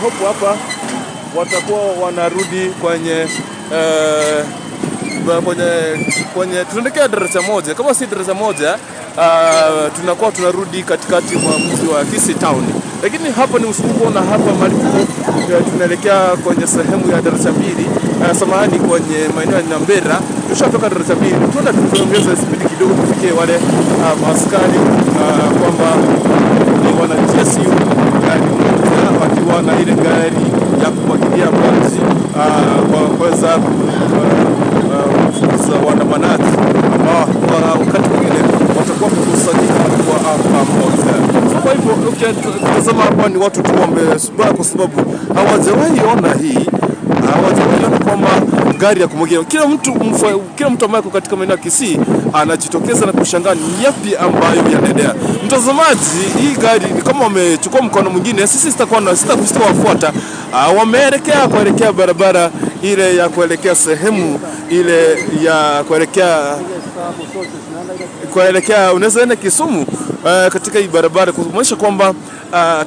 Hope hapa watakuwa wanarudi kwenye kwenye tunaelekea daraja moja. Kama si daraja moja, tunakuwa tunarudi katikati mwa mji wa Kisii town. Lakini hapa ni mzunguko na hapa mahali tunaelekea kwenye sehemu ya daraja mbili, samahani, kwenye maeneo ya Nyambera. Tushatoka daraja mbili, tunaenda tuongeze spidi kidogo tufikie wale askari kwamba ni wana GSU gari moja wakiwa na ile gari ya kumwagilia maji kwa kuweza kufukuza waandamanaji ambao wakati mwingine watakuwa wamekusanyika kwa Ukitazama hapa ni watu tu wamesubaa kwa sababu hawajawahi ona hii, hawajawahi ona kwamba gari ya kumwagia. Kila mtu ambaye yuko katika maeneo ya Kisii anajitokeza na kushangaa ni yapi ambayo yanaendelea. Mtazamaji, hii gari ni kama wamechukua mkono mwingine, sisi sitawafuata. Wameelekea kuelekea barabara ile ya kuelekea sehemu ile ya kuelekea unaweza enda Kisumu katika hii barabara, kumaanisha kwamba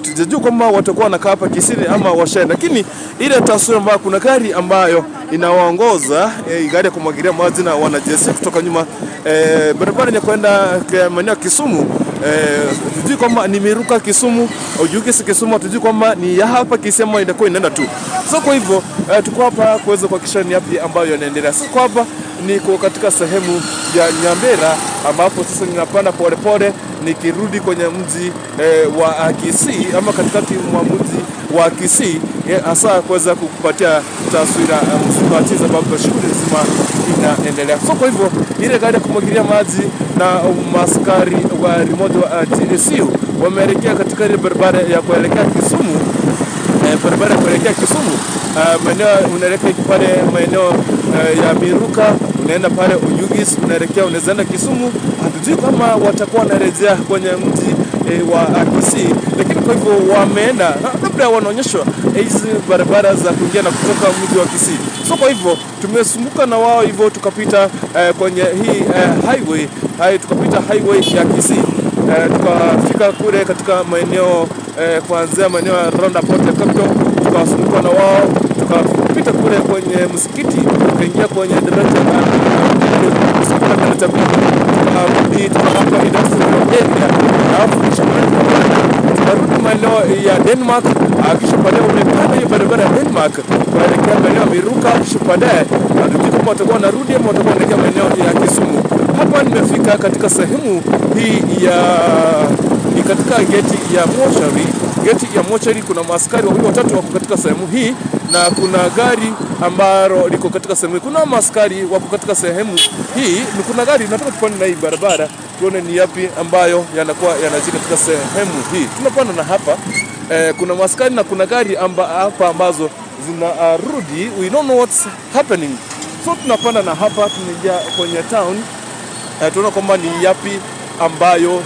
tujajua kwamba watakuwa wanakaa hapa Kisii ama washaenda, lakini ile taswira ambayo kuna gari ambayo inawaongoza gari ya kumwagilia maji na wanajeshi kutoka nyuma, barabara ni kwenda maeneo ya Kisumu. Tujui kwamba ni Miruka Kisumu au Jugisi Kisumu, tujui kwamba ni ya hapa Kisii ama inakuwa inaenda tu. So kwa hivyo tuko hapa kuweza kuhakikisha ni yapi ambayo yanaendelea. So kwa hapa niko katika sehemu ya Nyambera ambapo sasa ninapanda polepole nikirudi kwenye mji wa Kisii ama katikati mwa mji wa Kisii, hasa kuweza kukupatia taswira mzima sababu shughuli nzima inaendelea. So kwa hivyo ile gari ya kumwagilia maji na maskari wa remote wa GSU wameelekea katika ile barabara ya kuelekea Kisumu, barabara ya kuelekea Kisumu, maeneo unaelekea pale maeneo ya Miruka, unaenda pale Oyugis, unaelekea unaweza enda Kisumu. Hatujui kama watakuwa wanarejea kwenye mji wa Kisii, lakini kwa hivyo wameenda labda wanaonyeshwa hizi barabara za kuingia na kutoka mji wa Kisii. So kwa hivyo tumezunguka na wao hivyo tukapita kwenye hii highway, tukapita highway ya Kisii, tukafika kule katika maeneo kuanzia maeneo ya roundabout ya Capital, tukazunguka na wao tukapita kule kwenye msikiti, tukaingia kwenye daraja la tukarudi tukapita industrial area, alafu kisha tukarudi maeneo ya Denmark, kisha baadaye umepanda hiyo barabara ya Denmark kuelekea maeneo ya Miruka, kisha baadaye hatujui kama watakuwa wanarudi ama watakuwa wanaelekea maeneo ya Kisumu. Hapa nimefika katika sehemu hii ya ni katika geti ya mochari. Geti ya mochari kuna maaskari wawili watatu wako katika sehemu hii na kuna gari ambalo liko katika sehemu hii. Kuna maaskari wako katika sehemu hii, ni kuna gari. Nataka tupande na hii barabara tuone ni yapi ambayo yanakuwa yanajiri katika sehemu hii. Tunapanda na hapa kuna maaskari na kuna gari hapa ambazo zinarudi. We don't know what's happening. So tunapanda na hapa tunaingia kwenye town, tunaona kwamba ni yapi ambayo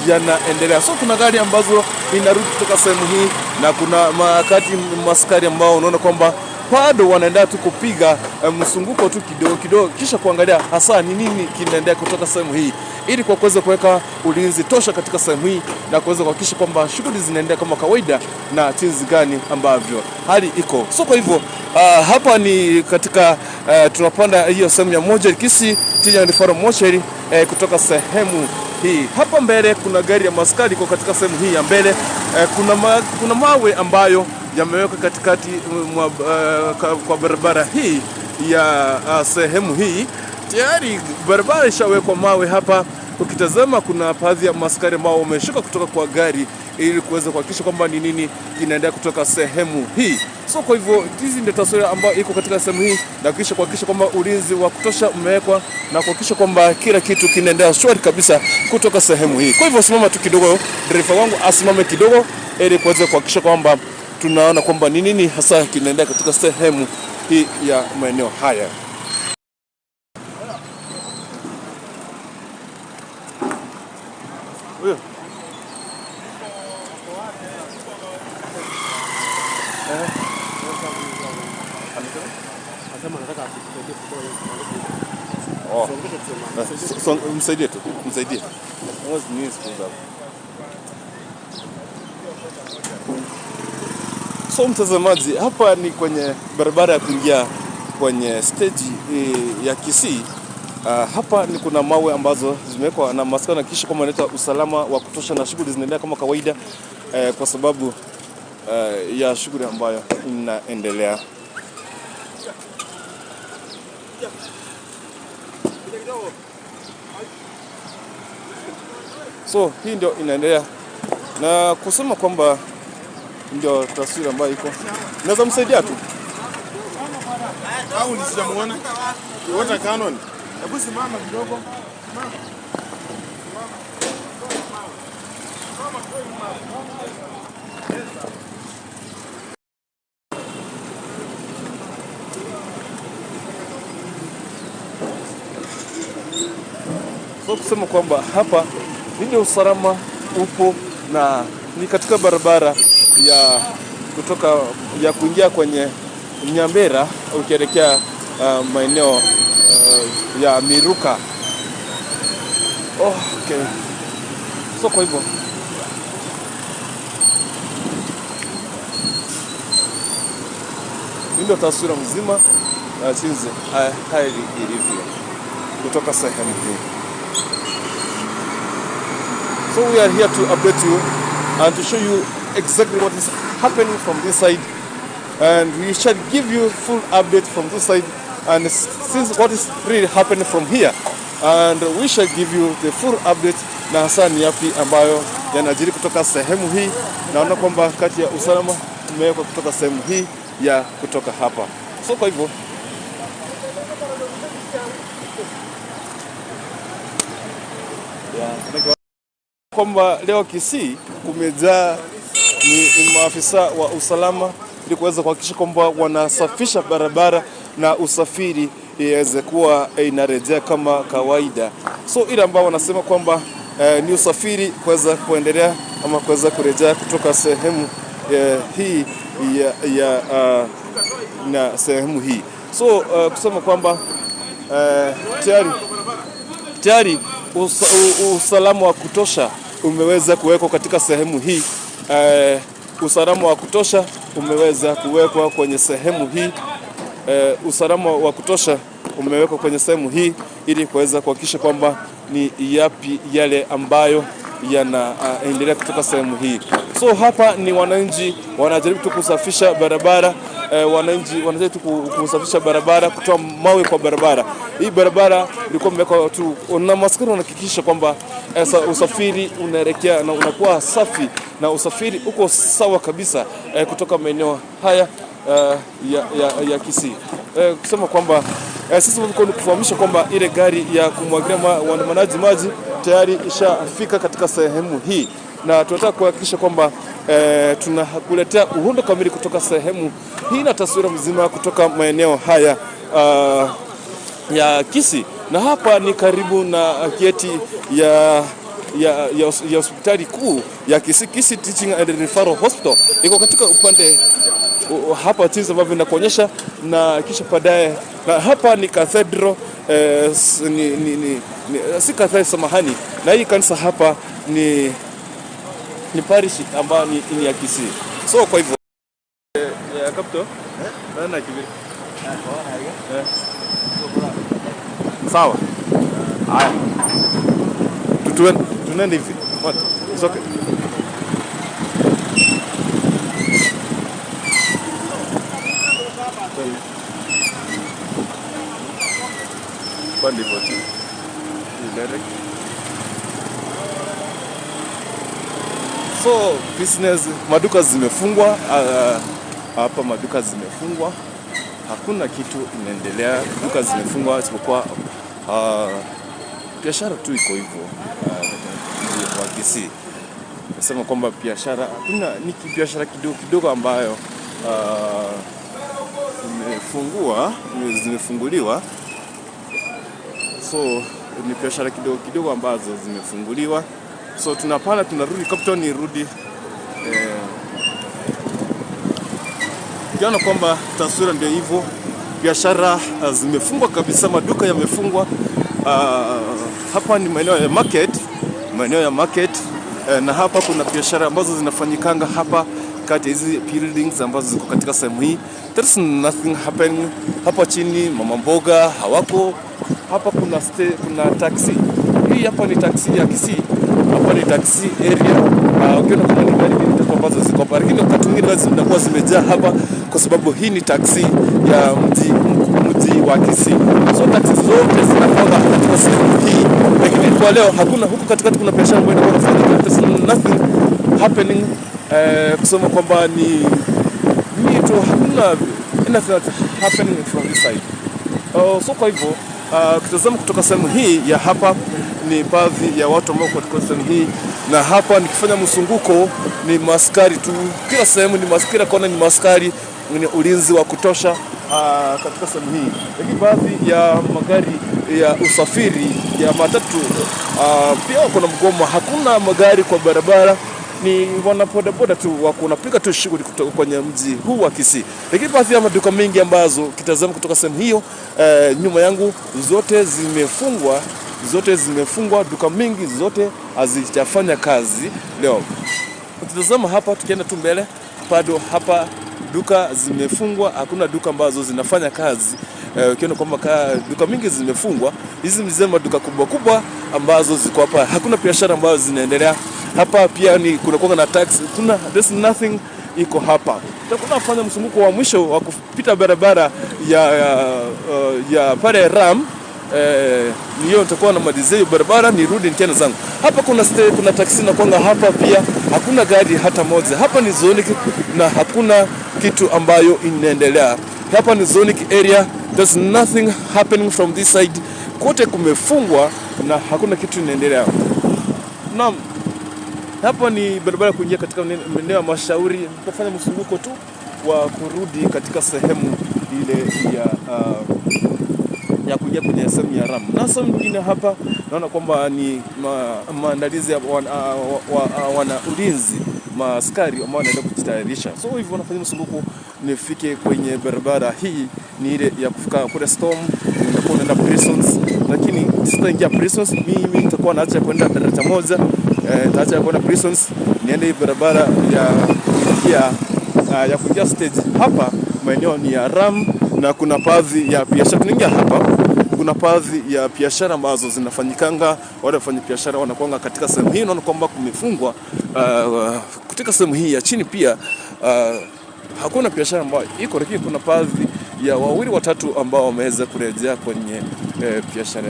yanaendelea. So kuna gari ambazo inarudi kutoka sehemu hii na kuna makati maskari ambao unaona kwamba bado wanaendelea tu kupiga msunguko tu kidogo kidogo, kisha kuangalia hasa ni nini kinaendelea kutoka sehemu hii, ili kwa kuweza kuweka ulinzi tosha katika sehemu hii na kuweza kuhakikisha kwamba shughuli zinaendelea kama kawaida na jinsi gani ambavyo hali iko. So kwa hivyo hapa ni katika tunapanda hiyo sehemu ya moja Kisii Teaching and Referral Mochari kutoka sehemu hii. Hapa mbele kuna gari ya maskari iko katika sehemu hii ya mbele. Kuna mawe ambayo yamewekwa katikati kwa barabara hii ya sehemu hii. Tayari barabara ishawekwa mawe hapa. Ukitazama kuna baadhi ya maskari ambao wameshuka kutoka kwa gari ili kuweza kuhakikisha kwamba ni nini kinaendelea kutoka sehemu hii. So kwa hivyo hizi ndio taswira ambayo iko katika sehemu hii, na kisha kuhakikisha kwamba ulinzi wa kutosha umewekwa na kuhakikisha kwamba kila kitu kinaendelea shwari kabisa kutoka sehemu hii. Kwa hivyo simama tu kidogo, dereva wangu asimame kidogo ili kuweza kuhakikisha kwamba tunaona kwamba ni nini hasa kinaendelea katika sehemu hii ya maeneo haya. Msaidie tu, msaidie. So mtazamaji, hapa ni kwenye barabara ya kuingia kwenye stage ya Kisii. Hapa ni kuna mawe ambazo zimewekwa na maskari na kisha kama inaleta usalama wa kutosha na shughuli zinaendelea kama kawaida, kwa sababu ya shughuli ambayo inaendelea. So hii ndio inaendelea na kusema kwamba ndio taswira ambayo iko. Naweza msaidia tu au nisijamuona? Wote Canon. Hebu simama kidogo. Simama. So kusema kwamba hapa ndio usalama upo na ni katika barabara ya kutoka ya kuingia kwenye Nyambera ukielekea maeneo ya Miruka. Oh, okay. So kwa hivyo ndio taswira mzima jinsi hali ilivyo kutoka sehemu hii. So we are here to update you and to show you exactly what is happening from this side, and we shall give you full update from this side and since what is really happening from here, and we shall give you the full update na hasa ni yapi ambayo yanajiri kutoka sehemu hii. Naona kwamba kati ya usalama umewekwa kutoka sehemu hii ya kutoka hapa. So kwa hivyo kwamba leo Kisii kumejaa ni maafisa wa usalama ili kuweza kuhakikisha kwamba wanasafisha barabara na usafiri iweze kuwa inarejea kama kawaida. So ile ambao wanasema kwamba ni usafiri kuweza kuendelea ama kuweza kurejea kutoka sehemu hii ya na sehemu hii. So kusema kwamba tayari usalama wa kutosha umeweza kuwekwa katika sehemu hii. Usalama wa kutosha umeweza kuwekwa kwenye sehemu hii. Usalama wa kutosha umewekwa kwenye sehemu hii ili kuweza kuhakikisha kwamba ni yapi yale ambayo yanaendelea kutoka sehemu hii. So hapa ni wananchi wanajaribu tu kusafisha barabara. Wananchi wanajaribu tu kusafisha barabara, kutoa mawe kwa barabara. Hii barabara ilikuwa imewekwa tu na maskari wanahakikisha kwamba usafiri unaelekea na unakuwa safi na usafiri uko sawa kabisa kutoka maeneo haya ya Kisii. Kusema kwamba sisi tulikuwa kufahamisha kwamba ile gari ya kumwagilia waandamanaji maji tayari ishafika katika sehemu hii, na tunataka kuhakikisha kwamba tunakuletea uhondo kamili kutoka sehemu hii na taswira mzima kutoka maeneo haya ya Kisii. Na hapa ni karibu na geti ya hospitali kuu ya Kisii, Kisii Teaching and Referral Hospital. Iko katika upande hapa jinsi ambavyo nakuonyesha, na kisha baadaye na hapa ni cathedral, si cathedral, samahani, na hii kanisa hapa ni parish ambayo ni ya Kisii. So kwa hivyo ya capital na kibiri. Sawa. Haya. Tuende hivi. What? It's okay. Pande vote. Direct. So business maduka zimefungwa, hapa maduka zimefungwa. Hakuna kitu inaendelea, duka zimefungwa isipokuwa biashara tu iko hivyo wa Kisii. Nasema kwamba biashara hakuna, ni biashara kidogo kidogo ambayo zimefunguliwa. So ni biashara kidogo kidogo ambazo zimefunguliwa. So tunapanda tunarudi Capital, nirudi kiona kwamba taswira ndio hivyo, biashara zimefungwa kabisa, maduka yamefungwa. Hapa ni maeneo ya market, maeneo ya market, na hapa kuna biashara ambazo zinafanyikanga hapa kati hizi buildings ambazo ziko katika sehemu hii. There's nothing happening hapa chini, mama mboga hawako hapa. Kuna kuna taxi. Hii hapa ni taxi ya Kisii. Hapa ni taxi area. Ukiona kuna ni gari mbili tatu ambazo ziko hapa, lakini wakati mwingine zinakuwa zimejaa hapa kwa sababu hii ni taxi ya mji wa Kisii. So taxi zote zinakuwa katika sehemu hii, lakini kwa leo hakuna. Huku katikati kuna biashara ambayo inakuwa inafanyika. There's nothing happening. Kusema kwamba ni tu hakuna anything happening from this side. So kwa hivyo kitazama kutoka sehemu hii ya hapa ni baadhi ya watu ambao katika sehemu hii Na hapa nikifanya msunguko ni maskari tu, kila sehemu ni maskari, kila kona ni maskari, ni ulinzi wa kutosha katika sehemu hii. Lakini baadhi ya magari ya usafiri ya matatu pia wako na mgomo, hakuna magari kwa barabara, ni wanabodaboda tu wako wanapiga tu shughuli kutoka kwenye mji huu wa Kisii. Lakini baadhi ya maduka mengi ambazo kitazama kutoka sehemu hiyo, nyuma yangu zote zimefungwa, zote zimefungwa, duka mingi zote hazijafanya kazi leo. Tutazama hapa, tukienda tu mbele bado hapa duka zimefungwa, hakuna duka ambazo zinafanya kazi. Ukiona kwamba duka mingi zimefungwa, hizi ni zile maduka kubwa kubwa ambazo ziko hapa, hakuna biashara ambazo zinaendelea hapa. Pia ni kuna kuwa na tax, kuna there's nothing iko hapa. Tutakuwa nafanya mzunguko wa mwisho wa kupita barabara ya pale Ram. Niyo nitakuwa na malizia barabara nirudi tena zangu. Hapa kuna kuna taksi na kwanga hapa pia hakuna gari hata moja. Hapa ni zonic na hakuna kitu ambayo inaendelea. Hapa ni zonic area, there's nothing happening from this side. Kote kumefungwa na hakuna kitu inaendelea. Naam, hapa ni barabara kuingia katika maeneo ya Mashauri. Nitafanya mzunguko tu wa kurudi katika sehemu ile ya kuingia kwenye sehemu ya Ram. Na sehemu nyingine hapa naona kwamba ni maandalizi ya wana ulinzi, maaskari ambao wanaenda kujitayarisha. So hivyo wanafanya mzunguko nifike kwenye barabara hii, ni ile ya kufika kule Storm, nitakuwa naenda Prisons, lakini sitaingia Prisons, mimi nitakuwa naacha kwenda daraja moja, nitaacha kwenda Prisons, niende barabara ya kuingia stage. Hapa maeneo ni ya Ram na kuna baadhi ya biashara tunaingia hapa, kuna baadhi ya biashara ambazo zinafanyikanga, wale wafanya biashara wanakuanga katika sehemu hii. Naona kwamba kumefungwa katika sehemu hii ya chini pia hakuna biashara ambayo iko, lakini kuna baadhi ya wawili watatu ambao wameweza kurejea kwenye biashara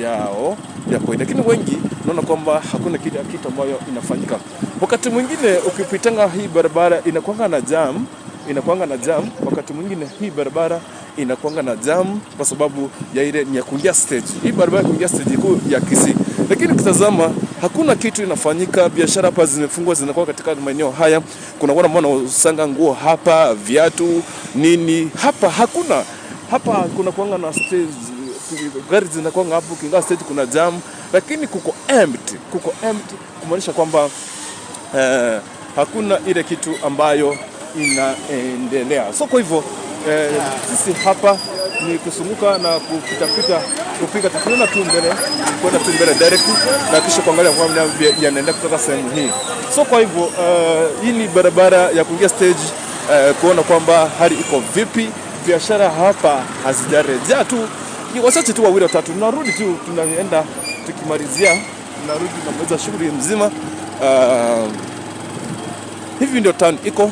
yao ya kawaida, lakini wengi naona kwamba hakuna kitu ambayo inafanyika. Wakati mwingine ukipitanga hii barabara inakuanga na jam, inakuanga na jam. Wakati mwingine hii barabara inakuanga na jam kwa sababu ya ile ni ya kuingia stage. Hii barabara kuingia stage kuu ya Kisii. Lakini ukitazama hakuna kitu inafanyika, biashara hapa zimefungwa, zinakuwa katika maeneo haya. Kuna wale ambao wanasanga nguo hapa, viatu, nini. Hapa hakuna. Hapa kuna kuanga na stage, gari zinakuanga hapo, kinga stage kuna jam, lakini kuko empty, kuko empty kumaanisha kwamba hakuna ile kitu ambayo inaendelea. So kwa hivyo sisi hapa ni kusunguka na kupita kupiga tunaona tu mbele, kwenda tu mbele direct na kisha kuangalia kwa yanaenda kutoka sehemu hii. So kwa hivyo hii ni barabara ya kuingia stage, kuona kwamba hali iko vipi. Biashara hapa hazijarejea tu, ni wachache tu wawili watatu. Tunarudi tu, tunaenda tukimalizia, tunarudi tunamaliza shughuli mzima. Hivi ndio town iko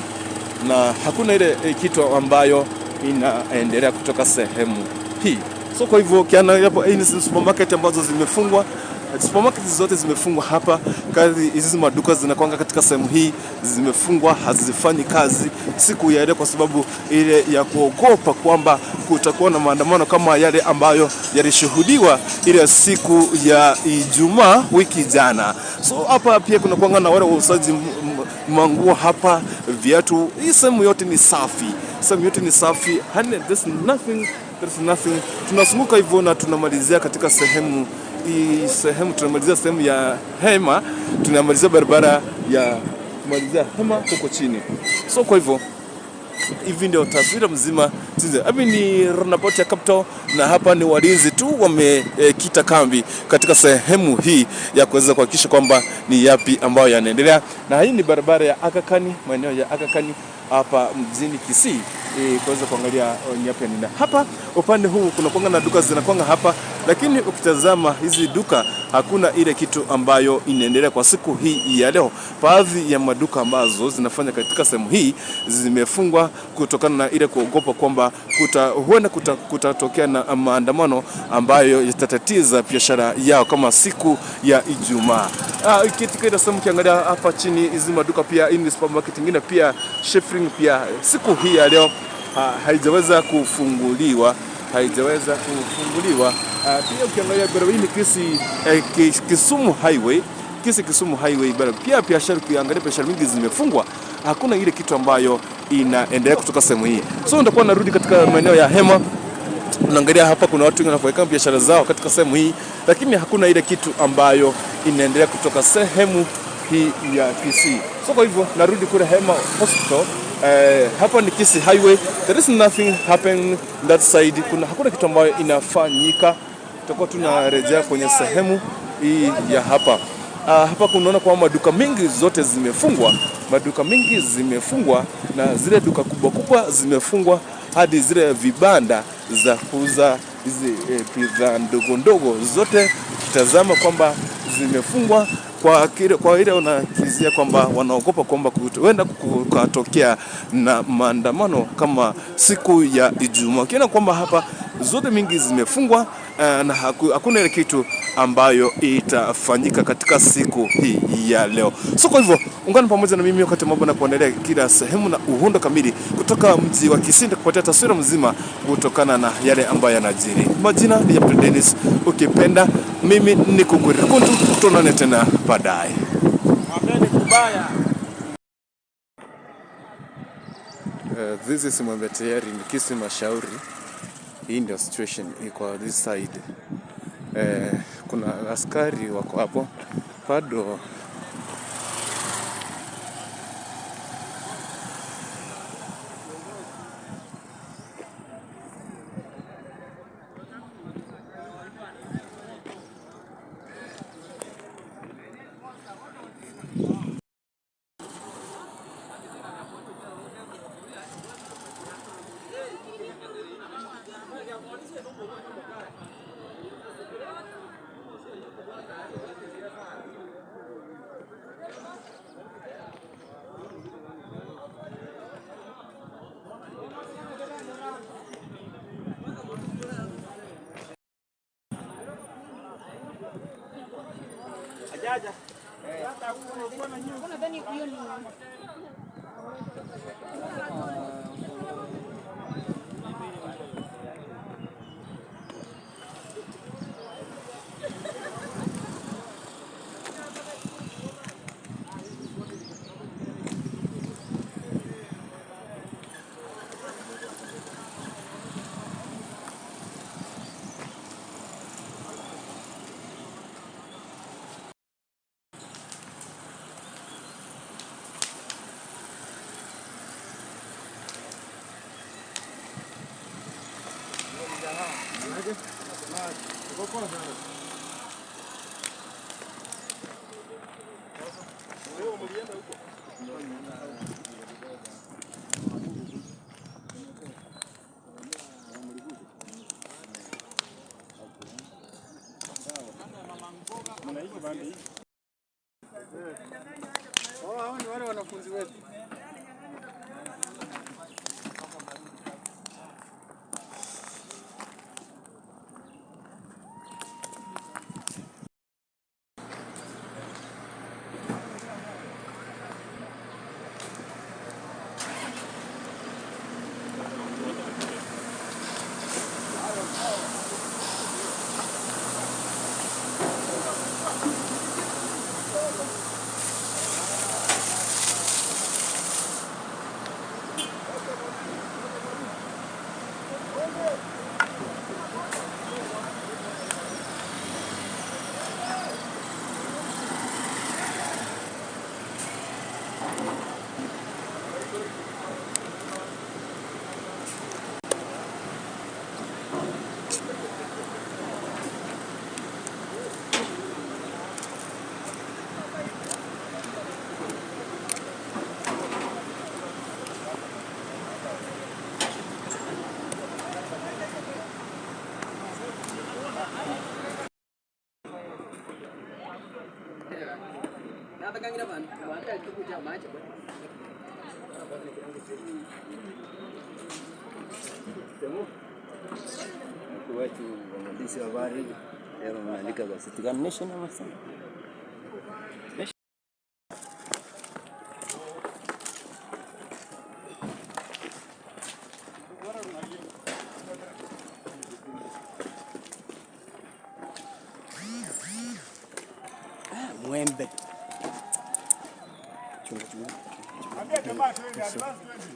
na hakuna ile kitu ambayo inaendelea kutoka sehemu hii. So kwa hivyo kiana hapo, hii ni supermarket ambazo zimefungwa. Supermarket zote zimefungwa hapa. Kazi hizi maduka zinakuanga katika sehemu hii zimefungwa, hazifanyi kazi siku ya leo kwa sababu ile ya kuogopa kwamba kutakuwa na maandamano kama yale ambayo yalishuhudiwa ile siku ya Ijumaa wiki jana. So hapa pia kuna kuanga na wale wauzaji manguo hapa, viatu. Hii sehemu yote ni safi, sehemu yote ni safi. There's nothing, there's nothing. Tunazunguka hivyo na tunamalizia katika sehemu hii, sehemu tunamalizia sehemu ya Hema, tunamalizia barabara ya kumalizia Hema huko chini. So kwa hivyo hivi ndio taswira mzima. Hapa ni roundabout ya Capital na hapa ni walinzi tu wamekita kambi katika sehemu hii ya kuweza kuhakikisha kwamba ni yapi ambayo yanaendelea. Na hii ni barabara ya Akakani, maeneo ya Akakani hapa mjini Kisii, kuweza kuangalia ni yapi yanaendelea. Hapa upande huu kuna kuanga na duka zinakuanga hapa, lakini ukitazama hizi duka hakuna ile kitu ambayo inaendelea kwa siku hii ya leo. Baadhi ya maduka ambazo zinafanya katika sehemu hii zimefungwa kutokana na ile kuogopa kwamba huenda kutatokea na maandamano ambayo yatatatiza biashara yao kama siku ya Ijumaa. Katika ile sehemu ukiangalia hapa chini hizi maduka pia, hii ni supermarket nyingine pia, Shifring pia siku hii ya leo haijaweza kufunguliwa, haijaweza kufunguliwa. Pia ukiangalia barabara hii ni Kisumu Highway, Kisii Kisumu Highway bado pia biashara, ukiangalia biashara mingi zimefungwa, hakuna ile kitu ambayo inaendelea kutoka sehemu hii. So nitakuwa narudi katika maeneo ya Hema. Unaangalia hapa kuna watu wengi wanafanya biashara zao katika sehemu hii, lakini hakuna ile kitu ambayo inaendelea kutoka sehemu hii ya Kisii. So kwa hivyo narudi kule Hema Hospital. Hapa ni Kisii Highway. There is nothing happen that side. Hakuna kitu ambayo inafanyika. Tutakuwa tunarejea kwenye sehemu hii ya hapa. Hapa kunaona kwamba maduka mengi zote zimefungwa, maduka mengi zimefungwa, na zile duka kubwa kubwa zimefungwa, hadi zile vibanda za kuuza hizi bidhaa ndogo ndogo zote ukitazama kwamba zimefungwa kwa ile unakizia kwamba wanaogopa kwamba huenda kukatokea na maandamano kama siku ya Ijumaa. Ukiona kwamba hapa zote mingi zimefungwa na hakuna ile kitu ambayo itafanyika katika siku hii ya leo. So kwa hivyo ungana pamoja na mimi wakati mambo na kuendelea kila sehemu na uhundo kamili kutoka mji wa Kisii, kupatia taswira mzima kutokana na yale ambayo yanajiri. Majina ni Yapto Dennis, ukipenda mimi ni Kuguri Kuntu, tuonane tena baadaye. This is Mwembe Tayari ni Kisii Mashauri. Hii ndio situation iko this side. Kuna askari wako hapo bado. Hao ni wale wanafunzi wetu. Watu waandishi wa habari leo wameandika gazeti gani? Nation ama sana? Mwembe. Chunga chunga. Ambia jamaa twende, advance twende.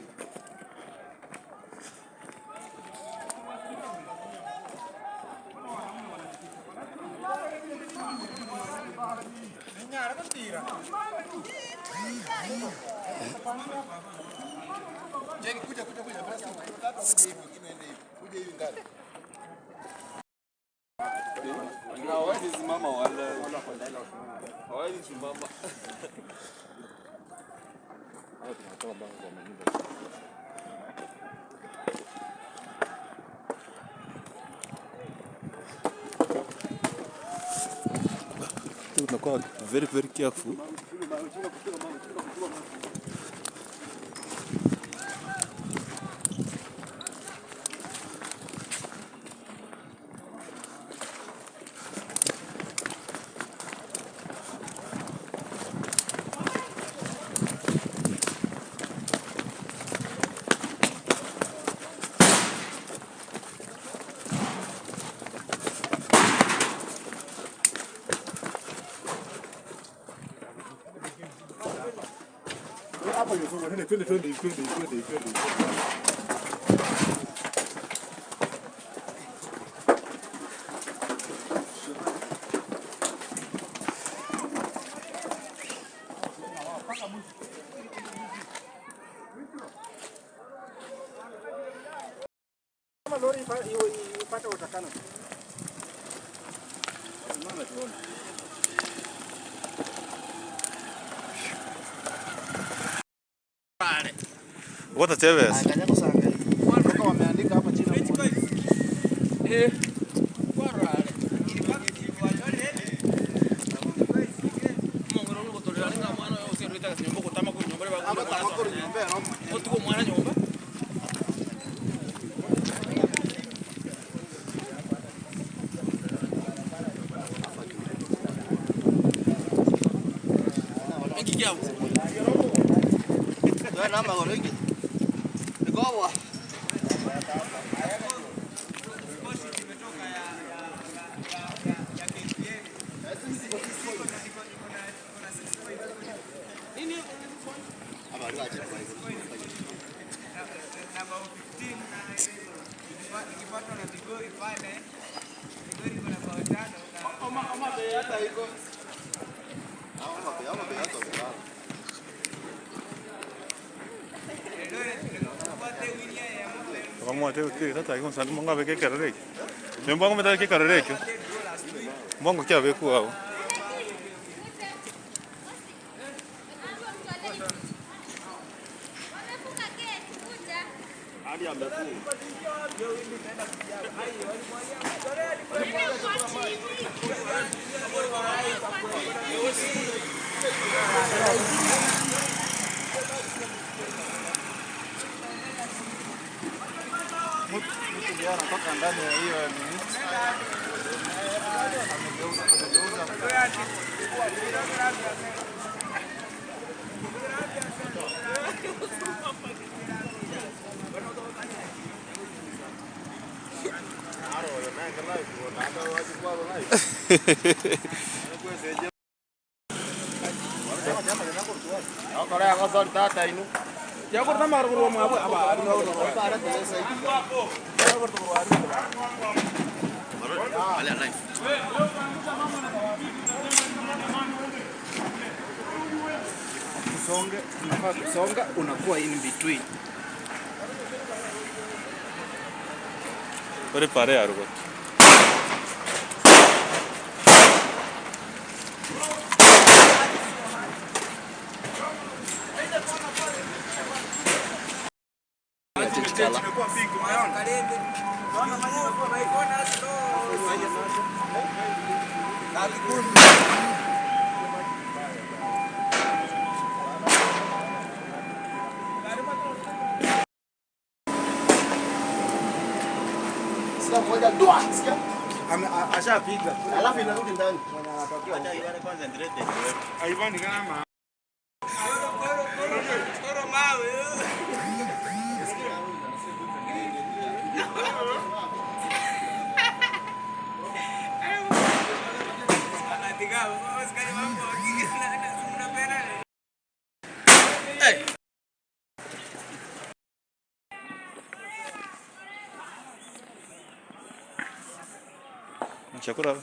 Kuja kuja kuja basi kuja hivi mwingine ende hivi. Kuja hivi ndani. Hawezi simama wala. Hawezi simama. Hapo tunatoa bango kwa manyumba. Tunakuwa very very careful. Twende twende twende twende twende. Kama lori ipate utakana. Mama tuone. What a Chavez. Wameandika hapa chini. Eh. Anatoka ndani ya hiyo nini? Amegeuza amegeuza. Tusonge, tunafaa kusonga, unakuwa in between. Ore pare arugo. Ashapiga. Alafu inarudi ndani. Chakula.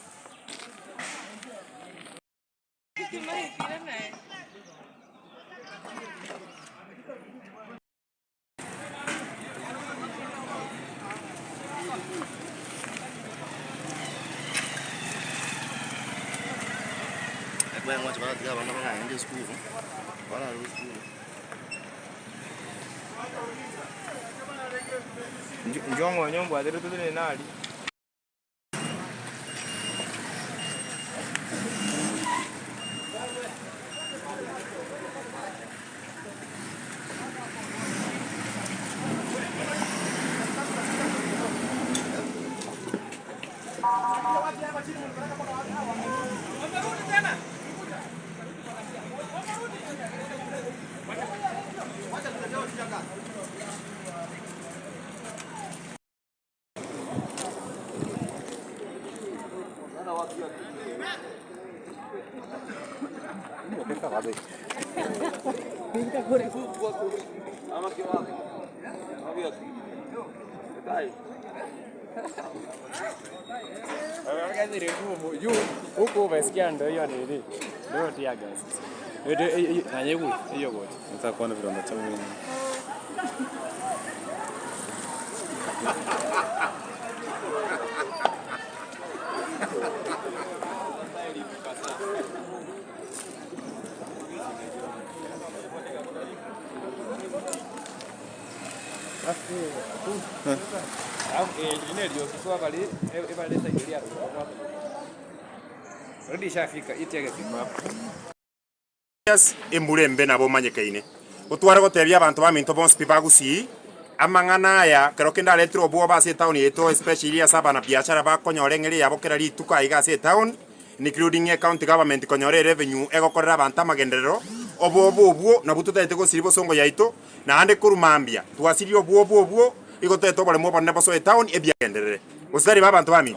Njongo nyombo adere tudene nali. Huko umesikia ndio hiyo nini? Ndio tear gas. Ndio nanyewe hiyo wote. Nataka kuona vidonda cha mimi. Emurembe nabo manyekaine utware gotebia abantu baminto bonsi pi bagusii amang'ana aya kero kende aretire obwoba ase etown yetu especially ase abana biashara bakonyora eng'eri yabo kera rituko aiga ase etown including e county government konyora revenue egokorera abantu amagenderero obwoba obwo nabwo totaete gosiri bosongo yaito naende korumambia twasirie obwoba obwo igotete oboremo obonene bosoe etown ebiagenderere gosari ba bantu bami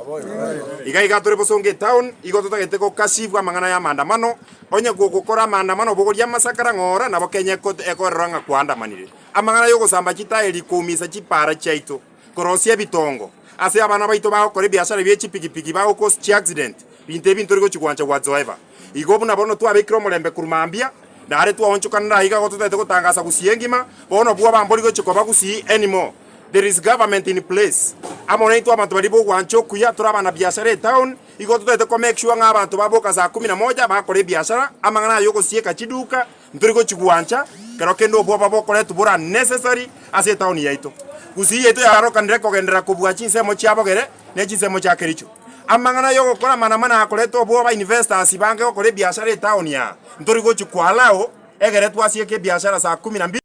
iga iga tore bosonge town igo totagete gokasibwa amang'ana ya maandamano onye gogokora maandamano bogoria masakara ng'ora nabo Kenya ekorera ng'a kwandamanire amang'ana yogosamba chitaeri kumisa chipara chiaito korosia ebitongo ase abana baito bagokora ebiashara bie chipikipiki bagokos chi accident binto ebinto rigochigwancha whatsoever igo buna bono twabekire omorembe kurumambia nare twaonchokanera iga gototete gotangasa gusie engima bono bwo bambori gochikoba gusii anymore. There is government in place. Amone itu abantu bali bogwancho kuya turabana biashara town igo tutete ko make sure ng'abantu baboka saa 11 bakore biashara amang'ana yo gosieka chiduka nturiko chigwancha kero kendo obwoba bokore tubura necessary ase town yaito gusi yetu yarokanire kogendera kubwa chinsemo chiabogere ne chinsemo chia Kericho amang'ana yo gokora manamana akoretwo obwoba investors bange gokore biashara town ya nturiko chikwalao egere twasieke biashara saa 12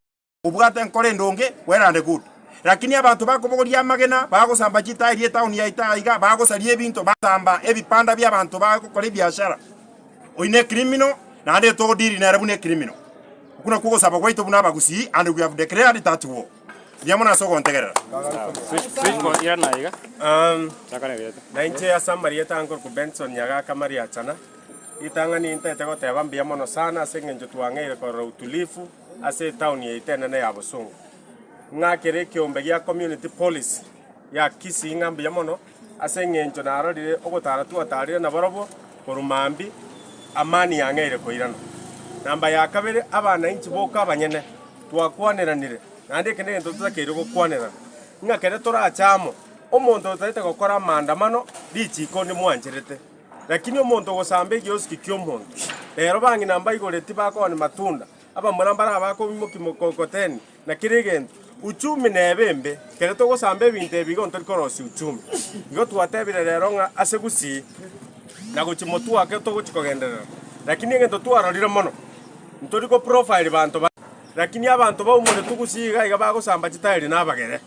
ubwate nkore ndonge werande good. Lakini abantu bakobogoria amagena bagosamba chitairi etown ya itaiga bagosaria ebinto basamba ebipanda bya abantu bagokora ebiashara oine criminal naende togodiri nere bune criminal kuna kugosaba gwaito buna abagusi and we have declared that war nyamona sogontegerera na inche ya Samaria tangor ku Benson Nyagaka Maria chana itang'ani intete goteba mbia mono sana ase eng'encho twang'eire korora utulifu ase etown yaito enene ya Bosongo ng'akere ekiombe gia community police ya Kisii ng'ambuya mono ase eng'encho narorire ogotara twatarire naborobo korumambi amani yang'eire koirana namba ya kabere abananchi boka abanyene twakwaneranire naende ekende egento totakeire gokwanerana ng'akere torachamo omonto otaete gokora maandamano richiko nimwancherete lakini omonto ogosamba egiosiki kia omonto rero bang'ina mbaigoreti bakoni matunda abamura mbara bakobimoki mokokoteni na kere egento uchumi nebembe kere togosamba ebinto ebigo ntorikorosia uchumi igo twatebire rero ng'a ase gusii na gochimotu ake togochikogenderera lakini egento twarorire mono ntoriko profile banto lakini abantu baumore tugusii iga iga bagosamba chitairi nabagere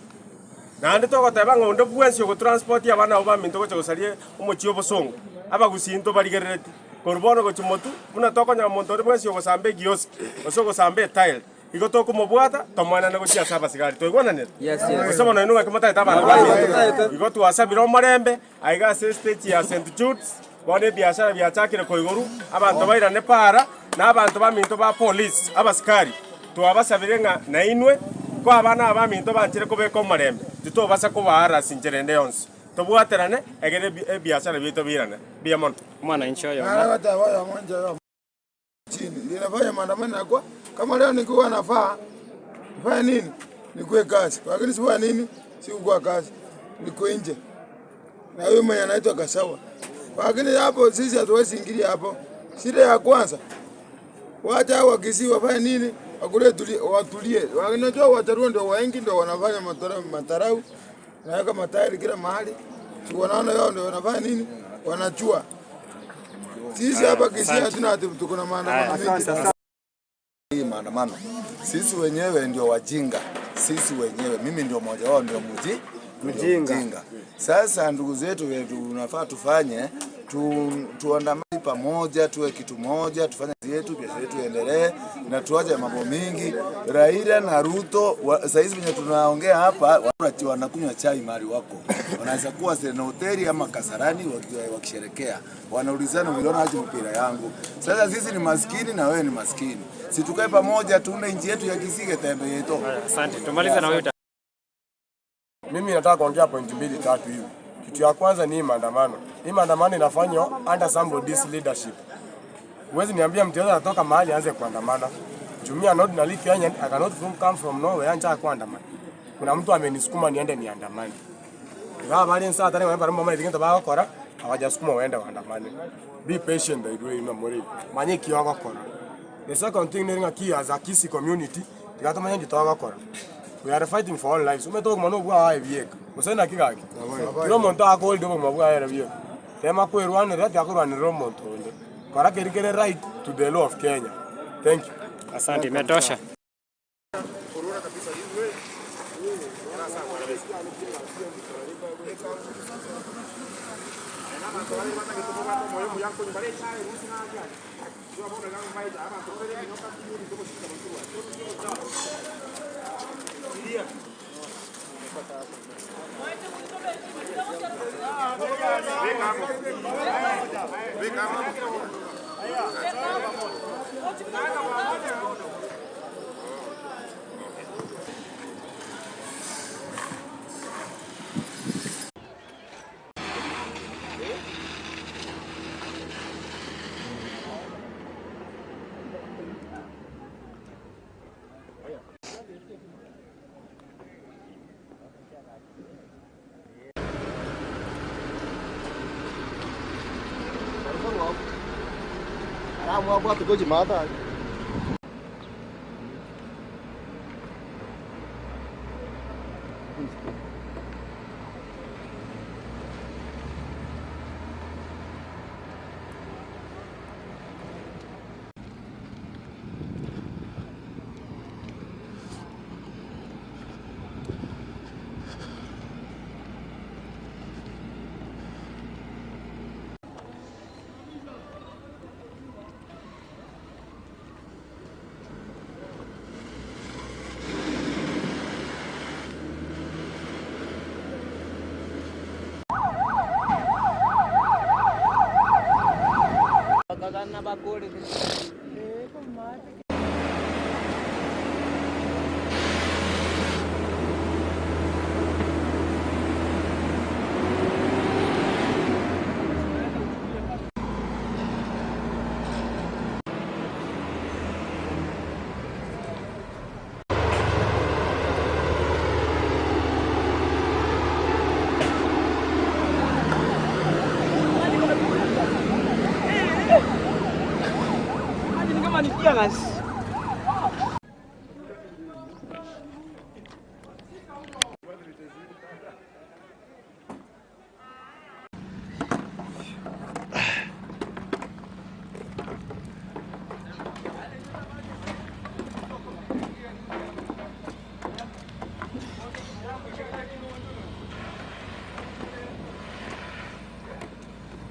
naende togoteba ng'a onde bwensi ogotransport abana abo baminto gocha gosaria omochie obosongo abagusii ntobarigerereti korwa bono gochimotu buna tokonyora omonto ore bwensi ogosamba egioski gose ogosamba etile igo tokomobwata tomwanane gochia ase abasigari toigwananete gose bono inwe ng'aki abanto baminto igo twasabire omorembe aiga ase stage ya St Jude's bono ebiashara biachakire koigoru abanto bairane para na abanto baminto ba police abasikari twabasabire ng'a nainwe ko abana abaminto banchire kobeka omorembe titobasa kobaarasi ncherende yonsi Tobwaterane egere ebiashara bietu birane. Bia mono. Mwananchi oyo. Hata wao mwanzo chini. Ndio nafanya maandamano kwa kama leo nikuwa nafaa nifanye nini? Nikuwe kazi. Lakini sikuwa nini? Sikuwa kazi. Niko nje. Na huyu mwenye anaitwa Kasawa. Lakini hapo sisi hatuwezi ingilia hapo. Shida ya kwanza wacha Wakisii wafanye nini? Wakule watulie. Wanajua Wajaluo ndio wengi ndio wanafanya matarau. Naweka matairi kila mahali. Si wanaona wao ndio wanafanya nini? Wanachua. Sisi hapa Kisii hatuna tuko na maandamano mengi. Hii maandamano sisi wenyewe ndio wajinga. Sisi wenyewe, mimi ndio mmoja wao, ndio mjinga. Sasa ndugu zetu tunafaa tufanye tuandamane pamoja, tuwe kitu moja, tufanye kazi yetu, biashara yetu iendelee na tuache mambo mingi. Raila na Ruto saa hizi venye tunaongea hapa watu wanakunywa chai mahali wako. Wanaweza kuwa Serena hoteli ama Kasarani wakisherekea. Wanaulizana uliona aje mpira yangu. Sasa sisi ni maskini na wewe ni maskini. Si tukae pamoja tuunde nchi yetu ya Kisii tembe yetu. Asante. Tumalize na wewe. Mimi nataka kuongea point 2 3 hivi. Kitu ya kwanza ni maandamano. Hii maandamano inafanywa under somebody's leadership. Huwezi niambia mtu yote anatoka mahali aanze kuandamana. Jumia not na Kenya, I cannot come from nowhere anza kuandamana. Kuna mtu amenisukuma niende niandamane. Ngawa bali nsa atare wale mama ilinga tabaka kora hawajasukuma waende waandamane. Be patient by the way no more. Manye kiwaga kora. The second thing ni ngaki as a Kisii community tigatamanya nditawaga kora. We are fighting for our lives. Umetoka mano bwa haebieka. Musena kigaki. Kilo muntu akolde bo mabwa haebieka. Tema kwerwanira tyakurwanira omuntu onde. Kora kerikere right to the law of Kenya. Thank you. Asante, imetosha.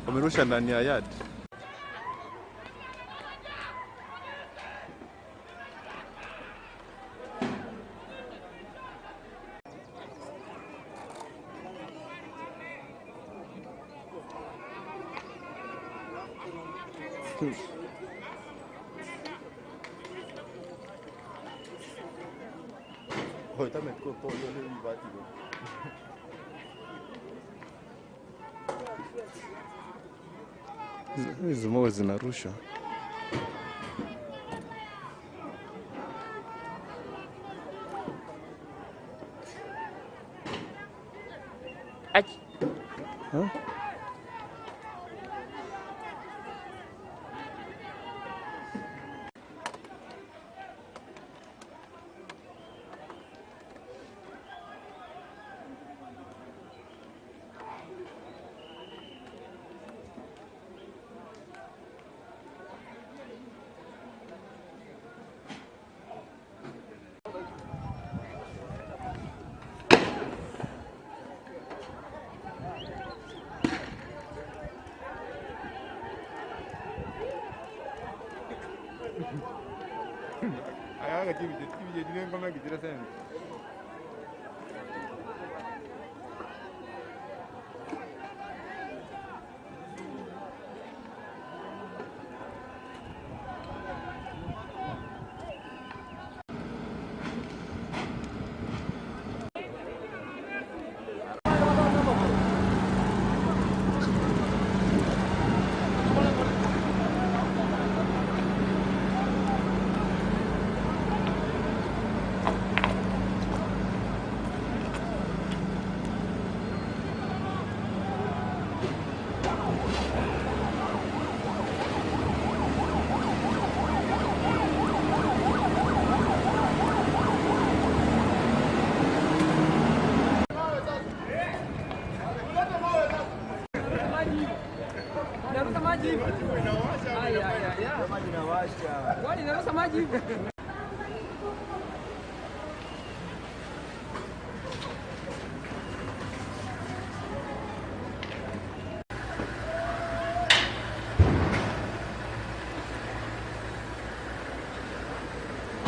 Wamerusha ndani ya yard. Hizi mawe zinarushwa. Achi. Huh?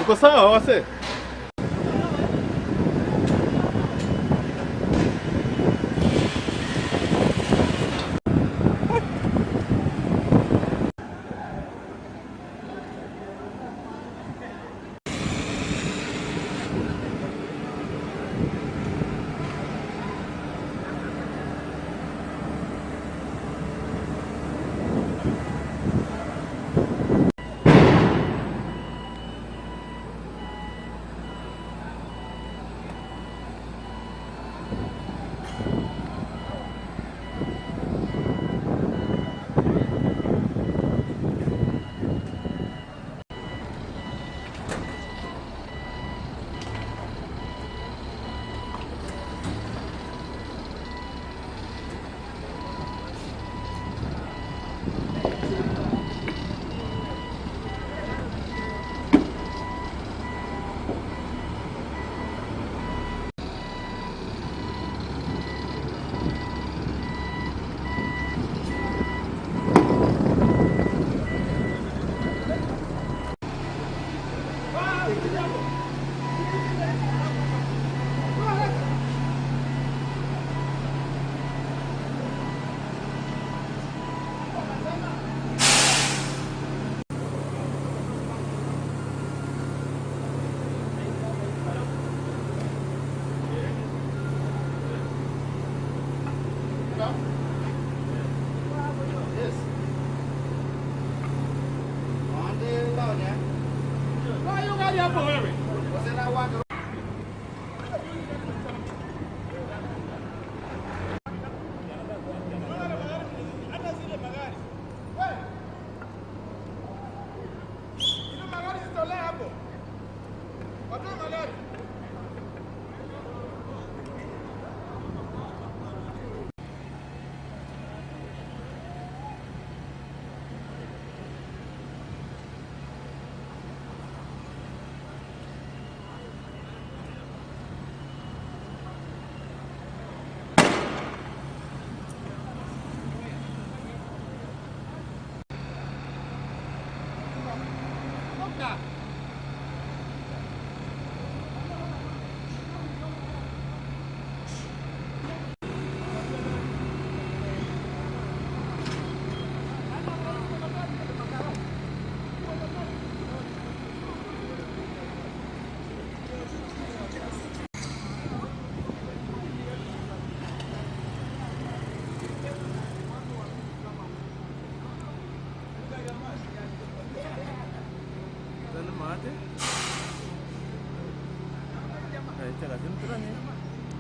Uko sawa wase?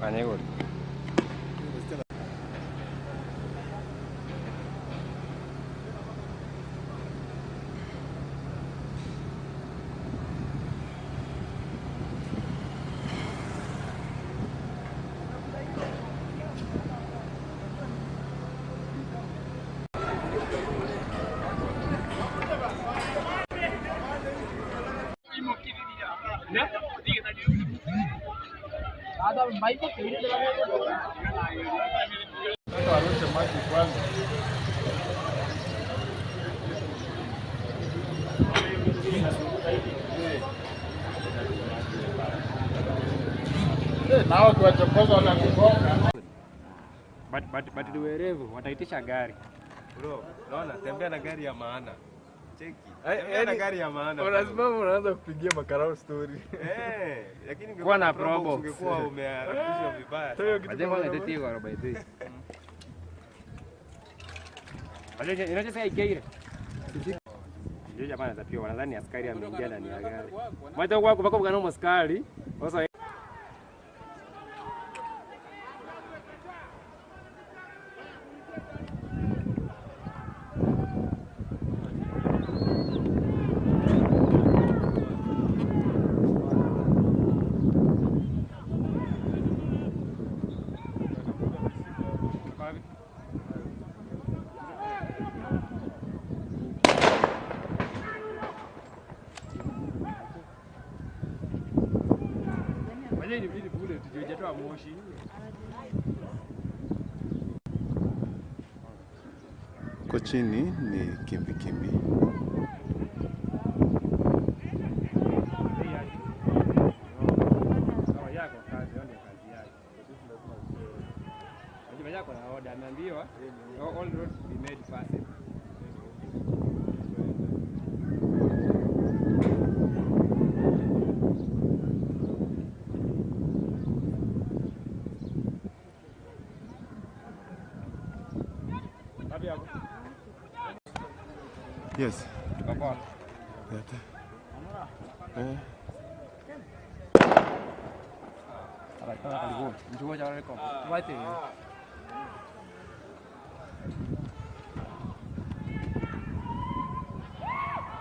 Anegori. But ni werevu wataitisha gari. Bro, unaona tembea na gari ya maana. Cheki. Tembea na gari ya maana. Unasimama unaanza kupigia makarao story. Eh, lakini ungekuwa na probo ungekuwa umeharakishwa vibaya. Majengo yanatetiwa 43. Majengo inachosema ikeire. Ndio jamaa anatapia wanadhani askari ameingia ndani ya gari. Mwacha kwako bako bwana askari. Sasa Kwa chini ni kimbi kimbi. All roads be made passable. Yes. Tukapoa. Eh.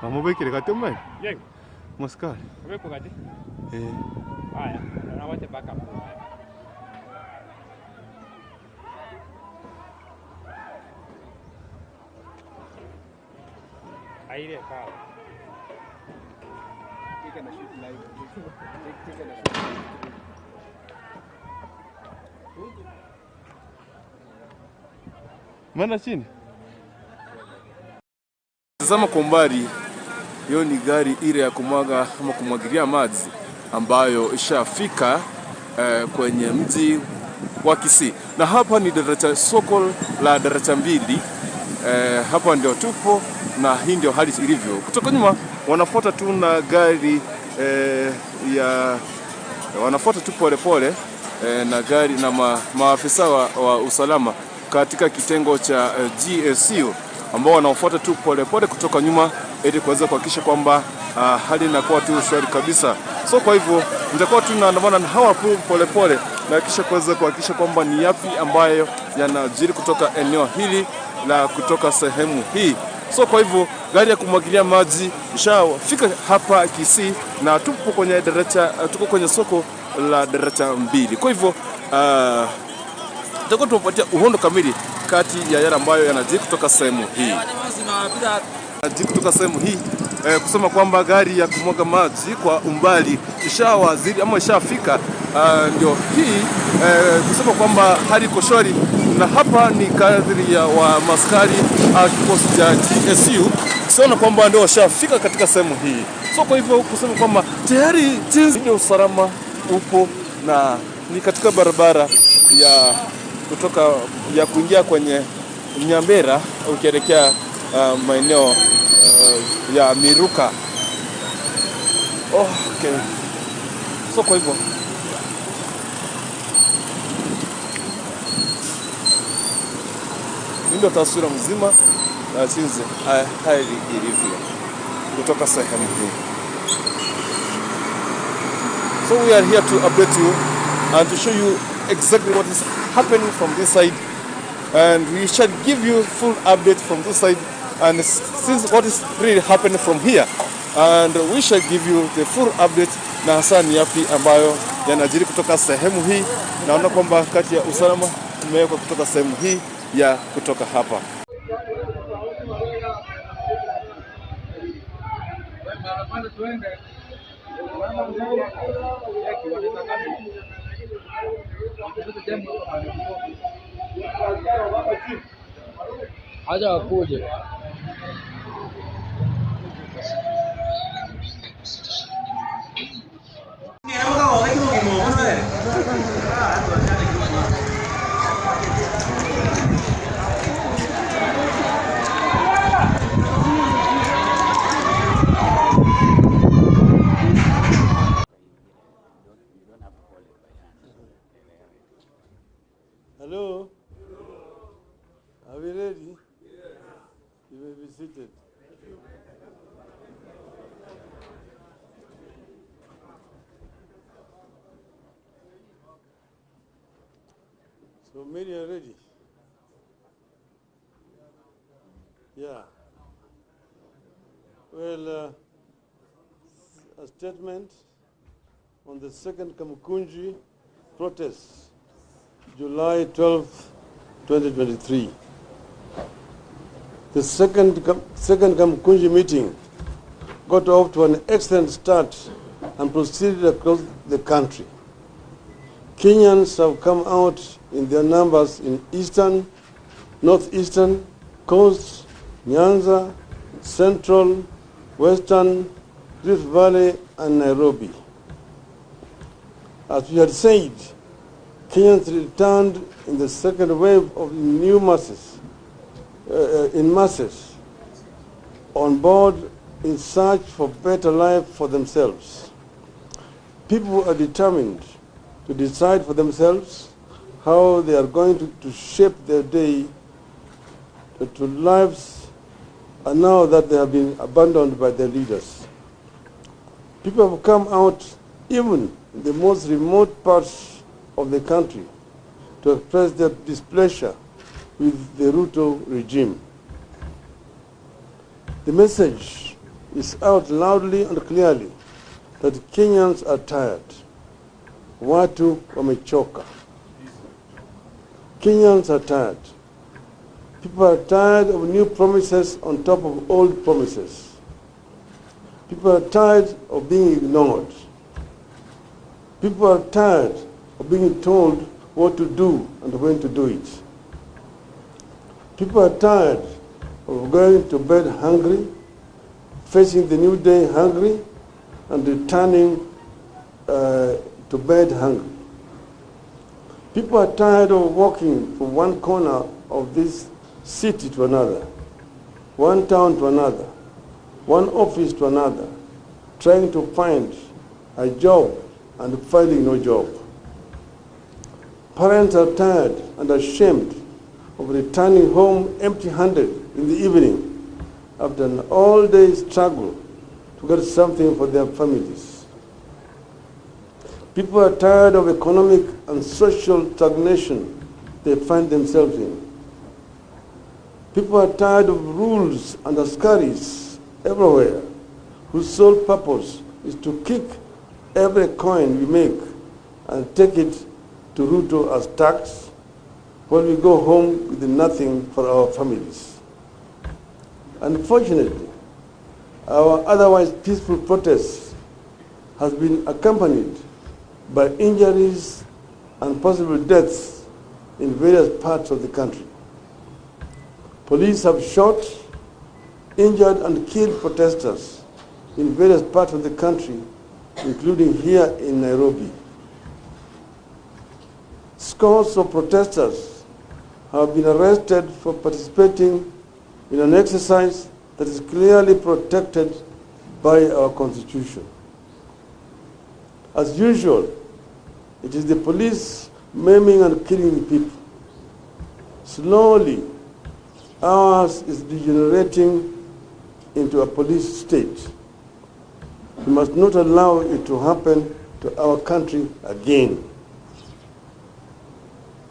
Mama bekire kati mai? Yego. Maskari. Weko kati? Eh. Haya, na wote backup. Aire sawa. Take na shoot live. Take na shoot. Maana chini. Tazama kwa umbali, hiyo ni gari ile ya kumwaga ama kumwagilia maji ambayo ishafika kwenye mji wa Kisii. Na hapa ni daraja, soko la daraja 2. Hapa ndio tupo na hii ndio hali ilivyo. Kutoka nyuma wanafuata tu na gari ya wanafuata tu pole pole na gari na maafisa wa usalama katika kitengo cha GSU ambao wanaofuata tu pole pole kutoka nyuma ili kuweza kuhakikisha kwamba hali inakuwa tu shwari kabisa. So kwa hivyo nitakuwa tu naandamana na hawa pole pole na kisha kuweza kuhakikisha kwamba ni yapi ambayo yanajiri kutoka eneo hili la kutoka sehemu hii. So kwa hivyo gari ya kumwagilia maji ishafika hapa Kisii na tupo kwenye daraja, tuko kwenye soko la daraja 2. Kwa hivyo tutakuwa tunapatia uhondo kamili kati ya yale ambayo yanajiri kutoka sehemu hii. Kutoka sehemu hii kusema kwamba gari ya kumwaga maji kwa umbali ishawazidi ama ishafika, ndio hii kusema kwamba hali iko shwari. Na hapa ni kadri ya wa maskari kikosi cha GSU siona kwamba ndio washafika katika sehemu hii. So kwa hivyo kusema kwamba tayari jinsi ya usalama upo na ni katika barabara ya kutoka ya kuingia kwenye Nyambera ukielekea maeneo ya Miruka. Okay. So kwa hivyo ndio taswira mzima na jinsi hali ilivyo kutoka sehemu hii. So we are here to update you and to show you exactly what is happening from this side, and we shall give you full update from this side and since what is really happening from here, and we shall give you the full update na hasa ni yapi ambayo yanajiri kutoka sehemu hii. Naona kwamba kati ya usalama umewekwa kutoka sehemu hii ya kutoka hapa. Acha wakuje. Hello? Are we ready? Yes. You may be seated. So many are ready. Yeah. Well, a statement on the second Kamukunji protest, July 12, 2023. The second Kamukunji meeting got off to an excellent start and proceeded across the country. Kenyans have come out in their numbers in Eastern, Northeastern, Coast, Nyanza, Central, Western, Rift Valley, and Nairobi. As we had said, Kenyans returned in the second wave of new masses, in masses, on board in search for better life for themselves. People are determined to decide for themselves how they are going to shape their day to lives, and now that they have been abandoned by their leaders. People have come out even in the most remote parts of the country to express their displeasure with the Ruto regime. The message is out loudly and clearly that Kenyans are tired. Watu wamechoka. Kenyans are tired. People are tired of new promises on top of old promises. People are tired of being ignored. People are tired of being told what to do and when to do it. People are tired of going to bed hungry, facing the new day hungry, and returning to bed hungry. People are tired of walking from one corner of this city to another, one town to another, one office to another, trying to find a job and finding no job. Parents are tired and ashamed of returning home empty-handed in the evening after an all-day struggle to get something for their families. People are tired of economic and social stagnation they find themselves in. People are tired of rules and askaris everywhere whose sole purpose is to kick every coin we make and take it to Ruto as tax when we go home with nothing for our families. Unfortunately, our otherwise peaceful protest has been accompanied by injuries and possible deaths in various parts of the country. Police have shot, injured and killed protesters in various parts of the country, including here in Nairobi. Scores of protesters have been arrested for participating in an exercise that is clearly protected by our Constitution. As usual, it is the police maiming and killing the people. Slowly, ours is degenerating into a police state. We must not allow it to happen to our country again.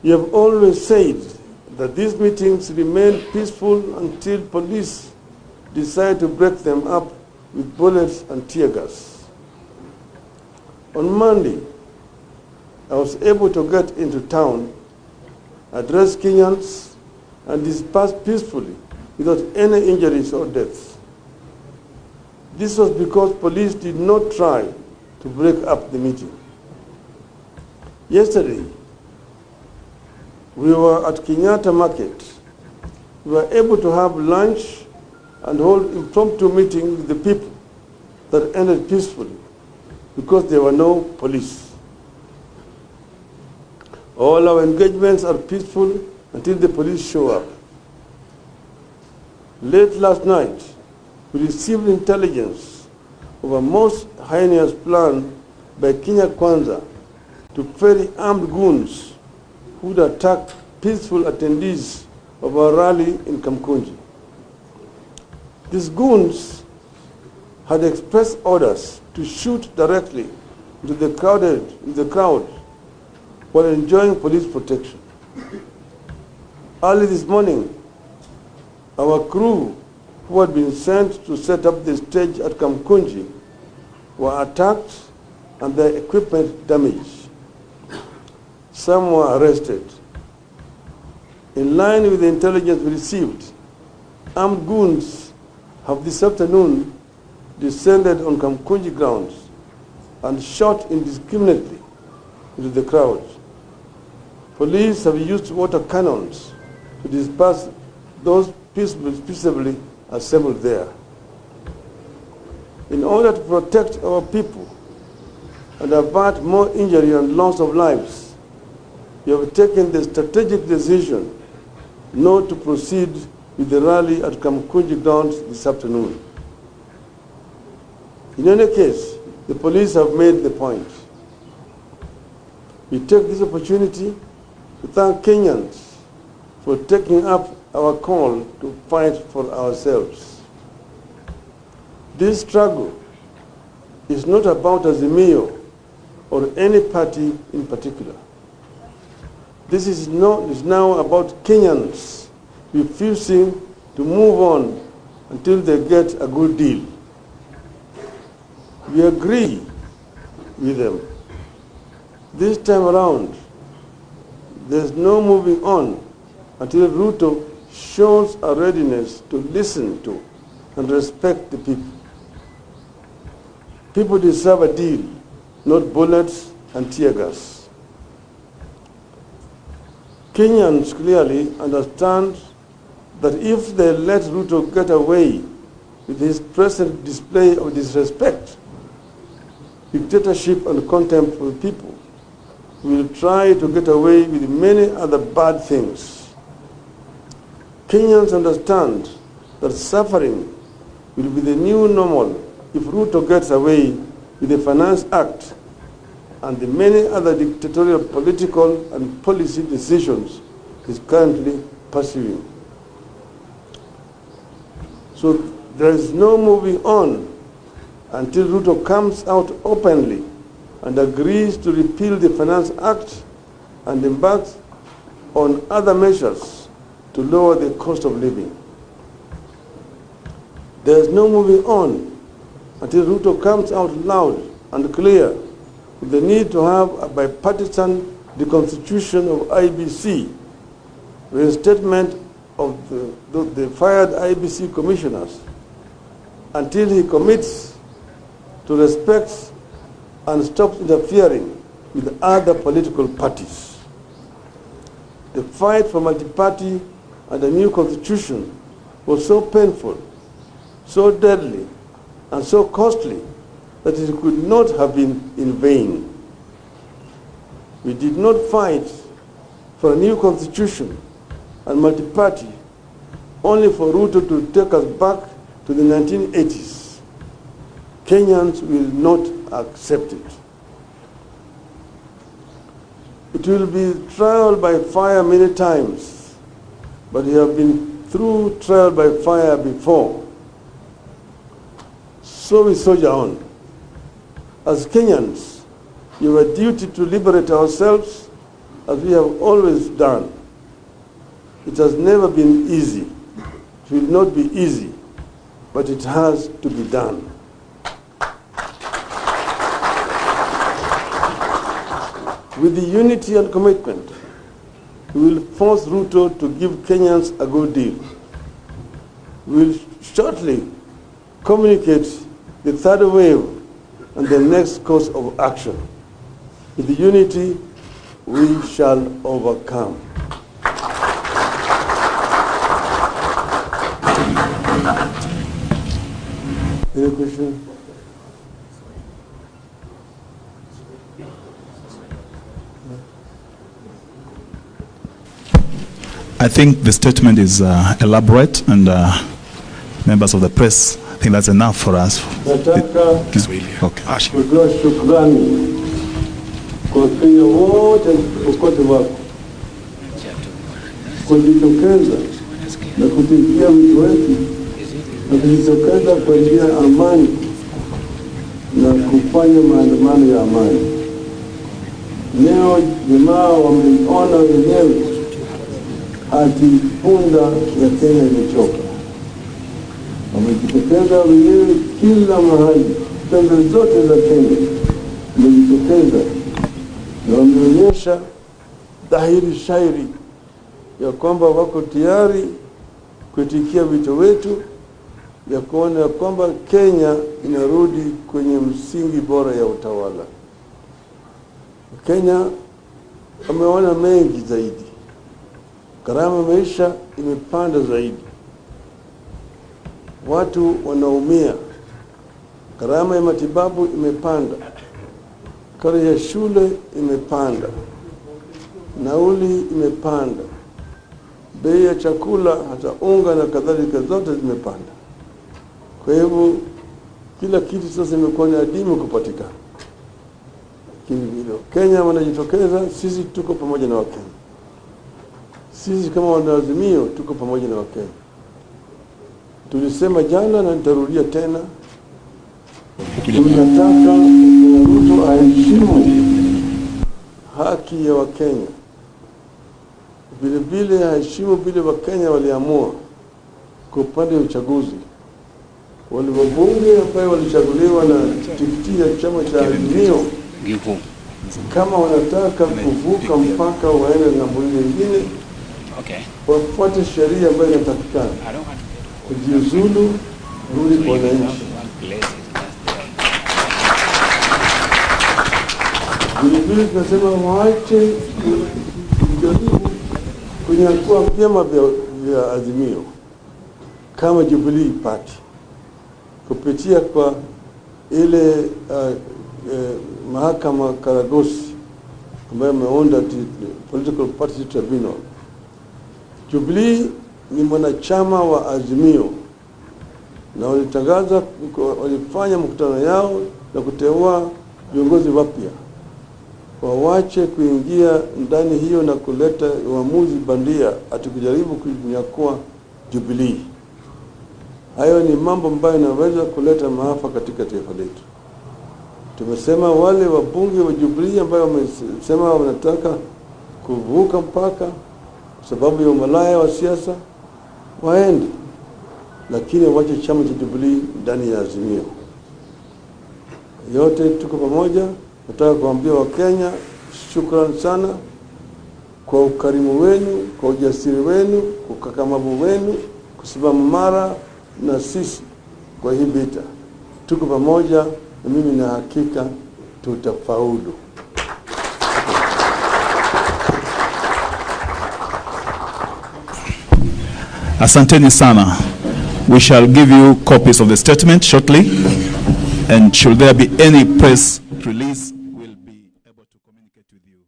You have always said that these meetings remain peaceful until police decide to break them up with bullets and tear gas. On Monday, I was able to get into town, address Kenyans, and disperse peacefully without any injuries or deaths. This was because police did not try to break up the meeting. Yesterday, we were at Kenyatta Market. We were able to have lunch and hold impromptu meeting with the people that ended peacefully because there were no police. All our engagements are peaceful until the police show up. Late last night, we received intelligence of a most heinous plan by Kenya Kwanza to ferry armed goons who would attack peaceful attendees of our rally in Kamkunji. These goons had expressed orders to shoot directly into the crowd while enjoying police protection. Early this morning, our crew, who had been sent to set up the stage at Kamkunji, were attacked and their equipment damaged. Some were arrested. In line with the intelligence we received, armed goons have this afternoon descended on Kamkunji grounds and shot indiscriminately into the crowd. Police have used water cannons to disperse those peaceably assembled there. In order to protect our people and avert more injury and loss of lives, we have taken the strategic decision not to proceed with the rally at Kamkunji grounds this afternoon. In any case, the police have made the point. We take this opportunity to thank Kenyans for taking up our call to fight for ourselves. This struggle is not about Azimio or any party in particular. This is now about Kenyans refusing to move on until they get a good deal. We agree with them. This time around, there's no moving on until Ruto shows a readiness to listen to and respect the people. People deserve a deal, not bullets and tear gas. Kenyans clearly understand that if they let Ruto get away with his present display of disrespect, dictatorship and contempt for the people, he will try to get away with many other bad things. Kenyans understand that suffering will be the new normal if Ruto gets away with the Finance Act and the many other dictatorial political and policy decisions he's currently pursuing. So there is no moving on until Ruto comes out openly and agrees to repeal the Finance Act and embarks on other measures to lower the cost of living. There is no moving on until Ruto comes out loud and clear with the need to have a bipartisan reconstitution of IBC, reinstatement of the fired IBC commissioners, until he commits to respect and stops interfering with other political parties. The fight for multi-party and a new constitution was so painful, so deadly, and so costly that it could not have been in vain. We did not fight for a new constitution and multi-party only for Ruto to take us back to the 1980s. Kenyans will not accept it. It will be trial by fire many times, but we have been through trial by fire before. So we soldier on. As Kenyans, we have a duty to liberate ourselves as we have always done. It has never been easy. It will not be easy, but it has to be done. With the unity and commitment, we will force Ruto to give Kenyans a good deal. We will shortly communicate the third wave and the next course of action. With the unity, we shall overcome. Any question? I think the statement is elaborate, and members of the press, I think that's enough for us. Nataka Okay. kutoa shukrani kwa Wakenya wote popote wako kujitokeza na kuitikia wito wetu na kujitokeza kwa njia ya amani na kufanya maandamano ya amani. Leo jamaa wameona wenyewe ati punda ya Kenya imechoka. Wamejitokeza wenyewe kila mahali, pembe zote za Kenya wamejitokeza na wameonyesha dhahiri shairi ya kwamba wako tayari kuitikia wito wetu ya kuona kwamba Kenya inarudi kwenye msingi bora ya utawala. Kenya wameona mengi zaidi. Gharama maisha imepanda zaidi, watu wanaumia, gharama ya matibabu imepanda, karo ya shule imepanda, nauli imepanda, bei ya chakula hata unga na kadhalika zote zimepanda. Kwa hivyo kila kitu sasa imekuwa ni adimu kupatikana. Lakini vile Kenya wanajitokeza, sisi tuko pamoja na Wakenya. Sisi kama wanaazimio tuko pamoja na Wakenya. Tulisema jana na nitarudia tena, tunataka Ruto aheshimu haki ya Wakenya, vile vile aheshimu vile Wakenya waliamua kwa upande wa uchaguzi. Wale wabunge ambao walichaguliwa na tikiti ya chama cha Azimio, kama wanataka kuvuka mpaka waende ng'ambo nyingine, wafuate sheria ambayo inatakikana, kujiuzulu, rudi kwa wananchi. Vilevile tunasema waache kujaribu kunyakua vyama vya Azimio kama Jubilee Party kupitia kwa ile mahakama Karagosi ambayo imeunda Political Party Tribunal. Jubilee ni mwanachama wa Azimio na walitangaza, walifanya mkutano yao na kuteua viongozi wapya. Wawache kuingia ndani hiyo na kuleta uamuzi bandia ati kujaribu kunyakua Jubilee. Hayo ni mambo ambayo yanaweza kuleta maafa katika taifa letu. Tumesema wale wabunge wa Jubilee ambao wamesema wanataka kuvuka mpaka kwa sababu ya umalaya wa siasa waende, lakini wache chama cha Jubilee ndani ya Azimio. Yote tuko pamoja. Nataka kuambia Wakenya shukrani sana kwa ukarimu wenu, kwa ujasiri wenu, kwa ukakamavu wenu, kusimama mara na sisi kwa hii vita. Tuko pamoja na mimi na hakika tutafaulu. Asanteni sana. We shall give you copies of the statement shortly, and should there be any press release, we'll be able to communicate with you.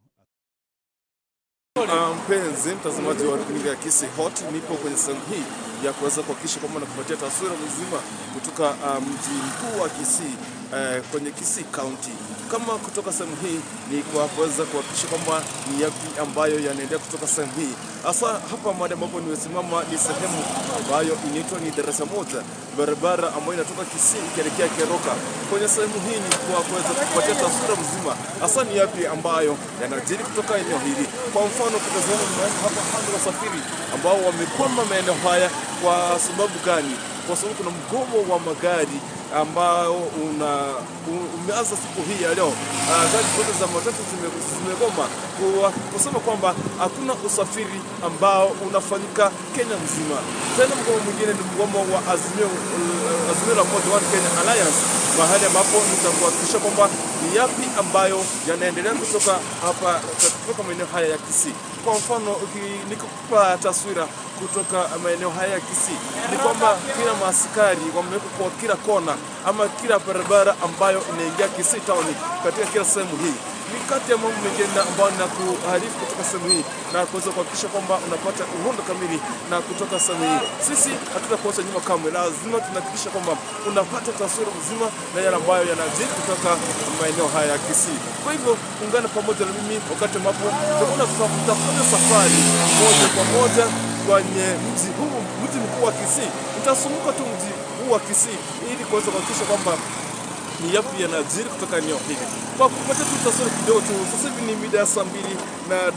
Mpenzi mtazamaji wa runinga ya Kisii Hot, nipo kwenye sehemu hii ya kuweza kuhakikisha kwamba nakupatia taswira mzima kutoka mji mkuu wa Kisii, kwenye Kisii County. Kama kutoka sehemu hii ni kwa kuweza kuhakikisha kwamba ni yapi ambayo yanaendelea kutoka sehemu hii. Hasa hapa mahali ambapo nimesimama ni sehemu ambayo inaitwa ni Darasa Moja, barabara ambayo inatoka Kisii ikielekea Keroka. Kwenye sehemu hii ni kwa kuweza kupatia taswira mzima hasa ni yapi ambayo yanajiri kutoka eneo hili. Kwa mfano kutazama hapa hali wasafiri ambao wamekwama maeneo haya kwa sababu gani? Kwa sababu kuna mgomo wa magari ambao umeanza siku hii ya leo. Gari zote za matatu zimegoma kusema kwamba hakuna usafiri ambao unafanyika Kenya mzima. Tena mgomo mwingine ni mgomo wa Azimio la Umoja One Kenya Alliance, mahali ambapo nitakuhakikisha kwamba ni yapi ambayo yanaendelea kutoka hapa, kutoka maeneo haya ya Kisii. Kwa mfano nikupa taswira kutoka maeneo haya ya Kisii ni kwamba kila maaskari wamewekwa kwa kila kona ama kila barabara ambayo inaingia Kisii town katika kila sehemu hii. Ni kati ya mambo mengine ambayo nakuarifu kutoka sehemu hii na kuweza kuhakikisha kwamba unapata uhondo kamili na kutoka sehemu hii. Sisi hatutakuacha nyuma kamwe, lazima tunahakikisha kwamba unapata taswira mzima na yale ambayo yanajiri kutoka maeneo haya ya Kisii. Kwa hivyo ungana pamoja na mimi wakati ambapo tutafanya safari moja kwa moja kwenye mji huu, mji mkuu wa Kisii. Nitazunguka tu mji huu wa Kisii ili kuweza kuhakikisha kwamba ni yapi yanajiri kutoka eneo hili. Kwa kupata tu taswira kidogo tu, sasa hivi ni mida ya saa 2 na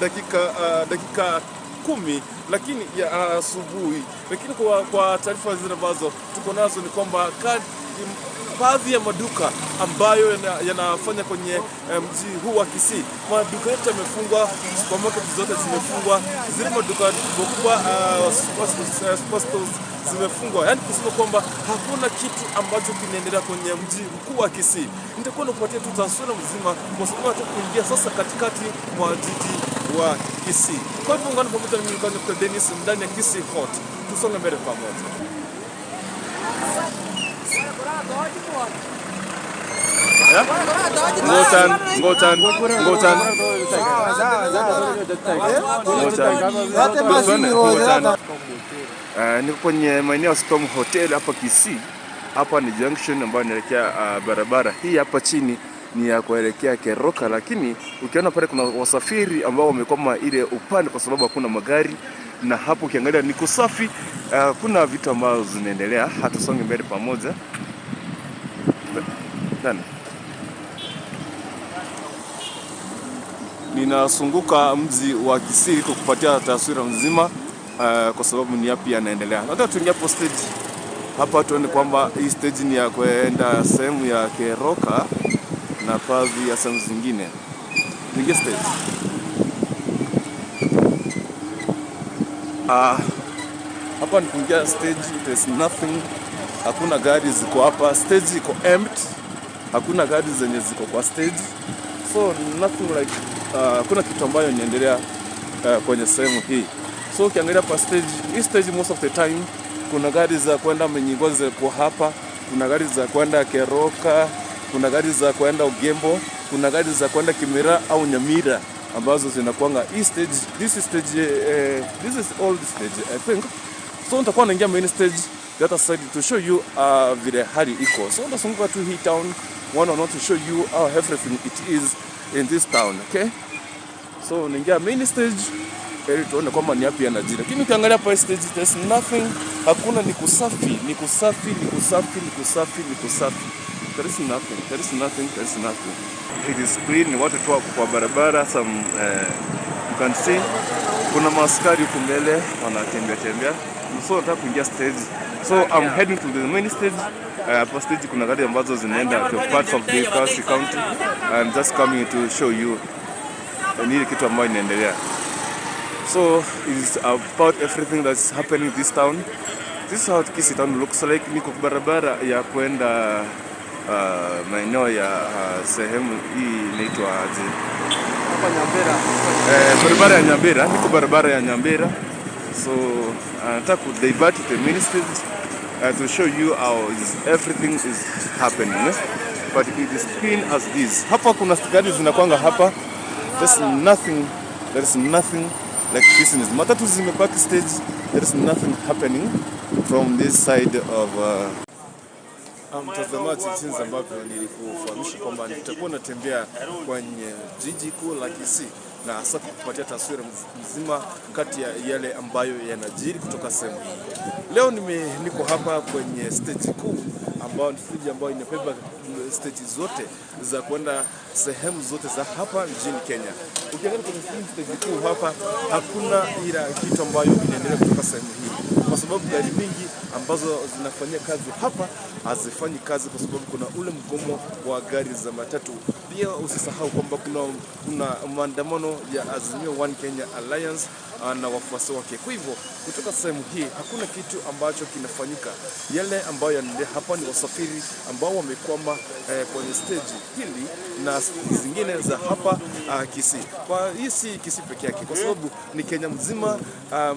dakika 10 lakini ya asubuhi. Lakini kwa taarifa zile ambazo tuko nazo ni kwamba baadhi ya maduka ambayo yanafanya kwenye mji huu wa Kisii, maduka yote yamefungwa, supermarket zote zimefungwa, zile maduka makubwa superstores zimefungwa. Yaani kusema kwamba hakuna kitu ambacho kinaendelea kwenye mji mkuu wa Kisii. Nitakuwa nakupatia tu taswira mzima kwa sababu nataka kuingia sasa katikati mwa jiji wa Kisii. Kwa hivyo ungana pamoja na mimi kwa Dennis ndani ya Kisii Hot. Tusonge mbele pamoja. Ngotan. Niko kwenye maeneo ya Storm Hotel hapa Kisii. Hapa ni junction ambayo inaelekea barabara hii hapa chini ni ya kuelekea Keroka, lakini ukiona pale kuna wasafiri ambao wamekwama ile upande kwa sababu hakuna magari, na hapo ukiangalia ni kusafi, kuna vitu ambazo zinaendelea. Hatusonge mbele pamoja. Tena ninasunguka mji wa Kisii kukupatia taswira nzima kwa sababu ni yapi yanaendelea. Nataka tuingie hapo stage hapa tuone kwamba hii stage ni ya kwenda sehemu ya Keroka na baadhi ya sehemu zingine. Tuingie stage. Hapa ni kuingia stage, there's nothing. Hakuna gari ziko hapa, stage iko empty. Hakuna gari zenye ziko kwa stage. So nothing like kuna kitu ambayo inaendelea kwenye sehemu hii. So ukiangalia pa stage, hii stage most of the time kuna gari za kwenda Menyingozi kwa hapa, kuna gari za kwenda Keroka, kuna gari za kwenda Ogembo, kuna gari za kwenda Kimera au Nyamira ambazo zinakuanga hii stage. This is stage, this is old stage I think. So nitakuwa naingia main stage the other side to show you vile hali iko. So ndazunguka tu hii town one or not to show you how everything it is in this town, okay? So naingia main stage ili tuone kwamba ni yapi yanajiri. Lakini ukiangalia pa stage there's nothing, hakuna, ni kusafi, ni kusafi, ni kusafi, ni kusafi, ni kusafi. There is nothing, there is nothing, there is nothing. It is clean, watu tu wako kwa barabara, some you can see kuna maaskari huko mbele wanatembea tembea. So nataka kuingia stage. So I'm heading to the main stage. Hapa stage kuna gari ambazo zinaenda to parts of the Kisii County. I'm just coming to show you nini kitu ambayo inaendelea. So it is about everything that's happening in this town. This is how Kisii town looks like. Niko barabara ya kwenda maeneo ya sehemu hii inaitwa aje? Hapa Nyambera. Barabara ya Nyambera, niko barabara ya Nyambera. So nataka ku divert the main stage to show you how everything is happening. But it is clean as this. Hapa kuna gari zinakwanga hapa. There's nothing. There is nothing. like business. Matatu zimebaki stage, there is nothing happening from this side of mtazamaji, jinsi ambavyo nilikufahamisha kwamba nitakuwa natembea kwenye jiji kuu la Kisii na hasa kukupatia taswira mzima kati ya yale ambayo yanajiri kutoka sehemu hii. Leo niko hapa kwenye stage kuu ambayo ni stage ambayo inabeba stage zote za kwenda sehemu zote za hapa nchini Kenya. Ukiangalia kwenye stage kuu hapa hakuna ila kitu ambayo inaendelea kutoka sehemu hii, kwa sababu gari mingi ambazo zinafanyia kazi hapa hazifanyi kazi kwa sababu kuna ule mgomo wa gari za matatu. Pia usisahau kwamba kuna maandamano ya Azimio One Kenya Alliance na wafuasi wake. Kwa hivyo kutoka sehemu hii hakuna kitu ambacho kinafanyika. Yale ambayo yanaendelea hapa ni wasafiri ambao wamekwama kwenye stage hili na zingine za hapa Kisii. Kwa hii si Kisii peke yake, kwa sababu ni Kenya mzima.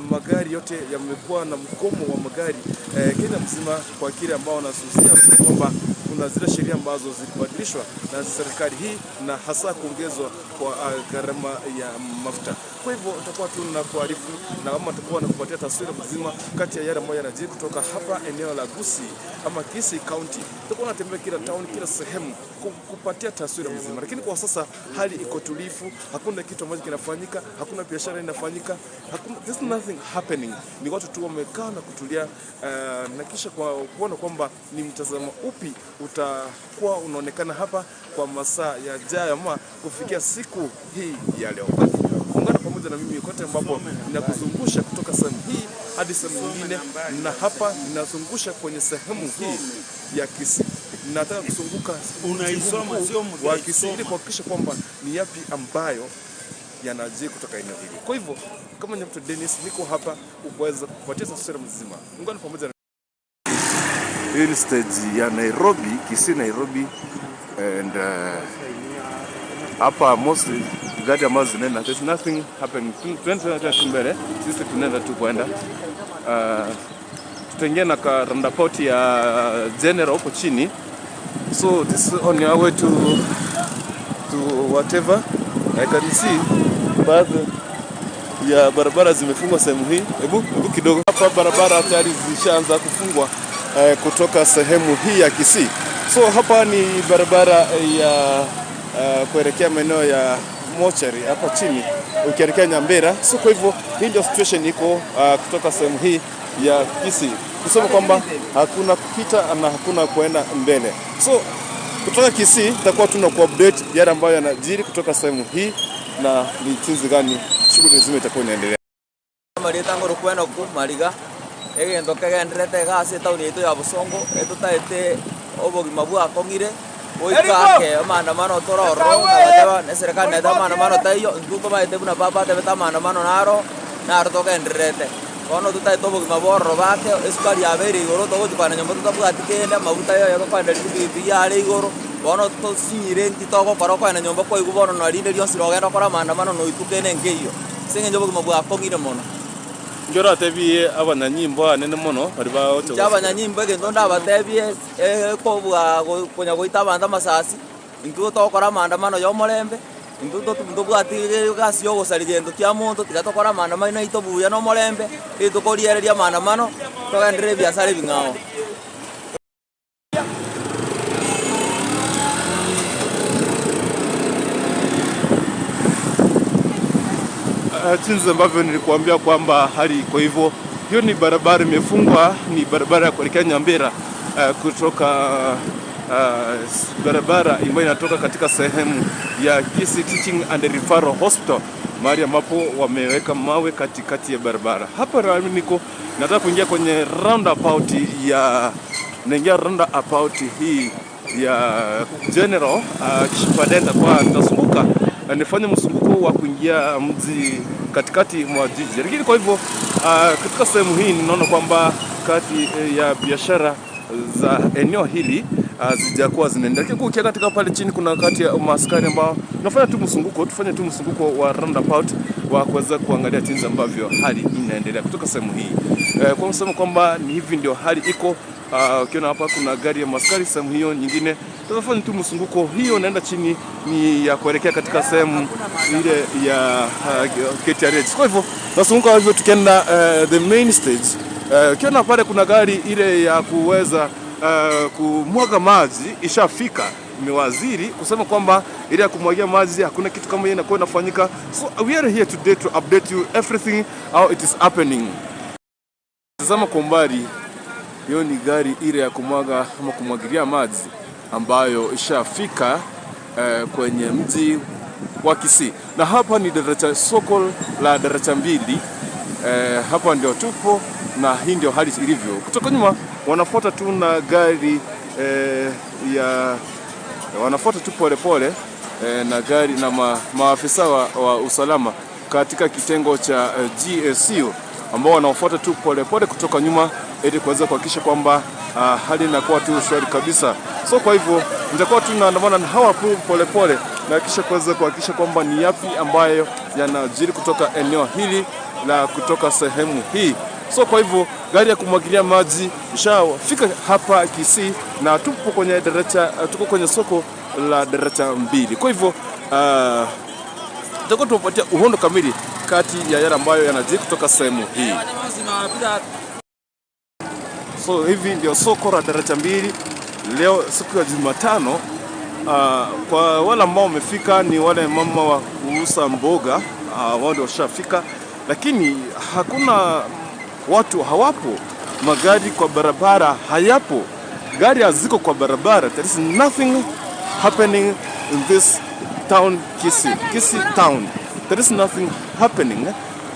Magari yote yamekuwa na mgomo wa magari Kenya mzima, kwa kile ambao wanasusia kwamba kuna zile sheria ambazo zilibadilishwa na serikali hii na hasa kuongezwa kwa gharama ya mafuta. Kwa hivyo tutakuwa tunakuarifu na kama tutakuwa nakupatia taswira mzima kati ya yale ambayo yanajiri kutoka hapa eneo la Gusii ama Kisii County. Tutakuwa tunatembea kila town, kila sehemu kupatia taswira mzima. Lakini kwa sasa hali iko tulivu, hakuna kitu ambacho kinafanyika, hakuna biashara inafanyika, hakuna, there's nothing happening. Ni watu tu wamekaa na kutulia, na kisha kwa kuona kwamba ni mtazamo upi utakuwa unaonekana hapa kwa masaa yajayo ama kufikia siku hii ya leo. Ungana pamoja na mimi kote ambapo ninakuzungusha kutoka sehemu hii hadi sehemu nyingine, na hapa ninazungusha kwenye sehemu hii ya Kisii. Nataka kuzunguka wa Kisii ili kuhakikisha kwamba ni yapi ambayo yanajiri kutoka eneo hili. Kwa hivyo kama ni mtu Dennis, niko hapa kuweza kupatia taswira mzima. Ungana pamoja na hii ni stage ya Nairobi, Kisii Nairobi, and hapa mostly gari ambazo zinaenda, there's nothing happening. Tunaenda tu mbele, sisi tunaenda tu kwenda. Tutaingia na ka roundabout ya General huko chini. So this is on your way to whatever. I can see baadhi ya barabara zimefungwa sehemu hii. Hebu kidogo hapa barabara tayari zishaanza kufungwa kutoka sehemu hii ya Kisii. So hapa ni barabara ya kuelekea maeneo ya mochari hapa chini ukielekea Nyambera. So kwa hivyo hii ndio situation iko kutoka sehemu hii ya Kisii. Kusema kwamba hakuna kupita na hakuna kuenda mbele. So kutoka Kisii tutakuwa tunaku-update yale ambayo yanajiri kutoka sehemu hii na ni jinsi gani shughuli nzima itakuwa inaendelea. Maritango kwena ku mariga egento kegenderete gase tauni yetu ya Bosongo etutaete obogima bwakong'ire goika maandamano tororo nabateba ne serikali naeta maandamano taiyo ntuko baete buna baba tebeta maandamano naro naro togenderete bono tutaete obogima bororo bake esukari yabeire igoro togochukana nyomba totabwati kende amaguta yoyo gokwenda ripikipiki yare igoro bono tosinyire nti togokora okoenda nyomba kwaigwa bono narinde rionsi rogenda okora maandamano noitukene nkeiyo ase eng'encho obogima bwakong'ire mono. Njora tebie abanyanyimbo anene mono bari baote. Abanyanyimbo egento ndabatebie kobwa konya goita abanto amasasi intwe togokora maandamano ya omorembe intwe ntobwati egasi ya ogosari gento kia monto tiga tokora maandamano aito buya na omorembe ritukorigereria maandamano togenderere ebiasara ebing'ao. Jinsi ambavyo nilikuambia kwamba hali iko hivyo. Hiyo ni barabara imefungwa, ni barabara ya kuelekea Nyambera kutoka barabara ambayo inatoka katika sehemu ya Kisii Teaching and Referral Hospital, mahali ambapo wameweka mawe katikati ya barabara. Hapa niko nataka kuingia kwenye roundabout ya naingia roundabout hii ya General, kisha baadaye nitakuwa nitazunguka nifanye mzunguko wa kuingia mji katikati mwa jiji. Lakini kwa hivyo katika sehemu hii ninaona kwamba kati ya biashara za eneo hili zijakuwa zinaendelea. Lakini ukiangalia katika pale chini kuna kati ya maaskari ambao nafanya tu mzunguko, tufanye tu mzunguko wa roundabout wa kuweza kuangalia jinsi ambavyo hali inaendelea kutoka sehemu hii. Kwa msemo kwamba ni hivi ndio hali iko. Ukiona hapa kuna gari ya maaskari, sehemu hiyo nyingine Tunafanya tu mzunguko, hiyo inaenda chini ni ya kuelekea katika sehemu ile ya KTRH. Kwa hivyo tunazunguka hivyo tukienda the main stage. Ukiona pale kuna gari ile ya kuweza kumwaga maji ishafika, imewaziri kusema kwamba ile ya kumwagia maji hakuna kitu kama hiyo inakuwa inafanyika. So we are here today to update you everything how it is happening. Tazama kwa umbali, hiyo ni gari ile ya kumwaga ama kumwagilia maji ambayo ishafika kwenye mji wa Kisii, na hapa ni daraja, soko la daraja mbili. Hapa ndio tupo na hii ndio hali ilivyo. Kutoka nyuma wanafuata tu na gari ya wanafuata tu polepole na gari na maafisa wa usalama katika kitengo cha GSU ambao wanaofuata tu polepole kutoka nyuma ili kuweza kuhakikisha kwamba hali inakuwa tu shwari kabisa. So kwa hivyo nitakuwa tu naandamana na hawa polepole na kisha kuweza kuhakikisha kwamba ni yapi ambayo yanajiri kutoka eneo hili la kutoka sehemu hii. So kwa hivyo gari ya kumwagilia maji ishafika hapa Kisii na tupo kwenye daraja, tuko kwenye soko la daraja mbili. Kwa hivyo tutakuwa tunapatia uhondo kamili kati ya yale ambayo yanajiri kutoka sehemu hii. So hivi ndio soko la daraja mbili leo siku ya Jumatano. Kwa wale ambao wamefika ni wale mama wa kuuza mboga, wao ndio washafika, lakini hakuna watu, hawapo, magari kwa barabara hayapo, gari haziko kwa barabara. There is nothing happening in this town Kisii, Kisii town. There is nothing happening.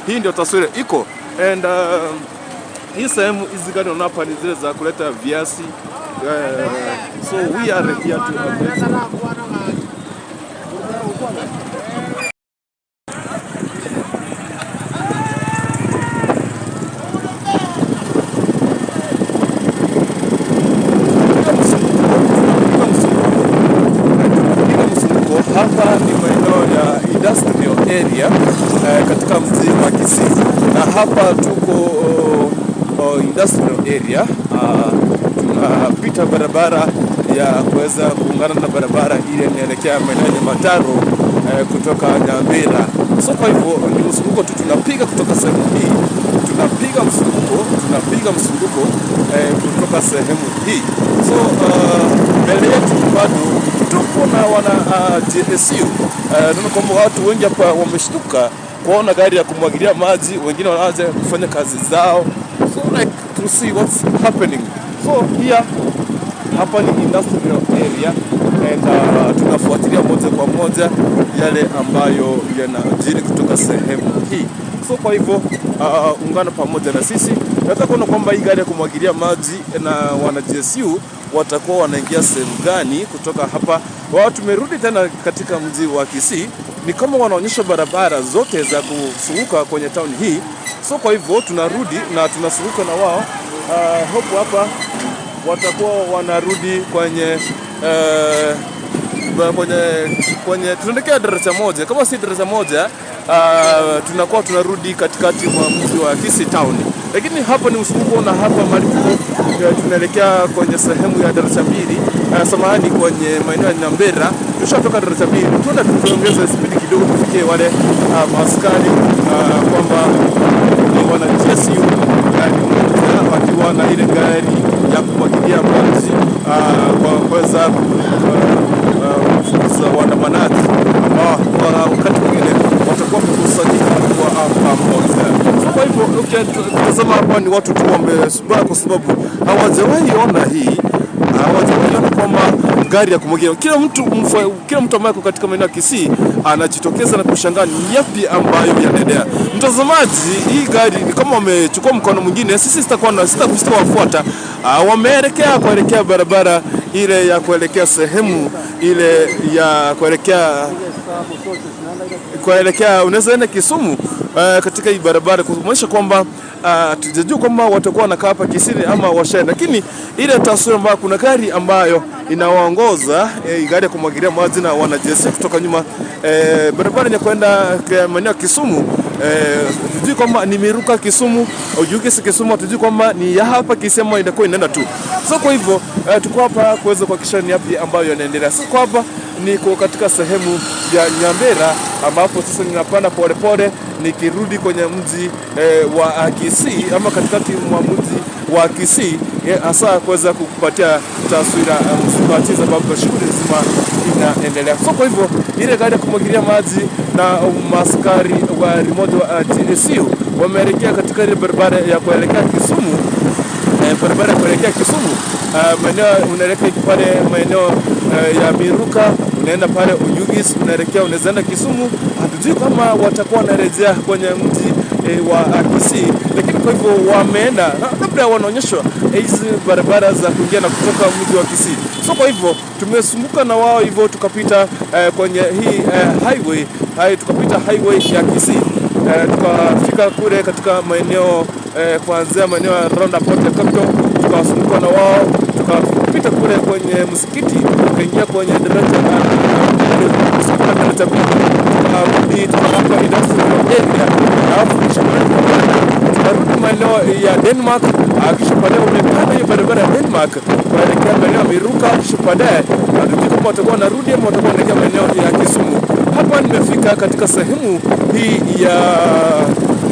Hii ndio taswira iko and hii sehemu, hizi gari unaona hapa ni zile za kuleta viazi. So we are here to update. Hapa ni maeneo ya industrial area katika mji wa Kisii, na hapa tuko industrial area. Tunapita barabara ya kuweza kuungana na barabara ile inaelekea maeneo ya Mataro kutoka Nyambira. So kwa hivyo ni mzunguko tu tunapiga kutoka sehemu hii, tunapiga mzunguko kutoka sehemu hii. So mbele yetu bado tupo na wana GSU. Naona kwamba watu wengi hapa wameshtuka kuona gari ya kumwagilia maji, wengine wanaanza kufanya kazi zao, so like to see what's happening. So here hapa ni industrial area and tunafuatilia moja kwa moja yale ambayo yanajiri kutoka sehemu hii. So kwa hivyo ungana pamoja na sisi. Nataka kuona kwamba hii gari ya kumwagilia maji na wana GSU watakuwa wanaingia sehemu gani kutoka hapa. Wao tumerudi tena katika mji wa Kisii, ni kama wanaonyesha barabara zote za kuzunguka kwenye town hii. So kwa hivyo tunarudi na tunazunguka na wao. Hope hapa watakuwa wanarudi kwenye kwenye tunaelekea daraja moja. Kama si daraja moja, tunakuwa tunarudi katikati mwa mji wa Kisii town. Lakini hapa ni mzunguko na hapa malipo tunaelekea kwenye sehemu ya daraja mbili, samahani, kwenye maeneo ya Nyambera. Tushatoka daraja mbili, tunaenda tuongeze spidi kidogo tufikie wale askari kwamba ni wana GSU gari moja wakiwa na ile gari ya kumwagilia maji kwa kuweza kufukuza waandamanaji ambao wakati mwingine watakuwa wamekusanyika kwa pamoja. So kwa hivyo ukitazama hapa ni watu tu wamesubaa kwa sababu hawajawahi ona hii, hawajawahi ona kwamba gari ya kumwagilia. Kila mtu ambaye katika maeneo ya Kisii anajitokeza na kushangaa ni yapi ambayo yanaendelea. Mtazamaji, hii gari ni kama wamechukua mkono mwingine, sisi sitawafuata. Wameelekea kuelekea barabara ile ya kuelekea sehemu ile ya kuelekea unaweza enda Kisumu. katika hii barabara, kumaanisha kwamba tujajua kwamba watakuwa wanakaa hapa Kisii ama washaenda, lakini ile taswira ambayo kuna gari ambayo inawaongoza gari ya kumwagilia maji na wanajeshi kutoka nyuma, barabara ni kwenda maeneo Kisumu. Tujui kwamba ni Miruka Kisumu au Jugisi Kisumu, tujui kwamba ni ya hapa Kisii ama inakuwa inaenda tu. So kwa hivyo tuko hapa kuweza kuhakikisha ni yapi ambayo yanaendelea. So kwa hapa niko katika sehemu ya Nyambera ambapo sasa ninapanda polepole nikirudi kwenye mji wa Kisii ama katikati mwa mji wa Kisii, hasa kuweza kukupatia taswira mzima jinsi ambavyo shughuli nzima inaendelea. So kwa hivyo ile gari ya kumwagilia maji na maskari wa remote wa GSU wameelekea katika ile barabara ya kuelekea Kisumu. Barabara ya kuelekea Kisumu, maeneo unaelekea pale maeneo ya Miruka, unaenda pale Oyugis, unaelekea unaenda Kisumu. Hatujui kama watakuwa wanarejea kwenye mji wa Kisii, lakini kwa hivyo wameenda labda wanaonyeshwa hizi barabara za kuingia na kutoka mji wa Kisii. So kwa hivyo tumesumbuka na wao hivyo tukapita kwenye hii highway, tukapita highway ya Kisii. Tukafika kule katika maeneo kuanzia maeneo ya roundabout ya Capital, tukawasumbuka na wao, tukapita kule kwenye msikiti, tukaingia kwenye daraja daraja tukarudi tukafika industrial area, alafu kisha tukarudi maeneo ya Denmark, kisha baadaye umepanda hiyo barabara ya Denmark kuelekea maeneo ya Miruka, kisha baadaye hatujui kama watakuwa wanarudi ama watakuwa wanaelekea maeneo ya Kisumu. Hapa nimefika katika sehemu hii ya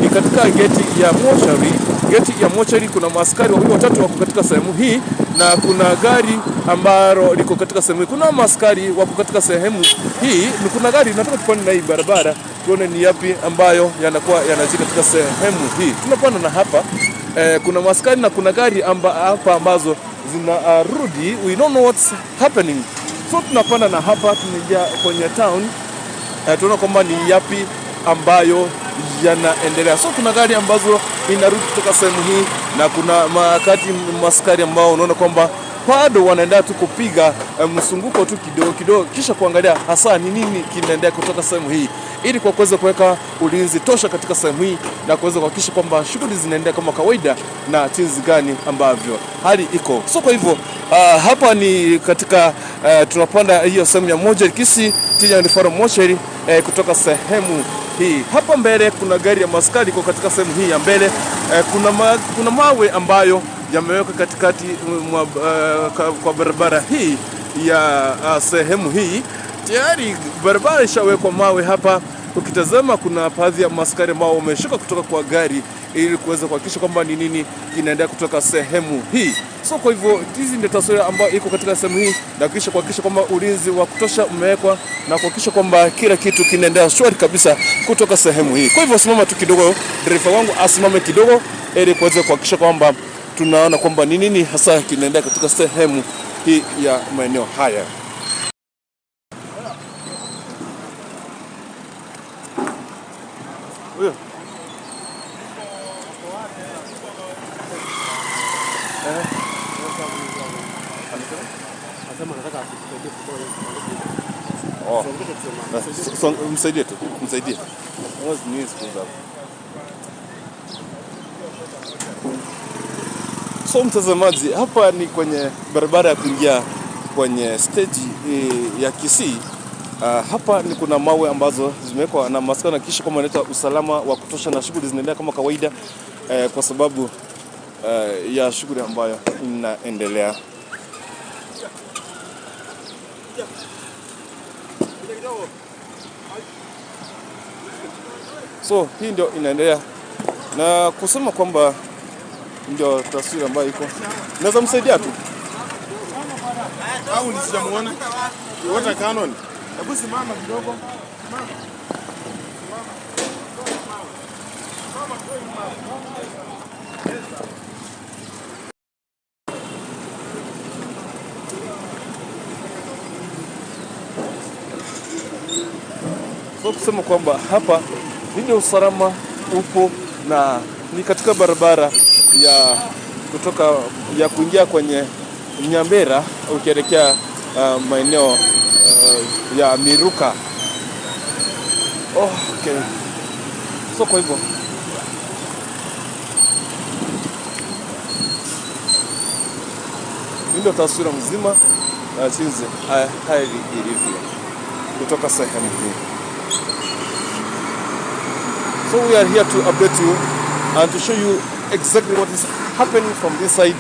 ni katika geti ya mochari. Geti ya mochari kuna maaskari wawili watatu wako katika sehemu hii, na kuna gari ambalo liko katika sehemu hii. Kuna maaskari wako katika sehemu hii, ni kuna gari. Nataka tupande na hii barabara tuone ni yapi ambayo yanakuwa yanajika katika sehemu hii. Tunapanda na hapa kuna maaskari na kuna gari hapa ambazo zinarudi. We don't know what's happening. So tunapanda na hapa tunaingia kwenye town. Tunaona kwamba ni yapi ambayo yanaendelea. So kuna gari ambazo inarudi kutoka sehemu hii, na kuna makati maskari ambao unaona kwamba bado wanaendelea tu kupiga msunguko tu kidogo kidogo, kisha kuangalia hasa ni nini kinaendelea kutoka sehemu hii, ili kwa kuweza kuweka ulinzi tosha katika sehemu hii na kuweza kuhakikisha kwamba shughuli zinaendelea kama kawaida na jinsi gani ambavyo hali iko. So kwa hivyo hapa ni katika tunapanda hiyo sehemu ya moja Kisii Teaching Referral Mochari kutoka sehemu hii. Hapa mbele kuna gari ya maskari iko katika sehemu hii ya mbele. Kuna mawe ambayo yamewekwa katikati kwa barabara hii ya sehemu hii. Tayari barabara ishawekwa mawe hapa. Ukitazama kuna baadhi ya maskari ambao wameshuka kutoka kwa gari ili kuweza kuhakikisha kwamba ni nini kinaendelea kutoka sehemu hii. So kwa hivyo hizi ndio taswira ambayo iko katika sehemu hii, na kisha kuhakikisha kwamba ulinzi wa kutosha umewekwa na kuhakikisha kwamba kila kitu kinaendelea shwari kabisa kutoka sehemu hii. Kwa hivyo simama tu kidogo, dereva wangu asimame kidogo ili kuweza kuhakikisha kwamba tunaona kwamba ni nini hasa kinaendelea katika sehemu hii ya maeneo haya. Huyo. Oh. Msaidie tu, msaidie. So mtazamaji, hapa ni kwenye barabara ya kuingia kwenye stage ya Kisii. Hapa ni kuna mawe ambazo zimewekwa na maskari na kisha kama inaleta usalama wa kutosha na shughuli zinaendelea kama kawaida, kwa sababu ya shughuli ambayo inaendelea. So hii ndio inaendelea, na kusema kwamba ndio taswira ambayo iko. Naweza msaidia tu au nisijamuona? What canon? Hebu simama kidogo. Simama. So kusema kwamba hapa ndio usalama upo, na ni katika barabara ya kutoka ya kuingia kwenye Nyambera ukielekea maeneo ya Miruka. Oh, okay. So kwa hivyo ndio taswira mzima na jinsi hali ilivyo kutoka sehemu hii. So we are here to update you and to show you exactly what is happening from this side,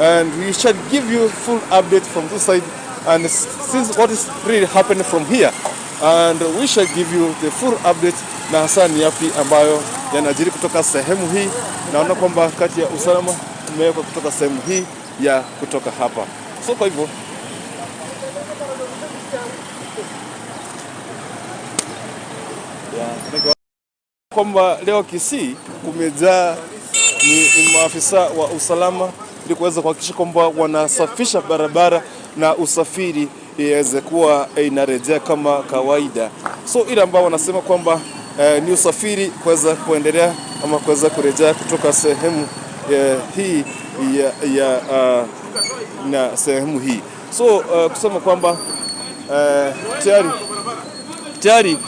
and we shall give you full update from this side and since what is really happening from here, and we shall give you the full update na hasa ni yapi ambayo yanajiri kutoka sehemu hii. Naona kwamba kati ya usalama umewekwa kutoka sehemu hii ya kutoka hapa. So kwa hivyo kwamba leo Kisii kumejaa ni maafisa wa usalama ili kuweza kuhakikisha kwamba wanasafisha barabara na usafiri iweze kuwa inarejea kama kawaida. So ile ambao wanasema kwamba ni usafiri kuweza kuendelea ama kuweza kurejea kutoka sehemu hii ya na sehemu hii. So kusema kwamba tayari